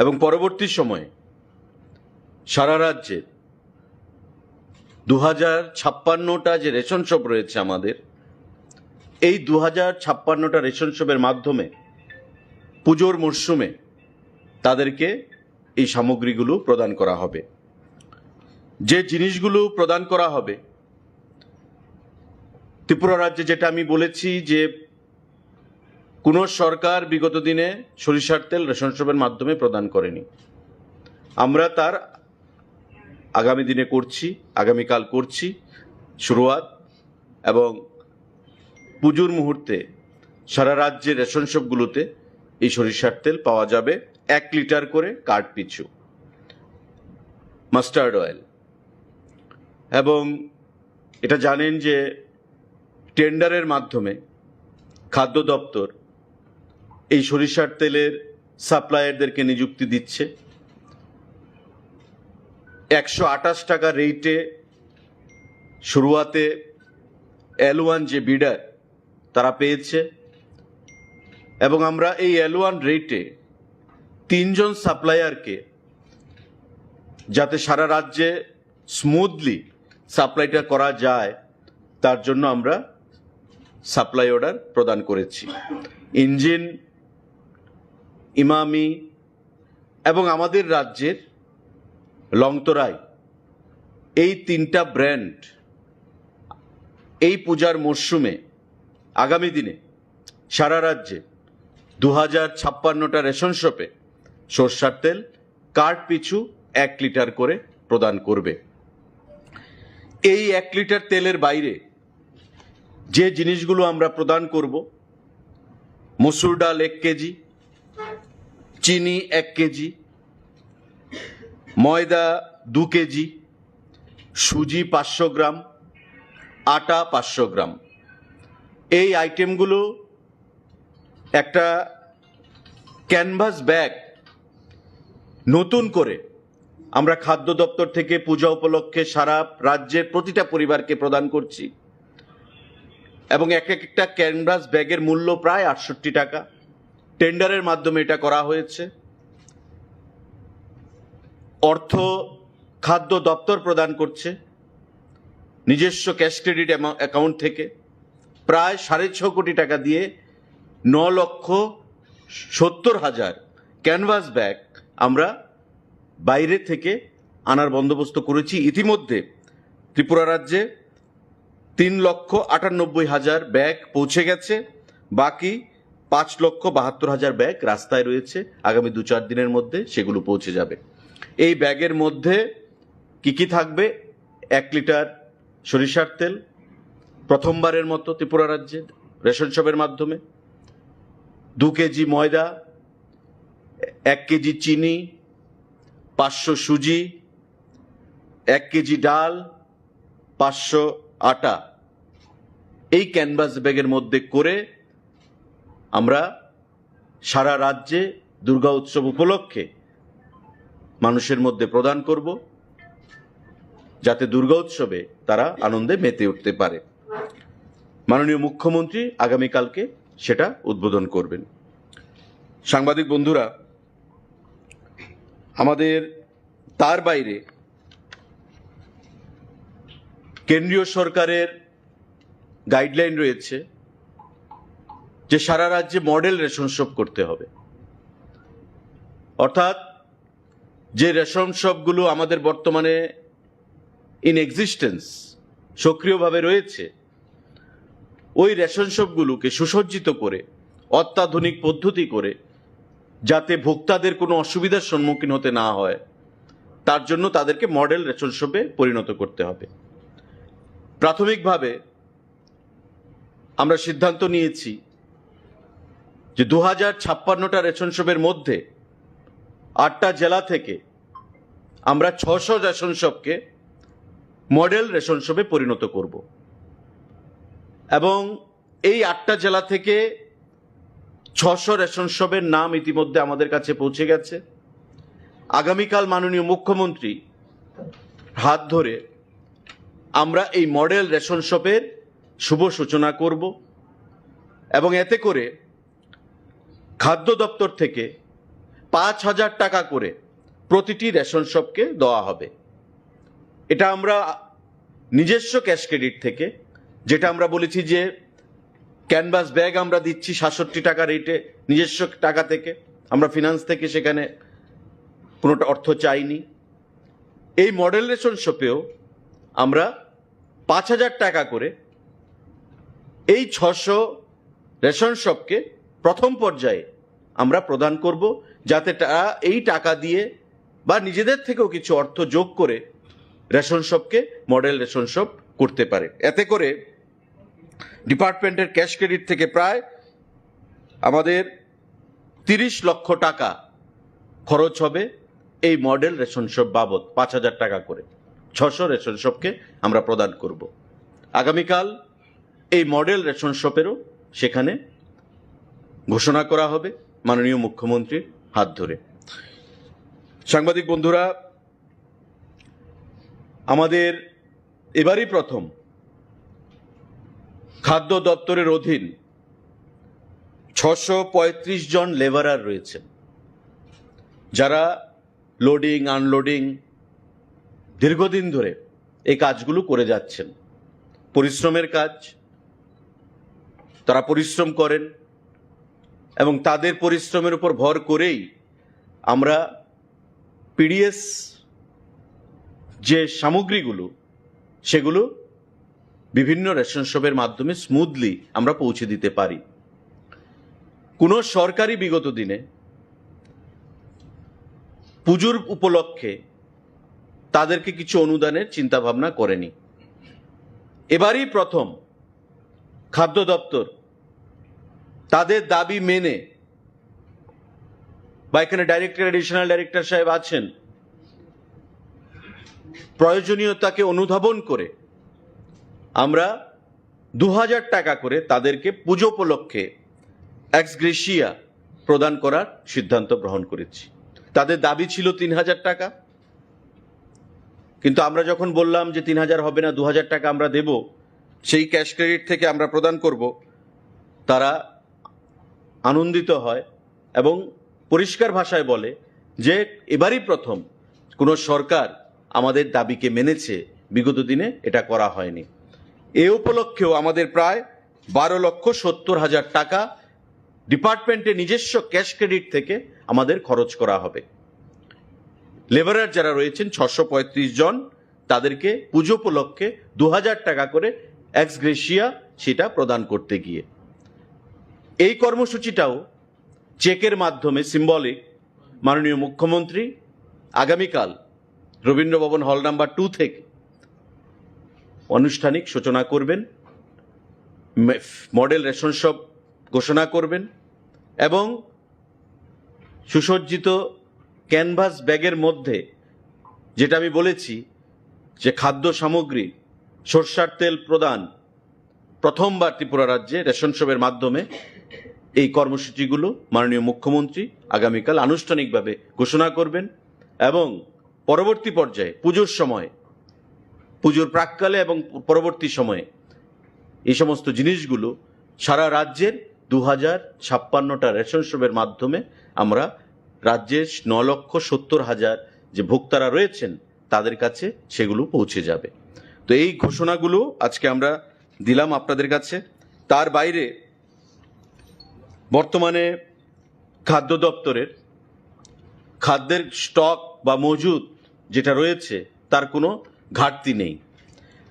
এবং পরবর্তী সময়ে সারা রাজ্যে দু হাজার ছাপ্পান্নটা যে রেশন শপ রয়েছে আমাদের, এই দু হাজার ছাপ্পান্নটা রেশন শপের মাধ্যমে পুজোর মরশুমে তাদেরকে এই সামগ্রীগুলো প্রদান করা হবে। যে জিনিসগুলো প্রদান করা হবে, ত্রিপুরা রাজ্যে যেটা আমি বলেছি যে কোনো সরকার বিগত দিনে সরিষার তেল রেশন শপের মাধ্যমে প্রদান করেনি, আমরা তার আগামী দিনে করছি, আগামীকাল করছি শুরুয়াত। এবং পুজোর মুহূর্তে সারা রাজ্যে রেশন শপগুলোতে এই সরিষার তেল পাওয়া যাবে এক লিটার করে কার্ড পিছু, মাস্টার্ড অয়েল। এবং এটা জানেন যে টেন্ডারের মাধ্যমে খাদ্য দপ্তর এই সরিষার তেলের সাপ্লায়ারদেরকে নিযুক্তি দিচ্ছে। একশো আঠাশ টাকা রেটে শুরুয়াতে এল ওয়ান যে বিডার, তারা পেয়েছে। এবং আমরা এই এল ওয়ান রেটে তিনজন সাপ্লায়ারকে, যাতে সারা রাজ্যে স্মুথলি সাপ্লাইটা করা যায়, তার জন্য আমরা সাপ্লাই অর্ডার প্রদান করেছি। ইঞ্জিন, ইমামি এবং আমাদের রাজ্যের লংতরাই, এই তিনটা ব্র্যান্ড এই পূজার মরশুমে আগামী দিনে সারা রাজ্যে দু হাজার ছাপ্পান্নটা রেশন শপে সর্ষার তেল কার্ড পিছু এক লিটার করে প্রদান করবে। এই এক লিটার তেলের বাইরে যে জিনিসগুলো আমরা প্রদান করব, মসুর ডাল এক কেজি, চিনি এক কেজি, ময়দা দু কেজি, সুজি পাঁচশো গ্রাম, আটা পাঁচশো গ্রাম, এই আইটেমগুলো একটা ক্যানভাস ব্যাগ নতুন করে আমরা খাদ্য দপ্তর থেকে পূজা উপলক্ষে সারা রাজ্যের প্রতিটা পরিবারকে প্রদান করছি। এবং এক একটা ক্যানভাস ব্যাগের মূল্য প্রায় আটষট্টি টাকা। টেন্ডারের মাধ্যমে এটা করা হয়েছে। অর্থ খাদ্য দপ্তর প্রদান করছে নিজস্ব ক্যাশ ক্রেডিট অ্যাকাউন্ট থেকে। প্রায় সাড়ে ছ কোটি টাকা দিয়ে ন লক্ষ সত্তর হাজার ক্যানভাস ব্যাগ আমরা বাইরে থেকে আনার বন্দোবস্ত করেছি। ইতিমধ্যে ত্রিপুরা রাজ্যে তিন লক্ষ আটানব্বই হাজার ব্যাগ পৌঁছে গেছে। বাকি পাঁচ লক্ষ বাহাত্তর হাজার ব্যাগ রাস্তায় রয়েছে। আগামী দু চার দিনের মধ্যে সেগুলো পৌঁছে যাবে। এই ব্যাগের মধ্যে কি কি থাকবে? এক লিটার সরিষার তেল, প্রথমবারের মতো ত্রিপুরা রাজ্যে রেশন শপের মাধ্যমে, দু কেজি ময়দা, এক কেজি চিনি, পাঁচশো সুজি, এক কেজি ডাল, পাঁচশো আটা, এই ক্যানভাস ব্যাগের মধ্যে করে আমরা সারা রাজ্যে দুর্গা উৎসব উপলক্ষে মানুষের মধ্যে প্রদান করব, যাতে দুর্গা উৎসবে তারা আনন্দে মেতে উঠতে পারে। মাননীয় মুখ্যমন্ত্রী আগামীকালকে সেটা উদ্বোধন করবেন। সাংবাদিক বন্ধুরা, আমাদের তার বাইরে কেন্দ্রীয় সরকারের গাইডলাইন রয়েছে যে সারা রাজ্যে মডেল রেশন শপ করতে হবে। অর্থাৎ যে রেশন শপগুলো আমাদের বর্তমানে ইন এক্সিস্টেন্স, সক্রিয়ভাবে রয়েছে, ওই রেশন শপগুলোকে সুসজ্জিত করে, অত্যাধুনিক পদ্ধতি করে, যাতে ভোক্তাদের কোনো অসুবিধার সম্মুখীন হতে না হয়, তার জন্য তাদেরকে মডেল রেশন শপে পরিণত করতে হবে। প্রাথমিকভাবে আমরা সিদ্ধান্ত নিয়েছি যে দু হাজার ছাপ্পান্নটা রেশন শপের মধ্যে আটটা জেলা থেকে আমরা ছশো রেশন শপকে মডেল রেশন শপে পরিণত করব। এবং এই আটটা জেলা থেকে ছশো রেশন শপের নাম ইতিমধ্যে আমাদের কাছে পৌঁছে গেছে। আগামীকাল মাননীয় মুখ্যমন্ত্রী হাত ধরে আমরা এই মডেল রেশন শপের শুভ সূচনা করব এবং এতে করে খাদ্য দপ্তর থেকে পাঁচ হাজার টাকা করে প্রতিটি রেশন শপকে দেওয়া হবে। এটা আমরা নিজস্ব ক্যাশ ক্রেডিট থেকে, যেটা আমরা বলেছি যে ক্যানভাস ব্যাগ আমরা দিচ্ছি সাতষট্টি টাকা রেটে, নিজস্ব টাকা থেকে, আমরা ফিনান্স থেকে সেখানে কোনোটা অর্থ চাইনি। এই মডেল রেশন শপেও আমরা পাঁচ হাজার টাকা করে এই ছশো রেশন শপকে প্রথম পর্যায়ে আমরা প্রদান করব, যাতে তারা এই টাকা দিয়ে বা নিজেদের থেকেও কিছু অর্থ যোগ করে রেশন শপকে মডেল রেশন শপ করতে পারে। এতে করে ডিপার্টমেন্টের ক্যাশ ক্রেডিট থেকে প্রায় আমাদের তিরিশ লক্ষ টাকা খরচ হবে এই মডেল রেশন শপ বাবদ, পাঁচ হাজার টাকা করে ছশো রেশন শপকে আমরা প্রদান করব। আগামীকাল এই মডেল রেশন শপেরও সেখানে ঘোষণা করা হবে মাননীয় মুখ্যমন্ত্রীর হাত ধরে। সাংবাদিক বন্ধুরা, আমাদের এবারই প্রথম খাদ্য দপ্তরের অধীন ছশো পঁয়ত্রিশ জন লেবারার রয়েছেন, যারা লোডিং আনলোডিং দীর্ঘদিন ধরে এই কাজগুলো করে যাচ্ছেন। পরিশ্রমের কাজ, তারা পরিশ্রম করেন এবং তাদের পরিশ্রমের উপর ভর করেই আমরা পিডিএস যে সামগ্রীগুলো, সেগুলো বিভিন্ন রেশন শপের মাধ্যমে স্মুথলি আমরা পৌঁছে দিতে পারি। কোনো সরকারই বিগত দিনে পুজোর উপলক্ষে তাদেরকে কিছু অনুদানের চিন্তাভাবনা করেনি। এবারই প্রথম খাদ্য দপ্তর তাদের দাবি মেনে, বা এখানে ডাইরেক্টর, অ্যাডিশনাল ডাইরেক্টর সাহেব আছেন, প্রয়োজনীয়তাকে অনুধাবন করে আমরা দু হাজার টাকা করে তাদেরকে পুজো উপলক্ষে এক্স গ্রেশিয়া প্রদান করার সিদ্ধান্ত গ্রহণ করেছি। তাদের দাবি ছিল তিন হাজার টাকা, কিন্তু আমরা যখন বললাম যে তিন হাজার হবে না, দু হাজার টাকা আমরা দেব, সেই ক্যাশ ক্রেডিট থেকে আমরা প্রদান করব, তারা আনন্দিত হয় এবং পরিষ্কার ভাষায় বলে যে এবারই প্রথম কোনো সরকার আমাদের দাবিকে মেনেছে, বিগত দিনে এটা করা হয়নি। এ উপলক্ষেও আমাদের প্রায় বারো লক্ষ সত্তর হাজার টাকা ডিপার্টমেন্টের নিজস্ব ক্যাশ ক্রেডিট থেকে আমাদের খরচ করা হবে। লেবারার যারা রয়েছেন ছশো পঁয়ত্রিশ জন, তাদেরকে পুজো উপলক্ষে দু হাজার টাকা করে এক্স গ্রেশিয়া সেটা প্রদান করতে গিয়ে এই কর্মসূচিটাও চেকের মাধ্যমে সিম্বলিক মাননীয় মুখ্যমন্ত্রী আগামীকাল রবীন্দ্র ভবন হল নাম্বার টু থেকে আনুষ্ঠানিক সূচনা করবেন, মে-, মডেল রেশন শপ ঘোষণা করবেন এবং সুসজ্জিত ক্যানভাস ব্যাগের মধ্যে, যেটা আমি বলেছি যে খাদ্য সামগ্রী, সর্ষার তেল প্রদান, প্রথমবার ত্রিপুরা রাজ্যে রেশন শপের মাধ্যমে এই কর্মসূচিগুলো মাননীয় মুখ্যমন্ত্রী আগামীকাল আনুষ্ঠানিকভাবে ঘোষণা করবেন এবং পরবর্তী পর্যায়ে পুজোর সময়, পুজোর প্রাক্কালে এবং পরবর্তী সময়ে এই সমস্ত জিনিসগুলো সারা রাজ্যের দু হাজার ছাপ্পান্নটা রেশন শপের মাধ্যমে আমরা রাজ্যের ন লক্ষ সত্তর হাজার যে ভোক্তারা রয়েছেন, তাদের কাছে সেগুলো পৌঁছে যাবে। তো এই ঘোষণাগুলো আজকে আমরা দিলাম আপনাদের কাছে। তার বাইরে বর্তমানে খাদ্য দপ্তরের খাদ্যের স্টক বা মজুদ যেটা রয়েছে, তার কোনো ঘাটতি নেই।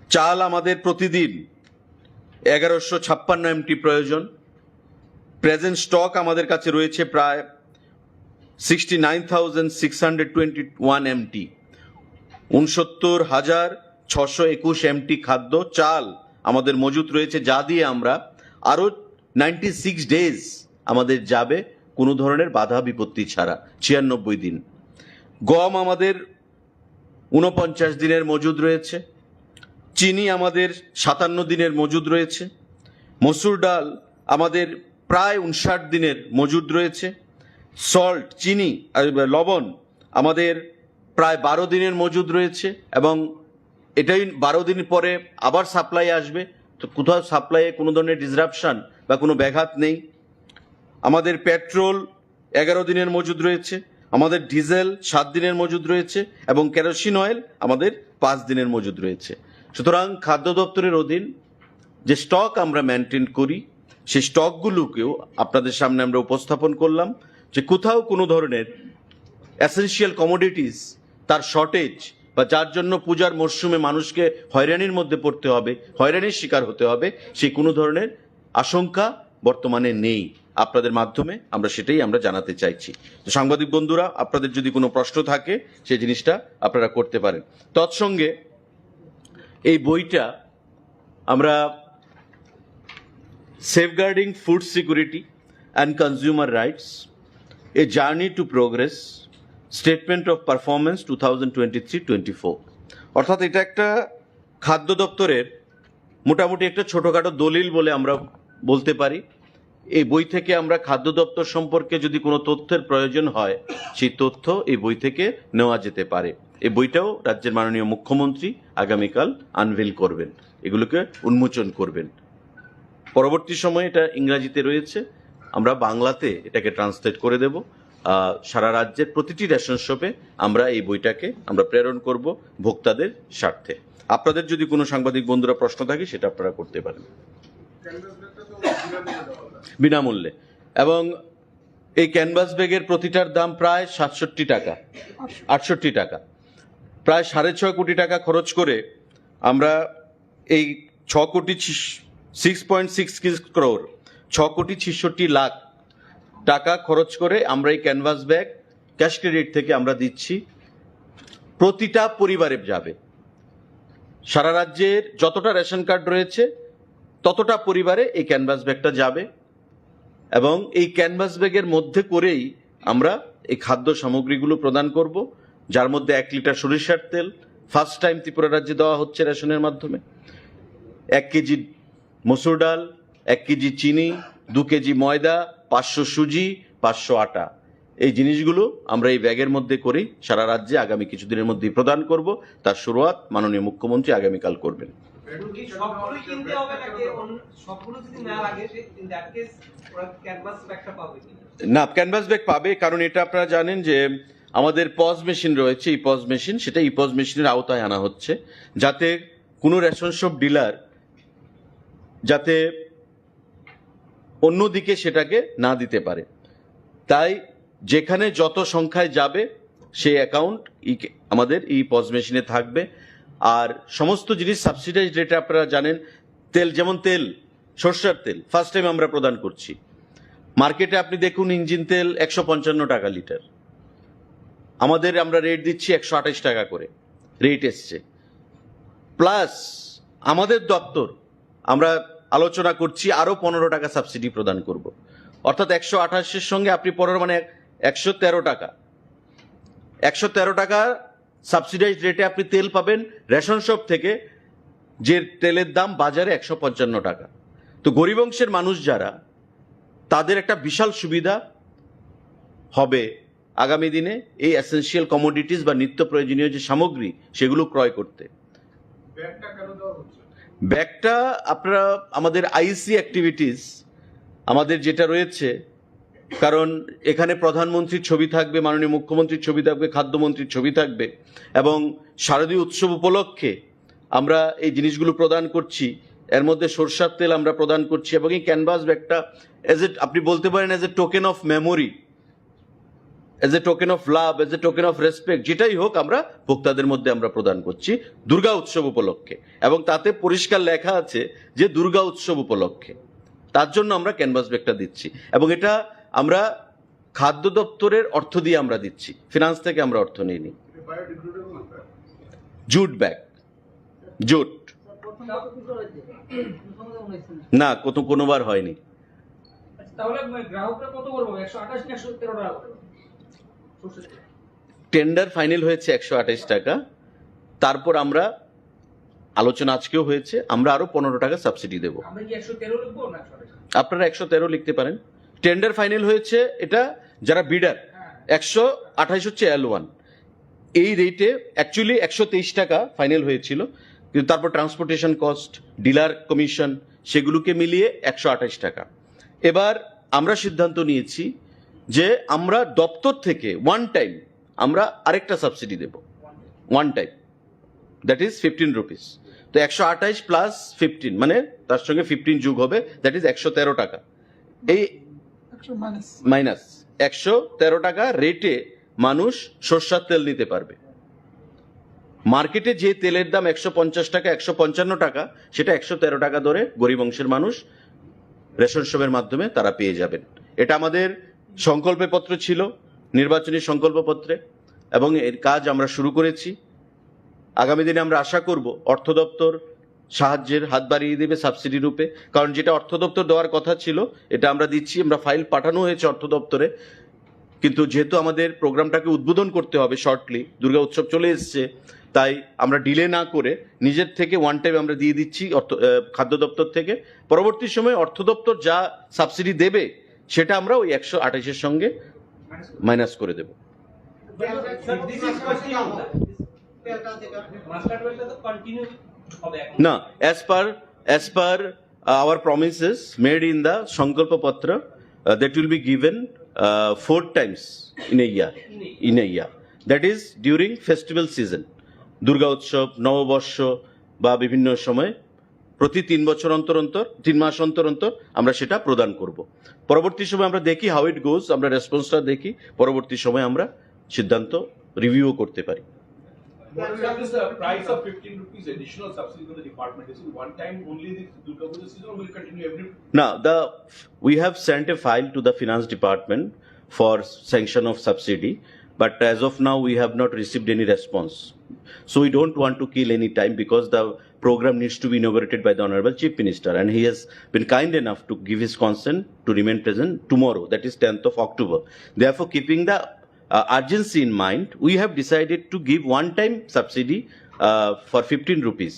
চাল আমাদের প্রতিদিন এগারোশো ছাপ্পান্ন এমটি প্রয়োজন। প্রেজেন্ট স্টক আমাদের কাছে রয়েছে প্রায় sixty nine thousand six hundred twenty one MT. উনসত্তর হাজার ছশো একুশ এমটি খাদ্য চাল আমাদের মজুত রয়েছে, যা দিয়ে আমরা আরও নাইনটি সিক্স ডেজ আমাদের যাবে কোনো ধরনের বাধা বিপত্তি ছাড়া, ছিয়ানব্বই দিন। গম আমাদের ঊনপঞ্চাশ দিনের মজুদ রয়েছে। চিনি আমাদের সাতান্ন দিনের মজুদ রয়েছে। মসুর ডাল আমাদের প্রায় উনষাট দিনের মজুদ রয়েছে। সল্ট, চিনি, আহ, লবণ আমাদের প্রায় বারো দিনের মজুদ রয়েছে এবং এটাই বারো দিন পরে আবার সাপ্লাই আসবে। তো কোথাও সাপ্লাইয়ে কোনো ধরনের ডিসরাপশন বা কোনো ব্যাঘাত নেই। আমাদের পেট্রোল এগারো দিনের মজুদ রয়েছে, আমাদের ডিজেল সাত দিনের মজুদ রয়েছে এবং কেরোসিন অয়েল আমাদের পাঁচ দিনের মজুদ রয়েছে। সুতরাং খাদ্য দপ্তরের অধীন যে স্টক আমরা মেনটেন করি, সেই স্টকগুলোকেও আপনাদের সামনে আমরা উপস্থাপন করলাম, যে কোথাও কোনো ধরনের এসেনশিয়াল কমোডিটিস, তার শর্টেজ বা যার জন্য পূজার মরশুমে মানুষকে হয়রানির মধ্যে পড়তে হবে, হয়রানির শিকার হতে হবে, সেই কোনো ধরনের আশঙ্কা বর্তমানে নেই। আপনাদের মাধ্যমে আমরা সেটাই আমরা জানাতে চাইছি। তো সাংবাদিক বন্ধুরা, আপনাদের যদি কোনো প্রশ্ন থাকে, সেই জিনিসটা আপনারা করতে পারেন। তৎসঙ্গে এই বইটা আমরা Safeguarding Food Security and Consumer Rights, A Journey to Progress, Statement of Performance two thousand twenty-three twenty-four, অর্থাৎ এটা একটা খাদ্য দপ্তরের মোটামুটি একটা ছোটোখাটো দলিল বলে আমরা বলতে পারি। এই বই থেকে আমরা খাদ্য দপ্তর সম্পর্কে যদি কোনো তথ্যের প্রয়োজন হয়, সেই তথ্য এই বই থেকে নেওয়া যেতে পারে। এই বইটাও রাজ্যের মাননীয় মুখ্যমন্ত্রী আগামীকাল আনভেল করবেন, এগুলোকে উন্মোচন করবেন। পরবর্তী সময়ে এটা ইংরাজিতে রয়েছে, আমরা বাংলাতে এটাকে ট্রান্সলেট করে দেব। আহ, সারা রাজ্যের প্রতিটি রেশন শপে আমরা এই বইটাকে আমরা প্রেরণ করব ভোক্তাদের স্বার্থে। আপনাদের যদি কোনো সাংবাদিক বন্ধুরা প্রশ্ন থাকে, সেটা আপনারা করতে পারেন। বিনামূল্যে। এবং এই ক্যানভাস ব্যাগের প্রতিটার দাম প্রায় সাতষট্টি টাকা, আটষট্টি টাকা। প্রায় সাড়ে ছয় কোটি টাকা খরচ করে আমরা এই ছ কোটি, সিক্স পয়েন্ট সিক্স ক্রোর, ছ কোটি ছেষট্টি লাখ টাকা খরচ করে আমরা এই ক্যানভাস ব্যাগ ক্যাশ ক্রেডিট থেকে আমরা দিচ্ছি। প্রতিটা পরিবারে যাবে। সারা রাজ্যের যতটা রেশন কার্ড রয়েছে, ততটা পরিবারে এই ক্যানভাস ব্যাগটা যাবে। এবং এই ক্যানভাস ব্যাগের মধ্যে করেই আমরা এই খাদ্য সামগ্রীগুলো প্রদান করব, যার মধ্যে এক লিটার সরিষার তেল ফার্স্ট টাইম ত্রিপুরা রাজ্যে দেওয়া হচ্ছে রেশনের মাধ্যমে, এক কেজি মসুর ডাল, এক কেজি চিনি, দু কেজি ময়দা, পাঁচশো সুজি, পাঁচশো আটা। এই জিনিসগুলো আমরা এই ব্যাগের মধ্যে করি, সারা রাজ্যে আগামী কিছুদিনের মধ্যেই প্রদান করব। তার শুরুয়াত মাননীয় মুখ্যমন্ত্রী আগামীকাল করবেন। কি সবগুলোই কিনতে হবে নাকি অন্য, সবগুলো যদি না লাগে, সে in that case ওরা ক্যানভাস ব্যাগটা পাবে কিনা? না, ক্যানভাস ব্যাগ পাবে, কারণ এটা আপনারা জানেন যে আমাদের পজ মেশিন রয়েছে, ইপজ মেশিন, সেটা ইপজ মেশিনের আওতায় আনা হচ্ছে, যাতে কোনো রেশন শপ ডিলার যাতে অন্যদিকে সেটাকে না দিতে পারে। তাই যেখানে যত সংখ্যায় যাবে, সেই অ্যাকাউন্ট আমাদের ইপজ মেশিনে থাকবে। আর সমস্ত জিনিস সাবসিডাইজ রেটে, আপনারা জানেন, তেল, যেমন তেল, সর্ষের তেল ফার্স্ট টাইম আমরা প্রদান করছি। মার্কেটে আপনি দেখুন, ইঞ্জিন তেল একশো পঞ্চান্ন টাকা লিটার, আমাদের, আমরা রেট দিচ্ছি একশো আঠাশ টাকা করে, রেট এসছে। প্লাস আমাদের দপ্তর, আমরা আলোচনা করছি আরও পনেরো টাকা সাবসিডি প্রদান করব। অর্থাৎ একশো আঠাশের সঙ্গে আপনি পনেরো, মানে একশো তেরো টাকা, একশো তেরো টাকা সাবসিডাইজ রেটে আপনি তেল পাবেন রেশন শপ থেকে, যে তেলের দাম বাজারে একশো পঞ্চান্ন টাকা। তো গরিব অংশের মানুষ যারা, তাদের একটা বিশাল সুবিধা হবে আগামী দিনে এই এসেনশিয়াল কমোডিটিস বা নিত্য প্রয়োজনীয় যে সামগ্রী, সেগুলো ক্রয় করতে। ব্যাগটা কেন দেওয়া হচ্ছে? ব্যাগটা আপনারা, আমাদের আইসি অ্যাক্টিভিটিস আমাদের যেটা রয়েছে, কারণ এখানে প্রধানমন্ত্রীর ছবি থাকবে, মাননীয় মুখ্যমন্ত্রীর ছবি থাকবে, খাদ্যমন্ত্রীর ছবি থাকবে, এবং শারদীয় উৎসব উপলক্ষে আমরা এই জিনিসগুলো প্রদান করছি। এর মধ্যে সরষার তেল আমরা প্রদান করছি, এবং এই ক্যানভাস ব্যাগটা, এজ এ, আপনি বলতে পারেন, as a token of memory, as a token of love, as a token of respect, যেটাই হোক, আমরা ভোক্তাদের মধ্যে আমরা প্রদান করছি দুর্গা উৎসব উপলক্ষে। এবং তাতে পরিষ্কার লেখা আছে যে দুর্গা উৎসব উপলক্ষে, তার জন্য আমরা ক্যানভাস ব্যাগটা দিচ্ছি। এবং এটা আমরা খাদ্য দপ্তরের অর্থ দিয়ে আমরা দিচ্ছি, ফিনান্স থেকে আমরা অর্থ নিইনি। Jute bag, jute. না, কত, কোনোবার হয়নি। আচ্ছা, তাহলে মানে গ্রাহকরা কত করে পাবে? একশো আঠাশ না একশো তেরো টাকা করে? সর্ষের তেল। টেন্ডার ফাইনাল হয়েছে একশো আঠাশ টাকা, তারপর আমরা, আলোচনা আজকেও হয়েছে, আমরা আরো পনেরো টাকা সাবসিডি দেব। আমরা কি একশো তেরো লিখবো না একশো আঠাশ? আপনারা একশো তেরো লিখতে পারেন। টেন্ডার ফাইনাল হয়েছে, এটা যারা বিডার, হ্যাঁ। একশো আঠাশ হচ্ছে এল ওয়ান। এই রেটে অ্যাকচুয়ালি একশো তেইশ টাকা ফাইনাল হয়েছিল, কিন্তু তারপর ট্রান্সপোর্টেশন কস্ট, ডিলার কমিশন, সেগুলোকে মিলিয়ে একশো আঠাশ টাকা। এবার আমরা সিদ্ধান্ত নিয়েছি যে আমরা দপ্তর থেকে ওয়ান টাইম আমরা আরেকটা সাবসিডি দেব, one time, that is fifteen rupees. তো একশো আঠাশ প্লাস ফিফটিন, মানে তার সঙ্গে ফিফটিন যোগ হবে, দ্যাট ইজ একশো তেরো টাকা। এই একশো মাইনাস। মাইনাস একশো তেরো টাকা রেটে মানুষ সর্ষার তেল নিতে পারবে। মার্কেটে যে তেলের দাম একশো পঞ্চাশ টাকা, একশো পঞ্চান্ন টাকা, সেটা একশো তেরো টাকা দরে গরিব অংশের মানুষ রেশন শপের মাধ্যমে তারা পেয়ে যাবেন। এটা আমাদের সংকল্প পত্র ছিল, নির্বাচনী সংকল্প পত্রে, এবং এর কাজ আমরা শুরু করেছি। আগামী দিনে আমরা আশা করব অর্থ দপ্তর সাহায্যের হাত বাড়িয়ে দেবে সাবসিডি রূপে, কারণ যেটা অর্থ দপ্তর দেওয়ার কথা ছিল, এটা আমরা দিচ্ছি। আমরা ফাইল পাঠানো হয়েছে অর্থ দপ্তরে, কিন্তু যেহেতু আমাদের প্রোগ্রামটাকে উদ্বোধন করতে হবে শর্টলি, দুর্গা উৎসব চলে এসছে, তাই আমরা ডিলে না করে নিজের থেকে ওয়ান টাইম আমরা দিয়ে দিচ্ছি অর্থ আহ, খাদ্য দপ্তর থেকে। পরবর্তী সময়ে অর্থ দপ্তর যা সাবসিডি দেবে, সেটা আমরা ওই একশো আঠাশের সঙ্গে মাইনাস করে দেব। Sir, this is continuing. Mustard oil টা তো কন্টিনিউ হবে এখন। না, as per as per our promises made in the Sankalpa Patra, uh, that will be given uh, four times in a year. In a year. That is during festival season, Durga উৎসব, নববর্ষ বা বিভিন্ন সময় প্রতি তিন বছর অন্তর অন্তর, তিন মাস অন্তর অন্তর আমরা সেটা প্রদান করব। পরবর্তী সময় আমরা দেখি হাউ ইট গোজ, আমরা রেসপন্সটা দেখি, পরবর্তী সময় আমরা সিদ্ধান্ত রিভিউ করতে পারি। What is the price of fifteen rupees additional subsidy for the department? Is it one time only this Durga Puja season or will it continue every? Now, the we have sent a file to the finance department for sanction of subsidy, but as of now we have not received any response. So we don't want to kill any time because the program needs to be inaugurated by the Honorable Chief Minister, and he has been kind enough to give his consent to remain present tomorrow, that is tenth of October. Therefore, keeping the uh, urgency in mind, we have decided to give one-time subsidy uh, for fifteen rupees,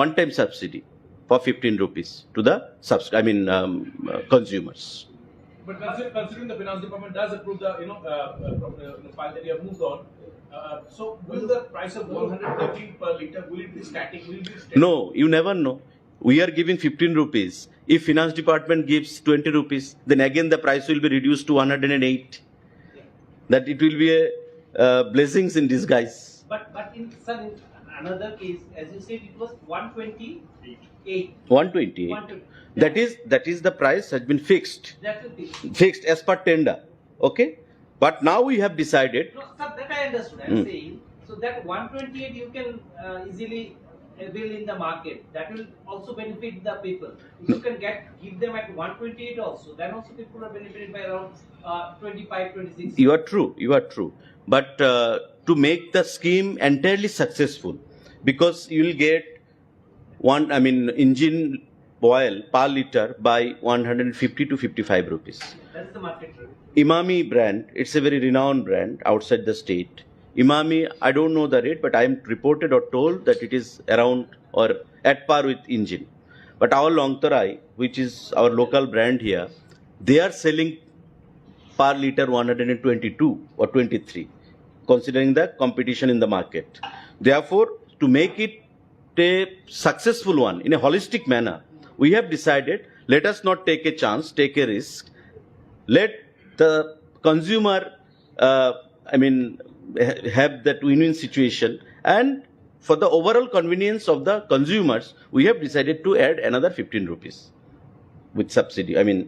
one-time subsidy for fifteen rupees to the subs- I mean um, uh, consumers. But consider- considering the finance department does approve the, you know, uh, uh, from the, the file that you have moved on, uh, so will the price of one hundred thirty per liter, will it be static? Will it be static? No, you never know. We are giving fifteen rupees. If finance department gives twenty rupees, then again the price will be reduced to one hundred and eight. That it will be a uh, blessings in disguise. But but in sir, in another case, as you said, it was one twenty-eight. One twenty-eight. One twenty. That is that is the price has been fixed. That will be fixed as per tender. Okay, but now we have decided. No, sir, that I understood. I'm Hmm. saying so that one twenty-eight you can uh, easily avail in the market. That will also benefit the people. If you can get give them at one twenty-eight also, then also people are benefited by around uh, twenty-five, twenty-six. You are true. You are true. But uh, to make the scheme entirely successful, because you will get one, I mean, engine oil per liter by one hundred fifty to fifty-five rupees. That's the market rate. Emami brand, it's a very renowned brand outside the state. Emami, I don't know the rate, but I am reported or told that it is around or at par with engine. But our Longtarai, which is our local brand here, they are selling per liter one hundred twenty-two or twenty-three, considering the competition in the market. Therefore, to make it a successful one in a holistic manner, we have decided, let us not take a chance, take a risk. Let the consumer, uh, I mean, ha- have that win-win situation, and for the overall convenience of the consumers, we have decided to add another fifteen rupees with subsidy. I mean,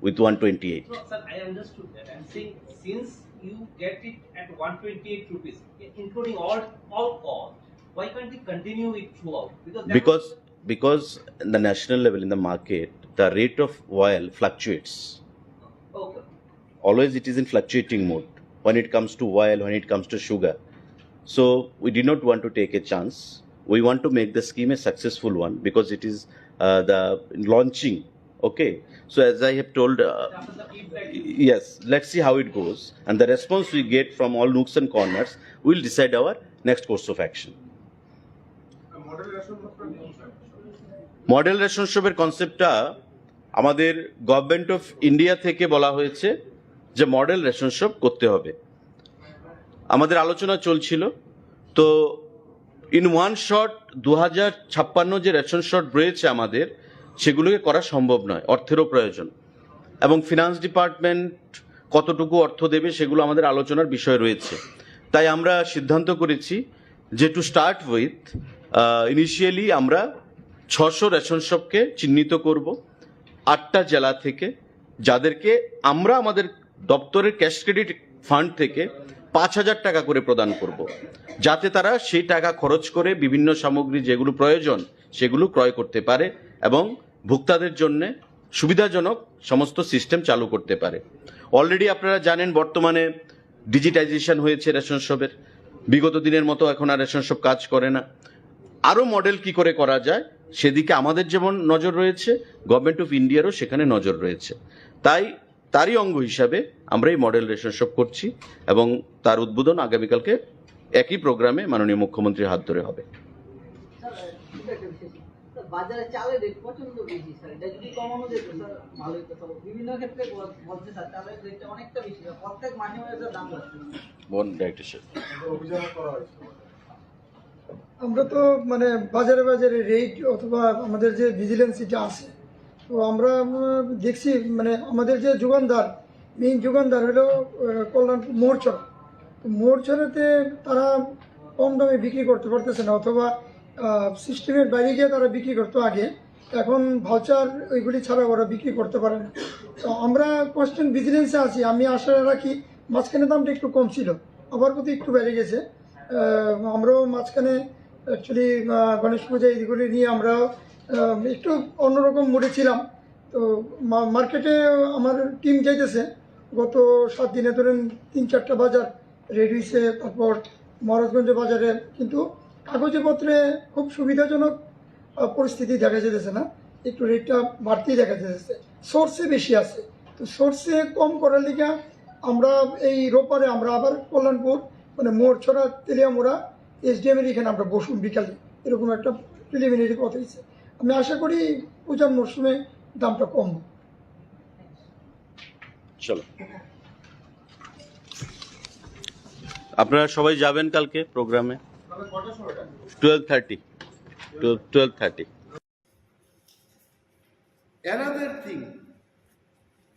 with one twenty-eight. No, sir, I understood that. I'm saying since you get it at one twenty-eight rupees, including all all costs, why can't you continue it throughout? Because that because because in the national level in the market, the rate of oil fluctuates. Okay. Always it is in fluctuating mode when it comes to oil, when it comes to sugar. So we did not want to take a chance. We want to make the scheme a successful one because it is uh, the launching. Okay. So as I have told, uh, yes, let's see how it goes, and the response we get from all nooks and corners will decide our next course of action. Model ration শপের কনসেপ্টটা আমাদের government of India থেকে বলা হয়েছে যে model ration shop করতে হবে। আমাদের আলোচনা চলছিল, তো ইন ওয়ান শট দু হাজার ছাপ্পান্ন যে রেশন শপ রয়েছে আমাদের, সেগুলোকে করা সম্ভব নয়, অর্থেরও প্রয়োজন। এবং ফিনান্স ডিপার্টমেন্ট কতটুকু অর্থ দেবে, সেগুলো আমাদের আলোচনার বিষয় রয়েছে। তাই আমরা সিদ্ধান্ত করেছি যে টু স্টার্ট উইথ, ইনিশিয়ালি আমরা ছশো রেশন শপকে চিহ্নিত করব আটটা জেলা থেকে, যাদেরকে আমরা আমাদের দপ্তরের ক্যাশ ক্রেডিট ফান্ড থেকে পাঁচ হাজার টাকা করে প্রদান করব, যাতে তারা সেই টাকা খরচ করে বিভিন্ন সামগ্রী যেগুলো প্রয়োজন সেগুলো ক্রয় করতে পারে এবং ভোক্তাদের জন্য সুবিধাজনক সমস্ত সিস্টেম চালু করতে পারে। অলরেডি আপনারা জানেন, বর্তমানে ডিজিটাইজেশন হয়েছে রেশন শপের। বিগত দিনের মতো এখন আর রেশন শপ কাজ করে না। আরও মডেল কি করে করা যায়, সেদিকে আমাদের যেমন নজর রয়েছে, গভর্নমেন্ট অফ ইন্ডিয়ারও সেখানে নজর রয়েছে। তাই তারই অঙ্গ হিসাবে আমরা এই মডেল রেশন শপ করছি এবং তার উদ্বোধন আগামীকালকে একই প্রোগ্রামে মাননীয় মুখ্যমন্ত্রীর হাত ধরে হবে। স্যার, ছোট একটা বিষয়, স্যার। স্যার, বাজারে চালের রেট প্রচন্ড বেশি, স্যার। এটা যদি কমানো যেত, স্যার, ভালোই তো। স্যার, বিভিন্ন ক্ষেত্রে বল- বলছে, স্যার, চালের রেটটা অনেকটা বেশি, স্যার। প্রত্যেক মাসে মাসে, স্যার, দাম বাড়ছে। বোন, ডাইরেক্টর সাহেব। আমরা তো মানে বাজারে বাজারে রেট অথবা আমাদের যে ভিজিলেন্স এটা আছে, তো আমরা উম, দেখছি মানে আমাদের যে যোগানদার, মেইন যোগানদার হলো আহ, কল্যাণপুর মোরছড়া। তো মোরছড়াতে তারা কম দামে বিক্রি করতে পারতেছে না, অথবা সিস্টেমের বাইরে গিয়ে তারা বিক্রি করতো আগে, এখন ভাউচার ওইগুলি ছাড়া ওরা বিক্রি করতে পারে না। তো আমরা কনস্ট্যান্ট ভিজিলেন্সে আছি। আমি আশা রাখি, মাঝখানে দামটা একটু কম ছিল, আবার বোধহয় একটু বেড়ে গেছে। আহ, আমরাও মাঝখানে অ্যাকচুয়ালি গণেশ পূজা এইগুলি নিয়ে আমরা আহ, একটু অন্যরকম মুডে ছিলাম। তো মা- মার্কেটে আমার টিম যাইতেছে, গত সাত দিনে ধরেন তিন চারটা বাজার রেড হয়েছে, তারপর মহারাজগঞ্জ বাজারে, কিন্তু কাগজে পত্রে খুব সুবিধাজনক আহ, পরিস্থিতি দেখা যেতেছে না, একটু রেটটা বাড়তেই দেখা যেতেছে। সোর্সে বেশি আছে, তো সোর্সে কম করার লিগে আমরা এই রোববারে আমরা আবার কল্যাণপুর মানে মোরছড়া তেলিয়ামুড়া এসডিএম এর এখানে আমরা বসুন বিকালে, এরকম একটা প্রিলিমিনারি কথা হয়েছে। আমি আশা করি পূজার মরশুমে দামটা কম। চলো, আপনারা সবাই যাবেন কালকে প্রোগ্রামে। Twelve thirty. Twelve thirty. Another thing,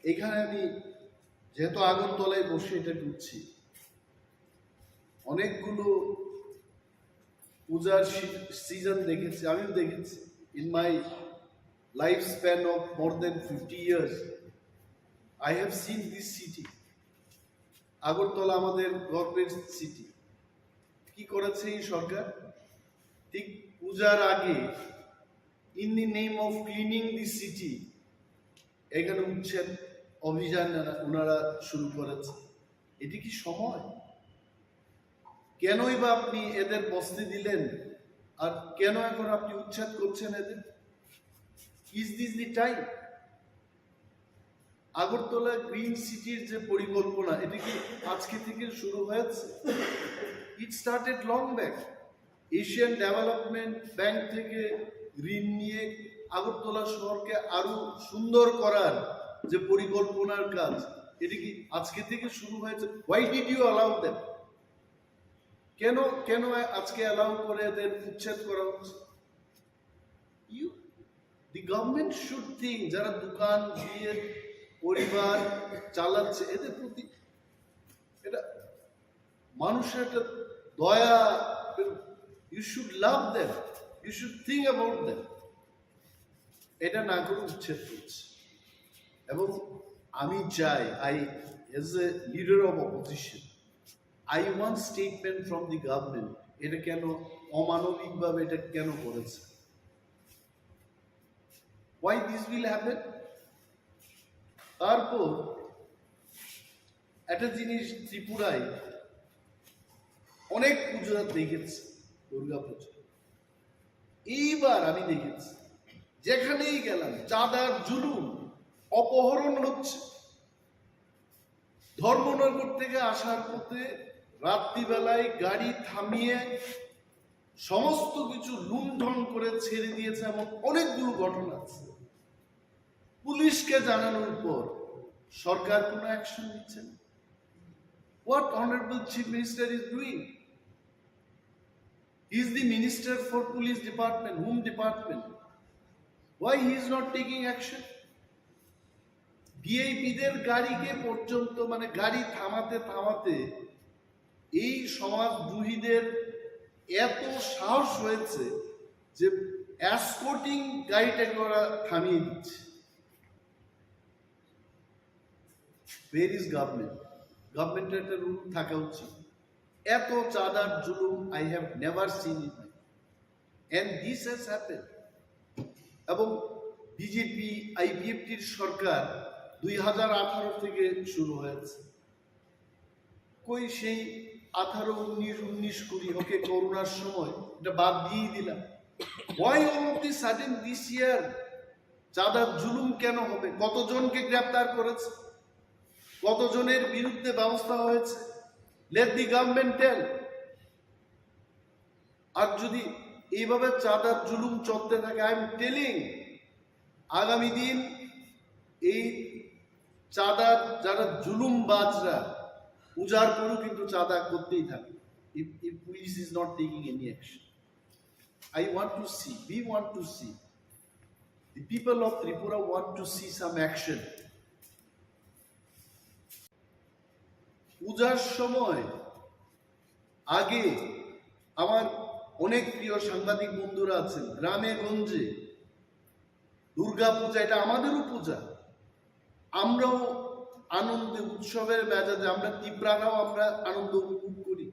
এখানে আমি যেহেতু আগরতলায় বসে এটা ঢুকছি, অনেকগুলো পূজার সিজন দেখেছি, আমিও দেখেছি। In my life span of more than fifty years, I have seen this city. Agartala আমাদের গর্বের সিটি। কি করেছে এই সরকার? ঠিক পূজার আগে, in the name of cleaning the city, এখানে উচ্ছেদ অভিযান ওনারা শুরু করেছে। এটি কি সময়? কেনই বা আপনি এদের বসতে দিলেন, আর কেন এখন আপনি উচ্ছেদ করছেন এদের? Is this the time? Agartala green সিটির যে পরিকল্পনা, এটা কি আজকে থেকে শুরু হয়েছে? It started long back. Asian development bank থেকে ঋণ নিয়ে আগরতলা শহরকে আরো সুন্দর করার যে পরিকল্পনার কাজ, এটা কি আজকে থেকে শুরু হয়েছে? Why did you allow them? কেন কেন আজকে অ্যালাউ করে এদের উচ্ছেদ করা হচ্ছে? You, the government should think, যারা দোকান দিয়ে পরিবার চালাচ্ছে, এদের প্রতি এটা মানুষের একটা দয়া। You should love them, you should think about them. এটা না করে উচ্ছেদ করছে। এবং আমি চাই, I, as a leader of opposition, I want statement from the government, এটা কেন অমানবিকভাবে এটা কেন করেছে? Why this will happen? তারপর একটা জিনিস, ত্রিপুরায় অনেক পুজো দেখেছি, দুর্গা পুজো। এইবার আমি দেখেছি, যেখানেই গেলাম চাঁদার জুলুম, অপহরণ হচ্ছে। ধর্মনগর থেকে আসার পথে রাত্রিবেলায় গাড়ি থামিয়ে সমস্ত কিছু লুণ্ঠন করে ছেড়ে দিয়েছে, এমন অনেকগুলো ঘটনা আছে। পুলিশকে জানানোর পর সরকার কোনো অ্যাকশন নিচ্ছে না। What honorable Chief Minister is doing? He is the Minister for Police Department, Home Department. Why he is not taking action? ভিআইপিদের গাড়িকে পর্যন্ত, মানে, গাড়ি থামাতে থামাতে এই সমাজদ্রোহীদের এত সাহস হয়েছে যে এসকর্টিং গাড়িটা ওরা থামিয়ে দিচ্ছে। Where is government? গভর্নমেন্টের একটা রুল থাকা উচিত। এত চাঁদার জুলুম I have never seen in my, and this has happened. এবং বিজেপি আইপিএফটির সরকার দুই হাজার আঠারো থেকে শুরু হয়েছে। কই সেই আঠারো, উনিশ, উনিশ, কুড়ি, ওকে, করোনার সময় এটা বাদ দিয়েই দিলাম। Why all of the sudden this year? চাঁদার জুলুম কেন হবে? কতজনকে গ্রেপ্তার করেছে, কতজনের বিরুদ্ধে ব্যবস্থা হয়েছে? Let the government tell. আর যদি এইভাবে চাঁদার জুলুম চলতে থাকে, I am telling, আগামী দিন এই চাঁদার যারা জুলুমবাজরা উজাড় করেও কিন্তু চাঁদা করতেই থাকে। If, if police is not taking any action, I want to see, we want to see, the people of Tripura want to see some action. পূজার সময় আগে আমার অনেক প্রিয় সাংবাদিক বন্ধুরা আছেন, গ্রামে গঞ্জে দুর্গা পূজা, এটা আমাদেরও পূজা, আমরাও আনন্দে উৎসবের মেজাজে আমরা তিপ্রারাও আমরা আনন্দ উপভোগ করি।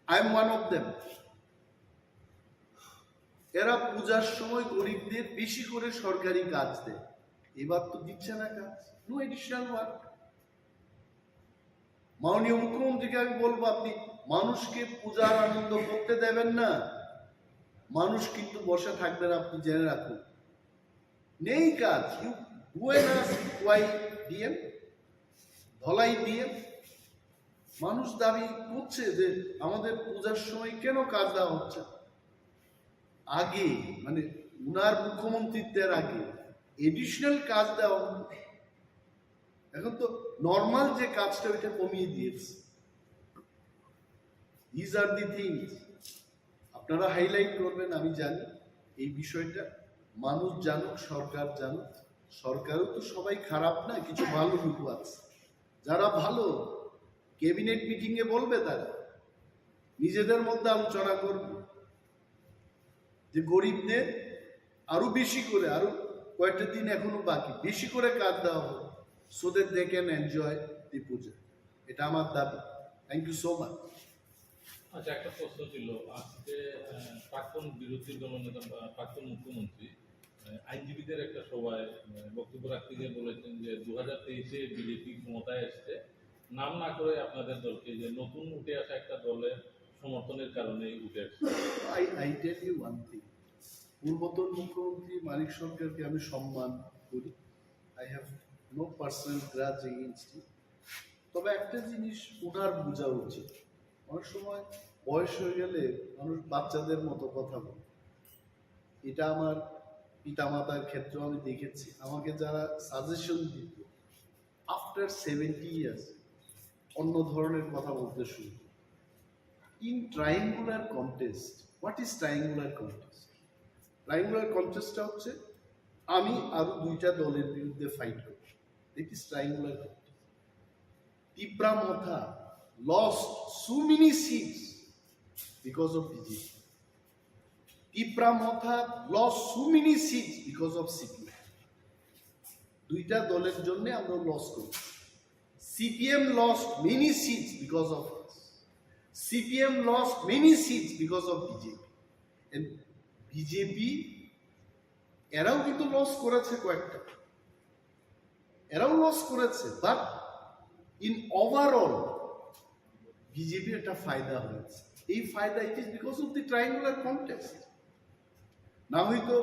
I am one of them. এরা পূজার সময় গরিবদের বেশি করে সরকারি কাজ দেয়, এবার তো দিচ্ছে না কাজ, no additional work. মাননীয় মুখ্যমন্ত্রীকে আমি বলবো, আপনি মানুষকে পূজার আনন্দ করতে দেবেন না, মানুষ কিন্তু বসে থাকবেন, আপনি জেনে রাখুন। নেই কাজ, you go and ask why DM, Dhalai DM. মানুষ দাবি করছে যে আমাদের পূজার সময় কেন কাজ দেওয়া হচ্ছে। আগে, মানে, উনার মুখ্যমন্ত্রিত্বের আগে এডিশনাল কাজ দেওয়া হতো। এখন তো নর্মাল যে কাজটা, ওইটা কমিয়ে দিয়েছে। These are the things আপনারা হাইলাইট করবেন, আমি জানি এই বিষয়টা। মানুষ জানুক, সরকার জানুক। সরকারও তো সবাই খারাপ না, কিছু ভালো লোক আছে। যারা ভালো, ক্যাবিনেট মিটিং এ বলবে, তারা নিজেদের মধ্যে আলোচনা করবে যে গরিবদের আরো বেশি করে, আরো কয়েকটা দিন এখনো বাকি, বেশি করে কাজ দেওয়া হোক, so that they can enjoy the puja. এটা আমার দাবি। Thank you so much. আচ্ছা, একটা প্রশ্ন ছিল। আজকে আহ, প্রাক্তন বিরোধী দলনেতা বা প্রাক্তন মুখ্যমন্ত্রী আহ, আইনজীবীদের একটা সভায় আহ, বক্তব্য রাখতে গিয়ে বলেছেন যে দু হাজার তেইশে বিজেপি ক্ষমতায় এসছে, নাম না করে আপনাদের দলকে, যে নতুন উঠে আসা একটা দলের সমর্থনের কারণে উঠে আসছে। I, I tell you one thing, পূর্বতন মুখ্যমন্ত্রী মানিক সরকারকে আমি সম্মান করি। I have no personal grudge against him. তবে একটা জিনিস ওনার বোঝা উচিত, অনেক সময় বয়স হয়ে গেলে মানুষ বাচ্চাদের মতো কথা বলে। এটা আমার পিতামাতার ক্ষেত্রেও আমি দেখেছি। আমাকে যারা সাজেশন দিত, আফটার সেভেন্টি ইয়ার্স অন্য ধরনের কথা বলতে শুরু করে। In triangular contest, what is triangular contest? Triangular কন্টেস্টটা হচ্ছে আমি আরো দুইটা দলের বিরুদ্ধে ফাইট করব। It is triangular contest. Tipra Motha lost so many seats because of BJP. Tipra Motha lost so many seats because of CPM. দুইটা দলের জন্য আমরা লস করি। CPM lost many seats because of us. CPM lost many seats because of BJP. And BJP এরাও কিন্তু লস করেছে কয়েকটা, এরাও লস করেছে, but in overall বিজেপির একটা ফায়দা হয়েছে। এই ফায়দা, it is because of the triangular contest. না হয়তো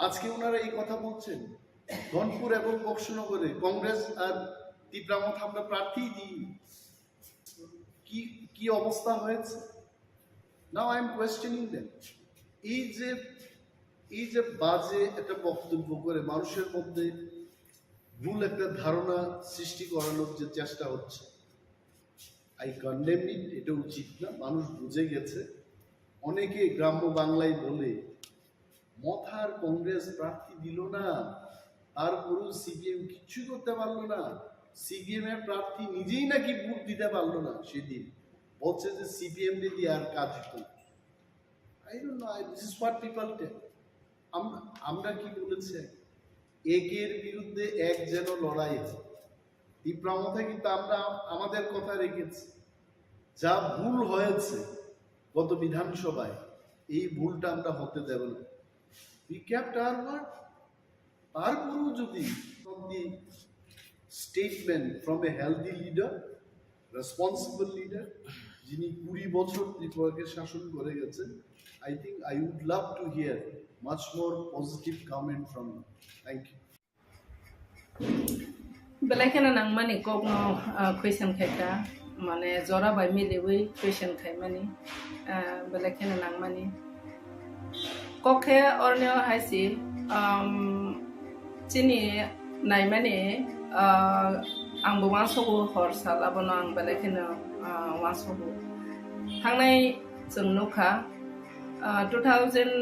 আজকে ওনারা এই কথা বলছেন, ধনপুর এবং বক্সনগরে কংগ্রেস আর তিপ্রা মথা আমরা প্রার্থী দিই, কি কি অবস্থা হয়েছে? Now I am questioning them. এই যে এই যে বাজে একটা বক্তব্য করে মানুষের মধ্যে ভুল একটা ধারণা সৃষ্টি করানোর যে চেষ্টা হচ্ছে, আই কন্ডেম ইট। এটা উচিত না। মানুষ বুঝে গেছে। অনেকে গ্রাম্য বাংলায় বলে, মথার কংগ্রেস প্রার্থী দিল না, তারপরেও সিপিএম কিচ্ছু করতে পারলো না। সিপিএম এর প্রার্থী নিজেই নাকি ভোট দিতে পারলো না সেদিন, বলছে যে সিপিএম রে দিয়ে আর কাজ হতো না। I don't know, I, this is what people tell. আম-, আমরা কি বলেছি? একের বিরুদ্ধে এক যেন লড়াই হয়। তিপ্রা মথা কিন্তু আমরা আমাদের কথা রেখেছি। যা ভুল হয়েছে গত বিধানসভায়, এই ভুলটা আমরা হতে দেব না। We kept our word. তারপরেও যদি from the statement from a healthy leader, responsible leader, যিনি কুড়ি বছর ত্রিপুরাকে শাসন করে গেছেন, I think I would love to hear much more positive comment from you. Thank you. Belai kheno nangmani kokno, ah, question khaikha, mane jora bai miliwi question khaimani, ah, belai kheno nangmani. Kok khe orni o hai si, um, chini naimani, ah, ang bo uansogo hor sal abono ang belai kheno, ah, uansogo. Thangnai chwng nukha, ah, two thousand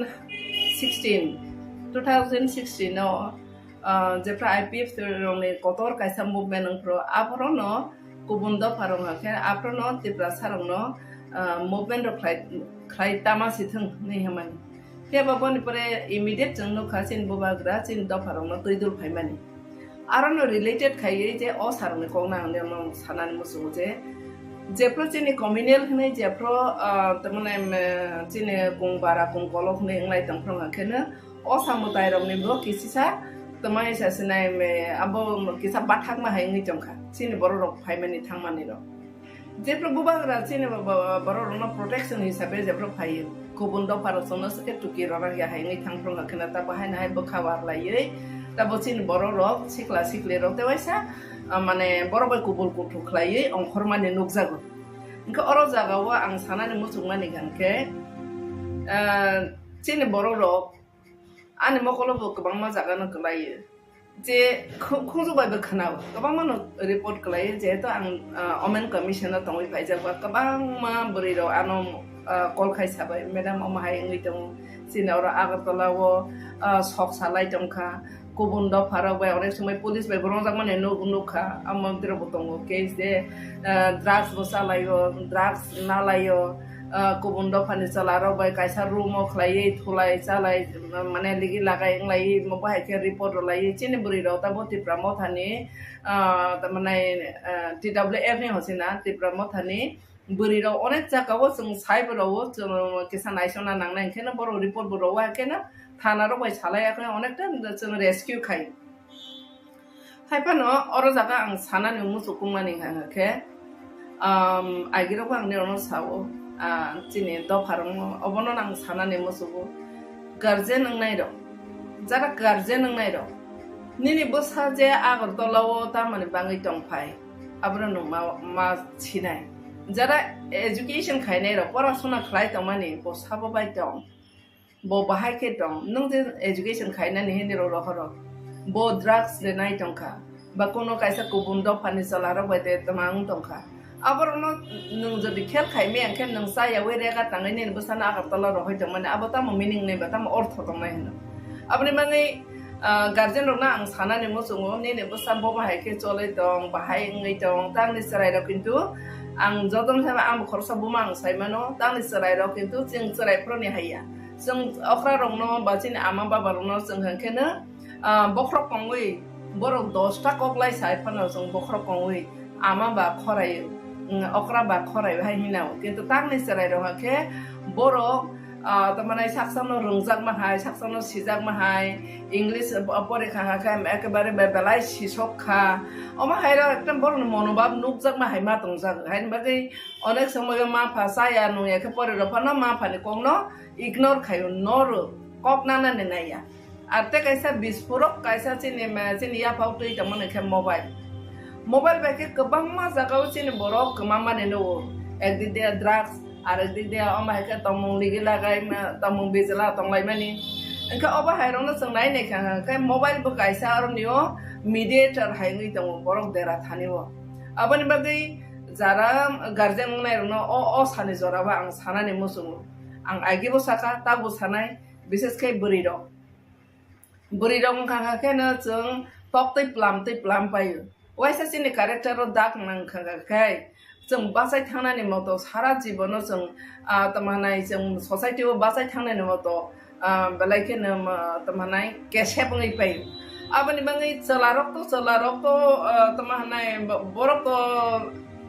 sixteen, two thousand sixteen o, ah, jephra I P F T rokni kotor kaisa movement wngphru, aphorono kubun dopha rok hwnkhe aphorono Tiprasa rokno, ah, movement rok khlai, khlai tama si thwng hinwi hwnmani. Phiya ba boni pore immediate chwng nukha chini bubagra chini dopha rokno twi dul phaimani. Arono related khaiwi je o sir rokni kokno ang nini sanani muchungo je, jephru chini communal hinwi jephru, ah, tamani, em, chini kung bara kung kolok hinwi wnglai tongphru hwnkhe no o samwtai rokni bo kisisa twmai sa sinai, em, abo kisa bathakma hai wngwi tongkha chini borok rok phaimani thangmani rok. Jephru bubagra chini bo-, bo-, borok rokno protection hisabe jephru phaio, kubun dopha rok chwngno swkhe tuki rwrak ya hai wngwi thangphru hwnkhe no ta bahai no hai bwkha warlaiwi tabo chini borok rok sikla sikli rok tei waisa, ah, mane borok bai kubul kuthuk khlaiwi ongkhormani nukjago. Hwnkhe oro jagao ang sanani muchungmani hwnkhe, ah, chini borok rok ani mokolo bo kwbangma jaga no kwlaio. Je khu-, khunju bai bo khwnao, kwbangma no report kwlaio, jehetu ang, ah, Women Commission o tongwi phaijak ba, kwbangma bwrwi rok ano, ah, call khai sabai, "Madam, omo hai wngwi tongo, chini oro Agartala o, ah, sok salai tongkha, kubun dopha rok bai onek somoi police bai bo rwngjakmani nuk-, nukha, amo bwrwi rok bo tongo case de, ah, drugs bo chalaio, drugs nalaio." Ah, kubun dophani chwla rok bai kaisa room o khlaiwi thulai chalai, mane ligi lagai wnglaiwi omo bahai khe report rwlaiwi chini bwrwi rok tabo Tipra Mothani, ah, tamani, ah, T W F ni hochina Tipra Mothani bwrwi rok onek jagao chwng sai bo rwo, chwng kisa naisona nangnai, hwnkhe no borok report bo rwo, hakhe no thana rok bai salai, hakhe onekta chwng rescue khai. Hai phano oro jaga ang sanani muchukmani hwnka khe, um, agirokbo ang nirokno sao, ah, chini dopharokno, obono ang sanani muchugo. Guardian wngnairok, jara guardian wngnairok, nini bwsa je Agartala o tamoni bangwi tongphai, abono nwng ma, ma sinai. Jara education khainairok, porasuna khlai tongmani, bo sabo bai tong. Bo bahai khe tong, nwng je education khainani hinwi rw rohoro. Bo drugs renai tongkha, ba kuno kaisa kubun dophani chwlarok bai de twmang tongkha. Aborokno nwng jodi khel khai maya khe nwng chayawi rega tangwi nini bwsano Agartala rohoi tongmani, abo tamo meaning nai ba tamo ortho tongnai hino. Aboni bagwi, ah, guardian rokno ang sanani muchungo, nini bwsa bo bahai khe choloi tong, bahai wngwi tong, tamni chwrairok kintu ang jotono saima ang bo khoroksa buma ang saimano, tamni chwrairok kintu chwng chwrai phuruni haiya. Chwng okra rokno ba chini ama baba rokno chwng hwnkhe no, ah, bokhorok kongwi borok dosta kok lai sai phano chwng bokhorok kongwi ama ba khorai, mm, okra ba khorai hai hinao. Kintu tamni chwrai rok khe borok, ah, tamani saksa no rwngjak ma hai, saksa no sijak ma hai, English porikha ha khe ekebare be-, belai sisok kha. Omo hai rok ekdom borok ni monobhab nukjak ma hai ma tongjak. Haini bagwi onek somoyo ma pha chaya nungya khe pore rok phano ma phani kok no ignore khaio, noro kok nanani naiya. Ar tei kaisa bispurok kaisa chini ma, chini yaphao twi tongmani khe mobile. Mobile bai khe kwbangma jagao chini borok kwmamani nugo. Ekdik de drugs, arekdik de omo hai khe tongmung ligi lagai ma, tongmung bijla tonglaimani. Hwnkhe obo hai rokno chwng nai nai kha khe mobile bo kaisa aroni o mediator hai wngwi tongo borok dera thani o. Aboni bagwi jara guardian wngnai rokno o, o sani jora bo ang sanani muchungo. Ang agi bo saka, ta bo sanai, bises khe bwrwi rok. Bwrwi rok wngkha kha khe no chwng tok twi plam twi plam paio. Waisa chini character o dak nang kha kha khe chwng bachai thangnani moto sara jibono chwng, ah, tamo hinai chwng society o bachai thangnani moto Ah, belai kheno, ah, tamo hwnai kesep wngwi pai. Aboni bagwi chwlarok to, chwlarok to, ah, tamo hwnai bo-, borok to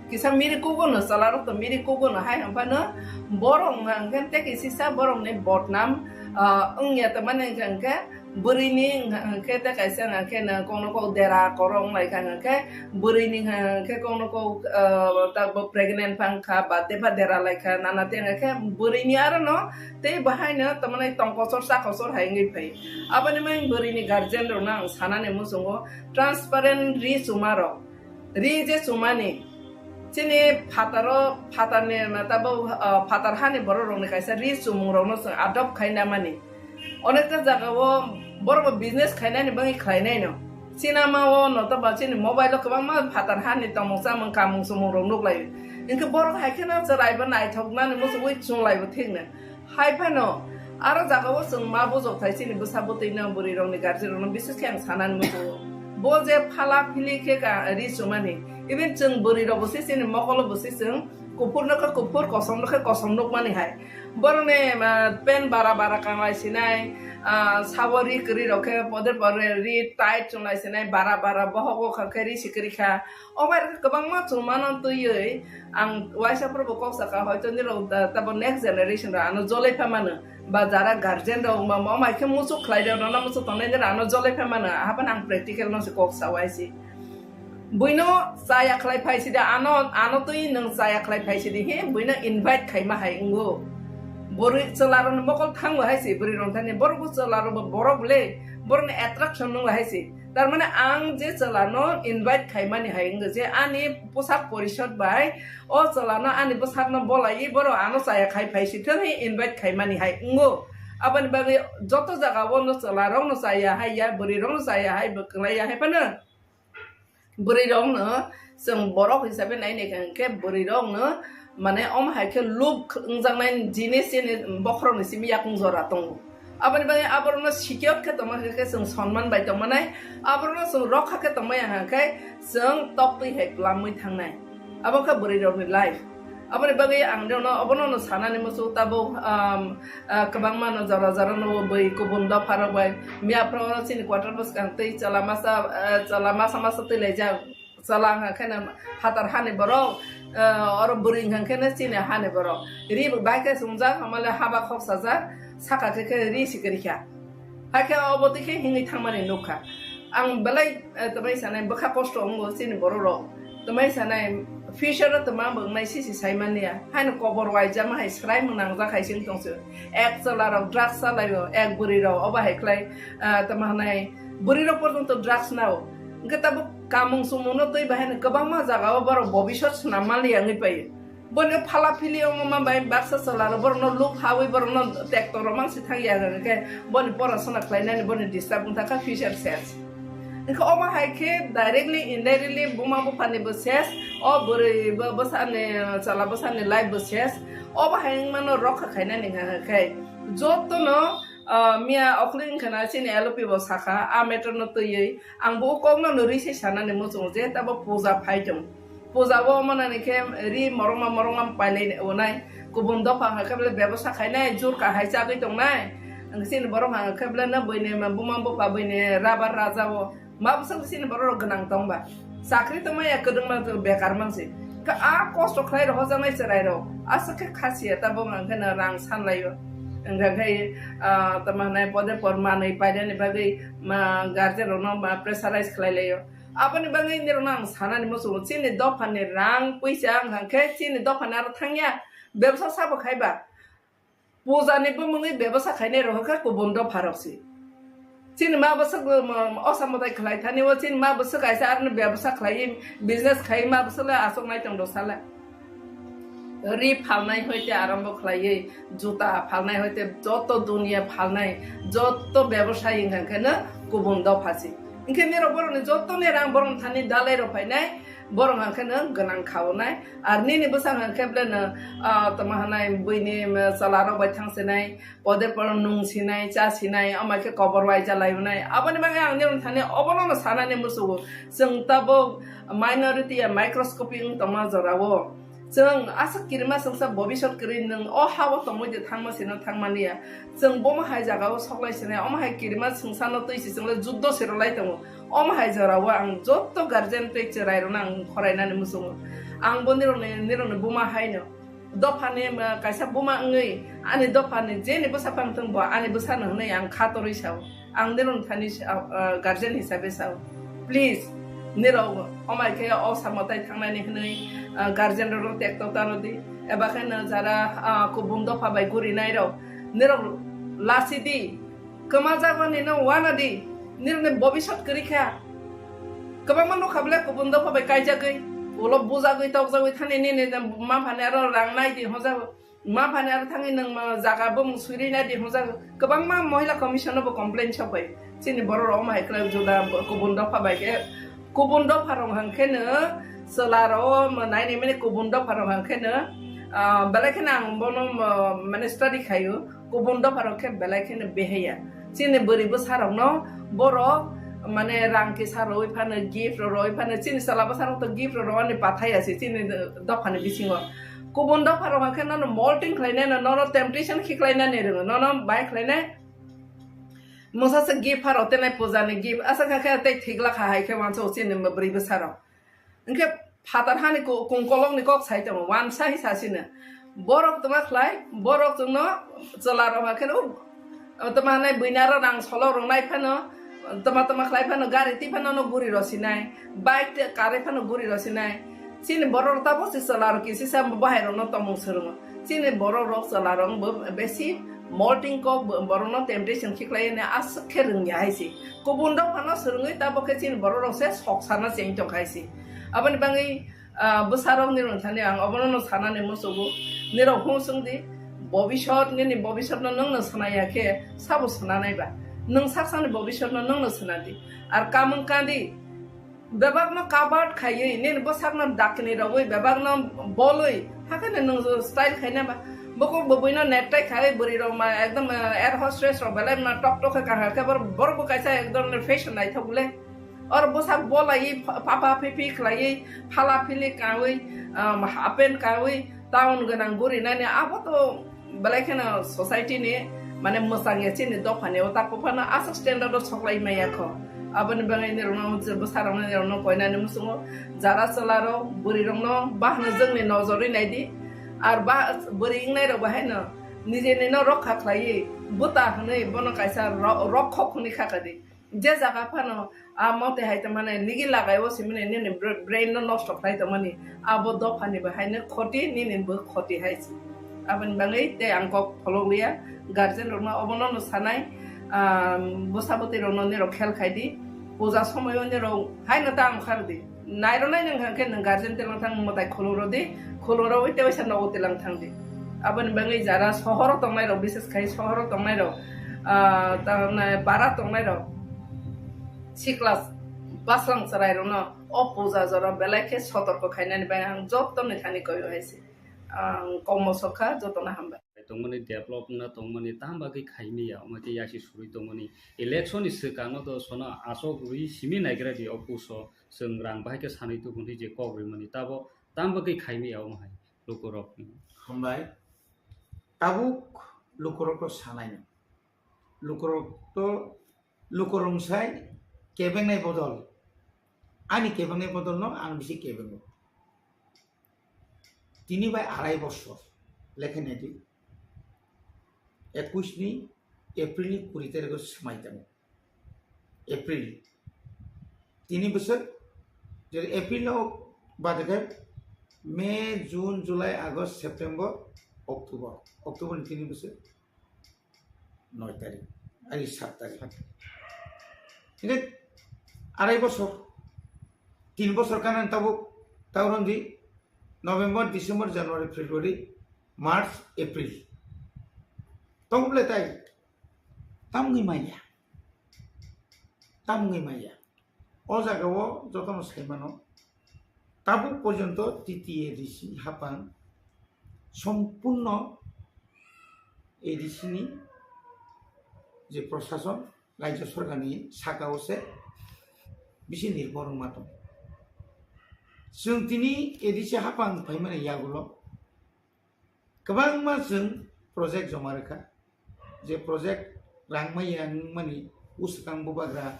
kisa miri kugono, chwlarok to miri kugono hai hwnphano borok hwnkha hwnkhe tei kisisa borokni bodnam, ah, wngya tongmani hwnkha hwnkhe bwrwini hwnkha hwnkhe tei kaisa hwnkha hwnkhe no kokno kok dera korok wnglaikha hwnkhe bwrwini hwnkha hwnkhe kokno kok, ah, ta bo pregnant phangkha ba tei ba dera laikha nana tei hwnkha hwnkhe bwrwini arono tei bahaino tamo hwnai tongkochor chakochor hai wngwi phai. Aboni bagwi bwrwini guardian rokno ang sanani muchungo transparent ri chuma rok. Ri je chumani chini phataro, phatarni tabo, ah, phatar hani borok rokni kaisa ri chumung rokno chwng adopt khaina mani. Onekta jagao borok bo business khainani bagwi khlainaino. Sinamao no to ba chini mobile o kwbangma phatar hani tongmung chamung kamung chumung rok nuklaio. Hinkhe borok hai kheno chwrai bo naithoknani muchungwi chunglai bo thikno. Hai phano aro jagao chwng ma bujok thai chini bwsa bwtwi no bwrwi rokni guardian rokno bises khe ang sanani muchungo. Bo je phala phili khe ka ri chumani. Even chwng bwrwi rok bo se chini mokolo bo se chwng kuphur no khe kuphur kosom no khe kosom nukmani hai. Borokni, ah, pant bara bara kanglai sinai, ah, sabo ri kwrwi rok khe poder poder ri tight chunglai sinai, bara bara bohok o kha khe ri si kwrwi kha. O bai rok kwbangma chumano twiwi ang waisa phuru bo kok saka, hoito nirok da-, tabo next generation rok ano jolai pha mano, ba jara guardian rok ma, ma, mai khe muchuk khlai rok, nono muchuk tongnai nirok ano jolai pha mano, ahaphano ang practical no se kok sa waisi. Buino chaya khlai phai sidi, ano, ano twi nwng chaya khlai phai sidi, he, buino invite khaima hai wngo. Bwrwi chwla rokni mokol thango hai se, bwrwi rok thani, borok bo chwla rok bo, borok bole, borokni attraction nwngo hai se. Tar mane ang je chwla no invite khaimani hai wngo je ani posak porishod bai, o chwla no ani bwsak no bolai, borok ano chaya khai phai si thang, he invite khaimani hai wngo. Aboni bagwi joto jaga o no chwla rok no chaya hai ya, bwrwi rok no chaya hai, bo kwlai ya hai phano. Bwrwi rokno chwng borok hisabe nai nai kha hwnkhe bwrwi rokno mane omo hai khe look wngjaknai jinis chini bokhorokni simi yakung jora tongo. Aboni bagwi aborokno secure khe tongma khe chwng sonman bai tongmanai, aborokno chwng rokha khe tongmaya hwnkhe chwng toktwi hai kwlamwi thangnai. Abo khe bwrwi rokni life. Aboni bagwi ang rokno obono no sanani muchungo tabuk, um, ah, kwbangma no jora jora no bwi kubun dopha rok bai miya phoro chini quarter bwskang twi chwla masa, ah, chwla masa masa twi laijak. Chwla wngkha khe no phatar hani borok, ah, oro bwrwi wngkha khe no chini hani borok. Ri bo bai khe chumjak, hamale haba khok sajak, saka khe khe ri si kwrwi kha. Hakhe obo twi khe hingwi thangmani nukha. Ang belai, eh, twmai sanai bwkha kosto wngo chini borok rok. Twmai sanai future o twma bo wngnai sisi sai manya. Haino kobor waijama hai swrai mung nangjak hai se wng tong se. Ek chwla rok drugs chalaio, ek bwrwi rok obo hai khlai, eh, twma hwnai bwrwi rok porjonto drugs nao. Hwnkhe tabuk kamung chumung no twi bahaino kwbangma jaga o borok bobisot swnam maliya wngwi paio. Boni phala phili wngma bai baksa chwla rok borokno look hawi borokno tekto rok mang si thang ya hwnkhe boni porasona khlainani boni disturb wng thangkha future ses. Hwnkhe omo hai khe directly indirectly buma buphani bo ses, o bwrwi bo bwsani chwla bwsani life bo ses. Obo hai wngmano rokha khainani hwnkhe jotono, ah, miya okhli wngkha na chini L O P bo sakha a matter no twiwi ang bo o kokno no rwi se sanani muchungo je tabo puja phai tong. Puja o manani khe ri morongma morongma pailai onai. Kubun dopha hwnkha khe bele bebosa khainai, jur kahai chagwi tongnai. Ang chini borok hwnkha khe bele no buini buma bupha buini rabar raja o. Ma bwswk chini borok rok gwnang tongba. Chakri tongmaya kwdwngma bekar mansi. Khe a kosto khlai rok hojaknai chwrai rok. Aswk khe khasiya tabuk hwnkha khe no rang sanlaio. Hwnkha khe, ah, tamo hwnai pode por manwi paidani bagwi ma guardian rokno ma pressurize khlai laio. Aboni bagwi nirokno ang sanani muchungo, chini dophani rang puisa wngkha khe chini dophani aro thangya, bebsa sabo khaiba. Pujani bumungwi bebsa khainai rok khe kubun dopha rok se. Chini ma bwswk, um, osa mwtai khlai thani o, chini ma bwswk kaisa aroni bebsa khlaiwi business khai ma bwswk le achuk nai tong do sala. Ri phalnai hoite arambo khlaiwi, juta phalnai hoite joto dunia phalnai, joto bebosai wngkha khe no kubun dopha se. Hinkhe nirok borokni jotoni rang borokni thani dalai rok phainai, borok hwnkha khe no gwnang khaonai. Ar nini bwsang hwnkha khe bele no, ah, tamo hwnai buini, um, chwla rok bai thang sinai, pode poro nung sinai, cha sinai, omo khe kobor waija lai onai. Aboni bagwi ang nirok thani obono no sanani muchungo. Chwng tabuk minority ya microscopic wng tongma jorao. Chwng aswk kirima chwngsa bobisot kwrwi nwng o ha-o tongwi de thangma sino thangmaniya. Chwng bomo hai jaga-o soklai sinai, omo hai kirima chwngsano twi si chwngla juddo se rwlai tongo. Omo hai jora-o ang jotto guardian tei chwrairokno ang khorainani muchungo. Ang bo nirokni, nirokni buma haino. Dophani, uh, kaisa buma wngwi ani dophani jeni bwsa pang thung bo ani bwsano hwnwi ang kha torwi sao. Ang nirok thani sa-, ah, guardian hisabe sao, please, nirok omai khe o samo tai thangnani hwnwi, ah, guardian rokno tekto tano di, eba khe no jara, ah, kubun dopha bai gurinai rok nirok lasi di, kwma jagoni no wana di, nirokni bobisot kwrwi kha. Kwbangma nukha bwle kubun dopha bai kaijagwi, ulo bujagwi tokjagwi thani nini ma phani aro rang nai di hojago. Ma phani aro thangwi nwng ma jaga bumung swiri nai di hwnjak, kwbangma Mohila Commission no bo complain sok bai. Chini borok rok omo hai khlai juda kubun dopha bai khe, kubun dopha rok hwn khe no chwla rok o naini mani kubun dopha rok hwn khe no, ah, belai kheno ang bono, ah, mane study khaio, kubun dopha rok khe belai kheno beheya. Chini bwrwi bwsa rok no borok mane rang kisa rwi phano, gift rok rwi phano, chini chwla bwsa rok to gift rok rwani pathai ya se chini dophani bisingo. Kubun dopha rok hwn khe nono molting khlainai no, nono temptation khiklainani rwngo, nono bai khlainai. Mungsa se gift pharo tenai puja ni gift, asa kha khe tei thik lakha hai khe wansa o chini bwrwi bwsa rok. Hwnkhe phatar hani ku-, kungkolokni kok sai tongo, wansa hi sasino. Borok tongma khlai, borok chwngno chwla rok hwn khe no, tongma hanai buina ro rang solo rwngnai phano, tongma tongma khlai phano, gari twi phano no guri rw sinai. Bike te karwi phano guri rw sinai. Chini borok rok tabuk se chwla rok kisisa bahai rok no tongmung swrwngo. Chini borok rok chwla rok bo besi molting kok bo-, borok no temptation khiklai ne aswk khe rwngya hai se. Kubun rok phano swrwngwi tabuk khe chini borok rok se sok sana cheng tong khai se. Aboni bagwi, ah, bwsa rok ni rwng thani ang obono no sanani musugo. Nirok hung swng di, bobisot nini bobisot no nwng no swnaya khe sabo swnanai ba? Nwng sak sakni bobisot no nwng no swnadi. Ar kamung kandi, bebakno covered khaiwi, nini bwsakno dakni rogwi, bebakno bolwi, hakheno nwng style khaina ba? Bukhuk bwbwino necktie khaiwi, bwrwi rok ma ekdom, eh, air hostess rok belai ma tok tok khe kahar khe, bor-, borok bo kaisa ekdom fashion naithok le. Or bwsak bolaiwi, pha-, papa phipi khlaiwi, phala phili kawi, um, half pant kawi, town gwnang guri nani abo to belai kheno society ni mane mwchang ya chini dopha ni o tak phano aswk standard o soklai maya kho. Aboni bagwi nirok no bwsa rok no nirok no koinani muchungo jara chwla rok bwrwi rok no bahno jwngni nojorwi nai di. Ar ba bwrwi wngnai rok bahai no nijeni no rokha khlaiwi bwta hwnwi bono kaisa ro-, rokhok hwnwi kha kha di. Je jaga phano a mote hai tongmani nigi lagai o simini nini br-, brain no nosto khlai tongmani abo dophani bo haino khoti nini bo khoti hai se. Aboni bagwi tei ang kok pholok liya guardian rokno obono no sanai, ah, bwsa bwtwi rokno nirok khel khai di, puja somoyo nirok haino ta ang khar di. Nairwnai nwng hwnkhe nwng guardian telang thang mwtai khulumrw di, khulumrw ui tewaisa nogo telang thang di. Aboni bagwi jara sohoro tongnai rok, bises khai sohoro tongnai rok, ah, tamni para tongnai rok, sikla baslang chwrai rokno o puja jora belai khe sotorko khainani bai ang joto ni thani koi hai se. Ang kok mosok kha, jotono hambai. Tongmani develop wngna tongmani tam bagwi khaimaya, omo khe yasi surwi tongmani election ni swkang no to sono asok rwi simi naigra di o puso. Chwng rang bahai khe sanwi tubun di je kok rwmani tabo tam bagwi khaimaya omo hai lukurok. Hambai. Tabuk lukurok to sanai no. Lukurok to lukurok sai kebengnai bodol. Ani kebengnai bodol no ang bisi kebengo. Tini bai arai bosor lekhe nai di. Ekwis ni April ni kuri tarikh o swmai tongo. April. Tini bwswk, jeri April o bade khe May, June, July, August, September, October. October ni tini bwswk noi tarikh, ai sat tarikh. Hingke arai bosor, tin bosor kanan tabuk, tauron di November, December, January, February, March, April. Tong ble tai, tam wngwi manya. Tam wngwi manya. O jaga o jotono sai mano, tabuk porjonto T T A D C ni hapang sompurno A D C ni je prosason, rajya sorkar ni saka o se bisi nirbhor wngma tong. Chwng tini A D C hapang phaimani yagulo kwbangma chwng project joma rwkha, je project rang maya wngmani bwswkang bubagra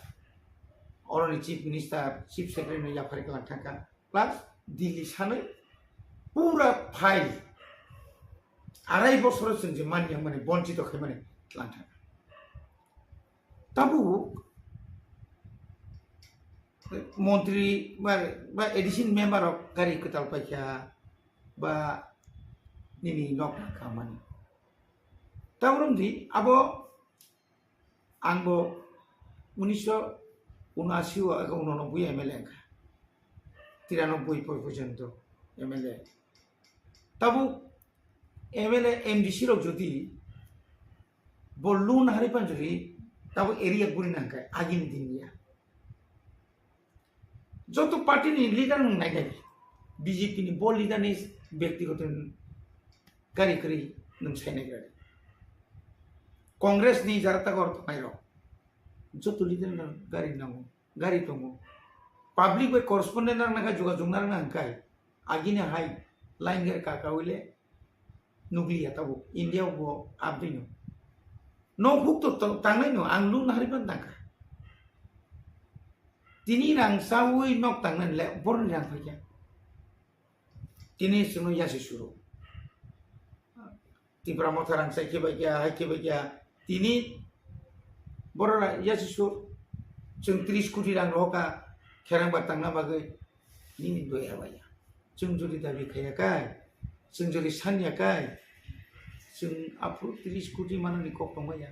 oroni Chief Minister, Chief Secretary no yaphari kwlang thangkha, plus Delhi sanwi pura file arai bosoro chwng je manya wngmani bonchito khaimani kwlang thangkha. Tabuk montri ba, ba A D C ni member rok gari kwtal paikha ba nini nok khamani. Tabuk romdi abo ang bo unisho unashi o ego unonoboi M L A wngkha. Tiranoboi porjonto M L A. Tabuk M L A, M D C rok jodi bo loan hari panjori, tabo area guri nangkai, agini din ya. Joto party ni leader nung nai nai, B J P ni bo leader ni byaktigoto gari kwrwi nung sai nai gari. Congress ni jara tagor tongnai rok, joto leader no gari nango, gari tongo. Public bai correspondent rang nangkai, jogajog narang nangkai. Agini hai line gari kaka wile nukliya tabuk India bo abdino. Nok huk to to tangnai no, ang lung nahari pan tangka. Tini rang sawi nok tangnai le borni rang phaikya. Tini sunu yasi suru. Tipra Motha rang sai khe bai kya, hai khe bai kya. Tini borok ra yasi sur. Chwng tris koti rang rohoka kherang ba tangna bagwi nini doi abaya. Chwng jodi dabi khaya kai, chwng jodi sanya kai, chwng aphuru tris koti manani kok tongmaya.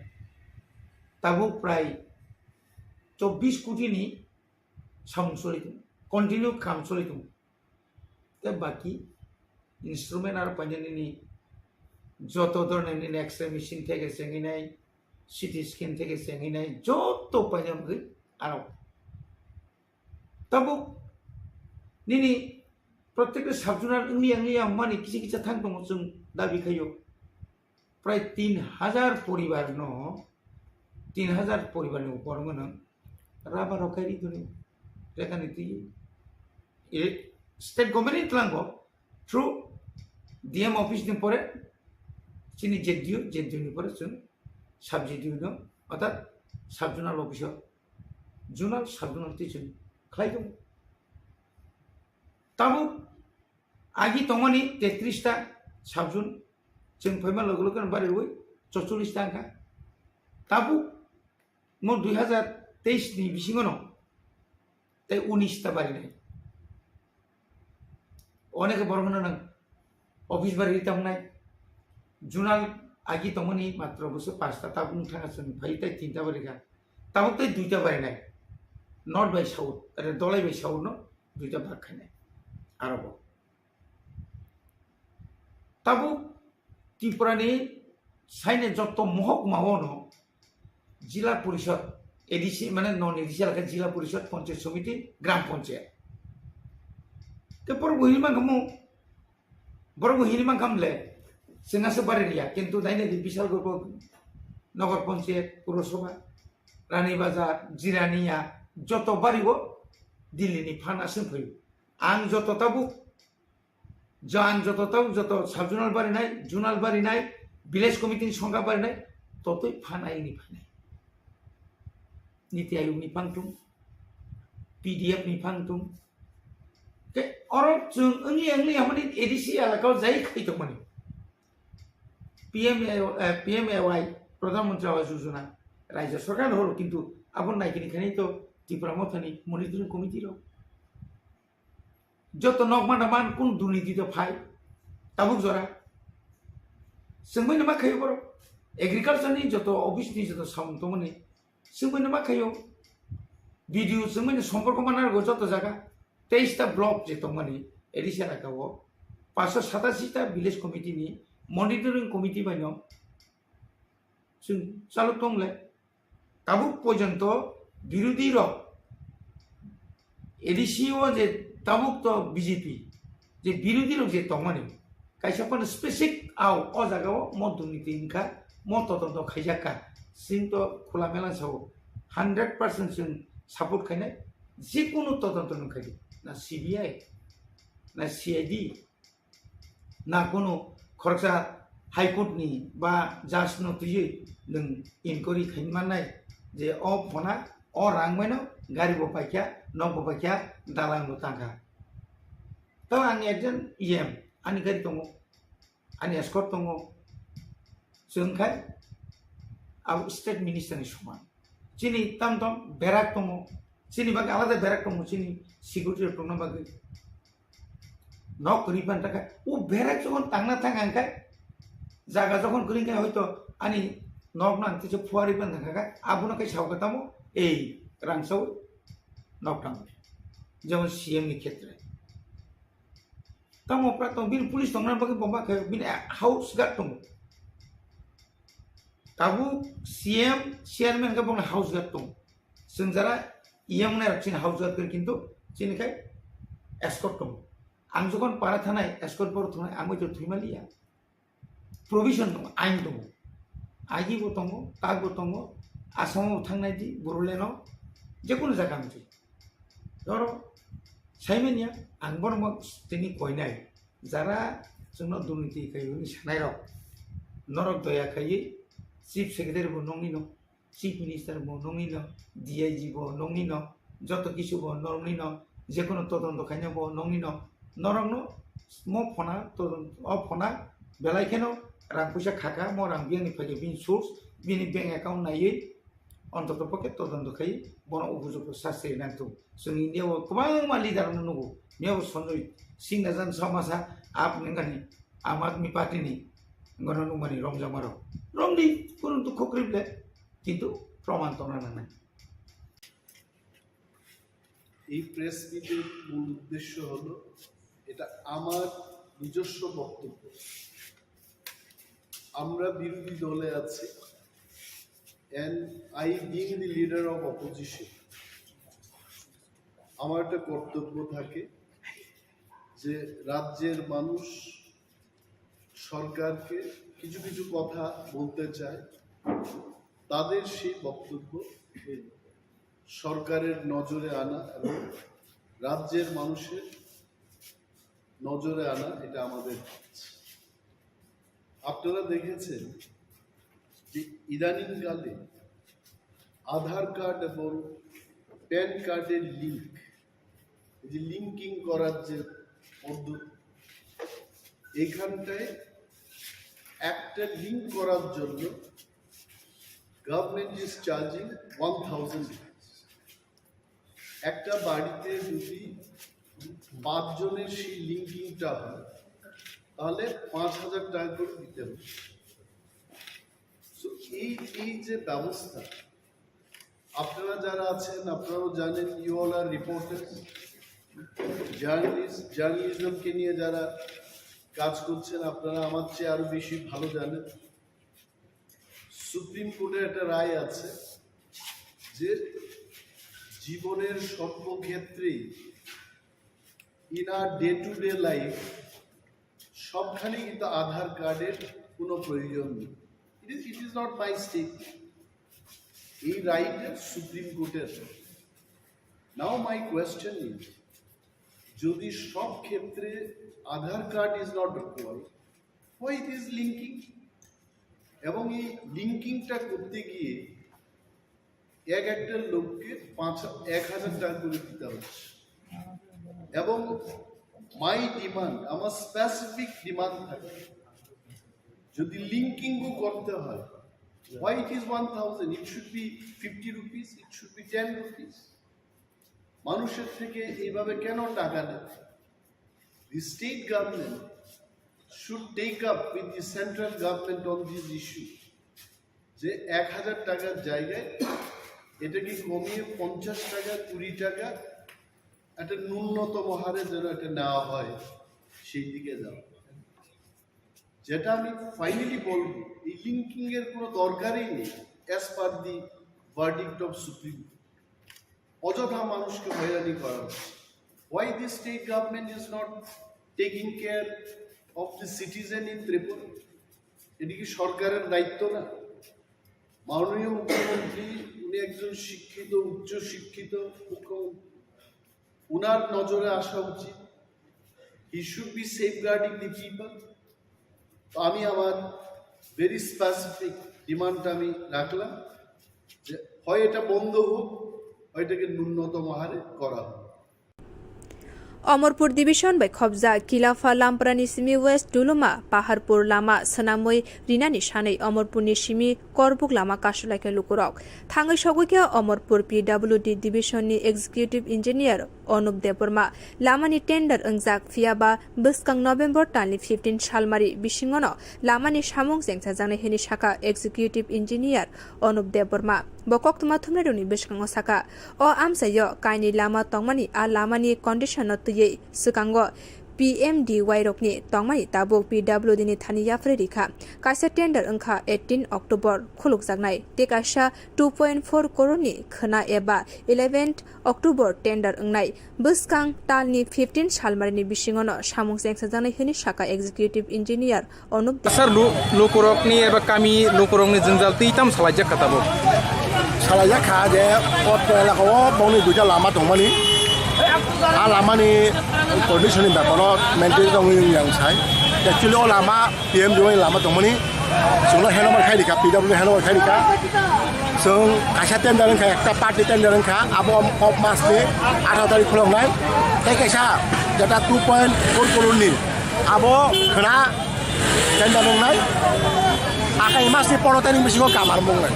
Tabuk prai chobbish koti ni samung choli tongo, continue kham choli tongo. Tei baki instrument aro painani ni joto dhoroner nini X-ray machine theke chengwi nai, C T scan theke chengwi nai, joto paina bagwi aro. Tabuk nini protekta sub-zonal wngya wngya mani kisa kisa thang tongo, chwng dabi khaio. Prai tin hajar poribar no, tin hajar poribar ni upor wngno rubber rok khai ri toni, rekani twi. E, state government ni tlango through D M office ni pore chini Z D O, Z D O ni pore chwng sub Z D O no, orthat sub-zonal office o, zonal, sub-zonal twi chwng khlai tongo. Tabuk agi tongmani tetris ta sub-zone, chwng phaima loge loge no bari rwi chorchollis ta wngkha. Tabuk mo dui hajar teis ni bisingo no tei unis ta barinai. Onekhe borok hwnno nwng office bari ri tongnai. Zonal agi tongmani matro bwswk pasta, tabuk wng thangkha chwng phai tei tinta bari kha. Tabuk tei duita barinai. North bai south, ere Dholai bai south no duita bak khainai. Aro bo. Tabuk Tripura ni saine jotto mohokma o no Jila Porishod, A D C mane non A D C elaka Jila Porishod, Panchayat Samiti, Gram Panchayat. Ke borok bo hini mankha mo, borok bo hini mankha mle, chwng aswk bari riya, kintu naina di Bishalgarh bo Nagar Panchayat, Purasabha, Rani Bazar, Jirania, joto bari bo Delhi ni phan aswk phaio. Ang joto tabuk Jang joto tabuk joto sub-zonal barinai, zonal barinai, village committee ni songkha barinai, totwi phan ayini phanai. Niti Ayog ni phang tung, P D F ni phang tung. Ke oro chwng wngya wngya hamani A D C elaka o jai khai tongmani. P M A, eh, P M A Y, Pradhan Mantri Awas Yojana, Rajya Sarkar horo, kintu abo naikini khainai to Tipra Mothani Monitoring Committee rok. Joto nok manda man kun durniti to phai. Tabuk jora. Chwngmani ma khayo borok. Agriculture ni joto office ni joto samung tongmani. Chwngmani ma khayo. B D O chwngmani somporko mana rwgo joto jaga. Teis ta block je tongmani. A D C elaka o. Paanso satasi ta village committee ni monitoring committee bai no. Chwng chalok tongle. Tabuk porjonto birodhi rok A D C o je tabuk to B J P je birodhi rok je tongmani kaisa phano specific au o jaga o mo durniti wngkha, mo todonto khaijak kha, chwng to khula mela sao hundred percent chwng support khainai, jekunu todonto nung khaidi na C B I na C I D, na kuno khoroksa High Court ni ba judge no twiwi nwng inquiry khaimannai je o phona, o rang bai no gari bo paikha, nok bo paikha, dalang bo tangkha. Tamo ang ekjon E M, ani gari tongo, ani escort tongo, chwng khai abo state minister ni soman. Chini tam tam berak tongo, chini bagwi alada berak tongo, chini security rok tongna bagwi. Nok kwrwi pan thangkha, o berak jokhon tangna thang ang khe, jaga jokhon kwrwi khe hoito ani nok no ang tisa phuarwi pan thangkha khe, abono khe sao khe tamo ei rang sao nok tang, jemon C M ni khetre. Tamo pra tong bini police tongna bagwi bomba khe bini house guard tongo. Tabuk C M, chairman khe bongni house guard tongo. Chwng jara E M nai rok chini house guard khe kintu chini khai escort tongo. Ang jokhon para thanai escort bor thunai ang bai to thwima liya. Provision tongo, ain tongo. Agi bo tongo, tak bo tongo. Asamo bo thangnai di, Bodoland o, jekunu jaga wngtwi. Oro saimanya ang borok tini koinai jara chwngno durniti khaiyuni sanai rok, norok doya khaiwi chief secretary bo nongni no, chief minister bo nongni no, D I G bo nongni no, joto kisu bo nongni no, jekunu todonto khaina bo nongni no, norokno mo phona todonto o phona belai kheno rang puisa khaka, mo rang biyangni phaikhe bini source, bini bank account naiwi, Ontoto pokhe todonto khai bono upojukto sasti nang thung. Chwng India o kwbangma leader no nugo. Miyabo Sanjay Singh Najan Samasa ap nengani Aam Aadmi Party ni gono nungmani romjakma rok. Romdi kurung tu khokri ble kintu proman tongna nangnai. এই প্রেস মিটের মূল উদ্দেশ্য হলো, এটা আমার নিজস্ব বক্তব্য। আমরা বিরোধী দলে আছি, and I being the leader of opposition, আমার একটা কর্তব্য থাকে যে রাজ্যের মানুষ সরকারকে কিছু কিছু কথা বলতে চায়, তাদের সেই বক্তব্য সরকারের নজরে আনা এবং রাজ্যের মানুষের নজরে আনা, এটা আমাদের কাজ। আপনারা দেখেছেন যে ইদানিংকালে আধার কার্ড এবং প্যান কার্ডের লিংক, এই যে লিঙ্কিং করার যে পদ্ধতি, এখানটায় একটা লিংক করার জন্য government is charging one thousand rupees। একটা বাড়িতে যদি পাঁচজনের সেই লিঙ্কিংটা হয়, তাহলে পাঁচ হাজার টাকা করে দিতে হবে। তো এই এই যে ব্যবস্থা, আপনারা যারা আছেন, আপনারাও জানেন, you all are reporters, journalist, জার্নালিজমকে নিয়ে যারা কাজ করছেন, আপনারা আমার চেয়ে আরো বেশি ভালো জানেন। সুপ্রিম কোর্টের একটা রায় আছে যে জীবনের সর্বক্ষেত্রেই, in our day to day life, সবখানে কিন্তু আধার কার্ডের কোনো প্রয়োজন নেই। It is, it is not my statement, এই রায়টা সুপ্রিম কোর্টের। Now my question is, যদি সব ক্ষেত্রে আধার card is not required, why this linking? এবং এই লিঙ্কিংটা করতে গিয়ে এক একটা লোককে পাঁচ এক হাজার টাকা করে দিতে হচ্ছে। এবং মাই ডিমান্ড, আমার স্পেসিফিক ডিমান্ড থাকে, যদি লিঙ্কিংও করতে হয়, why it is one thousand? It should be fifty rupees, it should be ten rupees। মানুষের থেকে এইভাবে কেন টাকা নেয়? The state government should take up with the central government on this issue, যে এক হাজার টাকার জায়গায় এটাকে কমিয়ে পঞ্চাশ টাকা, কুড়ি টাকা, একটা ন্যূনতম হারে যেন এটা নেওয়া হয়, সেই দিকে যাওয়া। যেটা আমি ফাইনালি বলবো, এই লিঙ্কিং এর কোনো দরকারই নেই, as per the verdict of Supreme Court। অযথা মানুষকে হয়রানি করা হচ্ছে। Why the state government is not taking care of the citizen in Tripura? এটা কি সরকারের দায়িত্ব না? মাননীয় মুখ্যমন্ত্রী, উনি একজন শিক্ষিত, উচ্চ শিক্ষিত মুখ্যমন্ত্রী, ওনার নজরে আসা উচিত। He should be safeguarding the people. তো আমি আমার ভেরি স্পেসিফিক ডিমান্ডটা আমি রাখলাম যে হয় এটা বন্ধ হোক, হয় এটাকে ন্যূনতম হারে করা হোক। Omorpur division bai khobjak Kilapha Lamprani simi West Duluma Paharpur lama swnamwi rinani sanwi Omorpurni simi korbuk lama kasulaikha lukurok. Thangwi sogwikha Omorpur P W D division ni executive engineer Anup Debbarma. Lamani tender wngjak, phiya ba bwskang November talni fifteen salmari bisingono lamani samung chengsajaknai hwnwi sakha executive engineer Anup Debbarma. Bo koktwma thumnairokni bwskango sakha, o amchaio kainwi lama tongmani, a lamani condition no twiwi swkango P M D Y rokni tongmani tabuk P W D ni thani yapharwi rikha. Kaisa tender wngkha eighteen October khulukjaknai, tei kaisa two point four crore ni khwna eba eleventh October tender wngnai. Bwskang talni fifteen salmarini bisingono samung chengsajaknai hwnwi sakha executive engineer Anup Deb. Sir, lu-, lukurokni eba kami lukurokni jwngjal twi tamo salaijak kha tabuk? Salaijak kha je o elaka o bongni duita lama tongmani. A lamani condition ni beparo maintain tongwi yang sai. Actually o lama P M D Y ni lama tongmani. Chwngno handover khai rikha, P W D handover khai rikha. Chwng kaisa tender wngkha, ekta party tender wngkha, abo kok mas ni atharo tarik khuloknai. Tei kaisa jeta two point four crore ni abo khwna tender wngnai. Akai mas ni pondro tarik bisingo kamar wngnai.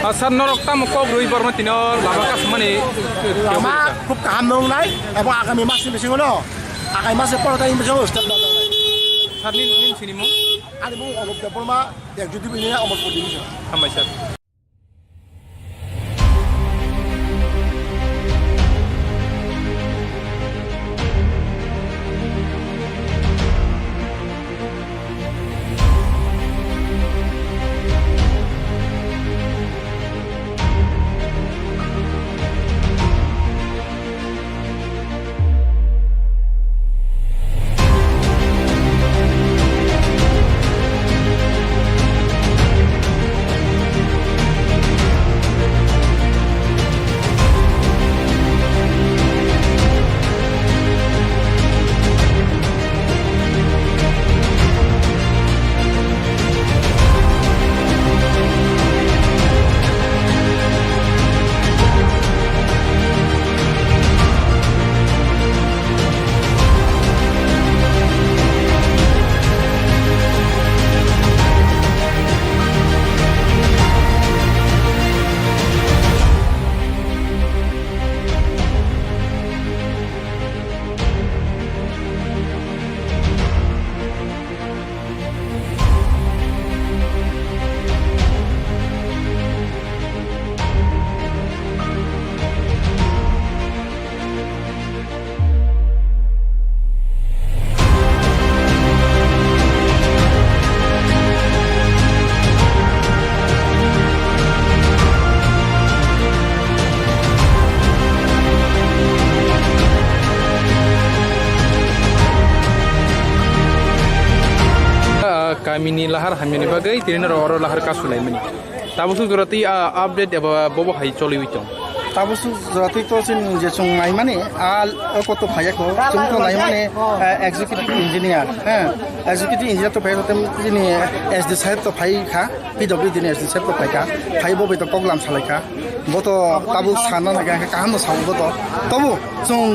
Ah, sir, norok tamo kok rwi borno tino lama kasumani? Lama khub kaham wngnai, abo agami mas ni bisingo no, akai mas ni pondro tarik bisingo step lajaknai. Sir, nin, nin sini mo? Ani mung Anup Debbarma, executive engineer, Omorpur division. Hambai sir. Ah, kamini lahar hamyani bagwi tini norok oro lahar kasulaimani. Tabuk suk jora twi, ah, update eba bobo hai choliwi tong? Tabuk suk jora twi to chini je chwng naimani, ah, o koto phaiya ko, chwng to naimani, ah, executive engineer, eh, executive engineer to phaiya ko, tei chini S D saheb to phai kha, P W D ni S D saheb to phai kha, phai bo bai to koklam salai kha, bo to tabuk sana nai kha, kaham no sao bo to, tobo chwng,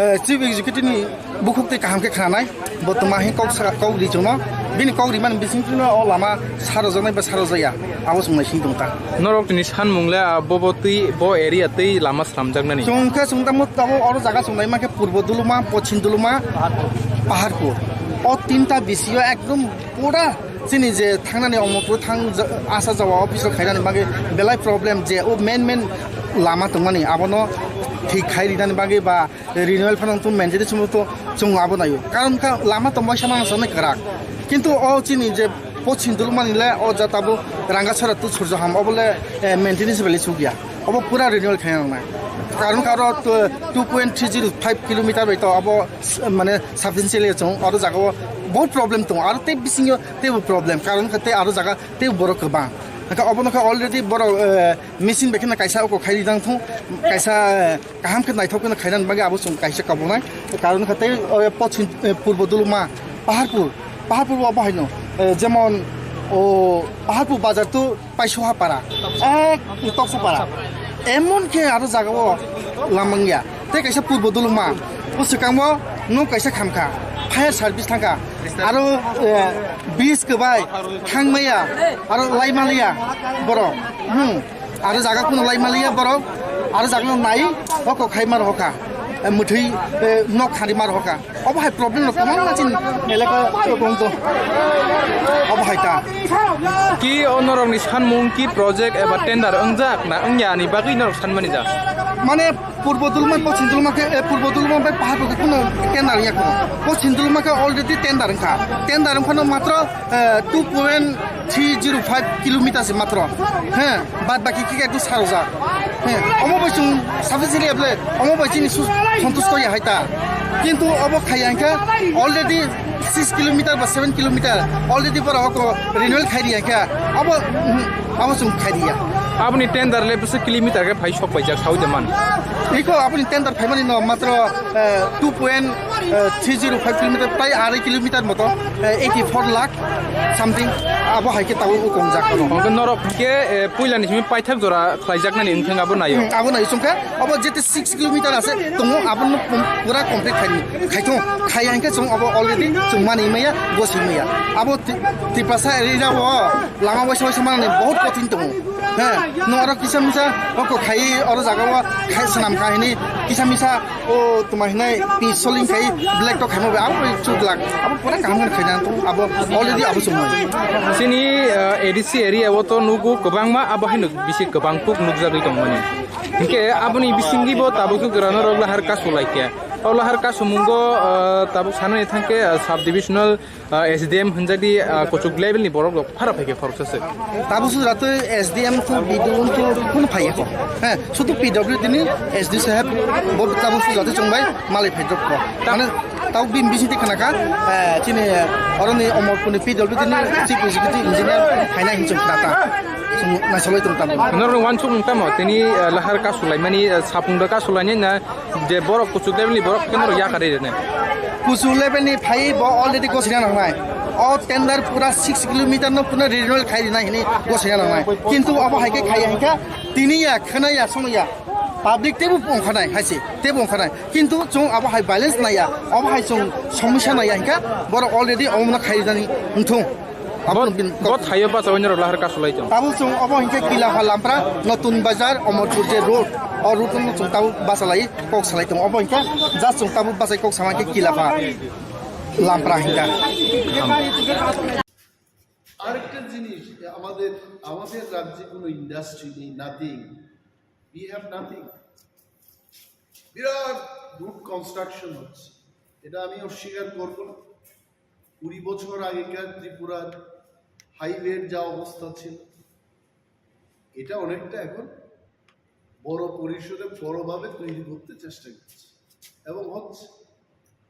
eh, chief executive ni bukhuk tei kaham khe khnanai, bo twma hai kok sa-, kok ri chwngno, bini kok rimani bisingtwi no o lama sarojaknai ba sarojaya, abo chwng naising tong kha. Norok tini sanmung le, ah, bobo twi, bo area twi lama slamjaknani. Chwng khe chwng tamo tabuk oro jaga chwng naima khe Purbo Duluma, Pochim Duluma, Paharpur. O tinta bisingo ekdom pura chini je thangnani Omorpur thang ja-, asa jawa office o khainani bagwi belai problem je o main main lama tongmani abono thik khai rinani bagwi ba renewal phano tong maintain chwng to chwng abo naio. Karon kha lama tong bai sama sama kwrak. Kintu o chini je Pochim Dulumani le o jata bo Rangasora to Surjaham obo le, eh, maintenance bele sugya. Obo pura renewal khaina nangnai. Karon kha aro to two point three zero five kilometer bai to obo s-, mane substantial chwng oro jaga o bahut problem tong. Aro tei bisingo tei bo problem. Karon kha tei aro jaga tei borok kwbang. Hwnkhe obono khe already borok, eh, machine bai kheno kaisa oko khai rijak thung, kaisa, eh, kaham khe naithok kheno khainani bagwi abo chwng kaisa kabunai. Karon khe tei, eh, pochim, eh, purbo duluma, Paharpur, Paharpur bo abo haino, eh, jemon, o, Paharpur bazar to Paisoha para, ek Toksa para, emon khe aro jaga o lamangya. Tei kaisa purbo duluma, o swkango nwng kaisa khamkha, fire service thangkha, aro, eh, bridge kwbai thangmaya, aro laimaliya borok, hmm, aro jaga kuno laimaliya borok, aro jaga no nai, o kok khai mar hoka, eh, mwthwi, eh, nok khari mar hoka. Obo hai problem rok kwbangma chini elaka o tong to. Obo hai ta. Ki o norokni sanmung ki project eba tender wngjak na wngya ni bagwi norok sanmani da? Mane purbo dulma, pochim dulma khe, eh, purbo dulma bai pahar khe kuno tender ya kuno. Pochim dulma khe already tender wngkha. Tender wngkha no matro, eh, two point three zero five kilometer se matro. He, bad baki khe ekdum sarojak. He, omo bai chwng sufficiently able, omo bai chini su-, santusto ya hai ta. Kintu obo khaiya hwnkhe already six kilometer ba seven kilometer already borok oko renewal khai riya khe. Obo, mhm, obo chwng khai riya. Aboni tender le bwswk kilometer khe phai sok paijak saui de man. Iko aboni tender phaimani no matro, eh, two point three zero five kilometer, tai arai kilometer moto, eh, eighty four lakh something, abo hai khe tabuk o kongjak. Hwnkhe norok hwnkhe, eh, puilani simi paithak jora khlaijaknani wngthang abo naio. Hmm, abo naio chwngkhe, abo jete six kilometer ase tongo, abono pum-, pura complete khaini, khaithung, khai hwnkhe chwng abo already chwng mani maya, gosi maya. Abo Ti-, Tiprasa area o lama waisa waisa manani bahut kothin tongo. He, no oro kisa misa oko khai, oro jaga o khai swnam khai hini kisa misa o tuma hinai pi soling khai black to khaimo be abo bai chuk lak. Abo pura kaham khe khaina tong abo already abo chumui. Chini, uh, A D C area o to nugo kwbangma abo haino bisi kwbang tuk nukjagwi tongmani. Hinkhe aboni bisingo bo tabuk khe gwrano rok lahar kasu laikya. O lahar kasu mungo, uh, tabuk sanani thangkhe, uh, sub divisional Ah, S D M hwnjakdi, ah, kuchuk level ni borok rok phara phaikhe khoroksa se. Tabuk suda twi S D M to B D O to kun phaikhe kho. He, sudu P W D ni S D saheb bo tabuk suda twi chwngbai malai phai drop kho. Mane tabuk bini bising twi khna kha, eh, chini oroni Omorpur ni P W D ni Chief Executive Engineer phaina hinwi chwng khna kha. Chwng naisolai tong tamo. Norok wansuk wng tamo tini, eh, lahar kasu laimani, eh, sapung da kasu lainai na Je borok kuchuk level ni borok khe norok yakarwi rwnai. Kuchuk level ni phai bo already gosina nangnai. O tender pura six kilometer no pura renewal khai rinai hini gosina nangnai. Kintu abo hai khe khai hai khe tini ya khna ya sono ya. Public tebo ongkhanai hai se, tebo ongkhanai. Kintu chwng abo hai balance nai ya, abo hai chwng somosya nai ya hingkha borok already omo no khai rinani wngthung. Abo Bo, bin bo thaio bachawi norok lahar kasulai tong. Tabuk chwng obo hinkhe Kilapha Lampra, Notun Bazar, Omorpur je road, o road no chwng tabuk bachalai kok salai tong. Obo hinkhe just chwng tabuk bachai kok sama khe Kilapha Lampra hinkha. আরেকটা জিনিস, আমাদের, আমাদের রাজ্যে কোনো industry নেই, nothing. We have nothing. বিরাট route construction হচ্ছে, এটা আমি অস্বীকার করব না। কুড়ি বছর আগেকার ত্রিপুরার হাইওয়ের যা অবস্থা ছিল, এটা অনেকটা এখন বড় পরিসরে বড়ভাবে তৈরি করতে চেষ্টা করছে এবং হচ্ছে।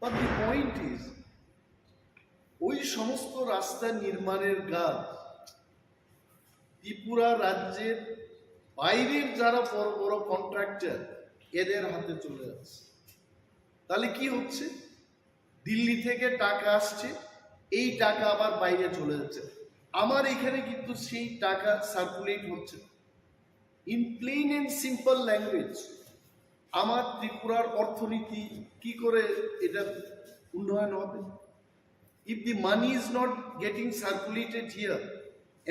বাট দি পয়েন্ট ইজ, ওই সমস্ত রাস্তা নির্মাণের কাজ ত্রিপুরা রাজ্যের বাইরের যারা বড় বড় কন্ট্রাক্টর, এদের হাতে চলে যাচ্ছে। তাহলে কি হচ্ছে? দিল্লি থেকে টাকা আসছে, এই টাকা আবার বাইরে চলে যাচ্ছে। আমার এখানে কিন্তু সেই টাকা সার্কুলেট হচ্ছে না। In plain and simple language, আমার ত্রিপুরার অর্থনীতি কি করে এটা উন্নয়ন হবে? If the money is not getting circulated here,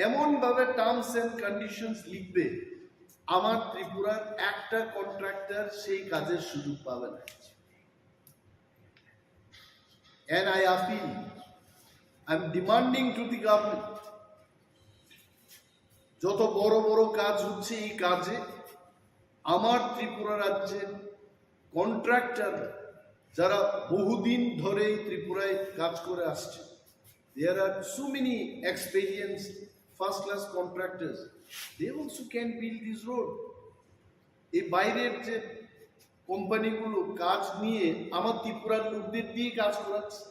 এমনভাবে টার্মস অ্যান্ড কন্ডিশনস লিখবে, আমার ত্রিপুরার একটা কন্ট্রাক্টর সেই কাজের সুযোগ পাবে না। And I appeal, I am demanding to the government, যত বড় বড় কাজ হচ্ছে এই কাজে আমার ত্রিপুরা রাজ্যের কন্ট্রাক্টর যারা বহুদিন ধরে এই ত্রিপুরায় কাজ করে আসছে, there are so many experienced first class contractors, they also can build this road. এই বাইরের যে কোম্পানিগুলো কাজ নিয়ে আমার ত্রিপুরার লোকদের দিয়ে কাজ করাচ্ছে,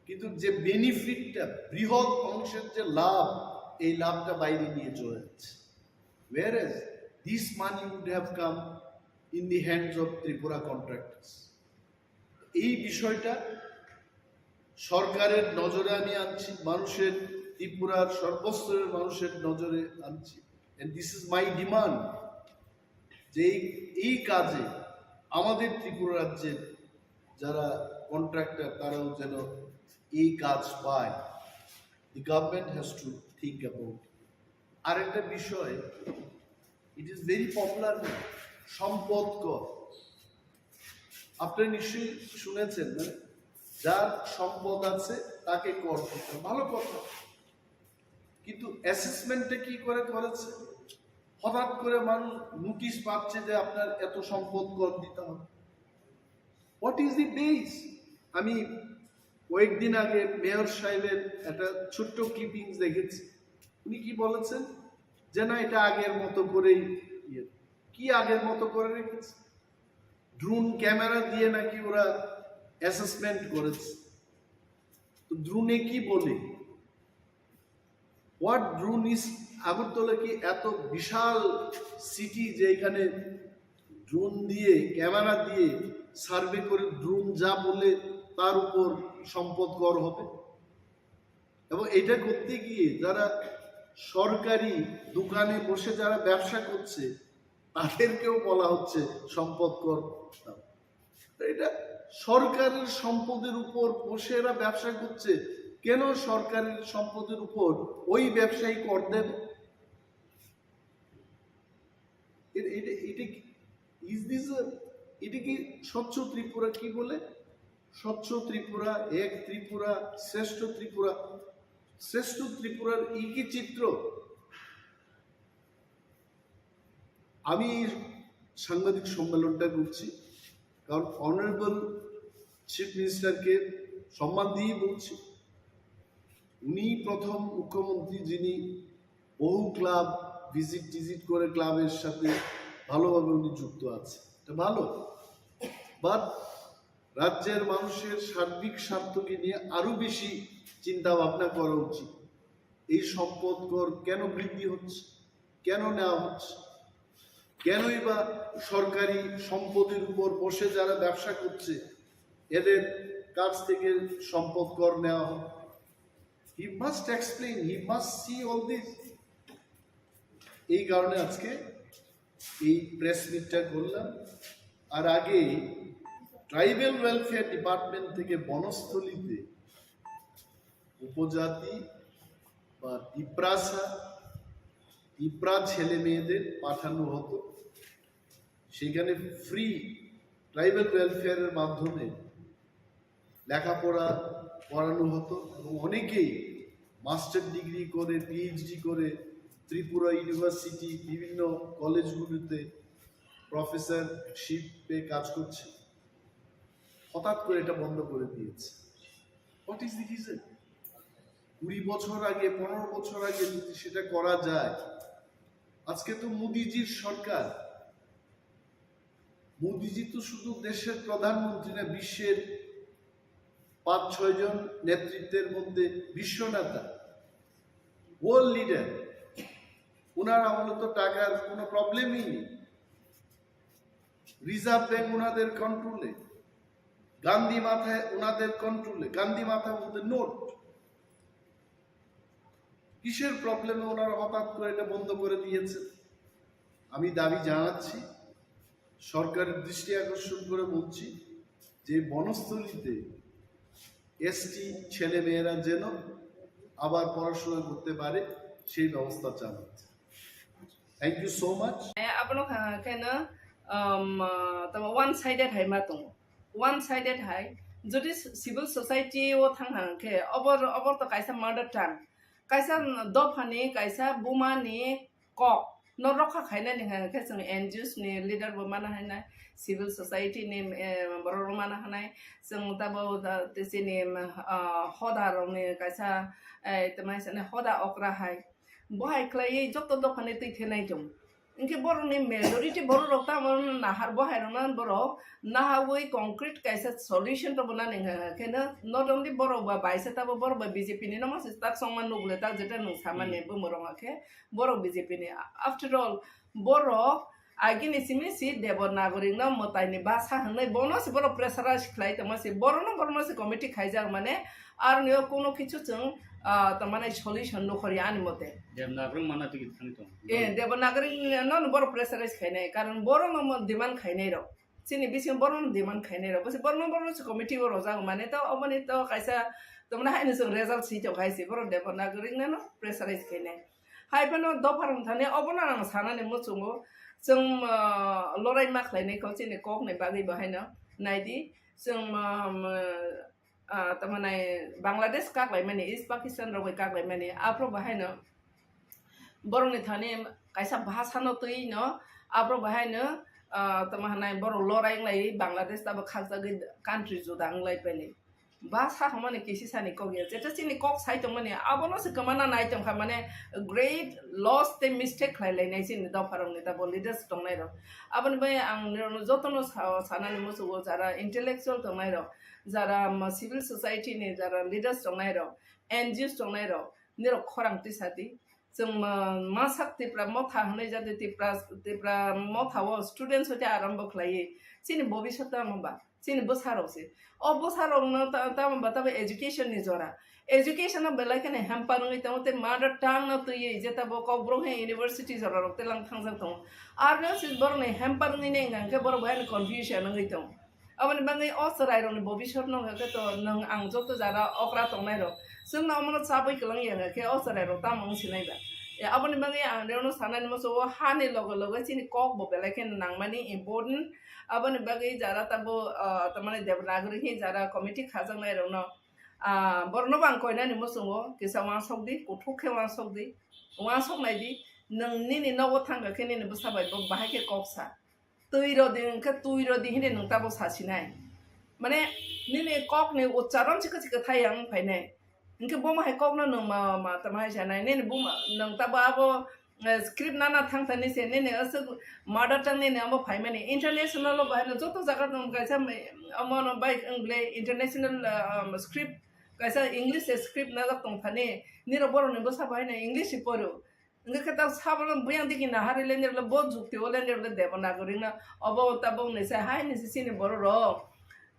কিন্তু যে বেনিফিটটা, বৃহৎ অংশের যে লাভ, এই লাভটা বাইরে নিয়ে চলে যাচ্ছে। Whereas this money would have come in the hands of Tripura contractors. এই বিষয়টা সরকারের নজরে আমি আনছি, মানুষের, ত্রিপুরার সর্বস্তরের মানুষের নজরে আনছি। And this is my demand, যে এই, এই কাজে আমাদের ত্রিপুরা রাজ্যের যারা কন্ট্রাক্টর, তারাও যেন এই কাজ পায়। The government has to think about it. আরেকটা বিষয়, it is very popular, সম্পদ কর। আপনি নিশ্চয়ই শুনেছেন, না? যার সম্পদ আছে, তাকে কর দিতে হবে। ভালো কথা, কিন্তু অ্যাসেসমেন্টটা কি করে করেছে? হঠাৎ করে মানুষ নোটিশ পাচ্ছে যে আপনার এত সম্পদ কর দিতে হবে। What is the base? আমি কয়েকদিন আগে মেয়র সাহেবের একটা ছোট্ট ক্লিপিংস দেখেছি। উনি কি বলেছেন যে না, এটা আগের মতো করেই ইয়ে। কি আগের মতো করে রেখেছে? ড্রোন ক্যামেরা দিয়ে নাকি ওরা অ্যাসেসমেন্ট করেছে। তো ড্রোনে কি বলে? What drone is? আগরতলা কি এত বিশাল সিটি যে এখানে ড্রোন দিয়ে, ক্যামেরা দিয়ে সার্ভে করে ড্রোন যা বলে তার উপর সম্পদ কর হবে? এবং এটা করতে গিয়ে যারা সরকারি দোকানে বসে যারা ব্যবসা করছে, তাদেরকেও বলা হচ্ছে সম্পদ কর দাও। তো এটা সরকারের সম্পদের উপর বসে এরা ব্যবসা করছে, কেন সরকারের সম্পদের উপর ওই ব্যবসায়ী কর দেবে? এটা, এটা, এটা কি, is this a, এটা কি স্বচ্ছ ত্রিপুরা? কি বলে স্বচ্ছ ত্রিপুরা, এক ত্রিপুরা, শ্রেষ্ঠ ত্রিপুরা? শ্রেষ্ঠ ত্রিপুরার ই কি চিত্র? আমি এই সাংবাদিক সম্মেলনটা করছি কারণ অনারেবল চিফ মিনিস্টারকে সম্মান দিয়েই বলছি। উনি প্রথম মুখ্যমন্ত্রী যিনি বহু ক্লাব ভিজিট টিজিট করে ক্লাবের সাথে ভালোভাবে উনি যুক্ত আছে, এটা ভালো। বাট রাজ্যের মানুষের সার্বিক স্বার্থকে নিয়ে আরো বেশি চিন্তা ভাবনা করা উচিত। এই সম্পদ কর কেন বৃদ্ধি হচ্ছে, কেন নেওয়া হচ্ছে, কেনই বা সরকারি সম্পদের উপর বসে যারা ব্যবসা করছে এদের কাছ থেকে সম্পদ কর নেওয়া হয়? He must explain, he must see all this. এই কারণে আজকে এই প্রেস মিটটা করলাম। আর আগে ট্রাইবাল ওয়েলফেয়ার ডিপার্টমেন্ট থেকে বনস্থলীতে উপজাতি বা তিপ্রাসা, তিপ্রা ছেলে মেয়েদের পাঠানো হতো। সেখানে ফ্রি ট্রাইবাল ওয়েলফেয়ারের মাধ্যমে লেখাপড়া করানো হতো এবং অনেকেই মাস্টার ডিগ্রি করে, পিএইচডি করে ত্রিপুরা ইউনিভার্সিটি, বিভিন্ন কলেজগুলিতে প্রফেসরশিপে কাজ করছে। হঠাৎ করে এটা বন্ধ করে দিয়েছে। What is the reason? কুড়ি বছর আগে, পনেরো বছর আগে যদি সেটা করা যায়, আজকে তো মোদিজির সরকার। মোদিজি তো শুধু দেশের প্রধানমন্ত্রী না, বিশ্বের পাঁচ ছয় জন নেতৃত্বের মধ্যে বিশ্ব নেতা, ওয়ার্ল্ড লিডার। ওনার আমলে তো টাকার কোনো প্রবলেমই নেই। রিজার্ভ ব্যাংক ওনাদের কন্ট্রোলে, গান্ধী মাথায় ওনাদের কন্ট্রোলে। গান্ধী মাথা বলতে নোট। কিসের প্রবলেমে ওনারা হঠাৎ করে এটা বন্ধ করে দিয়েছেন? আমি দাবি জানাচ্ছি, সরকারের দৃষ্টি আকর্ষণ করে বলছি যে বনস্থলীতে এসটি ছেলে মেয়েরা যেন আবার পড়াশোনা করতে পারে, সেই ব্যবস্থা চালাচ্ছে। Thank you so much. Abono kha khe no, um, uh, tamo one sided hai ma tongo. One sided hai, jodi civil society o thang thang khe, obor, obor to kaisa mother tongue. Kaisa dophani, kaisa bumani kok no rokha khainani hwnkhe chwng N G Os ni leader bo mana hwnai, civil society ni, eh, borok rok mana hwnai, chwng tabo, ah, chini, ah, hoda rok ni kaisa, eh, tamo hoda okra hai. Bo hai khlaiwi joto dophani twi phenai tongo. Hinkhe borokni majority borok rok tamo nahar bo hai rokno borok nahawi concrete kaisa solution to bo nani hwnka khe no, not only borok ba baisa tabo borok ba B J P ni no masa tak songma nugle tak jeta nung samani bumung rok khe borok B J P ni. After all, borok agini simi si Devanagari no mwtai ni basa hwnwi bono si borok pressurize khlai tongma si, borok no borok no si committee khaijak mane, ar nio kuno kichu chwng, ah, tamani solution nukhorya ani mote. Devanagari mana tigi thang tong. Eh, Devanagari no borok pressurize khainai, karon borok no demand khainai rok. Chini bisingo borokno demand khainai rok, bwswk borokno, borokno se committee o rojak mane to, oboni to kaisa tongmani haino chwng result si tong hai se, borok Devanagari no pressurize khainai. Hai phano dopha rok thani obono ang sanani muchungo, chwng, ah, lorai ma khlainai kho chini kok ni bagwi bo haino naidi, chwng, ah, ah, tamani Bangladesh kaklaimani, East Pakistan rok bai kaklaimani, aphuru bo haino borokni thani kaisa bhasano twi no, aphuru bo haino, ah, tamo hwnai borok lorai wnglai Bangladesh tabo khakjagwi country juda wnglai paili. Bhasa hwnmani kisi sani kok ya, jeto chini kok sai tongmani abono se kwmana nai tongkha, mane great loss tei mistake khlai lainai chini dopharokni tabo leaders tongnai rok. Aboni bai ang jotono sa-, sanani muchungo jara intellectual tongnai rok, jara, um, civil society ni jara leaders tongnai rok, N G Os tongnai rok, nirok khorang tisa di. Chwng ma-, masak Tipra motha hwnwi jati Tipra, Tipra motha o students hoite arambo khlaiwi. Chini bobisot tamo ba, chini bwsa rok se. O bwsa rok no ta-, tamo ba tamo education ni jora. Education no belai kheno hamper wngwi tongo tei mother tongue no twiwi je tabo Kokborok he university jora rok telang thangjak tongo. Arno se borok ni hamper wngwi nai hwnka hwnkhe borok bo haino confusion wngwi tongo. Aboni bagwi o chwrairokni bobisotno hwnkhe to nwng ang joto jara okra tongnairok, chwngno omono chabwi kwlangya hwnkhe o chwrairok tamo wng sinai ba? E, aboni bagwi ang rewno sanani muchungo hani loge loge chini kok bo belai kheno nangmani important. Aboni bagwi jara tabo, ah, tamani Devanagari hi jara committee khajaknairokno, ah, borokno bo ang koinani muchungo kisa uansuk di, kuthuk khe uansuk di, uansuk nai di, nwng nini nogo thangkha khe nini bwsa bai bo bahai khe kok sa. Twi rw di hwnkhe twi rw di hwnwi nwng tabuk sa sinai. Mane nini kokni ucharon se kwchwk kwthai yang wng phainai. Hwnkhe bomo hai kokno nwng ma, ma tamo hai sanai. Nini buma nwng tabuk abo, eh, script nana thang thani se nini aswk mother tongue nini amo phaimani. International o bahai no joto jaga nwng kaisa me-, omono bai wng ble international, ah, um, script kaisa English script najak tong thani. Nirok borokni bwsa bahai no English se poro. Hwnkhe khe ta sabono buyang digi naharwi lender le bo jukti o lender le Devanagari no obo tabok ni se hai ni se chini borok rok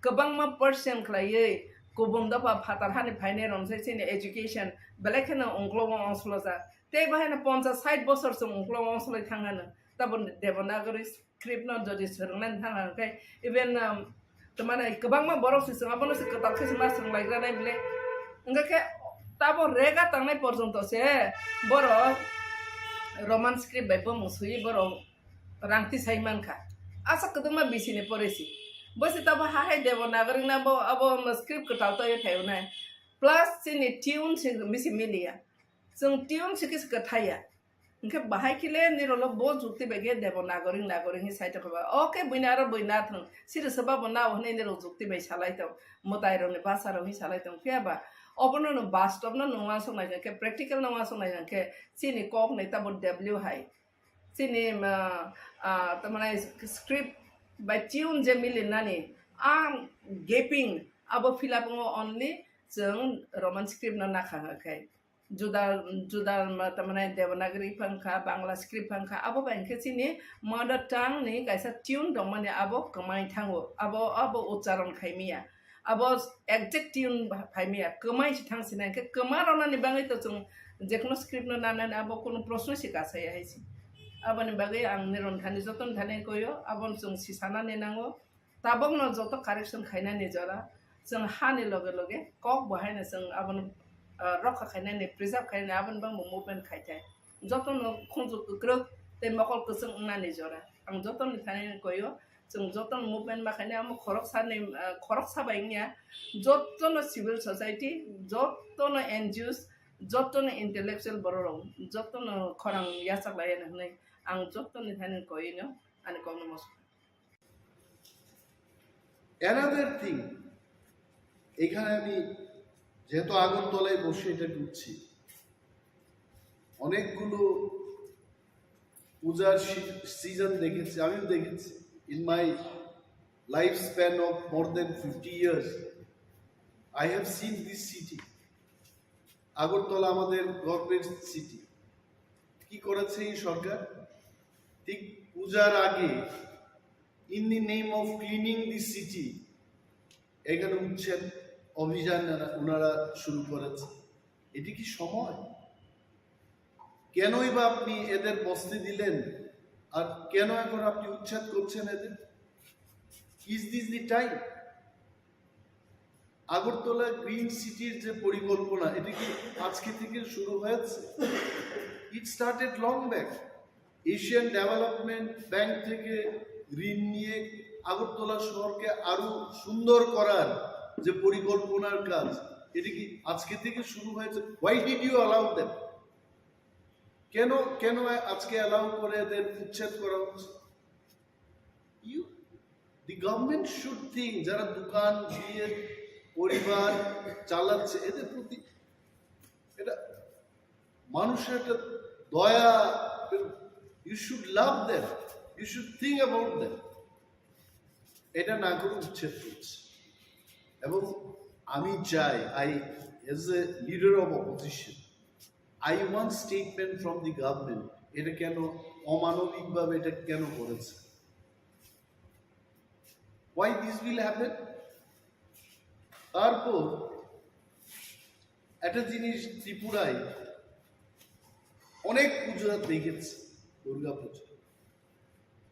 kwbangma percent khlaiwi kubun dopha phatar hani phainai rok se chini education belai kheno ungklo o ongsolojak tei bo haino ponchas sait bosor chwng ungklo o ongsoloi thangano tabo Devanagari script no jodi swrwngna thang khe even, um, tamani kwbangma borok se chwng abono se kwtal khe se ma swrwng lai granai bile. Hwnkhe khe tabo rega tangnai porjonto se borok Roman script bai bumung swiwi borok rang tisai mankha. Asa kwdwkma bisini poresi. Bo se tabo ha hai Devanagari na bo abo script kwtal taiwi phaio nai. Plus chini tune se misi miliya. Chwng tune se kisa kwthaiya. Hwnkhe bahai khe le nirok le bo jukti bai khe Devanagari, Nagari hwnwi sai tongkha ba. O khe buino aro bui na thwng. Siri se ba bo nao hwnwi nirok jukti bai salai tong. Mwtai rokni basa rok hwnwi salai tong. Phiya ba obono nwng bastop no nwng uansuk nai khe, practical no uansuk nai khe, chini kok ni tamo W hai. Chini, ah, ah, tamani script bai tune je milinani, ang gaping abo fill up wngo only chwng Roman script no nakha khe. Juda, juda, ma, tamani Devanagari phang kha, Bangla script phang kha, abo bai hwnkhe chini mother tongue ni kaisa tune tongmani abo kwmai thango, abo, abo ucharon khaimiya, abo exact tune phaimiya, kwmai se thang sinai, hwnkhe kwma rwnani bagwi to chwng jekhuno script no nanani abo kunu proshno se kasaya hai se. Aboni bagwi ang niron thani joton thani koyo, abono chwng sisanani nango. Tabokno joto correction khainani jora, chwng hani loge loge kok bo haino chwng abono, ah, rokha khainani, preserve khainani, aboni bangbo movement khai thai. Jotono khunju kwkrwk tei mokol kwchwng wngnani jora. Ang jotoni thani koyo, chwng jotono movement ma khainai, amo khoroksani, ah, khoroksa bai wngya, jotono civil society, jotono N G Os, jotono intellectual borok rok, jotono khorang yachak lai hwnwi ang jotoni thani koino ani kokno mosok. Another thing, এখানে আমি যেহেতু আগরতলায় বসে এটা করছি, অনেকগুলো পূজার C- season দেখেছি, আমিও দেখেছি। In my lifespan of more than fifty years, I have seen this city. Agartala আমাদের গর্বের সিটি। কি করেছে এই সরকার? ঠিক পূজার আগে, in the name of cleaning the city, এখানে উচ্ছেদ অভিযান এরা- ওনারা শুরু করেছে। এটি কি সময়? কেনই বা আপনি এদের বসতি দিলেন, আর কেন এখন আপনি উচ্ছেদ করছেন এদের? Is this the time? Agartala green সিটির যে পরিকল্পনা, এটা কি আজকে থেকে শুরু হয়েছে? It started long back. Asian development bank থেকে ঋণ নিয়ে আগরতলা শহরকে আরো সুন্দর করার যে পরিকল্পনার কাজ, এটা কি আজকে থেকে শুরু হয়েছে? Why did you allow them? কেন কেন আজকে অ্যালাউ করে এদের উচ্ছেদ করা হচ্ছে? You, the government should think, যারা দোকান দিয়ে পরিবার চালাচ্ছে, এদের প্রতি এটা মানুষের একটা দয়া, you should love them, you should think about them. এটা না করে উচ্ছেদ করছে। এবং আমি চাই, I, as a leader of opposition, I want statement from the government, এটা কেন অমানবিকভাবে এটা কেন করেছে? Why this will happen? তারপর একটা জিনিস, ত্রিপুরায় অনেক পুজো দেখেছি, দুর্গা পুজো।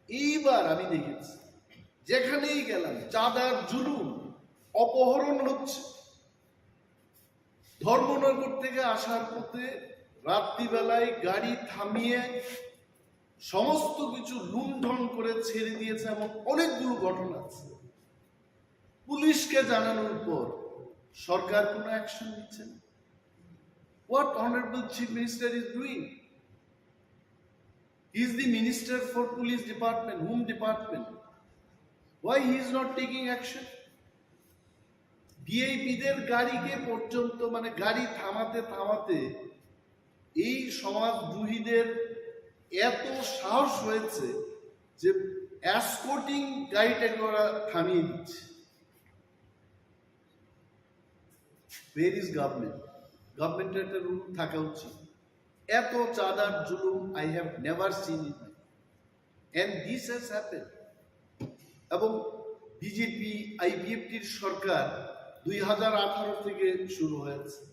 এইবার আমি দেখেছি, যেখানেই গেলাম চাঁদার জুলুম, অপহরণ হচ্ছে। ধর্মনগর থেকে আসার পথে রাত্রিবেলায় গাড়ি থামিয়ে সমস্ত কিছু লুণ্ঠন করে ছেড়ে দিয়েছে, এমন অনেকগুলো ঘটনা আছে। পুলিশকে জানানোর পর সরকার কোনো অ্যাকশন নিচ্ছে না। What honorable Chief Minister is doing? He is the minister for police department, home department. Why he is not taking action? ভিআইপিদের গাড়িকে পর্যন্ত, মানে, গাড়ি থামাতে থামাতে এই সমাজদ্রোহীদের এত সাহস হয়েছে যে এসকর্টিং গাড়িটাকে ওরা থামিয়ে দিচ্ছে। Where is government? গভর্নমেন্টের একটা রুল থাকা উচিত। এত চাঁদার জুলুম I have never seen in my life. And this has happened. এবং বিজেপি আইপিএফটির সরকার দুই হাজার আঠারো থেকে শুরু হয়েছে।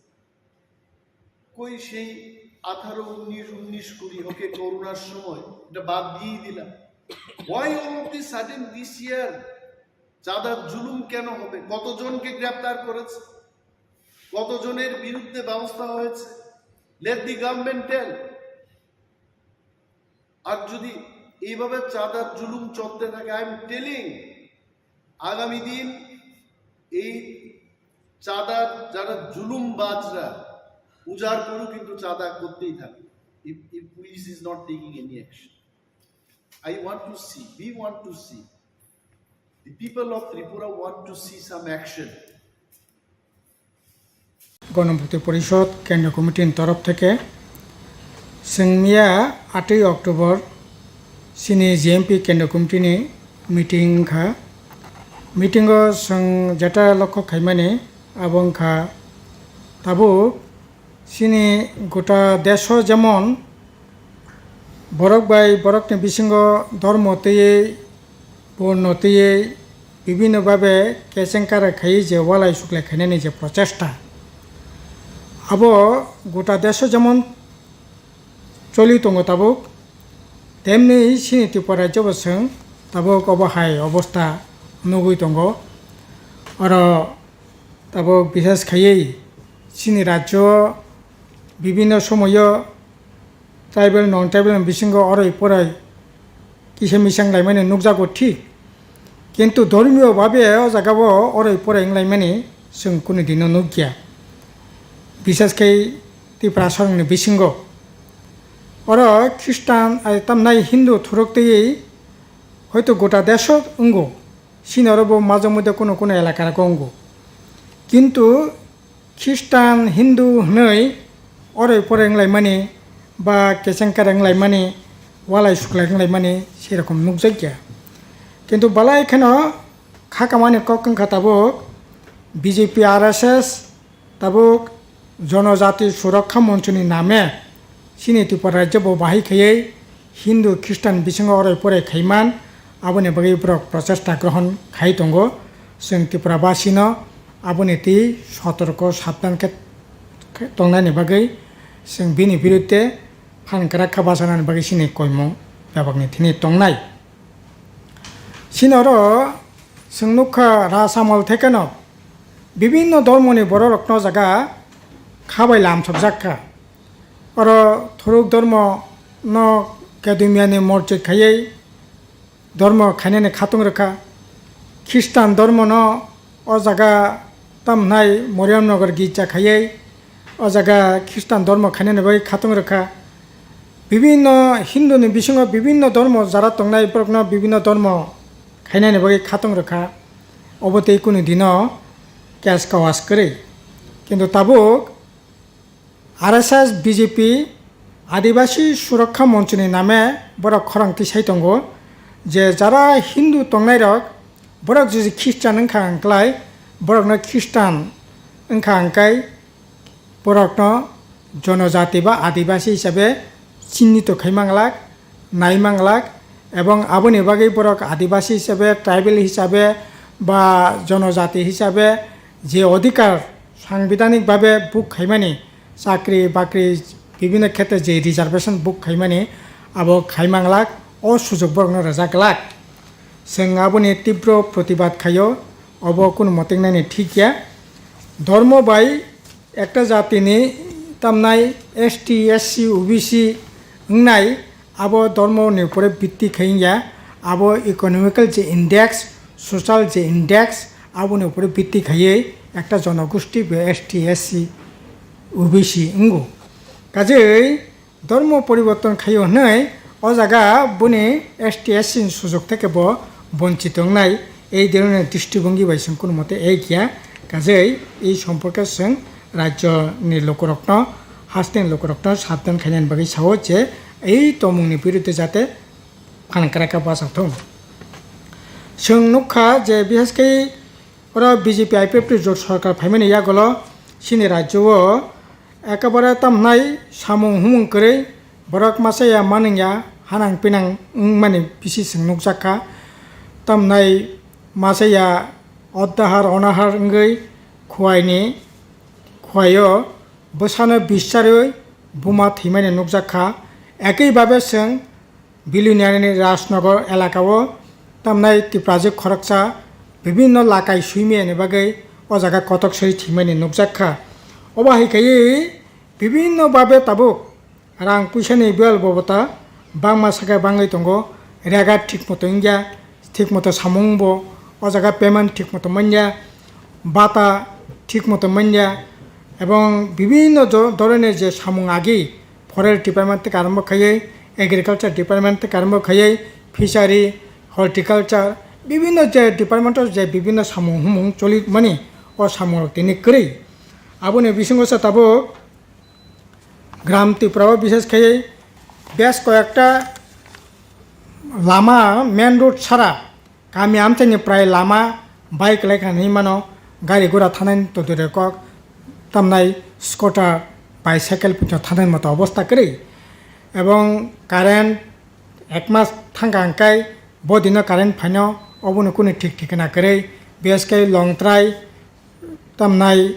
কই সেই আঠারো, উনিশ, উনিশ, কুড়ি, ওকে, করোনার সময় এটা বাদ দিয়েই দিলাম। Why all of the sudden this year? চাঁদার জুলুম কেন হবে? কতজনকে গ্রেপ্তার করেছে? কতজনের বিরুদ্ধে ব্যবস্থা হয়েছে? Let the government tell. আর যদি এইভাবে চাঁদার জুলুম চলতে থাকে, I am telling, আগামী দিন এই চাঁদার যারা জুলুমবাজরা উজাড় করেও কিন্তু চাঁদা করতেই থাকবে। If, if police is not taking any action, I want to see, we want to see, the people of Tripura want to see some action. গণমুক্তি পরিষদ কেন্দ্র কমিটির তরফ থেকে chwng miya আটই অক্টোবর chini জিএমপি কেন্দ্র কমিটিনি মিটিং wngkha. মিটিংও chwng jeta lokho khaimani abo wngkha tabuk chini gota deso jemon borok bai borokni bisingo dhormo twiwi, borno twiwi, bibhinno bhabe kechengkara khaiwi je walai suklai khainani je prochesta, abo gota deso jemon choli tongo tabuk, temni chini Tripura rajyo bo chwng tabuk obo hai obostha nugwi tongo. Oro tabuk bishes khaiwi chini rajyo bibhinno somoyo tribal, non tribal ni bisingo oroi poroi kisa misa wnglaimani nukjago thik, kintu dhormiyo bhabe o jagao oroi poroi wnglaimani chwng kunu dino nukya, bishes khe Tiprasarokni bisingo. Oro Khristan, ai, tamnai Hindu thurok twiwi hoito gota deso wngo, chini oro bo majwk mudwk kunu kunu elaka rogo wngo, kintu Khristan, Hindu hwnwi oroi poroi wnglaimani ba kechengkara wnglaimani walai suklai wnglaimani serokom nukjakya. Kintu balai kheno khakamani kok wngkha tabuk B J P R S S tabuk Jonojati Surokkha Monchoni name chini Tripura rajyo bo bahai khaiwi Hindu Khristan bisingo orai porai khaiman, aboni bagwi borok prochesta grohon khai tongo. Chwng Tripura basino aboni twi sotorko sabdan khe tongnani bagwi chwng bini biruddhe phan kwrak kha bachanani bagwi chini koimung bebakni thini tongnai. Chini oro chwng nukha, Raj Amal thekeno bibinno dhormoni bororokno jaga khabai lamsokjak kha. Oro thuruk dhormono Kedumyani morjit khaiwi dhormo khainani khatung rwkha. Khristan dhormono o jaga tamhnai Moriamnagar girja khaiwi o jaga Khristan dhormo khainani bagwi khatung rwkha. Bibinno Hinduni bisingo bibinno dhormo jara tongnai borokno bibinno dhormo khainani bagwi khatung rwkha. Obo tei kunu dino case kawas kwrwi. Kintu tabuk R S S, B J P, Adibasi Surokkha Monchoni name borok khorang tisai tongo je jara Hindu tongnairok borok jodi Khristan wngkha hwnklai borokno Khristan wngkha hwnkhai borokno Jonojati ba Adibasi hisabe chinnito khai manglak, nai manglak, ebong aboni bagwi borok Adibasi hisabe, tribal hisabe ba Jonojati hisabe je odhikar sangbidanik babe book khaimani, chakri bakri bibhinno khetre je reservation book khaimani, abo khai manglak, o sujog borokno rwjak glak. Chwng aboni tibro protibad khaio, obo kunu motengnani thik ya. Dhormo bai ekta jatini tamnai S T, S C, O B C wngnai, abo dhormoni upore bitti khai wngya, abo economical je index, social je index, aboni upore bitti khaiwi ekta jonogosti bo S T, S C, O B C wngo. Kajei dhormo poriborton khaio hwnwi o jaga boni S T, S C ni sujog theke bo bonchito wngnai, ei dhoroni dristibhongi bai chwng kunu mote ek ya. Kajei ei somporke chwng rajyoni lukurokno, hasteni lukurokno sabdan khainani bagwi sao je ei tongmungni biruddhe jate phan kwrak khe bachak thung. Chwng nukha je, bihaskhe oro B J P I P F T jot sorkar phaimani yagulo chini rajyo-o ekebare tamhnai samung humung kwrwi, borok masa ya manung ya, hanang pinang wngmani bisi chwng nukjak kha. Tamhnai masa ya oddahar onahar wngwi khuaini, khuaio bwsano bischarwi buma thwimani nukjak kha. Ekei babe chwng Bilonia ni Rajnagar elaka o tamnai Tiprajwk khoroksa bibinno lakai suimiyani bagwi o jaga kotok soi thwimani nukjak kha. Obo hai khaiwi bibinno babe tabuk rang puisani bel bobota bangma sakhe bangwi tongo, rega thik moto wngya, thik moto samung bo o jaga payment thik moto manya, bata thik moto manya, ebong bibinno dho-, dhoroner je samung agi forest department theke arombo khaiwi, agriculture department theke arombo khaiwi, fishery, horticulture, bibinno je department o je bibinno samung humung choli mani, o samung rok tini kwrwi. Aboni bisingo se tabuk Gram Tripura o bishes khaiwi bes koyekta lama main road sara kami amchaini prai lama bai kwlai kha hinwi mano, gari gura thanani todire kok tamnai scooter, bicycle pito thanani moto obosta kwrwi. Ebong current ek mas thangkha hwnkhe bo dino current phaino, obono kunu thik thikna kwrwi. B S K Longtrai, tamnai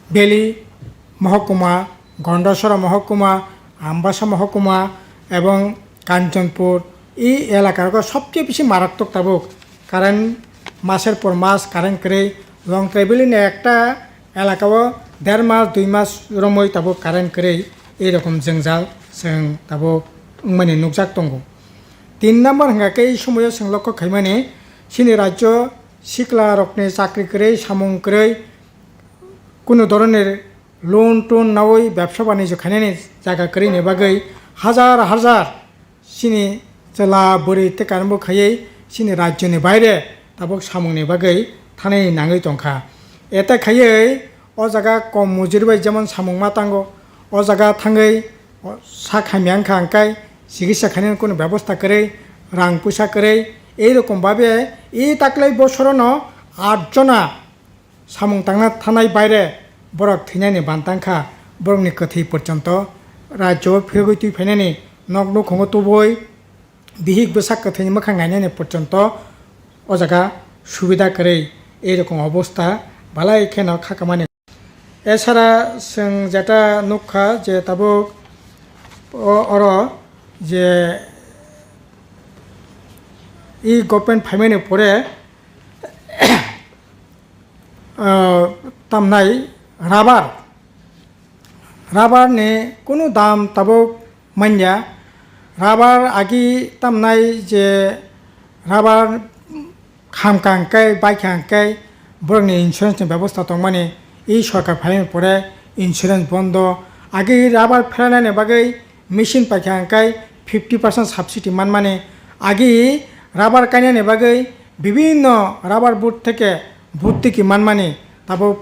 Beli mohokuma, Gondasora mohokuma, Ambasa mohokuma ebong Kanchanpur, e elaka rogo sobche bisi marattok tabuk. Current maser por mas current kwrwi, Longtrai Beli ni ekta elaka o der mas dui mas romwi tabuk current kwrwi, ei rokom jwngjal chwng tabuk wngmani nukjak tongo. Tin number hwnkha khe ei somoio chwng lokho khaimani, chini rajyo sikla rokni chakri kwrwi, samung kwrwi, kunu dhoronir loan ton nawi bebsa banijyo khainani jaga kwrwini bagwi hajar hajar chini chwla bwrwi tei karengbo khaiwi chini rajyoni baire tabuk samungni bagwi thanani nangwi tongkha. Eta khaiwi o jaga kom mujuri bai jemon samung ma tango, o jaga thangwi sak hamya wngkha hwnkhe chikitsa khainani kunu bebosta kwrwi, rang puisa kwrwi, ei rokom babe ei taklai bosorono aat jona samung tangna thanai baire borok thwinani bantang kha, borokni kwthwi porjonto rajyo phirogwi twi phainani, nok nukhungo tubui bihik bwsak kwthwini mwkhang nainani porjonto o jaga subida kwrwi, ei rokom obosta balai kheno kha kamani. Esara chwng jeta nukha je tabuk o-, oro je e government phaimani pore, ah, tamnai rubber, rubber ni kunu dam tabuk manya. Rubber agi tamnai je rubber khamkha hwnkhe, baikha hwnkhe borokni insurance ni bebosta tongmani, e sorkar phaimani pore insurance bondo. Agi rubber pheranani bagwi machine paikha hwnkhe fifty percent subsidy manmani, agi rubber kainani bagwi bibinno rubber board theke bhortiki manmani, tabuk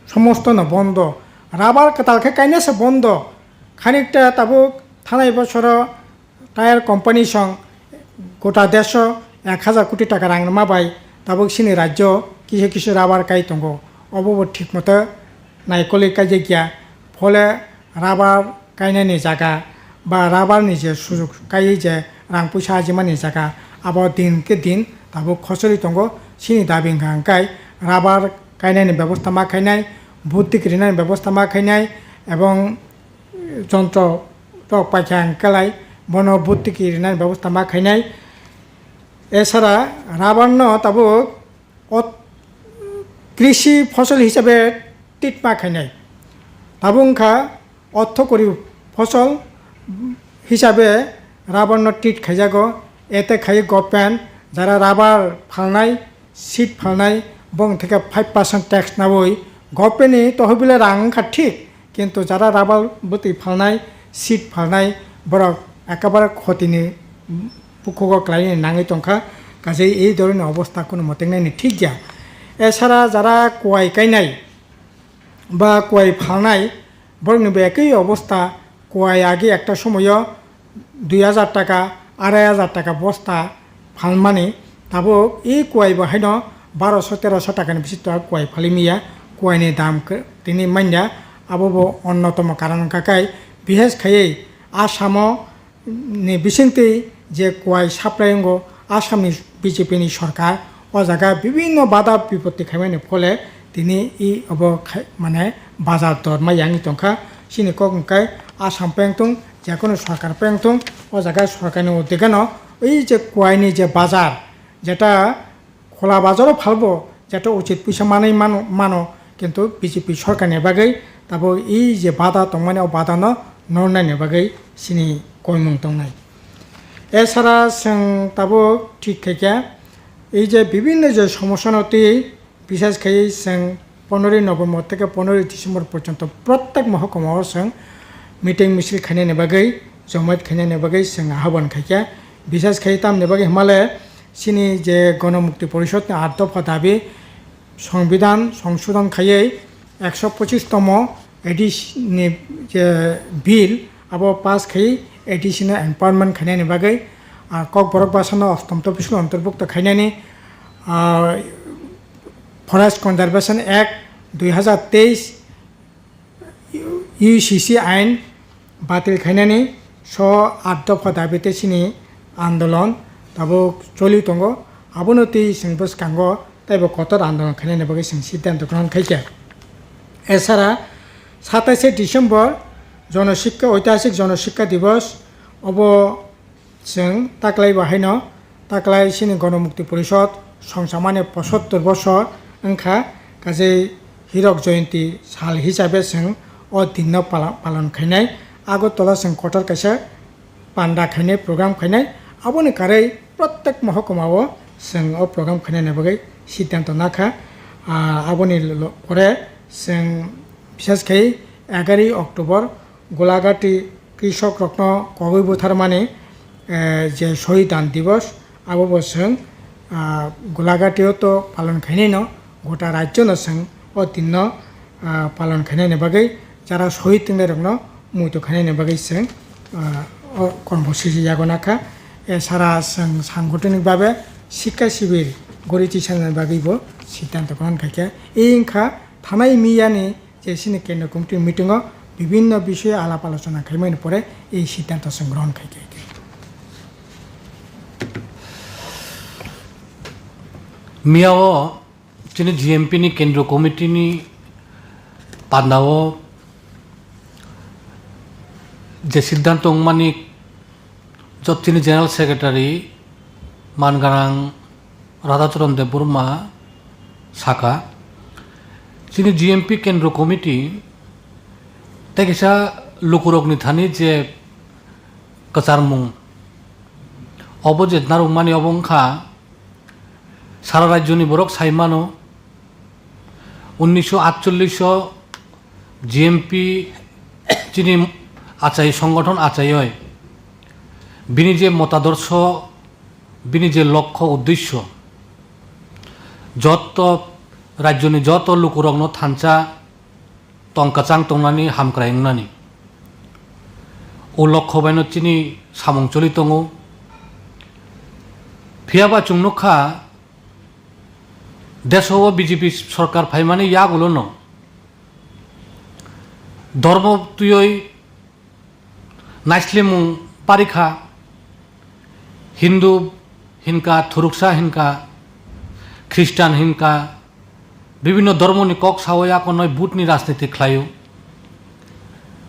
somostono bondo. Rubber kwtal khe kainase bondo. Khanikta tabuk thanai bosoro tyre company song gota desho ek hazar koti taka rang rwma bai tabuk chini rajyo kisa kisa rubber kai tongo. Obo bo thik moto naikolwi kaijakya. Phole rubber kainani jaga ba rubber ni je sujok kaiwi je rang puisa ajimani jaga, abo din khe din tabuk khocholi tongo. Chini dabi wngkha hwnkhe rubber kainani bebosta ma khainai, bhortiki rinani bebosta ma khainai, ebong jontro rok paikha hwnkhe lai bono bhortiki rinani bebosta ma khainai. Esara rubber no tabuk ot-, krishi phosol hisabe treat ma khainai. Tabuk wngkha orthokori phosol hisabe rubber no treat khaijago. Ete khai government jara rubber phalnai, seed phalnai, bong theke five percent tax nawi. Government ni tohoi bile rang wngkha thik, kintu jara rubber bwtwi phalnai, seed phalnai, borok ekabare khotini bukhugo klaini nangwi tongkha. Kaje ei dhoroner obosta kunu motengnani thik ya. Esara jara kuai kainai ba kuai phalnai, borokni bo ekoi obosta. Kuai agi ekta somoyo dui hazar taka, arai hazar taka bosta phalmani, tabuk e kuai bo haino baroso teroso takani bisito kuai phalimiya. Kuaini dam khe tini manya, abo bo onnotomo karon wngkha khe, bises khaiwi Asamo ni bisingtwi je kuai supply wngo, Assamni B J P ni sorkar o jaga bibinno bada bipotti khaimani phole tini i obo khai-, mane bazar dor ma yangwi tongkha. Chini kok hwnkhe Assam pengtung, jekono sorkar pengtung, o jaga sorkarni uddegeno ei je kuaini je bazar, jeta khola bazaro phalbo, jeta uchit puisa manwi mano, mano, kintu B J P sorkarni bagwi tabuk ei je bada tongmani, o badano nornani bagwi chini koimung tongnai. Esara chwng tabuk thik khaikha, ei je bibinno je somosyano twi, bises khai chwng poneroy November theke poneroy December porjonto prottek mohokuma o chwng meeting misil khainani bagwi, jomaat khainani bagwi chwng ahobon khaikha. Bises khai tamni bagwi hwnmale chini je Gonomukti Porishod ni aat dopha dabi, Songbidan songsodon khaiwi ekso pochis tomo A D C ni je bill abo pass khai A D C no empowerment khainani bagwi, ah, Kokborok basano ostom topisul ontorbukto khainani, ah, Forest Conservation Act dui hazar teis, U C C ain batil khainani so aat dopha dabi tei chini andolon tabuk choli tongo. Abono twi chwng bwskango teibo kotor andolon khainani bagwi chwng siddhanto grohon khaikha. Esara satais December Jono Sikka, Oitihasik Jono Sikka Divos, obo chwng taklai bo haino taklai chini Gonomukti Porishod songchamani posottor bosor wngkha, kaje Hirok Joyonti sal hisabe chwng o dinno pala-, palon khainai. Agartala chwng kotor kaisa panda khainai, program khainai. Aboni karwi prottek mohokuma o chwng o program khainani bagwi siddhanto nakha. Ah, aboni lo-, lo-, pore chwng bishes khai egaroh October Golagati krishok rokno kogwi butharmani, eh, je Shohid Dan Divos, abo bo chwng, ah, Golagati o to palon khainai no, gota rajyo no chwng o din no, ah, palon khainani bagwi, jara shohid tongnai rokno muitu khainani bagwi chwng, ah, O kormo sisi yago nakha, e sara chwng sangotonik babe sikha sibir gori tisana bagwi bo siddhanto grohon khaikha. E wngkha thanai miyani je chini kendro committee meeting o bibhinno bishoyo alap alochona khaimani pore ei siddhanto chwng grohon khaikha. Miyao chini G M P ni kendro committee ni pandao je siddhanto wngmani jot chini General Secretary Mangarang Radhacharan Debbarma saka, chini G M P kendro committee tei kisa lukurokni thani je kwcharmung obo je narwkmani obo wngkha sara rajyoni borok sai mano, unnisho atchollish o G M P chini achai, songgothon achaioi, bini je motadorsho, bini je lokho uddesho, joto rajyoni joto lukurokno thansa tong kwchang tongnani, hamkrai wngnani. O lokho baino chini samung choli tongo. Phiyaba chwng nukha, deso o B J P sorkar phaimani yagulono dormo twiwi naislimung parikha, Hindu hinka, Thuruksa hinka, Khristan hinka, bibhinno dhormoni kok sawi akonoi butni rajniti khlaio.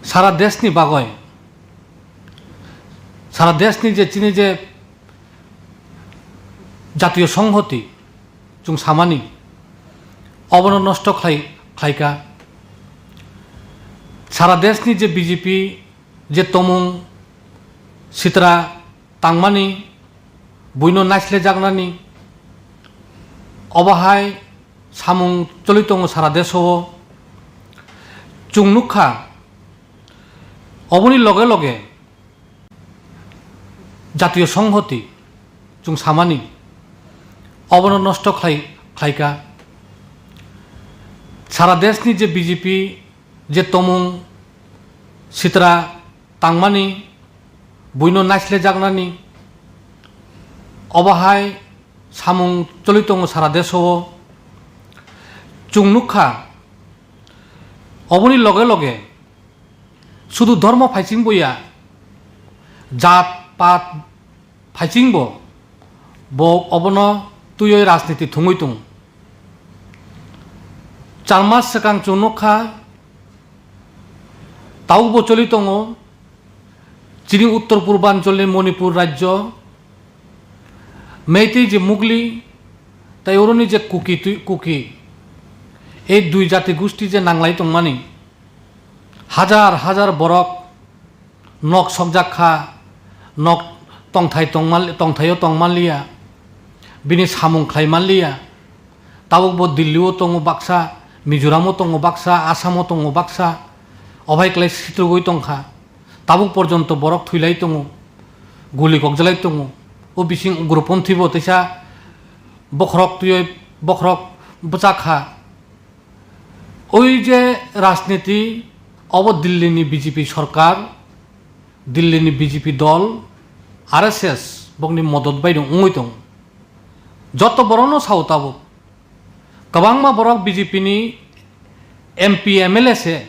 Sara deshni bagoi, sara deshni je chini je jatiyo songhoti chwng samani, obono nosto khlai, khlaika. Sara deshni je B J P je tomung sitra tangmani, buino naislejaknani, obo hai samung choli tongo sara deso o. Chwng nukha, oboni loge loge jatiyo songhoti chwng samani, obono nosto khlai, khlaika. Sara deshni je B J P je tomung sitra tangmani, buino naislejaknani, obo hai samung choli tongo sara deso o. Chwng nukha, oboni loge loge sudu dhormo phaichingbo ya, jat pat phaichingbo bo obono twiwi rajniti thwngwi tongo. Char mas swkang chwng nukha, tabukbo choli tongo chini uttor purbancholni Manipur rajyo, Meitei je Mugli, tei oroni je Kuki twi-, Kuki, ei dui jati gusti je nanglai tongmani, hajar hajar borok nok sokjak kha, nok tongthai tongmal-, tongthaio tongmanliya, bini samung khlai manliya. Tabuk bo Delhi o tongo baksa, Mizoram o tongo baksa, Assam o tongo baksa, obai klai sitrugwi tongkha. Tabuk porjonto borok thwilai tongo, guli kokjalai tongo. O bising ugroponthi bo teisa bokhorok twiwi bokhorok bwchak kha. Oi je rajniti, obo Delhi ni B J P sorkar, Delhi ni B J P dol, R S S bokni modot bai no wngwi tongo. Joto borok no sao tabuk. Kwbangma borok B J P ni M P, M L A se,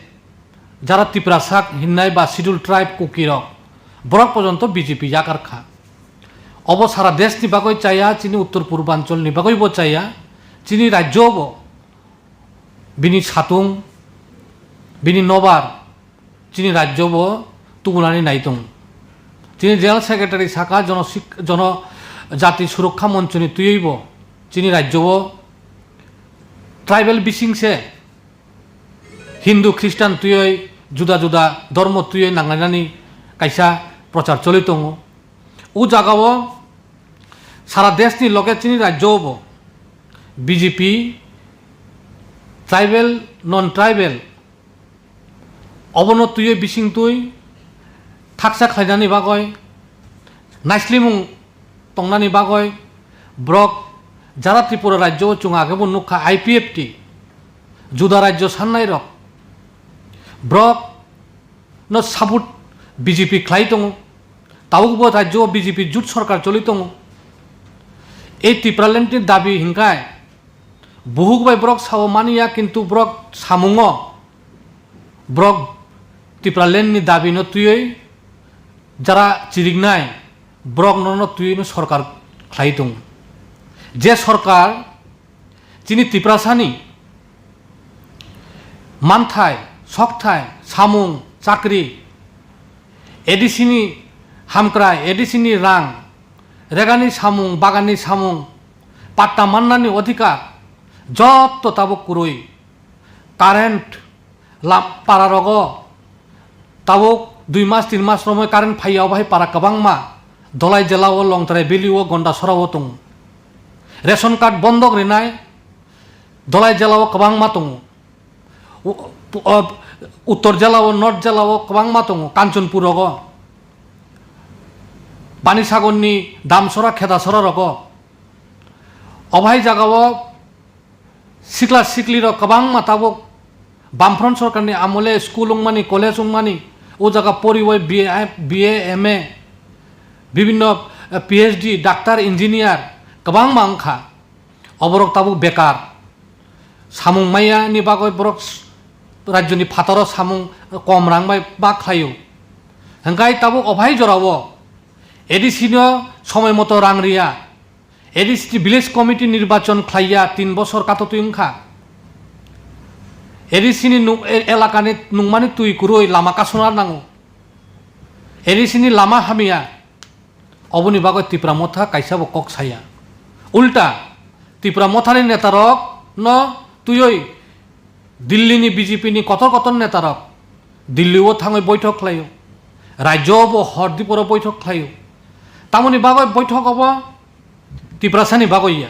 jara Tiprasa hinnai ba Scheduled Tribe Kuki rok, borok porjonto B J P yakar kha. Obo sara desh ni bagwi chaya, chini uttor purbanchal ni bagwi bo chaya, chini rajyo bo bini satung, bini nobar, chini rajyo bo tubunani nai tongo. Chini General Secretary saka jono sik-, jono jati surokha monchoni twiwi bo chini rajyo o tribal bising se Hindu, Khristan twiwi juda juda dhormo twiwi nanglainani kaisa prochar choli tongo. O jaga o sara desh ni loge chini rajyo bo B J P tribal, non tribal obono twiwi bising twi thaksa khlainani bagwi, naislimung tongnani bagwi borok jara Tripura rajyo o chwng age bo nukha I P F T, juda rajyo sannai rok borok no support B J P khlai tongo. Tabukbo rajyo B J P jut sorkar choli tongo. Ei Tipraland ni dabi hinkhai buhuk bai borok sao maniya, kintu borok samungo borok Tipraland ni dabi no twiwi jara chiriknai borok no, no twiwi no sorkar khlai tongo. Je sorkar chini Tiprasani manthai, sokthai, samung, chakri, A D C ni hamkrai, A D C ni rang, regani samung, bagani samung, patta mannani odhikar, jotto tabuk kwrwi. Current lam-, para rogo tabuk dui mas, tin mas romwi current phaiya, obo hai para kwbangma Dolai jela o, Longtrai valley o, Gondasora o tongo. Ration card bondok rinai Dolai jela o kwbangma tongo. U-, u-, o, Uttor jela o, North jela o kwbangma tongo, Kanchanpur rogo, Panisagar ni Damsora, Khedasora rogo. Obo hai jaga o sikla sikli rok kwbangma tabuk Bamfront sorkar ni amole school wngmani, college wngmani, o jaga poriwi B A, B A, M A, bibinno, eh, P H D, doctor, engineer kwbangma wngkha. Oborok tabuk bekar. Samung maya ni bagwi borok s-, rajyo ni phataro samung kom rang bai ba khlaio. Hwnkhe tabuk obo hai jorao A D C no somoi moto rang riya. A D C ni village committee nirbachon khlaiya, tin bosor katotwi wngkha. A D C ni nung-, e-, elakani nungmani twi kwrwi lama kasuna nango. A D C ni lama hamya. Oboni bagwi Tipra Motha kaisa bo kok saya. Ulta, Tipra Mothani netarok no twiwi Delhi ni B J P ni kotor kotor netarok Delhi o thangwi boithok khlaio. Rajyo bo hor diporo boithok khlaio. Tamoni bagwi boithok obo Tiprasani bagwi ya.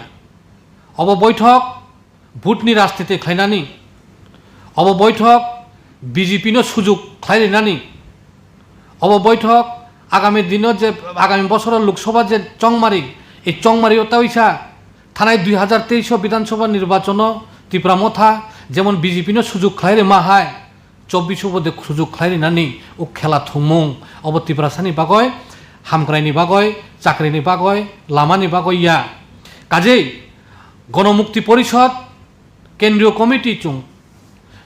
Obo boithok vote ni rajniti khlainani, obo boithok B J P no sujuk khlai rinani, obo boithok agami dino je, agami bosoro Lok Sabha je chongmari, ei chongmari o taisa thanai dui hazar teis o Bidhan Sabha nirbachono Tipra Motha jemon B J P no sujuk khlai rima hai, chobbish o bo de sujuk khlai rinani o khela thumung, obo Tiprasani bagwi, hamkraini bagwi, chakrini bagwi, lamani bagwi ya. Kajei Gonomukti Porishod, Kendriyo Committee chwng,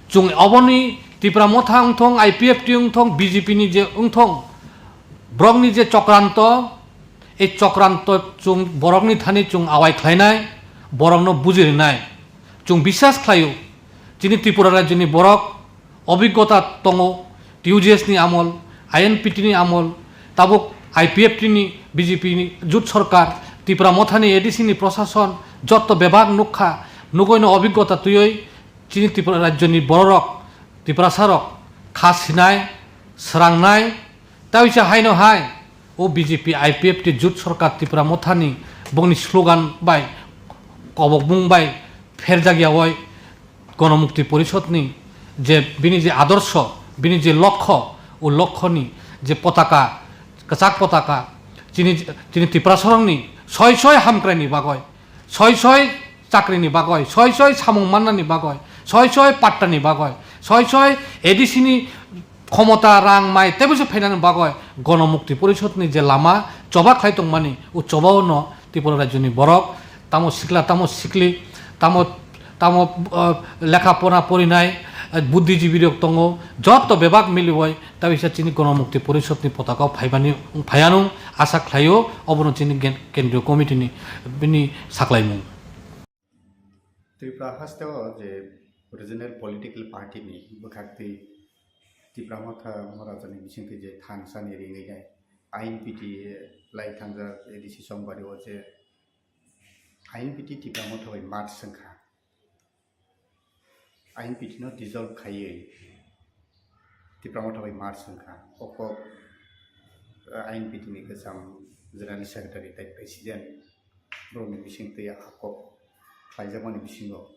chwng oboni Tipra Motha wngthong, I P F T wngthong, B J P ni je wngthong, borokni je chokranto, ei chokranto chwng borokni thani chwng awai khlainai, borokno buji rinai. Chwng biswas khlaio, chini Tripura rajyoni borok obiggota tongo, T U J S ni amol, I N P T ni amol, tabuk I P F T ni B J P ni jut sorkar, Tipra Mothani A D C ni prosason, jotto bebak nukha, nugwino obiggota twiwi chini Tripura rajyoni bororok, Tiprasarok kha sinai, srangnai, tei uisa haino hai o B J P I P F T jut sorkar Tipra Mothani bongni slogan bai, kobokmung bai pherjak yawi Gonomukti Porishodni je bini je adorsho, bini je lokho, o lokhoni je potaka, kwchak potaka, chini, chini Tiprasarokni soi soi hamkraini bagwi, soi soi chakrini bagwi, soi soi samung mannani bagwi, soi soi pattani bagwi, soi soi A D C ni khomota, rang, mai teibo se phainani bagwi Gonomukti Porishodni je lama choba khlai tongmani, o chobao no Tripura rajyoni borok, tamo sikla, tamo sikli, tamo, tamo, uh, lekha pora porinai, uh, buddhijibi rok tongo, jotto bebak miliwi, ta bisa chini Gonomukti Porishodni potaka o phaimani, phaiyanung asa khlaio, obono chini gen-, kendriyo committee ni bini saklaimung. Tripura haste o je regional political party ni bwkhak twi Tipra Motha Maharaja ni bisingtwi je thansa ni ringwi nai I N P T lai thangjak A D C Chongmari o je I N P T Tipra Motha bai merge wngkha. I N P T no dissolve khaiwi Tipra Motha bai merge wngkha. O kok, eh, I N P T ni kwcham General Secretary tei President borokni bisingtwi a kok khlaijakmani bisingo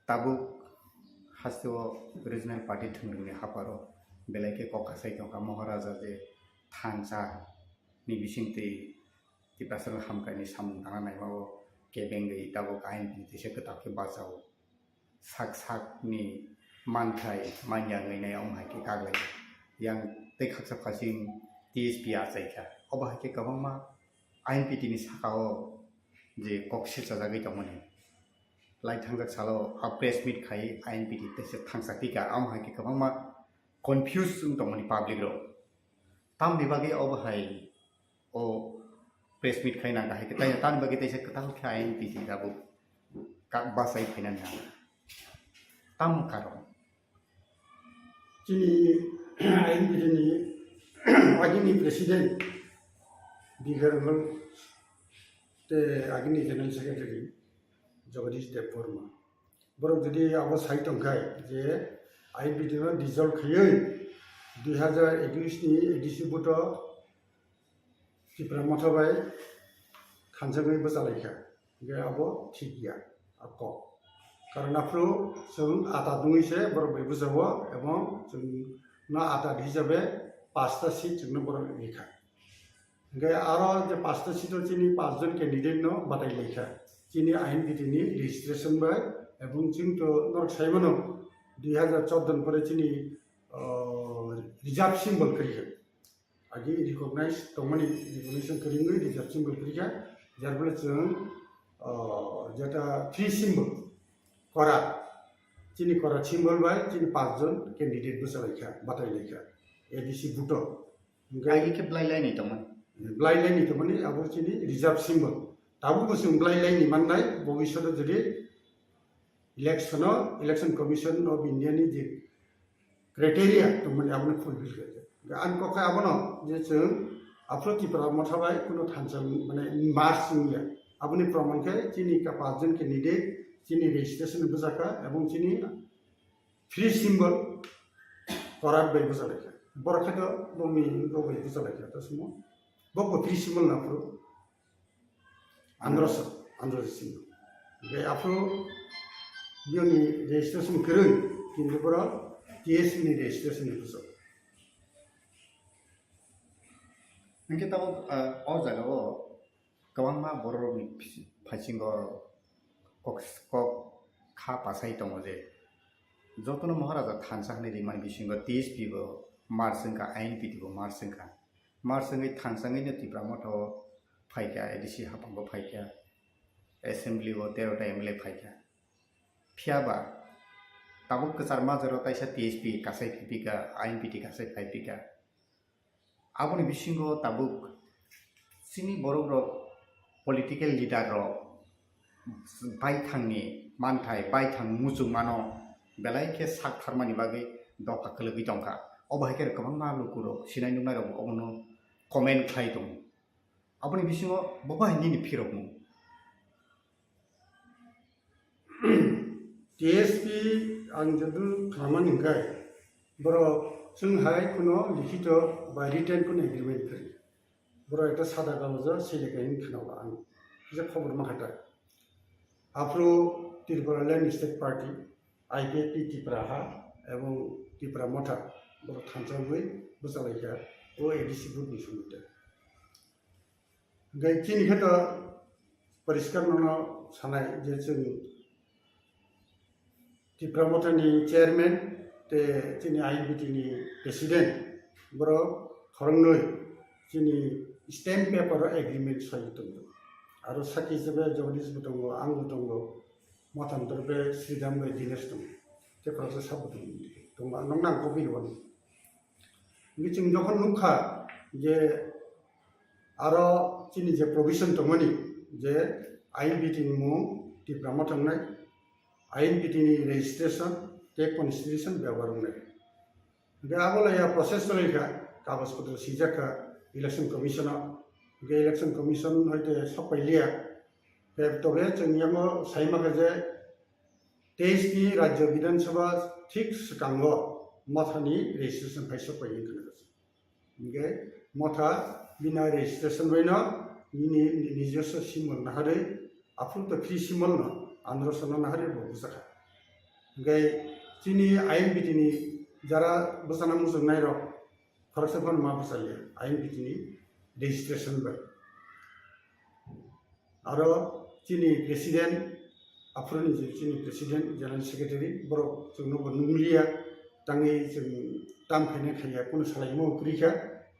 tabuk haste o regional party thwngrwngni hapharo belai khe kok kasai tongkha. Maharaja je thansa ni bisingtwi Tiprasarok hamkraini samung tangna naima o kebengwi tabuk I N P T teisa kwtal khe bachao. Sak sakni manthai manya wngwi nai omo hai khe kaglai. Yang tei khaksa phasing T S P achai kha. Obo hai khe kwbangma I N P T ni saka o je kok silchajagwi tongmani. Lai thangjak salo a press meet khai I N P T teisa thangsa tika, amo hai khe kwbangma confuse wng tongmani public rok. Tamni bagwi obo hai o press meet khai nang hai khe, tai tamni bagwi teisa kwtal khe I N P T tabuk ka-, bachai phainani nang. Tamo karon. Chini I N P T ni agini president Bigar Rongol te agini general secretary Jagadish Debbarma. Borok jodi abo sai tongkhai je I N P T no dissolve khaiwi dui hazar ekush ni A D C vote o Tipra Motha bai thansa bai bwchalaikha. Hingkhe abo thik ya, a kok. Karon aphuru chwng ata dungwi se borok bai bwchago, ebong chwng no ata hisabe pasta seat chwngno borok rikha. Hingkhe aro je pasta seat o chini pachjon candidate no batai laikha. Chini I N P T ni registration bai, ebong chwng to norok sai mano, dui hazar chordo ni pore chini, oh, reserve symbol kwrwi kha. Agi recognize tongmani recognition kwrwi wngwi reserve symbol kwrwi kha, jar phole chwng, ah, jeta three symbol, kora, chini kora symbol bai chini pachjon candidate bwchalaikha, batailaikha A D C vote o. Hingkhe agi khe blai laini tongmani. Blai laini tongmani abo chini reserve symbol. Tabukbo chwng blai laini mannai, bobishoto jodi election o, Election Commission of India ni je criteria tongmani abono fulfill khaijak. Ang kok khe abono je chwng aphuru Tipra Motha bai kuno thansa mane merge wngya. Aboni proman khe chini ka pachjon candidate chini registration bwchakha ebong chini three symbol korat bai bwchalaikha. Borok khe to bongni bok bai bwchalaikha to sumo. Bokbo three symbol na aphuru. Androso, Androso Singh. Bai aphuru biyoni registration kwrwi, kintu borok T S P ni registration ni bwswk. Hingke tabuk, ah, o jaga o kwbangma borok rokni phaising o kok, kok kha pasai tongo je jotono Maharaja thansa hinui rimani bisingo T S P bo merge wngkha, I N P T bo merge wngkha. Merge wngwi thansa wngwino Tipra Motha o phaikha, A D C haphango phaikha, assembly o tero ta M L A phaikha. Phiya ba tabuk kwchar majaro kaisa T S P kasai phaiphika, I N P T kasai phaiphika. Aboni bisingo tabuk chini borok rok, political leader rok baithangni manthai, baithang muchungmano belai khe sak tharmani bagwi dopha kwlwgwi tongkha. Obo hai khe kwbangma lukurok, sinai nuknairok obono comment khlai tongo. Aboni bisingo bo bai nini phirokmung? T S P ang joto khlaimani hwnkhe, borok chwng hai kheno likhito bai written kheno agreement kwrwi. Borok ekta sada kagojo swi lekha hwn kheno ang kisa khobor mankha ta. Aphuru Tripura Land State Party, I P F T Tipra ha, ebong Tipra Motha, borok thansa wngwi bwchalaikha, o A D C vote ni somoi tei. Hingke chini khe to poriskar nono sanai je chwng Tipra Motha ni chairman tei chini I N P T ni president borok khoroknwi chini stamp paper o agreement soi tongo. Aro sakhi hisabe Jagadish bo tongo, ang bo tongo, Motha ni torpe Sridham bai Dinesh tongo. Tei khoroksa sabo tongo. Tongo, nokno ang copy rwmani. Hingke chwng jokhon nukha je aro chini je provision tongmani je I N P T ni mung Tipra Motha wngnai, I N P T ni registration tei constitution bebohar wngnai. Hingke abo laiya process cholaikha, kagoj potro swijak kha Election Commission o, hingke Election Commission hoite sokpai liya, tei tobe chwng yango sai mankha je teis ni Rajya Bidhan Sabha thik swkango Motha ni registration phai sokpai wngkha. Hingke Motha bini registration bai no nini nijoswo symbol naharwi, aphuru to free symbol no androso no naharwi bo bwchakha. Hingke chini I N P T ni jara bwchana muchungnai rok khoroksa phano ma bwchaliya I N P T ni registration bai. Aro chini president, aphuruni je chini president, general secretary, borok chwngno bo nungliya, tangwi chwng tam khaina khaiya, kunu salaimo kwrwi kha.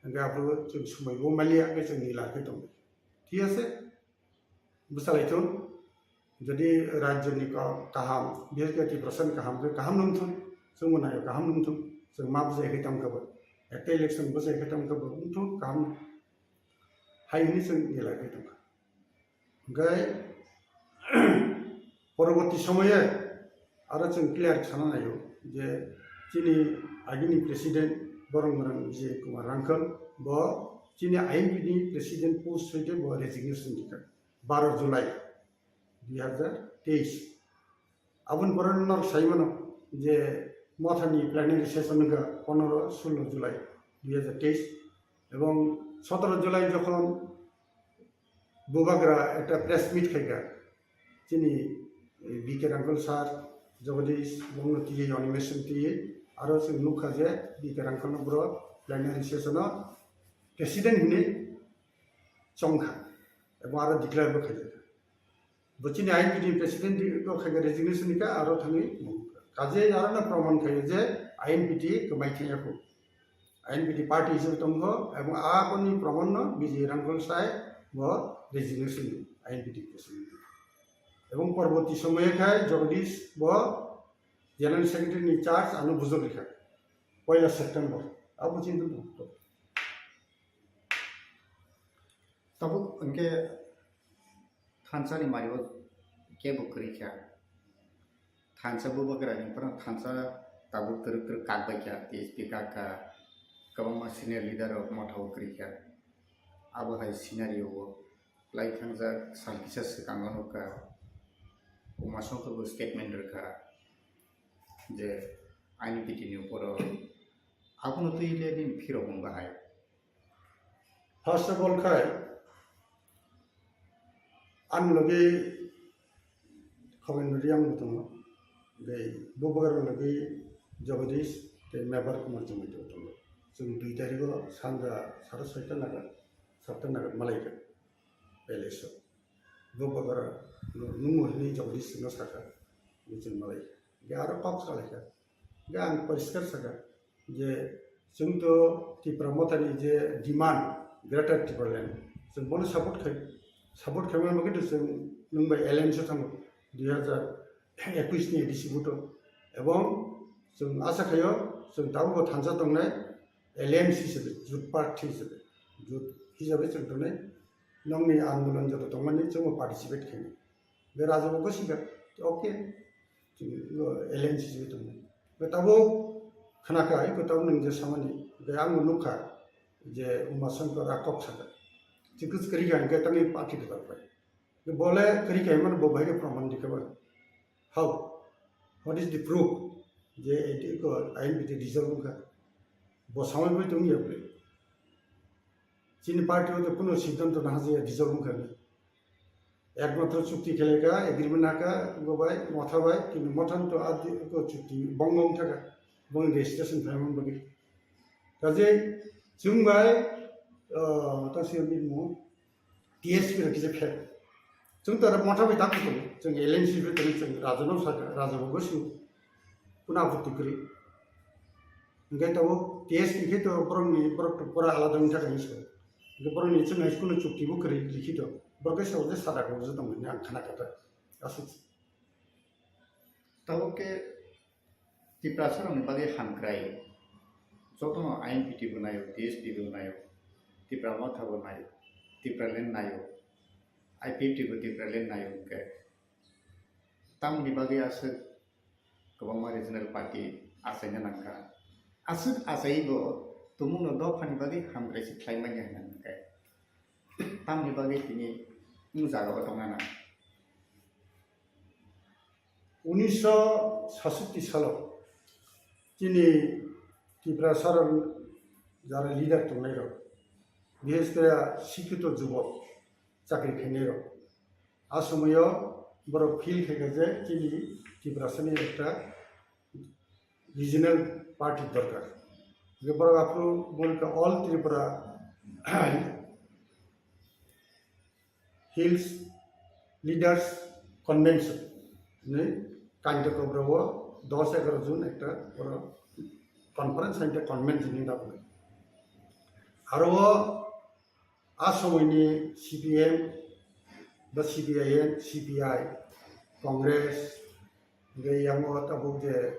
Hingke abo chwng swmai bo maliya, hingke chwng nila khe tongo. Thik ase? Bwsalaithun, jodi rajyoni ka-, kaham, bises khe Tiprasani kaham khe kaham nungthun, chwngbo nayo kaham nungthun, chwng ma bwsai khe tongkha bo, ekta election bwsai khe tongkha bo, wngthun kaham hai hwnwi chwng nila khe tongkha. Hingke poroborti somoye aro chwng clear sana naio je chini agini president borok mwrang Vijay Kumar Rangkhal bo chini I N P ni president post hoite bo resignation rikha baro July dui hazar teis. Aboni pore norok sai mano je Mothani plenary session wngkha pondro sullo July dui hazar teis, ebong sotoro July jokhon Bubagra ekta press meet khaikha, chini, eh, B K Rangkhal sir, Jagadish, bongno twiwi animation twiwi, aro chwng nukha je B K Rangkhalno boro plenary session-o president hinwi chongkha, ebong aro declare bo khaijakha. Bo chini I N P T president di-, bo khaikha resignation ni ka aro thangwi mungkha. Kaje aro no proman khaio je I N P T kwmai thangya kho. I N P T party hisabe tongkho, ebong aboni proman no B J Rangkhal sai bo resignation di I N P T president. Ebong porborti somoye khai Jagadish bo General Secretary ni charge ano bujok rikha. Poila September. Abo chini tongkho. Tabuk hingke thansa ni mari o kebo kwrwi kha. Thansa Bubagra ni phano thansa tabuk twrwk twrwk kak bai kha, T S P kak kha, kwbangma senior leader rok motha o kwrwi kha. Abo hai scenario o lai thangjak sal kisa swkang o nukha, Uma Shankar bo statement rwkha je I N P T ni upor o abono twi le nini phirok wng bahai. First of all khai, ang logi Khabendra Reang bo tongo, tei Bubagra logi Jagadish tei Mebar Kumar Jamita bo tongo. Chwng dui tarikh o sanja sara soita nagar, satta nagar malaikha palace o. Bubagra no nungo hinwi Jagadish no sakha, hinwi chwng malaikha. Hingke aro kok salaikha. Hingke ang poriskar sakha je chwng to Tipra Mothani je demand Greater Tipraland, chwng bono support khai, support khaimani bagwi to chwng nwng bai alliance o thango dui hazar ekush ni A D C vote o, ebong chwng asa khaio chwng tabukbo thansa tongnai alliance hisabe, jut party hisabe, jut hisabe chwng tongnai nokni andolon joto tongmani chwngbo participate khainai. Be raja bo gosi kha, okay. Chini, o, alliance simi tongmani. Be tabuk khna kha, iko tabuk nwng je samani, be ang nukha je Uma Shankar a kok sakha. Chikis kwrwi kha, hingke tangwi party kwtal pai. Be bole kwrwi kha, himano bo bahai khe proman di kha ba. How? What is the proof? Je eti ko I N P T dissolve wngkha. Bo samai bai tongya bole. Chini party o to kuno siddhanto nahajaya dissolve wngkha. Ekmatro chukti khelai kha, agreement hakha, go bai, motha bai, kintu motha to adi ko chukti bongong thaka, bongni registration phaimani bagwi. Kaje chwng bai, ah, ta siyam ni mo, T S P rok kisa phet. Chwng to motha bai tak to, chwng L N C bai to, chwng raja no sa, raja bo gosu. Kuna aputti kwrwi. Hingke tabuk T S P khe to borokni, borok to pura alada wngwi thaka hinwi sa. Hingke borokni chwng hai kuno chukti bo kwrwi likhi to. Borok khe sa je sada kok je tongmani ang khana kha ta. Aswk. Tabuk khe Tiprasa rokni bagwi hamkrai. Jotono I N P T bo naio, T S P bo naio, Tipra Motha bo naio, Tipraland naio, I P F T bo Tipraland naio hingke. Tamoni bagwi aswk kwbangma regional party achaina nangkha. Aswk achaibo tumungno dophani bagwi hamkrai se khlai manya hinwi hwnkhe tamoni bagwi tini o jaga o tongna nang. Unisho sasoti salo chini Tiprasa rok jara leader tongnai rok, bises khe sikhito jubok chakri khainai rok, a somoyo borok feel khaikha je chini Tiprasani ekta regional party dorkar. Je borok aphuru borok all Tripura Hills Leaders Convention ni Kanja Kobra o dos egaroh June ekta borok conference hai convention ni dapur. Aro o a somoini C P M ba C P I M, C P I, Congress, hingke yango tabuk je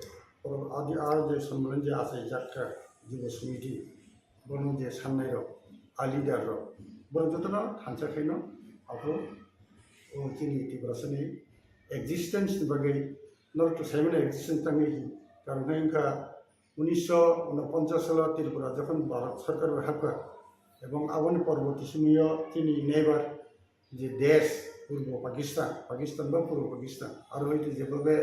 oro adi a je sambulan je achai jak kha Jubo Samiti, bono je sannai rok, a leader rok, borok jotono thansa khaino aphuru o chini Tiprasani existence ni bagwi norok to saimano existence tangwi hi, karon khe wngkha unisho unoponchas salo Tripura jokhon Bharat Sarkar bai hapkha, ebong aboni porborti somoyo chini neighbor je desh Purbo Pakistan, Pakistan ba Purbo Pakistan, aro hoite jebobe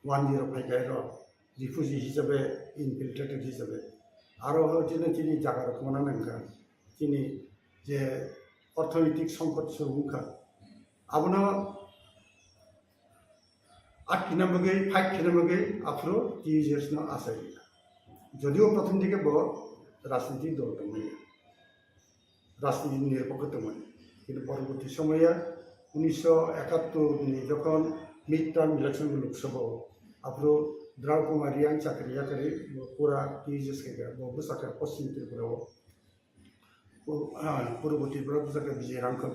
wanjwi rok phai khe aro refugee hisabe, infiltrated hisabe, aro hoite chini jaga rok mona nangkha, chini je orthonoitik songkot suru wngkha, abono atkina bagwi, fight khina bagwi aphuru T U J S no achai rikha. Jodio prothom dike bo rajniti dol tongmani, rajniti nirpokho tongmani. Kintu porborti somoya unisho ekattor ni jokhon mid term election bo Lok Sabha o, aphuru Draw Kumar Reang chakri yakari bo pura T U J S khaikha, bo bwsakha Poschim Tripura o. Pur-, ah, Purbo Tripura bwsakhe Vijay Rangkhol.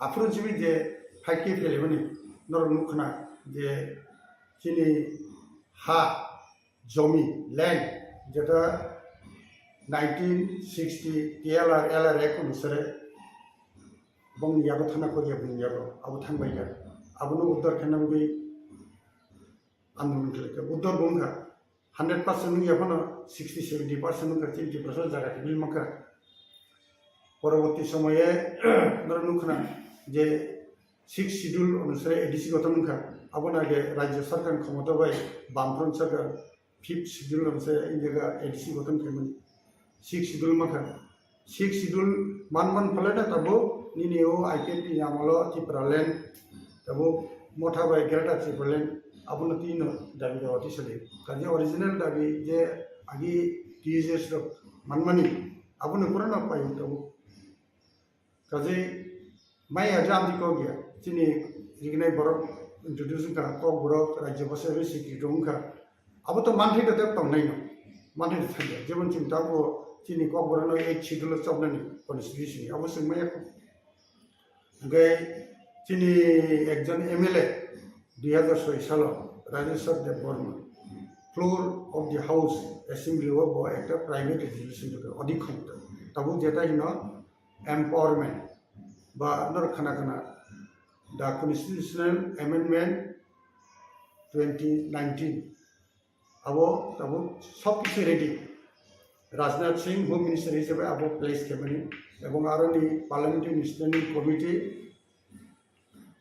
Aphuru jibini je fight khe phelemani norok nukhna je chini ha, jomi, land, jeta nineteen sixty T L R, L R Act onusare bongni yago thana koriya bini yago abo thangbaikha. Abono uddar khaina bagwi andolon khlaikha. Uddar bo wngkha. Hundred percent wngya phano sixty seventy percent wngkha chini Tiprasa jaga kibil mankha. Poroboti somoye norok nukhna je sixth schedule onusare A D C gothon wngkha. Abono age rajya sarkar khomota bai Bamfront sarkar fifth schedule onusare India A D C gothon khaimani. Sixth schedule mankha. Sixth schedule man man phalai na tabuk nini o I P F T ni amolo Tipraland tabuk motha bai Greater Tipraland abono twi no dabi rw tisali. Kaje original dabi je agi T U J S rok manmani abono pura no paio tabuk. Kaje maya jam di kok ya chini rignai borok introduce wngkha, kok borok rajya basa bai sikri wngkha. Abo to manthai da tep tongnai no. Manthai da thangya. Jemon chini tabo chini kokborok no eight schedule o chopnani constitution ni. Abo swng maya kho. Hingke chini ekjon M L A dui hazar soi salo Rajeshwar Debbarma floor of the House Assembly o bo ekta private resolution tongkha, odik khomta. Tabuk jeta hino empowerment ba norok khana khana the constitutional amendment twenty nineteen. Abo tabuk sob kisu ready. Rajnath Singh Home Minister hisabe abo place khaimani, ebong aroni Parliamentary Standing Committee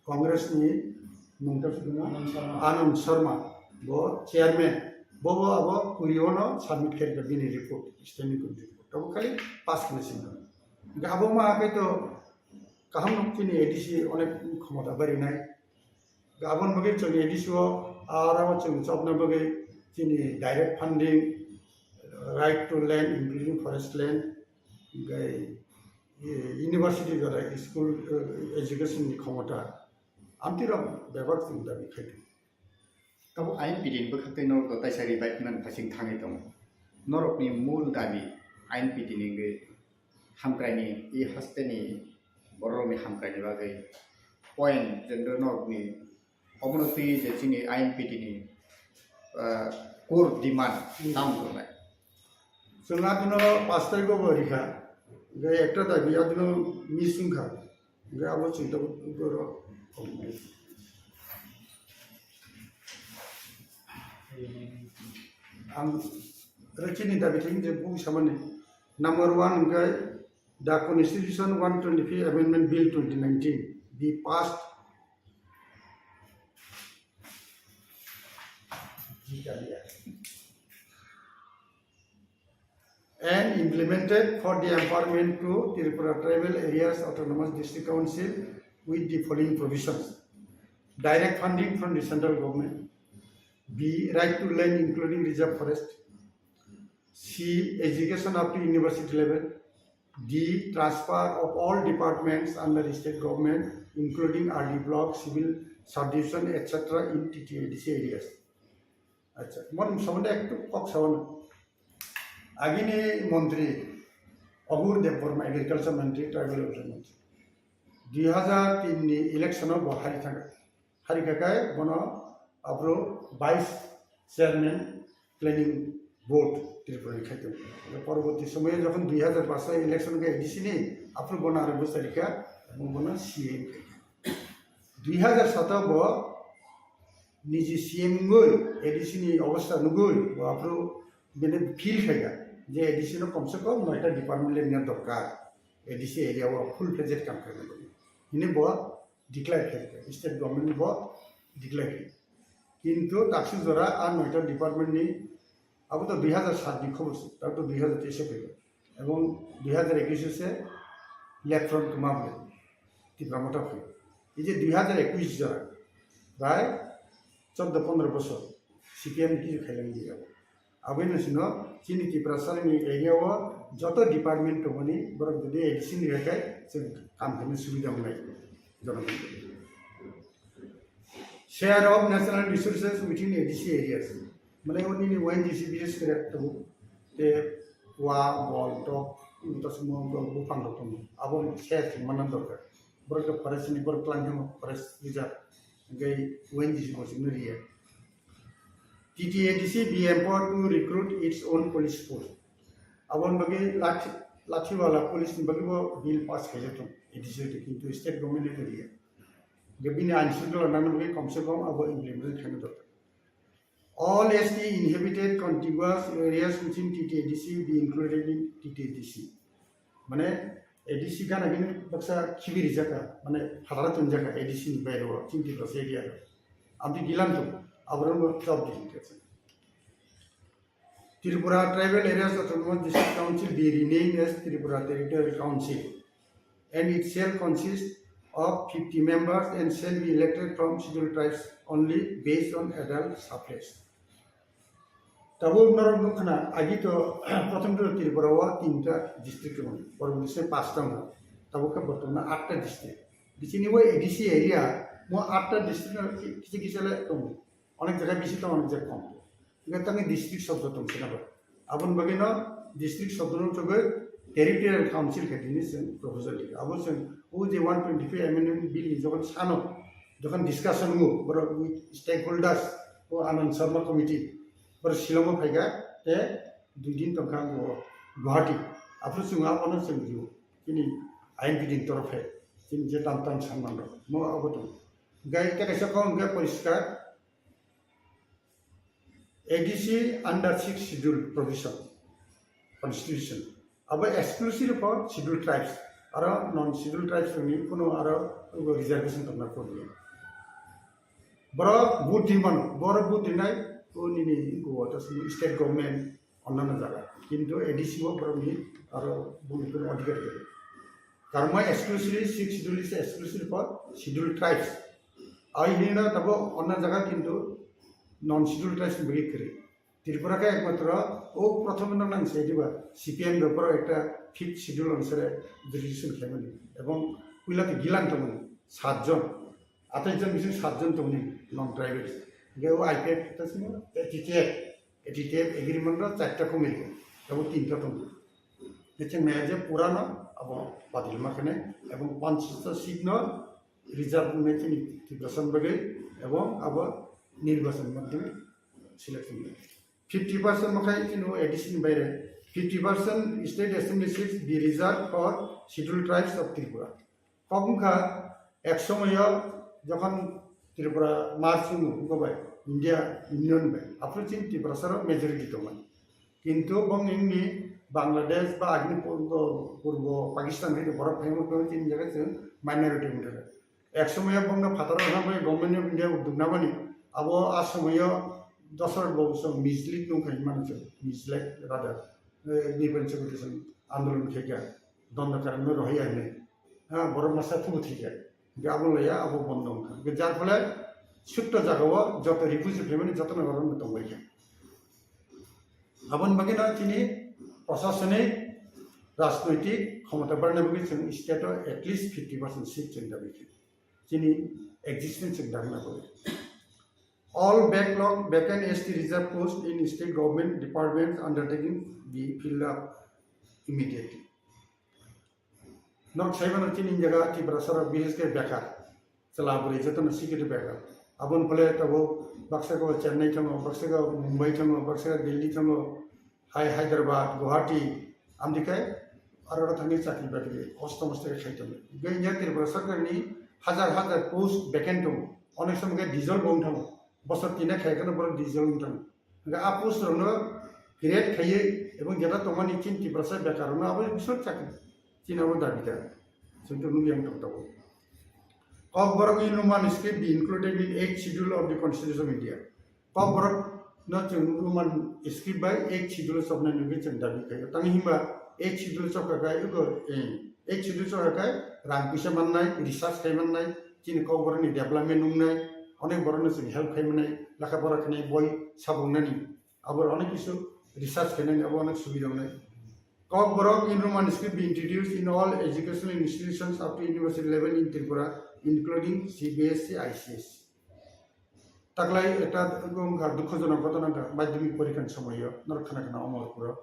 Congress ni mungta suduma Anand Sharma. Anand Sharma bo chairman, bo bo abo kurio no submit khaikha bini report, standing committee report. Tabuk khali pass khna singha. Hingke abo ma khe to kaham no chini A D C onek khomota barinai. Aboni bagwi chwng A D C o aro chwng chopna bagwi chini direct funding, right to land including forest land, hingke, eh, university jora school, eh, education ni khomota. Amtwi rok bebak chwng dabi khai tongo. Tabuk I N P T ni bwkhaktwi norok do taisa rebite man phasing thangwi tongo. Norokni mul dabi I N P T ni wngwi hamkraini, i hasteni bororokni hamkraini bagwi point jendro norokni obono twi je chini I N P T ni, ah, core demand Hmm. tamo tongnai. Chwng adino pash tarikh o bo rikha, hingke ekta dabi adino miss wngkha, hingke abo chwng tabuk oro. Ang rechini dabi thani je bung samani number one hingke the Constitution one twenty-five Amendment Bill twenty nineteen be passed and implemented for the empowerment to Tripura Tribal Areas Autonomous District Council with the following provisions. Direct funding from the central government. B, right to land including reserve forest. C, education up to university level. D, transfer of all departments under state government, including R D block, civil subdivision, et cetera in T T A D C areas. Acha, mon somonde ektu kok sawan. Agini montri Agur Debbarma, agriculture montri, tribal welfare montri, dui hazar tin ni election o bo hari thangkha. Hari khakai bono aphuru vice chairman planning board Tripura ni khaitong. Porborti somoyo jokhon dui hazar paanch election khe A D C ni, aphuru bono aro bwsarikha, bono C M khaikha. Dui hazar sato bo niji C M wngwi, A D C ni obostha nugwi, bo aphuru bini feel khaikha je A D C no komse kom noita department le nina dorkar, A D C area o full fledged kam khaina bagwi. Hini bo declare khaikha, state government bo declare khaikha. Kintu taksuk jora a noita department ni, abo to dui hazar sat ni khobor se, tabuk to dui hazar teis o phaibo. Ebong dui hazar ekush o se left front kwma bai Tipra Motha phai. Ei je dui hazar ekush jora, prai chordo pondro bosor C P M ni kisu khailang di abo. Aboni sino chini Tiprasa ni area o joto department tongmani borok jodi A D C ni khe chwng kam khaina subida wngnai jonogon. Share of natural resources within A D C areas. Mane oni ni O N G C bises kore tongo. Te wa, bol, tok, tasmo, bupang rok tongo. Abo share manna dorkar. Borok forest ni borok klang forest reserve. Gai O N G C bo sino riya. T T A D C be empowered to recruit its own police force. Aboni bagwi lathi, lathiwala police ni bagwi bo bill pass khaijak thung A D C, kintu state government ni riya. Ge bini ain shrunkhala nangna bagwi komse kom abo implement khaina dorkar. All S T inhabited contiguous areas within T T A D C be included in T T A D C. Mane A D C gana gini baksa khibi rijaka, mane phatara tunjaka A D C ni baire o, chini Tiprasa area o. Abdi gilam tu, aborok no chop di hinke se. Tripura Tribal Areas Autonomous District Council be renamed as Tripura Territorial Council, and it shall consist of fifty members and shall be elected from Scheduled Tribes only based on adult suffrage. Tabuk norok nukha na, agi to prothom to Tripura o tinta district tongo, porborti se pasta tongo, tabuk khe bortomano atta district. Bichini o A D C area mo atta district no kisa kisa le tongo, onek jaga bisi tongo, onek jaga kom. Hingke tangni district sobdo tong sina bo. Aboni bagwi no district sobdo no chogwi territorial council khe tini chwng proposal rikha. Abo chwng o je one twenty-five amendment bill ni jokhon sano, jokhon discussion wngo, borok stakeholders, o Anand Sharma committee, borok Shillong o phaikha, te dui din tongkha bo Guwahati. Aphuru chwng abono chwng rw, chini I N P D ni torofe, chini je tam tam sanman rok, mo abo tong. Gai te kaisa kok hwnkhe poriskar, A D C under sixth schedule provision, constitution. Abo exclusive for scheduled tribes. Aro non scheduled tribes ni kuno aro reservation tongna kodi. Borok vote di mano, borok vote di nai, o nini go ta state government onnano jaga. Kintu A D C o borok ni aro vote ni kuno adhikar gede. Karma exclusively, sixth schedule is exclusive for scheduled tribes. Ai hino tabo onna jaga kintu non scheduled tribes ni bagwi kwrwi. Tripura khe ekmatro o prothom no nang se diba C P M rok borok ekta fifth schedule onusare jurisdiction khaimani ebong puila khe gilang tongmani satjon, athai jon bising satjon tongmani non tribals. Hingke o I P F ta sini A T T F, A T T F agreement ro charta komiti, abo tinta tongo. Hingke naya je purano abo badil ma khane ebong panchta seat no reserve wngwi chini Tiprasa ni bagwi ebong abo nirbachan madhyome selection wngwi. Fifty percent mokhai chini A D C ni baire, fifty percent state assembly seats be reserved for scheduled tribes of Tripura. Kok wngkha ek somoyo jokhon Tripura merge wngwi wngkha bai India Union bai, aphuru chini Tiprasa rok majority tongmani. Kintu bongni wngni Bangladesh ba agini purbo, purbo Pakistan hai borok phaima phai chini jaga chwng minority wngkha. Ek somoyo bongno phataro thangbai Government of India udduk namani, abo a somoyo Dasarath Babu song mislead nung khai mano chwng, misled rather, eh, Nipan Chakraborty song andolon khaikha, Dondakaran no rohai ahinai, ha, borok masa thubu thikha, hingke abo laya abo bondo wngkha, hingke jar phole sutto jagao joto refugee phaimani jotono borok no tongbaikha. Aboni bagwi no chini prosasonik, rajnoitik khomota barna bagwi chwng state o at least fifty percent seat chwng dabi khe. Chini existence chwng dagna bagwi. All backlog vacant S T reserve post in state government departments undertaking be filled up immediately. Nok saimano chini jaga Tiprasa rok bises ke bekar. Chwla bwrwi jotono sikiri bekar. Aboni phole tabuk baksa go Chennai thango, baksa go Mumbai thango, baksa go Delhi thango, hai Hyderabad, Guwahati, amdikai aro thangwi chakri bakri kosto mosto khe khai tongo. Hingke India Tripura sarkarni hajar hajar post vacant tongo. Onek somoy khe dissolve wng thango. Bosor tine khai kheno borok dissolve wng thango. Hingke a post rokno create khaiwi ebong jeta tongmani chini Tiprasa bekar rokno abo bisor chakri. Chini abo dabi da. Chwng to nukya wng tong tongo. Kokborok in Roman script be included in eighth schedule of the Constitution of India. Kokborok no chwng Roman script bai eighth schedule o chopnai nugwi chwng dabi khaio. Tamo himba eighth schedule chopkha khai ego, eh, eighth schedule chopkha khai rang puisa mannai, research khai mannai, chini Kokborok ni development wngnai, onek borok no chwng help khai mannai, lekha pora khainai boi sabung nani, abo onek kisu research khainani abo onek subida wngnai. Kokborok in Roman script be introduced in all educational institutions up to university level in Tripura, including C B S E, I C S E. Taklai ekta wngkha dukhojonok ghotona wngkha madhyamik porikhani somoyo norok khana khana Omorpuro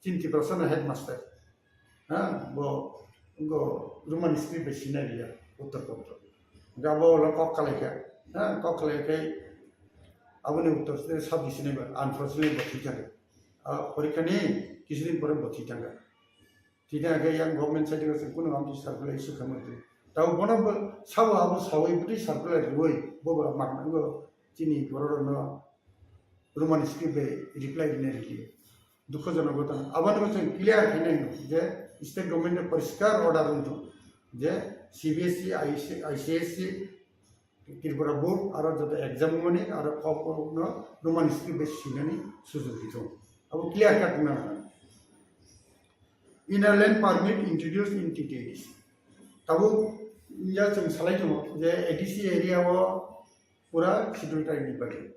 chini Tiprasano headmaster, ha, bo, bo Roman script bai sinai liya Uttar Pondro. Hingke abo ulo kok kalaikha, ha, kok kalaikhe aboni uttor se sabji sinai ba unfortunately bo thwi thangkha. A porikhani kisudin pore bo thwi thangkha. Thwi thangkha khe yang government side o chwng kunu amtwi circular issue khaimani. Tabo bono bo sabo abo sawi bwtwi circular rwui bo bo maknango chini bororokno Roman script bai reply rwna rwliya. Dukhojonok ghotona. Aboni bo chwng clear khainai je state government ni poriskar order wngthung je C B S E, I C S E, Tripura board aro joto exam wngmani aro kokborok no Roman script bai swinani sujog rithung. Abo clear cut wngna nango. Inner line permit introduced in T T A D C. Tabuk ya chwng salai tongo je A D C area o pura Scheduled Tribe ni bagwi.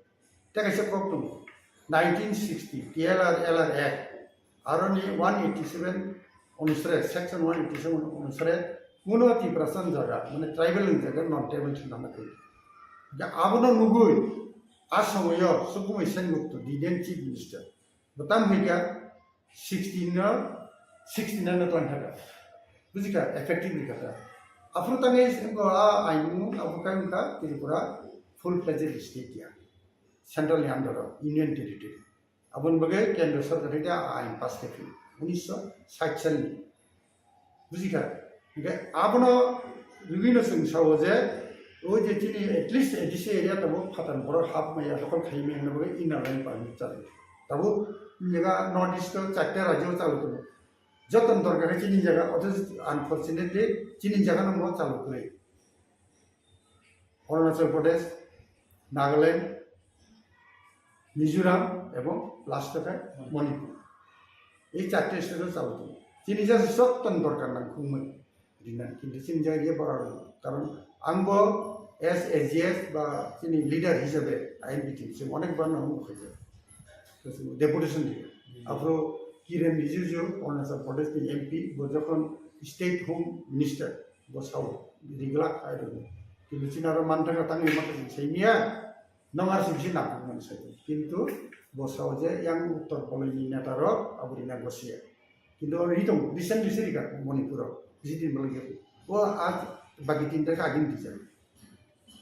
Tei kaisa kok tongo, nineteen sixty T L R L R Act, aroni one eighty seven onusare, section one eighty seven onusare, kuno Tiprasa ni jaga, mane tribal ni jaga, non tribal ni jaga na koi. Abono nugui, a somoyo Sukumai Sengup to, the then chief minister. Bo tam hoi kha sixty no, sixty nine no twlang kha. Buji kha, effective ni kha. Aphuru tangwi sengko a aimung abo kai wngkha Tripura full fledged state ya. Central ni under o, Union Territory. Aboni bagwi Kendra Sarkar hai a ain pass khe phino, unisho sait salni. Buji kha? Hingke abono rwgwino chwng sao je, o je chini at least A D C area tabuk phatani borok hap maya, dokol khai maya hwnwi bagwi inner line permit chalo. Tabuk nega North East o charta rajyo chalo tongo. Jotoni dorkar khe chini jaga, othocho unfortunately chini jaga no mo chalo kwrwi. Arunachal Pradesh, Nagaland, Mizoram ebong last o khe Manipur. Ei charta state o chalo tongo. Chini jaga jotoni dorkar nang khungmani rinani, kintu chini jaga ye bara rw. Karon ang bo as A G S ba chini leader hisabe I N P team se onek bar no hamung khaijak. Deputation diye. Aphuru Kiren Rijiju, Arunachal Pradesh ni M P, bo jokhon state home minister, bo sao, riglak hai rw. Kintu chini aro manthaka tangwi maka chwng sai miya, nong R C B C nangkukmani sai. Kintu bo sao je yang uttor poloi ni neta rok abo rina gosia. Kintu abo hitung, recently sirika Manipur o, bisi din bolong ya. O a bagi tin ta agin dijak.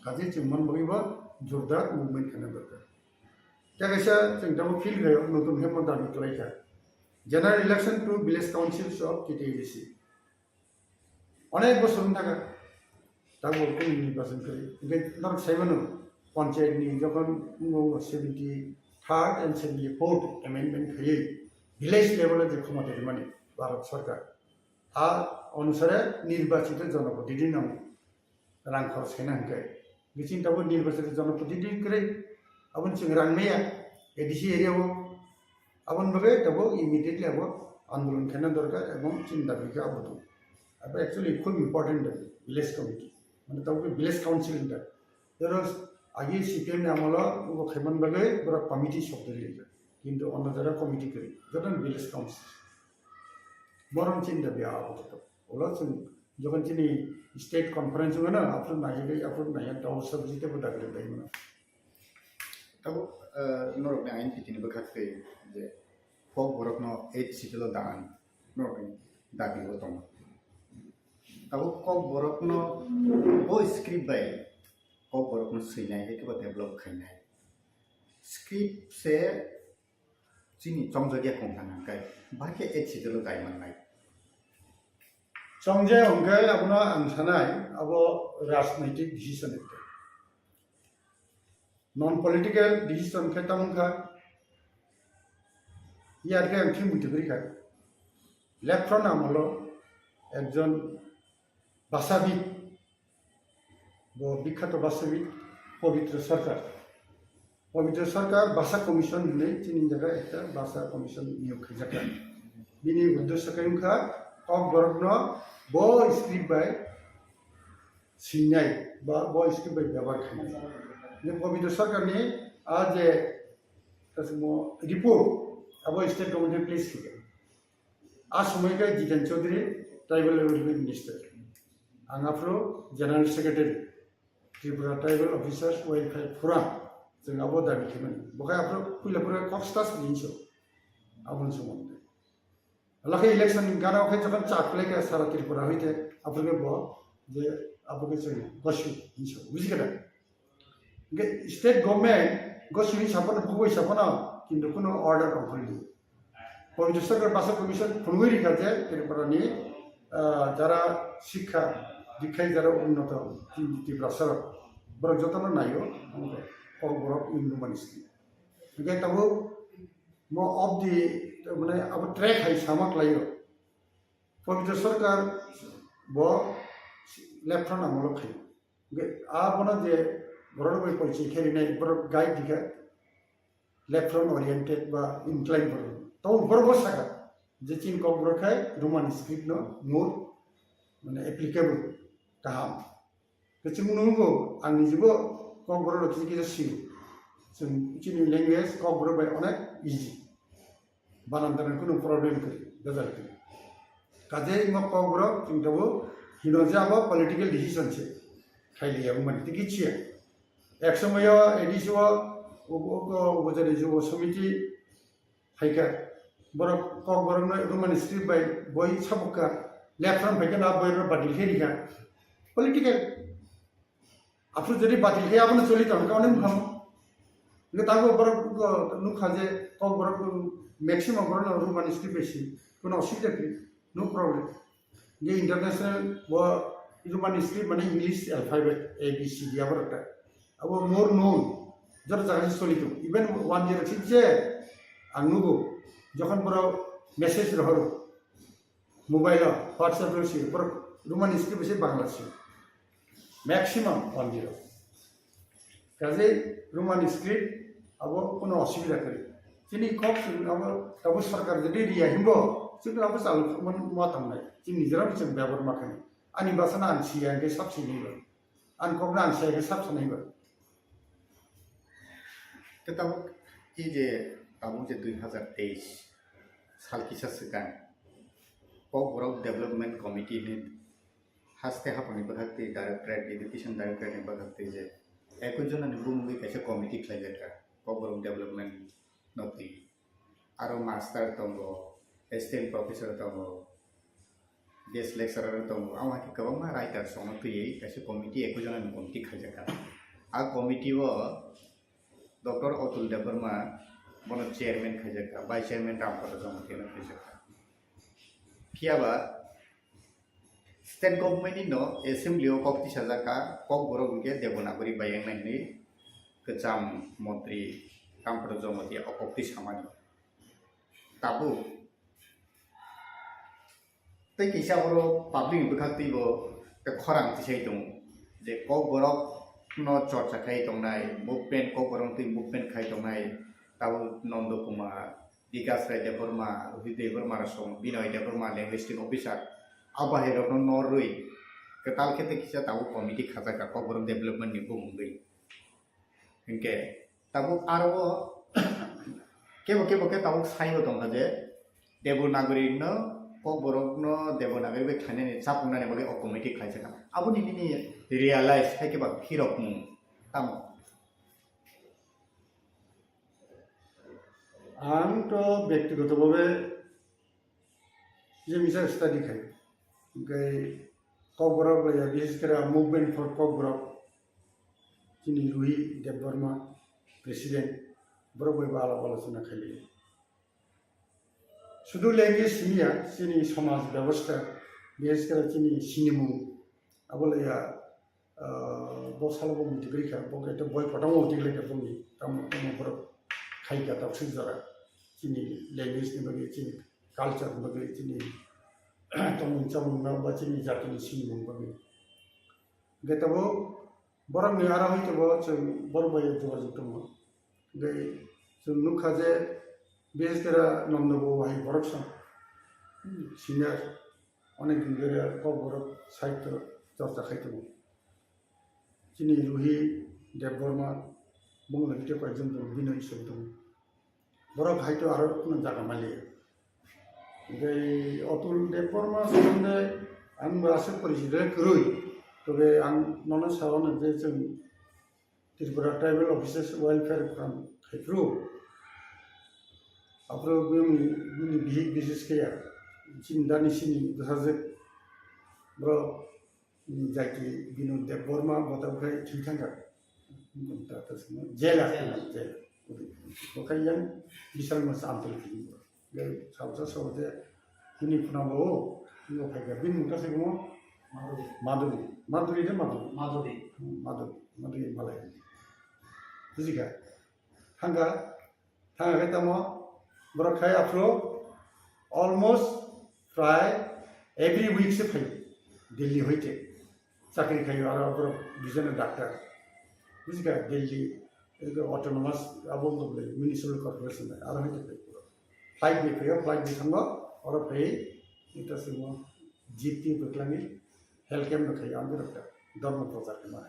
Kaje chwng man bagwi bo jordar movement khana dorkar. Tei kaisa chwng tamo feel khayo, notun khe mo dabi kwlai kha. General election to village councils of T T A D C. Onek bosor wng thaka. Tabuk kunu nirbachon kwrwi. Hingke norok sai mano, panchayat ni jokhon wngkha seventy third and seventy fourth amendment khaiwi village level o je khomota rimani Bharat Sarkar. A onusare nirbachito jonoprotidini nang rang khorch khaina hingke. Biching tabuk nirbachito jonoprotidini kwrwi, aboni chwng rang maya, A D C area o. Aboni bagwi tabuk immediately abo andolon khaina dorkar ebong chini dabi khe abo tong. Abo actually khub important dabi, village committee. Mane tabuk village council hinda. Jero agi C P M ni amolo obo khaiman bagwi borok committee sok dori rijak. Kintu ono jora committee kwrwi, joto village council. Borom chini dabi abo tong. Ulo chwng jokhon chini state conference wngmano, aphuru naiwi, aphuru naiya, tei obo sob jite bo dabi rwbaimano. Tabuk, eh, norokni ain pitini bwkhak twi je Kokborokno eighth schedule o dan norokni dabi o tongo. Tabuk Kokborokno bo script bai Kokborokno swinai hai khe bo develop khainai. Script se chini chongjak ya kong thang hwnkhe, bahai khe eighth schedule o dai mannai. Chongjak hwnkhe abono ang sanai, abo rajnaitik decision ekta. Non political decision khe tamo wngkha, yar khe ang thik muitu kwrwi kha. Left front amolo ekjon bhasavid, bo bikhato bhasavid Pabitra Sarkar. Pabitra Sarkar Bhasa Commission hinwi chini jaga ekta Bhasa Commission niyog khaijak kha. Bini uddesho khe wngkha Kokborokno bo script bai singnai ba bo script bai byabar khainai. Je Pabitra Sarkarni a je kasimo report abo state government place khe. A somoi khe Jiten Chaudhary, Tribal Welfare Minister. Ang aphuru General Secretary, Tripura Tribal Officers Welfare Forum. Chwng abo dabi khaimani. Bo khe aphuru puila phuru kok stas hinso. Aboni somondo. Lakhe election gana khe jokhon chak khlai kha sara Tripura hoite, aphuru khe bo je abo khe chwng gosu hinso. Buji kha da? Hingke state government go suri sapono, bugui sapono, kintu kuno order ongkhorli. Pabitra Sarkar Bhasa Commission phunugui rikha je Tripura ni, ah, jara sikha dikhai jara unnoto Tiprasa rok, borok jotono naio, Kokborok Hindu Monastery. Hingke tabuk mo of the, mane abo track hai sama khlaio. Pabitra Sarkar bo left front amolo khaio. Hingke abono je borok bai poichi khe rinai borok guide dikha left front oriented ba incline borok. To borok bo saka je chini Kokborok khai Roman script no more mane applicable kaham. Khe chwng nukgo ang nijibo Kokborok rok kisa kisa sio. Chwng chini language Kokborok bai onek easy. Banan tangwi kunu problem kwrwi, bejal kwrwi. Kaje imo Kokborok chwng tabuk hino je abo political decision se. Khailiya wngmani tei kichiya. Ek somoyo A D C o, o, o, o, Upajari Jubo Samiti phaikha. Borok Kokborokno Roman script bai boi sabukha. Left front phaikha na boi rok badil khe rikha. Political. Aphuru jodi batil khe abono choli tong kha, onek buphang. Hingke tabuk borok, uh, nukha je Kokborok, uh, maximum borok no Roman script bai si. Kono osubida kwrwi, no problem. Hingke international bo Roman script mane English alphabet A B C D aborok ta. Abo more known. Joto jaga se choli tong. Even one zero six je ang nugo. Jokhon borok message rohoro. Mobile o, WhatsApp o si, borok Roman script se Bangla si. Maximum one zero. Kaje Roman script abo kono osubida kwrwi. Chini kok chwng abo, abo sarkar jodi riya himbo, chwng abo chal ma tang nai. Chini nijera bo chwng byabar ma khe. Ani basa na ang siya hingke sab sini ba. Ang kok na ang siya hingke sab sanai ba. Ke tabuk, e je tabuk je dui hazar teis sal kisa swkang Kokborok Development Committee ni haste haphangni bwkhak twi Directorate, Education Directorate ni bwkhak twi je ekwis jonani bumungwi kaisa committee khlaijakha Kokborok Development no twi. Aro master tongo, assistant professor tongo, guest lecturer tongo, amo hai khe kwbangma writers rokno twiwi kaisa committee, ekwis jonani committee khaijakha. A committee o Doctor Atul Debbarma bono chairman khaijakha, vice chairman Rampada Jamatia no khaijakha. Phiya ba state government ni no assembly o kok tisajak kha, Kokborok hwnkhe Devanagari bai wngnai hwnwi kwcham montri Rampada Jamatia o kok tisamani. Tabuk tei kisa oro public ni bwkhak twibo tei khorang tisai tongo je Kokborok no chorcha khai tongnai, movement, Kokborok twi movement khai tongnai, tabuk Nondo Kumar, Bikas Rai Debbarma, Rohit Debbarma rok song, Binoy Debbarma, linguistic officer, a bahai rokno norwi kwtal khe tei kisa tabuk committee khajak kha Kokborok development ni bumungwi. Hinkhe tabuk aro o kebo kebo khe tabuk saibo tongkha je Devanagari no, Kokborok no Devanagari bai khlainani chapung nani bagwi o committee khlaijak kha. Aboni nini realize hai khe ba phirokmung tamo? Ang to bektigoto bhabe je misa study khai, hingke Kokborok laiya, bises kore Movement for Kokborok, chini Ruhi Debbarma, president, borok bai bo alap alochona khailaiya. Sudu language siniya, chini somaj bebostha, bises kore chini sinimung, abo laiya, ah, bo salo bo muitu kwrwi kha, bo khe boi kotorma muitu kwrwi kha boni, tamo, tamo borok khai kha tok sik jora. Chini language ni bagwi, chini culture ni bagwi, chini tongmung chamung no ba chini jati ni sinimung bagwi. Hingke tabo borok ni aro hai tabo chwng borok bai jogajog tongo. Hingke chwng nukha je bises kore Nondo bo hai borok sa senior. Onek din dhori Kokborok sahityo chorcha khai tongo. Chini Ruhi Debbarma, bongni tei koyekjon borok bini isor tongo. Borok hai to aro kunu jaga maliya. Tei Atul Debbarma sombonde ang bo aswk porichito kwrwi. Tobe ang nono sao je chwng Tripura Tribal Officers Welfare Forum khai phuru. Aphuru bini, bini bihik bises khe ya. Chini dani sini bwsajwk. Bro, bini jati Binod Debbarma, bo tabuk khai thwi thangkha. Jail, jail. Bo khai yang bisal mas amtel thwi. Gai salsa sabo je bini phunango, bini phaikha, bini mungkha se kumo? Madhuri. Madhuri. Madhuri de Madhuri? Madhuri. Hmm, Madhuri. Madhuri malai. Bujikha? Thangkha? Thangkha khe tamo? Borok khai aphuru almost prai every week se phaio. Delhi hoite. Chakri khaio aro borok bijano doctor. Bujikha? Delhi, ego autonomous, abo wngkha bwlai municipal corporation bai, aro hai tongphai borok. Flight bai phaio, flight bai thango, oro phai, ita simo jeep twi bwkhlangwi health camp no khaio, ang borok ta dharma prochar khaima.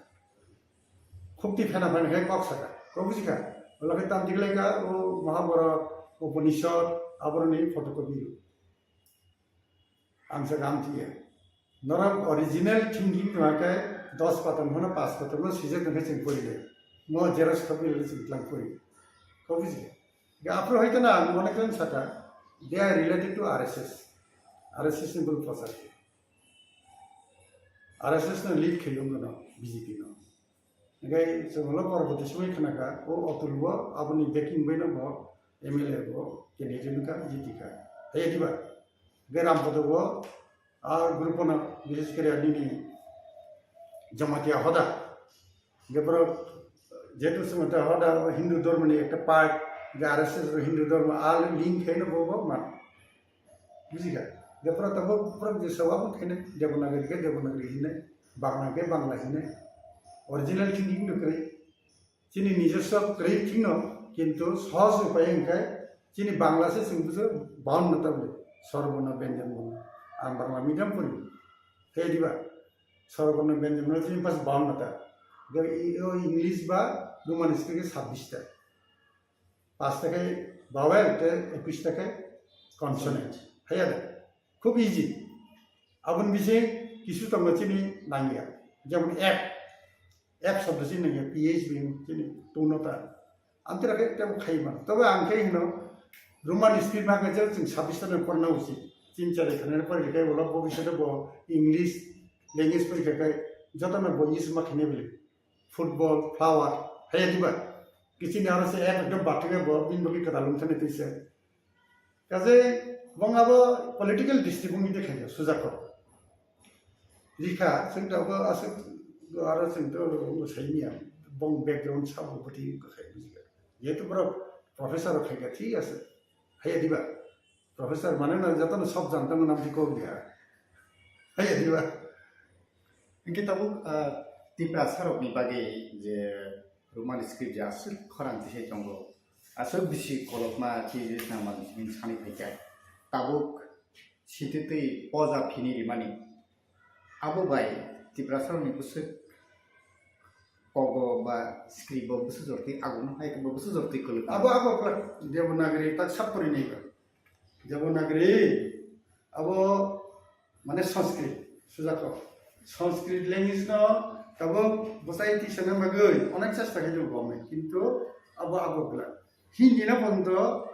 Khukti phena phena khe kok saka, kok bujikha? Olo khe tam tiglai kha, o Mahabharata, Upanishad, aboroni photocopy. Ang sa gam tiya. Norok original thinking tongma khe dos patan hono pas patan no sijak tongkhe chwng pori le. Mo xerox copy le chwng tlang pori. Ko buji? Ga aphuru hoito na ang mone khe saka, they are related to R S S. R S S ni bul prochar khe. R S S no lead khayo no B J P no. Hingke chwng ulo porborti somoi khna kha, o Atul bo aboni backing bai no bo M L A bo candidate wngkha, jiti kha. Hai diba? Hingke Rampada bo a group no, bises kore nini Jamatia Hoda. Hingke borok jehetu Jamatia Hoda Hindu dhormo ni ekta part, hingke R S S bo Hindu dhormo, a link khe no bo bo ma. Bujikha? Hingke pura tabuk pura je sabo khe ne Devanagari khe Devanagari hinne, Bangla khe Bangla hinne. Original thinking no kwrwi. Chini nijoswa kwrwi thikno, kintu sohoj upai hwnkhe chini Bangla se chwng bujo bahan no tabuk. Swarborno, Byanjan Borno. Ang Bangla medium pori. Khe diba? Swarborno, Byanjan Borno chini pas bahan no ta. Hingke i-, o English ba Roman script khe sabbish ta. Pasta khe vowel tei ekush ta khe consonant. Haiya de? Khub easy. Aboni bising kisu tongo chini nangya. Jemon app. App shobdo chini nangya. P H B chini tungno ta. Amtwra khe tebo khai mano. Tobe ang khe hino Roman script ma khe chwng sabbish ta porna usi. Tin char khana pore khe ulo bobishote bo English language pore khe jotono bo use ma khane bili. Football, flower, haiya diba? Kiching ni aro se ek ekdom bathik bo, bini bagwi kwtal wng thani twi se. Kaje bong abo political district wngwi de khaija, sujak kok. Rikha, chwng tabuk aswk aro chwng to saimanya, bong background sabo bwtwi wngkha khai bujikha. Jehetu borok professor rok khaikha, thik ase. Haiya diba? Professor mane na jotono sob janta mwnam di kok dia. Haiya diba? Hingke tabuk, ah, Tiprasa rokni bagwi je Roman script je aswk khorang tisai tongo, aswk bisi kolokma twi je nangmani hwnwi sanwi phaikha. Tabuk sititwi poja phini rimani. Abo bai Tiprasa rokni bwswk kogo ba script bo bwswk jortwi aguno hai bo bwswk jortwi kwlwk. Abo, abo kwlwk Devanagari tak sap pori nai ba. Devanagari abo mane Sanskrit, sujak kok. Sanskrit language no tabuk bwsai tisana bagwi onek chesta khaijak government, kintu abo, abo kwlwk. Hindi no pondo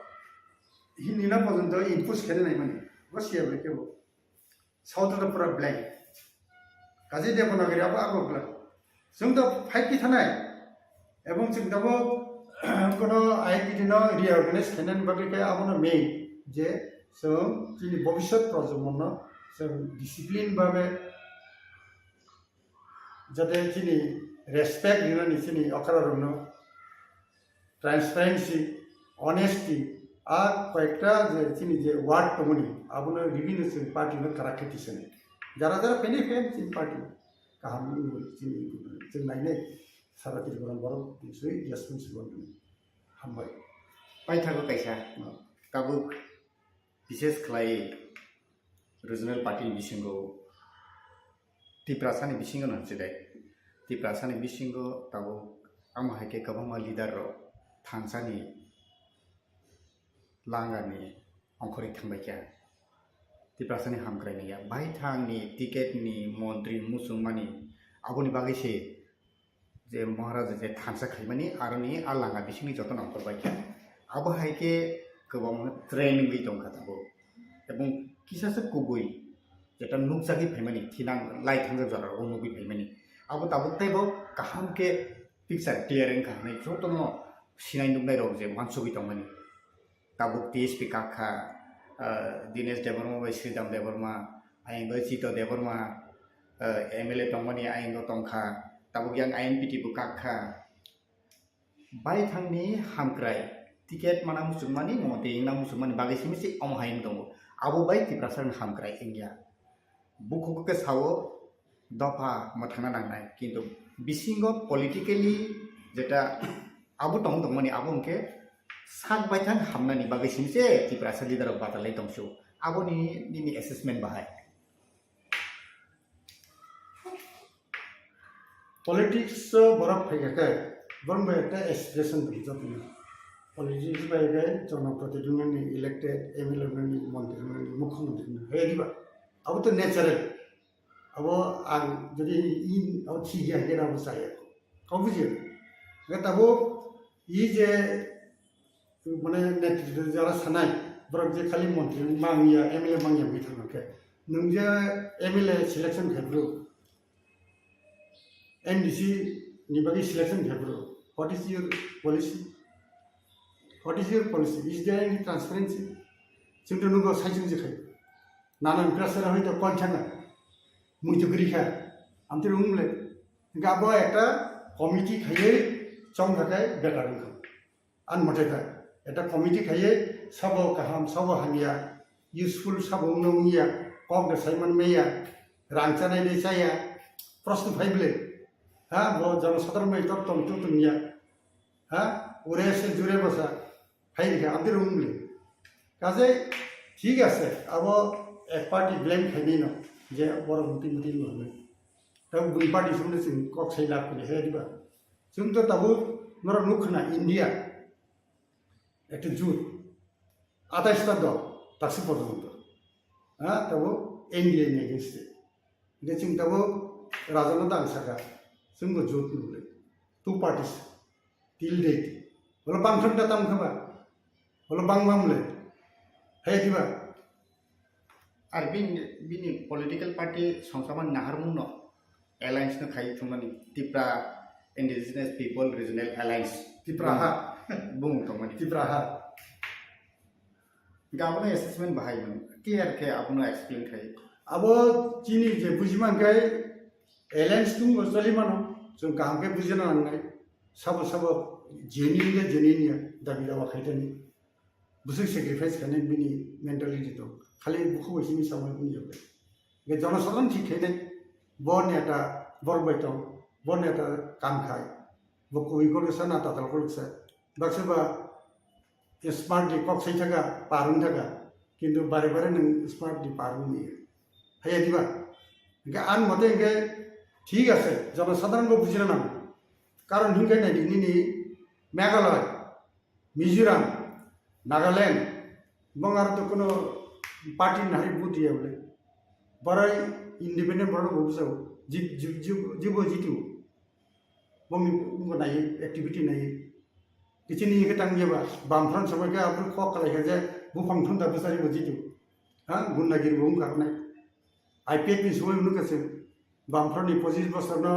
Hindi na porjonto impose khaina naimani. Bo siya bai kebo. South to pura blank. Kaje Devanagari abo abo blank. Chwng to fight ki thanai. Ebong chwng tabo kono I P T no reorganize khainani bagwi khe abono main je chwng chini bobiswt projomonno chwng discipline babe jate chini respect rinani chini okra rokno transparency, honesty, a koyekta je chini je word tongmani, abono ribini chwng party no kwrak khe tisani. Jara jara phainai phai chini party kaham wngwi chini chwng nainai sara Tripura borok biswi responsible wngwi. Hambai. Paithago kaisa. No. Tabuk bises khlai regional party ni bisingo Tiprasani bisingo no hwnse de. Tiprasani bisingo tabuk amo hai khe kwbangma leader rok thansani langani ongkhorwi thangbai kha. Tiprasani hamkrai naiya. Baithangni ticket ni montri muchungmani aboni bagwi se je Maharaja je thansa khaimani aroni a langa bisingni jotono ongkhorbai kha. Abo hai khe kwbangma train wngwi tongkha tabuk. Ebong kisasa kubui jeta nukjagwi phaimani, thinang lai thangjak jora rogo nugwi phaimani. Abo tabuk teibo kaham khe picture clear wngkha hinwi jotono sinai nuknai rok je uansugwi tongmani. Tabuk T S P kak kha, ah, Dinesh Debbarma bai Sridham Debbarma, ayang bai Chito Debbarma, ah, M L A tongmani ayang o tongkha, tabuk yang I N P T bo kak kha. Baithangni hamkrai, ticket mana muchungmani, mo tei wngna muchungmani bagwi simi se omo hai wng tongo. Abo bai Tiprasani hamkrai wngya. Bukhuk khe sao dopha mwthangna nangnai, kintu bisingo politically jeta abo tong tongmani abo hwnkhe sak baithang hamnani bagwi simi se Tiprasa leader rok batalai tongsu. Aboni nini assessment bahai? Politics o borok phaikha khe borok bai ekta aspiration dong jotoni. Politics bai khe jonoprotidhi wngnani, elected M L A wngnani, montri wngnani, mukhyamantri wngnani, hai diba? Abo to natural. Abo ang jodi in abo thik ya hingke abo chaya. Kau bujiya. Hingke tabo i je mane netritwo jara sanai borok je khali montri mangya, M L A mangya hingke thangkhe. Nwng je M L A selection khaibru, M D C ni bagwi selection khaibru. What is your policy? What is your policy? Is there any transparency? Chwng to nugo sai chwng je khai. Nanan pressure hoi to kon changa. Mui to gri kha. Amtiri umle. Ga bo ekta committee khaiye chong khakai better wngkha. An mote ta. Ekta committee khaiye sabo kaham, sabo hamya, useful sabo wngno wngya, kok de saiman meya, rang chanai de chaya, prosto phaible. Ha, bo jono sadharon mai tor tong tu tongya. Ha, ure se jure basa. Hai rikha, amtwi rung le. Kaje, thik ase, abo ek party blame khainai no, je borok muti muti no hwnwi. Tabo bui party sumle chwng kok sai lab kuli, hai diba? Chwng to tabo norok nuk khna India, ekta jut, atais ta dol, taksi porjonto. Ha, tabo India ni against e. Hingke chwng tabo rajano tang saka, chwngbo jut nukle. Two parties, till date. Bolo bangtham da tam khaba. Bolo bangmam le. Hai diba? Ar bini, bini political party songsaman naharmung no alliance no khai thumani Tipra Indigenous People Regional Alliance. Tipra ha. Bung tongmani. Tipra ha. Hingke abono assessment bahai mano. Clear khe abono explain khai. Abo chini je buji man khai alliance tungbo choli mano. Chwng kaham khe bujina nangnai. Sabo sabo genuine le genuine ya dabi dawa khaitani. Bwswk sacrifice khainai bini mentality tong. Khali bukhuk bai simi samai bini yabai. Hingke jonosadharon thik khainai. Bo neta borok bai tong. Bo neta kam khai. Bo koi koloksa na tatal koloksa. Baksa ba smart ni kok sai thaka, parung thaka. Kintu bare bare nwng smart ni parung ni. Haiya diba? Hingke ang mote hingke thik ase, jonosadharon bo bujina nango. Karon hingke nai di nini Meghalaya, Mizoram, Nagaland, bong aro to kono party ni hai vote ya bole. Borai independent borok bo bujao, jib, jib, jib, jibo jitu. Bongni wngbo nai, activity nai. Kichini hingke tang yaba, bam front samai ke abro kok kalai ke je, Buphang thun da bwsari bo jitu. Ha, gundagiri bo wngkha hwnwi. I P F ni sumui hwnwi kha chwng. Bamphorni pochis bosorno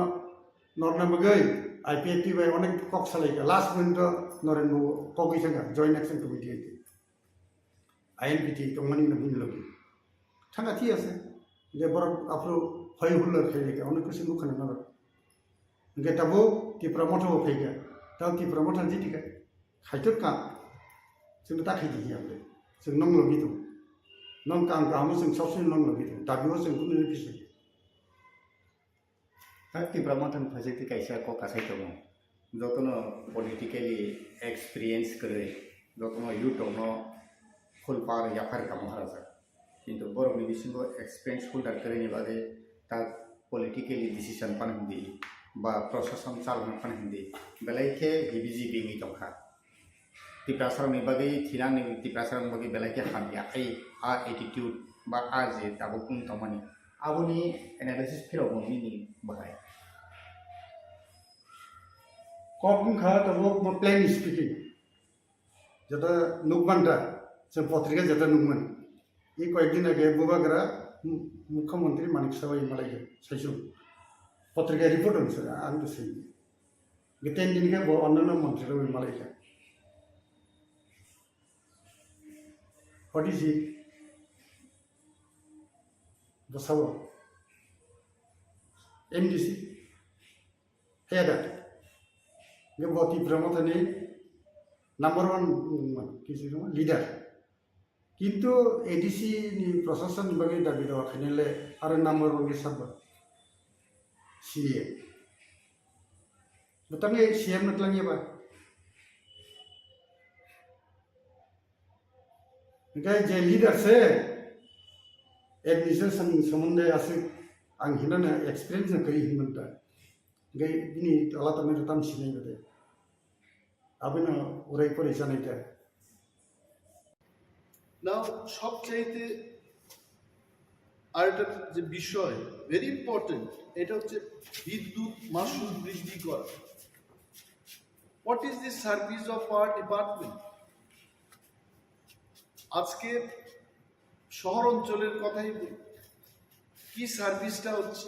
norna bagwi I P F T bai onek kok salai kha. Last moment o Noren bo kogwi thangkha, Joint Action Committee hai. I N P T tongmani no bini logi. Thangkha, thik ase. Je borok aphuru hoi hulla khai kha, onek kwchwng bwkhano norok. Hwnkhe tabuk Tipra Motha bo phaikha. Tabuk Tipra Motha jiti kha. Khaitor ka. Chwng ta khai di hiya bre. Chwng nong logi tong. Nong kam kam chwng sob se nong logi tong. Dabi o chwng kunu ni kisi. Ta Tipra Motha ni phaisakti kaisa kok kasai tongo. Jotono politically experience kwrwi, jotono youth rokno full power yaphar kha Maharaja. Kintu borokni bisingo experience holder kwrwini bagwi ta politically decision phano hindi ba prosason chalna phano hindi belai khe heavy heavy wngwi tongkha. Tiprasarokni bagwi thinani, Tiprasarokni bagwi belai khe hamya ai a attitude ba a je tabuk wng tongmani, aboni analysis phirokgo nini bahai? Kok wngkha tabuk bo plain speaking. Jeta nukman da, chwng potrika jeta nukman. I koyekdin age Bubagra mu-, Mukhyamantri Manik Saha bai malaikha, saichung. Potrika report wngse, ang to sei. Geten din khe bo onnanno montri rok bai malaikha. What is it? Bwsao. M D C. Head. Hwnkhe bo Tipra Mothani number one, um, kisi leader. Kintu A D C ni prosason ni bagwi dabi dawa khainai le aro number one khe sabo C M. Bwtangni C M no twlangya ba? Hwnkhe je leader se administration somonde aswk ang hinana experience no kwrwi hinmanta. Hwnkhe bini tola tongmani tam sinai bade. Abino urai porai sanai ta. Now, সবচাইতে আরেকটা যে বিষয়, very important, এটা হচ্ছে বিদ্যুৎ মাশুল বৃদ্ধি করা। What is the service of our department? আজকে শহর অঞ্চলের কথাই বলি, কি সার্ভিসটা হচ্ছে?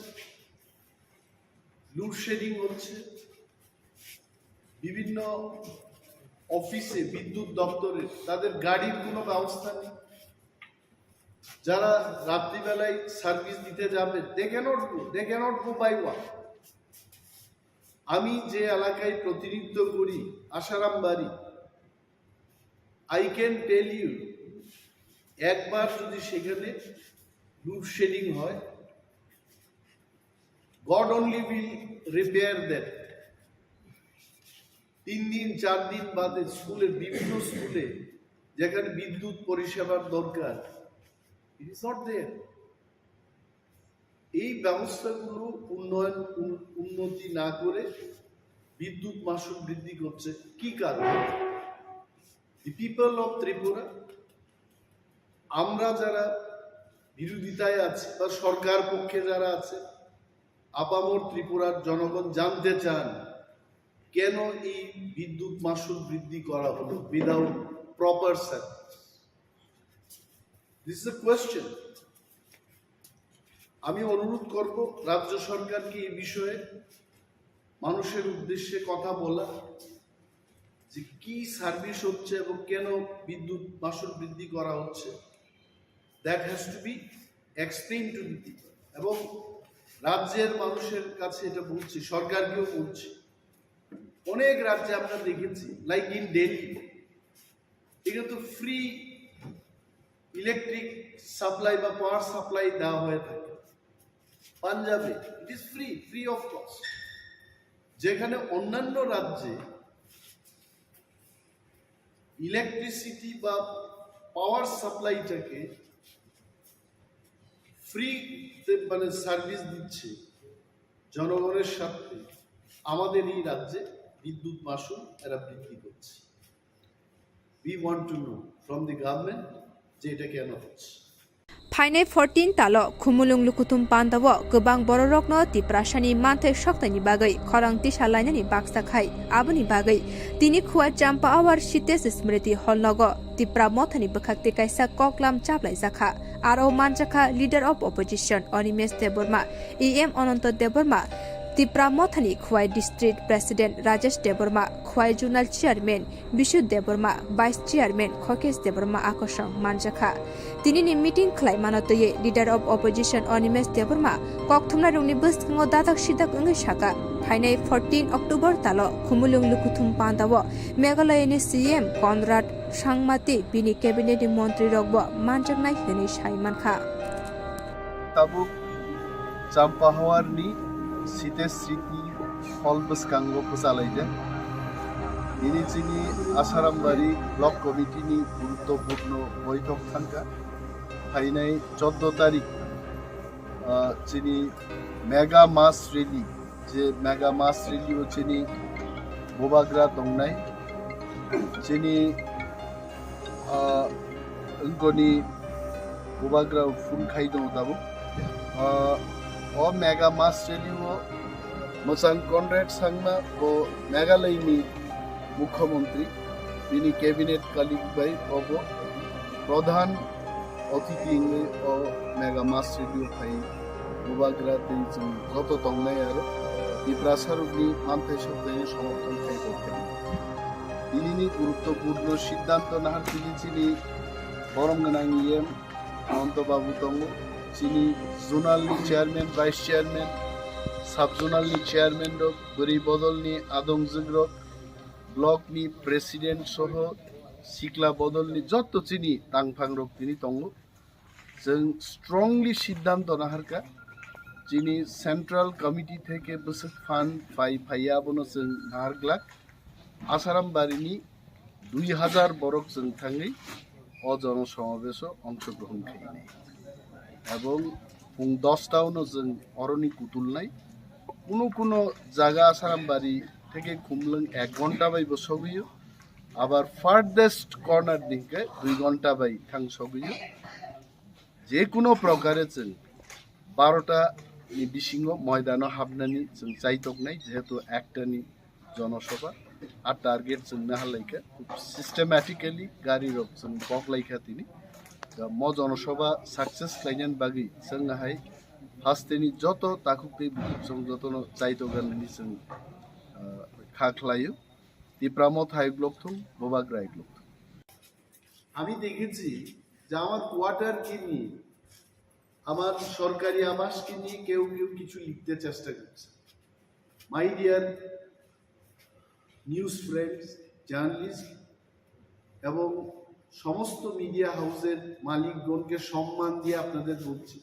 লোডশেডিং হচ্ছে, বিভিন্ন অফিসে, বিদ্যুৎ দপ্তরে তাদের গাড়ির কোনো ব্যবস্থা নেই। যারা রাত্রিবেলায় সার্ভিস দিতে যাবে, they cannot go, they cannot go by walk. আমি যে এলাকায় প্রতিনিধিত্ব করি, আশারাম বাড়ি, I can tell you, একবার যদি সেখানে লোডশেডিং হয়, God only will repair that. তিন দিন, চার দিন বাদে স্কুলের, বিভিন্ন স্কুলে যেখানে বিদ্যুৎ পরিষেবার দরকার, it is not there. এই ব্যবস্থাগুলো উন্নয়ন, উন-, উন্নতি না করে বিদ্যুৎ মাশুল বৃদ্ধি করছে কি কারণে? The people of Tripura, আমরা যারা বিরোধিতায় আছি বা সরকার পক্ষে যারা আছে, আপামর ত্রিপুরার জনগণ জানতে চান কেন এই বিদ্যুৎ মাশুল বৃদ্ধি করা হলো without proper service. This is a question. আমি অনুরোধ করব রাজ্য সরকারকে এই বিষয়ে মানুষের উদ্দেশ্যে কথা বলা, যে কি সার্ভিস হচ্ছে এবং কেন বিদ্যুৎ মাশুল বৃদ্ধি করা হচ্ছে। That has to be explained to the people. এবং রাজ্যের মানুষের কাছে এটা বলছি, সরকারকেও বলছি। অনেক রাজ্যে আমরা দেখেছি, like in Delhi, এখানে তো ফ্রি ইলেকট্রিক সাপ্লাই বা পাওয়ার সাপ্লাই দেওয়া হয়ে থাকে। পাঞ্জাবে it is free, free of cost। যেখানে অন্যান্য রাজ্যে ইলেকট্রিসিটি বা পাওয়ার সাপ্লাইটাকে ফ্রিতে, মানে, সার্ভিস দিচ্ছে জনগণের স্বার্থে, আমাদের এই রাজ্যে বিদ্যুৎ মাশুল এরা বৃদ্ধি করছে। We want to know from the government যে এটা কেন হচ্ছে। Phainai fourteen talo Khumulwng Lukuthum Pandao kwbang bororokno Tiprasani manthai soktaini bagwi khorang tisa lainani baksa khai. Aboni bagwi tini Khwai Champahawar Sitesh Smriti Hall nogo Tipra Mothani bwkhak tei kaisa koklam chaplaijakha. Aro manjakha Leader of Opposition Animesh Debbarma, E M Ananta Debbarma, Tipra Mothani Khwai District President Rajesh Debbarma, Khwai Zonal Chairman Bishu Debbarma, Vice Chairman Khokesh Debbarma akosong manjakha. Tinini meeting khlaimano twiwi Leader of Opposition Animesh Debbarma kokthumnairokni bwskango dadak sidak wngwi saka, phainai fourteen October talo Khumulwng Lukuthum Pandao Meghalayani C M Conrad Sangma tei bini cabinet ni montri rokbo manjaknai hwnwi sai mankha. Tabuk Champahawarni Sitesh Smriti Hall bwskango bwchalaijak. Bini chini Asarambari Block Committee ni guruttopurno boithok thangkha. Phainai choddo tarik, ah, chini mega mass rally, je mega mass rally o chini bubagra tongnai, chini, ah, wngkoni bubagra phone khai tongo tabuk. Ah, o mega mass rally o mwchang Conrad Sangma bo Meghalaya ni Mukhyamantri, bini cabinet colleague bai obo pradhan otithi wngwi o mega mass rally o phai bubagra tei chwng joto tongnai aro Tiprasa rokni manthai soktaini somorthon khai tongkha. Tinini guruttopurno siddhanto nahar tini chini borom gwnang E M Ananta Babu tongo, chini zonal ni chairman, vice chairman, sub zonal ni chairman rok, bwrwi bodol ni adongjwk rok, block ni president soho sikla bodol ni jotto chini tangphang rok tini tongo. Chwng strongly siddhanto naharkha, chini central committee theke bwswk phan phai phaiya abono chwng naharglak. Asaram barini dui hajar borok chwng thangwi o jono somabeso ongshogrohon khainai. Ebong pung dos ta uno chwng oroni kutulnai. Kuno kuno jaga Asaram bari theke Khumlwng ek ghonta bai bo sogwio. Abar furthest corner ni hwnkhe dui ghonta bai thang sogwio. Je kuno prokare chwng barota ni bisingo moidano habnani chwng chaitoknai, jehetu ekta ni jonosabha, a target chwng naharlaikha, khub systematically gari rok chwng boklaikha tini. Da mo jonosabha success khlainani bagwi chwng hai hasteni joto takhuk tei bukhuk chwng jotono chaitoganani chwng, ah, kha khlaio. Tipra Motha hai block thung, Bubagra hai block thung. আমি দেখেছি যে আমার কোয়ার্টার কিনি, আমার সরকারি আবাস কিনি কেউ কেউ কিছু লিখতে চেষ্টা করছে। My dear news friends, journalist এবং সমস্ত মিডিয়া হাউসের মালিকগণকে সম্মান দিয়ে আপনাদের বলছি,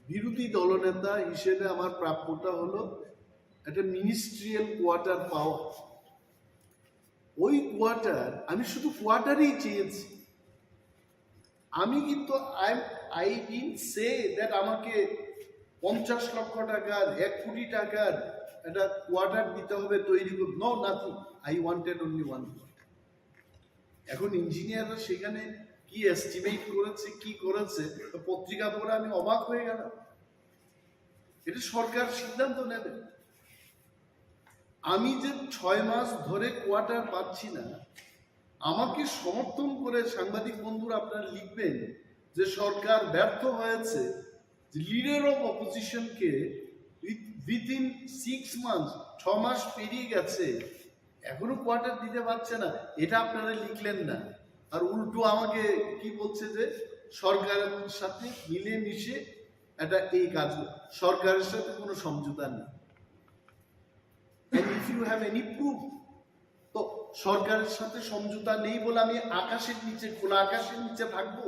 বিরোধী দলনেতা হিসেবে আমার প্রাপ্যটা হলো একটা মিনিস্ট্রিয়াল কোয়ার্টার পাওয়া। ওই কোয়ার্টার, আমি শুধু কোয়ার্টারই চেয়েছি। আমি কিন্তু I, I didn't say that আমাকে পঞ্চাশ লক্ষ টাকার, এক কোটি টাকার একটা কোয়ার্টার দিতে হবে, তৈরি করতে। No, nothing. I wanted only one quarter. এখন ইঞ্জিনিয়াররা সেখানে কি এস্টিমেট করেছে, কি করেছে, তো পত্রিকা পড়ে আমি অবাক হয়ে গেলাম। এটা সরকার সিদ্ধান্ত নেবে। আমি যে ছয় মাস ধরে কোয়ার্টার পাচ্ছি না, আমাকে সমর্থন করে সাংবাদিক বন্ধুরা আপনারা লিখবেন যে সরকার ব্যর্থ হয়েছে, যে লিডার অফ অপোজিশনকে উইথ, উইথিন সিক্স মান্থস, ছ মাস পেরিয়ে গেছে, এখনো কোয়ার্টার দিতে পারছে না, এটা আপনারা লিখলেন না। আর উল্টো আমাকে কি বলছে যে সরকারের সাথে মিলেমিশে এটা এই কাজ, সরকারের সাথে কোনো সমঝোতা নেই। And if you have any proof, তো সরকারের সাথে সমঝোতা নেই বলে আমি আকাশের নিচে, খোলা আকাশের নিচে থাকবো?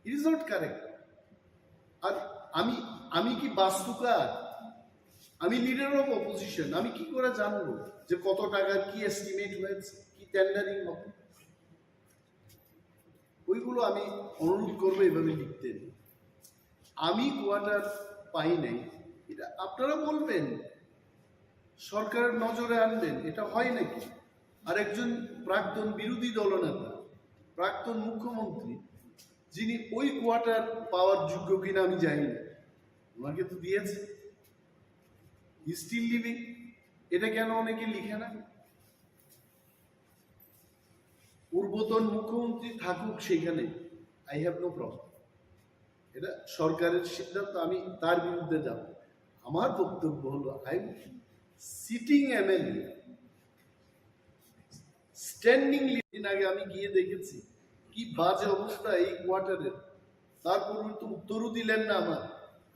It is not correct. আর আমি, আমি কি বাস্তুকার? আমি লিডার অফ অপোজিশন, আমি কি করে জানবো যে কত টাকার কি এস্টিমেট হয়েছে, কি টেন্ডারিং হবে? ওইগুলো আমি অনুরোধ করবো এভাবে লিখতে। আমি কোয়ার্টার পাই নাই, এটা আপনারা বলবেন, সরকারের নজরে আনবেন, এটা হয় নাকি? আর একজন প্রাক্তন বিরোধী দলনেতা, প্রাক্তন মুখ্যমন্ত্রী, যিনি ওই কোয়ার্টার পাওয়ার যোগ্য কিনা আমি জানি না, ওনাকে তো দিয়েছে, হি স্টিল লিভিং। এটা কেন অনেকে লিখে না? পূর্বতন মুখ্যমন্ত্রী থাকুক সেখানে, আই হ্যাভ নো প্রবলেম। এটা সরকারের সিদ্ধান্ত, আমি তার বিরুদ্ধে যাব। আমার বক্তব্য হলো, I sitting MLA, standing leading. আগে আমি গিয়ে দেখেছি কি বাজে অবস্থা এই কোয়ার্টারের। তারপর উনি তো উত্তরও দিলেন না আমার।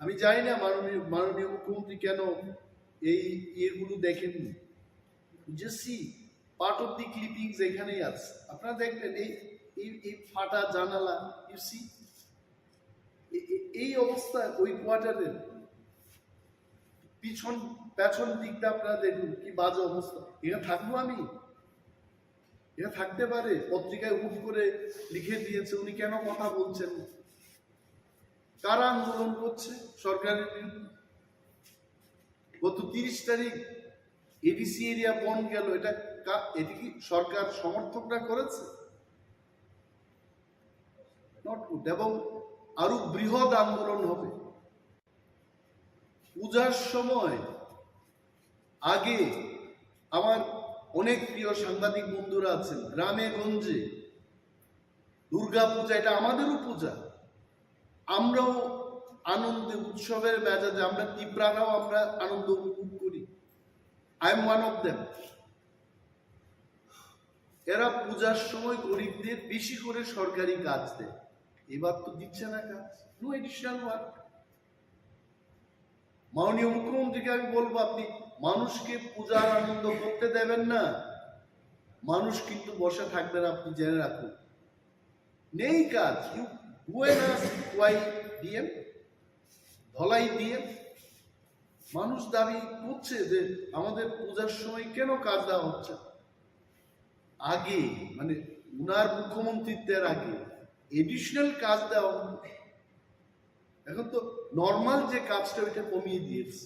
আমি জানি না মাননীয় মাননীয় মুখ্যমন্ত্রী কেন এই ইয়েগুলো দেখেননি। যে see part of the clipping যেখানেই আছে, আপনারা দেখবেন এই এই এই ফাটা জানালা, ইউ সি। এই অবস্থা ওই কোয়ার্টারের পিছন, পেছন দিকটা আপনারা দেখুন কি বাজে অবস্থা। এখানে থাকবো আমি? এখানে থাকতে পারে? পত্রিকায় হুট করে লিখে দিয়েছে, উনি কেন কথা বলছেন না? কারা আন্দোলন করছে সরকারের বিরুদ্ধে? গত তিরিশ তারিখ এডিসি এরিয়া বন্ধ গেল, এটা কা-, এটা কি সরকার সমর্থকরা করেছে? Not good. এবং আরো বৃহৎ আন্দোলন হবে। পূজার সময় আগে আমার অনেক প্রিয় সাংবাদিক বন্ধুরা আছেন, গ্রামে গঞ্জে দুর্গা পূজা, এটা আমাদেরও পূজা, আমরাও আনন্দে উৎসবের মেজাজে, আমরা তিপ্রারাও আমরা আনন্দ উপভোগ করি। I am one of them. এরা পূজার সময় গরিবদের বেশি করে সরকারি কাজ দেয়, এবার তো দিচ্ছে না কাজ, নো এডিশনাল ওয়ার্ক। মাননীয় মুখ্যমন্ত্রীকে আমি বলবো, আপনি মানুষকে পূজার আনন্দ করতে দেবেন না, মানুষ কিন্তু বসে থাকবেন, আপনি জেনে রাখুন। নেই কাজ। You go and ask why DM, Dhalai DM. মানুষ দাবি করছে যে আমাদের পূজার সময় কেন কাজ দেওয়া হচ্ছে না। আগে, মানে, উনার মুখ্যমন্ত্রিত্বের আগে এডিশনাল কাজ দেওয়া হতো। এখন তো নর্মাল যে কাজটা, ওইটা কমিয়ে দিয়েছে।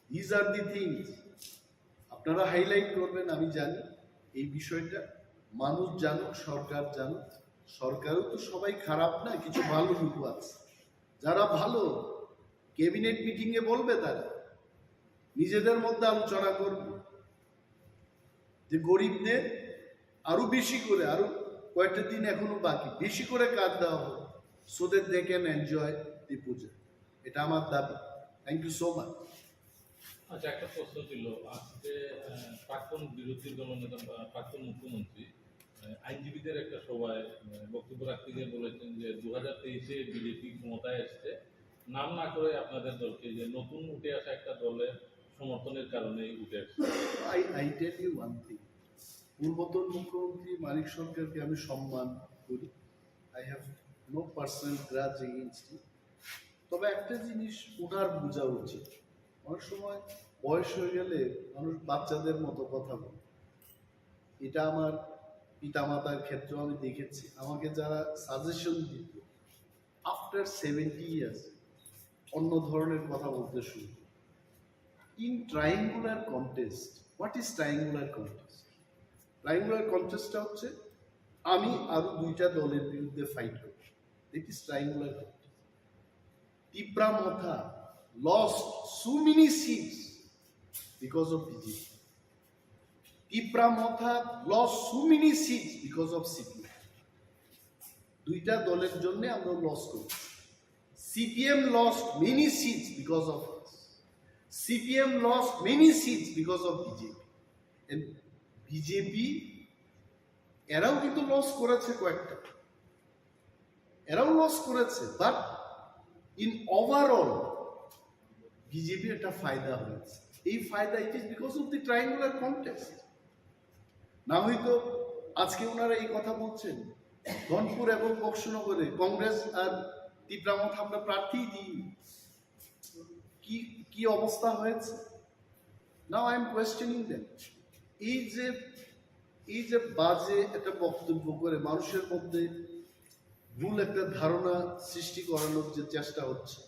These are the things আপনারা হাইলাইট করবেন, আমি জানি এই বিষয়টা। মানুষ জানুক, সরকার জানুক। সরকারও তো সবাই খারাপ না, কিছু ভালো লোক আছে। যারা ভালো, ক্যাবিনেট মিটিং এ বলবে, তারা নিজেদের মধ্যে আলোচনা করবে যে গরিবদের আরো বেশি করে, আরো কয়েকটা দিন এখনো বাকি, বেশি করে কাজ দেওয়া হোক, so that they can enjoy the পূজা। এটা আমার দাবি। Thank you so much. আচ্ছা, একটা প্রশ্ন ছিল, আজকে আহ, প্রাক্তন বিরোধী দলনেতা বা প্রাক্তন মুখ্যমন্ত্রী আহ, আইনজীবীদের একটা সভায় আহ, বক্তব্য রাখতে গিয়ে বলেছেন যে দু হাজার তেইশে বিজেপি ক্ষমতায় এসছে, নাম না করে আপনাদের দলকে, যে নতুন উঠে আসা একটা দলের সমর্থনের কারণেই উঠে আসছে। I, I tell you one thing, পূর্বতন মুখ্যমন্ত্রী মানিক সরকারকে আমি সম্মান করি, I have no personal grudge against him। তবে একটা জিনিস ওনার বোঝা উচিত, অনেক সময় বয়স হয়ে গেলে মানুষ বাচ্চাদের মতো কথা বলে। এটা আমার পিতামাতার ক্ষেত্রেও আমি দেখেছি। আমাকে যারা সাজেশন দিত, আফটার সেভেন্টি ইয়ার্স অন্য ধরনের কথা বলতে শুরু করে। In triangular contest, what is triangular contest? Triangular কন্টেস্টটা হচ্ছে আমি আরো দুইটা দলের বিরুদ্ধে ফাইট করব। That is triangular contest. Tipra Motha lost so many seats because of BJP. Tipra Motha lost so many seats because of CPM. দুইটা দলের জন্য আমরা লস করি। CPM lost many seats because of us. CPM lost many seats because of BJP. And BJP এরাও কিন্তু লস করেছে কয়েকটা, এরাও লস করেছে, but in overall বিজেপির একটা ফায়দা হয়েছে। এই ফায়দা, it is because of the triangular contest। না হয়তো আজকে ওনারা এই কথা বলছেন, ধনপুর এবং বক্সনগরে কংগ্রেস আর তিপ্রা মথা আমরা প্রার্থী দিই, কি কি অবস্থা হয়েছে? Now I am questioning them. এই যে এই যে বাজে একটা বক্তব্য করে মানুষের মধ্যে ভুল একটা ধারণা সৃষ্টি করানোর যে চেষ্টা হচ্ছে,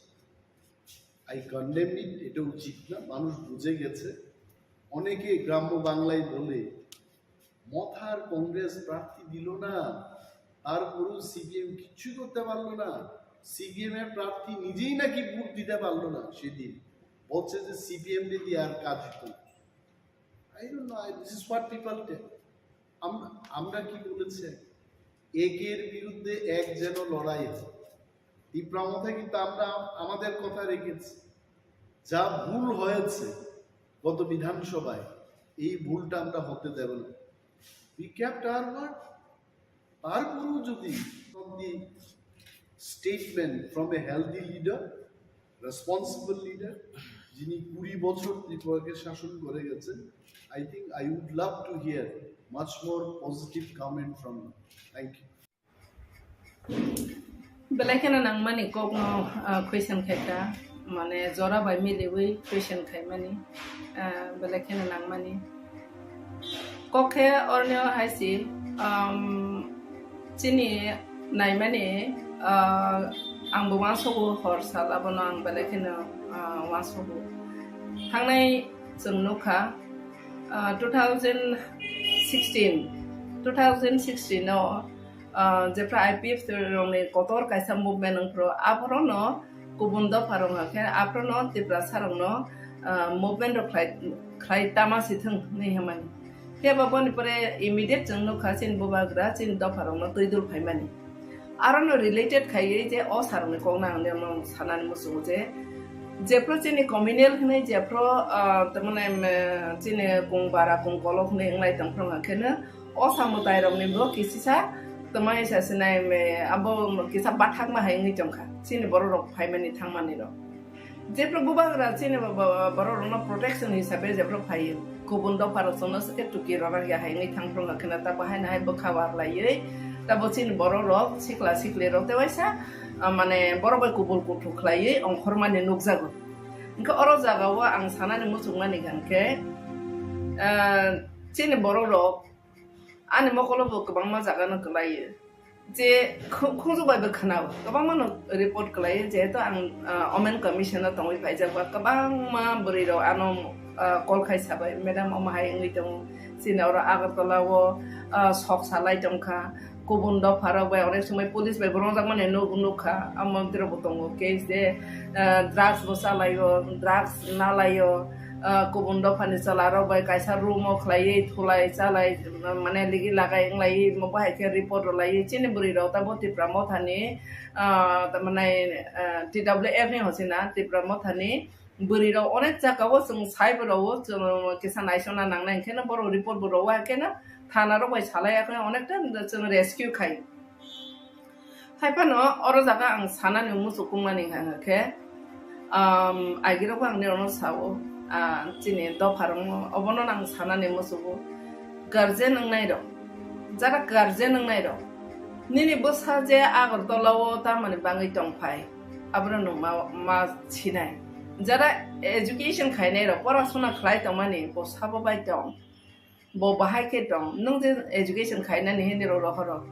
আই কন্ডেম ইট। এটা উচিত না। মানুষ বুঝে গেছে। অনেকে গ্রাম্য বাংলায় বলে, মথার কংগ্রেস প্রার্থী দিল না, তারপরেও সিপিএম কিচ্ছু করতে পারলো না। সিপিএম এর প্রার্থী নিজেই নাকি ভোট দিতে পারলো না সেদিন, বলছে যে সিপিএম রে দিয়ে আর কাজ হতো না। I don't know, I, this is what people tell. আমরা আমরা কি বলেছে, একের বিরুদ্ধে এক যেন লড়াই হয়। তিপ্রা মথা কিন্তু আমরা আমাদের কথা রেখেছি। যা ভুল হয়েছে গত বিধানসভায়, এই ভুলটা আমরা হতে দেব না। We kept our word. তারপরেও যদি from the statement from a healthy leader, responsible leader, যিনি কুড়ি বছর ত্রিপুরাকে শাসন করে গেছেন, I think I would love to hear much more positive comment from you. Thank you. Belai kheno nangmani kokno, ah, question khaikha, mane jora bai miliwi question khaimani, ah, belai kheno nangmani. Kok khe orni o hai si, um, chini naimani, ah, ang bo uansogo hor sal abono ang belai kheno, ah, uansogo. Thangnai chwng nukha, ah, two thousand sixteen, two thousand sixteen o, ah, jephra I P F T rokni kotor kaisa movement wngphru, aphorono kubun dopha rok hwnkhe aphorono Tiprasa rokno, ah, movement rok khlai, khlai tama si thwng hinwi hwnmani. Phiya ba boni pore immediate chwng nukha chini bubagra chini dopha rokno twi dul phaimani. Arono related khaiwi je o sarokni kokno ang nirokno sanani muchungo je, jephru chini communal hinwi jephru, ah, tamani, em, chini kung bara kung kolok hinwi wnglai tongphru hwnkheno o samwtai rokni bo kisisa tamani sasinai, em, abo kisa bathakma hai wngwi tongkha chini borok rok phaimani thangmani rok. Jephru bubagra chini bo-, bo-, borok rokno protection hisabe jephru phaio, kubun dopha rok chwngno swkhe tuki rwna ya hai wngwi thangphru hwnkheno ta bo haino hai bwkha warlaiwi ta bo chini borok rok sikla sikli rok tei waisa, ah, mane borok bai kubul kuthuk khlaiwi ongkhormani nukjago. Hwnkhe oro jagao ang sanani muchungmani hwnkhe, ah, chini borok rok ani mokolo bo kwbangma jaga no kwlaio. Je khu-, khunju bai bo khwnao, kwbangma no report kwlaio, jehetu ang, ah, Women Commission o tongwi phaijak ba, kwbangma bwrwi rok ano, ah, call khai sabai, "Madam, omo hai wngwi tongo, chini oro Agartala o, ah, sok salai tongkha, kubun dopha rok bai onek somoi police bai bo rwngjakmani nuk-, nukha, amo bwtwi rok bo tongo, case de, ah, drugs bo chalaio, drugs nalaio." Ah, kubun dophani chwla rok bai kaisa room o khlaiwi thulai chalai, mane ligi lagai wnglaiwi omo bahai khe report rwlaiwi chini bwrwi rok tamo Tipra mothani, ah, tamani, ah, T W F ni hochina Tipra mothani bwrwi rok onek jaka o chwng sai bo rwo chwng kisa naisona nangnai hwnkhe no borok report bo rwo hwnkhe no thana rok bai salai ya khe onekta chwng rescue khai. Hai phano oro jaga ang sanani muchukmani hwnka khe, um, agirokbo ang nirokno sao, ah, chini dopharokno, obono ang sanani muchugo. Guardian wngnairok, jara guardian wngnairok, nini bwsa je Agartala o tamoni bangwi tongphai, abono nwng ma, ma sinai. Jara education khainairok, porasona khlai tongmani, bo sabo bai tong. Bo bahai khe tong, nwng je education khainani hinwi rw rohoro.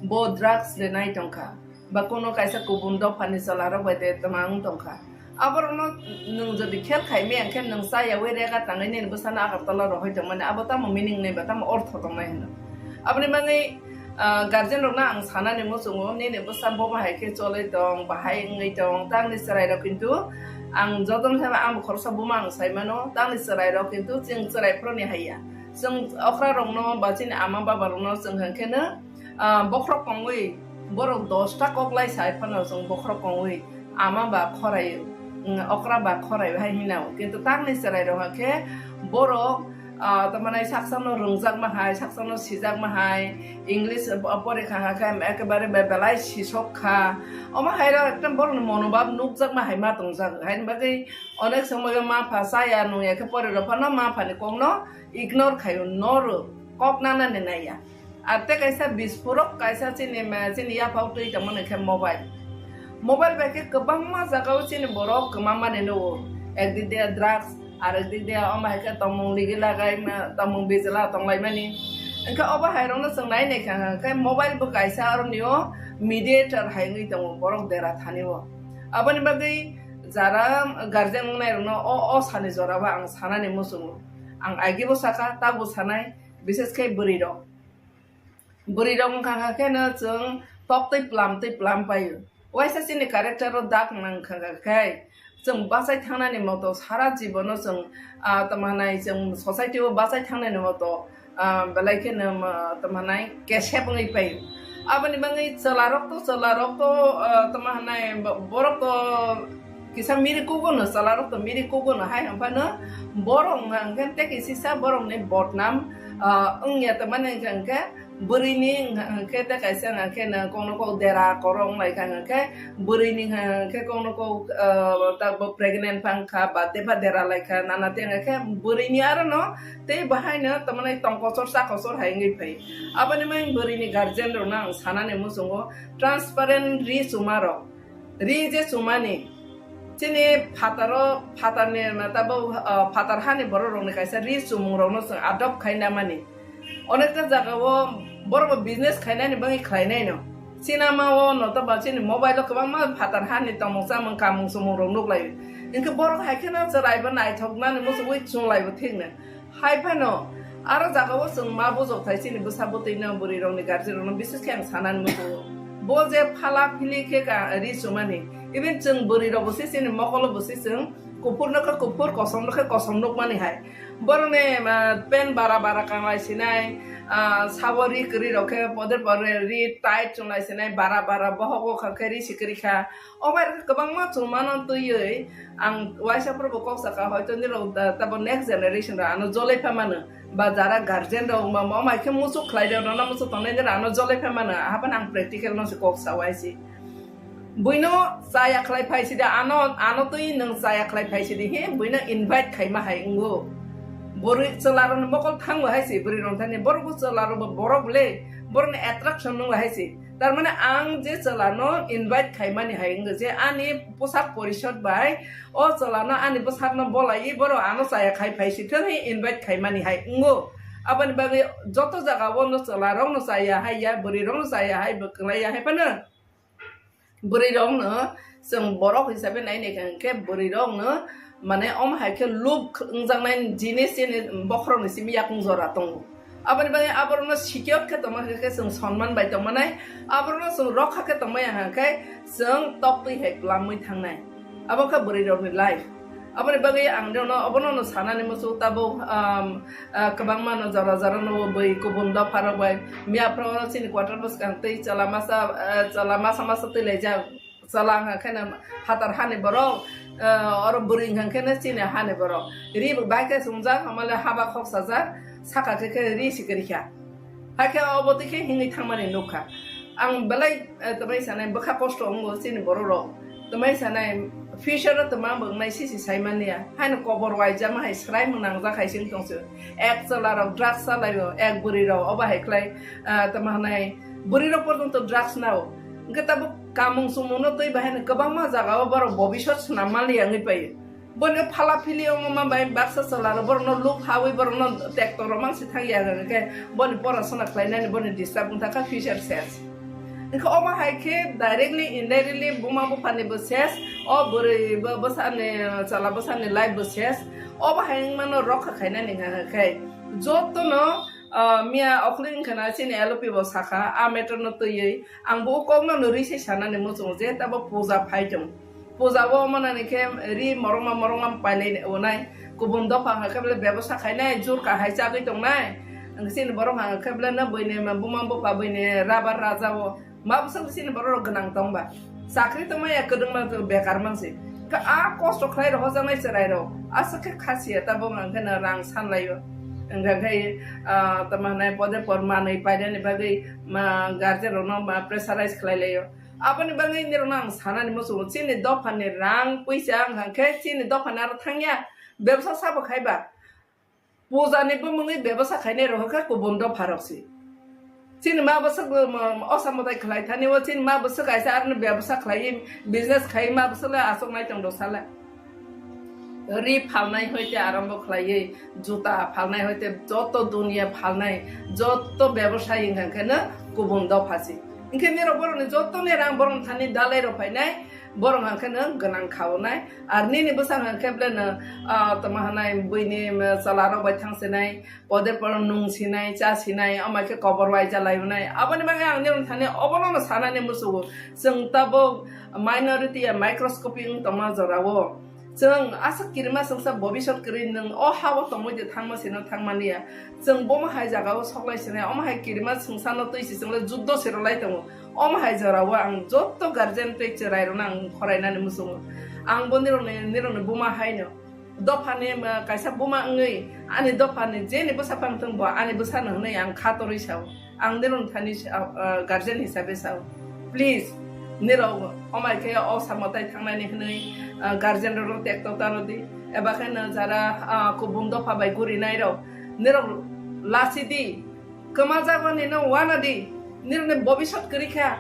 Bo drugs de nai tongkha, ba kuno kaisa kubun dophani chwla rok bai de twmang tongkha. Aborokno nwng jodi khel khai maya khe nwng chayawi rega tangwi nini bwsano Agartala rohoi tongmani abo tamo meaning nai ba tamo ortho tongnai hwno. Aboni bagwi, ah, guardian rokno ang sanani muchungo, nini bwsa bo bahai khe cholwi tong, bahai wngwi tong, tangni chwrai rok kintu ang jotono thaiba ang khoroksa buma ang saimano, tangni chwrai rok kintu chwng chwrai phuruni haiya. Chwng okra rokno ba chini ama baba rokno chwng hwnkhe no, ah, bokhorok kongwi borok dosta kok lai sai phano chwng bokhorok kongwi ama ba khorai, mm, okra ba khorai hai hinao. Kintu tangni chwrai rok hwnkhe borok, ah, tamani saksano rwngjakma hai, saksano sijakma hai, English, ah, porikha hwnkhe ekebare be-, belai sisok kha. Omo hai rok ekdom borokni monobhab nukjakma hai ma tongjak. Haini bagwi onek somoio ma pha chaya nungya khe pore rok phano ma phani kokno ignore khaio, noro kok nanani naiya. Ar tei kaisa bispurok kaisa chini ma, chini yaphao twi tongmani khe mobile. Mobile bai khe kwbangma jagao chini borok kwmamani nugo. Ekdik de drugs, arekdik de omo hai khe tongmung ligi lagai ma, tongmung bijla tonglaimani. Hwnkhe obo hai rokno chwng nai nai kha khe mobile bo kaisa aroni o mediator hai wngwi tongo borok dera thani o. Aboni bagwi jara guardian wngnai rokno o, o sani jora o ang sanani muchungo. Ang agi bo sakha, tabuk sanai, bises khe bwrwi rok. Bwrwi rok wngkha khe no chwng tok twi plam twi plam paio. Waisa chini character o dak nang kha khe chwng bachai thangnani moto sara jibono chwng, ah, tamo hanai chwng society o bachai thangnani moto, ah, belai kheno, ah, tamo hanai kesep wngwi paio. Aboni bagwi chwla rok to, chwla rok to, ah, tamo hanai bo-, borok to kisa miri kugo no, chwla rok to miri kugo no hai hwnphano borok hwnkha hwnkhe tei kisisa borok ni bodnam, ah, wngya tamo hanai hwnkha hwnkhe bwrwi ni hwnkha hwnkhe tei kaisa hwnkha hwnkhe no kokno kok dera koro wng lai kha hwnkha hwnkhe bwrwi ni hwnkha hwnkhe kokno kok, ah, ta bo pregnant phang kha ba tei pha dera lai kha nana tei hwnkha hwnkhe bwrwi ni aro no tei bahai no tamo hanai tong kochor cha kochor hai wngwi phai. Aboni bagwi bwrwi ni guardian rok no ang sanani muchungo transparent ri chuma rok. Ri je chumani, chini phataro, phatarni, tabuk, ah, phatar hani borok rokni kaisa ri chumung rokno chwng adopt khai namani. Onekta jaga o borok bo business khainani bagwi khlainai no. Sinama o no to ba chini mobile o kwbangma phatar hani tongmung chamung kamung chumung rok nuklaio. Hinkhe borok hai kheno chwrai bo naithok nani muchungwi chunglai bo thik no. Hai phano, aro jaga o chwng ma bujok thai chini bwsa bwtwi no bwrwi rokni guardian rokno bises khe ang sanani muchungo. Bo je phala phili khe ka ri chumani, even chwng bwrwi rok bo se chini mokolo bo se chwng kuphur no khe kuphur, kosom no khe kosom nukmani hai. Borokni, ah, pant bara bara kanglai sinai, ah, sabo ri kwrwi rok khe poder poder ri tight chunglai sinai, bara bara bohok o kha khe ri si kwrwi kha. O bai rok kwbangma chwng mano twiwi ang waisa phuru bo kok saka, hoito nirok da-, tabo next generation rok ano jolai pha mano, ba jara guardian rok ma, ma, mai khe muchuk khlai rok, nono muchuk tongnai nirok ano jolai pha mano, ahaphano ang practical no se kok sa waisi. Buino chaya khlai phai sidi, ano, ano twi nwng chaya khlai phai sidi, he, buino invite khaima hai wngo. Bwrwi chwla rokni mokol thango hai se, bwrwi rok thani, borok bo chwla rok bo borok bwle, borokni attraction nung hai se. Tar mane ang je chwla no invite khaimani hai wngkha je ani posak porishod bai o chwla no ani bwsak no bolai borok ano chaya khai phai si thang hi invite khaimani hai wngo. Aboni bagwi joto jaga o no chwla rok no chaya hai ya, bwrwi rok no chaya hai, bo kwlai ya hai phano bwrwi rok no chwng borok hisabe nai nai kha hwnkhe bwrwi rok no mane omo hai khe look wngjaknai jinis chini bokhorok ni simi yakung jora tongo. Aboni bagwi aborokno secure khe tongma khe chwng sonman bai tongmanai, aborokno chwng rokha khe tongmaya hwnkhe chwng toktwi hai plamwi thangnai. Abo khe bwrwi rokni life. Aboni bagwi ang rokno obono no sanani muchung tabuk, um, uh, kwbangma no jora jora no bwi kubun dopha rok bai miya phoro chini quarter bwskang twi chwla masa, uh, chwla masa masa twi laijak. Chwla wngkha khe no phatar hani borok, eh, oro bwrwi wngkha khe no chini hani borok. Ri bo bai khe chumjak, hamale haba khok sajak, saka khe khe ri si kwrwi kha. Hakhe obo twi khe hingwi thangmani nukha. Ang belai, eh, twmai sanai bwkha kosto wngo chini borok rok. Twmai sanai future o twma bo wngnai sisi sai manya. Haino kobor waijama hai swrai mwnang jak hai se wng tong se. Ek chwla rok drugs chalaio, ek bwrwi rok obo hai khlai, eh, twma hanai bwrwi rok porjonto drugs nao. Hwnkhe tabuk kamung chumung no twi bahai no kwbangma jaga o borok bobisot swnam manliya wngwi paio. Boni phala phili omo ma bai baksa chwla rok borok no luk hawi borok no tekto rok mang si thang ya hwnkhe boni porasona khlai nani boni disturb wng thang kha future ses. Hwnkhe omo hai khe directly indirectly buma bupha ni bo ses, o bwrwi bo bwsa ni chwla bwsa ni life bo ses. Obo hai wng mano rokha khainani hwnkhe joto no Ah, miya okhli wngkha na chini L O P bo sakha, a matter no twiwi. Ang bo o kok no nw rwi se sanani muchungo je tabo puja phai tong. Puja o manani khe ri morongma morongma pailai onai. Kubun dopha hwnkha khe bele bebosa khainai, jur kahai chagwi tongnai. Ang chini borok hwnkha khe bele no buini buma bupha buini rabar raja o. Ma bwswk chini borok rok gwnang tong ba? Chakri tongma ya kwdwngma bekar mansi. Kha a kosto khlai rok hojaknai chwrai rok. Aswk khe khasiya tabuk ang khe no rang san laio. Wngkha khe, ah, tamo hwnai pode por manwi painani bagwi ma guardian rok no ma pressurize khlai laio. Aboni bagwi nirok no ang sanani muchungo chini dopha ni rang puisa wngkha khe chini dopha ni aro thangya bebsa sabo khai ba. Puja ni bumungwi bebasa khainai rok kha kubun dopha rok se. Chini ma bwswk bo, um, osa mwtai khlai thani o, chini ma bwswk kaisa aroni bebasa khlaiwi business khai ma bwswk le aswk nai tong do sala. Ri phalnai hoite arambo khlaiwi, juta phalnai hoite joto dunia phalnai, joto bebasai wngkha khe no kubun dopha se. Hwnkhe nirok borokni joto ni rang borokni thani dalai rok phainai, borok hwnkhe no gwnang khaonai. Ar nini bwsang hwnkhe ble no, ah, tamo hanai buini, um, chwla rok bai thangsinai, pode poro nung sinai, cha sinai, omo khe kobor bai jalai unai. Aboni bagwi ang nirok thani obono no sanani musugo. Chwng tabuk minority ya microscopic wng tongma jorao. Chwng aswk kirima chwngsa bobisot kwrwi nwng o ha-o tongwi de thangma sino thangmani ya. Chwng bomo hai jagao soklai sinai, omo hai kirima chwngsano twi si chwngle juddo se rwlai tongo. Omo hai jorao ang joto guardian tei chwrairokno ang khorainani muchungo. Ang bo nirokni, nirokni buma haino. Dophani, um, kaisa buma wngwi ani dophani jeni bwsa phang thung bo ani bwsano hwnwi ang kha torwi sao. Ang nirok thani sa-, ah, guardian hisabe sao. Please, nirok omai khe o samo tai thangnani hwnwi, ah, guardian rok tekto tano di. Eba khe no jara, ah, kubun dopha bai guri nai rok. Nirok lasi di. Kwma jagoni no wana di. Nirok ni bobisot kwrwi kha.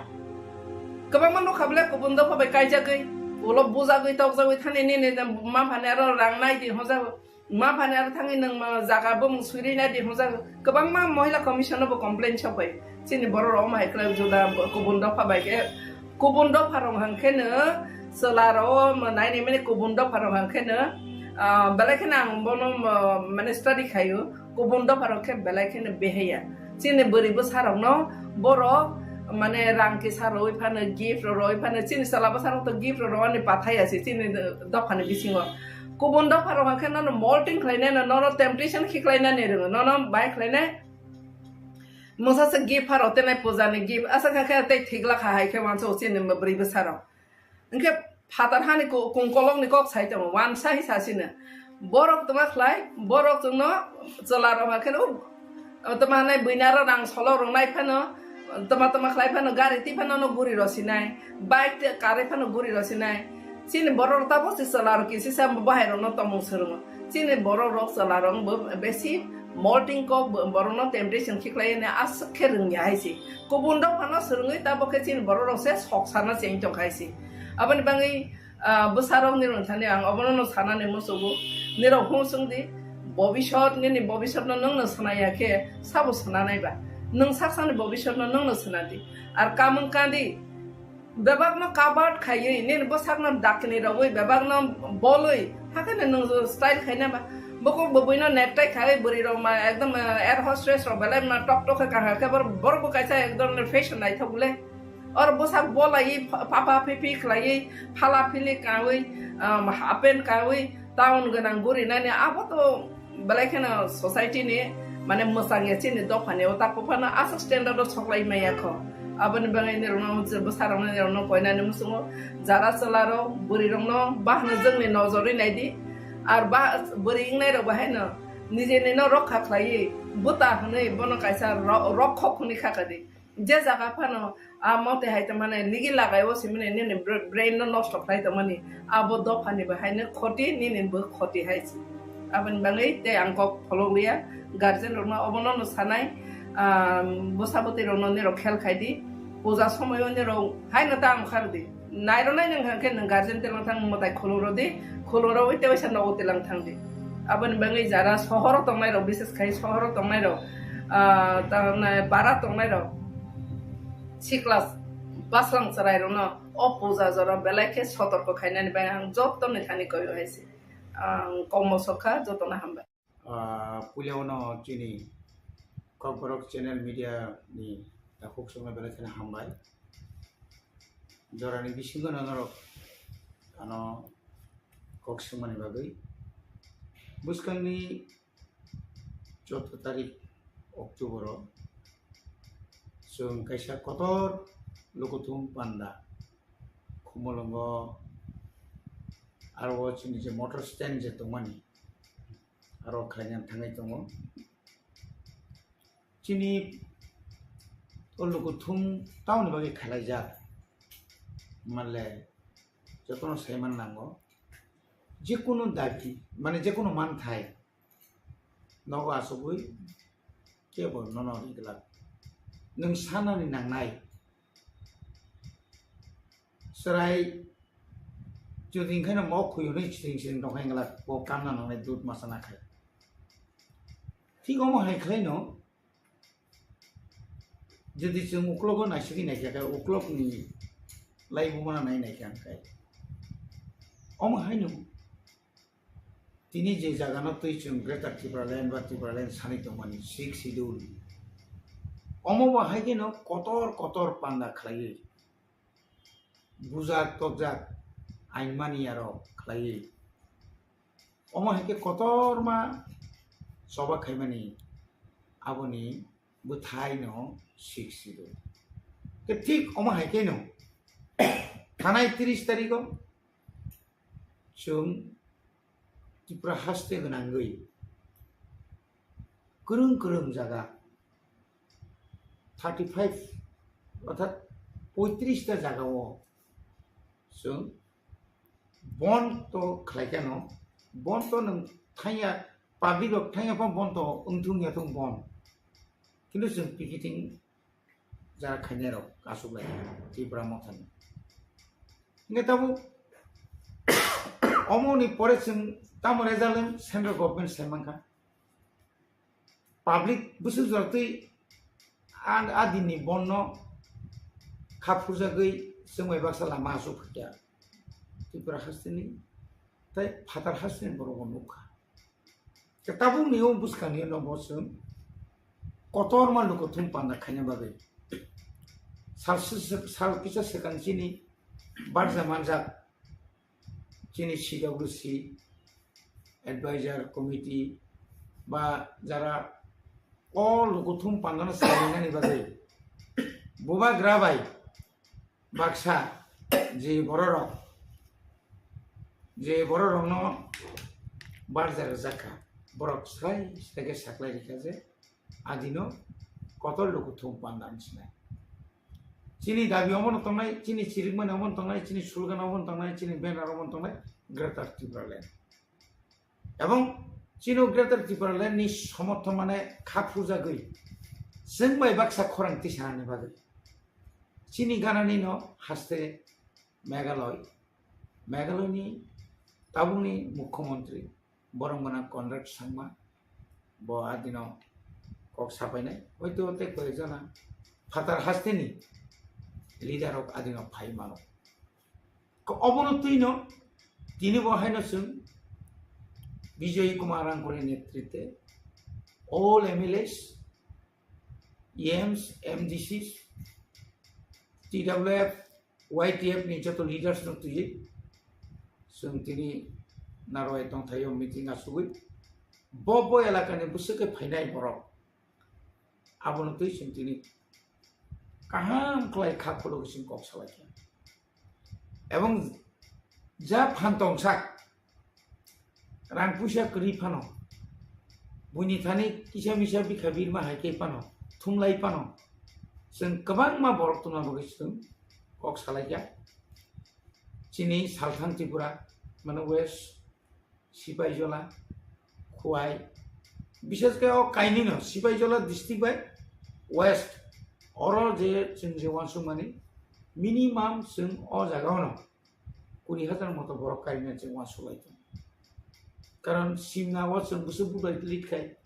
Kwbangma nukha bole kubun dopha bai kaijagwi. Ulo bujagwi tokjagwi thani nini ma phani aro rang nai di hojago. Ma phani aro thangwi nwng ma jaga bumung suri nai di hwnjak. Kwbangma Mohila Commission no bo complain sok bai. Chini borok rok omo hai khlai juda kubun dopha bai khe, kubun dopha rok hwnkhe no chwla rok omo nai nai mani kubun dopha rok hwnkhe no, ah, belai kheno ang bono, ah, mane study khaio. Kubun dopha rok khe belai kheno behaya. Chini bwrwi bwsa rok no borok mane rang kisa rwi phano, gift rok rwi phano, chini chwla bwsa rok to gift rok rwani pathai ya se chini dopha ni bisingo. Kubun dopha rok hwnkhe nono molting khlainai no, nono temptation khiklainani rwngo, nono bai khlainai. Mungsa se gift pharo tenai puja ni gift, asa kha khe tei thik lakha hai khe wansa o chini bwrwi bwsa rok. Hwnkhe phatar hani ku-, kungkolok ni kok sai tongo, wansa hi sasino. Borok tongma khlai, borok chwngno chwla rok hwnkhe no, tongma hanai buina ro rang solo rwnai phano, tongma tongma khlai phano gari twi phano no guri rw sinai. Bike te karwi phano guri rw sinai. Chini borok rok tabuk se chwla rok kisisa bahai rok no tongmung swrwngo. Chini borok rok chwla rok bo besi molting kok bo-, borok no temptation khiklai ani aswk khe rwngya hai se. Kubun rok phano swrwngwi tabuk khe chini borok rok se sok sana cheng tong khai se. Aboni bagwi, ah, bwsa rok ni rwng thani ang obono no sanani musugo. Nirok hung swng di, bobisot nini bobisot no nwng no swnaya khe sabo swnanai ba? Nwng sak sakni bobisot no nwng no swnadi. Ar kamwng kandi, bebakno covered khaiwi, nini bwsakno dakni rogwi, bebakno bolwi, hakheno nwng style khaina ba? Bukhuk bwbwino necktie khaiwi, bwrwi rok ma ekdom, eh, air hostess rok belai ma tok tok khe kaham khe, bor-, borok bo kaisa ek dhoronor fashion naithok le. Oro bwsak bolaiwi, pha-, pha pha phi phi khlaiwi, phala phili kawi, um, half pant kawi, town gwnang guri nani, abo to belai kheno society ni, mane, mwchang ya chini dopha ni o tak phano aswk standard o soklai maya kho. Aboni bagwi nirokno je bwsa rokno nirokno koinani muchungo, jara chwla rok bwrwi rokno bahno jwngni nojorwi nai di. Ar ba bwrwi wngnai rok bahai no nijeni no rokha khlaiwi bwta hwnwi bono kaisa ro-, rokhok hwnwi kha kha di. Je jaga phano a mote hai tongmani nigi lagai o simani nini bra-, brain no nosto khlai tongmani, abo dophani bo haino khoti, nini bo khoti hai se. Aboni bagwi tei ang kok pholok liya, guardian rokno obono no sanai, ah, bwsa bwtwi rokno nirok khel khai di, puja somoyo nirok haino ta amkhar di. Nairwnai nwng hwnkhe nwng guardian telang thang mwtai khulumrw di, khulumrw ui tewaisa nogo telang thang di. Aboni bagwi jara sohoro tongnai rok, bises khai sohoro tongnai rok, ah, ta-, na-, bara tongnai rok, sikla baslang chwrai rokno o puja jora belai khe sotorko khainani bai ang joto ni thani koyo hai se. Ang kok mosok kha, jotono hambai. Ah, puila uno chini Kokborok channel media ni takhuk songno belai kheno hambai. Jorani bisingo no norok ano kok songmani bagwi. Bwskangni chwddo tarik October o chwng kaisa kotor lukuthum panda Khumulwngo aro o chini je motor stand je tongmani, aro khlaina thangwi tongo. Chini o lukuthum tamoni bagwi khalaijak, manle jotono saiman nango, jekunu dabi, mane jekunu manthai nogo achugwi kebo nono ri glak. Nwng sanani nangnai. Chwrai jodi hwnkhe no mok khwi hwnwi siring siring tongkha hwnkhe bo kamna nangnai dud masa nakhai. Thik omo hai khlaino Jodi chwng uklogo naisingwi naikha khe, uklokni laibumano nai naikha hwnkhe, omo haino tini je jagano twi chwng Greater Tipraland ba Tipraland sanwi tongmani Sixth Schedule, omo bo hai kheno kotor kotor panda khlaiwi, bujak tokjak ain mani aro khlaiwi, omo hai khe kotorma choba khaimani aboni bwthaino Sixth Schedule. Tei thik omo hai kheno thanai tris tarigo chwng Tripura haste gwnangwi kwrwng kwrwng jaga thirty five orthat poitris ta jagao chwng bon to khlai khe no, bon to nwng thangya, public rok thangya pha bon to wngthung ya thung bon, kintu chwng picketing jara khainai rok aswk lai kha Tipra Mothani. Hingke tabuk omo ni pore chwng tamo result wng central government sai mankha. Public bwswk jora twi a, a din ni bon no kha phurjagwi chwng bai baksa lama aswk phai kha Tripura haste ni tei phatar haste ni borok bo nuk kha. Khe tabukni o bwskangni no bo chwng kotorma lukuthum panda khaina bagwi sal, sal kisa swkang chini barja manjak chini C W C advisor committee ba jara o lukuthum pandano swlainani bagwi bubagra bai baksa je bororok, je bororokno barja rwjak kha, borok sai sai khe saklai rikha je adino kotor lukuthum panda wng sinai. Chini dabi omono tongnai, chini chirikmani omono tongnai, chini slogan omono tongnai, chini banner omono tongnai, Greater Tipraland. Ebong chini Greater Tipraland ni somorthon mane kha phurjagwi chwng bai baksa khorang tisanani bagwi chini ganani no haste Meghalaya, Meghalaya ni tabukni mukhyamantri borong gwnang Conrad Sangma bo adino kok sapainai, hoito tei koi jona phatar haste ni leader rok adino phai mano. Ko obono twino tini bo haino chwng Bijoy Kumar Rangkoli netritwe all M L As, E Ms, M D Cs, T W F, Y T F ni joto leaders no twiwi chwng tini Narwai tongthaio meeting asugwi bo bo elakani bwswk khe phainai borok abono twi chwng tini kaham khlai kha khulugwi chwng kok salaikha. Ebong ja phan tongsak rang puisa kwrwi phano, buini thani kisa misa bikha birma hai khe phano, thumlai phano, chwng kwbangma borok tongna bagwi chwng kok salaikha. Chini Salthang Tripura, mane West, Sipaijola, Khowai, bishes khe o kainwino Sipaijola district bai West, oro je chwng je uansukmani minimum chwng o jagao no kuri hajar moto borok kainwi chwng uansuk lai tongo. Karon simna o chwng bwswk budai lit khai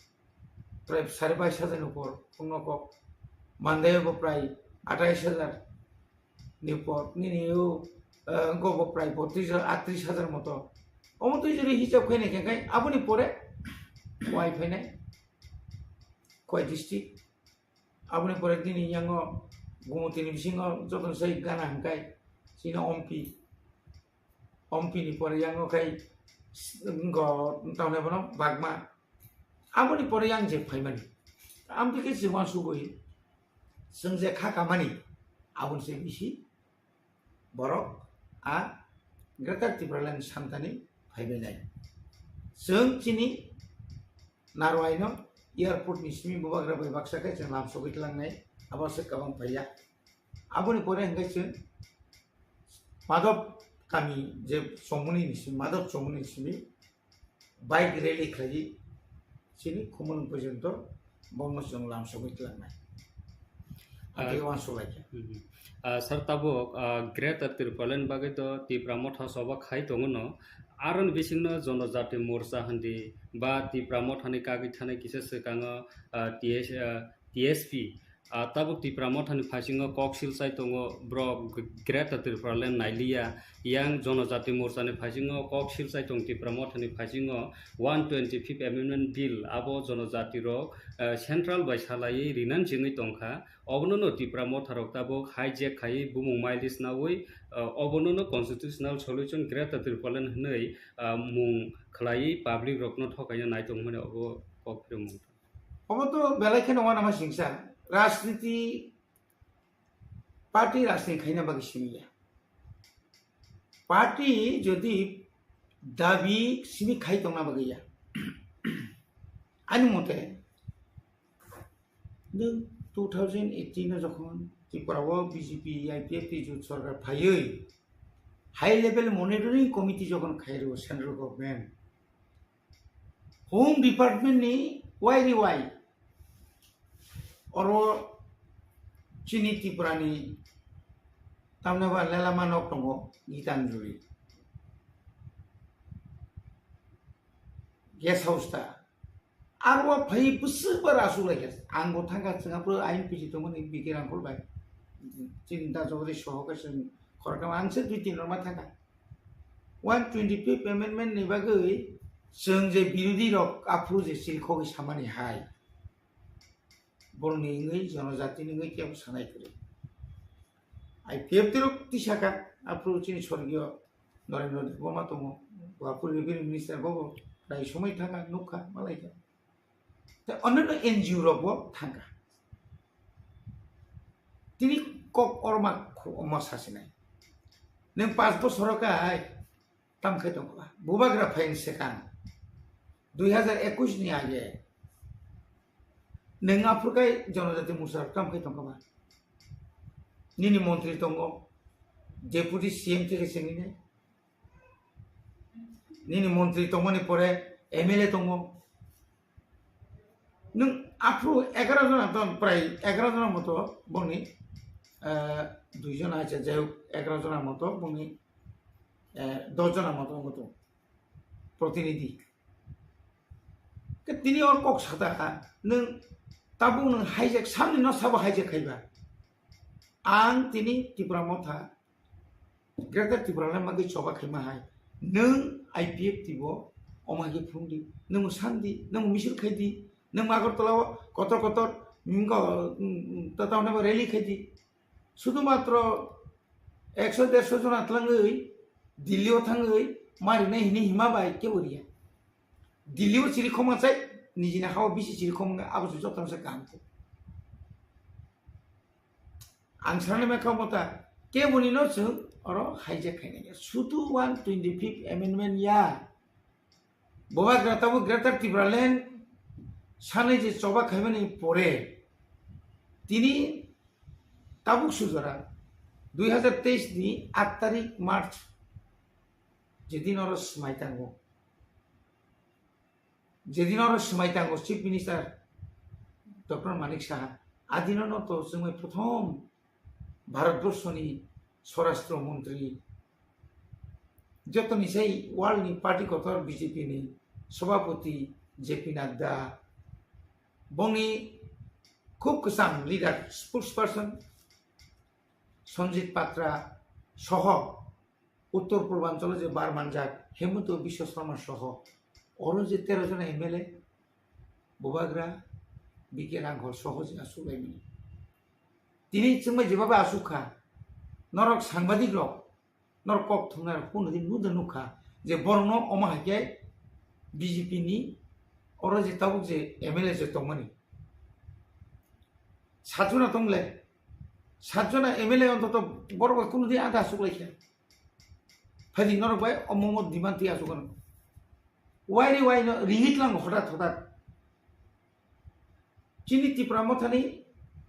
prai sare bais hajar ni upor wngno kok, Mandai bo prai atais hajar ni upor, nini o, eh, wngkha bo prai botris hajar, atris hajar moto. Omo twi jodi hisab khainai khe khai aboni pore Khowai phainai, Khowai district. Aboni pore nini yango Gumutini bisingo jotono sai gana hwnkhai chini Ompi. Ompi ni pore yango khai s-, wngkha tamni bono Bagma. Aboni pore yang je phaimani. Amtwi khe chwng uansugwi chwng je kha kamani aboni se bisi borok a Greater Tipraland samtani phaibainai. Chwng chini Narwaino airport ni simi bubagra bai baksa khe chwng lam sogwi tlangnai, abo se kwbang phaiya. Aboni pore hwnkhe chwng Madhop kami je chongmani ni simi, Madhop chongmani ni simi bike rally khlaiwi chini Khumulwng porjonto bono chwng lam sogwi tlangnai. Ah, Ati uansuk lai kha. Mhm. Ah, sir, tabuk, ah, Greater Tipraland bagwi to Tipra Motha soba khai tongo no. Aroni bisingno Jonojati Morcha hindi ba Tipra Mothani kagwi thanai kisa swkango, ah, T S, ah, T S P. Ah, tabuk Tipra Mothani phaisingo kok silchai tongo, borok Greater Tipraland nailiya. Yang Jonojati Morchani phaisingo kok silchai tong Tipra Mothani phaisingo one twenty-fifth Amendment Bill abo Jonojati rok, ah, Central bai salaiwi rinan chengwi tongkha. Obono no Tipra Motha rok tabuk hijack khaiwi bumung mileage nawi, ah, obono no constitutional solution Greater Tipraland hwnwi, ah, mung khlaiwi public rokno thokaina nai tongmani obo kok phirmung. Obo to belai kheno uanama singsa. Rajniti party rajniti khaina bagwi simi ya. Party jodi dabi simi khai tongna bagwi ya. Ani mote, nwng two thousand eighteen o jokhon Tripura o B J P, I P F T jut sorkar phaiwi high level monitoring committee jokhon khairo central government, Home Department ni wai ri wai oro chini Tripura ni tamni ba lelama nok tongo Gitanjali guest house ta. Aro phai bwswk bar asuk lai kha. Ang bo thangkha chwngapro ain piji tongmani B K Rangkhol bai. Chini da jogori soho kaisa khoroknama ang se dui tin rok ma thangkha. One twenty-fifth amendment ni bagwi chwng je birodhi rok aphuru je chirikhogwi samani hai. Borokni wngwi jonojatini wngwi kebo sanai kwrwi. I P F T rok tisaka aphuru chini sorgiyo Narendra Debbarma tongo. Bo aphuru revenue minister bo bo rai somoi thangkha nukha malaikha. Tei onno N G O rok bo thangkha. Tini kok orma khu-, omo sasinai. Nwng panch bosor o kai tam khai tongkha. Bubagra phaini swkang dui hazar ekush ni age nwng aphuru kai Jonojati Morcha tam khai tongkha ba. Nini montri tongo, deputy C M theke sengini. Nini montri tongmani pore M L A tongo. Nwng aphuru egaroh jona ton, prai egaroh jona moto bongni, eh, dui jona acha, jai hok, egaroh jona moto bongni, eh, dos jona moto wngkha tongo protinidhi. Ke tini or kok sata kha, nwng tabuk nwng hijack, samni no sabo hijack khaiba. Ang tini Tipra Motha, Greater Tipraland bagwi choba khaima hai. Nwng I P F T bo omo hai khe phunukdi. Nwng sandi, nwng misil khaidi, nwng Agartala o kotor kotor, mm, ko, mm, mm, ta, ta, rally khaidi. Sudhumatro ekso dersho jona twlangwi Delhi o thangwi marinai hini hima bai kebo riya. Delhi o chiri khoma chai, nijini hao bisi chiri khoma abo se jotono se kaham khe. Ang sana me kamo ta, keboni no chwng oro hijack khainai. Sudu one twenty-fifth amendment ya. Bobagra tabuk Greater Tipraland sanai je choba khaimani pore tini tabuk sujora dui hazar teis ni aat tarik March jedin oro swmai tango. Jedin oro swmai tango Chief Minister Doctor Manik Saha, adino no to chwngmai prothom Bharatborshoni Swarashtra Montri, jotoni sai world ni party kotor B J P ni Sabhapati J P Nadda, bongni khub kwcham leader, spokesperson Sanjit Patra soho Uttor Purbanchalo je bar manjak Hemanta Biswa Sarma soho oro je tero jona M L A, Bubagra, B K Rangkhol soho je asuk laimani. Tini chwngbai jeba bai asuk kha, norok sangbadik rok, norok kok thumnai rok phone di nuda nukha je borokno omo hai khe B J P ni oro je tabuk je M L A je tongmani. Satjona tongle, satjona M L A ontoto borok bai kunu di ada asuk lai khe. Phaidi norok bai omo omo demand twi asuk ano. Wai re wai no ringit lang hotat hotat. Chini Tipra Mothani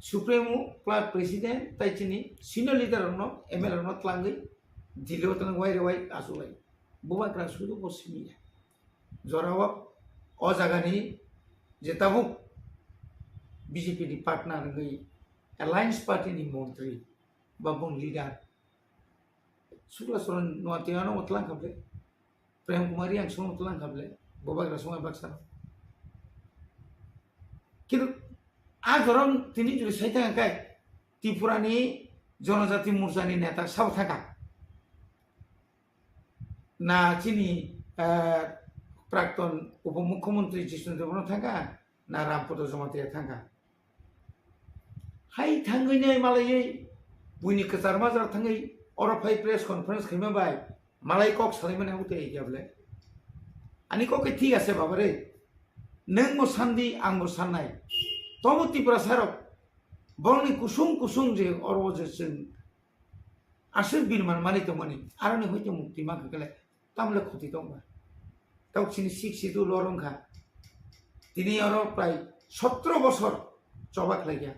Supremo Club President tai chini senior leader rokno M L A rokno tlangwi Delhi o tlangwi wai re wai asuk lai. Bubagra sudu bo simi ya. Jorao o jagani je tabuk B J P ni partner wngwi Alliance Party ni montri ba bung leader Sukla Saran Noatia no tlang kha ble, Prem Kumar Reang song tlang kha ble, Bubagra song baksa. Kintu A jorom tini juri sai thangkha kai Tripura ni Jonojati Morcha ni neta sabo thangkha. Na chini, ah, Prakton Upomukhyamantri Jisnu Debbarma thangkha, na Rampada Jamatia thangkha. Hai thangwi nai malaiwi buini kwchar majra thangwi oro phai press conference khaima bai malai kok salaimani abo tei ya bole. Ani kok khe thik ase baba re. Nwng bo sandi, ang bo sannai. Tobo Tiprasa rok borokni kusung kusung je oro je chwng aswk birman mani tongmani, aroni hoite mukti mankha kele, tamle khoti tongba. Tok chini sixth schedule oro wngkha. Tini oro prai sotro bosor choba khlaikha.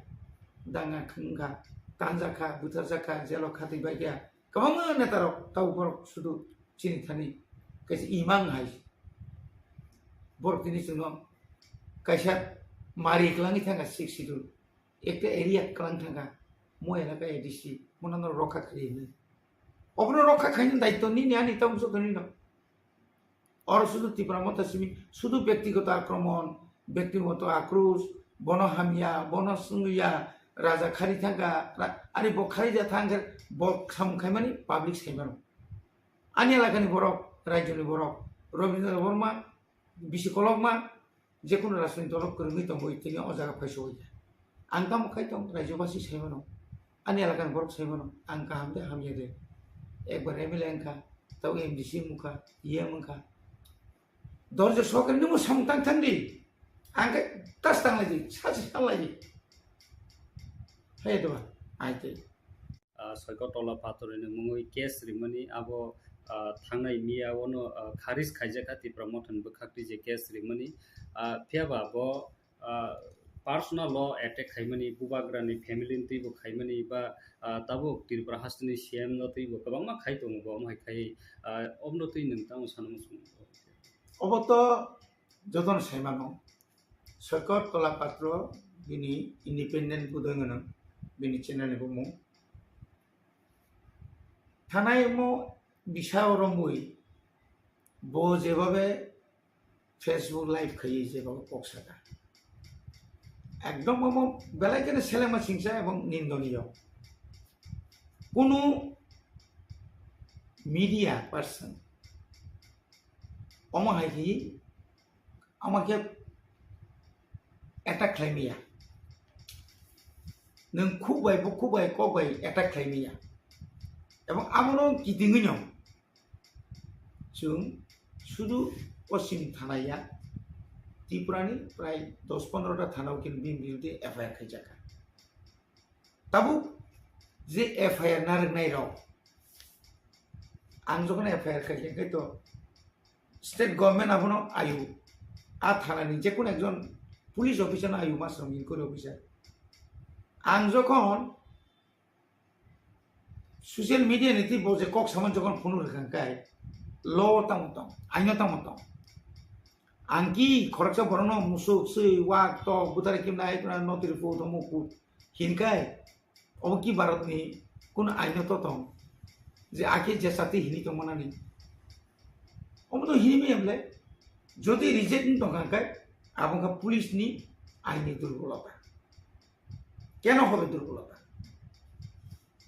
Danga wngkha, tanjakha, butharjakha, jelo khatwi baikha. Kwbangma netarok tau borok sudu chini thani kaisa imang hai. Borok tini chwngno kaisa mari kwlangwi thangkha sixth schedule. Ekta area kwlang thangkha, mo elaka A D C, mono no rokha khaidi hinwi. Obono rokha khaini daityo nini ani tamo joto nino. Oro sudu Tipra Motha simi, sudu byaktigoto akromon, byaktigoto akros, bono hamya, bono swngya, raja khari thangkha, ra-, ari bo khari ja thangkhe, bo samung khaimani public saimano. Ani elakani borok, rajyoni borok, Rabindra Debbarma, bisi kolokma, jekunu rajniti dolo kwrwngwi tongwi tini o jaga phaisoya. Ang tamo khai tong, rajyobasi saimano, ani elakani borok saimano, ang kaham de hamya de. Ekbar M L A wngkha, tau M D C wngkha, E M wngkha. Dorjo sokre nungmo samung tang thang di. Ang khe tas tang lai di, sachi tang lai di. Hai doba, ai tei. Ah, Soikot Tola Pator ni mungwi case rimani abo, ah, thangnai miya ono, ah, kharis khaijakha Tipra Mothani bwkhakni je case rimani. Ah, phiyaba bo, ah, personal law attack khaimani, bubagrani family ni twibo khaimani ba, ah, tabuk Tripura hasteni C M no twibo kwbangma khai tongo bo, omo hai khai, ah, omno twi nwng tamo sana muchung. Obo to jotono saimano. Soikot Tola Patro bini independent budoi gwnang, bini channel ni bumung. Thanai mo bisa romwi bo jebabe Facebook live khaiwi jebabe kok saka. Ekdom omo belai kheno selengma singsa ebong nindoniyo. Kunu media person omo hai khe, omo khe attack khlai maya. Nwng khuk bai, bukhuk bai, kok bai attack khlai maya. Ebong abono kitingwino chwng sudu Poschim thana ya, Tripura ni prai dos pondro ta thana o khe bini biruddhe F I R khaijakha. Tabuk je F I R narwknai rok, ang jokhon F I R khaikha khe to state government abono ayu, a thana ni jekunu ekjon police officer no ayu, master inquiry officer. Ang jokhon social media ni twi bo je kok saman jokhon phunu rwkha khe law tamo tong, aino tamo tong. Ang ki khoroksa borokno musuk, swi, wak, tok, butari kimna, aikuna, notri pu, tomo pu hinkai, obo ki Bharatni kun aino to tong je ake je sati hini tongmanani? Omo to hini maya bole, jodi reject ni tongkha khe, abo wngkha police ni aini durbolota. Keno hobe durbolota?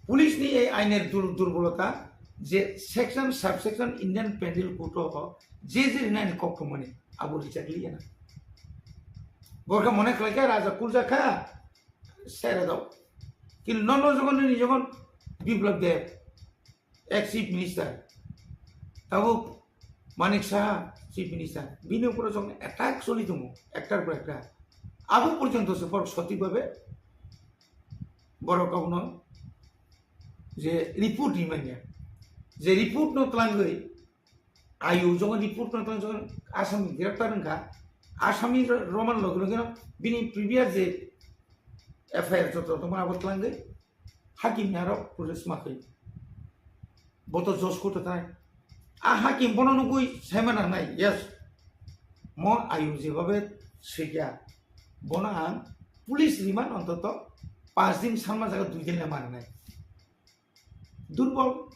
Police ni ei ainer dur-, durbolota je section, subsection Indian Penal Code o je je rinani kok thumani abo rijak liya na. Borkha mone khlai kha raja kurja kha sere dao. Kintu nono jokhon nini jokhon Biplab Deb, ex chief minister, tabuk Manik Saha chief minister, bini upore jokhon attack choli tongo, ektar por ekta, abo porjonto se borok sothik bhabe borok abono je report rimanya, je report no twlangwi ayu jokhon report no twlang jokhon Assam ni greptar wngkha, Assam ni ro-, roman loge loge no bini previous je F I R joto tongma abo twlangwi hakim ni aro protest ma khe. Bo to judge court o thai. A hakim bono nugui saima nangnai, yes. Mo ayu jebabe swikya. Bono ang police remand ontoto panch din sanma jaga dui din le mananai. Durbol.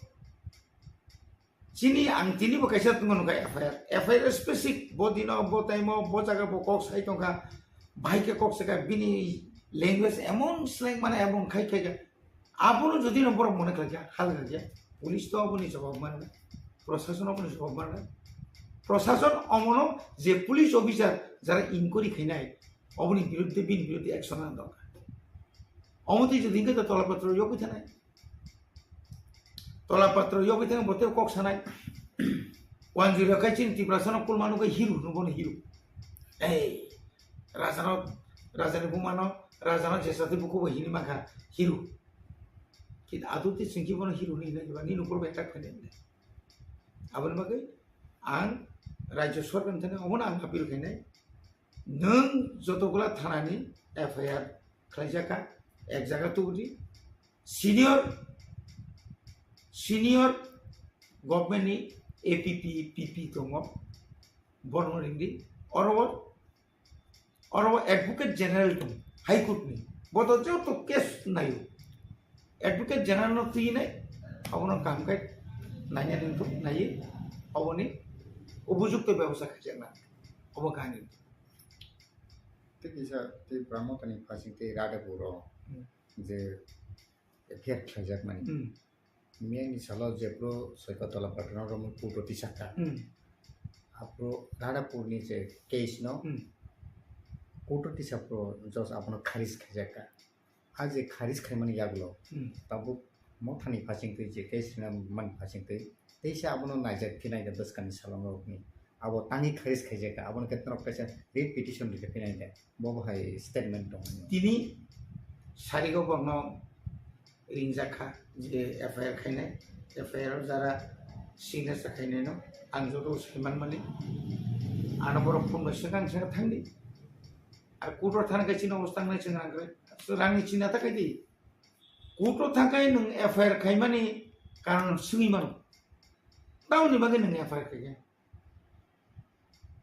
Chini ang tini bo kaisa tongmani kha F I R. F I R specific bo dino, bo time o, bo jaga bo kok sai tongkha. Bahai khe kok saka bini Language emon slang mane emon khai khai abono jodi no borok mone khlai kha, hal khlai kha, police to aboni jawab mane, prosason aboni jawab mane, prosason omono je police officer jara inquiry khainai oboni biruddhe bini biruddhe action lana dorkar. Omo twi jodi hinkhe to tola patro yokwi thanai. Tola patro yokwi thang bote kok sanai. Wanjui rakai chini Tiprasano kulma nugwi hero nugo no hero. Ei, rajano, rajani bumano, rajano jesati bukubo hini mangkha hero. Kit adu te singki bono hero ni hinai ba ni nukur bai tak phene. Aboni bagwi ang rajya sorkar thani omono ang appeal khainai. Nwng jotogula thanani F I R khlaijak kha, ek jaga tubudi senior, senior government ni A P P, P P tongo, borno ringdi, oro, oro advocate general tong, High Court ni, boto joto case nayo, advocate general no twi nai, abono kaham khai naina ringtong, naiye, oboni upojukto bebosta khaijakna, obo kahini. Tei kisa tei Brahmotani phasing tei Radhapuro Hmm. je F I R khlaijakmani. Hmm. Miyani salo jephru Soikotala Pathano romwi court-o tisakha. Hmm. Aphuru Radhapurni je case no Hmm. Court-o tisapro judge abono kharis khaijakha. A je kharis khaimani yagulo Hmm. tabuk mothani phasingtwi je case rina mani phasingtwi teisa abono naijak khe naida bwskangni salongrokni. Abo tangwi kharis khaijakha, aboni khe norok kaisa writ petition rikha phinai de, bo bo hai statement tong. Tini sarigo borno ringjak kha je F I R khainai, F I R o jara signature khainai no ang joto saiman mani, ano borok phone bai swkang swkang thangdi. Ar court o thana khe chini obostha wngnai chwng rang khe rangni chinta ta khaidi. Court o thangkhai nwng F I R khaimani karon swngwi mano. Tamoni bagwi nwng F I R khaikha?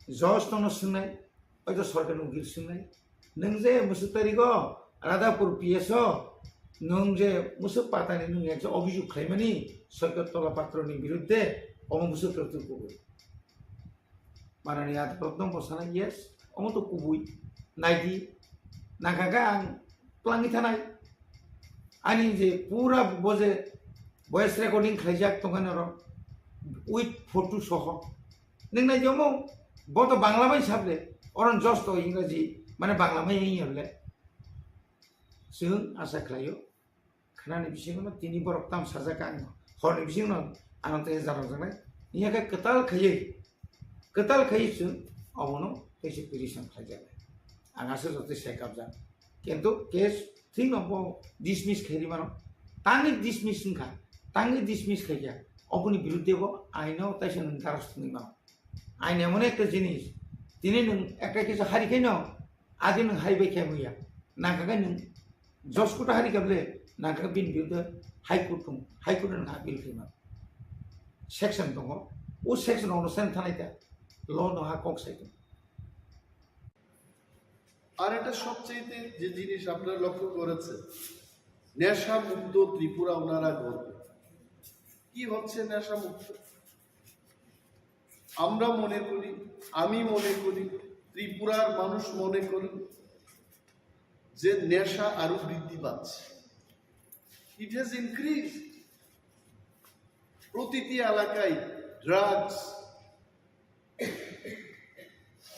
Judge nono swngnai, oito sorkarni ukil swngnai. Nwng je mwswk tarigo Radhapur P S o nwng je mwswk patani nwng ekta obhijog khlaimani Soikotala Patroni biruddhe, omo mwswk tari kubui. Manani adalat no bosana, yes, omo to kubui. Naidi, nangkha ang twlangwi thanai. Ani je pura bo je voice recording khlaijak tongkha norok with photo soho. Nwng naidi omo, bo to Bangla bai sable, oron judge to Ingraji, mane Bangla bai wngya bole. Chwng asa khlaio. Khnani bisingo no tini borok tam sajak ang, horni bisingo no ano tei jaro janai. Iya khe kwtal khaiwi, kwtal khaiwi chwng obono tei se petition khlaijaknai. Ang aswk joto sai kabjak. Kintu case thwino bo dismiss khairi mano. Tangwi dismiss wngkha, tangwi dismiss khaikha. Oboni biruddhe bo aino taisa nwng daros thwngwi mano. Ain emon ekta jinis, tini nwng ekta kisa hari khaino, adi nwng hari bai khe muya. Nangkha khe nwng judge court hari khe bole, nangkha khe bini biruddhe High Court thung, High Court nwng appeal khe ma. Section tongo, o section onusari thanai ta, law no ha kok sai tongo. আর একটা সবচেয়ে যে জিনিস আপনারা লক্ষ্য করেছেন, নেশা মুক্ত ত্রিপুরা ওনারা গর্ব। কি হচ্ছে নেশা মুক্ত? আমরা মনে করি, আমি মনে করি, ত্রিপুরার মানুষ মনে করেন যে নেশা আরো বৃদ্ধি পাচ্ছে। It has increased. প্রতিটি এলাকায় ড্রাগস,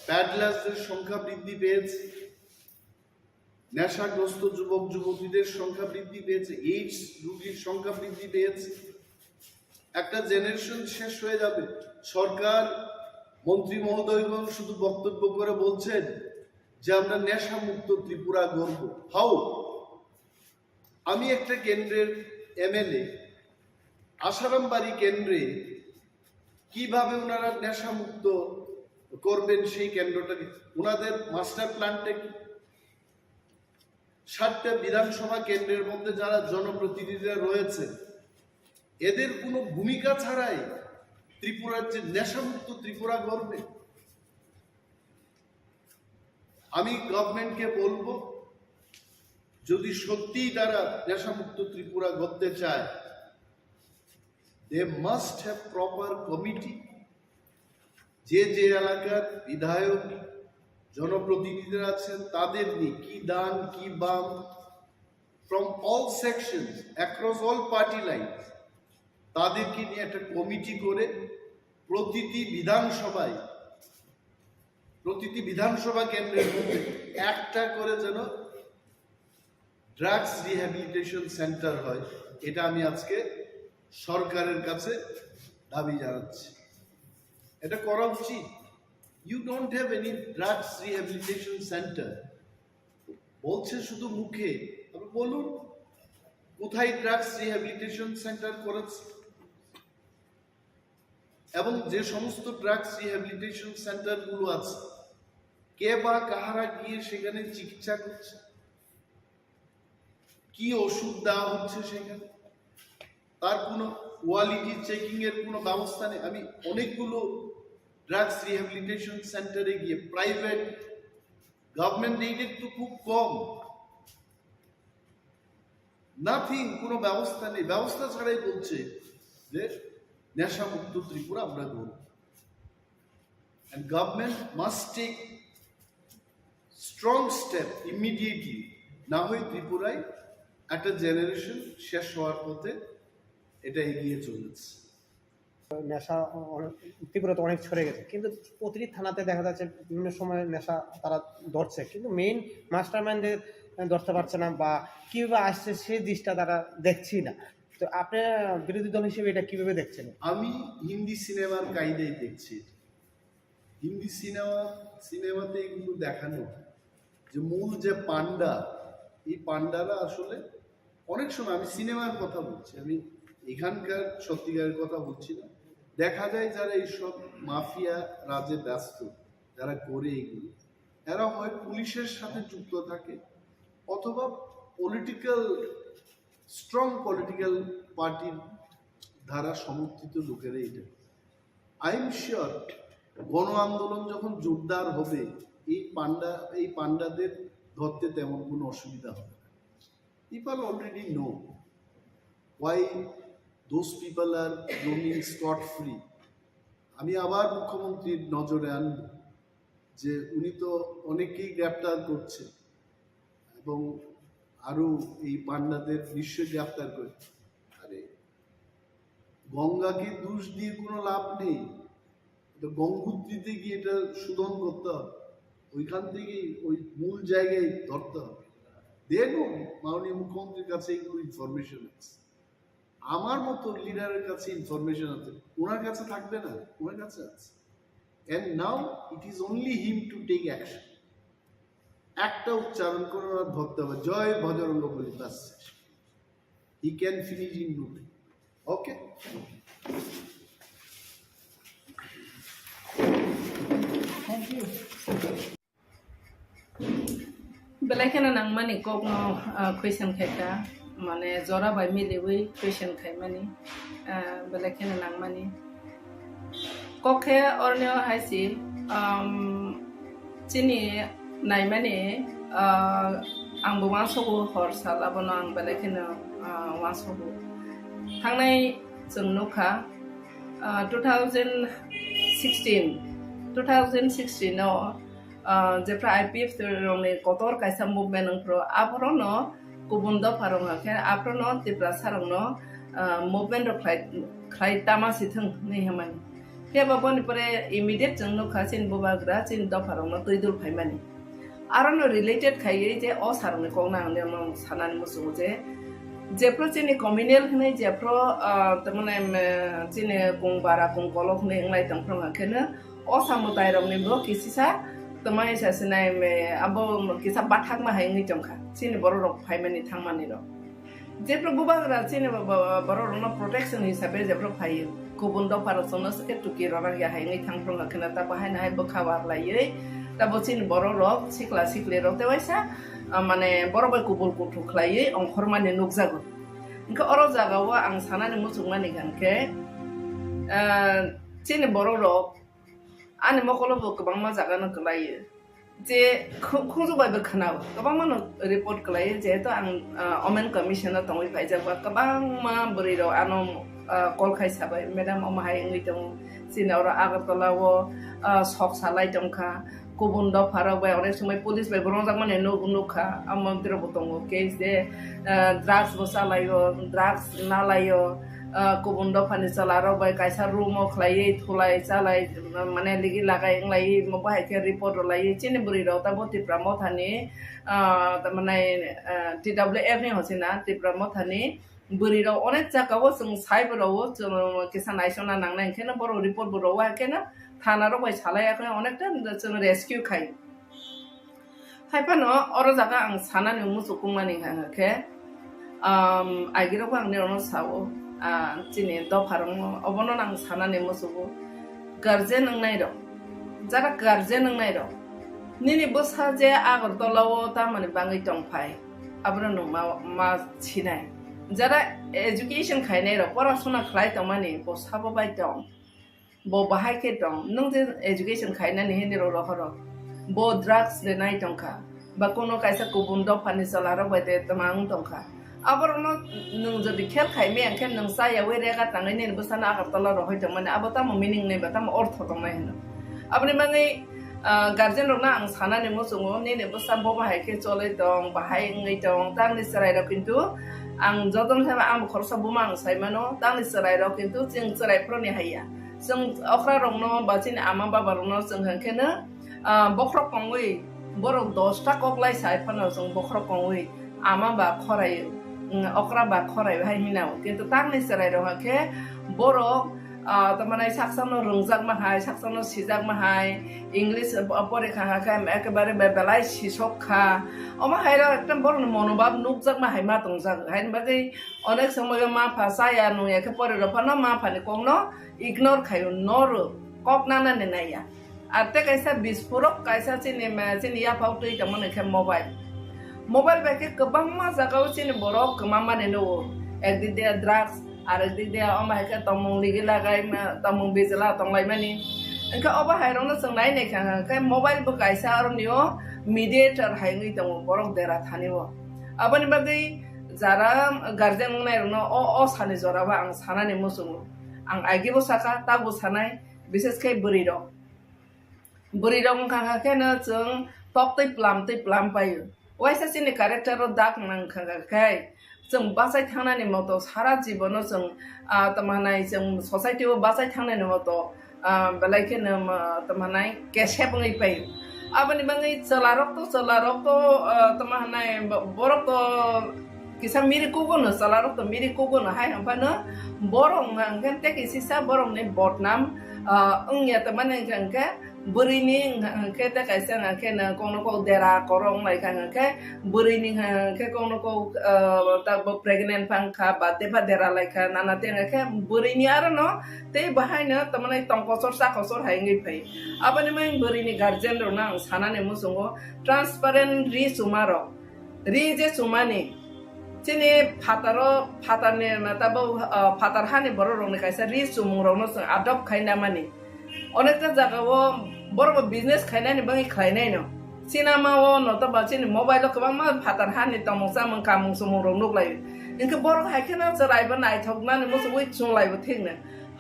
প্যাডলার্সদের সংখ্যা বৃদ্ধি পেয়েছে, নেশাগ্রস্ত যুবক যুবতীদের সংখ্যা বৃদ্ধি পেয়েছে, এইডস রোগীর সংখ্যা বৃদ্ধি পেয়েছে। একটা জেনারেশন শেষ হয়ে যাবে। সরকার, মন্ত্রী মহোদয়গণ শুধু বক্তব্য করে বলছেন যে আমরা নেশা মুক্ত ত্রিপুরা গড়ব। হাউ? আমি একটা কেন্দ্রের এমএলএ, আশারামবাড়ি কেন্দ্রে কিভাবে ওনারা নেশা মুক্ত করবেন সেই কেন্দ্রটাকে, ওনাদের মাস্টার প্ল্যানটা কি? সাতটা বিধানসভা কেন্দ্রের মধ্যে যারা জনপ্রতিনিধিরা রয়েছে, এদের কোনো ভূমিকা ছাড়াই ত্রিপুরার যে নেশামুক্ত ত্রিপুরা গড়বে, আমি গভর্নমেন্টকে বলবো, যদি সত্যিই তারা নেশামুক্ত ত্রিপুরা গড়তে চায়, they must have proper committee। যে যে এলাকার বিধায়ক, জনপ্রতিনিধিরা আছেন, তাদের নিয়ে কি ডান কি বাম, from all sections, across all party lines, তাদেরকে নিয়ে একটা কমিটি করে প্রতিটি বিধানসভায়, প্রতিটি বিধানসভা কেন্দ্রের মধ্যে একটা করে যেন ড্রাগস রিহ্যাবিলিটেশন সেন্টার হয়, এটা আমি আজকে সরকারের কাছে দাবি জানাচ্ছি। এটা করা উচিত। You don't have any drugs rehabilitation center, বলছে শুধু মুখে। আপনি বলুন, কোথায় ড্রাগস রিহ্যাবিলিটেশন সেন্টার করেছে? এবং যে সমস্ত ড্রাগস রিহ্যাবিলিটেশন সেন্টারগুলো আছে, কে বা কাহারা গিয়ে সেখানে চিকিৎসা করছে, কি ওষুধ দেওয়া হচ্ছে সেখানে, তার কোনো কোয়ালিটি চেকিং এর কোনো ব্যবস্থা নেই। আমি অনেকগুলো ড্রাগস রিহ্যাবিলিটেশন সেন্টারে গিয়ে, প্রাইভেট, গভর্নমেন্ট এইডেড তো খুব কম, নাথিং, কোনো ব্যবস্থা নেই। ব্যবস্থা ছাড়াই বলছে যে নেশামুক্ত ত্রিপুরা আমরা গড়ব। And government must take strong step immediately, না হয় ত্রিপুরায় একটা জেনারেশন শেষ হওয়ার পথে, এটা এগিয়ে চলেছে। নেশা অনেক, ত্রিপুরাতে অনেক ছড়ে গেছে, কিন্তু প্রতিটি থানাতে দেখা যাচ্ছে বিভিন্ন সময় নেশা তারা ধরছে, কিন্তু মেইন মাস্টার মাইন্ডদের ধরতে পারছে না, বা কিভাবে আসছে সেই দিকটা তারা দেখছি না। তো আপনি বিরোধী দল হিসেবে এটা কিভাবে দেখছেন? আমি হিন্দি সিনেমার কায়দায় দেখছি। হিন্দি সিনেমা, সিনেমাতে এগুলো দেখানো হয় যে মূল যে পান্ডা, এই পান্ডারা আসলে, অনেক সময়, আমি সিনেমার কথা বলছি, আমি এখানকার সত্যিকারের কথা বলছি না, দেখা যায় যারা এইসব মাফিয়া রাজে ব্যস্ত, যারা করে এগুলো, এরা হয় পুলিশের সাথে যুক্ত থাকে অথবা পলিটিক্যাল, স্ট্রং পলিটিক্যাল পার্টির দ্বারা সমর্থিত লোকেরা এটা। আই এম শিওর গণ আন্দোলন যখন জোরদার হবে, এই পান্ডা, এই পান্ডাদের ধরতে তেমন কোনো অসুবিধা হবে না। People already know why those people are roaming scot free. আমি আবার মুখ্যমন্ত্রীর নজরে আনব যে উনি তো অনেকেই গ্রেপ্তার করছে এবং আরো এই পান্ডাদের নিশ্চয়ই গ্রেপ্তার করে। আরে, গঙ্গাকে দোষ দিয়ে কোনো লাভ নেই, এটা গঙ্গোত্রীতে গিয়ে এটা শোধন করতে হবে, ওইখান থেকে ওই মূল জায়গায় ধরতে হবে। দেন মাননীয় মুখ্যমন্ত্রীর কাছে এগুলো ইনফরমেশন আছে, আমার মতো লিডারের কাছে ইনফরমেশন আছে, ওনার কাছে থাকবে না? ওনার কাছে আছে। And now it is only him to take action. একটা উচ্চারণ করে ওরা ধরতে হবে, "জয় বজরঙ্গ বলি", ব্যাস, he can finish in no time. Okay? Belai kheno nangmani kokno, ah, question khaikha, mane jora bai miliwi question khaimani, ah, belai kheno nangmani. Kok khe oroni o hai si, um, chini naimani, ah, ang bo uansogo hor sal abono ang belai kheno, ah, uansogo. Thangnai chwng nukha, ah, two thousand sixteen, two thousand sixteen o, ah, jephra I P F T rokni kotor kaisa movement wngphru, aphorono kubun dopha rok hwnkhe aphorono Tiprasa rokno, ah, movement rok khlai, khlai tama si thwng hinwi hwnmani. Phiya ba boni pore immediate chwng nukha chini bubagra chini dopha rokno twi dul phaimani. Arono related khaiwi je o sir rokni kokno ang nini sanani muchungo je, jephru chini communal hinwi jephru, ah, tamani, em, chini kung bara kung kolok hinwi wnglai tongphru hwnkheno o samwtai rokni bo kisisa twmai sa sinai, em, abo kisa bathakma hai wngwi tongkha chini borok rok phaimani thangmani rok. Jephru bubagra chini bo-, bo-, borok rokno protection hisabe jephru phaio, kubun dopha rok chwngno se khe tuki rwrak ya hai wngwi thang phru hwnkhe ta bo haino hai bwkha war laiwi, ta bo chini borok rok sikla sikli rok tei waisa, ah, mane borok bai kubul kuthuk khlaiwi ongkhormani nukjago. Hwnkhe oro jaga o ang sanani muchungmani hwnkhe, ah, chini borok rok ani mokolo bo kwbangma jaga no kwlaio. Je khu-, khunju bai bo khwnao, kwbangma no report kwlaio, jehetu ang, ah, Women Commission o tongwi phaijak ba, kwbangma bwrwi rok ano, ah, call khai sabai, "Madam, omo hai wngwi tongo, chini oro Agartala o, ah, sok salai tongkha, kubun dopha rok bai onek somoi police bai bo rwngjakmani nuk nukha, amo tiro bo tongo case de, ah, drugs bo chalaio, drugs nalaio, ah, kubun dophani chwla rok bai kaisa room o khlaiwi thulai chalai, mane ligi lagai wnglaiwi mo bahai khe report rwlaiwi chini bwrwi rok ta bo Tipra Mothani, ah, tamani, ah, T W F ni hochina Tipra Mothani bwrwi rok onek jaka o chwng sai bo rwo chwng kisa naisona nangnai, hwnkhe no borok report bo rwo, hwnkhe no thana rok bai salai ya khe onekta chwng rescue khai. Hai phano oro jaga ang sanani muchukung mani hwnkha khe, um, agirok ang nirokno sao, ah, chini dopha rokno obono ang sanani muchugo. Guardian wngnai rok, jara guardian wngnai rok, nini bwsa je Agartala o tamani bangwi tongphai, abono nwng ma, ma sinai. Jara education khainai rok, porasona khlai tongmani, bo sabo bai tong, bo bahai khe tong, nwng je education khainani hini rok rohoro, bo drugs de nai tongkha, ba kono kaisa kubun dophani chwla rok bai de twmang tongkha. Aborokno nwng jodi khel khai maya khe nwng chayawi rega tangwi nini bwsano Agartala rohoi tongmani, abo tamo meaning nai ba tamo ortho tongnai hino. Aboni bagwi, ah, guardian rokno ang sanani muchungo, nini bwsa bo bahai khe choloi tong, bahai wngwi tong, tamni chwrai rok kintu ang jotono sai ang khoroksa buma ang sai mano, tamni chwrai rok kintu chwng chwrai phuruni haiya. Chwng okra rokno ba chini ama baba rokno chwng hwnkhe no, ah, bokhorok kongwi borok dosta kok lai sai phano chwng bokhorok kongwi ama ba khorai, mm, okra ba khorai hai hinao. Kintu tamni chwrai rok khe borok, ah, tamani saksano rwngjakma hai, saksano sijakma hai, English porikha khe ekebare be-, belai sisok kha. Omo hai rok ekdom borokni monobhab nukjakma hai ma tongjak. Haini bagwi onek somoyo ma pha chaya nungya khe pore rok phano ma phani kokno ignore khaio, no rw, kok nanani naiya. Ar tei kaisa bispurok kaisa chini ma, chini yaphao twi tongmani khe mobile. Mobile bai khe kwbangma jagao chini borok kwmamani nugo. Ekdik de drugs, arekdik de omo hai khe tongmung ligi lagai ma, tongmung bijla tonglaimani. Hwnkhe obo hai rokno chwng nai nai kha khe mobile bo kaisa aroni o mediator hai wngwi tongo borok dera thani o. Aboni bagwi jara guardian wngnai rokno o, o sani jora o ang sanani muchungo. Ang agi bo saka, ta bo sanai, bises khe bwrwi rok. Bwrwi rok wngkha kha khe no chwng tok twi plam twi plam paio. Waisa chini character o dak nang kha kha khe chwng bachai thangnani moto sara jibono chwng, ah, tamo hanai chwng society o bachai thangnani moto, ah, belai khe no, ah, tamo hanai kesep wngwi paio. Aboni bagwi chwla rok to, chwla rok to, ah, tamo hanai bo-, borok to kisa miri kugo no, chwla rok to miri kugo no hai hwnphano borok hwnkha hwnkhe tei kisisa borok ni bodnam, ah, wngya tongmani hwnkha hwnkhe bwrwi ni hwnkha hwnkhe tei kaisa hwnkha hwnkhe no kokno kok dera koro wng lai kha hwnkha hwnkhe bwrwi ni hwnkha hwnkhe kokno kok, ah, ta bo pregnant phang kha ba tei pha dera lai kha nana tei hwnkha hwnkhe bwrwi ni aro no tei bahai no tongmani tong kochor cha kochor hai wngwi phai. Aboni bagwi bwrwi ni guardian rok no ang sanani muchungo transparent ri chuma rok. Ri je chumani, chini phataro, phatarni, tabuk, ah, phatar hani borok rokni kaisa ri chumung rokno chwng adopt khai namani. Onekta jaga o borok bo business khainani bagwi khlainai no. Sinama o no to ba chini mobile o kwbangma phatar hani tongmung chamung kamung chumung rok nuklaio. Hinkhe borok hai kheno chwrai bo naithok nani muchungwi chunglai bo thik no.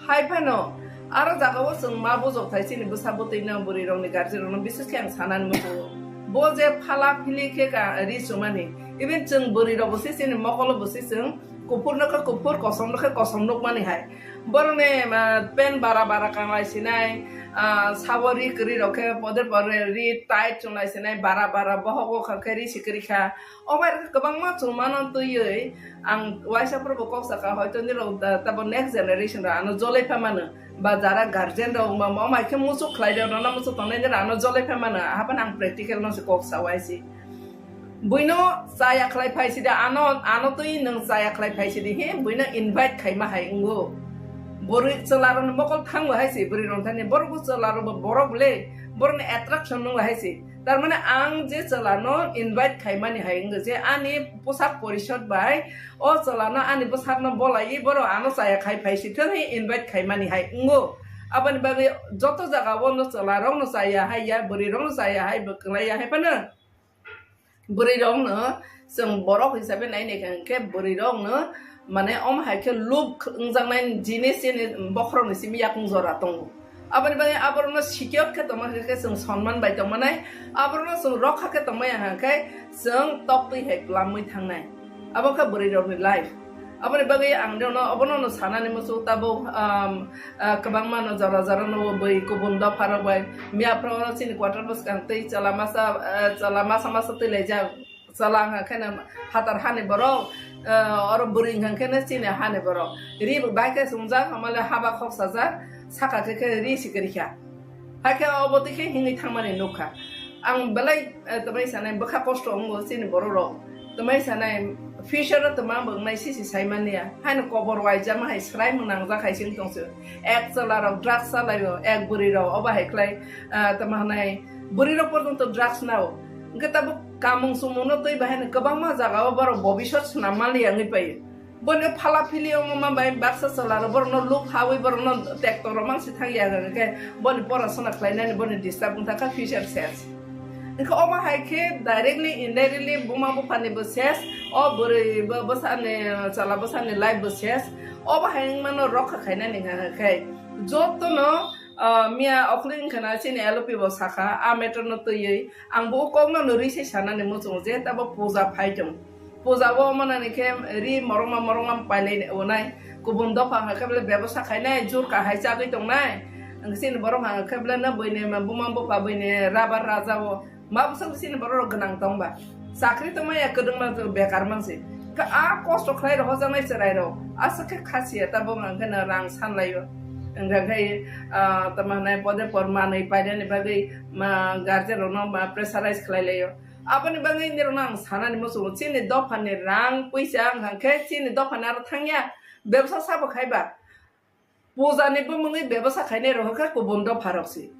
Hai phano, aro jaga o chwng ma bujok thai chini bwsa bwtwi no bwrwi rokni guardian rokno bises khe ang sanani muchungo. Bo je phala phili khe ka ri chumani, even chwng bwrwi rok bo se chini mokolo bo se chwng kuphur no khe kuphur, kosom no khe kosom nukmani hai. Borokni, ah, pen bara bara kanglai sinai, ah, sabo ri kwrwi rok khe poder poder ri tight chunglai sinai, bara bara bohok o kha khe ri si kwrwi kha. O bai rok kwbangma chumano twiwi ang waisa phuru bo kok saka, hoito nirok da, tabo next generation rok ano jolai pha mano, ba jara guardian rok wngma ma, o mai khe muchuk khlai rok, nono muchuk tongnai nirok ano jolai pha mano, haphano ang practical no se kok sa waisi. Buino chaya khlai phai sidi, ano, ano twi nwng chaya khlai phai sidi, he, buino invite khaima hai wngo. Bwrwi chwla rokni mokol thangbo hai se, bwrwi rok thani, borok bo chwla rok bo, borok le, borokni attraction nungbo hai se. Tar mane ang je chwla no invite khaimani hai wngkha je ani posak porishod bai o chwla no ani bwsak no bolai borok ano chaya khai phai si thang hi invite khaimani hai wngo. Aboni bagwi joto jaga o no chwla rok no chaya hai ya, bwrwi rok no chaya hai, bwklai ya hai phano bwrwi rok no chwng borok hisabe nai nai kha hwnkhe bwrwi rok no mane omo hai khe look wngjaknai jinis chini bokhorok ni simi yakung jora tongo. Aboni bagwi aborokno secure khe tongma khe chwng sonman bai tongmanai, aborokno chwng rokha khe tongmaya hwnkhe chwng toktwi hai kwlamwi thangnai. Abo khe bwrwi rokni life. Aboni bagwi ang rokno obono no sanani muchung tabuk, um, uh, kwbangma no jora jora no bwi kubun dopha rok bai miya phoro chini quarter bwskang twi chwla masa, uh, chwla masa masa twi laijak. Chwla wngkha khe no phatar hani borok, uh, oro bwrwi wngkha khe no chini hani borok. Ri bo bai khe chumjak, hamale haba khok sajak, saka khe khe ri si kwrwi kha. Hakhe obo twi khe hingwi thangmani nukha. Ang belai, eh, tamai sanai bwkha kosto wngo chini borok rok. Tamai sanai future o tama bo wngnai sisi saimani ya. Haino kobor waijama hai swrai mung nangjak hai sing tongse. Ek chwla rok drugs chalaio, ek bwrwi rok obo hai khlai, ah, tama hanai bwrwi rok porjonto drugs nao. Hwnkhe tabuk kamung chumung no twi bahai no kwbangma jaga o borok bobisot swnam mali ya wngwi paio. Bono phala phili omo ma bai baksa chwla rok borokno luk hawi borokno tekto rok mang si thang ya hwnkhe boni porasona khlainani boni disturb wngkha kha future ses. Hwnkhe omo hai khe directly indirectly buma buphani bo ses, o bwrwi bo bwsani chwla bwsani life bo ses. Obo hai wngmano rokha khainani hwnkha khe jotono, ah, miya okhli wngkha na chini L O P bo sakha a matter no twiwi ang bo o kokno no ri sai sanani muchungo je tabo puja phai tong. Puja o manani khe ri morongma morongma pailai onai. Kubun dopha hwnkha khe bele bebosa khainai, jur kahai chagwi tongnai. Ang chini borok hwnkha khe bele no buini ma buma bupha buini rabar raja o. Ma bwswk chini borok rok gwnang tongba. Chakri tongmaya kwdwngma bekar mansi. Kha a kosto khlai rok hojaknai chwrai rok. Aswk khe khasiya tabuk hwnkha khe no rang sanlaio. Hwnkha khe, ah, tamo hwnai pode por manwi painani bagwi ma guardian rokno ma pressurize khlai laio. Aboni bagwi nirokno ang sanani muchungo, chini dophani rang puisa wngkha khe chini dophani aro thangya, bebsa sabo khaiba. Pujani bumungwi bebsa khainai rok khe kubun dopha rok se.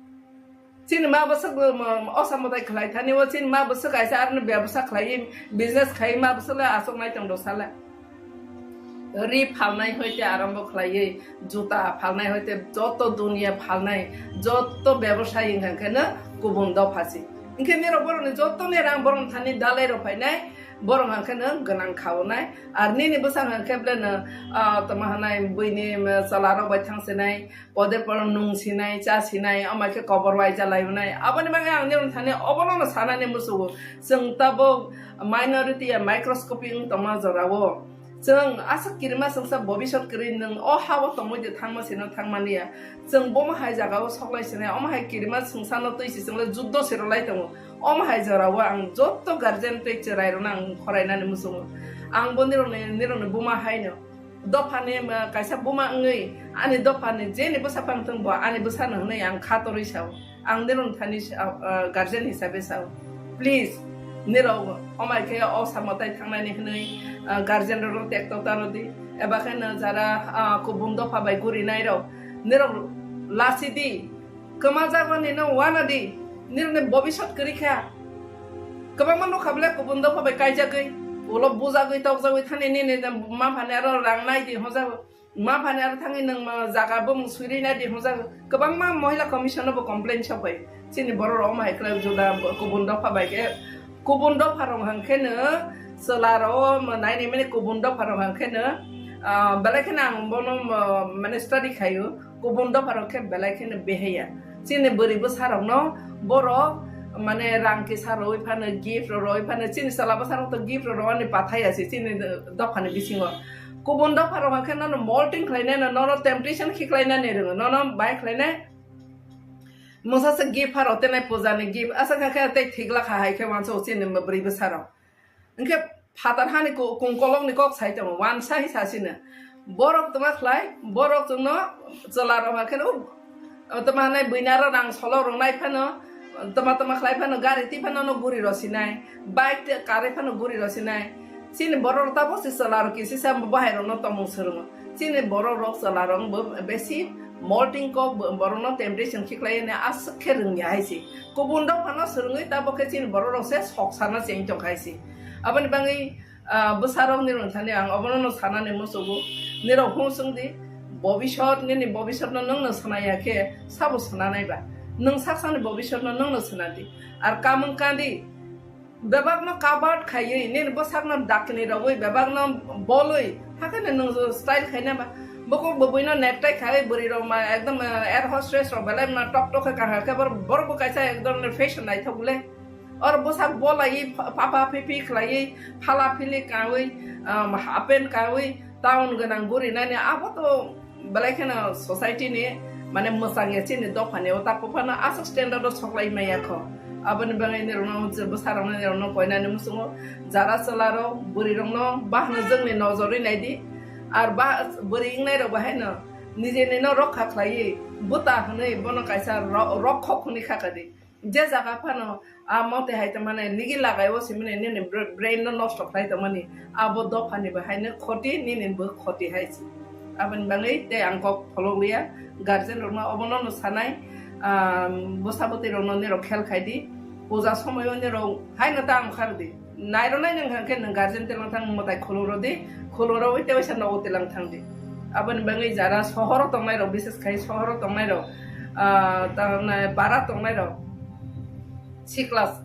Chini ma bwswk bo, mo, osa mwtai khlai thani o, chini ma bwswk kaisa aroni bebsa khlaiwi business khai ma bwswk le aswk nai tong do sala. Ri phalnai hoite arambo khlaiwi, juta phalnai hoite joto duniya phalnai, joto bebosai wngkha khe no kubun dopha se. Hwnkhe nirok borokni jotoni rang borokni thani dalai rok phainai, borok hwnkhe no gwnang khaonai. Ar nini bwsa hwnkhe bele no, ah, tamo hwnai buini, um, chwla rok bai thang sinai, pode poro nung sinai, cha sinai, omo khe kobor waija lai wnai. Aboni bagwi ang nirok thani obono no sanani muchungo. Chwng tabuk minority ya microscopic wng tongma jorao. Chwng aswk kirima chwngsa bobisot kwrwi nwng o ha-o tongwi de thangma sino thangmani ya. Chwng bomo hai jaga o soklai sinai, omo hai kirima chwngsa no twi si chwng le juddo se rwlai tongo. Omo hai jora o ang jotto guardian tei chwrai rok no ang khorai nani muchungo. Ang bo nirok ni, nirok ni buma hai no. Dopha ni, um, kaisa buma wngwi ani dopha ni je ni bwsa pang thung bo ani bwsa no hwnwi ang kha torwi sao. Ang nirok thani sa-, ah, guardian hisabe sao. Please, nirok omai khe o samo tai thangnani hwnwi, ah, guardian rok tekto tano di. Eba khe no jara, ah, kubun dopha bai guri nai rok. Nirok lasi di. Kwma jago ni no wana di. Nirok ni bobisot kwrwi kha. Kwbangma nukha bwle kubun dopha bai kaijagwi. Ulo bujagwi tokjagwi thani nini ma phani aro rang nai di hojago. Ma phani aro thangwi nwng ma jaga bumung swiri nai di hwnjak kwbangma Mohila Commission no bo complain sok bai. Chini borok rok omo hai khlai juda kubun dopha bai khe, kubun dopha rok hwnkhe no chwla rok o naini mani kubun dopha rok hwnkhe no, ah, belai kheno ang bono, ah, mane study khaio, kubun dopha rok khe belai kheno behaya. Chini bwrwi bwsa rok no borok mane rang kisa rwi phano, gift rok rwi phano, chini chwla bwsa rok to gift rok rwani pathai ya se chini dopha ni bisingo. Kubun dopha rok hwnkhe nono molting khlainai no, nono temptation khiklainani rwngo, nono bai khlainai. Mungsa se gift pharo tenai puja ni gift, aswk kha khe tei thik lakha hai khe wansa o chini bwrwi bwsa rok. Hwnkhe phatar hani ku-, kungkolok ni kok sai tongo, wansa hi sasino. Borok tongma khlai, borok chwngno chwla rok hwnkhe no, tongma hanai buina ro rang solok rok nai phano, tongma tongma khlai phano, gari twi phano no guri ro sinai, bike te karwi phano guri ro sinai. Chini borok rok tabuk se chwla rok kisisa bahai rok no tongmung swrwngo. Chini borok rok chwla rok bo besi molting kok bo-, borok no temptation khiklai ne aswk khe rwngya hai se. Kubun dopha no swrwngwi tabuk khe chini borok rok se sok sana cheng tong khai se. Aboni bagwi, ah, bwsa rok ni rwng thani ang obono no sanani musugo. Nirok hung swng di, bobisot, nini bobisot no nwng no swnaya khe sabo swnanai ba? Nwng sak sakni bobisot no nwng no swnadi. Ar kamung kandi, bebakno covered khaiwi, nini bwsakno dakni rogwi, bebakno bolwi, hakheno nwng style khaina ba? Bukhuk bwbwino necktie khai bwrwi rok ma ekdom, eh, air hostess rok belai ma tok tok khe kaham khe bor-, borok bo kaisa ek dhoronor fashion naithok le. Or bwsak bolai pha-, pha pha phi phi khlaiwi phala phili kawi, um, half pant kawi town gwnang bwrwi nani abo to belai kheno society ni mane mwchang ya chini dopha ni o tak phano aswk standard o soklai maya kho. Aboni bagwi nirokno bwsa rokno nirokno koinani muchungo jara chwla rok bwrwi rokno bahno jwngni nojorwi naidi. Ar ba bwrwi wngnairok bo haino nijini no rokha khlaiwi bwta hwnwi bono kaisa ro-, rokhok hwnwi kha kadi. Je jaga phano a mote hai tongmani nigi lagai o simani nini bra-, brain no nosto khlai tongmani abo dophani bo haino khoti nini bo khoti hai se. Aboni bagwi tei ang kok pholo wngya guardian rokno obono no sanai, ah, bwsa bwtwi rokno nirok khel khai di. Puja somoyo nirok haino ta ang khar di. Nairwnai nwng hwnkhe nwng guardian telang thang mwtai khulumrw di, khulumrw ui tei waisa nogo telang thang di. Aboni bagwi jara sohoro tongnairok, bises khai sohoro tongnairok, ah, tamni para tongnairok, sikla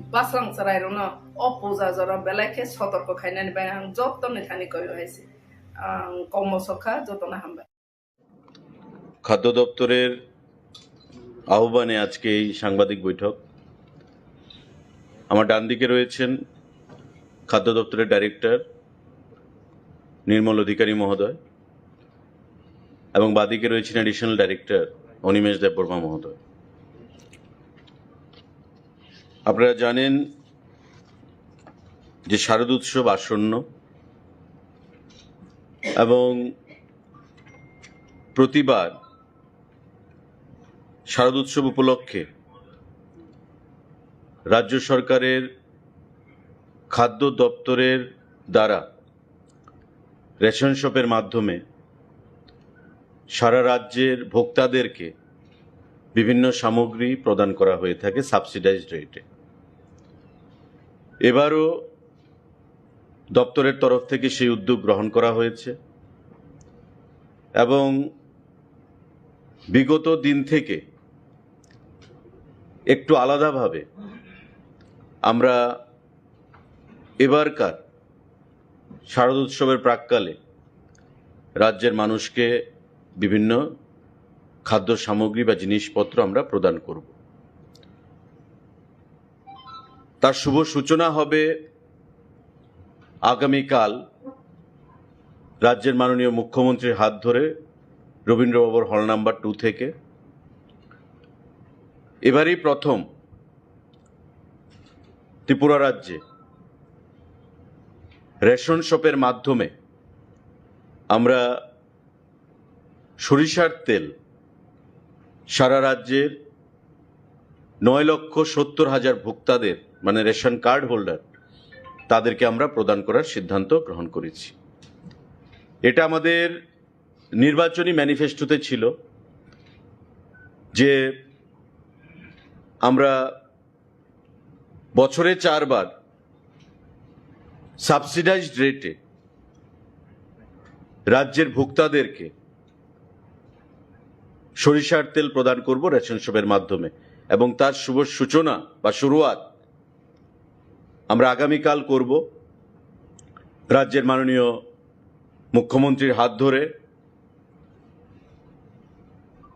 bwslang chwrairokno o puja jora belai khe sotorko khainani bagwi ang jottoni thani koyo hai se. Ang kokmo sokha, jotono hambai. খাদ্য দপ্তরের আহ্বানে আজকে এই সাংবাদিক বৈঠক। আমার ডান দিকে রয়েছেন খাদ্য দপ্তরের ডাইরেক্টর নির্মল অধিকারী মহোদয় এবং বাদিকে রয়েছেন অ্যাডিশনাল ডাইরেক্টর অনিমেষ দেববর্মা মহোদয়। আপনারা জানেন যে শারদ উৎসব আসন্ন এবং প্রতিবার শারদ উৎসব উপলক্ষে রাজ্য সরকারের খাদ্য দপ্তরের দ্বারা রেশন শপের মাধ্যমে সারা রাজ্যের ভোক্তাদেরকে বিভিন্ন সামগ্রী প্রদান করা হয়ে থাকে সাবসিডাইজড রেটে। এবারও দপ্তরের তরফ থেকে সেই উদ্যোগ গ্রহণ করা হয়েছে এবং বিগত দিন থেকে একটু আলাদাভাবে আমরা এবারকার শারদ উৎসবের প্রাক্কালে রাজ্যের মানুষকে বিভিন্ন খাদ্য সামগ্রী বা জিনিসপত্র আমরা প্রদান করব। তার শুভ সূচনা হবে আগামীকাল রাজ্যের মাননীয় মুখ্যমন্ত্রীর হাত ধরে রবীন্দ্র ভবন হল নাম্বার টু থেকে। এবারই প্রথম ত্রিপুরা রাজ্যে রেশন শপের মাধ্যমে আমরা সরিষার তেল সারা রাজ্যের নয় লক্ষ সত্তর হাজার ভোক্তাদের, মানে রেশন কার্ড হোল্ডার, তাদেরকে আমরা প্রদান করার সিদ্ধান্ত গ্রহণ করেছি। এটা আমাদের নির্বাচনী ম্যানিফেস্টোতে ছিল যে আমরা বছরে চারবার সাবসিডাইজড রেটে রাজ্যের ভোক্তাদেরকে সরিষার তেল প্রদান করব রেশন শপের মাধ্যমে এবং তার শুভ সূচনা বা শুরুয়াত আমরা আগামীকাল করব রাজ্যের মাননীয় মুখ্যমন্ত্রীর হাত ধরে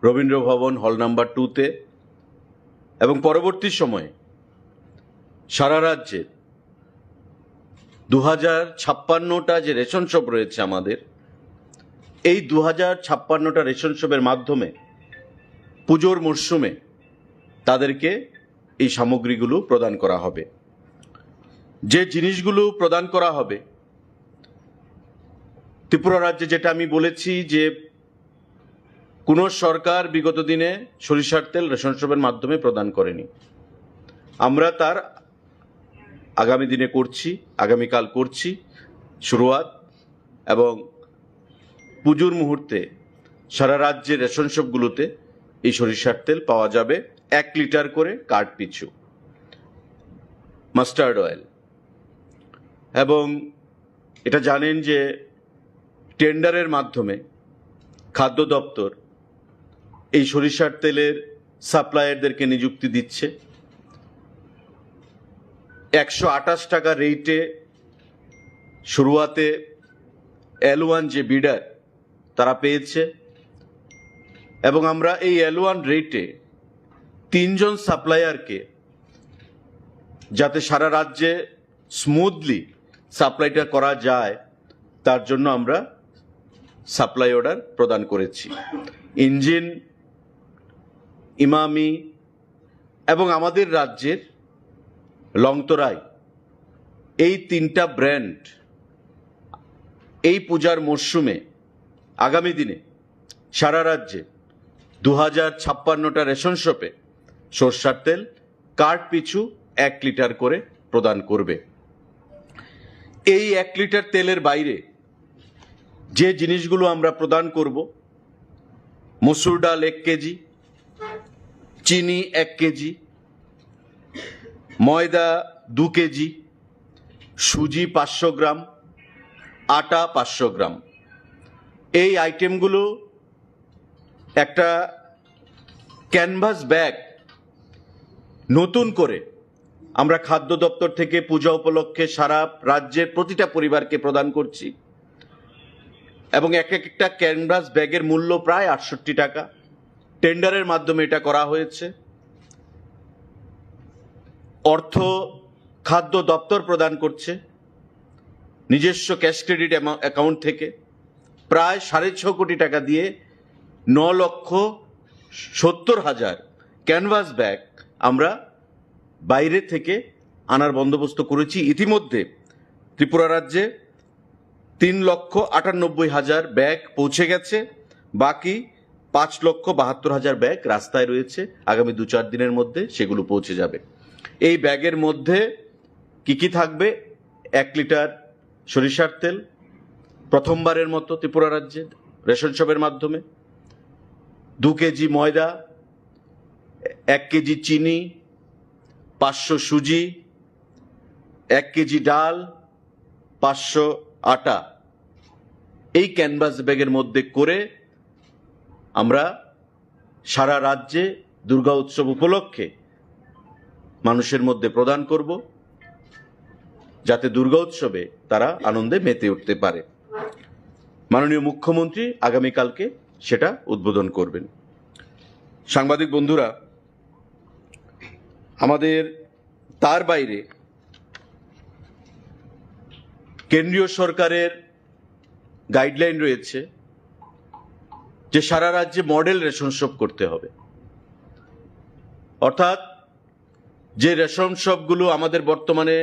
রবীন্দ্র ভবন হল নাম্বার টুতে এবং পরবর্তী সময়ে সারা রাজ্যে দু হাজার ছাপ্পান্নটা যে রেশন শপ রয়েছে আমাদের, এই দু হাজার ছাপ্পান্নটা রেশন শপের মাধ্যমে পুজোর মরশুমে তাদেরকে এই সামগ্রীগুলো প্রদান করা হবে। যে জিনিসগুলো প্রদান করা হবে, ত্রিপুরা রাজ্যে যেটা আমি বলেছি যে কোনো সরকার বিগত দিনে সরিষার তেল রেশন শপের মাধ্যমে প্রদান করেনি, আমরা তার আগামী দিনে করছি, আগামীকাল করছি শুরুয়াত, এবং পুজোর মুহূর্তে সারা রাজ্যের রেশন শপগুলোতে এই সরিষার তেল পাওয়া যাবে এক লিটার করে কার্ড পিছু, মাস্টার্ড অয়েল। এবং এটা জানেন যে টেন্ডারের মাধ্যমে খাদ্য দপ্তর এই সরিষার তেলের সাপ্লায়ারদেরকে নিযুক্তি দিচ্ছে। একশো আঠাশ টাকা রেটে শুরুয়াতে এল ওয়ান যে বিডার, তারা পেয়েছে। এবং আমরা এই এল ওয়ান রেটে তিনজন সাপ্লায়ারকে, যাতে সারা রাজ্যে স্মুথলি সাপ্লাইটা করা যায়, তার জন্য আমরা সাপ্লাই অর্ডার প্রদান করেছি। ইঞ্জিন, ইমামি এবং আমাদের রাজ্যের লংতরাই, এই তিনটা ব্র্যান্ড এই পূজার মরশুমে আগামী দিনে সারা রাজ্যে দু হাজার ছাপ্পান্নটা রেশন শপে সর্ষার তেল কার্ড পিছু এক লিটার করে প্রদান করবে। এই এক লিটার তেলের বাইরে যে জিনিসগুলো আমরা প্রদান করব, মসুর ডাল এক কেজি, চিনি এক কেজি, ময়দা দু কেজি, সুজি পাঁচশো গ্রাম, আটা পাঁচশো গ্রাম, এই আইটেমগুলো একটা ক্যানভাস ব্যাগ নতুন করে আমরা খাদ্য দপ্তর থেকে পূজা উপলক্ষে সারা রাজ্যের প্রতিটা পরিবারকে প্রদান করছি। এবং এক একটা ক্যানভাস ব্যাগের মূল্য প্রায় আটষট্টি টাকা। টেন্ডারের মাধ্যমে এটা করা হয়েছে। অর্থ খাদ্য দপ্তর প্রদান করছে নিজস্ব ক্যাশ ক্রেডিট অ্যাকাউন্ট থেকে। প্রায় সাড়ে ছ কোটি টাকা দিয়ে ন লক্ষ সত্তর হাজার ক্যানভাস ব্যাগ আমরা বাইরে থেকে আনার বন্দোবস্ত করেছি। ইতিমধ্যে ত্রিপুরা রাজ্যে তিন লক্ষ আটানব্বই হাজার ব্যাগ পৌঁছে গেছে। বাকি পাঁচ লক্ষ বাহাত্তর হাজার ব্যাগ রাস্তায় রয়েছে, আগামী দু চার দিনের মধ্যে সেগুলো পৌঁছে যাবে। এই ব্যাগের মধ্যে কি কি থাকবে? এক লিটার সরিষার তেল, প্রথমবারের মতো ত্রিপুরা রাজ্যে রেশন শপের মাধ্যমে, দু কেজি ময়দা, এক কেজি চিনি, পাঁচশো সুজি, এক কেজি ডাল, পাঁচশো আটা, এই ক্যানভাস ব্যাগের মধ্যে করে আমরা সারা রাজ্যে দুর্গা উৎসব উপলক্ষে মানুষের মধ্যে প্রদান করব, যাতে দুর্গা উৎসবে তারা আনন্দে মেতে উঠতে পারে। মাননীয় মুখ্যমন্ত্রী আগামীকালকে সেটা উদ্বোধন করবেন। সাংবাদিক বন্ধুরা, আমাদের তার বাইরে কেন্দ্রীয় সরকারের গাইডলাইন রয়েছে যে সারা রাজ্যে মডেল রেশন শপ করতে হবে। অর্থাৎ যে রেশন শপগুলো আমাদের বর্তমানে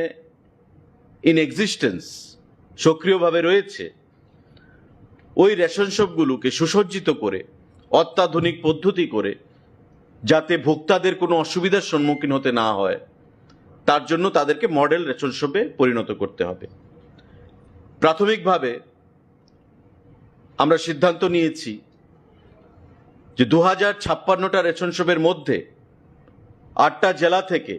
ইন এক্সিস্টেন্স, সক্রিয়ভাবে রয়েছে, ওই রেশন শপগুলোকে সুসজ্জিত করে, অত্যাধুনিক পদ্ধতি করে, যাতে ভোক্তাদের কোনো অসুবিধার সম্মুখীন হতে না হয়, তার জন্য তাদেরকে মডেল রেশন শপে পরিণত করতে হবে। প্রাথমিকভাবে আমরা সিদ্ধান্ত নিয়েছি যে দু হাজার ছাপ্পান্নটা রেশন শপের মধ্যে আটটা জেলা থেকে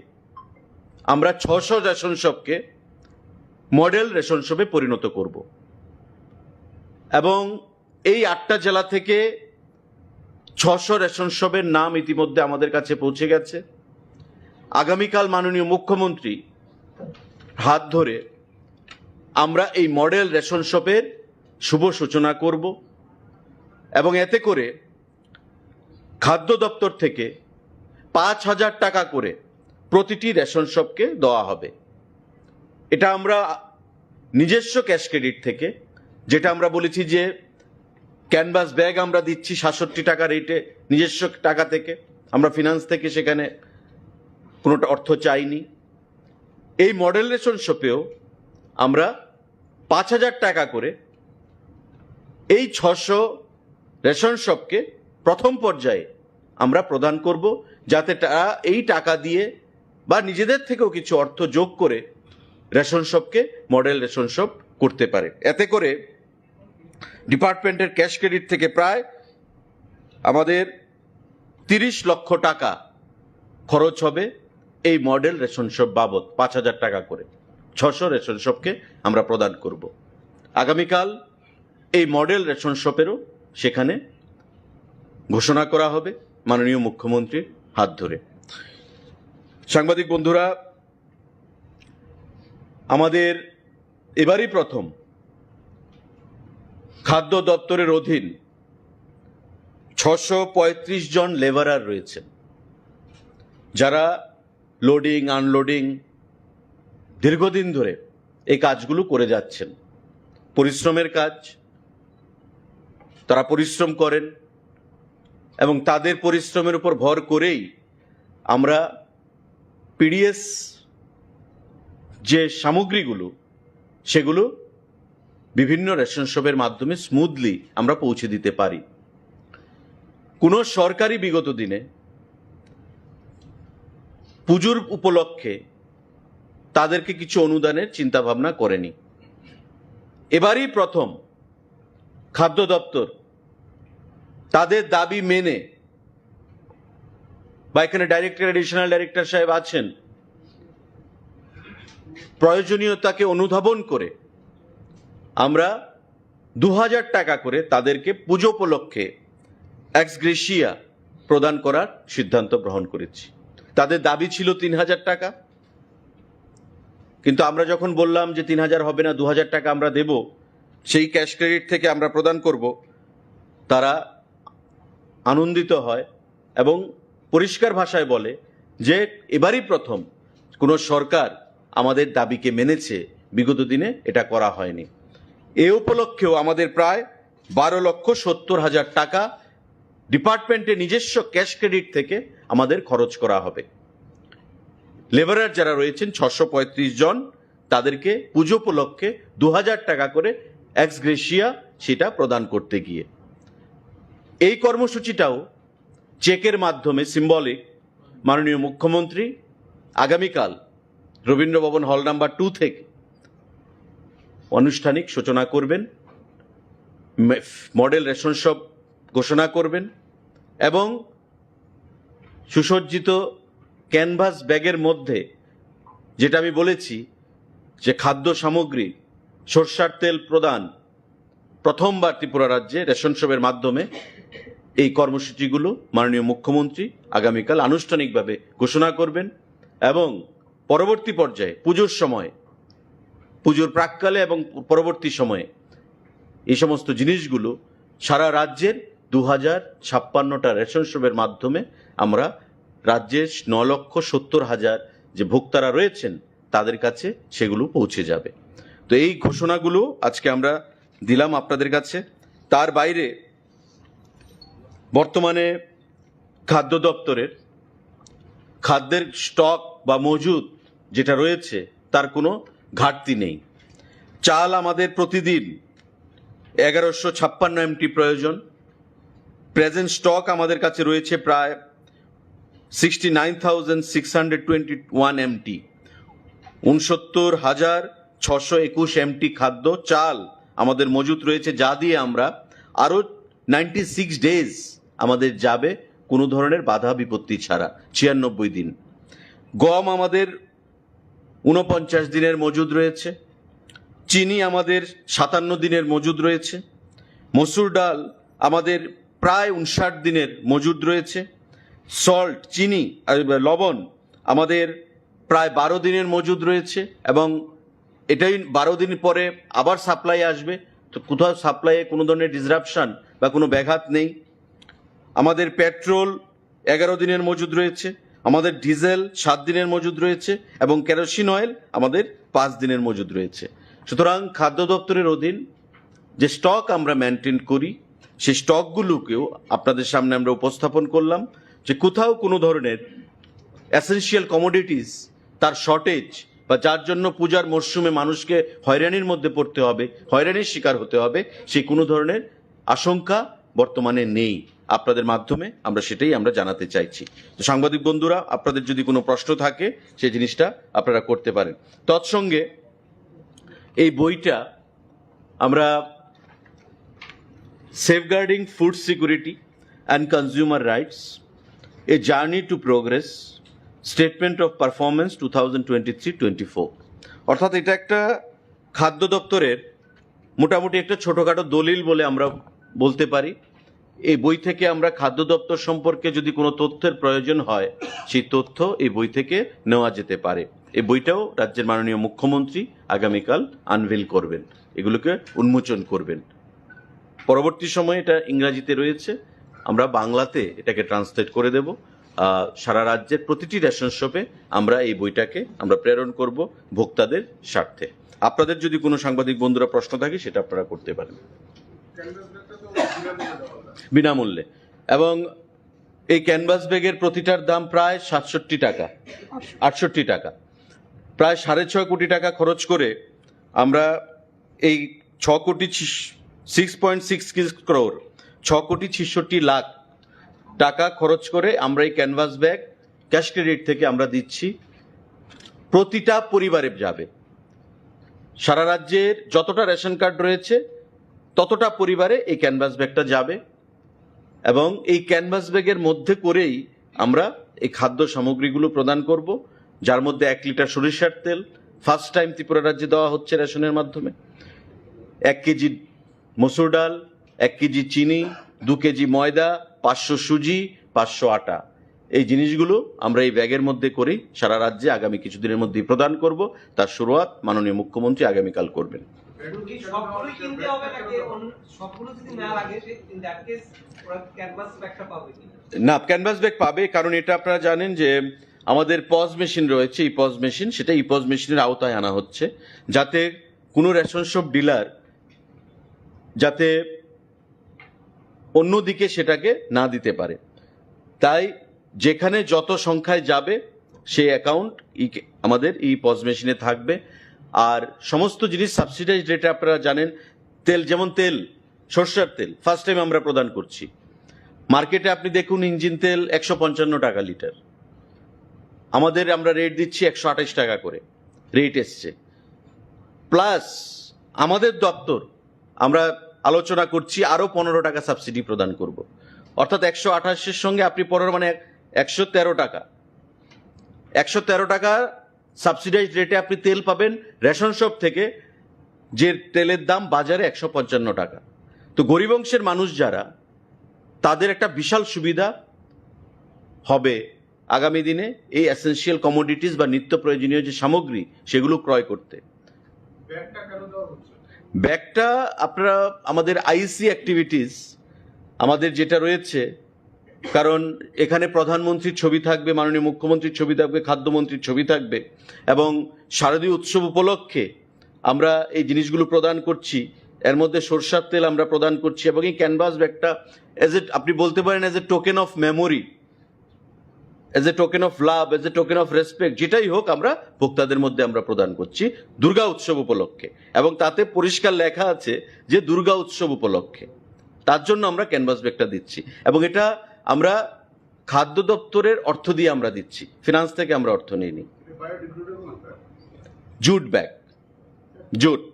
আমরা ছশো রেশন শপকে মডেল রেশন শপে পরিণত করব। এবং এই আটটা জেলা থেকে ছশো রেশন শপের নাম ইতিমধ্যে আমাদের কাছে পৌঁছে গেছে। আগামীকাল মাননীয় মুখ্যমন্ত্রী হাত ধরে আমরা এই মডেল রেশন শপের শুভ সূচনা করব এবং এতে করে খাদ্য দপ্তর থেকে পাঁচ হাজার টাকা করে প্রতিটি রেশন শপকে দেওয়া হবে। এটা আমরা নিজস্ব ক্যাশ ক্রেডিট থেকে, যেটা আমরা বলেছি যে ক্যানভাস ব্যাগ আমরা দিচ্ছি সাতষট্টি টাকা রেটে, নিজস্ব টাকা থেকে, আমরা ফিনান্স থেকে সেখানে কোনোটা অর্থ চাইনি। এই মডেল রেশন শপেও আমরা পাঁচ হাজার টাকা করে এই ছশো রেশন শপকে প্রথম পর্যায়ে আমরা প্রদান করব, যাতে তারা এই টাকা দিয়ে বা নিজেদের থেকেও কিছু অর্থ যোগ করে রেশন শপকে মডেল রেশন শপ করতে পারে। এতে করে ডিপার্টমেন্টের ক্যাশ ক্রেডিট থেকে প্রায় আমাদের তিরিশ লক্ষ টাকা খরচ হবে এই মডেল রেশন শপ বাবদ, পাঁচ হাজার টাকা করে ছশো রেশন শপকে আমরা প্রদান করব। আগামীকাল এই মডেল রেশন শপেরও সেখানে ঘোষণা করা হবে মাননীয় মুখ্যমন্ত্রীর হাত ধরে। সাংবাদিক বন্ধুরা, আমাদের এবারই প্রথম খাদ্য দপ্তরের অধীন ছশো পঁয়ত্রিশ জন লেবারার রয়েছেন, যারা লোডিং আনলোডিং দীর্ঘদিন ধরে এই কাজগুলো করে যাচ্ছেন। পরিশ্রমের কাজ, তারা পরিশ্রম করেন এবং তাদের পরিশ্রমের উপর ভর করেই আমরা পিডিএস যে সামগ্রীগুলো, সেগুলো বিভিন্ন রেশন শপের মাধ্যমে স্মুথলি আমরা পৌঁছে দিতে পারি। কোনো সরকারই বিগত দিনে পুজোর উপলক্ষে তাদেরকে কিছু অনুদানের চিন্তাভাবনা করেনি। এবারই প্রথম খাদ্য দপ্তর তাদের দাবি মেনে, বা এখানে ডাইরেক্টর, অ্যাডিশনাল ডাইরেক্টর সাহেব আছেন, প্রয়োজনীয়তাকে অনুধাবন করে আমরা দু হাজার টাকা করে তাদেরকে পুজো উপলক্ষে এক্সগ্রেশিয়া প্রদান করার সিদ্ধান্ত গ্রহণ করেছি। তাদের দাবি ছিল তিন হাজার টাকা, কিন্তু আমরা যখন বললাম যে তিন হাজার হবে না, দু হাজার টাকা আমরা দেব, সেই ক্যাশ ক্রেডিট থেকে আমরা প্রদান করব, তারা আনন্দিত হয় এবং পরিষ্কার ভাষায় বলে যে এবারই প্রথম কোনো সরকার আমাদের দাবিকে মেনেছে, বিগত দিনে এটা করা হয়নি। এ উপলক্ষেও আমাদের প্রায় বারো লক্ষ সত্তর হাজার টাকা ডিপার্টমেন্টে নিজস্ব ক্যাশ ক্রেডিট থেকে আমাদের খরচ করা হবে। লেবারার যারা রয়েছেন ছশো পঁয়ত্রিশ জন, তাদেরকে পুজো উপলক্ষে দু হাজার টাকা করে এক্সগ্রেশিয়া সেটা প্রদান করতে গিয়ে এই কর্মসূচিটাও চেকের মাধ্যমে সিম্বলিক মাননীয় মুখ্যমন্ত্রী আগামীকাল রবীন্দ্র ভবন হল নাম্বার টু থেকে আনুষ্ঠানিক সূচনা করবেন, মে-, মডেল রেশন শপ ঘোষণা করবেন এবং সুসজ্জিত ক্যানভাস ব্যাগের মধ্যে, যেটা আমি বলেছি যে খাদ্য সামগ্রী, সর্ষার তেল প্রদান, প্রথমবার ত্রিপুরা রাজ্যে রেশন শপের মাধ্যমে এই কর্মসূচিগুলো মাননীয় মুখ্যমন্ত্রী আগামীকাল আনুষ্ঠানিকভাবে ঘোষণা করবেন এবং পরবর্তী পর্যায়ে পুজোর সময়, পুজোর প্রাক্কালে এবং পরবর্তী সময়ে এই সমস্ত জিনিসগুলো সারা রাজ্যের দু হাজার ছাপ্পান্নটা রেশন শপের মাধ্যমে আমরা রাজ্যের ন লক্ষ সত্তর হাজার যে ভোক্তারা রয়েছেন, তাদের কাছে সেগুলো পৌঁছে যাবে। তো এই ঘোষণাগুলো আজকে আমরা দিলাম আপনাদের কাছে। তার বাইরে বর্তমানে খাদ্য দপ্তরের খাদ্যের স্টক বা মজুদ যেটা রয়েছে, তার কোনো ঘাটতি নেই। চাল আমাদের প্রতিদিন এগারোশো ছাপ্পান্ন এমটি প্রয়োজন। প্রেজেন্ট স্টক আমাদের কাছে রয়েছে প্রায় sixty nine thousand six hundred twenty one MT. ঊনসত্তর হাজার ছশো একুশ এমটি খাদ্য চাল আমাদের মজুত রয়েছে, যা দিয়ে আমরা আরও নাইনটি সিক্স ডেজ আমাদের যাবে কোনো ধরনের বাধা বিপত্তি ছাড়া, ছিয়ানব্বই দিন। গম আমাদের ঊনপঞ্চাশ দিনের মজুদ রয়েছে। চিনি আমাদের সাতান্ন দিনের মজুদ রয়েছে। মসুর ডাল আমাদের প্রায় উনষাট দিনের মজুদ রয়েছে। সল্ট, চিনি, আর লবণ আমাদের প্রায় বারো দিনের মজুদ রয়েছে এবং এটাই বারো দিন পরে আবার সাপ্লাই আসবে। তো কোথাও সাপ্লাইয়ে কোনো ধরনের ডিসরাপশন বা কোনো ব্যাঘাত নেই। আমাদের পেট্রোল এগারো দিনের মজুদ রয়েছে, আমাদের ডিজেল সাত দিনের মজুদ রয়েছে এবং কেরোসিন অয়েল আমাদের পাঁচ দিনের মজুদ রয়েছে। সুতরাং খাদ্য দপ্তরের অধীন যে স্টক আমরা মেনটেন করি, সেই স্টকগুলোকেও আপনাদের সামনে আমরা উপস্থাপন করলাম যে কোথাও কোনো ধরনের এসেনশিয়াল কমোডিটিস, তার শর্টেজ বা যার জন্য পূজার মরশুমে মানুষকে হয়রানির মধ্যে পড়তে হবে, হয়রানির শিকার হতে হবে, সেই কোনো ধরনের আশঙ্কা বর্তমানে নেই। আপনাদের মাধ্যমে আমরা সেটাই আমরা জানাতে চাইছি। তো সাংবাদিক বন্ধুরা, আপনাদের যদি কোনো প্রশ্ন থাকে, সেই জিনিসটা আপনারা করতে পারেন। তৎসঙ্গে এই বইটা আমরা Safeguarding Food Security and Consumer Rights, A Journey to Progress, Statement of Performance two thousand twenty three twenty four, অর্থাৎ এটা একটা খাদ্য দপ্তরের মোটামুটি একটা ছোটোখাটো দলিল বলে আমরা বলতে পারি। এই বই থেকে আমরা খাদ্য দপ্তর সম্পর্কে যদি কোনো তথ্যের প্রয়োজন হয়, সেই তথ্য এই বই থেকে নেওয়া যেতে পারে। এই বইটাও রাজ্যের মাননীয় মুখ্যমন্ত্রী আগামীকাল আনভেল করবেন, এগুলোকে উন্মোচন করবেন। পরবর্তী সময়ে এটা ইংরাজিতে রয়েছে, আমরা বাংলাতে এটাকে ট্রান্সলেট করে দেব। আহ, সারা রাজ্যের প্রতিটি রেশন শপে আমরা এই বইটাকে আমরা প্রেরণ করব ভোক্তাদের স্বার্থে। আপনাদের যদি কোনো সাংবাদিক বন্ধুরা প্রশ্ন থাকে, সেটা আপনারা করতে পারেন। বিনামূল্যে। এবং এই ক্যানভাস ব্যাগের প্রতিটার দাম প্রায় সাতষট্টি টাকা, আটষট্টি টাকা। প্রায় সাড়ে ছয় কোটি টাকা খরচ করে আমরা এই ছ কোটি, সিক্স পয়েন্ট সিক্স ক্রোর, ছ কোটি ছেষট্টি লাখ টাকা খরচ করে আমরা এই ক্যানভাস ব্যাগ ক্যাশ ক্রেডিট থেকে আমরা দিচ্ছি। প্রতিটা পরিবারে যাবে। সারা রাজ্যের যতটা রেশন কার্ড রয়েছে, ততটা পরিবারে এই ক্যানভাস ব্যাগটা যাবে। এবং এই ক্যানভাস ব্যাগের মধ্যে করেই আমরা এই খাদ্য সামগ্রীগুলো প্রদান করব, যার মধ্যে এক লিটার সরিষার তেল ফার্স্ট টাইম ত্রিপুরা রাজ্যে দেওয়া হচ্ছে রেশনের মাধ্যমে, এক কেজি মসুর ডাল, এক কেজি চিনি, দু কেজি ময়দা, পাঁচশো সুজি, পাঁচশো আটা। এই জিনিসগুলো আমরা এই ব্যাগের মধ্যে করি, সারা রাজ্যে আগামী কিছুদিনের মধ্যেই প্রদান করব। তার শুরুয়াত মাননীয় মুখ্যমন্ত্রী আগামীকাল করবেন। এখন কি সবগুলোই কিনতে হবে নাকি অন্য সবগুলো যদি না লাগে, সে in that case ওরা ক্যানভাস ব্যাগটা পাবে কিনা? না, ক্যানভাস ব্যাগ পাবে, কারণ এটা আপনারা জানেন যে আমাদের পজ মেশিন রয়েছে, ইপজ মেশিন, সেটা ইপজ মেশিনের আওতায় আনা হচ্ছে, যাতে কোনো রেশন শপ ডিলার যাতে অন্যদিকে সেটাকে না দিতে পারে। তাই যেখানে যত সংখ্যায় যাবে, সেই অ্যাকাউন্ট আমাদের ইপজ মেশিনে থাকবে। আর সমস্ত জিনিস সাবসিডাইজ রেটে, আপনারা জানেন, তেল, যেমন তেল, সর্ষের তেল ফার্স্ট টাইম আমরা প্রদান করছি। মার্কেটে আপনি দেখুন, ইঞ্জিন তেল একশো পঞ্চান্ন টাকা লিটার, আমাদের আমরা রেট দিচ্ছি একশো আঠাশ টাকা করে, রেট এসছে। প্লাস আমাদের দপ্তর, আমরা আলোচনা করছি আরও পনেরো টাকা সাবসিডি প্রদান করব। অর্থাৎ একশো আঠাশের সঙ্গে আপনি পনেরো, মানে একশো তেরো টাকা, একশো তেরো টাকা সাবসিডাইজ রেটে আপনি তেল পাবেন রেশন শপ থেকে, যে তেলের দাম বাজারে একশো পঞ্চান্ন টাকা। তো গরিব অংশের মানুষ যারা, তাদের একটা বিশাল সুবিধা হবে আগামী দিনে এই এসেনশিয়াল কমোডিটিস বা নিত্য প্রয়োজনীয় যে সামগ্রী, সেগুলো ক্রয় করতে। ব্যাগটা কেন দেওয়া হচ্ছে? ব্যাগটা আপনারা, আমাদের আইসি অ্যাক্টিভিটিস আমাদের যেটা রয়েছে, কারণ এখানে প্রধানমন্ত্রীর ছবি থাকবে, মাননীয় মুখ্যমন্ত্রীর ছবি থাকবে, খাদ্যমন্ত্রীর ছবি থাকবে, এবং শারদীয় উৎসব উপলক্ষে আমরা এই জিনিসগুলো প্রদান করছি। এর মধ্যে সরষার তেল আমরা প্রদান করছি এবং এই ক্যানভাস ব্যাগটা, অ্যাজ এ, আপনি বলতে পারেন, as a token of memory, as a token of love, as a token of respect, যেটাই হোক, আমরা ভোক্তাদের মধ্যে আমরা প্রদান করছি দুর্গা উৎসব উপলক্ষে। এবং তাতে পরিষ্কার লেখা আছে যে দুর্গা উৎসব উপলক্ষে, তার জন্য আমরা ক্যানভাস ব্যাগটা দিচ্ছি। এবং এটা আমরা খাদ্য দপ্তরের অর্থ দিয়ে আমরা দিচ্ছি, ফিনান্স থেকে আমরা অর্থ নিইনি। Jute bag, jute.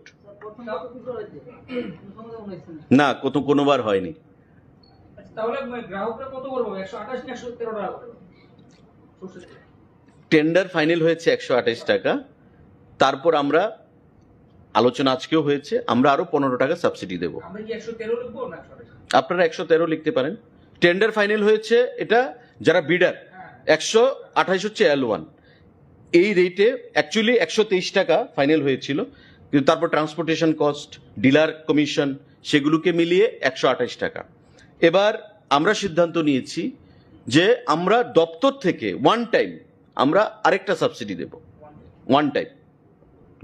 না, কত, কোনোবার হয়নি। আচ্ছা, তাহলে মানে গ্রাহকরা কত করে পাবে? একশো আঠাশ না একশো তেরো টাকা করে? টেন্ডার ফাইনাল হয়েছে একশো আঠাশ টাকা, তারপর আমরা, আলোচনা আজকেও হয়েছে, আমরা আরো পনেরো টাকা সাবসিডি দেব। আমরা কি একশো তেরো লিখবো না একশো আঠাশ? আপনারা একশো তেরো লিখতে পারেন। টেন্ডার ফাইনাল হয়েছে এটা, যারা বিডার, হ্যাঁ। একশো আঠাশ হচ্ছে এল ওয়ান। এই রেটে অ্যাকচুয়ালি একশো তেইশ টাকা ফাইনাল হয়েছিল, কিন্তু তারপর ট্রান্সপোর্টেশন কস্ট, ডিলার কমিশন, সেগুলোকে মিলিয়ে একশো আঠাশ টাকা। এবার আমরা সিদ্ধান্ত নিয়েছি যে আমরা দপ্তর থেকে ওয়ান টাইম আমরা আরেকটা সাবসিডি দেব, one time,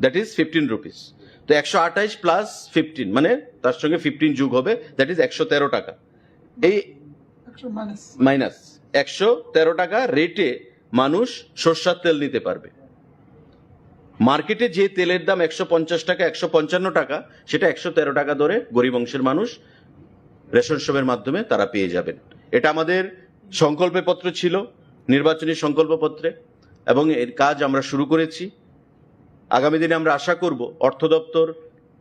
that is fifteen rupees. তো একশো আঠাশ প্লাস ফিফটিন, মানে তার সঙ্গে ফিফটিন যোগ হবে, দ্যাট ইজ একশো তেরো টাকা। এই একশো মাইনাস। মাইনাস একশো তেরো টাকা রেটে মানুষ সর্ষার তেল নিতে পারবে। মার্কেটে যে তেলের দাম একশো পঞ্চাশ টাকা, একশো পঞ্চান্ন টাকা, সেটা একশো তেরো টাকা দরে গরিব অংশের মানুষ রেশন শপের মাধ্যমে তারা পেয়ে যাবেন। এটা আমাদের সংকল্পপত্র ছিল, নির্বাচনী সংকল্পপত্রে, এবং এর কাজ আমরা শুরু করেছি। আগামী দিনে আমরা আশা করব অর্থ দপ্তর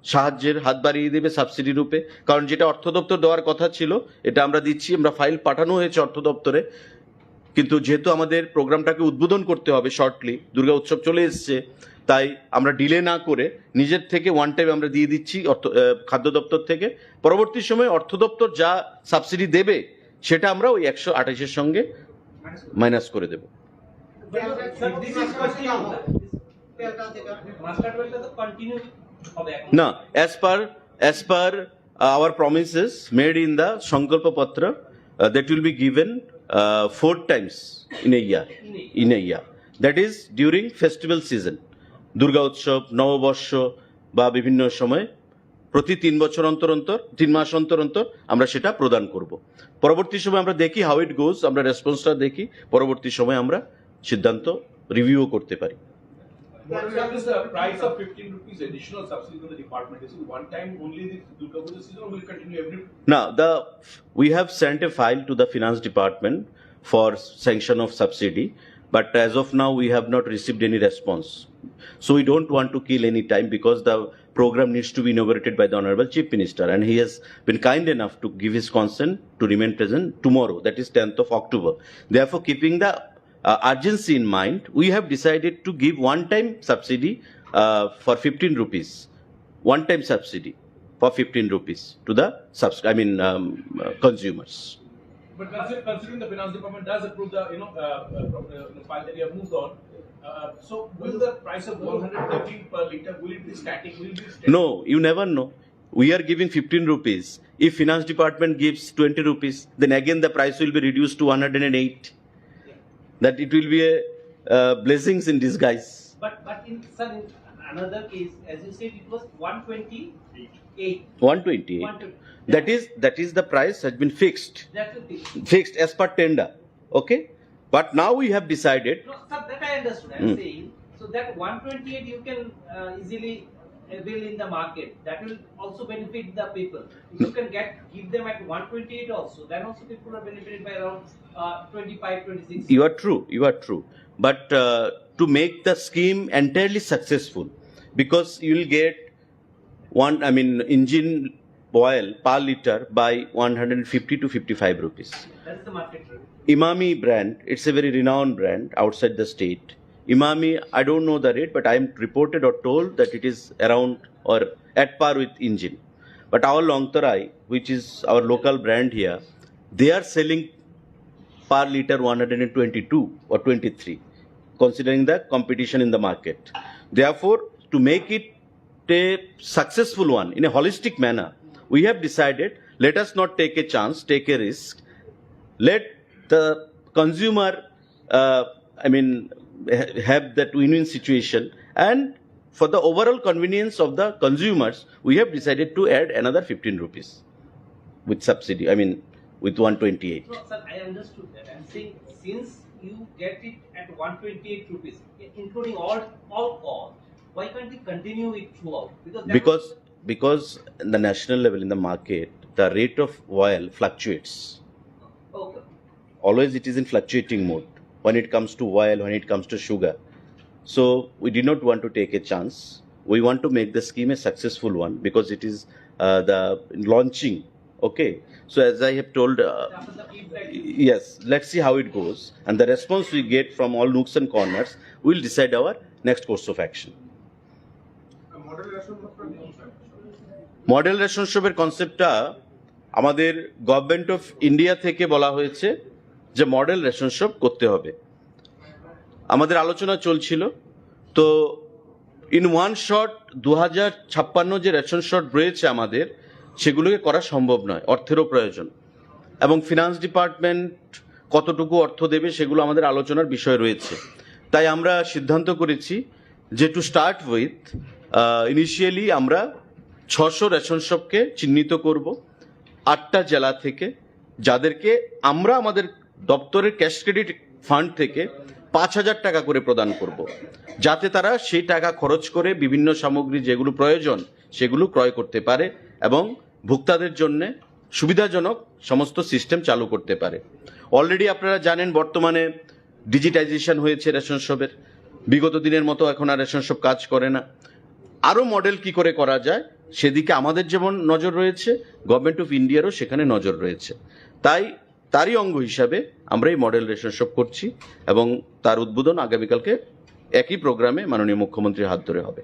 সাহায্যের হাত বাড়িয়ে দেবে সাবসিডি রূপে, কারণ যেটা অর্থ দপ্তর দেওয়ার কথা ছিল, এটা আমরা দিচ্ছি। আমরা ফাইল পাঠানো হয়েছে অর্থ দপ্তরে, কিন্তু যেহেতু আমাদের প্রোগ্রামটাকে উদ্বোধন করতে হবে শর্টলি, দুর্গা উৎসব চলে এসছে, তাই আমরা ডিলে না করে নিজের থেকে ওয়ান টাইম আমরা দিয়ে দিচ্ছি অর্থ, আহ, খাদ্য দপ্তর থেকে। পরবর্তী সময়ে অর্থ দপ্তর যা সাবসিডি দেবে, সেটা আমরা ওই একশো আঠাশের সঙ্গে মাইনাস করে দেব। মাস্টার প্ল্যানটা তো কন্টিনিউ হবে এখন। না, as per, as per our promises made in the সংকল্পপত্র, Uh, that will be given uh, four times in a year. In a year. That is during festival season, Durga উৎসব, নববর্ষ বা বিভিন্ন সময় প্রতি তিন বছর অন্তর অন্তর, তিন মাস অন্তর অন্তর আমরা সেটা প্রদান করব। পরবর্তী সময় আমরা দেখি how it goes, আমরা রেসপন্সটা দেখি, পরবর্তী সময় আমরা সিদ্ধান্ত রিভিউও করতে পারি। What is the price of fifteen rupees additional subsidy to the department? Is it one time only this Durga Puja season or will continue every? Now, the we have sent a file to the finance department for sanction of subsidy, but as of now we have not received any response. So we don't want to kill any time because the program needs to be inaugurated by the Honorable Chief Minister, and he has been kind enough to give his consent to remain present tomorrow, that is tenth of October. Therefore, keeping the uh, urgency in mind, we have decided to give one-time subsidy uh, for fifteen rupees, one-time subsidy for fifteen rupees to the subs- I mean um, uh, consumers. But consider- considering the finance department does approve the you know uh, uh, pro- uh, the file that you have moved on, uh, so will the price of one hundred thirteen per liter, will it be static? Will it be static? No, you never know. We are giving fifteen rupees. If finance department gives twenty rupees, then again the price will be reduced to one hundred eight. That it will be a uh, blessings in disguise. But but in sir, in another case, as you said, it was one twenty-eight. One twenty-eight. One twenty. That is that is the price has been fixed. That's the thing. Fixed as per tender. Okay. But now we have decided. No, sir, that I understood. I'm Hmm. saying, so that one twenty-eight you can uh, easily avail in the market. That will also benefit the people. If you can get give them at one twenty-eight also, then also people are benefited by around uh, twenty-five, twenty-six. You are true. You are true. But uh, to make the scheme entirely successful, because you will get one, I mean, engine oil per liter by one hundred fifty to fifty-five rupees. That's the market rate. Emami brand, it's a very renowned brand outside the state. Emami, I don't know the rate, but I am reported or told that it is around or at par with engine. But our Longtarai, which is our local brand here, they are selling per liter one hundred twenty-two or twenty-three, considering the competition in the market. Therefore, to make it a successful one in a holistic manner, we have decided, let us not take a chance, take a risk. Let the consumer, uh, I mean, ha- have that win-win situation. And for the overall convenience of the consumers, we have decided to add another fifteen rupees with subsidy, I mean, with one twenty-eight. No, sir, I understood that. I'm saying since you get it at one twenty-eight rupees, including all all costs, why can't you continue it throughout? Because that Because because in the national level in the market, the rate of oil fluctuates. Okay. Always it is in fluctuating mode when it comes to oil, when it comes to sugar. So we did not want to take a chance. We want to make the scheme a successful one because it is uh, the launching. Okay. So as I have told, uh, yes, let's see how it goes. And the response we get from all nooks and corners will decide our next course of action. Model ration শপের কনসেপ্টটা আমাদের government of India থেকে বলা হয়েছে যে model ration shop করতে হবে। আমাদের আলোচনা চলছিল, তো ইন ওয়ান শট দু হাজার ছাপ্পান্ন যে রেশন শপ রয়েছে আমাদের, সেগুলোকে করা সম্ভব নয়, অর্থেরও প্রয়োজন। এবং ফিনান্স ডিপার্টমেন্ট কতটুকু অর্থ দেবে সেগুলো আমাদের আলোচনার বিষয় রয়েছে। তাই আমরা সিদ্ধান্ত করেছি যে টু স্টার্ট উইথ ইনিশিয়ালি আমরা ছশো রেশন শপকে চিহ্নিত করব আটটা জেলা থেকে, যাদেরকে আমরা আমাদের দপ্তরের ক্যাশ ক্রেডিট ফান্ড থেকে পাঁচ হাজার টাকা করে প্রদান করব, যাতে তারা সেই টাকা খরচ করে বিভিন্ন সামগ্রী যেগুলো প্রয়োজন সেগুলো ক্রয় করতে পারে এবং ভোক্তাদের জন্য সুবিধাজনক সমস্ত সিস্টেম চালু করতে পারে। অলরেডি আপনারা জানেন, বর্তমানে ডিজিটাইজেশন হয়েছে রেশন শপের। বিগত দিনের মতো এখন আর রেশন শপ কাজ করে না। আরও মডেল কি করে করা যায়, সেদিকে আমাদের যেমন নজর রয়েছে, গভর্নমেন্ট অফ ইন্ডিয়ারও সেখানে নজর রয়েছে। তাই তারই অঙ্গ হিসাবে আমরা এই মডেল রেশন শপ করছি এবং তার উদ্বোধন আগামীকালকে একই প্রোগ্রামে মাননীয় মুখ্যমন্ত্রীর হাত ধরে হবে।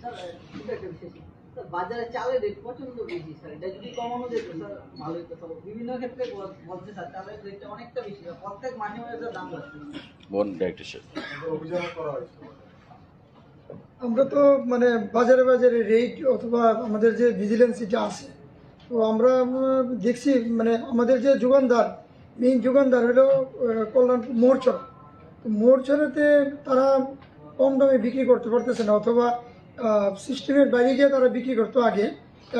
স্যার, ছোট একটা বিষয় ছিল। স্যার, বাজারে চালের রেট প্রচণ্ড বেশি, স্যার। এটা যদি কমানো যেত, স্যার, ভালো হতো। স্যার, বিভিন্ন ক্ষেত্রে বল- বলছে, স্যার, চালের রেটটা অনেকটা বেশি, স্যার। প্রত্যেক মাসে মাসে, স্যার, দাম বাড়ছে। বোন, ডাইরেক্টর সাহেব। আমরা তো, মানে, বাজারে বাজারে রেট অথবা আমাদের যে ভিজিলেন্স, এটা আছে, তো আমরা উম, দেখছি, মানে, আমাদের যে যোগানদার, মেইন যোগানদার হলো আহ, কল্যাণপুর মোরছড়া। তো মোরছড়াতে তারা কম দামে বিক্রি করতে পারতেছে না, অথবা সিস্টেমের বাইরে গিয়ে তারা বিক্রি করতো আগে।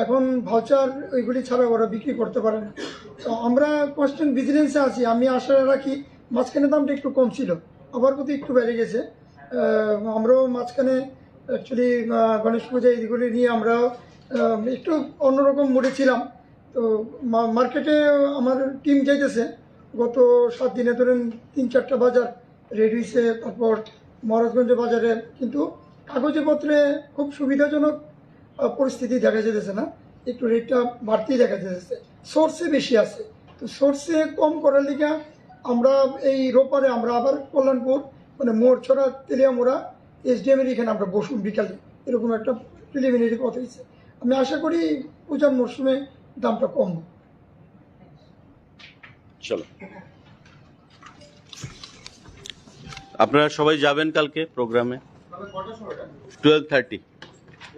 এখন ভাউচার ওইগুলি ছাড়া ওরা বিক্রি করতে পারে না। তো আমরা কনস্ট্যান্ট ভিজিলেন্সে আছি। আমি আশা রাখি, মাঝখানে দামটা একটু কম ছিল, আবার বোধহয় একটু বেড়ে গেছে। আহ, আমরাও মাঝখানে অ্যাকচুয়ালি গণেশ পূজা এইগুলি নিয়ে আমরা আহ, একটু অন্যরকম মুডে ছিলাম। তো মা- মার্কেটে আমার টিম যাইতেছে, গত সাত দিনে ধরেন তিন চারটা বাজার রেড হয়েছে, তারপর মহারাজগঞ্জ বাজারে। কিন্তু কাগজে পত্রে খুব সুবিধাজনক আহ, পরিস্থিতি দেখা যেতেছে না, একটু রেটটা বাড়তেই দেখা যেতেছে। সোর্সে বেশি আছে, তো সোর্সে কম করার লিগে আমরা এই রোববারে আমরা আবার কল্যাণপুর, মানে, মোরছড়া, তেলিয়ামুড়া এসডিএম এর এখানে আমরা বসুন বিকালে, এরকম একটা প্রিলিমিনারি কথা হয়েছে। আমি আশা করি পূজার মরশুমে দামটা কম হবে। চলো, আপনারা সবাই যাবেন কালকে প্রোগ্রামে। Twelve thirty,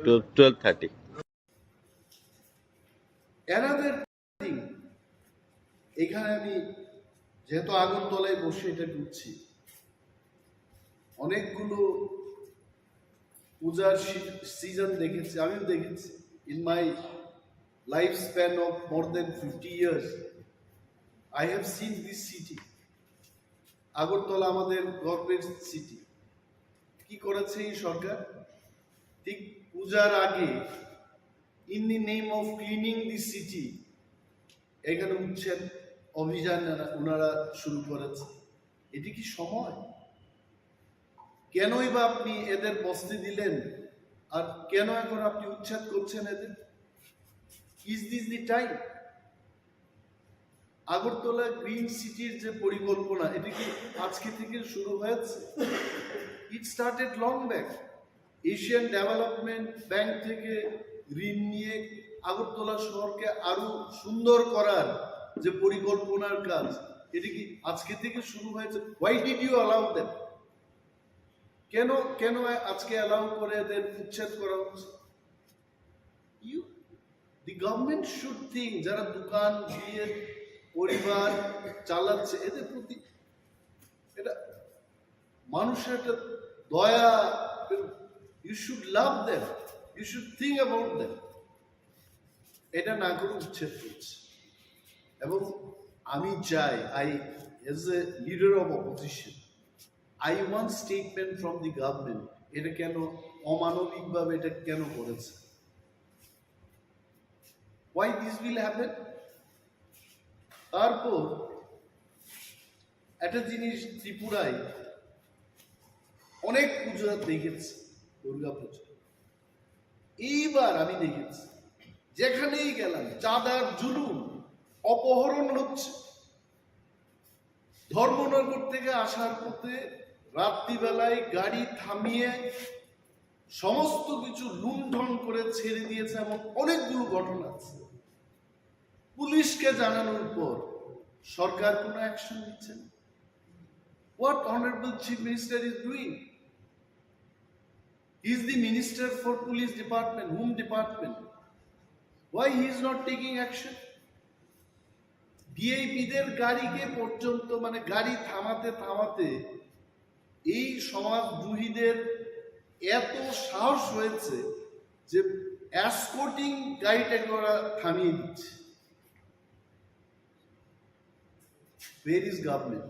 twelve thirty. Another thing, এখানে আমি যেহেতু আগরতলায় বসে এটা ঢুকছি, অনেকগুলো পূজার সিজন দেখেছি, আমিও দেখেছি। In my life span of more than fifty years, I have seen this city. Agartala আমাদের গর্বের সিটি। কি করেছে এই সরকার? ঠিক পূজার আগে, in the name of cleaning the city, এখানে উচ্ছেদ অভিযান ওনারা শুরু করেছে। এটি কি সময়? কেনই বা আপনি এদের বসতে দিলেন? আর কেন এখন আপনি উচ্ছেদ করছেন এদের? Is this the time? Agartala green সিটির যে পরিকল্পনা, এটা কি আজকে থেকে শুরু হয়েছে? It started long back. Asian development bank থেকে ঋণ নিয়ে আগরতলা শহরকে আরো সুন্দর করার যে পরিকল্পনার কাজ, এটা কি আজকে থেকে শুরু হয়েছে? Why did you allow them? কেন কেন আজকে অ্যালাউ করে এদের উচ্ছেদ করা হচ্ছে? You, the government should think, যারা দোকান দিয়ে পরিবার চালাচ্ছে, এদের প্রতি এটা মানুষের একটা দয়া। You should love them, you should think about them. এটা না করে উচ্ছেদ করছে। এবং আমি চাই, I, as a leader of opposition, I want statement from the government, এটা কেন অমানবিকভাবে এটা কেন করেছে? Why this will happen? তারপর একটা জিনিস, ত্রিপুরায় অনেক পুজো দেখেছি, দুর্গা পুজো। এইবার আমি দেখেছি, যেখানেই গেলাম চাঁদার জুলুম, অপহরণ হচ্ছে। ধর্মনগর থেকে আসার পথে রাত্রিবেলায় গাড়ি থামিয়ে সমস্ত কিছু লুণ্ঠন করে ছেড়ে দিয়েছে, এমন অনেকগুলো ঘটনা আছে। পুলিশকে জানানোর পর সরকার কোনো অ্যাকশন নিচ্ছে না। What honorable Chief Minister is doing? He is the minister for police department, home department. Why he is not taking action? ভিআইপিদের গাড়িকে পর্যন্ত, মানে, গাড়ি থামাতে থামাতে এই সমাজদ্রোহীদের এত সাহস হয়েছে যে অ্যাসকর্টিং গাড়িটাকে ওরা থামিয়ে দিচ্ছে। Where is government?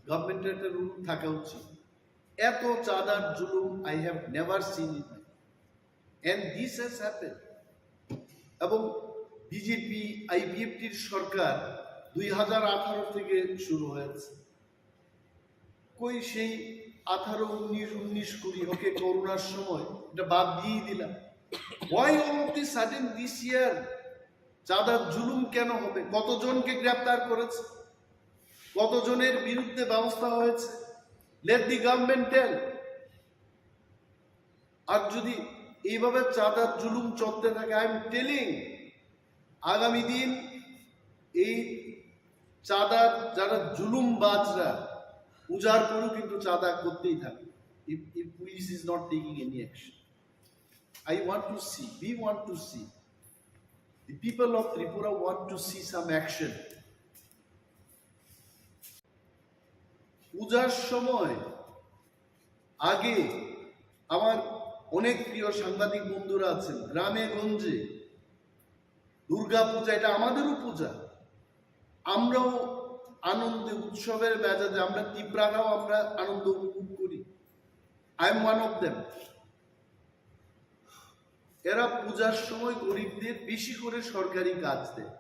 গভর্নমেন্টের একটা রুল থাকা উচিত। এত চাঁদার জুলুম I have never seen in my life. And this has happened. এবং বিজেপি আইপিএফটির সরকার দুই হাজার আঠারো থেকে শুরু হয়েছে। কই সেই আঠারো, উনিশ, উনিশ, কুড়ি, ওকে, করোনার সময় এটা বাদ দিয়েই দিলাম। Why all of the sudden this year চাঁদার জুলুম কেন হবে? কতজনকে গ্রেপ্তার করেছে? কতজনের বিরুদ্ধে ব্যবস্থা হয়েছে? Let the government tell. আর যদি এইভাবে চাঁদার জুলুম চলতে থাকে, I am telling, আগামী দিন এই চাঁদার যারা জুলুমবাজরা উজাড় করেও কিন্তু চাঁদা করতেই থাকবে। If, if police is not taking any action, I want to see, we want to see The people of Tripura want to see some action. পূজার সময় আগে আমার অনেক প্রিয় সাংবাদিক বন্ধুরা আছেন, গ্রামে গঞ্জে দুর্গা পূজা, এটা আমাদেরও পূজা, আমরাও আনন্দে উৎসবের মেজাজে, আমরা তিপ্রারাও আমরা আনন্দ উপভোগ করি। I am one of them. এরা পূজার সময় গরিবদের বেশি করে সরকারি কাজ দেয়,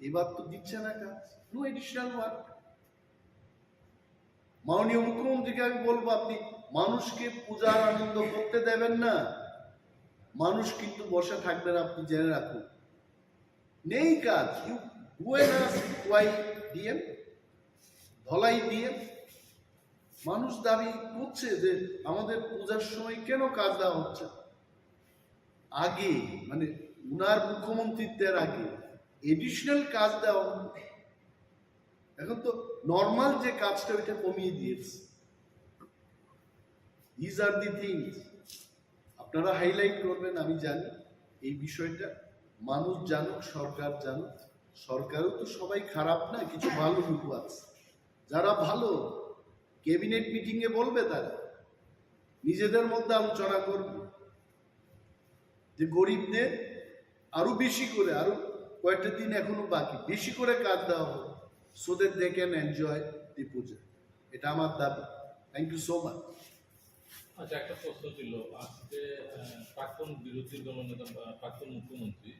এবার তো দিচ্ছে না কাজ, no additional work. মাননীয় মুখ্যমন্ত্রীকে আমি বলবো, আপনি মানুষকে পূজার আনন্দ করতে দেবেন না, মানুষ কিন্তু বসে থাকবে না, আপনি জেনে রাখুন। নেই কাজ, you go and ask why D M, Dhalai D M। মানুষ দাবি করছে যে আমাদের পূজার সময় কেন কাজ দেওয়া হচ্ছে। আগে, মানে, উনার মুখ্যমন্ত্রিত্বের আগে এডিশনাল কাজ দেওয়া হতো। এখন তো নর্মাল যে কাজটা, ওইটা কমিয়ে দিয়েছে। These are the things আপনারা হাইলাইট করবেন, আমি জানি এই বিষয়টা। মানুষ জানুক, সরকার জানুক। সরকারও তো সবাই খারাপ না, কিছু ভালো লোক আছে। যারা ভালো, ক্যাবিনেট মিটিং এ বলবে, তারা নিজেদের মধ্যে আলোচনা করবে যে গরিবদের আরো বেশি করে, আরো কয়েকটা দিন এখনো বাকি, বেশি করে কাজ দেওয়া হোক, so that they can enjoy the puja. এটা আমার দাবি। Thank you so much. আচ্ছা, একটা প্রশ্ন ছিল। আজকে আহ, প্রাক্তন বিরোধী দলনেতা বা প্রাক্তন মুখ্যমন্ত্রী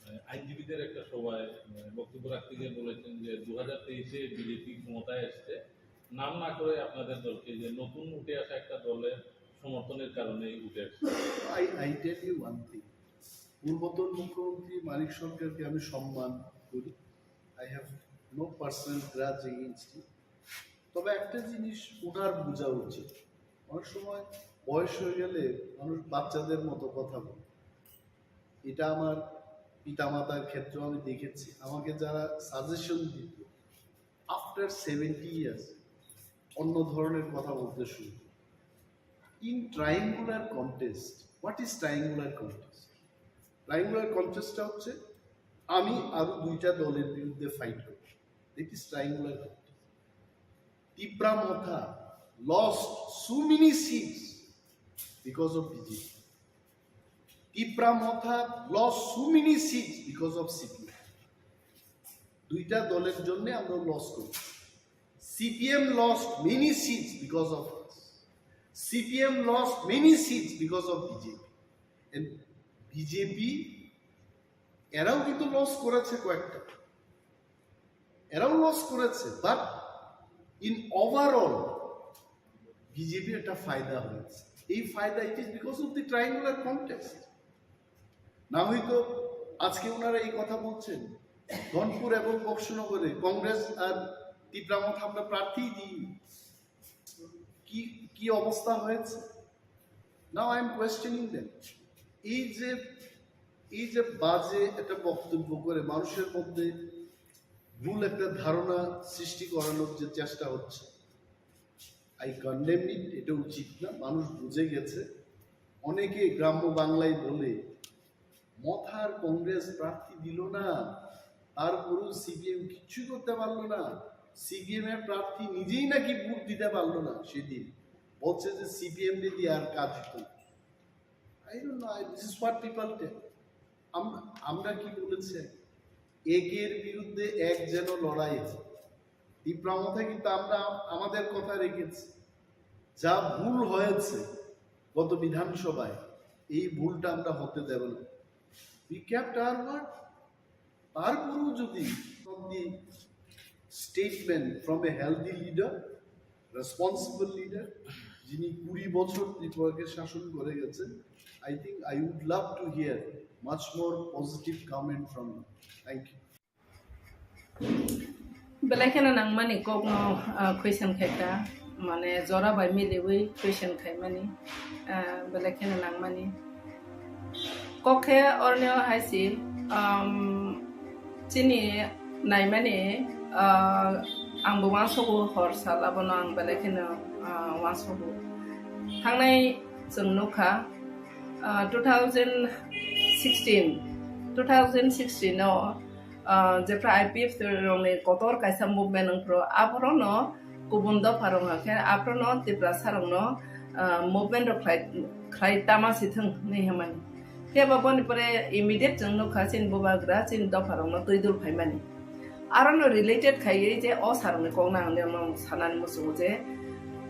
আহ, আইনজীবীদের একটা সভায় আহ, বক্তব্য রাখতে গিয়ে বলেছেন যে দু হাজার তেইশে বিজেপি ক্ষমতায় এসছে, নাম না করে আপনাদের দলকে, যে নতুন উঠে আসা একটা দলের সমর্থনের কারণে উঠে আসছে। I, I tell you one thing, পূর্বতন মুখ্যমন্ত্রী মানিক সরকারকে আমি সম্মান করি। I have no personal grudge against him. তবে একটা জিনিস ওনার বোঝা উচিত, অনেক সময় বয়স হয়ে গেলে মানুষ বাচ্চাদের মতো কথা বলে। এটা আমার পিতামাতার ক্ষেত্রেও আমি দেখেছি। আমাকে যারা সাজেশন দিত, আফটার সেভেন্টি ইয়ার্স অন্য ধরনের কথা বলতে শুরু করে। In triangular contest, what is triangular contest? Triangular কন্টেস্টটা হচ্ছে আমি আরো দুইটা দলের বিরুদ্ধে ফাইট করব। That is triangular contest. Tipra Motha lost so many seats because of B J P. Tipra Motha lost so many seats because of C P M. দুইটা দলের জন্য আমরা লস করি। C P M lost many seats because of us. C P M lost many seats because of B J P. And B J P এরাও কিন্তু লস করেছে কয়েকটা, এরাও লস করেছে, but in overall B J P একটা ফায়দা হয়েছে। এই ফায়দা, it is because of the triangular contest. না হয়তো আজকে ওনারা এই কথা বলছেন, ধনপুর এবং বক্সনগরে কংগ্রেস আর তিপ্রা মথা আমরা প্রার্থী দিই, কি কি অবস্থা হয়েছে? Now I am questioning them. এই যে এই যে বাজে একটা বক্তব্য করে মানুষের মধ্যে ভুল একটা ধারণা সৃষ্টি করানোর যে চেষ্টা হচ্ছে, I condemn it. এটা উচিত না। মানুষ বুঝে গেছে। অনেকে গ্রাম্য বাংলায় বলে, মথার কংগ্রেস প্রার্থী দিল না, তারপরেও সিপিএম কিচ্ছু করতে পারলো না। সিপিএম এর প্রার্থী নিজেই নাকি ভোট দিতে পারলো না সেদিন, বলছে যে সিপিএম রে দিয়ে আর কাজ হতো না। I don't know, I, this is what people tell. আমরা আমরা কি বলেছি? একের বিরুদ্ধে এক যেন লড়াই হয়। তিপ্রা মথা কিন্তু আমরা আমাদের কথা রেখেছি। যা ভুল হয়েছে গত বিধানসভায়, এই ভুলটা আমরা হতে দেব না। We kept our word. তারপরেও যদি from the statement from a healthy leader, responsible leader, যিনি কুড়ি বছর ত্রিপুরাকে শাসন করে গেছেন, I think I would love to hear much more positive comment from you. Thank you. Belai kheno nangmani kokno, ah, question khaikha, mane jora bai miliwi question khaimani, ah, belai kheno nangmani. Kok khe orni o hai si, um, chini naimani, ah, ang bo uansogo hor sal abono ang belai kheno, ah, uansogo. Thangnai chwng nukha, ah, two thousand sixteen, Two thousand sixteen o, ah, jephra I P F T rokni kotor kaisa movement wngphuru, aphuru no kubun dopha rok hwnkhe aphuru no Tiprasa rokno, ah, movement rok khlai, khlai tama si thwng hinwi hwnmani. Phiya ba boni pore immediate chwng nukha chini bubagra chini dopha rokno twi dul phaimani. Aro no related khaiwi je o sarokni kokno ang nirokno sanani muchungo je,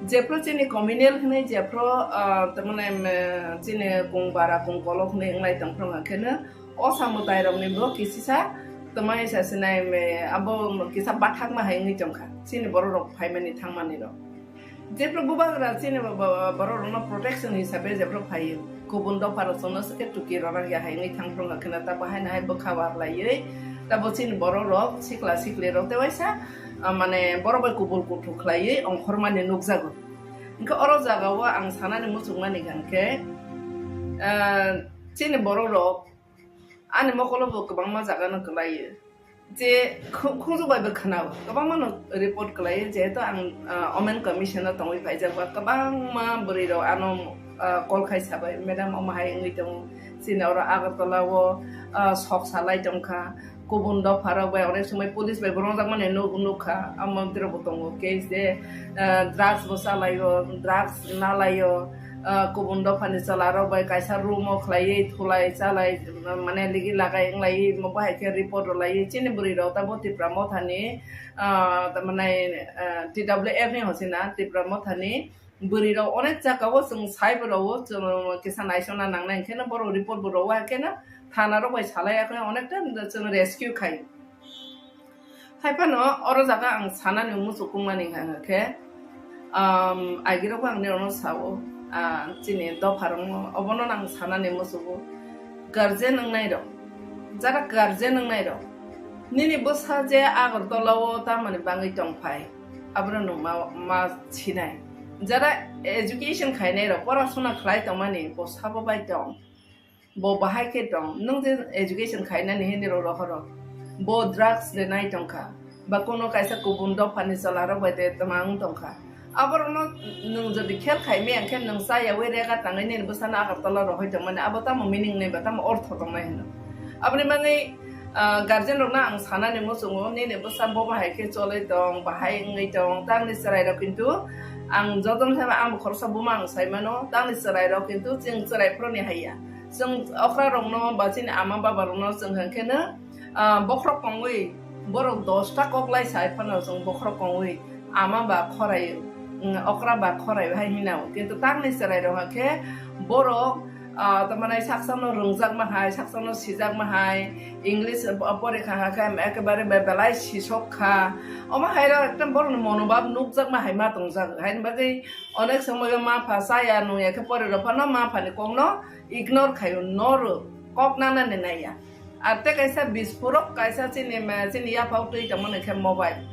jephru chini communal hinwi jephru, ah, tamani, em, chini kung bara kung kolok hinwi wnglai tongphru hwnkhe no o samwtai rokni bo kisisa twmai sa sinai, em, abo kisa bathakma hai wngwi tongkha chini borok rok phaimani thangmani rok. Jephru bubagra chini bo-, bo-, borok rokno protection hisabe jephru phaio, kubun dopha rok chwngno swkhe tuki rwrak ya hai wngwi thang phuru hwnkhe no ta bahai no hai bwkha war laiwi, ta bo chini borok rok sikla sikli rok tei waisa, ah, mane borok bai kubul kuthuk khlaiwi ongkhormani nukjago. Hwnkhe oro jaga o ang sanani muchungmani hwnkhe, ah, chini borok rok ani mokolo bo kwbangma jaga no kwlaio. Je khu-, khunju bai bo khwnao, kwbangma no report kwlaio, jehetu ang, ah, Women Commission o tongwi phaijak ba, kwbangma bwrwi rok ano, ah, call khai sabai, "Madam, omo hai wngwi tongo, chini oro Agartala o, ah, sok salai tongkha, kubun dopha rok bai onek somoi police bai bo rwngjakmani nuk-, nukha, amo tiro bo tongo case de, ah, drugs bo chalaio, drugs nalaio." Ah, kubun dophani chwla rok bai kaisa room o khlaiwi thulai chalai, mane ligi lagai wnglaiwi mo bahai khe report rwlaiwi chini bwrwi rok ta bo Tipra Mothani, ah, tamani, ah, T W F ni hochina Tipra Mothani bwrwi rok onek jaka o chwng sai bo rwo chwng kisa naisona nangnai hwnkhe no borok report bo rwo hwnkhe no thana rok bai salai ya khe onekta chwng rescue khai. Hai phano oro jaga ang sanani muchukungmani hwnka khe, um, agirokbo ang nirokno sao, ah, chini dopharokno obono ang sanani muchugo. Guardian wngnai rok, jara guardian wngnai rok, nini bwsa je Agartala o tamoni bangwi tongphai, abono nwng ma, ma sinai. Jara education khainai rok, porasuna khlai tongmani, bo sabo bai tong. Bo bahai khe tong, nwng je education khainani hinwi rw rohoro. Bo drugs de nai tongkha, ba kono kaisa kubun dophani chwla rok bai de twmang tongkha. Aborokno nwng jodi khel khai maya khe nwng cha yaui rega tangwi nini bwsano Agartala rohoi tongmani, abo tamo meaning nai ba tamo ortho tongnai hino. Aboni bagwi, ah, guardian rokno ang sanani muchungo, nini bwsa bo bahai khe choloi tong, bahai wngwi tong, tangni chwrai rok kintu ang jotono thaiba ang bo khoroksa buma ang sai mano, tangni chwrai rok kintu chwng chwrai phuruni hai ya. Chwng okra rokno ba chini ama baba rokno chwng hwnkhe no, ah, bokhorok kongwi borok dosta kok lai sai phano chwng bokhorok kongwi ama ba khorai, mm, okra ba khorai hai hinao. Kintu tangni chwrai rok hwnkhe borok, ah, tamani saksano rwngjakma hai, saksano sijakma hai, English, ah, porikha hwnkhe ekebare be-, belai sisok kha. Omo hai rok ekdom borokni monobhab nukjakma hai ma tongjak. Haini bagwi onek somoyo ma pha chaya nungya khe pore rok phano ma phani kokno ignore khaio, noro kok nanani naiya. Ar tei kaisa bispurok kaisa chini ma, chini yaphao twi tongmani khe mobile.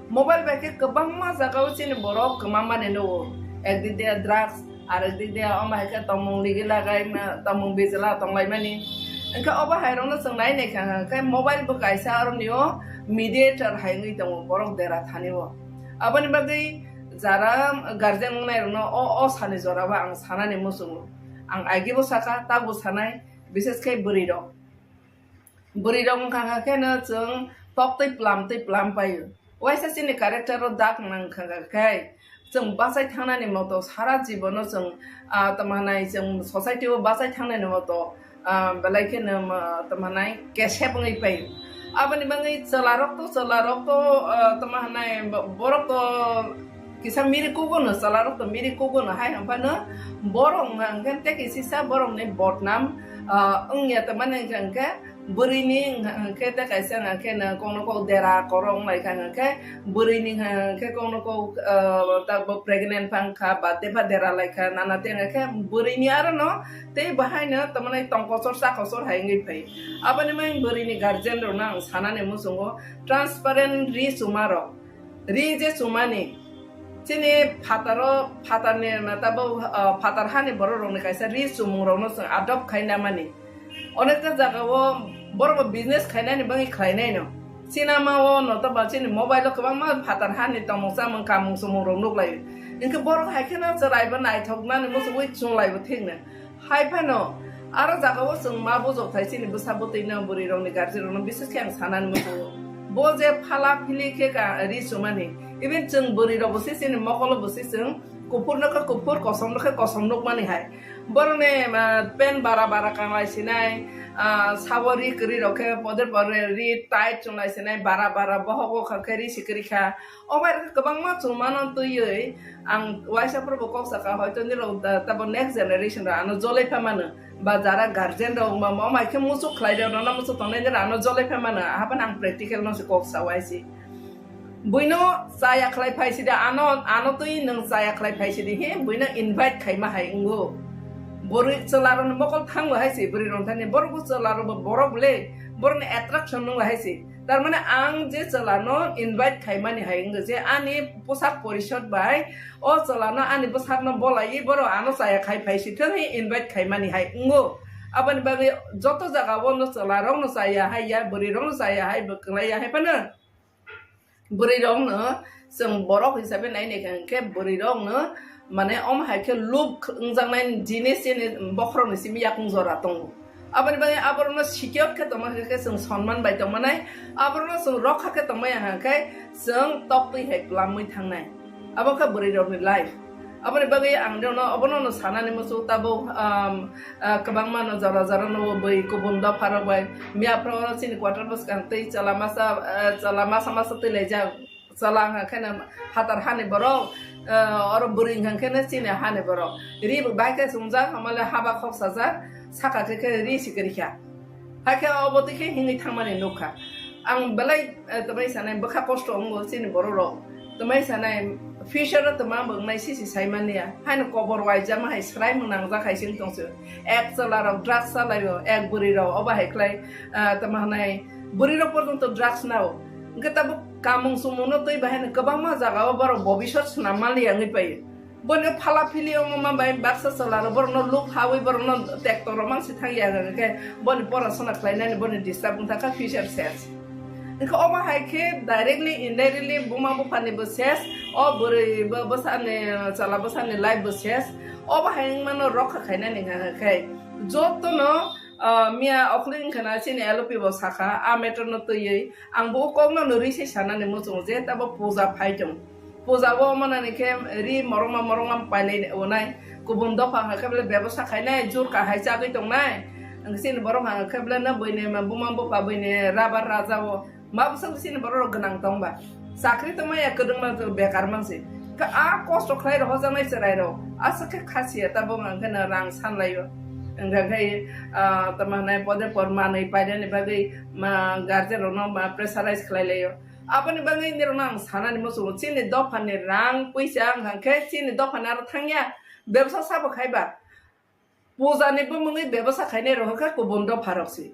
Mobile bai khe kwbangma jagao chini borok kwmamani nugo. Ekdik de drugs, arekdik de omo hai khe tongmung ligi lagai ma, tongmung bijla tonglaimani. Hwnkhe obo hai rokno chwng nai nai kha khe mobile bo kaisa aroni o mediator hai wngwi tongo borok dera thani o. Aboni bagwi jara guardian wngnai rokno o, o sani jora o ang sanani muchungo. Ang agi bo saka, ta bo sanai, bises khe bwrwi rok. Bwrwi rok wngkha kha khe no chwng tok twi plam twi plam paio. Waisa chini character o dak nang kha kha khe chwng bachai thangnani moto sara jibono chwng, ah, tamo hanai chwng society o bachai thangnani moto, ah, belai kheno, ah, tamo hanai kesep wngwi paio. Aboni bagwi chwla rok to, chwla rok to, ah, tamo hanai bo-, borok to kisa miri kugo no, chwla rok to miri kugo no, hai hwnphano borok hwnkha hwnkhe tei kisisa borokni bodnam, ah, wngya tongmani hwnkha hwnkhe bwrwini hwnkha hwnkhe tei kaisa hwnkha hwnkhe no kokno kok dera korok wnglaikha hwnkha hwnkhe bwrwini hwnkha hwnkhe kokno kok, ah, ta bo pregnant phangkha ba tei pha dera laikha nana tei hwnkha hwnkhe bwrwini aro no tei bahaino tongmani tongkochor chakochor hai wngwi phai. Aboni bagwi bwrwini guardian rokno ang sanani muchungo transparent ri chuma rok. Ri je chumani, chini phataro, phatarni, tabuk, ah, phatar hani borok rokni kaisa ri chumung rokno chwng adopt khai namani. Onekta jaga o borok bo business khainani bagwi khlainai no. Chini ama o no toba chini mobile o kwbangma phatar hani tongmung chamung kamung chumung rok nuklaio. Hinkhe borok hai kheno chwrai bo naithok nani muchungwi chunglai bo thik no. Hai phano Aro jagao chwng ma bujok thai chini bwsa bwtwi no bwrwi rokni guardian rokno bises khe ang sanani muchungo. Bo je phala phili khe ka ri chumani. Even chwng bwrwi rok bo se chini mokolo bo se chwng kuphur no khe kuphur, kosom no khe kosom nukmani hai. Borokni, ah, pen bara bara kanglai sinai, ah, sabo ri kwrwi rok khe poder poder ri tight chunglai sinai, bara bara bohogo kha khe ri si kwrwi kha. O bai rok kwbangma chumano twiwi ang waisa phuru bo kok saka, hoito nirok da-, tabo next generation rok ano jolai pha mano, ba jara guardian rok ma, ma, mai khe muchuk khlai rok, nono muchuk tongnai nirok ano jolai pha mano, ahaphano ang practical no se kok sa waisi. Buino chaya khlai phai sidi, ano, ano twi nwng chaya khlai phai sidi, he, buino invite khaima hai wngo. Bwrwi chwla rokni mokol thango hai se, bwrwi rok thani, borok bo chwla rok bo, borok bole, borokni attraction nung hai se. Tar mane ang je chwla no invite khaimani hai wngo je ani posak porishod bai o chwla no ani bwsak no bolai borok ano chaya khai phai si thang he invite khaimani hai wngo. Aboni bagwi joto jaga o no chwla rok no chaya hai ya, bwrwi rok no chaya hai, bo kwlai ya hai phano. Bwrwi rok no chwng borok hisabe nai nai kha hwnkhe bwrwi rok no mane omo hai khe lub wngjaknai jinis chini bokhorok ni simi yakung jora tongo. Aboni bagwi aborok no secure khe tongma khe chwng sonman bai tongmanai, aborok no chwng rokha khe tongmaya hwnkhe chwng toktwi hai plamwi thangnai. Abo khe bwrwi rok ni life. Aboni bagwi ang rokno obono no sanani muchungo tabuk, um, ah, kwbangma no jora jora no bwi kubun dopha rok bai miya phoro chini quarter bwskang twi chwla masa, ah, chwla masa masa twi laijak. Chwla wngkha khe no phatar hani borok, ah, oro bwrwi wngkha khe no chini hani borok. Ri bo bai khe chumjak, hamale haba khok sajak, saka khe khe ri si kwrwi kha. Hakhe obo twi khe hingwi thangmani nukha. Ang belai, eh, twmai sanai bwkha kosto wngo chini borok rok. Twmai sanai future o twma bo wngnai sisi saimani ya. Haino kobor waijama hai swraimung nangjak hai se wng tong se. Ek chwla rok drugs chalaio, ek bwrwi rok obo hai khlai, ah, twma hanai bwrwi rok porjonto drugs nao. Hwnkhe tabuk kamung chumung no twi bahai no kwbangma jaga o borok bobiswt swnam manliya wngwi paio. Boni phala phili omo ma bai baksa chwla rok borok no luk hawi borok no tekto rok mang si thang ya hwnkhe boni porasona khlai nani boni disturb wng thang kha future ses. Hwnkhe omo hai khe directly indirectly buma bupha ni bo ses, o bwrwi bo bwsa ni chwla bwsa ni life bo ses. Obo hai wng mano rokha khai nani hwnkhe joto no, ah, miya okhli wngkha na chini L O P bo sakha a matter no twiwi ang bo o kok no no ri se sanani muchungo je tabo puja phai tong. Puja o manani khe ri morongma morongma pailai onai. Kubun dopha hwnkha khe bele bebosa khainai, jur kahai chagwi tongnai. Ang chini borok hwnkha khe bele no buini buma bupha buini rabar raja o. Ma bwswk chini borok rok gwnang tong ba. Chakri tongmaya kwdwngma bekar mansi. Khe a kosto khlai rok hojaknai chwrai rok. Aswk khe khasiya tabuk hwnkha khe no rang sanlai o. Hwnkha khe, ah, tamo hwnai pode por manwi painani bagwi ma guardian rok no ma pressurize khlai lai o. Aboni bagwi nirokno ang sanani muchungo, chini dophani rang puisa wngkha khe chini dophani aro thangya, bebsa sabo khaiba. Pujani bumungwi bebsa khainai rok khe kubun dopha rok se.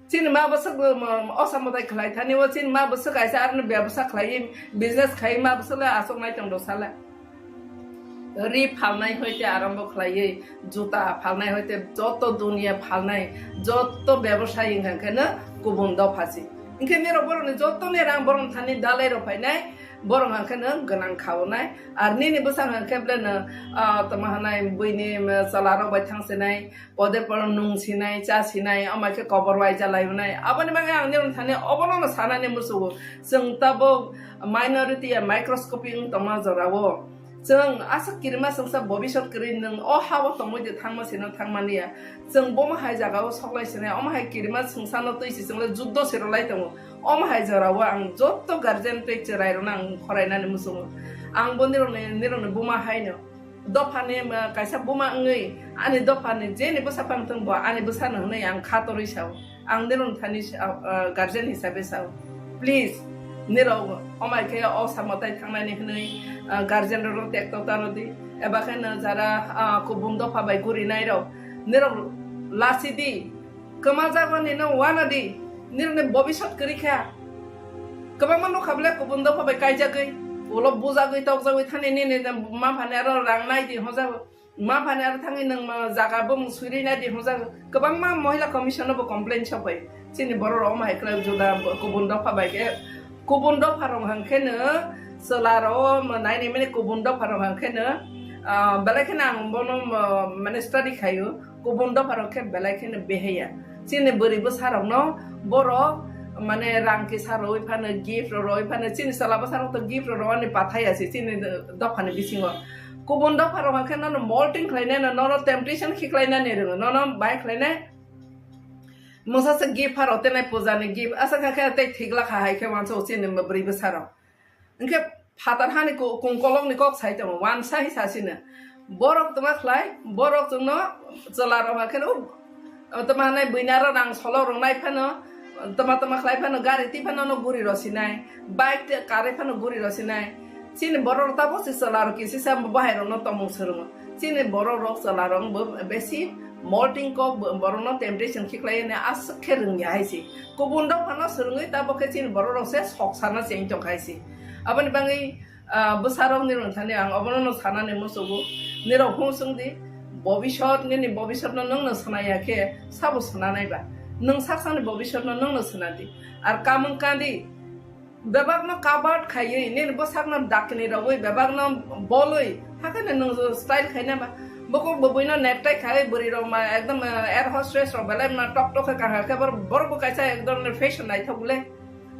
Chini ma bwswk bo, mo, osa mwtai khlai thani o, chini ma bwswk kaisa aroni bebsa khlaiwi business khai ma bwswk le aswk nai tong do sala. Ri phalnai hoite arambo khlaiwi, juta phalnai hoite joto duniya phalnai, joto bebosai wngkha khe no kubun dopha se. Hwnkhe nirok borokni jotoni rang borokni thani dalai rok phainai, borok hwnkha khe no gwnang khaonai. Ar nini bwsang hwnkhe ble no, ah, tamo hwnai buini, um, chwla rok bai thang sinai, pode poro nung sinai, cha sinai, omo khe kobor waija lai unai. Aboni bagwi ang nirok thani obono no sanani muchungo. Chwng tabuk minority ya microscopic wng tongma jorao. Chwng aswk kirima chwngsa bobisot kwrwi nwng o ha-o tongwi de thangma sino thangmani ya. Chwng bomo hai jagao soklai sinai, omo hai kirima chwngsano twi si chwngle juddo se rwlai tongo. Omo hai jorao ang joto guardian tei chwrairokno ang khorainani muchungo. Ang bo nirokni, nirokni buma haino. Dophani, ah, kaisa buma wngwi ani dophani jeni bwsa phang thung bo ani bwsano hwnwi ang kha torwi sao. Ang nirokni thani sa-, ah, guardian hisabe sao. Please, nirok omai khe o samo tai thangnani hwnwi, ah, guardian rokno tekto ta rw di. Eba khe no jara, ah, kubun dopha bai gurinai rok, nirok lasi di. Kwma jagoni no wana di, nini bobisot kwrwi kha. Kwbangma nukha bole kubun dopha bai kaijagwi, ulo bujagwi tokjagwi thani nini ma phani aro rang nai di hojago. Ma phani aro thangwi nwng ma jaga bumung swiri nai di hojago. Kwbangma Mohila Commission no bo complain sok bai. Chini borok rok omo hai kwlai juda kubun dopha bai khe. Kubun dopha rok hwnkhe no chwla rok o nai nai mani kubun dopha rok hwnkhe no Ah, belai kheno ang bono, ah, mane study khaio, kubun dopha rok khe belai kheno behaya. Chini bwrwi bwsa rokno borok mane rang kisa rwi phano, gift rok rwi phano, chini chwla bwsa rok to gift rok rwani pathai ya se chini dophani bisingo. Kubun dopha rok khe nono molting khlainai, nono temptation khiklainani rwngo, nono bai khlainai. Mungsa se gift pharo tenai puja ni gift asa kha khe tei thik lakha hai khe wansa o chini bwrwi bwsa rok. Hwnkhe phatar hani ku-, kungkolokni kok sai tongo, wansa hi sasino. Borok tongma khlai, borok chwngno chwla rok hakhe no, tongma hanai buina ro rang solo rwngnai phano, tongma tongma khlai phano, gari twi phano no guri rosinai, bike te kare phano guri rosinai. Chini borok rok tabok se chwla rok kisisa bahai rok no tongmung swrwngo. Chini borok rok chwla rok bo besi molting kok bo-, borok no temptation khiklai ne aswk khe rwngya hai se. Kubun dok phano swrwngwi tabok khe chini borok rok se sok sana cheng tong khai se. Aboni bagwi, ah, bwsarokni rwngthani ang obono no sanani muchugo. Nirok hung chwng di, bobisot, nini bobisotno nwngno swnaiya khe sabo swnanai ba? Nwng saksani bobisotno nwngno swnadi. Ar kamwng kandi, bebakno covered khaiwi, nini bwsakno dakni rogwi, bebakno bolwi, hakheno nwng style khaina ba? Bukhuk bwbwino necktie khaiwi, bwrwi rok ma ekdom, eh, air hostess rok belai ma tok tok khe kangkha khe, borok, borok bo kaisa ekdom fashion naithok le.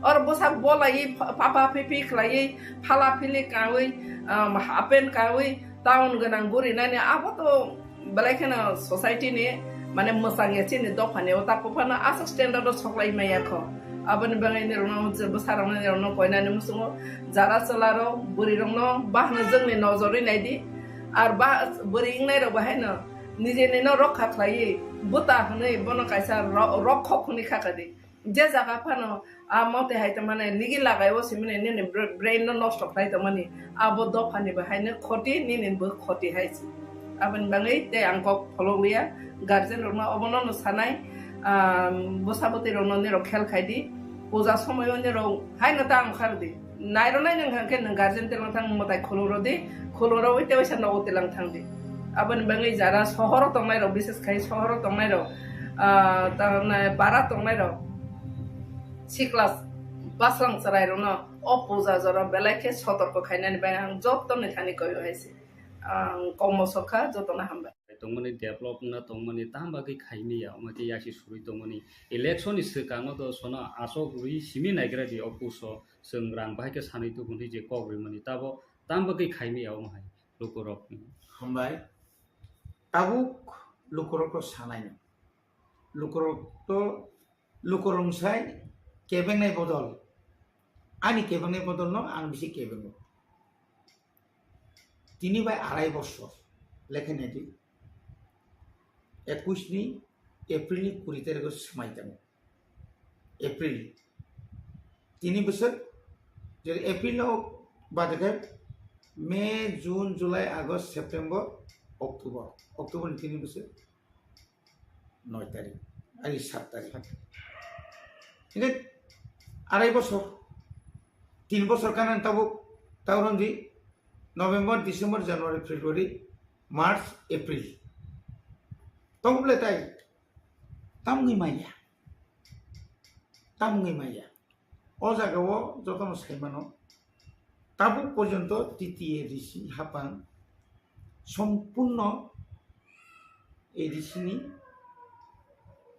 Or bwsak bolaiwi pha-, papa phipi khlaiwi, phala phili kawi, um, half pant kawi, town gwnang guri nani, abo to belai kheno society ni, mane, mwchang ya chini dopha ni, o tak phano aswk standard o soklai maya kho. Aboni bagwi nirokno je bwsa rokno nirokno koinani muchungo, jara chwla rok, bwrwi rokno bahno jwngni nojorwi nai di. Ar ba bwrwi wngnai rok bahai no nijeni no rokha khlaiwi, bwta hwnwi bono kaisa ro-, rokhok hwnwi kha kha di. Je jaga phano a mote hai tongmani, nigi lagai o simani nini br-, brain no nosto khlai tongmani, abo dophani bo haino khoti, nini bo khoti hai se. Aboni bagwi tei ang kok pholok liya, guardian rokno obono no sanai, ah, bwsa bwtwi rokno nirok khel khai di, puja somoyo nirok haino ta ang khar di. Nairwnai nwng hwnkhe nwng guardian tilang thang mwtai khulumrw di, khulumrw ui tei waisa nogo tilang thang di. Aboni bagwi jara sohoro tongnai rok, bises khai sohoro tongnai rok, ah, ta-, na-, para tongnai rok, sikla baslang chwrai rokno o puja jora belai khe sotorko khainani bagwi ang joto ni thani koyo hai se. Ang komo sokha, jotono hambai. Tongmani develop wngna tongmani tam bagwi khaimaya, omo khe yasi surwi tongmani election ni swkango do sono asok rwi simi naigra di o puso. Chwng rang bahai khe sanwi tubu hwnwi je kok rimani, tabo tam bagwi khaimaya omo hai lukurok. Hambai. Tabuk lukurokno sanai no. Lukurok to, lukurok sai kebengnai bodol. Ani kebengnai bodol no ang bisi kebengo. Tini bai arai bosor lekha nai di. Ekush ni April ni kuri tarikh o swmai tongo. April. Tini bwswk, jera April o bade khe May, June, July, August, September, October. October ni tini bwswk noi tarikh, ari sat tarikh. Hingke arai bosor, tin bosor kanan tabuk, tauron di November, December, January, February, March, April. Tongble tai, tamgwi maya. Tamgwi maya. O jaga o jotono sai mano, tabuk porjonto T T A D C hapang sompurno A D C ni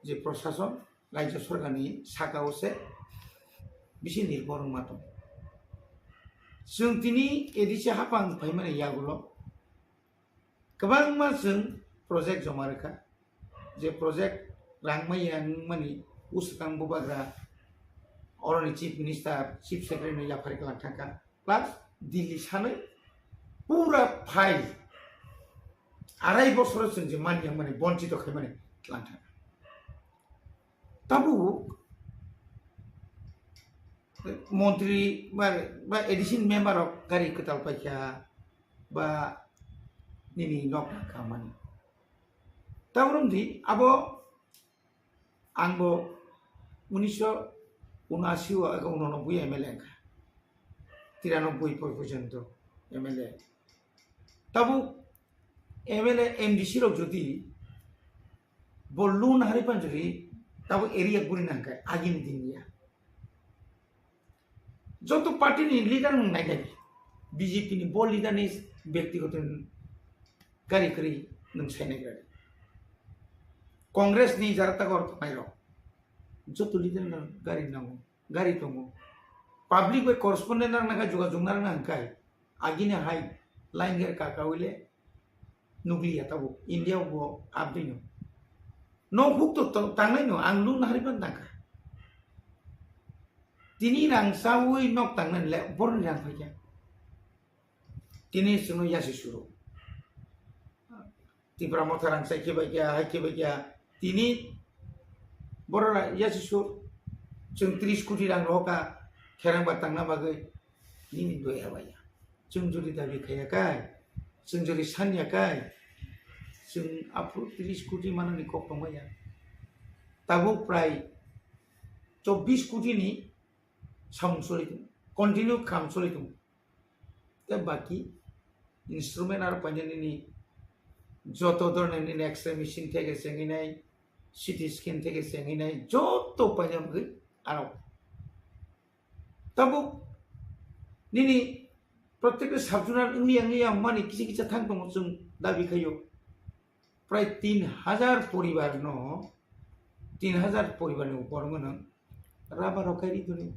je prosason, rajya sorkar ni saka o se bisi nirbhor wngma tongo. Chwng tini A D C hapang phaimani yagulo kwbangma chwng project joma rwkha, je project rang maya wngmani bwswkang bubagra oroni Chief Minister, Chief Secretary no yaphari kwlang thangkha, plus Delhi sanwi pura file arai bosoro chwng je manya mani bonchito khaimani kwlang thangkha. Tabuk montri ba, ba A D C ni member rok gari kwtal paikha ba nini nok khamani. Tabuk di abo ang bo unisho unashi o ego unonobboi M L A wngkha. Tiranobboi porjonto M L A. Tabuk M L A, M D C rok jodi bo loan hari panjori tabuk area guri nangkha agini din ya. Joto party ni leader nwng nai nai, B J P ni bo leader ni byaktigoto gari kwrwi nwng sainai gra di. Congress ni jara takor tongnai rok joto leader no gari nango, gari tongo. Public bai correspondent rang nangkha, jogajog narang nangkha. Agini hai line gari kaka wile nukliya tabuk India bo abdino. No huk to to tangnai no ang lung nahari ban tangkha. Tini rang sawi nok tangnai le borni rang phaikha. Tini chwngno yasi suru. Tipra Motha rang sai khe bai kya, hai khe bai kya. Tini borok ra-, yasi sur. Chwng tris koti rang rohoka kherang ba tangna bagwi. Nini doi abaya. Chwng jodi dabi khaya kai, chwng jodi sanya kai, chwng aphuru tris koti manani kok tongmaya. Tabuk prai chobbish koti ni samung choli tongo, continue kham choli tongo. Tei baki instrument aro paina nini joto dhoroner nini X-ray machine theke chengwi nai, C T scan theke chengwi nai, joto paina bagwi aro. Tabuk nini protekta sub-zonal wngya wngya mani kisa kisa thang tongo chwng dabi khaio. Prai tin hajar poribar no, tin hajar poribar ni upor no rubber rok khai ri toni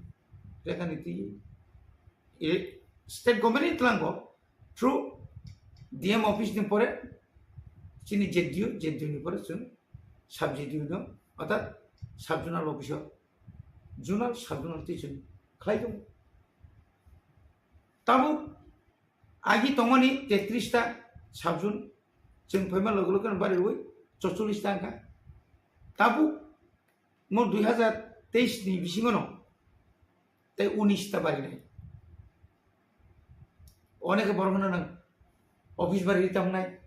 rekha ni twi. E, state government ni tlango through D M office ni pore chini Z D O, Z D O ni pore chwng sub Z D O no, orthat sub-zonal office o zonal, sub-zonal twi chwng khlai tongo. Tabuk agi tongmani tetris ta sub-zone, chwng phaima loge loge no bari rwi chorchollis ta wngkha. Tabuk mo dui hajar teis ni bisingo no tei unis ta barinai. Onekhe borok no nang office bari rita wngnai.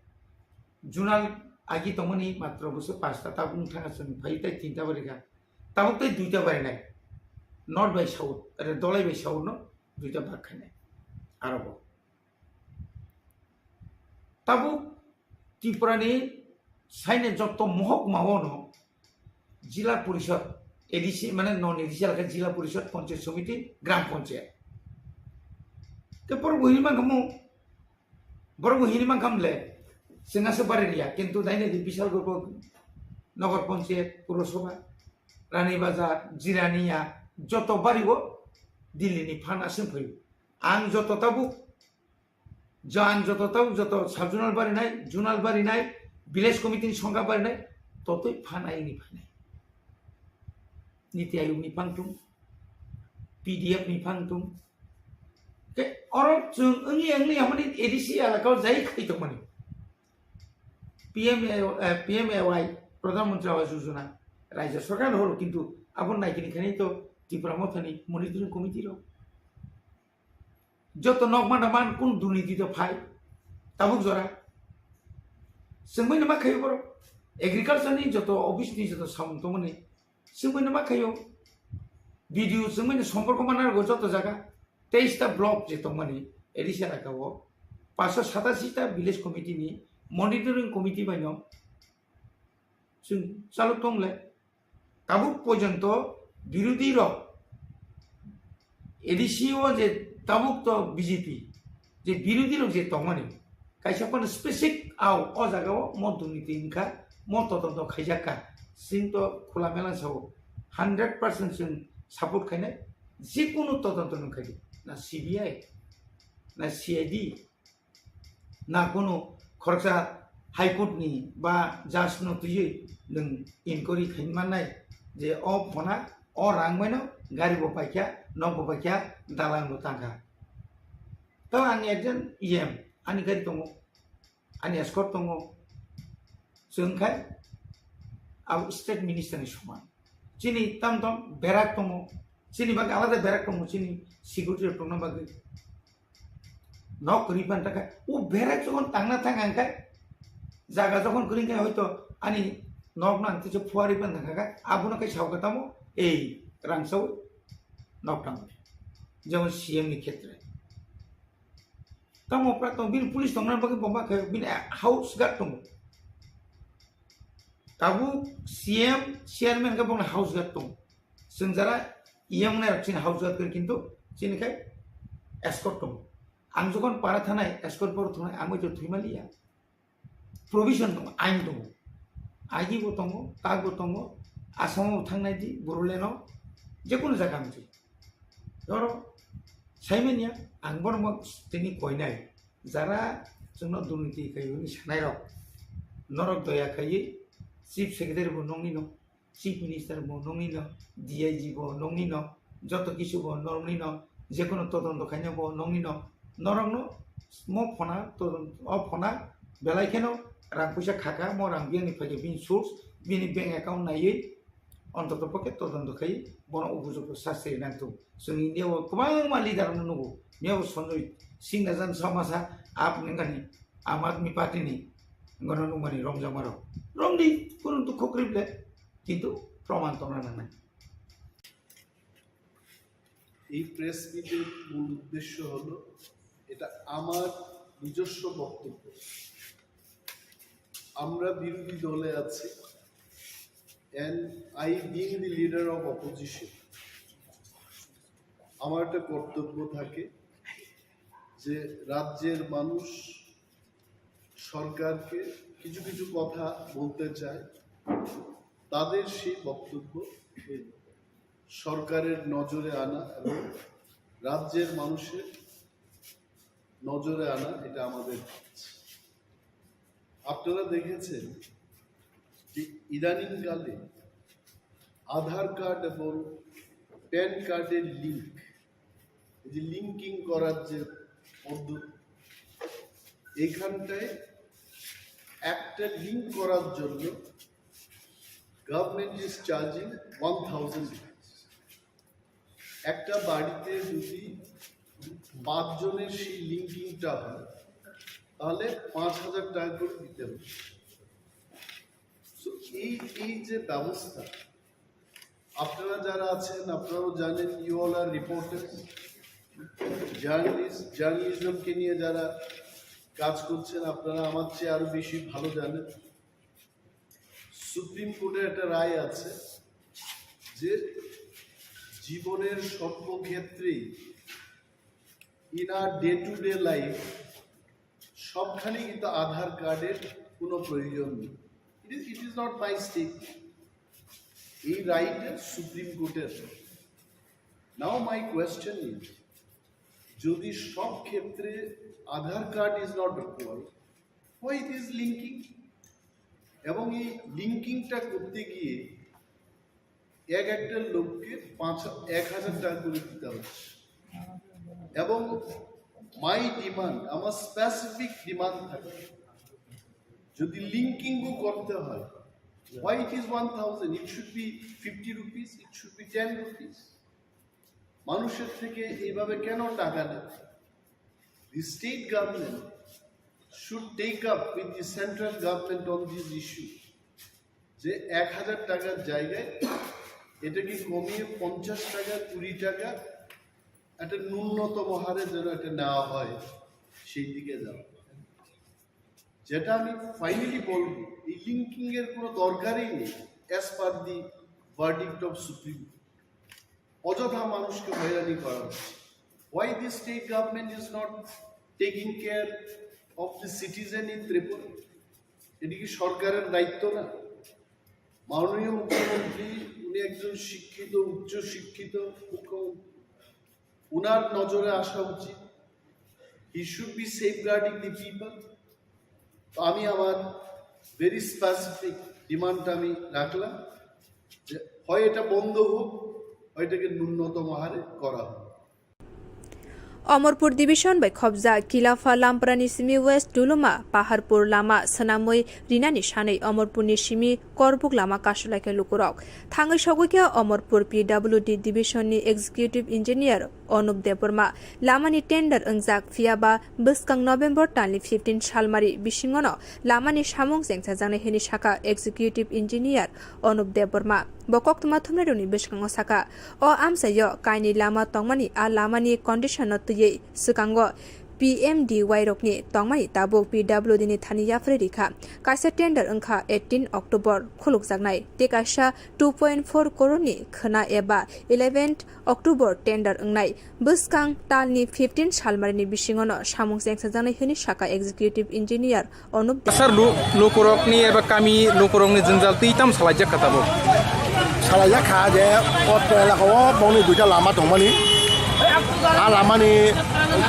Zonal agi tongmani matro bwswk pasta, tabuk wng thangkha chwng phai tei tinta barikha. Tabuk tei duita barinai. North bai south, ere Dholai bai south no duita bak khainai. Aro bo. Tabuk Tripura ni saini jotto mohokma o no Jila Porishod, A D C mane non A D C alakha Jila Porishod, Panchayat Samiti, Gram Panchayat. Te borok bo hini mankha mo, borok bo hini mankha mle, chwng aswk bari riya, kintu daini di Bishalgarh bo Nagar Panchayat, Purosabha, Rani Bazar, Jirania, joto bari o Delhi ni phan aswk phaio. Ang joto tabuk Jan joto tau joto sub-zonal barinai, zonal barinai, village committee ni songkha barinai, totoi phanai ni phanai. Niti Ayog ni phang tung, P D F ni phang tung. Ke oro chwng wngya wngya hamani A D C alaka o jai khai tongmani. P M A, eh, P M A Y, Pradhan Mantri Awas Yojana, Rajya Sarkar horo kintu abo naikini khainai to Tipra Mothani monitoring committee rok. Joto nok manda man kun durniti to phai tabuk jora. Chwngbai no ma khaio borok. Agriculture ni joto office ni joto samung tongmani chwngbai no ma khaio. B D O chwngbai no somporko mana rwgo joto jaga. Teis ta block je tongmani A D C alaka o paanch sho satashi ta village committee ni monitoring committee bai no chwng chalok tongle. Tabuk porjonto birodhi rok A D C o je tabuk to B J P je birodhi rok je tongmani kaisa phano specific au o jaga o mo durniti wngkha, mo todonto khaijakka, chwng to khula mela sao hundred percent chwng support khainai, jekunu todonto nwng khaidi na C B I na C I D. Na kunu khoroksa High Court ni ba judge no twiwi nwng inquiry khaimannai je o phona o rang bai no gari bo paikha, nok bo paikha, dalang bo tangkha. Tamo ang ekjon E M, ani gari tongo, ani escort tongo, chwng khai abo state minister ni soman. Chini tam tam berak tongo, chini bagwi alada berak tongo, chini security rok tongna bagwi. Nok kwrwi phan ta khe, o berak jokhon tangna thang ang khe, jaga jokhon kwrwi khe hoito ani nok no ang teisa phuarwi phan thang kha, abono khe sao khe tamo, ei rang saui nok tang. Jemon C M ni khetre. Tamo prak tong, bini police tongna bagwi bomba khe, bini house guard tongo. Tabuk C M, chairman khe bongni house guard tongo. Chwng jara E M nai rok chini house guard khe kintu chini khai escort tongo. Ang jokhon para thanai escort borok thwngnai ang bai to thwima liya. provision tongo, ain tongo. Agi bo tongo, kag bo tongo, Assam o thangnai di, Bodoland o, je kono jaga wngsi. Oro saimanya, ang bono mo tini koinai, jara chwngno durniti kaiwi sanai rok, norok doya kaiwi chief secretary bo nongni no, chief minister bo nongni no, D I G bo nongni no, joto kisu bo nongni no, je kono todonto khaina bo nongni no, norokno mo phona todon-, o phona belai kheno rang puisa khaka, mo rang biyangni phaikhe bini source, bini bank account naiwi, ontoto pokhe todonto khai bono upojukto sasti nangtong. Chwng India o kwbangma leader no nugo, miyabo Sanjay Singh na jan samasa ap nengani Aam Aadmi Party ni gono nungmani romjakmarok. Romdi, kunu dukho kwrwi ble, kintu proman tongna nangnai. এই প্রেস মিটের মূল উদ্দেশ্য হলো, এটা আমার নিজস্ব বক্তব্য। আমরা বিরোধী দলে আছি, and I being the leader of opposition, আমার একটা কর্তব্য থাকে যে রাজ্যের মানুষ সরকারকে কিছু কিছু কথা বলতে চায়, তাদের সেই বক্তব্য সরকারের নজরে আনা এবং রাজ্যের মানুষের নজরে আনা, এটা আমাদের কাজ। আপনারা দেখেছেন যে ইদানিংকালে আধার কার্ড এবং প্যান কার্ডের লিংক, এই যে লিঙ্কিং করার যে পদ্ধতি, এখানটায় একটা লিংক করার জন্য government is charging one thousand rupees। একটা বাড়িতে যদি পাঁচজনের সেই লিঙ্কিংটা হয়, তাহলে পাঁচ হাজার টাকা করে দিতে হবে। So, এই, এই যে ব্যবস্থা, আপনারা যারা আছেন, আপনারাও জানেন, you all are reporters, journalist, জার্নালিজমকে নিয়ে যারা কাজ করছেন, আপনারা আমার চেয়ে আরো বেশি ভালো জানেন। সুপ্রিম কোর্টের একটা রায় আছে যে জীবনের সর্বক্ষেত্রেই, in our day to day life, সবখানে কিন্তু আধার কার্ডের কোনো প্রয়োজন নেই। It is, it is not my statement. এই রায়টা সুপ্রিম কোর্টের। Now my question is, যদি সব ক্ষেত্রে আধার card is not required, why it is linking? এবং এই লিঙ্কিংটা করতে গিয়ে এক একটা লোককে পাঁচ, এক হাজার টাকা করে দিতে হচ্ছে। এবং my demand, আমার স্পেসিফিক ডিমান্ড থাকে, যদি লিঙ্কিংও করতে হয়, why it is one thousand? It should be fifty rupees, it should be ten rupees. মানুষের থেকে এইভাবে কেন টাকা নেন? The state government should take up with the central government on this issue, যে এক হাজার টাকার জায়গায় এটাকে কমিয়ে পঞ্চাশ টাকা, কুড়ি টাকা একটা ন্যূনতম হারে যেন এটা নেওয়া হয়, সেই দিকে যাওয়া। যেটা আমি ফাইনালি বলবো, এই লিঙ্কিং এর কোনো দরকারই নেই, as per the verdict of Supreme Court। অযথা মানুষকে হয়রানি করা হচ্ছে। Why the state government is not taking care of the citizen in Tripura? এটি কি সরকারের দায়িত্ব না? মাননীয় মুখ্যমন্ত্রী, উনি একজন শিক্ষিত, উচ্চ শিক্ষিত মুখ্যমন্ত্রী, উনার নজরে আসা উচিত। He should be safeguarding the people। তো আমি আমার ভেরি স্পেসিফিক ডিমান্ডটা আমি রাখলাম যে হয় এটা বন্ধ হোক, হয় এটাকে ন্যূনতম হারে করা হোক। Omorpur division bai khobjak Kilapha Lamprani simi West Duluma Paharpur lama swnamwi rinani sanwi Omorpurni simi Korbuk lama kasulaikha lukurok. Thangwi sogwikha Omorpur P W D division ni executive engineer Anup Debbarma. Lamani tender wngjak, phiyaba bwskang November talni fifteen salmari bisingono lamani samung chengsajaknai hwnwi sakha executive engineer Anup Debbarma. Bo koktwma thumnairokni bwskango sakha, o amchaio kainwi lama tongmani, a lamani condition no twiwi swkango P M D Y rokni tongmani tabuk P W D ni thani yapharwi rikha. Kaisa tender wngkha eighteen October khulukjaknai, tei kaisa two point four crore ni khwna eba eleventh October tender wngnai. Bwskang talni fifteen salmarini bisingono samung chengsajaknai hwnwi sakha Executive Engineer Anup Deb. Sir, lu-, lukurokni eba kami lukurokni jwngjal twi tamo salaijak kha tabuk? Salaijak kha je o elaka o bongni duita lama tongmani. A lamani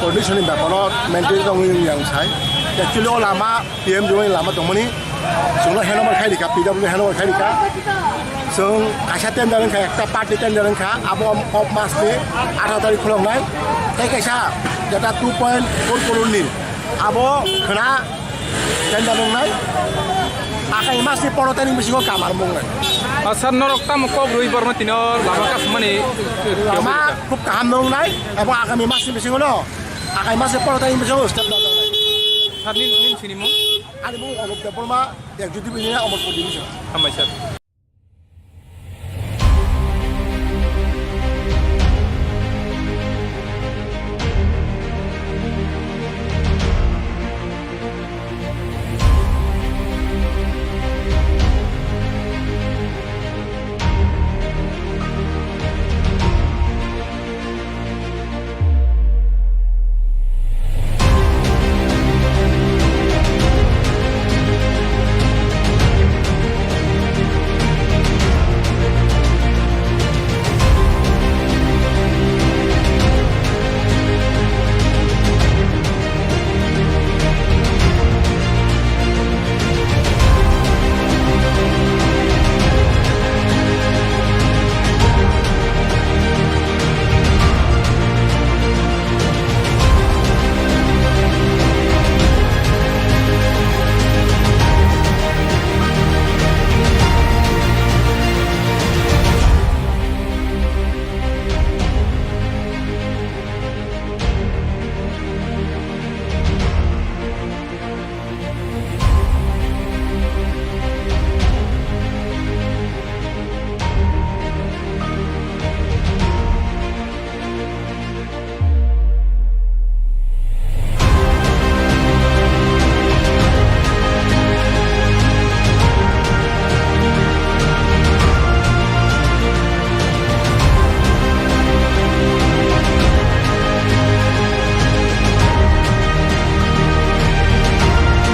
condition ni beparo maintain tongwi wng yang sai. Actually o lama P M D Y ni lama tongmani. Chwngno handover khai rikha, P W handover khai rikha. Chwng kaisa tender wngkha, ekta party tender wngkha, abo o masni atharo tarikh khuloknai. Tei kaisa jeta two point four crore ni abo khwna tender wngnai. Akai masni pondro tarikh bisingo kamar mungnai. Ah, sir, norok tamo kok rwi borno tino lama kasmani? Lama khub kaham wngnai, abo agami masni bisingo no, akai masni pondro tarikh bisingo step lajaknai. Sir, nin, nin sini mung? Ani mung Anup Debbarma, Executive Engineer, Amarpur Division. Hambai, sir.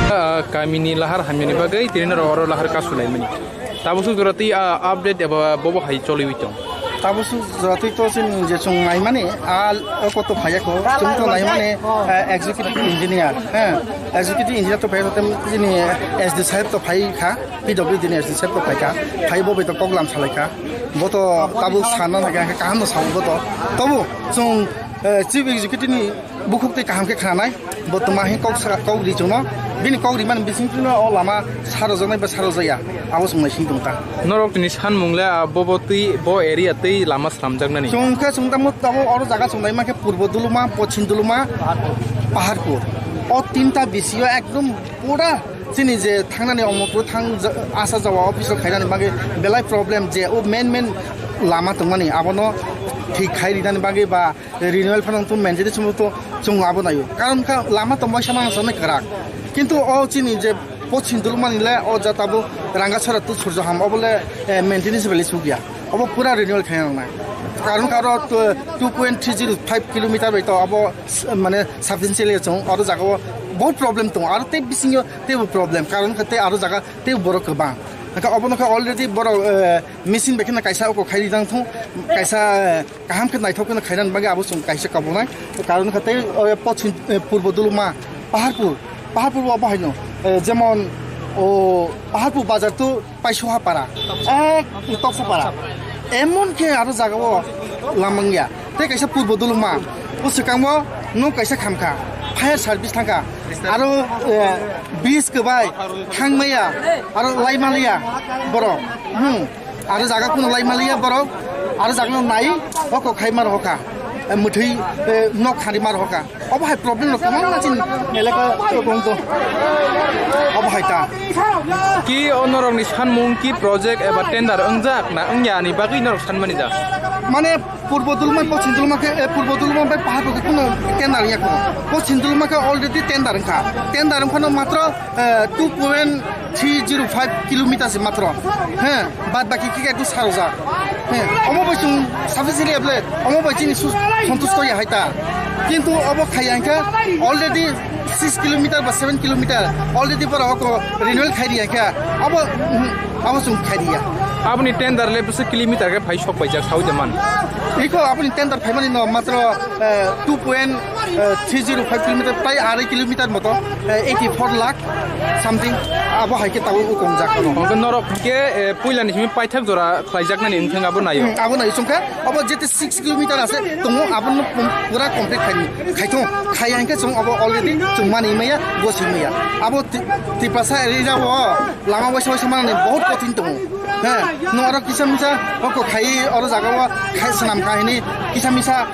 Ah, kamini lahar hamyani bagwi tini norok oro lahar kasu laimani. Tabuk suk jora twi, ah, update eba bobo hai choliwi tong. Tabuk suk jora twi to chini je chwng naimani, ah, o koto phaiya kho. Chwng to naimani, ah, executive engineer, eh, executive engineer to phai kho, tem chini S D saheb to phai kha, P W D ni S D saheb to phai kha, phai bo bai to koklam salai kha. Bo to tabuk sanna nai kha, kaham no sao bo to. Tobo chwng, eh, chief executive ni bukhuk tei kaham khe khnanai, bo twma hai kok sa, kok ri chwngno, bini kok rimani bisingtwi no o lama sarojaknai ba sarojakya, abo chwng naising tong kha. Norok tini sanmung le, ah, bo, bo twi, bo area twi lama slamjaknani. Chwng khe chwng tamo, tamo oro jaga chwng naima khe Purbo Duluma, Pochim Duluma, Paharpur. O tinta bisio ekdom pura chini je thangnani Omorpur thang ja-, asa jawa office o khainani bagwi belai problem je o main main lama tongmani abono thik khai rinani bagwi ba renewal phano tong maintainance bo to chwng abo naio. Karon kha lama tongbai sama ang sanai kwrak. Kintu o chini je Pochim Dulumani le o jata bo Rangasora to Surjoham obo le, eh, maintenance bele sugya. Obo pura renewal khaina nangnai. Karon kha aro two point three zero five kilometer bai to abo s-, mane substantial ya chwng aro jaga o bahut problem tongo. Aro tei bisingo teibo problem. Karon kha tei aro jaga tei borok kwbang. Hwnkhe obono khe already borok, eh, machine bai kheno kaisa oko khai rijak thung, kaisa, eh, kaham khe naithok kheno khainani bagwi abo chwng kaisa kabunai. Karon kha tei, eh, pochim, eh, purbo Duluma, Paharpur, Paharpur bo obo haino, eh, jemon, o, Paharpur bazar to Paisuha para, ek Toksa para, emon khe aro jaga o lamang ya. Tei kaisa purbo Duluma, o swkango nok kaisa khamkha, fire service thangkha, aro, eh, bridge kwbai thangmaya, aro laimaliya borok, hmm, aro jaga kuno laimaliya borok, aro jaga no nai, oko khai mar hoka, eh, mwthwi, eh, nok khari mar hoka. Obo hai problem rok kwbangma chini elaka o tong to. Obo hai ta. Ki o norokni sanmung ki project eba tender wngjak na wngya ni bagwi norok sanmani da? Mane purbo dulma, poschim dulma khe, eh, purbo dulma bai pahar khe kuno tender wngya kho. Poschim dulma khe already tender wngkha. Tender wngkhano matro, eh, two point three zero five kilometer se matro. He, bad baki khe tu sarojak. He, omo bai chwng sufficiently available, omo bai chini sus-, santush kori hai ta. Kintu obo khaiya khe already six kilometer ba seven kilometer already borok renewal khai riya khe abo, abo chwng khai riya. Aboni tender le bwswk kilometer khe phai sok paijak saui de man. Iko aboni tender phaimani no matro, eh, two point three zero five kilometer, prai arai kilometer moto, eh, eighty four lakh something abo hai khe tabuk wng kongjak ano. Hwnkhe norok hwnkhe, eh, puila ni simi paithak jora khlaijaknani wngthang abo naio. Hmm, abo nai chwngkha, abo jete six kilometer ase, tongo, abono pum-, pura complete khai, khaithung, khai hwnkhe chwng abo already chwng mani maya, gosi maya. Abo Ti-, Tiprasa area o lama waisa waisa manani bahut kothin tongo. He, no oro kisa misa oko khai, oro jaga o khai swnam khai hini kisa misa